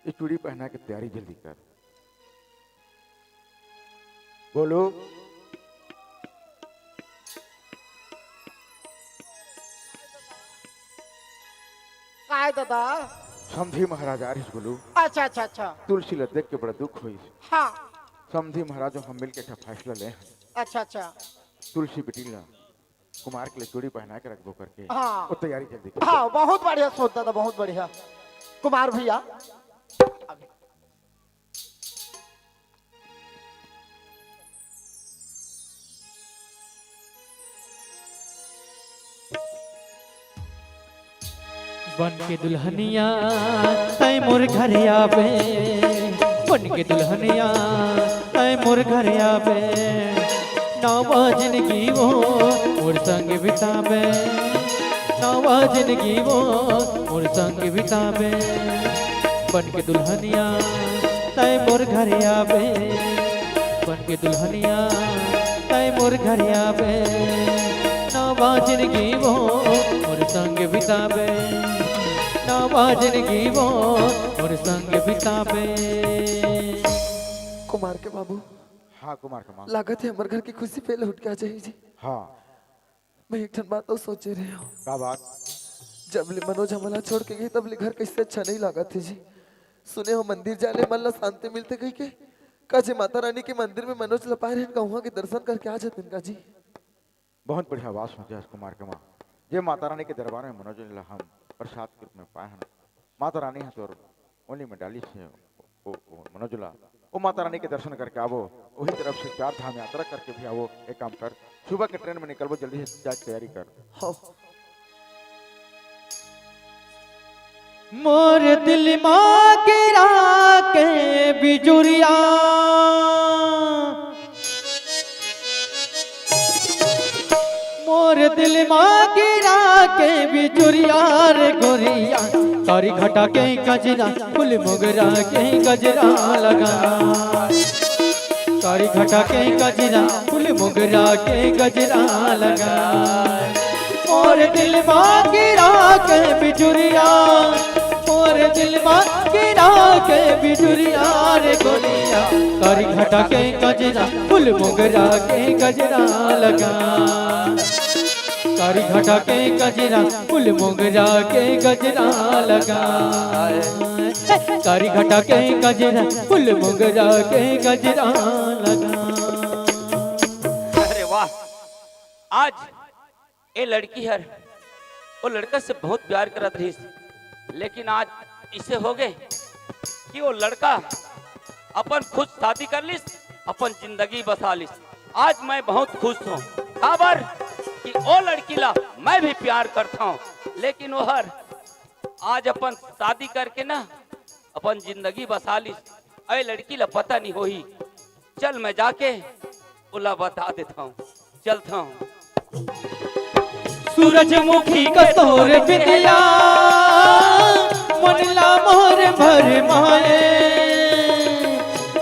ये चूड़ी पहना के तैयारी जल्दी कर। गोलू। काय दादा? समधी महाराज आ रहिस गोलू। अच्छा, अच्छा, अच्छा। तुलसी ला देख के बड़ा दुख होइस। हाँ। समधी महाराज अउ हम मिल के एक फैसला ले हन। अच्छा, अच्छा। तुलसी बिटिन ला कुमार के लिए चूड़ी पहना के रखबो करके। हाँ। वो तैयारी जल्दी कर। हाँ, बहुत बढ़िया सोच दादा, बहुत बढ़िया। कुमार भैया। बन के दुल्हनिया तैं मोर घर आबे, बन के दुल्हनिया तैं मोर घर आबे, नवा जिंदगी वो मोर संग बिताबे, नवा जिंदगी वो मोर संग बिताबे। बन के दुल्हनिया तैं मोर घर आबे, बन के दुल्हनिया तैं मोर घर आबे, नवा जिंदगी वो मोर संग बिताबे, नवा जिंदगी वो मोर संग बिताबे। कुमार के बाबू। हाँ कुमार के माँ। लागत हे हमर घर के खुशी फेर लहुट के आ जाही जी। हाँ। मैं एक ठन बात अउ सोचे रहे हूँ। का बात? जब ले मनोज हमला छोड़ के गे, तब ले घर कैसे अच्छा नहीं लागत हे जी। सुने हो मंदिर जाने मन ला शांति मिलथे कहिके। का जे माता रानी के मंदिर में मनोज ला पाए रहेन, का उहाँ के दर्शन करके आ जातेन का जी? बहुत बढ़िया बात सोचे हस कुमार के माँ। जे माता रानी के दरबार में मनोज ला हम प्रसाद के रूप में पाए हन, माता रानी ह तोर ओनी में डालिस हे ओ, ओ मनोज ला, ओ माता रानी के दर्शन करके आबो, वही तरफ से चार धाम यात्रा करके भी आबो। एक काम कर, सुबह के ट्रेन में निकलबो, जल्दी से जा, तैयारी कर। हाँ। मोर दिल मा गिरा के बिजुरिया, मोर दिल मा गिरा के बिजुरिया रे गोरिया, कारी घटा के गजरा, फूल मोगरा के गजरा लगा। कारी घटा के गजरा, फूल मोगरा के गजरा लगा। मोर दिल मा गिरा के बिजुरिया, मोर दिल मा गिरा के बिजुरिया रे गोरिया, कारी घटा के गजरा, फूल मोगरा के गजरा लगा। कारी घटा के गजरा, फूल मोगरा के गजरा लगा। कारी घटा के गजरा, फूल मोगरा के गजरा लगा। अरे वाह, आज ए लड़की हर ओ लड़का से बहुत प्यार करत रहिस, लेकिन आज इसे हो गए कि वो लड़का अपन खुद शादी कर लिस, अपन जिंदगी बसा लिस। आज मैं बहुत खुश हूँ, काबर कि ओ लड़की ला मैं भी प्यार करता हूँ, लेकिन वो हर आज अपन शादी करके ना अपन जिंदगी बसा लिस। ए लड़की ला पता नहीं होही। चल मैं जाके ओला बता देता हूँ, चलता हूँ। सूरजमुखी कस तोर बिंदिया, मन ला मोर भरमाए,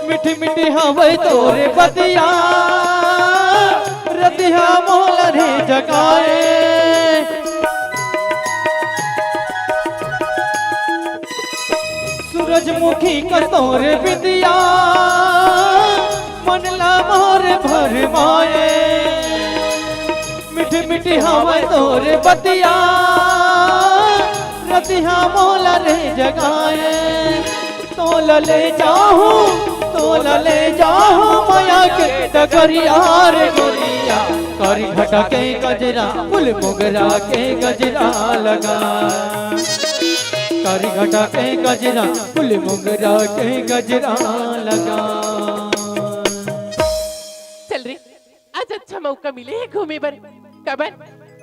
मीठी मीठी हवय तोर बतिया, रतिहा मोला रे जगाए। सूरजमुखी कस तोर बिंदिया, मन ला मोर भरमाए। मीठी मीठी हवय तोर बतिया, रतिहा मोला रे जगाए। तोला ले जाहूं, तोला ले जाहूं मया के डगरिया रे गोरिया। करी घटा के गजरा, फूल मोगरा के गजरा लगा। करी घटा के गजरा, फूल मोगरा के गजरा लगा। चल रे, आज अच्छा मौका मिले हे घूमे बर। काबर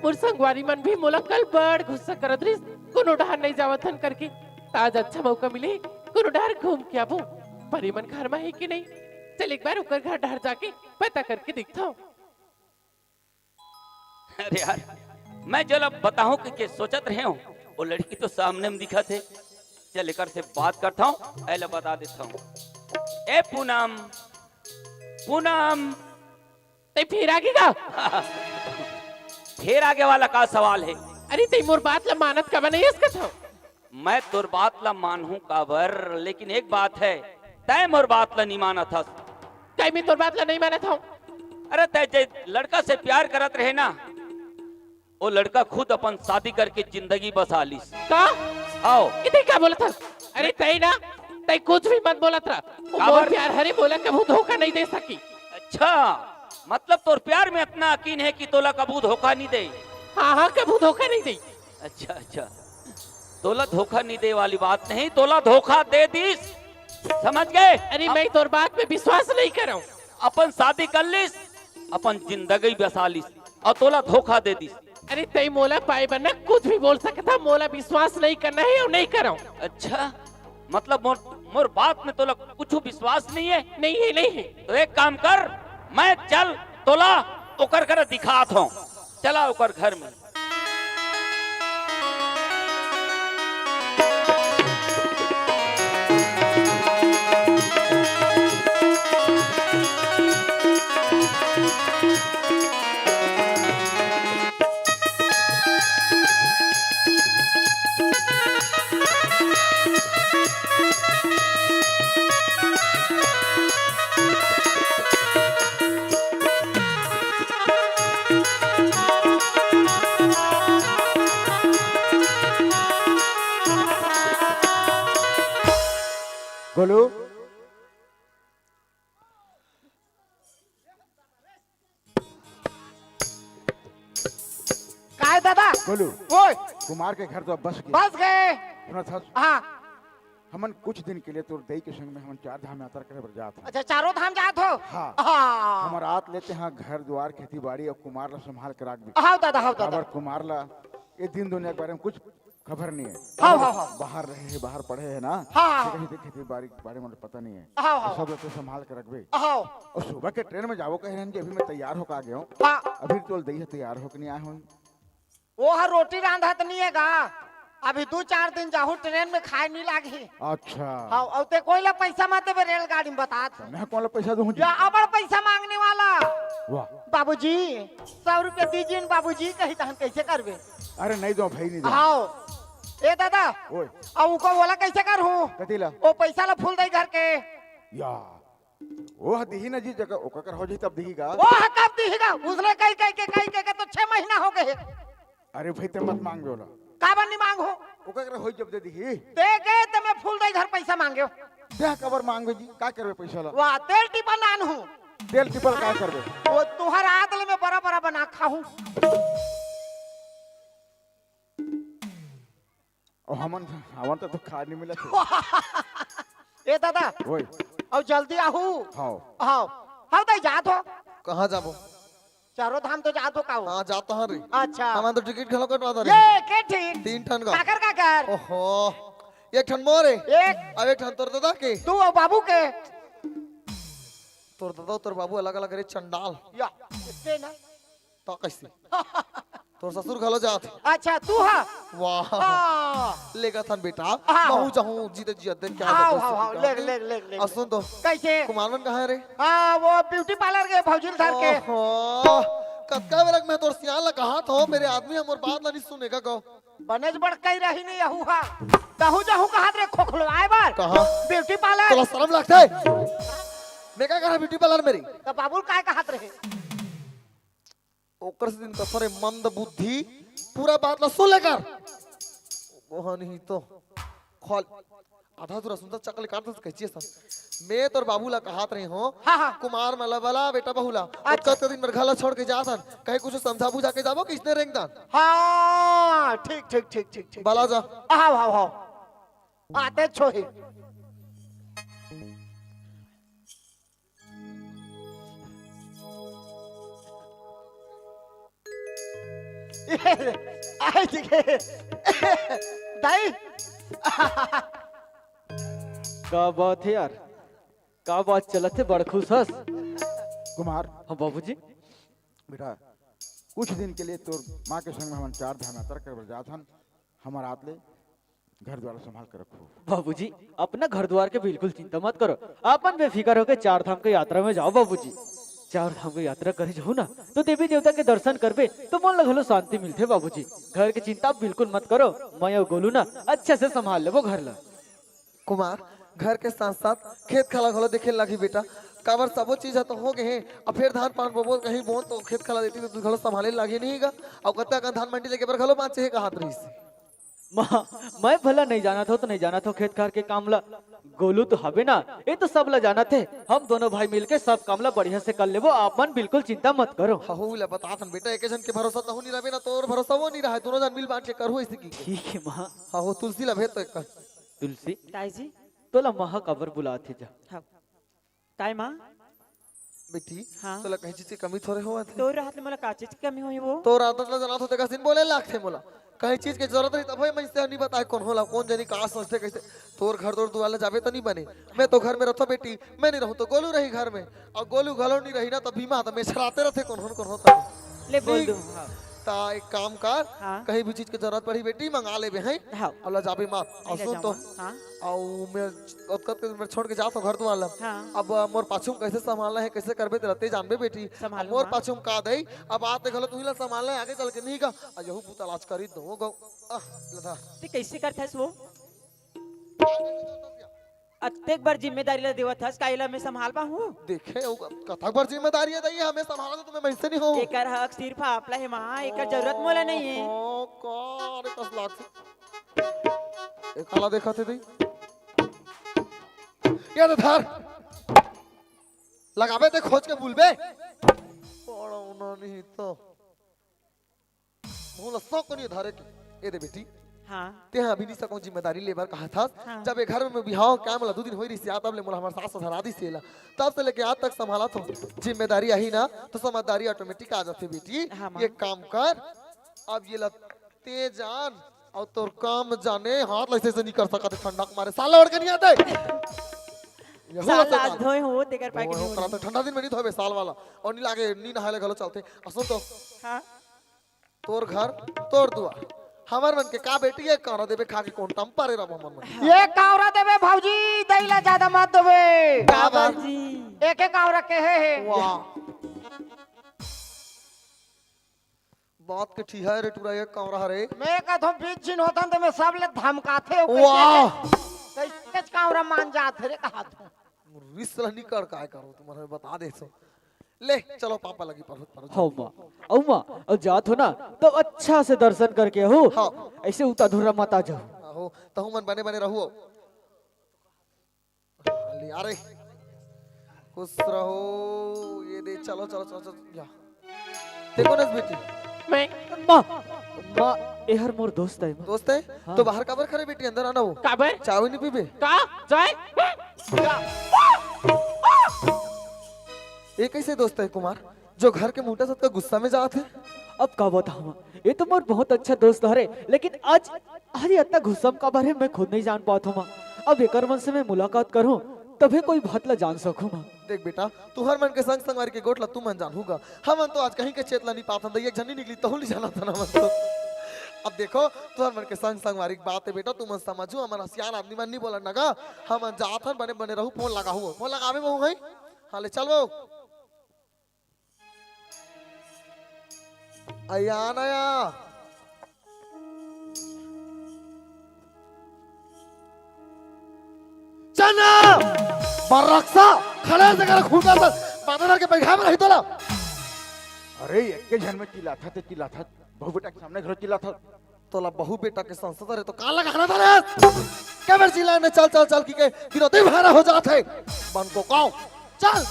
मोर संगवारी मन भी मोला कल बड़ गुस्सा करत रहिस, कोनो डहर नइ जावत हन करके। त आज अच्छा मौका मिले हे, कोनो डहर घूम के आबो। परी मन घर म हे कि नहीं? चल एक बार ओकर घर डहर जाके पता करके देखथंव। अरे यार, मैं जो ला बताहूं कि के सोचत रहे हूं, वो लड़की तो सामने म दिखत हे। चल एकर से बात करथंव, एला बता देथंव। ए पूनम, पूनम। तैं फेर आगे का? फेर आगे वाला का सवाल हे? अरे तैं मोर बात ला मानत काबर नइ हस कथंव? मैं तोर बात ला मानहूं काबर, लेकिन एक बात हे, तैं मोर बात ला नइ मानत हस। काहे मैं तोर बात ला नइ मानत हंव? अरे तैं जे लड़का से प्यार करत रहे ना, वो लड़का खुद अपन शादी करके जिंदगी बसा लिस। का? आओ। ए तैं का बोलत हस? अरे तैं ना, तैं कुछ भी मत बोलत रह। वो काबर? मोर प्यार हरे, मोला कभू धोखा नइ दे सकी। अच्छा, मतलब तोर प्यार में अतना यकीन हे कि तोला कभू धोखा नइ दे? हां, हां, कभू धोखा नइ दे। अच्छा, अच्छा, तोला धोखा नइ दे वाली बात नहीं, तोला धोखा दे दिस, समझ गे? अरे अब मैं तोर बात में विश्वास नइ करंव। अपन शादी कर लिस, अपन जिंदगी बसा लिस, अउ तोला धोखा दे दिस। अरे तैं मोला पाए बर ना कुछ भी बोल सकत हस, मोला विश्वास नइ करना हे अउ नइ करंव। अच्छा, मतलब मोर, मोर बात में तोला कुछ विश्वास नइ हे? नइ हे, नइ हे। तो एक काम कर, मैं चल तोला ओकर करा दिखात हंव, चला ओकर घर में। गोलू। काय दादा? गोलू। ओए। कुमार के घर तो अब बस गे। बस गे। सुनत हस? हां। हमन कुछ दिन के लिए तोर दई के संग में हमन चार धाम यात्रा करे बर जात हन। अच्छा, चारों धाम जात हो? हां। हां। हमर आत लेते हां घर दुवार, खेती बाड़ी अउ कुमार ला संभाल के राखबे। हां दादा, हां दादा। काबर कुमार ला ए दिन दुनिया के बारे में कुछ खबर नइ हे। हां, हां, हां। बाहर रहे हे, बाहर पढ़े हे ना। हां, हां। खेती बाड़ी के बारे में पता नइ हे। हां, हां। सब ला तो संभाल के रखबे। हां। अउ सुबह के ट्रेन में जाबो कहे रहेन जी, अभी मैं तैयार होके आ गे हंव। हां। अभी तोर दई ह तैयार होके नइ आए होही। वो ह रोटी रांधत नइ हे गा। अभी दू चार दिन जाहूं, ट्रेन में खाए नइ लागही। अच्छा। हां, अउ तैं कोई ला पैसा मत देबे, रेलगाड़ी में बतात हंव। मैं कोन ला पैसा दूहूं जी? या अब्बड़ पैसा मांगने वाला। वाह। बाबूजी, सौ रुपया दीजिए न बाबूजी, कही तहन कइसे करबे? अरे नइ दंव भाई, नइ दंव। हां। ए दादा, ओए। अउ ओकर ओला कइसे करहूं? कथी ला? ओ पैसा ला फूलदई घर के। या, वो ह दिही ना जी, जगह ओकर कर हो जाही तब दिही गा। वो ह कब दिही गा? उसने कहि, कहि के, कहि, कहि के तो छह महीना हो गे हे। अरे भाई, तैं मत मांगबे ओला। काबर नइ मांगहूं? ओकर कर होही जब दे दिही। तैं कहे त मैं फूलदई घर पैसा मांगेंव। तैं काबर मांगबे जी, का करबे पैसा ला? वाह, तेल टिपल लानहूं। तेल टिपल का करबे? वो तुंहर आत ले मैं बरा बरा बना खाहूं। अउ हमन, हमन तो, तो खाए नइ मिलत हे। ए दादा। ओए। अउ जल्दी आहू। हां। हां। हां, तैं जात हो। कहां जाबो? चारों धाम तो जात हो का हो? हां, जात हंव रे। अच्छा। हमन तो टिकट घलो कटवा दे रे। ए, के ठीक? तीन ठन का। काकर, काकर? ओहो। एक ठन मोर हे। एक। अउ एक ठन तोर दादा के। तू अउ बाबू के। तोर दादा अउ तोर बाबू अलग-अलग रे चंडाल। या, एके ना। त कइसे? तोर ससुर घलो जात हे। अच्छा, तू हा? वाह। हाँ। लेगत हन बेटा। हाँ। महूँ जाहूँ, जीते जियत देख क्या हाँ, होता है, हाँ, हाँ, लेग, लेग, लेग, लेग। अउ सुन तो। कैसे? कुमार मन कहाँ हे रे? हाँ, वो beauty parlour गे भौजी ल धर के। ओहो, कतका बेरा के मैं तोर सियान ला कहात हों, मेरे आदमी हमर बात ला नहीं सुने का गो। बनेच बड़कई रही नहीं यहू हा। तहूँ जाहूँ कहात रे खोखलवाए बर। कहाँ? Beauty parlour। तोला शरम लगथे? मैं का करा beauty parlour में रे? त बाबू ल काय कहात रहे? ओकर से दिन कसरे मंद बुद्धि, पूरा बात ला सुन ले कर। ओह नहीं तो खोल, आधा अधूरा सुनता चकले काट दस कैचिए सन। मैं तोर बाबू ला कहात रहे हों, हाँ, हाँ। कुमार मला बला बेटा बहू ला, अच्छा। ओतका दिन बर घर ला छोड़ के जात हन, कहीं कुछ समझा बुझा के जाबो, किसने रेंग दान? हाँ, ठीक, ठीक, ठीक, ठीक, ठीक। बला जा। हाँ, हाँ, हाँ। आते छोहे। आए दिखे। दाई। का बात हे यार, का बात चलत हे, बड़ खुश हस? कुमार। हाँ बाबूजी। बेटा, कुछ दिन के लिए तोर माँ के संग में हमन चार धाम यात्रा करे बर जात हन। हमर आत ले घर द्वार संभाल के रखो। बाबूजी, अपना घर द्वार के बिल्कुल चिंता मत करो, अपन बेफिकर होके चार धाम के यात्रा में जाओ बाबूजी। चार धाम के यात्रा करे जाहू ना, तो देवी देवता के दर्शन करबे, तो मन ला घलो शांति मिलथे बाबूजी। घर के चिंता बिल्कुल मत करो, मैं अउ गोलू ना अच्छा से संभाल लेबो घर ला। कुमार, घर के साथ साथ खेत खाला घलो देखे लागही बेटा, काबर सबो चीज ह तो हो गे हे, अब फेर धान पान बोबो कहीं बोन तो खेत खाला देती तो घलो संभाले लागही नहीं गा, अउ कतका कन धान मंडी लेके बर घलो बांचे हे कहात रहिस। माँ, मैं भला नहीं जानत हों तो नहीं जानत हों खेत खार के काम ला। गोलू तो हबे ना, ये तो सब ला जानत हे। हम दोनों भाई मिलके सब काम ला बढ़िया से कर लेबो, आप मन बिल्कुल चिंता मत करो। हहू ला बतात हन बेटा, एके झन के भरोसा तहू नहीं रहबे ना, तोर भरोसा वो नहीं रहे, दोनों झन मिल बांट के करहू ऐसे की। ठीक हे माँ। हहू तुलसी ला भेज तो एक कर। तुलसी, ताई जी। तोला माँ काबर बुलात हे जा। हाँ। काय माँ? बेटी, हाँ। तोला कहीं चीज के कमी थोरे होवत हे? तोर रहत ले मोला का चीज के कमी होही वो? तोर आदत ला जानत होते कसिन बोले लागथे मोला। कहीं चीज के जरूरत रही तब होय, मनसे नहीं बताए कौन होला, कौन जनी का सोचथे कैसे। तोर घर तोर दुआर ला जाबे तो नहीं बने। मैं तो घर में रहता बेटी, मैं नहीं रहूँ तो गोलू रही घर में। अउ गोलू घलो नहीं रही ना तो बीमा तो मैं छराते रहते कौन हो न कौन हो तो। ले बोल ठीक। दूँ, हाँ। ता एक काम कर, हाँ। कहीं भी चीज के जरूरत पड़ी बेटी मंगा लेबे हैं। हाँ। अउ ला जाबे मत। अउ नहीं ले सुन तो। जाऊँ, हाँ। अउ मैं ओतका दिन में छोड़ के जात हों घर दुआर ला। हाँ। अब मोर पाछू में कैसे संभालना हे, कैसे करबे तेला ते जानबे बेटी। संभालू अब मोर माँ। पाछू में का दई, अब आते घलो तुही ला संभालना हे, आगे चल के नहीं का। आ यहू बुता लाज करी दो गो। आ, ले धर। ते कैसे करथस वो? अतेक बर जिम्मेदारी ला देवत हस, का एला मैं संभाल पाहूँ? देखे, वो कतक बर जिम्मेदारी हे दई, हमें संभाला तो तुम्हें मैं से नहीं हो। एकर हक सिर्फ आप ला हे माँ, एकर जरूरत मोला नहीं हे। ओ, का रे कस लागथे। ए काला देखत हे दई। ये तो धर। लगाबे ते खोज के बुलबे। पड़ौना नहीं तो। मुँह ला सौंक नहीं धरे के। ए दे बेटी। हाँ। ते हा अभी नहीं सको जिम्मेदारी लेबर कहा था। हाँ। जब ये घर में बिहाव काम ला दो दिन होई रही सिया, तब ले मोला हमार सास ससुर आदि से ला। तब से लेके आज तक संभाला तो जिम्मेदारी आही ना, तो समझदारी automatic आ जाथे बेटी। हाँ, माँ। ये काम कर, अब ये ला ते जान, अउ तोर काम जाने, हाथ ला ऐसे नहीं कर सकत हे, ठंडा के मारे, साला ओढ़ के नहीं आते। यहू साल ला आज धोए हो, तेकर पाए के नहीं होही। ठंडा दिन में नहीं धोबे साल वाला, अउ नहीं लागे, नहीं नहाए ले घलो चलथे। अ सुन तो, हाँ। तोर घर, तोर दुआर, हमर मन के का बेटी, ये कांवरा देबे खा के कोन टाइम पारे रहो हमर मन। ये कांवरा देबे भौजी, दई ला ज्यादा मत देबे। का बात? जी। एक एक कांवरा के हे हे। वाह। बात के ठिहा रे टूरा, एक कांवरा हरे। मैं कहत हों बीच झिन होतन त मैं सब ले धमकाथे हो। वाह। कैसे कांवरा मान जात हे रे कहत हों। रिस ला निकल काय करो तुम हमें बता दे सो। ले चलो पापा लगी पढ़ो पढ़ो। हाँ माँ, अउ माँ, अउ जात हो ना तो अच्छा से दर्शन करके हो। हाँ। ऐसे उता धुरा मत आ जाओ। आहो, तहु मन बने बने रहो। ले, अरे खुश रहो। ये दे, चलो चलो चलो चलो, या। देखो ना बेटी। मैं माँ, माँ, एहर मोर दोस्त है माँ। दोस्त है? हाँ। तो बाहर काबर खड़े बेटी, अंदर आना वो। काबर? चाय नहीं पीबे? का? चाय? ये कैसे दोस्त है कुमार? जो घर के मोटा सतका गुस्सा में जात हे। अब का बताहूँ माँ, ये तो मोर बहुत अच्छा दोस्त हरे, लेकिन आज, आज ये अतना गुस्सा में काबर हे, मैं खुद नहीं जान पात हों माँ। अब एकर मन से मैं मुलाकात करहूँ, तभे कोई बात ला जान सकहूँ माँ। देख बेटा, तुहर मन के संग संगवारी के गोठ ला तुमन जानहू गा। हमन तो आज कहीं के चेत ला नी पाथन, एक झन नी निकली, तहू नी जानत हन हमन तो। अब देखो, तुहर मन के संग संगवारी के बात हे बेटा, तुमन समझहू, हमन सियान आदमी मन नी बोलन ना गा। हमन जात हन, बने बने रहू, फोन लगाहू, फोन लगावे महू हई। हाँ, ले चल वो। अया नया। चना! बरक्सा! खड़े से कर खूंटा से बांधा के बैठा में रही तोला। अरे, एक के झन में चिल्लाथस, ते चिल्लाथस, बहू बेटा के सामने घरो चिल्लाथस। तोला बहू बेटा के संस्था रे तो का लगा खाना था रे? के बेर चिल्लाने चल, चल, चल की के गिरो दे भारा हो जात हे। बन को काओ। चल।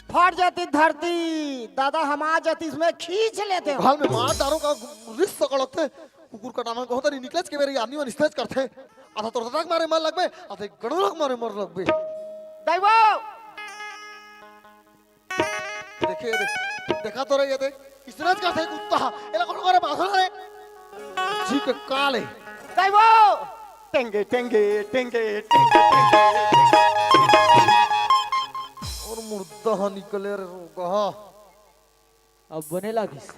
फट जाती धरती, दादा हम आ जाती, इसमें खींच लेते हो। घर में मार डारो का रिस सकड़ते। कुकुर का नाम को होता नहीं निकलेच के मेरे आदमी मन स्टेज करते। आधा तोर तक मारे मर लगबे, आधा गड़ोलक मारे मर लगबे। दैवो! देखे, देख, देखा तो रही है, देख। स्टेज करते कुत्ता। एला कौन करे बांधल रे? जी के काले। दैवो! टेंगे, टेंगे, टेंगे, टेंगे, टेंगे। और मुर्दा हा निकले रे रोगा। अब बने लागिस।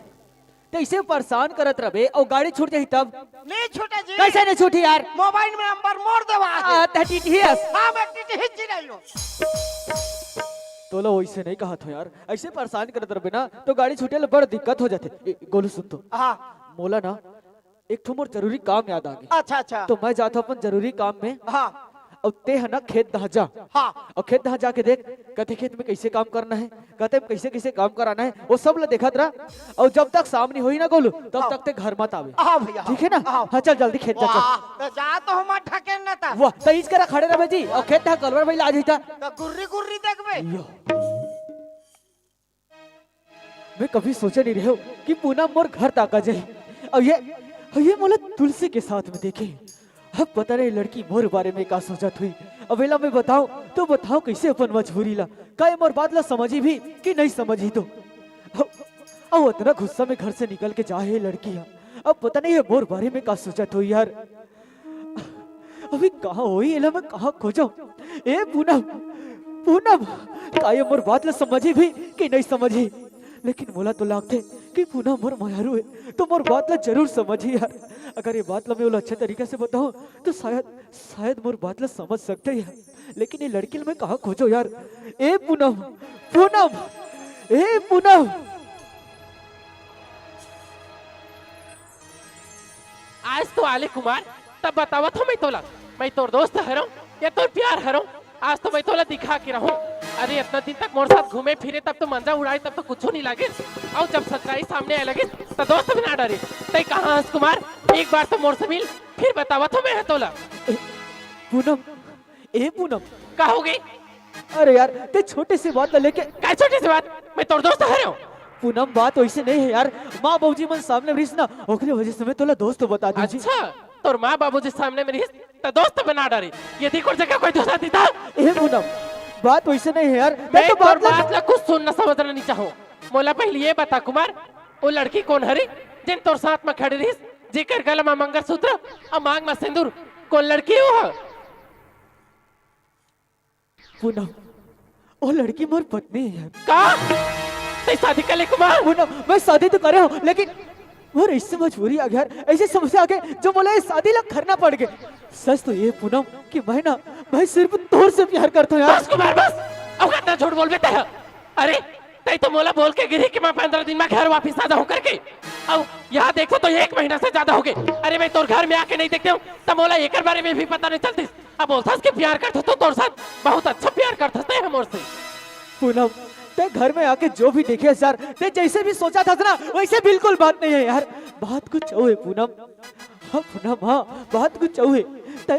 तइसे परेशान करत रबे अउ गाड़ी छूट जाही तब? नहीं छूटे जी। कैसे नहीं छूटी यार? मोबाइल में नंबर मोर देवा है। आ, त टीटीएस। हाँ, मैं टीटीएस जी नहीं हूँ। तोला वइसे नहीं कहत हो यार, अइसे परेशान करत रबे ना तो गाड़ी छूटे ले बड़ दिक्कत हो जाथे। ए, गोलू सुन तो। हाँ। मोला ना एक ठो मोर जरूरी काम याद आ गे। अच्छा, अच्छा। तो मैं जात हूँ अपन जरूरी काम में। हाँ। अउ ते ह ना खेत डहा जा। हाँ। अउ खेत डहा जाके देख, कते खेत में कइसे काम करना हे, कते में कइसे कइसे काम कराना हे, वो सब ला देखत रह। अउ जब तक सामने होही ना गोलू, तब हाँ। तक ते घर मत आवे। हाँ भैया, ठीक है ना? हाँ। हाँ, चल जल्दी खेत डहा चल। वाह, तो जा तो हम ठकेन न त। वाह, त इस करा खड़े रहे जी, अउ खेत डहा कलवर भाई ला जइता। त गुर्री गुर्री देखबे। यो। मैं कभी सोचे नहीं रहे हूँ कि पूनम मोर घर तक आ जाए। अब ये, अब ये मोला तुलसी के साथ में देखे। अब पता नहीं लड़की मोर बारे में का सोचत हुई। अब एला मैं बताऊं तो बताऊं कैसे अपन मजबूरी ला? का ये मोर बात ला समझी भी कि नहीं समझी तो? अब, अब उतना गुस्सा में घर से निकल के जा है लड़की है। अब पता नहीं ये मोर बारे में का सोचत हुई यार। अभी कहाँ होही एला मैं कहाँ खोजों? ए पूनम, पूनम, का ये मोर बात ला समझी भी कि नहीं समझी? लेकिन मोला तो लागथे कि पूनम मोर मयारू हे, तो मोर बात ला जरूर समझी यार। अगर ये बात ला मैं ओला अच्छा तरीका से बताऊं, तो शायद, शायद मोर बात ला समझ सकथे यार। लेकिन ये लड़की ला मैं कहाँ खोजों यार? ए पूनम, पूनम, ए पूनम। आज तो आले कुमार, तब बतावत हूँ मैं तोला, मैं तोर दोस्त हरौं या तोर प्यार हरौं। आज तो मैं तोला दिखा के रहूं। अरे, इतना दिन तक मोर साथ घूमे फिरे, तब तो मंजा उड़ाए, तब तो कुछू नहीं लागे। अउ जब सच्चाई सामने आए लगे, तो दोस्त बना डारे। तै कहाँ हस कुमार? एक बार तो मोर से मिल, फिर बतावत हूँ मैं ह तोला। पूनम, ए पूनम। का हो गे? अरे यार, ते छोटे से बात ला लेके। का छोटे से बात? मैं तोर दोस्त हरौं। पूनम, बात वइसे नहीं है यार। माँ बाबूजी मन सामने में रिहिस ना, ओकरे वजह से मैं तोला दोस्त बता दूं जी। अच्छा, तोर माँ बाबूजी सामने में रिहिस, त दोस्त बना डारे। ये देखो जगह कोई दूसरा देता। ए पूनम, बात वइसे नहीं है यार। मैं तो तोर बात ला बात ला कुछ सुनना समझना नहीं चाहूँ। मोला पहले ये बता कुमार, वो लड़की कौन हरी, जिन तोर साथ में खड़ी रहिस, जेकर गला में मंगलसूत्र अउ मांग में सिंदूर, कौन लड़की वो है? पूनम, वो लड़की मोर पत्नी है यार। का? तै शादी कर ले कुमार? पूनम, मैं शादी तो करे हूँ, लेकिन मोर ऐसे मजबूरी आ गया यार, ऐसे समस्या आ गई, जो मोला ये शादी ला करना पड़ गया। सच तो ये पूनम कि मैं ना, मैं सिर्फ तोर से प्यार करता हूँ यार। बस कुमार, बस। अब कितना झूठ बोलबे तै? अरे, तै तो मोला बोल के गिरी कि मैं पंद्रह दिन में घर वापिस आ जाहूँ करके। अउ यहाँ देखो तो एक महीना से ज्यादा हो गए। अरे, मैं तोर घर में आके नहीं देखते हूँ, तब मोला एकर बारे में भी पता नहीं चलती। अब बोलथस कि प्यार करथस तो तोर साथ बहुत अच्छा प्यार करथस तै ह मोर से। पूनम, तै घर में आके जो भी देखे यार, तै जैसे भी सोचा था ना, वैसे बिल्कुल बात नहीं है यार। बात कुछ अउ है पूनम। हाँ पूनम, हाँ, बात कुछ अउ है। तै,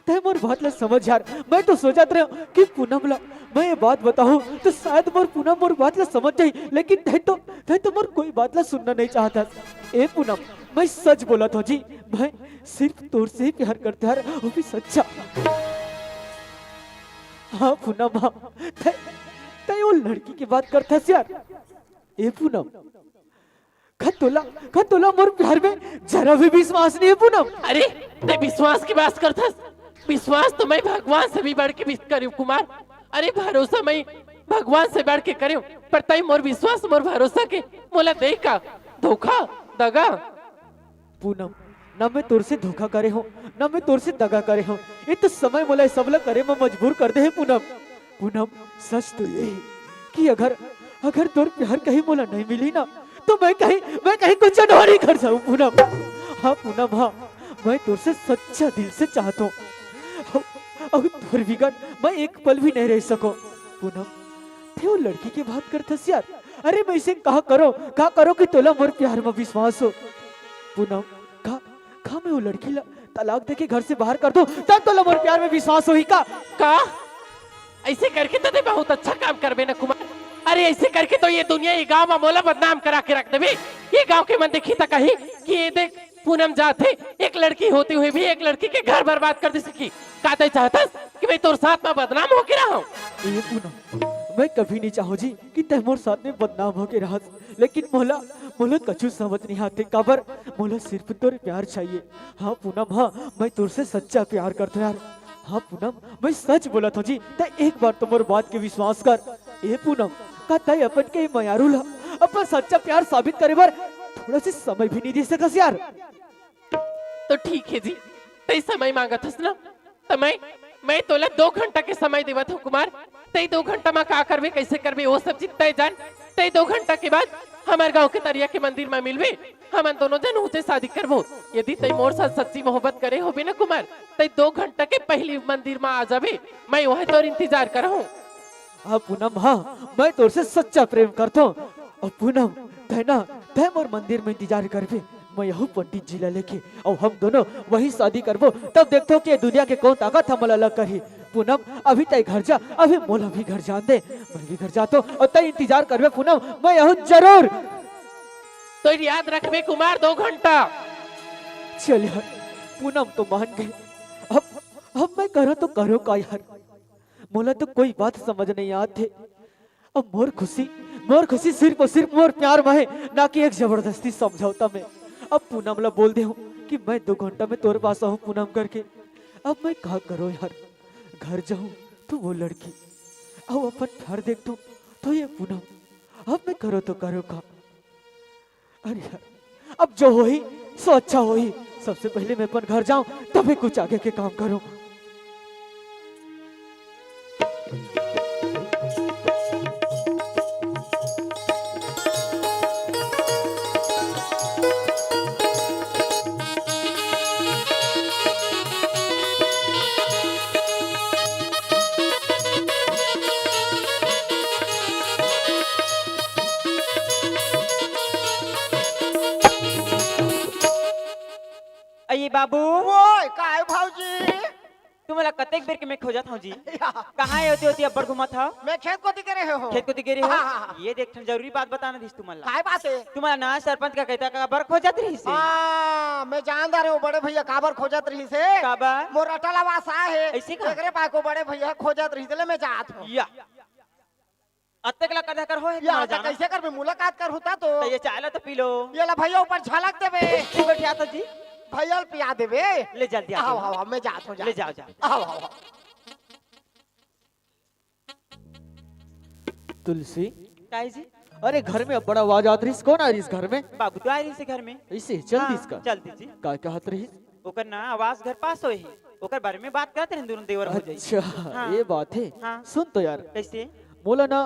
तै मोर बात ला समझ यार। मैं तो सोचत रहे कि पूनम ला मैं ये बात बताहूँ तो शायद मोर पूनम मोर बात ला समझ जाही, लेकिन तै तो, तै तो मोर कोई बात ला सुनना नहीं चाहत हस। ए पूनम, मैं सच बोलत हूँ जी, मैं सिर्फ तोर से ही प्यार करते यार, वो भी सच्चा। हाँ पूनम, हाँ, तै, तै वो लड़की के बात करथस यार। ए पूनम, का तोला, का तोला मोर प्यार में जरा भी विश्वास नहीं है पूनम? अरे, तै विश्वास की बात करथस? विश्वास तो मैं भगवान से भी बढ़ के विश्वास करूँ कुमार। अरे भरोसा मैं भगवान से बढ़ के करेंव, पर तई मोर विश्वास, मोर भरोसा के मोला दे का धोखा, दगा। पूनम, न मैं तोर से धोखा करे हों, न मैं तोर से दगा करे हों। ये तो समय मोला ये सब ला करे म मजबूर कर दे हे पूनम। पूनम, सच तो ये हे कि अगर, अगर तोर प्यार कहीं मोला नहीं मिली ना, तो मैं कहीं, मैं कहीं कुछ अनहोनी कर जाऊं पूनम। हाँ पूनम, हाँ, मैं तोर से सच्चा दिल से चाहत हों। अउ, अउ तोर बिगर मैं एक पल भी नहीं रह सकों। पूनम, तैं वो लड़की के बात करथस यार। अरे मैं इसे का करों, का करों कि तोला मोर प्यार म विश्वास हो? पूनम, का, का मैं वो लड़की ला तलाक दे के घर से बाहर कर दूं, तब तोला मोर प्यार म विश्वास होही का? का? ऐसे करके तो तैं बहुत अच्छा काम करबे ना कुमार। अरे ऐसे करके तो ये दुनिया, ये गांव म मोला बदनाम करा के रख देबे। ये गांव के मन देखही त कही कि ये देख पूनम जात हे, एक लड़की होते हुए भी एक लड़की के घर बर्बाद कर दे सकी। का तैं चाहतस कि मैं तोर साथ म बदनाम होके रहूं? ए पूनम, मैं कभी नहीं चाहूं जी कि तैं मोर साथ में बदनाम होके रहस, लेकिन मोला, मोला कछु समझ नहीं आते, काबर मोला सिर्फ तोर प्यार चाहिए। हाँ पूनम, हाँ, मैं तोर से सच्चा प्यार करथों यार। हाँ पूनम, मैं सच बोलत हों जी, तैं एक बार तो मोर बात के विश्वास कर। ए पूनम, का तैं अपन के मयारू ला अपन सच्चा प्यार साबित करे बर थोड़ा से समय भी नहीं दे सकस यार? तो ठीक हे जी, तैं समय मांगत हस ना, त मैं, मैं तोला दो घंटा के समय देवत हों कुमार। तैं दो घंटा म का करबे, कैसे करबे, वो सब चीज तैं जान। तैं दो घंटा के बाद हमर गांव के तरिया के मंदिर म मिलबे, हमन दोनों झन उहूं शादी करबो। यदि तैं मोर साथ सच्ची मोहब्बत करे होबे ना कुमार, तैं दो घंटा के पहिली मंदिर म आ जाबे, मैं उहें तोर इंतजार करहूं। हाँ पूनम, हाँ, मैं तोर से सच्चा प्रेम करथों। अउ पूनम, तैं ना, तैं मोर मंदिर म इंतजार करबे, मैं आहूं पंडित जी ला लेके, अउ हम दोनों उहें शादी करबो। तब देखथों कि ये दुनिया के कोन ताकत हमला अलग करही। पूनम, अभी तैं घर जा, अभी मोला भी घर जान दे, मैं भी घर जाथों, अउ तैं इंतजार करबे पूनम, मैं आहूं जरूर। तो याद रखबे कुमार, दो घंटा। चल यार, पूनम तो मान गे। अब, अब मैं करों तो करों का यार? मोला तो कोई बात समझ नहीं आत हे। अब मोर खुशी, मोर खुशी सिर्फ अउ सिर्फ मोर प्यार म हे, ना कि एक जबरदस्ती समझौता म। अब पूनम ला बोल दे हों कि मैं दो घंटा म तोर पास आहूं पूनम करके। अब मैं का करों यार? घर जाहूं तो वो लड़की, अउ अपन घर देखथों तो ये पूनम। अब मैं करों तो करों का? अरे यार, अब जो होही सो अच्छा होही। सबसे पहले मैं अपन घर जाऊं, तभे कुछ आगे के काम करूं। अये बाबू। ओए, काय भौजी? तुमला कतेक बेर के मैं खोजत हंव जी। या। कहाँ हे ओती ओती अब्बड़ घूमत हव? मैं खेत कोती गे रेहे हों। खेत कोती गे रेहे हव? हाँ, हाँ, हाँ। ये देख, ठन जरूरी बात बताना रहिस तुमला। काय बात हे? तुमला ना सरपंच कका काबर खोजत रहिस हे? हाँ, मैं जान डारेंव वो बड़े भैया काबर खोजत रहिस हे। काबर? मोर अटल आवास आय हे। अइसे का? एकरे पाय को बड़े भैया खोजत रहिस हे, ले मैं जात हंव। या। अतेक ला कदा कर होय, या, तुम्हर त जाना। कइसे करबे? मुलाकात करहूं त तो। त ये चाय ला तो पी लो। ये ला भैया ऊपर झलक देबे। तू बैठिया तो जी। भैया ल पिया देबे। ले जल्दी आ आओ, जाओ। आओ, आओ, मैं जात हंव, ले जात जाओ, हंव। जाओ। आओ, आओ, आओ। तुलसी। काय जी? अरे घर में बड़ा आवाज आत रहिस, कोन आय रहिस घर में? बाबू तो आय रहिस घर में। अइसे चल हाँ, दिस का? चल दिस जी। काय कहत रहिस? ओकर ना आवास घर पास होय हे, ओकर बारे में बात करत रहेन दोनों देवर भौजाई। अच्छा, हाँ। ये बात हे। हाँ। सुन तो यार, कइसे? मोला ना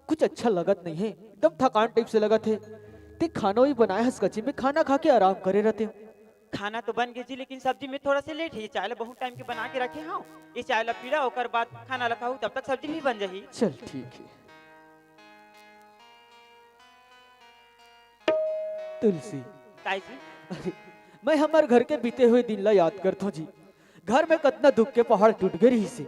कुछ अच्छा लगत नहीं हे, एकदम थकान type से लगत हे। ते खाना भी बनाय हस कच्ची में, खाना खा के आराम करे रहते। खाना तो बन गे जी, लेकिन सब्जी में थोड़ा से late हे। ये चाय ला बहुत time के बना के रखे हंव, ये चाय ला पी ला, ओकर बाद खाना ला खाहू, तब तक सब्जी भी बन जाही। चल ठीक हे। तुलसी। काय जी? अरे, मैं हमर घर के बीते हुए दिन ला याद करथों जी। घर में कतना दुख के पहाड़ टूट गे रहिस हे।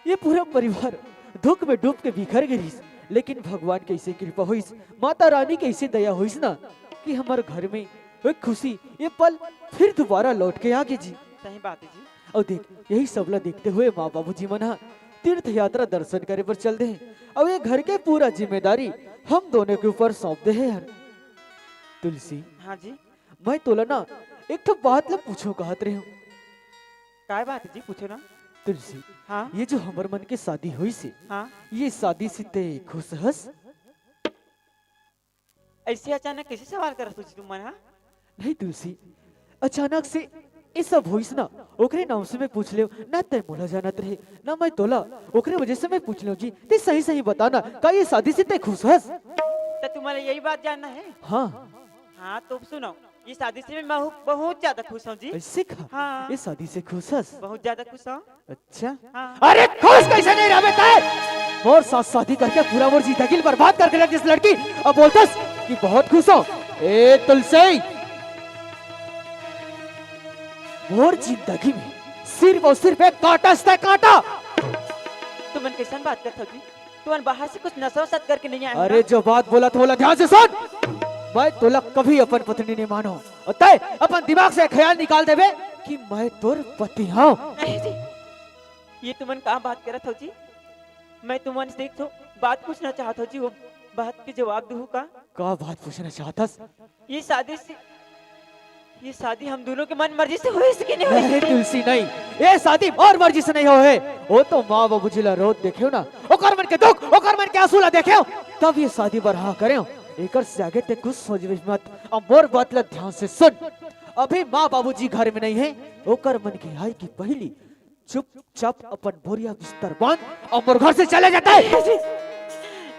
ये पूरा परिवार दुख में डूब के बिखर गे रहिस, लेकिन भगवान के अइसे कृपा होइस, माता रानी के अइसे दया होइस ना कि हमर घर में वो खुशी, ये पल फिर दोबारा लौट के आ गे जी। सही बात हे जी। अउ देख, यही सब ला देखते हुए माँ बाबूजी मन ह तीर्थ यात्रा दर्शन करे बर चल दे हे। अउ ये घर के पूरा जिम्मेदारी हम दोनों के ऊपर सौंप दे हे यार। तुलसी, हाँ जी। मैं तोला ना एक ठो बात ला पूछों कहत रहेंव। काय बात हे जी, पूछो ना। तुलसी, हाँ? ये जो हमर मन के शादी होइस हे, हाँ? ये शादी से तैं खुश हस? ऐसे अचानक कैसे सवाल करत हो जी तुमन, हाँ? नहीं तुलसी, अचानक से ये सब होइस ना, ओकरे नाम से मैं पूछ लेव ना, तैं मोला जानत रहे ना मैं तोला, ओकरे वजह से मैं पूछ लेव जी। तैं सही सही बता ना, का ये शादी से तैं खुश हस? त तुम्हारा यही बात जानना है? हाँ। हाँ, तो सुनो, ये शादी से मैं बहुत, बहुत ज्यादा खुश हूँ जी। ऐसे का? हाँ। ये शादी से खुश हस? बहुत ज्यादा खुश हूँ। अच्छा। हाँ। अरे खुश कैसे नहीं रहबे तैं? मोर साथ शादी करके पूरा मोर जिंदगी बर्बाद करके रख दिस लड़की। अब बोलतस कि बहुत खुश हूँ। ए तुलसी, मोर जिंदगी में सिर्फ और सिर्फ एक कांटा हस तैं, कांटा। तुमन कैसन बात करत हो जी? तुमन बाहर से कुछ नशा वशा करके नहीं आए हो अरे ना? जो बात बोलत हों ओला ध्यान से सुन। मैं तोला कभी अपन पत्नी नहीं मानों। और तैं अपन दिमाग से ख्याल निकाल देबे कि मैं तोर पति हूँ। नहीं जी, ये तुमन का बात करत हो जी? मैं तुमन से एक ठो बात पूछना चाहत हूँ जी, वो बात के जवाब दूँ का? का बात पूछना चाहत हस? ये शादी से, ये शादी हम दोनों के मन मर्जी से होइस कि नहीं होइस? नहीं तुलसी, नहीं, ये शादी मोर मर्जी से नहीं होए हे। वो तो माँ बाबूजी ला रोत देखेव ना, ओकर मन के दुख, ओकर मन के आंसू ला देखेव, तब ये शादी बर हाँ करेव। एकर से आगे तैं कुछ सोचबे मत। अब मोर बात ला ध्यान से सुन। अभी माँ बाबूजी घर में नहीं हे, ओकर मन के आए के पहिली चुपचाप अपन बोरिया बिस्तर बांध और मोर घर से चले जा तैं। हे जी,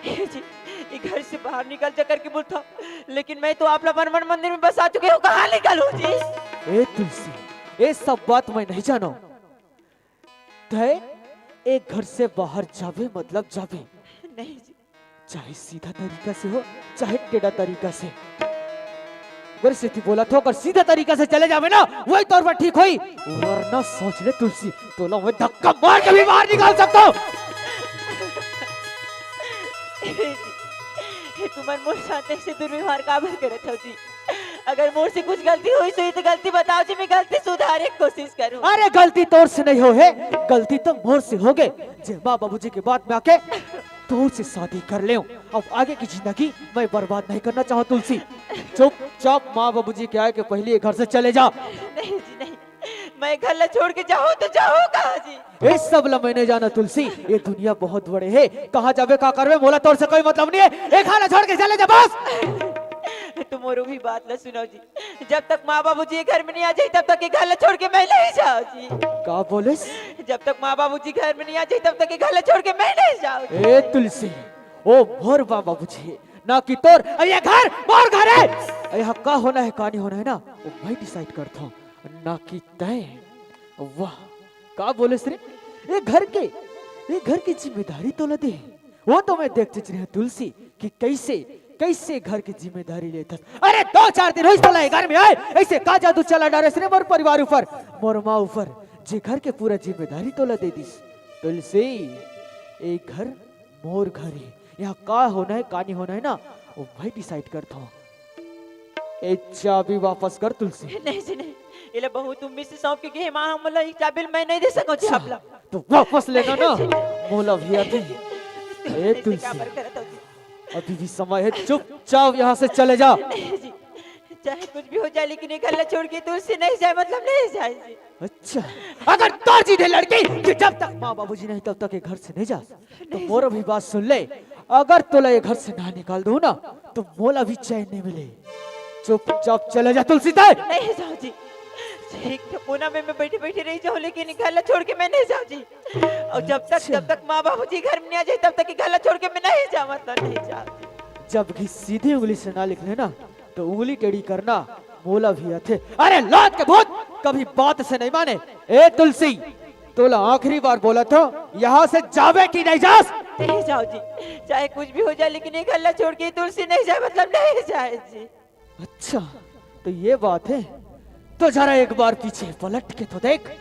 हे जी, ये घर से बाहर निकल जा करके बोलत हो, लेकिन मैं तो आप ला मन मन मंदिर में बसा चुके हूँ, कहाँ निकलूँ जी? ए तुलसी, ये सब बात मैं नहीं जानों। तैं ये घर से बाहर जाबे मतलब जाबे। नहीं जी, चाहे सीधा तरीका से हो, चाहे टेढ़ा तरीका से। अगर सीधी बोलत हों, अगर सीधा तरीका से चले जाबे ना, वही तोर बर ठीक होही। वरना सोच ले तुलसी, तोला मैं धक्का मार के भी बाहर निकाल सकत हों। हे तुमन मोर साथ ऐसे दुर्व्यवहार काबर करत हो जी? अगर मोर से कुछ गलती होइस होही तो गलती बताओ जी, मैं गलती सुधारे के कोशिश करूँ। अरे गलती तोर से नहीं होए हे, गलती तो मोर से होगे, जे माँ बाबूजी के बात में आके तोर से शादी कर लेव। अब आगे की जिंदगी मैं बर्बाद नहीं करना चाहत तुलसी। चुपचाप माँ बाबूजी के आए के पहिली ये घर से चले जा। नहीं जी, नहीं, मैं घर ला छोड़ के जाहूँ तो जाहूँ कहाँ जी? ये सब ला मैं नहीं जानों तुलसी, ये दुनिया बहुत बड़े हे, कहाँ जाबे का करबे मोला तोर से कोई मतलब नहीं हे। ये घर ला छोड़ के चले जा बस। तुम मोर भी बात ला सुनो जी, जब तक माँ बाबूजी ये घर में नहीं आ जाही, तब तक ये घर ला छोड़ के मैं नहीं जाहूँ जी। का बोलेस? जब तक माँ बाबूजी घर में नहीं आ जाही, तब तक ये घर ला छोड़ के मैं नहीं जाहूँ जी। ए तुलसी, वो मोर माँ बाबूजी हे, ना कि तोर। अब ये घर मोर घर हे। अब यहाँ का होना हे, का नहीं होना हे ना, वो मैं decide करत हों, ना कि तैं। वाह, का बोलेस रे? ये घर के, ये घर के जिम्मेदारी तोला दे हे। वो तो मैं देखत रहेंव तुलसी कि कैसे, कैसे घर के जिम्मेदारी लेथस। अरे दो चार दिन होइस तोला ये घर में आए, ऐसे का जादू चला डारेस रे मोर परिवार ऊपर, मोर माँ ऊपर, जे घर के पूरा जिम्मेदारी तोला दे दिस। तुलसी, ये घर मोर घर हे, यहाँ का होना हे, का नहीं होना हे ना, वो मैं decide करत हों। ए चाबी वापस कर तुलसी। नहीं जी, नहीं, एला बहुत उम्मीद से सौंप के गे हे माँ, हमला ये चाबी मैं नहीं दे सकूँ जी आप ला। तो वापस लेना ना, मोला भी आथे। ए तुलसी, अभी भी समय हे, चुपचाप यहाँ से चले जा। नहीं जी, चाहे कुछ भी हो जाए, लेकिन ये घर ला छोड़ के तुलसी नहीं जाए, मतलब नहीं जाए जी। अच्छा, अगर तोर जिद हे लड़की कि जब तक माँ बाबूजी नहीं तब तक ये घर से नहीं जा, तो मोर भी बात सुन ले। अगर तोला ये घर से ना निकाल दूँ ना, तो मोला भी चैन नहीं मिले। चुपचाप चले जा तुलसी तैं। नहीं जाहूँ जी, एक ठो कोना में मैं बैठी बैठी रही जाहूँ, लेकिन ये घर ला छोड़ के मैं नहीं जाहूँ जी। और जब तक, अच्छा। जब तक माँ बाबूजी घर में नहीं आ जाए, तब तक ये घर ला छोड़ के मैं नहीं जाहूँ, मतलब नहीं जाहूँ जी। जब घी सीधी उंगली से ना निकले ना, तो उंगली टेढ़ी करना मोला भी आथे। अरे लात के भूत, कभी बात से नहीं माने। ए तुलसी, तोला आखिरी बार बोलत हों, यहाँ से जाबे कि नहीं जास? नहीं जाहूँ जी, चाहे कुछ भी हो जाए, लेकिन ये घर ला छोड़ के तुलसी नहीं जाए, मतलब नहीं जाए जी। अच्छा, तो ये बात हे, तो जरा एक बार पीछे पलट के तो देख। मैं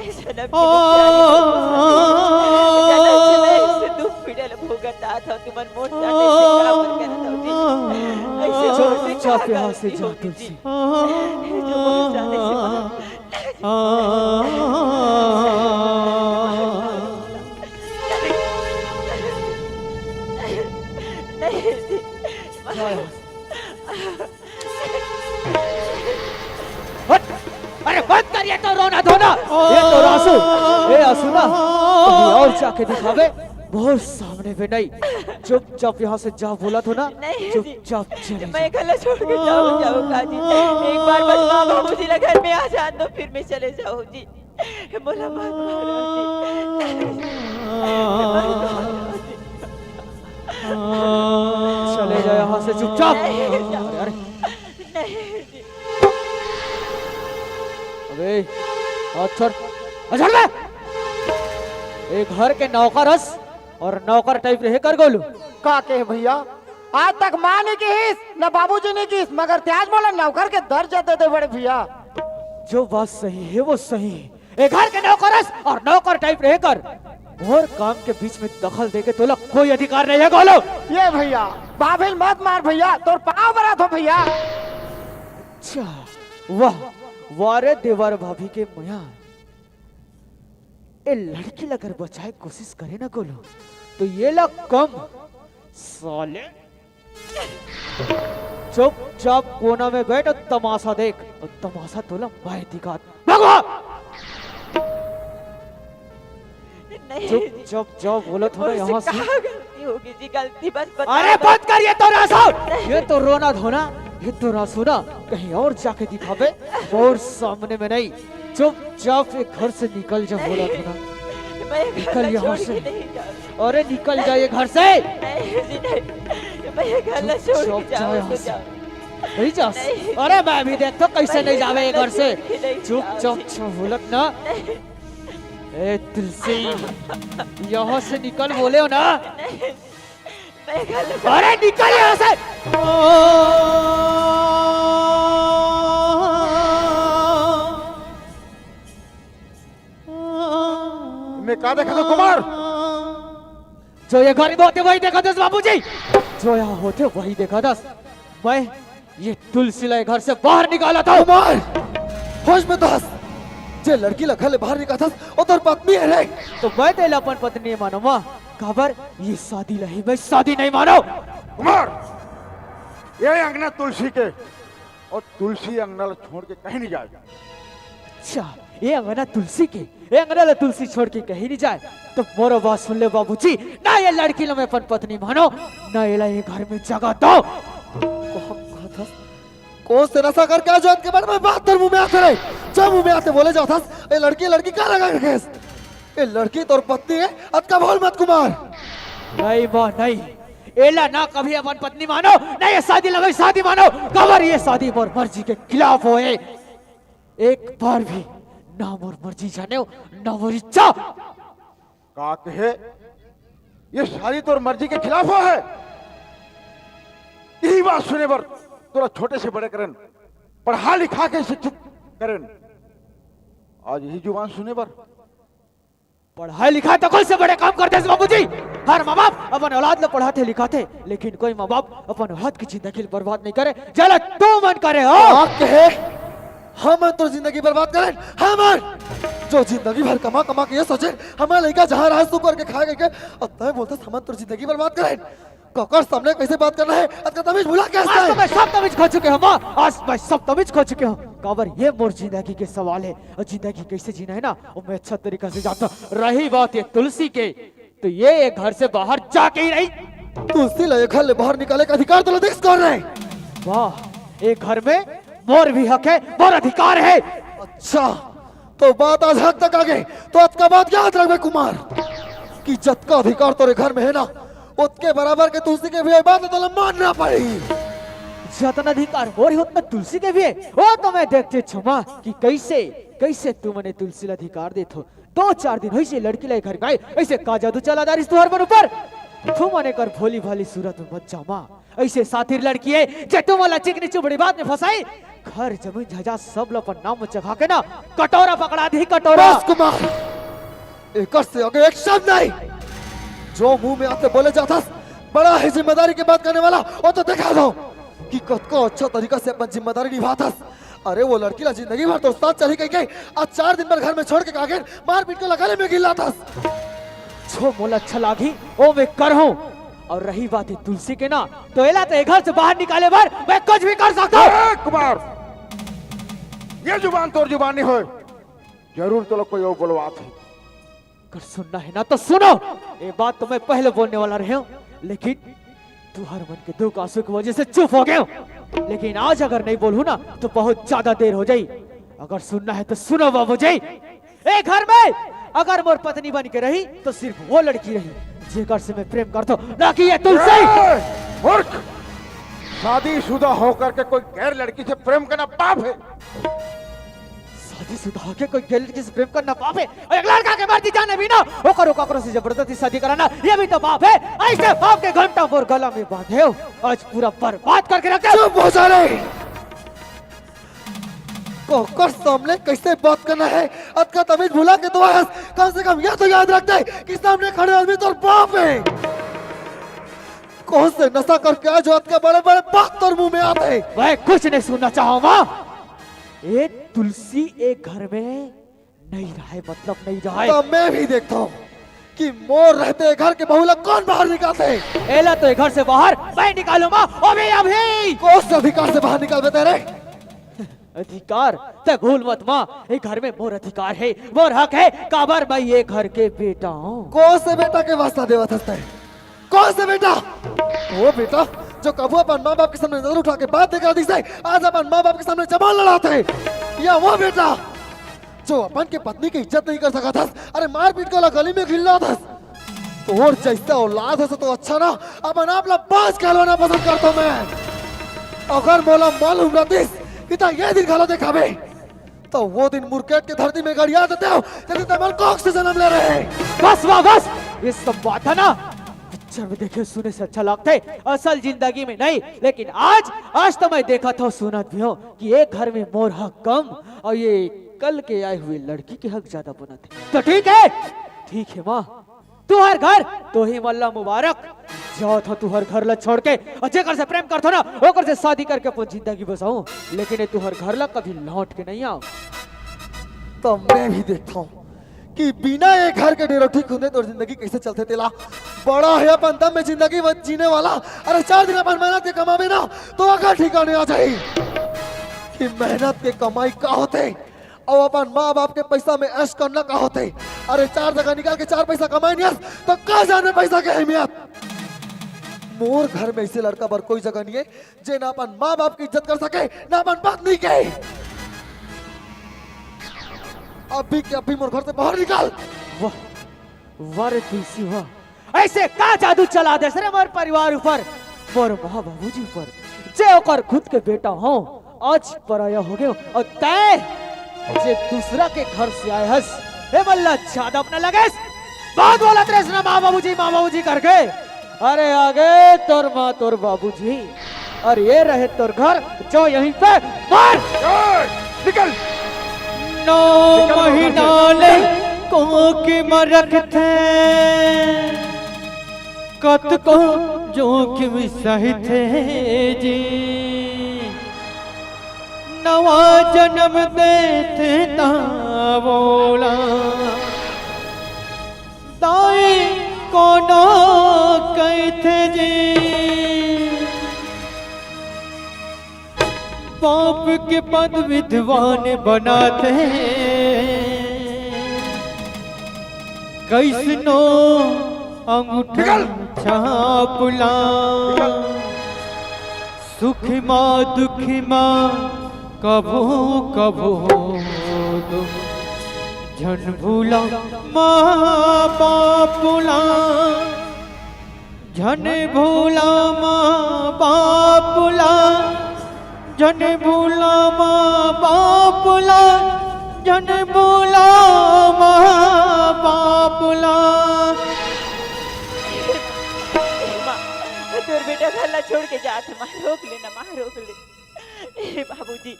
जन्म के दुख जाने, जन्म से मैं इस दुख पीड़ा ला भोगत आत हूँ, तुमन मोर साथ ऐसे काबर करत हो जी? ऐसे मोर से चुपचाप का यहाँ से गलती जा होगी जी? तुलसी। जो मोर साथ ऐसे नहीं जी। ए असुरा, कहीं और जाके दिखावे, मोर सामने में नहीं। चुपचाप यहाँ से जा बोलत हों ना, नहीं जी। चुपचाप चले जा। मैं घला छोड़ के जाहूँ, जाहूँ का जी। एक बार बस माँ बाबूजी ला घर में आ जान दो, फिर मैं चले जाहूँ जी। मोला मत मारो जी। चले जा यहाँ से चुपचाप। नहीं, अरे, अरे। नहीं जी। अबे, हाथ छोड़। आ, छोड़ बे। ए घर के नौकर अस अउ नौकर type रहे कर गोलू। का कहे भैया, आज तक माँ नइ किहिस, न बाबूजी नइ किहिस, मगर तैं आज मोला नौकर के दर्जा दे दे बड़े भैया। जो बात सही हे, वो सही हे। ए घर के नौकर अस अउ नौकर type रहे कर। मोर काम के बीच में दखल दे के तोला कोई अधिकार नइ हे गोलू। ए भैया, बाभिल मत मार भैया, तोर पाँव परत हों भैया। अच्छा, वाह, वाह रे देवर भाभी के मया। ए लड़की ला अगर बचाए के कोशिश करे ना गोलू, त एला कम, साले। चुपचाप कोना में बैठ अउ तमाशा देख, अउ तमाशा तोला मैं दिखात। भगवा! नहीं। चुपचाप जाओ, बोलत हों ना मोर से यहाँ से। का गलती होगे जी, गलती बस बता अरे दो। बंद कर ये तोर हँसो, ये तोर रोना धोना, ये तोर हँसो ना, कहीं और जाके दिखाबे, मोर सामने में नहीं। चुपचाप ये घर से निकल जा, बोलत हों ना। मैं ये घर निकल ला यहाँ छोड़ से। के नहीं जाऊँ। अरे निकल जा ये घर से। नहीं जी, नहीं। मैं ये घर ला छोड़ के चुपचाप जा जाऊँ, यहाँ से। जाऊँ। नहीं जा। नहीं। अरे मैं भी देखथों कैसे मैं नहीं ये जावे ये घर घर ला से। छोड़ के नहीं जाऊँ चुपचाप जी। छो बोलत ना। नहीं। ए तुलसी, यहाँ से निकल बोले हों ना। नहीं। मैं घर ला अरे निकल यहाँ से। मैं का देखत हों कुमार? जो ये घर में होथे वही देखत हस बाबूजी, जो यहाँ होथे वही देखत हस। मैं ये तुलसी ला ये घर से बाहर निकालत हों। कुमार, होश में तो हस। जे लड़की ला घर ले बाहर निकालत हस, वो तोर पत्नी हे रे। त मैं तेला अपन पत्नी मानों माँ, काबर ये शादी ला ही मैं शादी नहीं मानों। कुमार, ये अंगना तुलसी के अउ तुलसी अंगना ला छोड़ के कहीं नहीं जाए। अच्छा, ये अंगना तुलसी के, ये अंगना ला तुलसी छोड़ के कहीं नहीं जाए। त मोर बात सुन ले बाबूजी, ना ये लड़की ला मैं अपन पत्नी मानों, ना एला ये घर में जगह दो। कौन कहत हस? कौन से नशा करके आज रात के बाद में बात तोर मुँह में आथे रे? जब मुँह में आथे बोले जात हस, ये लड़की, लड़की का लगा रखे हस? ये लड़की तोर पत्नी हे, अतका बोल मत कुमार। नहीं माँ, नहीं। एला ना कभी अपन पत्नी मानों, ना ये शादी ला मैं शादी मानों। काबर ये शादी मोर मर्जी के खिलाफ होय। एक बार भी ना मोर मर्जी जानेव, ना मोर इच्छा। का कहे? ये शादी तोर मर्जी के खिलाफ होय? यही बात सुने बर तोला छोटे से बड़े करेन, पढ़ा लिखा के शिक्षित करेन। आज यही जुबान सुने बर पढ़ाई लिखाई त कोन से बड़े काम करथे बाबूजी? हर माँ बाप अपन औलाद ला पढ़ाथे लिखाथे, लेकिन कोई माँ बाप अपन औलाद के जिंदगी ला बर्बाद नहीं करे, जेला तुमन करे हो। का कहे? हमन तोर जिंदगी बर्बाद करेन? हमन जो जिंदगी भर कमा कमा के ये सोचेन, हमर लइका जहाँ रहे सुख करके खाए के, अउ तैं बोलथस हमन तोर जिंदगी बर्बाद करेन। काकर सामने कैसे बात करना हे, अतका तमीज भुला के आज तो हँसथे। मैं सब तमीज खो चुके हों माँ, आज मैं सब तमीज खो चुके हों। काबर ये मोर जिंदगी के सवाल हे, अउ जिंदगी कैसे जीना हे ना, वो मैं अच्छा तरीका से जानथों। रही बात ये तुलसी के, त ये, ये घर से बाहर जाके ही रही। तुलसी ला ये घर ले बाहर निकाले के अधिकार तोला देस कोन हे? वाह, ये घर में मोर भी हक हे, मोर अधिकार हे। अच्छा, त बात आज हक तक आ गे, त अतका बात याद रखबे कुमार, कि जतका अधिकार तोर ये घर में हे ना, ओतके बराबर के तुलसी के भी हे, बात तोला मानना पड़ही। जतना अधिकार मोर हे, ओतना तुलसी के भी हे। वो तो मैं देखथों माँ, कि कैसे, कैसे तुमन ये तुलसी ला अधिकार देथो। दो चार दिन होइस ये लड़की ला ये घर में आए, अइसे का जादू चला डारिस तुँहर मन ऊपर? तुमन एकर भोली भाली सूरत में मत जाव माँ। अइसे सातिर लड़की हे, जे तुमन ला चिकनी चुपड़ी बात में फँसाही। घर जमीन जायदाद सब ला अपन नाम में चघा के ना, कटोरा पकड़ा दिही, कटोरा। बस कुमार, एकर से आगे एक शब्द नहीं। जो मुँह में आथे बोले जाथस, बड़ा ही जिम्मेदारी के बात करने वाला, वो तो देखा दो कि कतको अच्छा तरीका से अपन जिम्मेदारी निभाथस। अरे वो लड़की ला जिंदगी भर तोर साथ चलही कहिके, आज चार दिन बर घर में छोड़ के कागेन, मारपीट के लगा ले में गिल्लाथस। जो मोला अच्छा लागही, वो मैं करहूँ। अउ रही बात ये तुलसी के ना, त एला तो ये घर से बाहर निकाले बर मैं कुछ भी कर सकथों। ए, कुमार, ये जुबान तोर जुबान नहीं होय। जरूर तोला कोई अउ बोलवात हे। अगर सुनना है ना तो सुनो। ये बात तो मैं पहले बोलने वाला रहे हूँ, लेकिन तुहर मन के दुख आंसू की वजह से चुप हो गए हूँ। लेकिन आज अगर नहीं बोलूँ ना तो बहुत ज्यादा देर हो जाई। अगर सुनना है तो सुनो बाबूजी, ए घर में अगर मोर पत्नी बन के रही तो सिर्फ वो लड़की रही जेकर से मैं प्रेम करता हूँ, ना कि ये तुलसी। ए, मूर्ख! शादीशुदा होकर के कोई गैर लड़की से प्रेम करना पाप है। शादीशुदा होके कोई गैर लड़की से प्रेम करना पाप है? और एक लड़का के मर्जी जाने भी ना, ओकर ओकर से जबरदस्ती शादी कराना, ये भी तो पाप है। ऐसे पाप के घंटा मोर गला में बांधे हो, आज पूरा बर्बाद करके रख दे। चुप हो जा रे। ओकर सामने कैसे बात करना है? अतका तमीज भुला के तो आयस, कम से कम ये तो याद रख दे कि सामने खड़े आदमी तोर बाप है। कौन से नशा करके आज अतका बड़े बड़े बात तोर मुंह में आते हैं? मैं कुछ नहीं सुनना चाहूँ माँ। ए तुलसी ए घर में नहीं रहे, मतलब नहीं रहे। तब मैं भी देखता हूँ कि मोर रहते घर के बहू ला कौन बाहर निकालते हैं। एला तो ए घर से बाहर मैं निकालूँ माँ, अभी अभी। कौन से अधिकार से बाहर निकालबे तेरे? अधिकार? ते भूल मत माँ, ए घर में मोर अधिकार है, मोर हक है, काबर मैं ए घर के बेटा हूँ। कौन से बेटा के वास्ता देवत हस ते? कौन से बेटा? वो बेटा जो कभू अपन माँ बाप के सामने नजर उठा के बात नहीं करा दिस हे, आज अपन माँ बाप के सामने जबान लड़ात हे। या वो बेटा जो अपन के पत्नी के इज्जत नहीं कर सकत हस, अरे मारपीट के ओला गली में घिल्लात हस। तोर जैसा औलाद हस तो अच्छा ना, अपन आप ला बांझ कहलवाना पसंद करता हूँ मैं। अगर मोला मालूम रहतिस कि ता ये दिन घलो देखाबे, तो वो दिन मुरकेट के धरती में गड़िया देते हो, जैसे तमल कोख से जन्म ले रहे। बस वाह बस, ये सब बात है ना, पिक्चर में देखे सुने से अच्छा लगता है, असल जिंदगी में नहीं। लेकिन आज, आज तो मैं देखा था, सुनत भी हूँ कि एक घर में मोर हक कम और ये कल के आए हुए लड़की के हक ज्यादा बनत है। तो ठीक है, ठीक है माँ, तुहर घर तो ही मल्ला मुबारक। जाओ था तुहर घर ला छोड़ के, और जेकर से प्रेम करथो ना, ओकर से शादी करके अपन जिंदगी बसाऊं, लेकिन ये तुहर घर ला कभी लौट के नहीं आओ। तो मैं भी देखता हूँ कि बिना ये घर के डेरोठी खुंदे तोर जिंदगी कैसे चलथे तेला। बड़ा है अपन दम में जिंदगी व-, जीने वाला। अरे चार दिन अपन मेहनत के कमाबे ना, तो अगर ठिकाने आ जाही कि मेहनत के कमाई का होथे। अउ अपन माँ बाप के पैसा में ऐश करना का होथे? अरे चार जगह निकाल के चार पैसा कमाए नहीं हस, तो का जाने पैसा के अहमियत। मोर घर में ऐसे लड़का बर कोई जगह नहीं है, जे ना अपन माँ बाप की इज्जत कर सके, ना अपन पत्नी के। अभी के अभी मोर घर से बाहर निकल। वाह, वाह रे तुलसी वाह, ऐसे का जादू चला देस रे मोर परिवार ऊपर, मोर माँ बाबूजी ऊपर, जे ओकर खुद के बेटा हो, आज पराया हो गयो। और तय जे दूसरा के घर से आए हस, ए मल्ला ज्यादा अपना लगेस, बहुत बोलत रेस ना माँ बाबूजी, माँ बाबूजी करके। अरे आगे तोर माँ तोर बाबूजी, और ये रहे तोर घर, जो यहीं पे मर। ए, निकल। नौ निकल, महीना निकल। ले कोख में रखथे, कतको जोखिम सहिथे जी। नवा जन्म देथे तावोला दाई कोनो कहिथे जी। पाप के पद विद्वान बनाथे, कैसनो अंगूठा निकल। छापला। निकल। सुख मा दुख मा कभो कभो तो झन भूला माँ बाप ला। झन भूला माँ बाप ला, झन भूला माँ बाप ला, झन भूला माँ बाप ला। माँ, तोर बेटा घर ला छोड़ के जात हे माँ, रोक ले ना माँ, रोक ले। ए बाबूजी,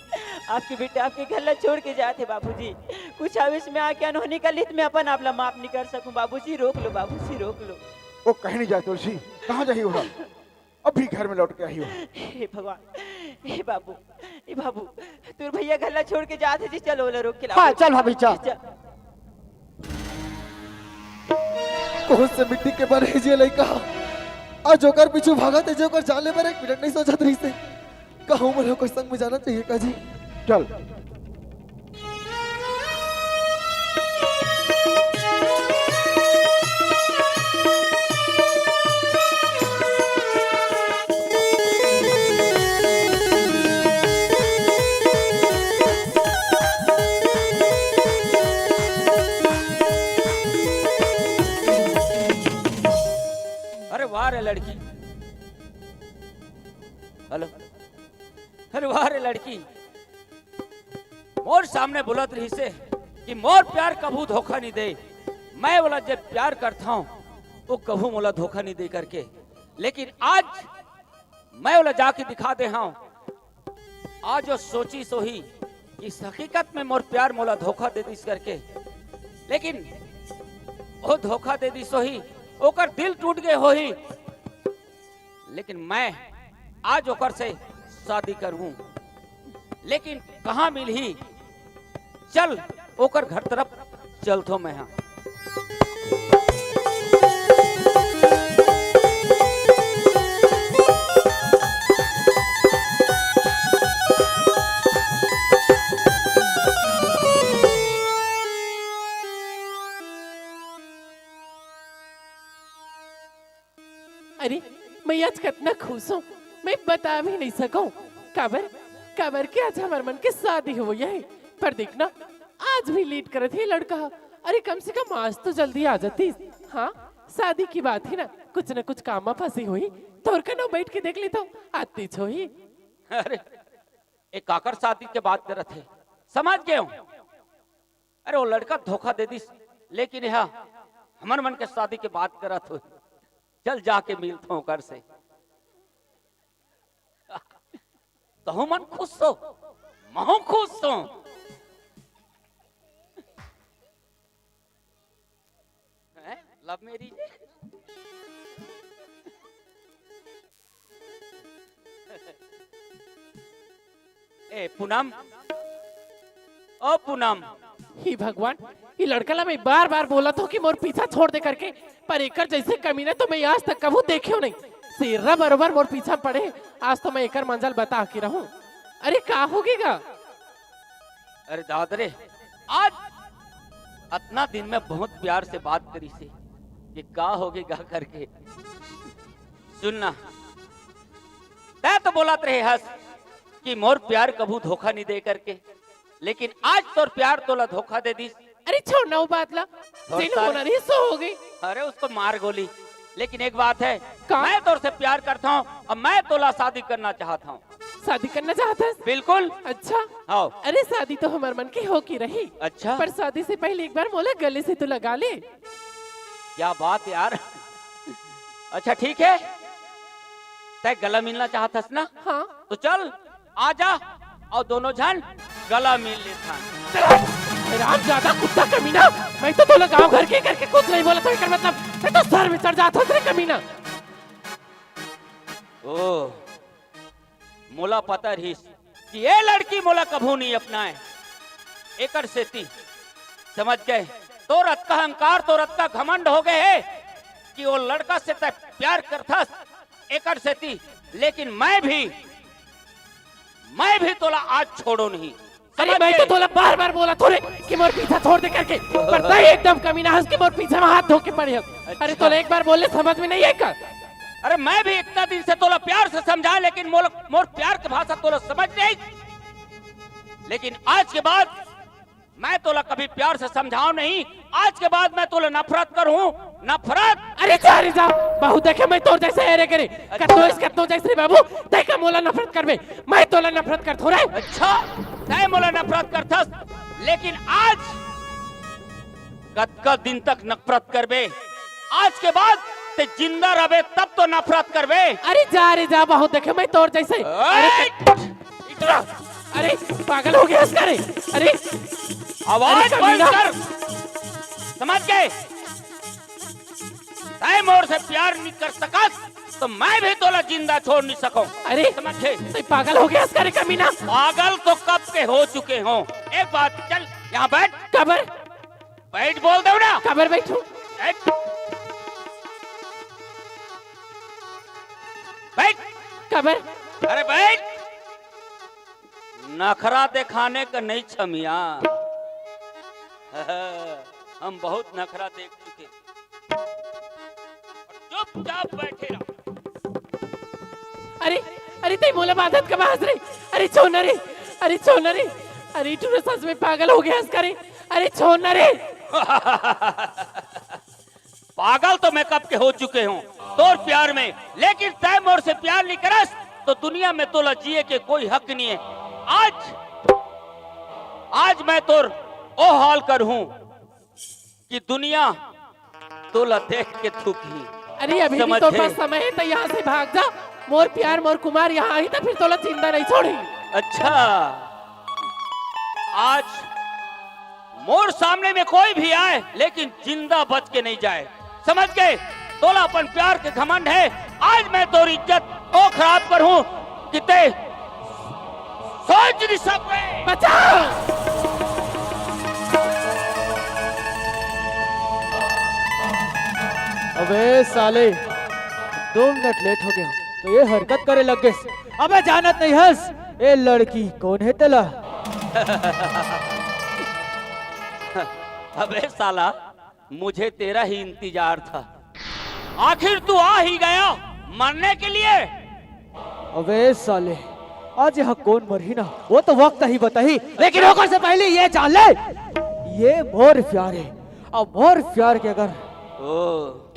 आपके बेटा आपके घर ला छोड़ के जात हे बाबूजी। कुछ आवेश में आके अनहोनी कर ली तो मैं अपन आप ला माफ नहीं कर सकूं बाबूजी, रोक लो बाबूजी, रोक लो। वो कहीं नहीं जाए तुलसी, कहाँ जाही वो? अभी घर में लौट के आही वो। हे भगवान, हे बाबू, हे बाबू, तोर भैया घर ला छोड़ के जात हे जी, चल ओला रोक के लाओ। हाँ, चल भाभी, चल। चल। कौन से मिट्टी के बने जे लइका? आज ओकर पीछू भागत हे जे ओकर जान ले बर एक मिनट नहीं सोचत रहिस हे। कहूँ मोला ओकर संग में जाना चाहिए का जी? चल। अरे लड़की, हेलो, अरे वाह रे लड़की, मोर सामने बोलत रहिसे कि मोर प्यार कभू धोखा नहीं दे। मैं ओला जे प्यार करथंव, वो कभू मोला धोखा नहीं दे करके। लेकिन आज मैं ओला जाके दिखा दे हंव। आज वो सोचिस होही कि हकीकत में मोर प्यार मोला धोखा दे दिस करके, लेकिन वो धोखा दे दिस होही, ओकर दिल टूट गए होही। लेकिन मैं आज ओकर से शादी करहूं, लेकिन कहां मिलही? चल, ओकर घर तरफ चलथों मैं हा। अरे, मैं आज कतना खुश हूँ, मैं बता भी नहीं सकूँ। काबर, काबर कि आज हमर मन के शादी होवइया हे। पर देखना, आज भी लेट करत हे लड़का ह। अरे, कम से कम आज तो जल्दी आ जातीस। हाँ, शादी की बात हे ना, कुछ न कुछ काम म फंसी होही। तोर कनो बैठ के देख लेथंव, आतीच होही। अरे, ए काकर शादी के बात करत हे? समझ गए हूँ। अरे, वो लड़का धोखा दे दिस, लेकिन यह हमर मन के शादी के बात करत हो। चल, जाके मिलथों ओकर से। तहू मन खुश हो, महू खुश हो। हैं? लव मैरिज? ए पूनम, ओ पूनम। हे भगवान, ये लड़का ला मैं बार बार बोलत हूँ कि मोर पीछा छोड़ दे करके, पर एकर जैसे कमीना तो मैं आज तक कभू देखे नहीं। सेर्रा बरोबर मोर पीछा पड़े, आज तो मैं एकर मंजल बता के रहूं। अरे का होगे गा? अरे दादा रे, आज अतना दिन में बहुत प्यार से बात करिसे कि का होगे गा करके। सुन ना, तैं तो बोलत रहे हस कि मोर प्यार कभू धोखा नहीं दे करके, लेकिन आज तोर प्यार तोला धोखा दे दिस। अरे छोड़ ना वो बात ला, थोड़ा जेन सा होना रही सो हो गई। अरे उसको मार गोली, लेकिन एक बात है, का? मैं तोर से प्यार करता हूँ और मैं तोला शादी करना चाहता हूँ। शादी करना चाहत हस? बिल्कुल। अच्छा। हाँ। अरे शादी तो हमर मन के हो के रही। अच्छा। पर शादी से पहले एक बार मोला गले से तो लगा ले। क्या बात यार। अच्छा ठीक है, तैं गला मिलना चाहत हस ना? हाँ। तो चल, आजा, अउ दोनों झन गला मिल लेथन। चल हट, हरामजादा कुत्ता कमीना, मैं तो तोला गांव घर के करके कुछ नहीं बोलत हंव, एकर मतलब तैं तो सर में चढ़ जात हस रे कमीना। ओ, मोला पता रहिस कि ए लड़की मोला कभू नहीं अपनाए। एकर सेती, समझ गए, तोर अतका अहंकार, तोर अतका घमंड हो गए हे कि वो लड़का से तैं प्यार करथस, एकर सेती। लेकिन मैं भी, मैं भी तोला आज छोड़ो नहीं। अरे, समझ मैं तो गए? तोला बार-बार बोलत हंव रे कि मोर पीछा छोड़ दे करके, पर तैं एकदम कमीना हस कि मोर पीछा में हाथ धो के पड़े हस। अरे, अच्छा। तोला एक बार बोले समझ में नहीं आय का? अरे, मैं भी इतना दिन से तोला प्यार से समझाएंव, लेकिन मोर, मोर प्यार के भाषा तोला समझ नहीं। लेकिन आज के बाद मैं तोला कभी प्यार से समझाएंव नहीं, आज के बाद मैं तोला नफरत करहूं, नफरत। अरे जा रे जा, बहुत देखे मैं तोर जैसे, अरे करे, अच्छा। कतनो इस कतनो जैसे रे बाबू, तैं का मोला नफरत करबे, मैं तोला नफरत करथंव रे। अच्छा, तैं मोला नफरत करथस, लेकिन आज कतका दिन तक नफरत करबे? आज के बाद तैं जिंदा रहबे तब तो नफरत करबे। अरे जा रे जा, बहुत देखे मैं तोर जैसे। अरे, अरे! इतना, अरे पागल हो गया इसका रे। अरे आवाज अरे बंद कमीना। कर, समझ गए? तैं मोर से प्यार नहीं कर सकस तो मैं भी तोला जिंदा छोड़ नहीं सकूं। अरे समझे? तैं पागल हो गया इसका रे कमीना। पागल तो कब के हो चुके हंव। एक बात, चल यहाँ बैठ। काबर? बैठ बोल देंव ना। काबर बैठूं? बैठ। बैठ। काबर? अरे बैठ। नखरा दिखाने का नहीं छमिया। हम बहुत नखरा देख चुके। चुपचाप बैठे रहो। अरे, अरे, तैं मोला बांधत काबर हस रे? अरे, छोड़ ना रे। अरे, छोड़ ना रे। अरे, टूरा सच में पागल हो गया हस का रे? अरे, छोड़ ना रे। पागल तो मैं कब के हो चुके हंव। तोर प्यार में, लेकिन तय मोर से प्यार नहीं करस, तो दुनिया में तोला जिए के कोई हक नहीं है। आज, आज मैं तोर ओ हाल कर हूँ कि दुनिया तोला देख के थूकही। अरे, अभी भी समझे? तोर पास समय है, तो यहाँ से भाग जा। मोर प्यार, मोर कुमार यहाँ आई, तो फिर तोला जिंदा नहीं छोड़ी। अच्छा, आज मोर सामने में कोई भी आए, लेकिन जिंदा बच के नहीं जाए, समझ गए? तोला अपन प्यार के घमंड है, आज मैं तोर इज्जत को खराब करूं कि ते सोच नहीं सकते। बचाओ। अबे साले, दो मिनट लेट हो गया तो ये हरकत करे लग गए। अबे जानत नहीं हस, ए लड़की कौन है तेला? अबे साला, मुझे तेरा ही इंतजार था। आखिर तू आ ही गया मरने के लिए। अबे साले, आज यहाँ कौन मरही ना, वो तो वक्त ही बताही। लेकिन ओकर से पहले ये जान ले, ये मोर प्यार है। अब मोर प्यार के अगर ओ।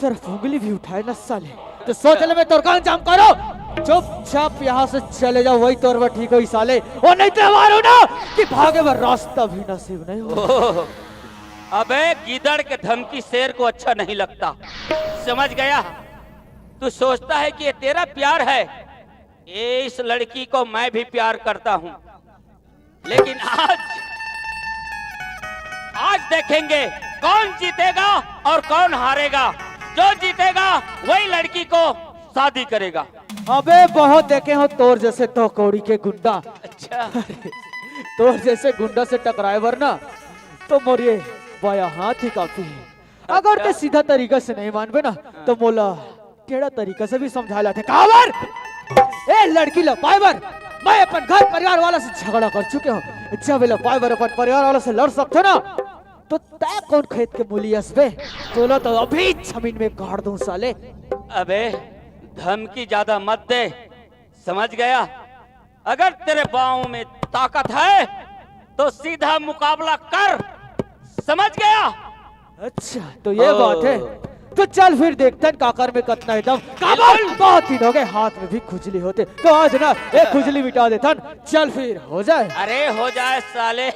तरफ उंगली भी उठाए ना साले, तो सोच ले मैं तोर का अंजाम करो। चुपचाप यहाँ से चले जाओ, वही तोर बर ठीक होही साले। और नहीं तो हमारो ना कि भागे बर रास्ता भी नसीब नहीं हो। ओ। अबे, गीदड़ के धमकी शेर को अच्छा नहीं लगता, समझ गया? तू सोचता है कि ये तेरा प्यार है, ये, इस लड़की को मैं भी प्यार करता हूँ, लेकिन आज, आज देखेंगे कौन जीतेगा और कौन हारेगा। जो जीतेगा वही लड़की को शादी करेगा। अबे बहुत देखे हो तोर जैसे तो कौड़ी के गुंडा। अच्छा। तोर जैसे गुंडा से टकराए बर ना तो मोर ये बाया हाथ ही काफी है। अगर अच्छा। ते सीधा तरीका से नहीं मानबे ना तो मोला टेढ़ा तरीका से भी समझा लाते। काबर? ए लड़की ला पाए बर मैं अपन घर परिवार वाला से झगड़ा कर चुके हूँ। जब एला पाए बर अपन परिवार वाला से लड़ सकते ना तो तै कौन खेत के मूली अस बे? तोला तो अभी जमीन में गाड़ दूं साले। अबे धमकी ज्यादा मत दे, समझ गया? अगर तेरे पाँव में ताकत है तो सीधा मुकाबला कर, समझ गया? अच्छा, तो ये ओ। बात है। तो चल फिर देखतन काकर में कतना है दम। काबर? बिल्कुल। बहुत दिन हो गए हाथ में भी खुजली होते, तो आज ना एक खुजली मिटा देतन। चल फिर हो जाए। अरे हो जाए साले।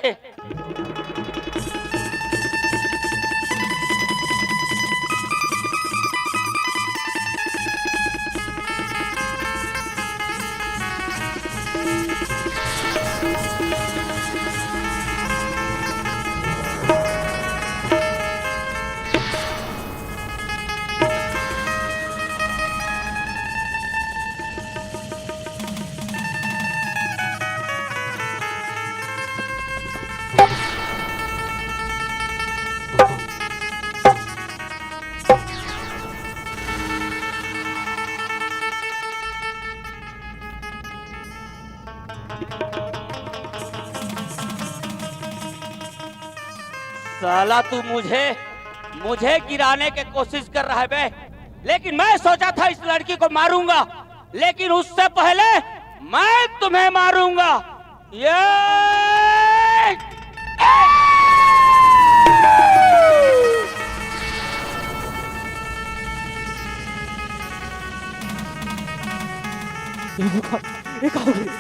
साला तू मुझे, मुझे गिराने के कोशिश कर रहा है बे, लेकिन मैं सोचा था इस लड़की को मारूंगा, लेकिन उससे पहले मैं तुम्हें मारूंगा। ये ये का, ये का हो गया?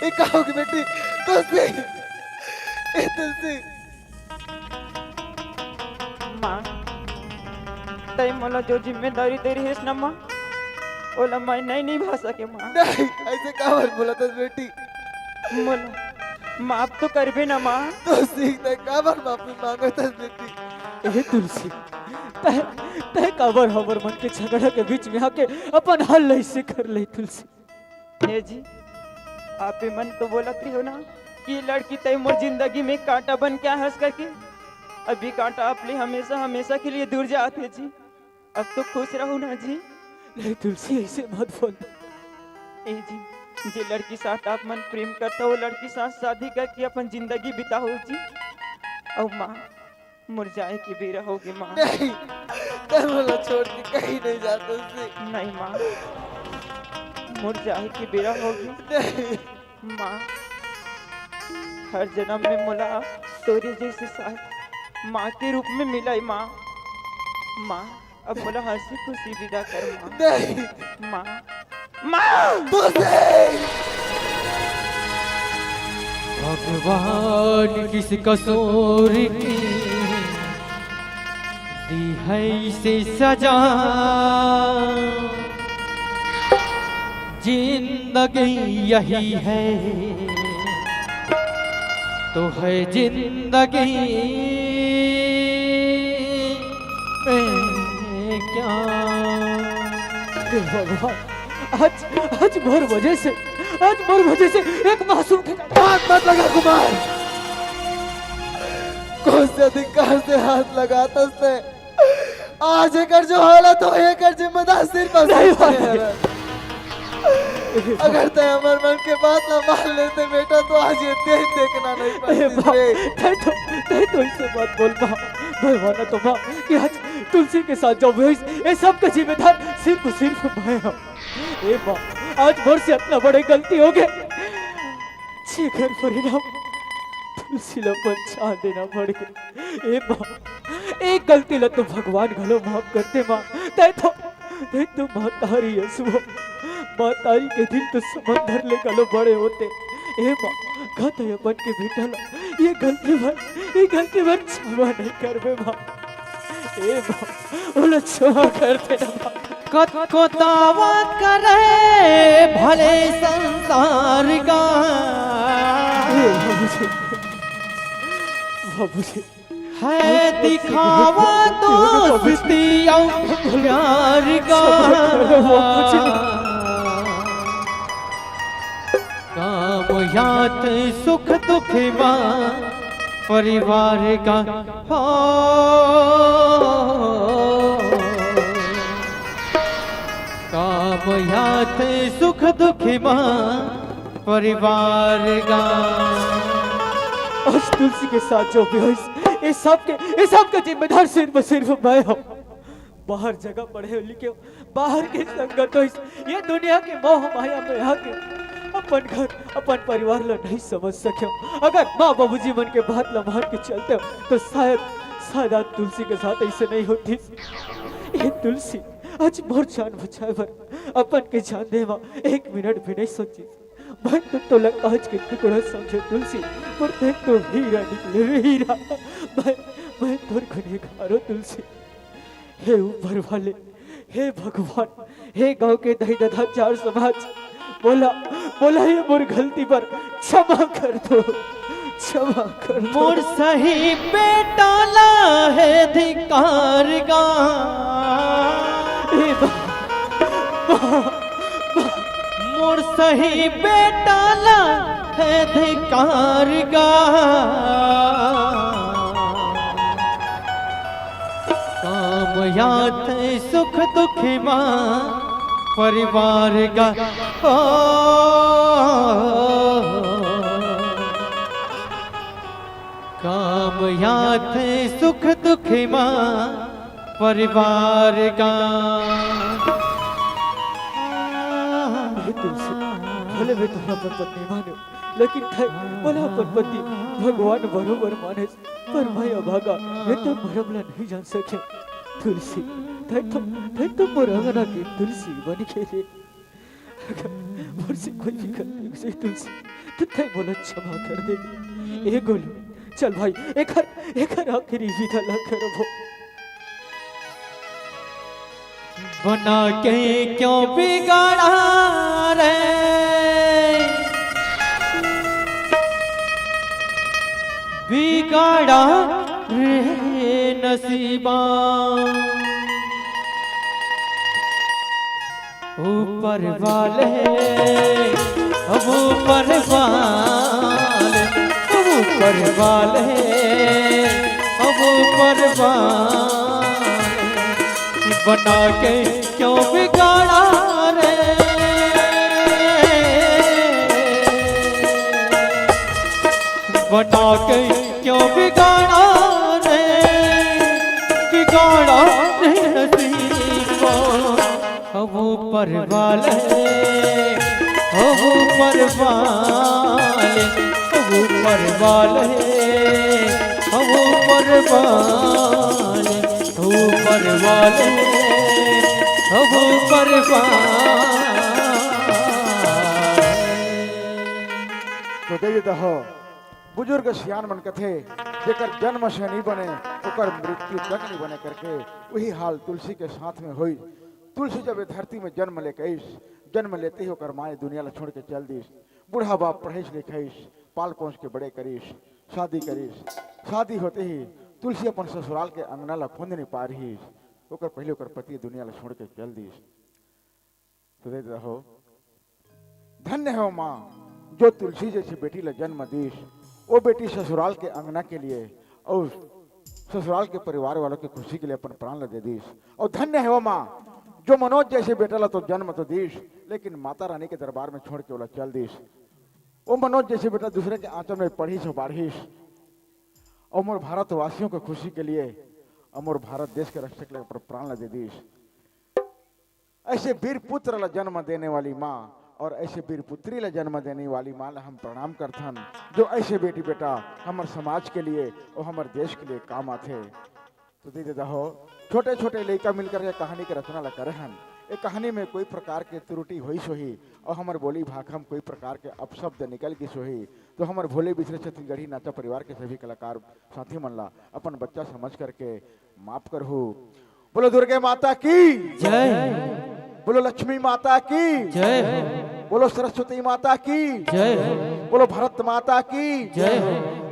ये का हो गया बेटी? तुलसी, ए तुलसी। माँ, तई मोला जो जिम्मेदारी दे रहिस ना माँ, ओला मैं नहीं निभा सके माँ। नहीं, ऐसे काबर बोलत हस बेटी? मोला माफ तो करबे ना माँ। तो सीख दे, काबर माफी मांगत हस बेटी? ए तुलसी, तय, तय काबर हमर मन के झगड़ा के बीच में आके अपन हल ऐसे कर ले तुलसी? हे जी, आप मन तो बोलत रहो ना कि लड़की तय मोर जिंदगी में कांटा बन के आए हस करके। अभी कांटा आप ले हमेशा, हमेशा के लिए दूर जात हे जी। अब तो खुश रहो ना जी। नहीं तुलसी, ऐसे मत बोल। ए जी, जे लड़की साथ आप मन प्रेम करता, वो लड़की साथ शादी करके अपन जिंदगी बिताओ जी। अउ माँ, मोर जाए के बेरा होगे माँ। नहीं, तै मोला छोड़ के कहीं नहीं जा तुलसी। नहीं माँ, मोर जाए के बेरा होगे। नहीं। माँ, हर जन्म में मोला तोरे जैसे सास माँ के रूप में मिलय माँ। माँ, अब मोला हंसी खुशी विदा कर माँ। नहीं। माँ, माँ। तुलसी! भगवान किस कसूर की दी है इसे सजा, जिंदगी यही है तो है जिंदगी में क्या। हे भगवान, आज, आज मोर वजह से, आज मोर वजह से एक मासूम के हाथ मत लगा कुमार। कौन से अधिकार से हाथ लगाता उसने? आज एकर जो हालत हो, एकर जिम्मेदार सिर्फ नहीं भाई। अगर तय हमर मन के बात ना मान लेते बेटा, तो आज ये दिन देखना नहीं ए पाते माँ, रे। तय तो, तय तो इसे बात बोल माँ। भगवान तो माँ कि आज तुलसी के साथ जो हुआ, ये सब का जिम्मेदार सिर्फ, सिर्फ मैं हूँ। ए माँ, आज मोर से इतना बड़े गलती हो गए, जेकर परिणाम तुलसी ला अपन जान देना पड़ गए। ए माँ, एक गलती ला तो भगवान घलो माफ करते माँ। तय तो, तय तो महतारी अस वो, महतारी के दिन तो समंदर ले घलो बड़े होते। ए माँ, का तय अपन के बेटा ला ये गलती भर, ये गलती भर क्षमा नहीं करबे माँ। ए माँ, ओला क्षमा कर देना माँ। कतको दावा करे भले संसार का, ए बाबूजी, बाबूजी। है दिखावा दोस्ती अउ प्यार का। काम यात सुख दुख मा परिवार का हो। काम यात सुख दुख मा परिवार का। आज तुलसी के साथ जो भी होइस, ये सब के, ये सब के जिम्मेदार सिर्फ, सिर्फ मैं हूँ। बाहर जगह पढ़े लिखे, बाहर के संगत होइस, ये दुनिया के मोह माया में आके अपन घर, अपन परिवार ला नहीं समझ सके। अगर माँ बाबूजी मन के बात ला मान के चलते, तो शायद, शायद आज तुलसी के साथ ऐसे नहीं होती। ये तुलसी आज मोर जान बचाए बर अपन के जान दे मा एक मिनट भी नहीं सोची। मैं तो तोला कांच के टुकड़ा समझे तुलसी, पर देख तो हीरा निकले रे हीरा। मैं, मैं तोर गुनहगार हो तुलसी। हे ऊपर वाले, हे भगवान, हे गांव के दई ददा चार समाज, बोला, बोला ये मोर गलती पर क्षमा कर दो, क्षमा कर दो। मोर सही बेटा ला हे धिकार गा। हे बा-, बा-, बा-, मोर सही बेटा ला हे धिकार गा। काम यात सुख दुख मा परिवार का। ओ, काम यात सुख दुख मा परिवार का। हे तुलसी, भले मैं तोहला अपन पत्नी माने, लेकिन तय मोला अपन पति भगवान बरोबर माने, पर मैं अभागा, मैं तो मरम ला नहीं जान सके। तुलसी, तय तो, तय तो मोर अंगना के तुलसी बन के रे। अगर मोर से कोई भी गलती हो जाए तुलसी, तो तय मोला क्षमा कर दे। ए गोलू, चल भाई, एकर, एकर आखिरी विदा ला करबो। बना के क्यों बिगाड़ा रे, बिगाड़ा रे नसीबा। ऊपर वाले, अब ऊपर वाले, अब ऊपर वाले, अब ऊपर वाले, बना के क्यों बिगाड़ा रे, बना के क्यों बिगाड़ा रे, बिगाड़ा रे नसीबा। अब ऊपर वाले, अब ऊपर वाले, अब ऊपर वाले, अब ऊपर वाले, अब ऊपर वाले, हो ऊपर वाले। तो दे देता हो, बुजुर्ग सियान मन कथे, जेकर जन्म से नहीं बने, ओकर मृत्यु तक नहीं बने करके, वही हाल तुलसी के साथ में होई। तुलसी जब ये धरती में जन्म लेके आईस, जन्म लेते ही ओकर माँ ये दुनिया ला छोड़ के चल दीस। बूढ़ा बाप पढ़ाईस लिखाईस, पाल पोस के बड़े करीस, शादी करीस। शादी होते ही तुलसी अपन ससुराल के अंगना ला खोंद नहीं पा रहीस, ओकर पहले ओकर पति दुनिया ला छोड़ के चल दीस। तो दे रहो, धन्य हो माँ, जो तुलसी जैसी बेटी ला जन्म दीस। वो बेटी ससुराल के अंगना के लिए और ससुराल के परिवार वालों की खुशी के लिए अपन प्राण ला दे दीस। और धन्य हो माँ, जो मनोज जैसे बेटा ला तो जन्म तो दीस, लेकिन माता रानी के दरबार में छोड़ के ओला चल दीस। वो मनोज जैसे बेटा दूसरे के आंचल में पढ़ीस और बाढ़ीस, और मोर भारतवासियों की खुशी के लिए, और मोर भारत देश के रक्षा के लिए अपन प्राण ला दे दीस। ऐसे वीर पुत्र ला जन्म देने वाली माँ और ऐसे वीर पुत्री ला जन्म देने वाली माँ ला हम प्रणाम करथन, जो ऐसे बेटी बेटा हमर समाज के लिए और हमर देश के लिए काम आथे। तो दे देता हो, छोटे छोटे लइका मिलकर के कहानी के रचना ला करे हन। ये कहानी में कोई प्रकार के त्रुटि होइस होही और हमर बोली भाखा में कोई प्रकार के अपशब्द निकल गिस होही, तो हमर भोले बिसरे छत्तीसगढ़ी नाचा परिवार के सभी कलाकार साथी मन ला अपन बच्चा समझ करके माफ करहू। बोलो दुर्गे माता की, जय। बोलो लक्ष्मी माता की, जय। बोलो सरस्वती माता की, जय। बोलो भारत माता की, जय।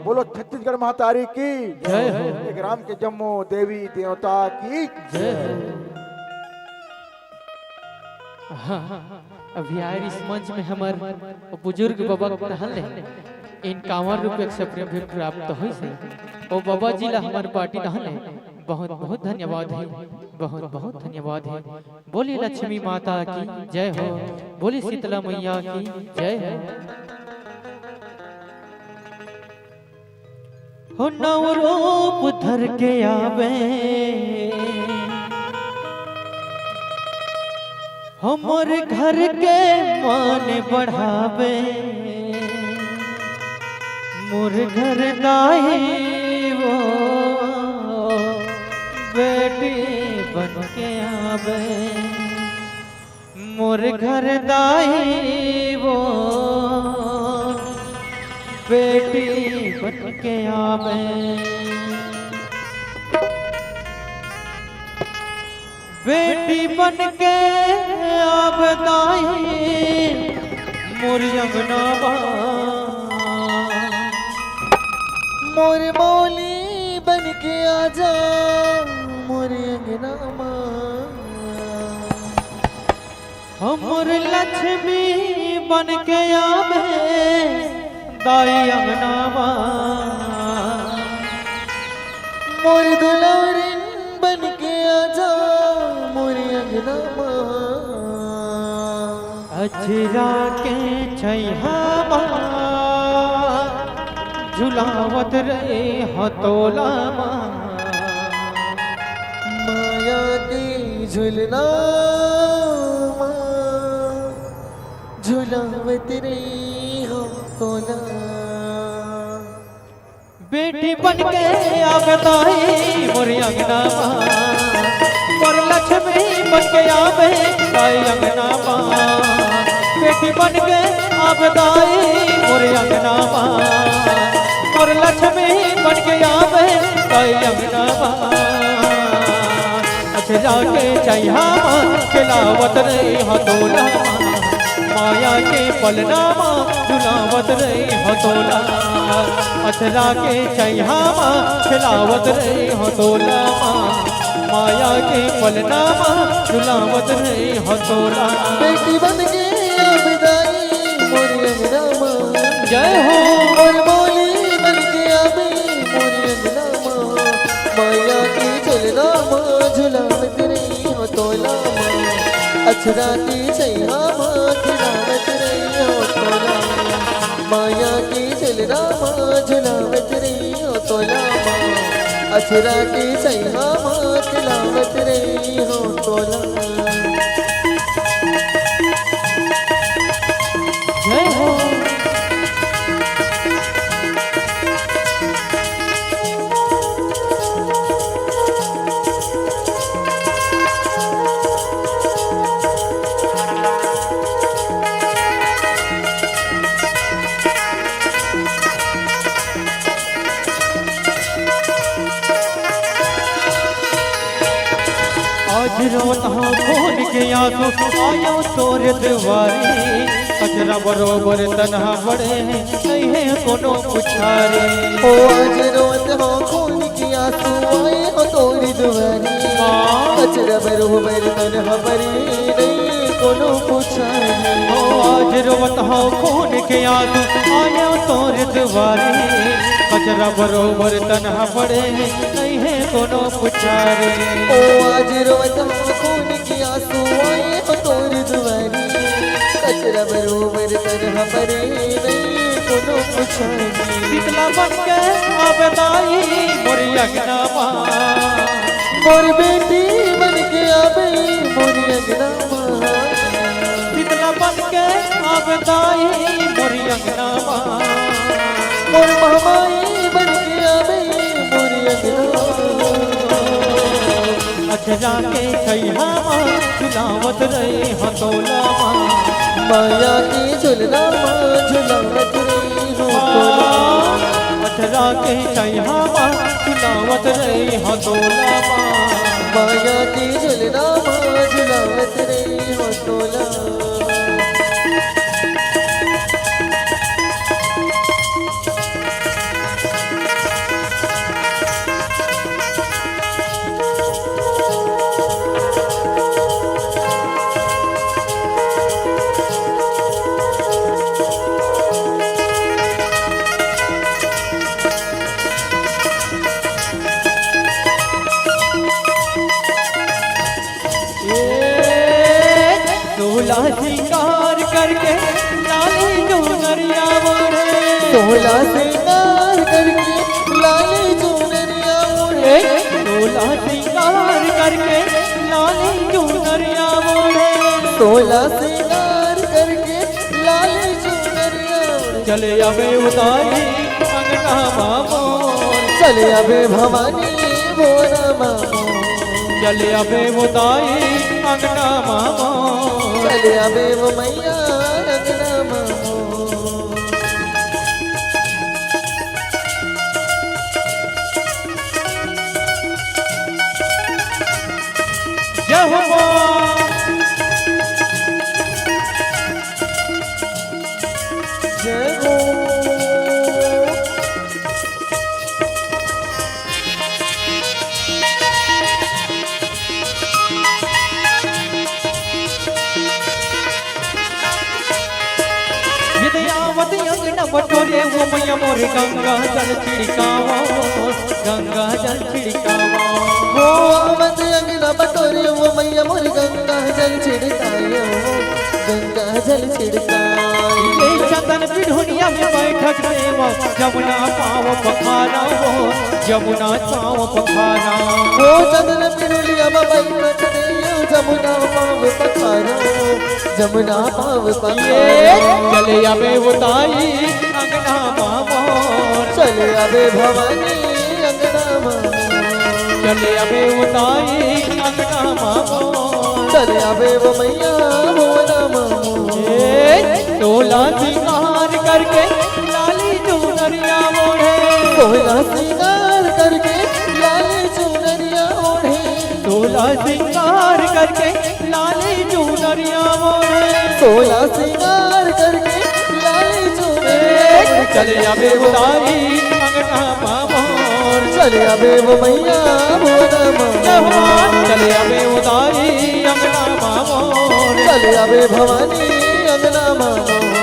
बोलो छत्तीसगढ़ महतारी की, जय। ये ग्राम के जम्मो देवी देवता की, जय। हाँ, अभी आए इस मंच में हमर बुजुर्ग बाबा के तहन ले इन कांवर रूप एक सप्रेम भेंट प्राप्त होइस हे। ओ बाबा जी ला हमर पार्टी तहन ले बहुत बहुत धन्यवाद हे, बहुत बहुत धन्यवाद हे। बोली लक्ष्मी माता की जय हो, बोली शीतला मैया की जय हो। हो नव रूप धर के आवे, हमर घर के मान बढ़ावे। मोर घर दाई वो बेटी बन के आवे। मोर घर दाई वो बेटी बन के आवे। बेटी बन के आवे दाई मोर अंगना मा। मोर मौली बन के आजा मोर अंगना मा। हमर लक्ष्मी बन के आवे दाई अंगना मा। मोर दुलौरिन बन के आजा मोर अंगना मा। अचरा के छैहा मा झुलावत रहे हतोला मा। माया के झुलना मा झुलावत रही हो तोला। बेटी बन के आवे दाई मोर अंगना मा। मोर लक्ष्मी बन के आवे दाई अंगना मा। बेटी बन के आवे दाई मोर अंगना मा। मोर लक्ष्मी बन के आवे दाई अंगना मा। अचरा के छैहा मा खेलावत रही हतोला मा। माया के पलना मा झुलावत रही हतोला। अचरा के छैहा मा खेलावत रही हतोला मा। माया के पलना मा झुलावत रही हतोला। बेटी बन के आवे दाई मोर अंगना मा। जय हो। मोर मौली बन के आवे मोर अंगना मा। माया के झुलना मा झुलावत रही हो तोला मा। अचरा के छैहा मा खेलावत रही हो तोला मा। माया के झुलना मा झुलावत रही हो तोला मा। अचरा के छैहा मा खेलावत रही हो तोला मा। जय हो। रोवत हँव खून के आँसू, आयो तोरे दुवारे। कचरा बरोबर तनहा पड़े हे, नइ हे कोनो पुछारे। ओ आज रोवत हँव खून के आँसू, आए हँव तोरे दुवारे। हाँ। कचरा बरोबर तनहा पड़े, नइ हे कोनो पुछारे। ओ आज रोवत हँव खून के आँसू, आयो तोरे दुवारे। कचरा बरोबर तनहा पड़े हे, नइ हे कोनो पुछारे। ओ आज रोवत हँव खून के आँसू, आए हँव तोरे दुवारे। कचरा बरोबर तनहा पड़े, नइ हे कोनो पुछारे। शीतला बन के आबे दाई मोर अंगना मा। मोर बेटी बन के आबे मोर अंगना मा। शीतला बन के आबे दाई मोर अंगना मा। मोर महमाई बन के आबे मोर अंगना मा। अचरा के छइहा मा झुलावत रहे हँव तोला मा। मया के झुलना मा झुलावत रहे हँव तोला मा। अचरा के छइहा मा झुलावत रहे हँव तोला मा। मया के झुलना मा झुलावत रहे हँव तोला मा। ए, सोला सिंगार करके लाली चुनरिया ओढ़े। सोला सिंगार करके लाली चुनरिया ओढ़े। ए, सोला सिंगार करके लाली चुनरिया ओढ़े। सोला सिंगार करके लाली चुनरिया ओढ़े। चले आबे ओ दाई अंगना मा मोर। चले आबे भवानी भुवना मा मोर। चले आबे ओ दाई अंगना मा मोर। चले आबे ओ मइया अंगना मा मोर। जय हो माँ। जय हो। ये दे आवत अंगना बटोरे, ओ मइया मोर गंगा जल छिड़कावा, गंगा जल छिड़कावा। ओ आवत अंगना बटोरे, ओ मइया मोर गंगा जल छिड़कावा, गंगा जल छिड़कावा। ए चंदन पिढ़ुनिया में बैठत देवा, जमुना पाँव पखारा हो, जमुना पाँव पखारा। ओ चंदन पिढ़ुनिया में बैठत देवा, जमुना पाँव पखारा, जमुना पाँव पखारा। ए चले आबे ओ दाई अंगना मा मोर। चले आबे भवानी अंगना मा मोर। चले आबे ओ दाई अंगना मा मोर। चले आबे ओ मइया भुवना मा मोर। ए, सोला सिंगार करके लाली चुनरिया ओढ़े। सोला सिंगार करके लाली चुनरिया ओढ़े। सोला सिंगार करके लाली चुनरिया ओढ़े। सोला सिंगार करके लाली चुनरिया ओढ़े। चले आबे ओ दाई अंगना मा मोर। चले आबे ओ मइया भुवना मा मोर। चले आबे ओ दाई अंगना मा मोर। चले आबे भवानी अंगना मा मोर।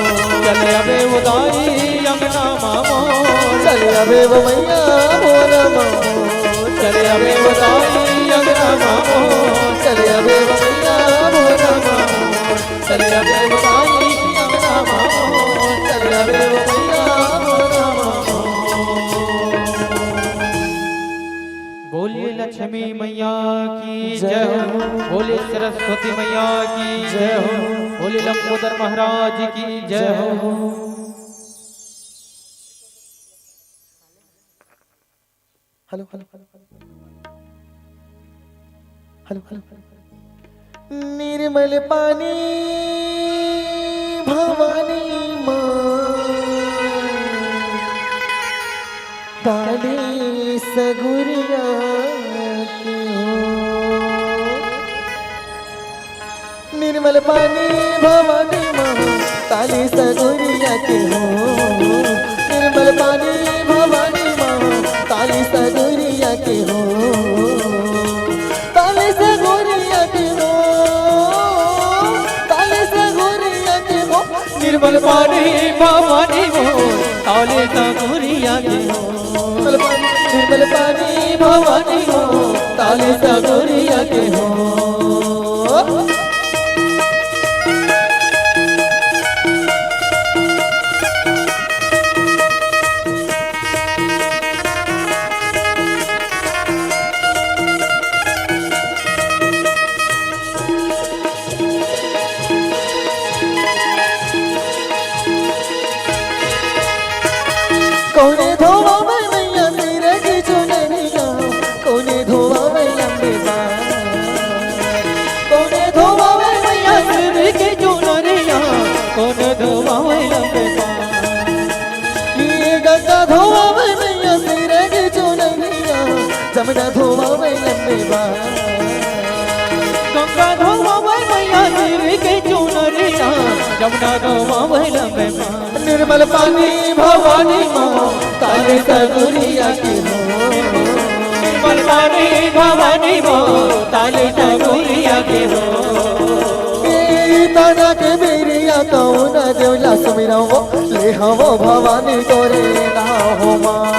चले आबे ओ दाई अंगना मा मोर। चले आबे ओ मइया भुवना मा मोर। चले आबे ओ दाई अंगना मा मोर। चले आबे ओ मइया भुवना मा मोर। चले आबे ओ दाई अंगना मा मोर। चले आबे ओ मइया भुवना मा मोर। बोलिए लक्ष्मी मैया की जय हो, बोलिए सरस्वती मैया की जय हो, बोलिए लंबोदर महाराज की जय हो। Hello, hello, hello, hello. निर्मल पानी भवानी माँ, डाले सगुरिया के हो। निर्मल पानी भवानी माँ, ताले सगुरिया के हो। निर्मल पानी भवानी माँ, ताले सगुरिया के हो। ताले सगुरिया के हो। ताले सगुरिया के हो। निर्मल पानी भवानी माँ, ताले सगुरिया के हो। निर्मल पानी, निर्मल पानी भवानी माँ, ताले सगुरिया के हो। कोने धोवावे मैया सिर की चुनरिया, कोने धोवावे लंबे बाल। कोने धोवावे मैया सिर की चुनरिया, कोने धोवावे लंबे बाल। ये गंगा धोवावे मैया सिर की चुनरिया, जमुना धोवावे लंबे बाल। गंगा धोवावे मैया सिर की चुनरिया, जमुना धोवावे लंबे बाल। निर्मल पानी भवानी माँ, ताले सगुरिया के हो। निर्मल पानी भवानी माँ, ताले सगुरिया के हो। ए तना के बेरिया कौन देवला सुमिरवो, ले हवो भवानी तोरे नाव हो माँ।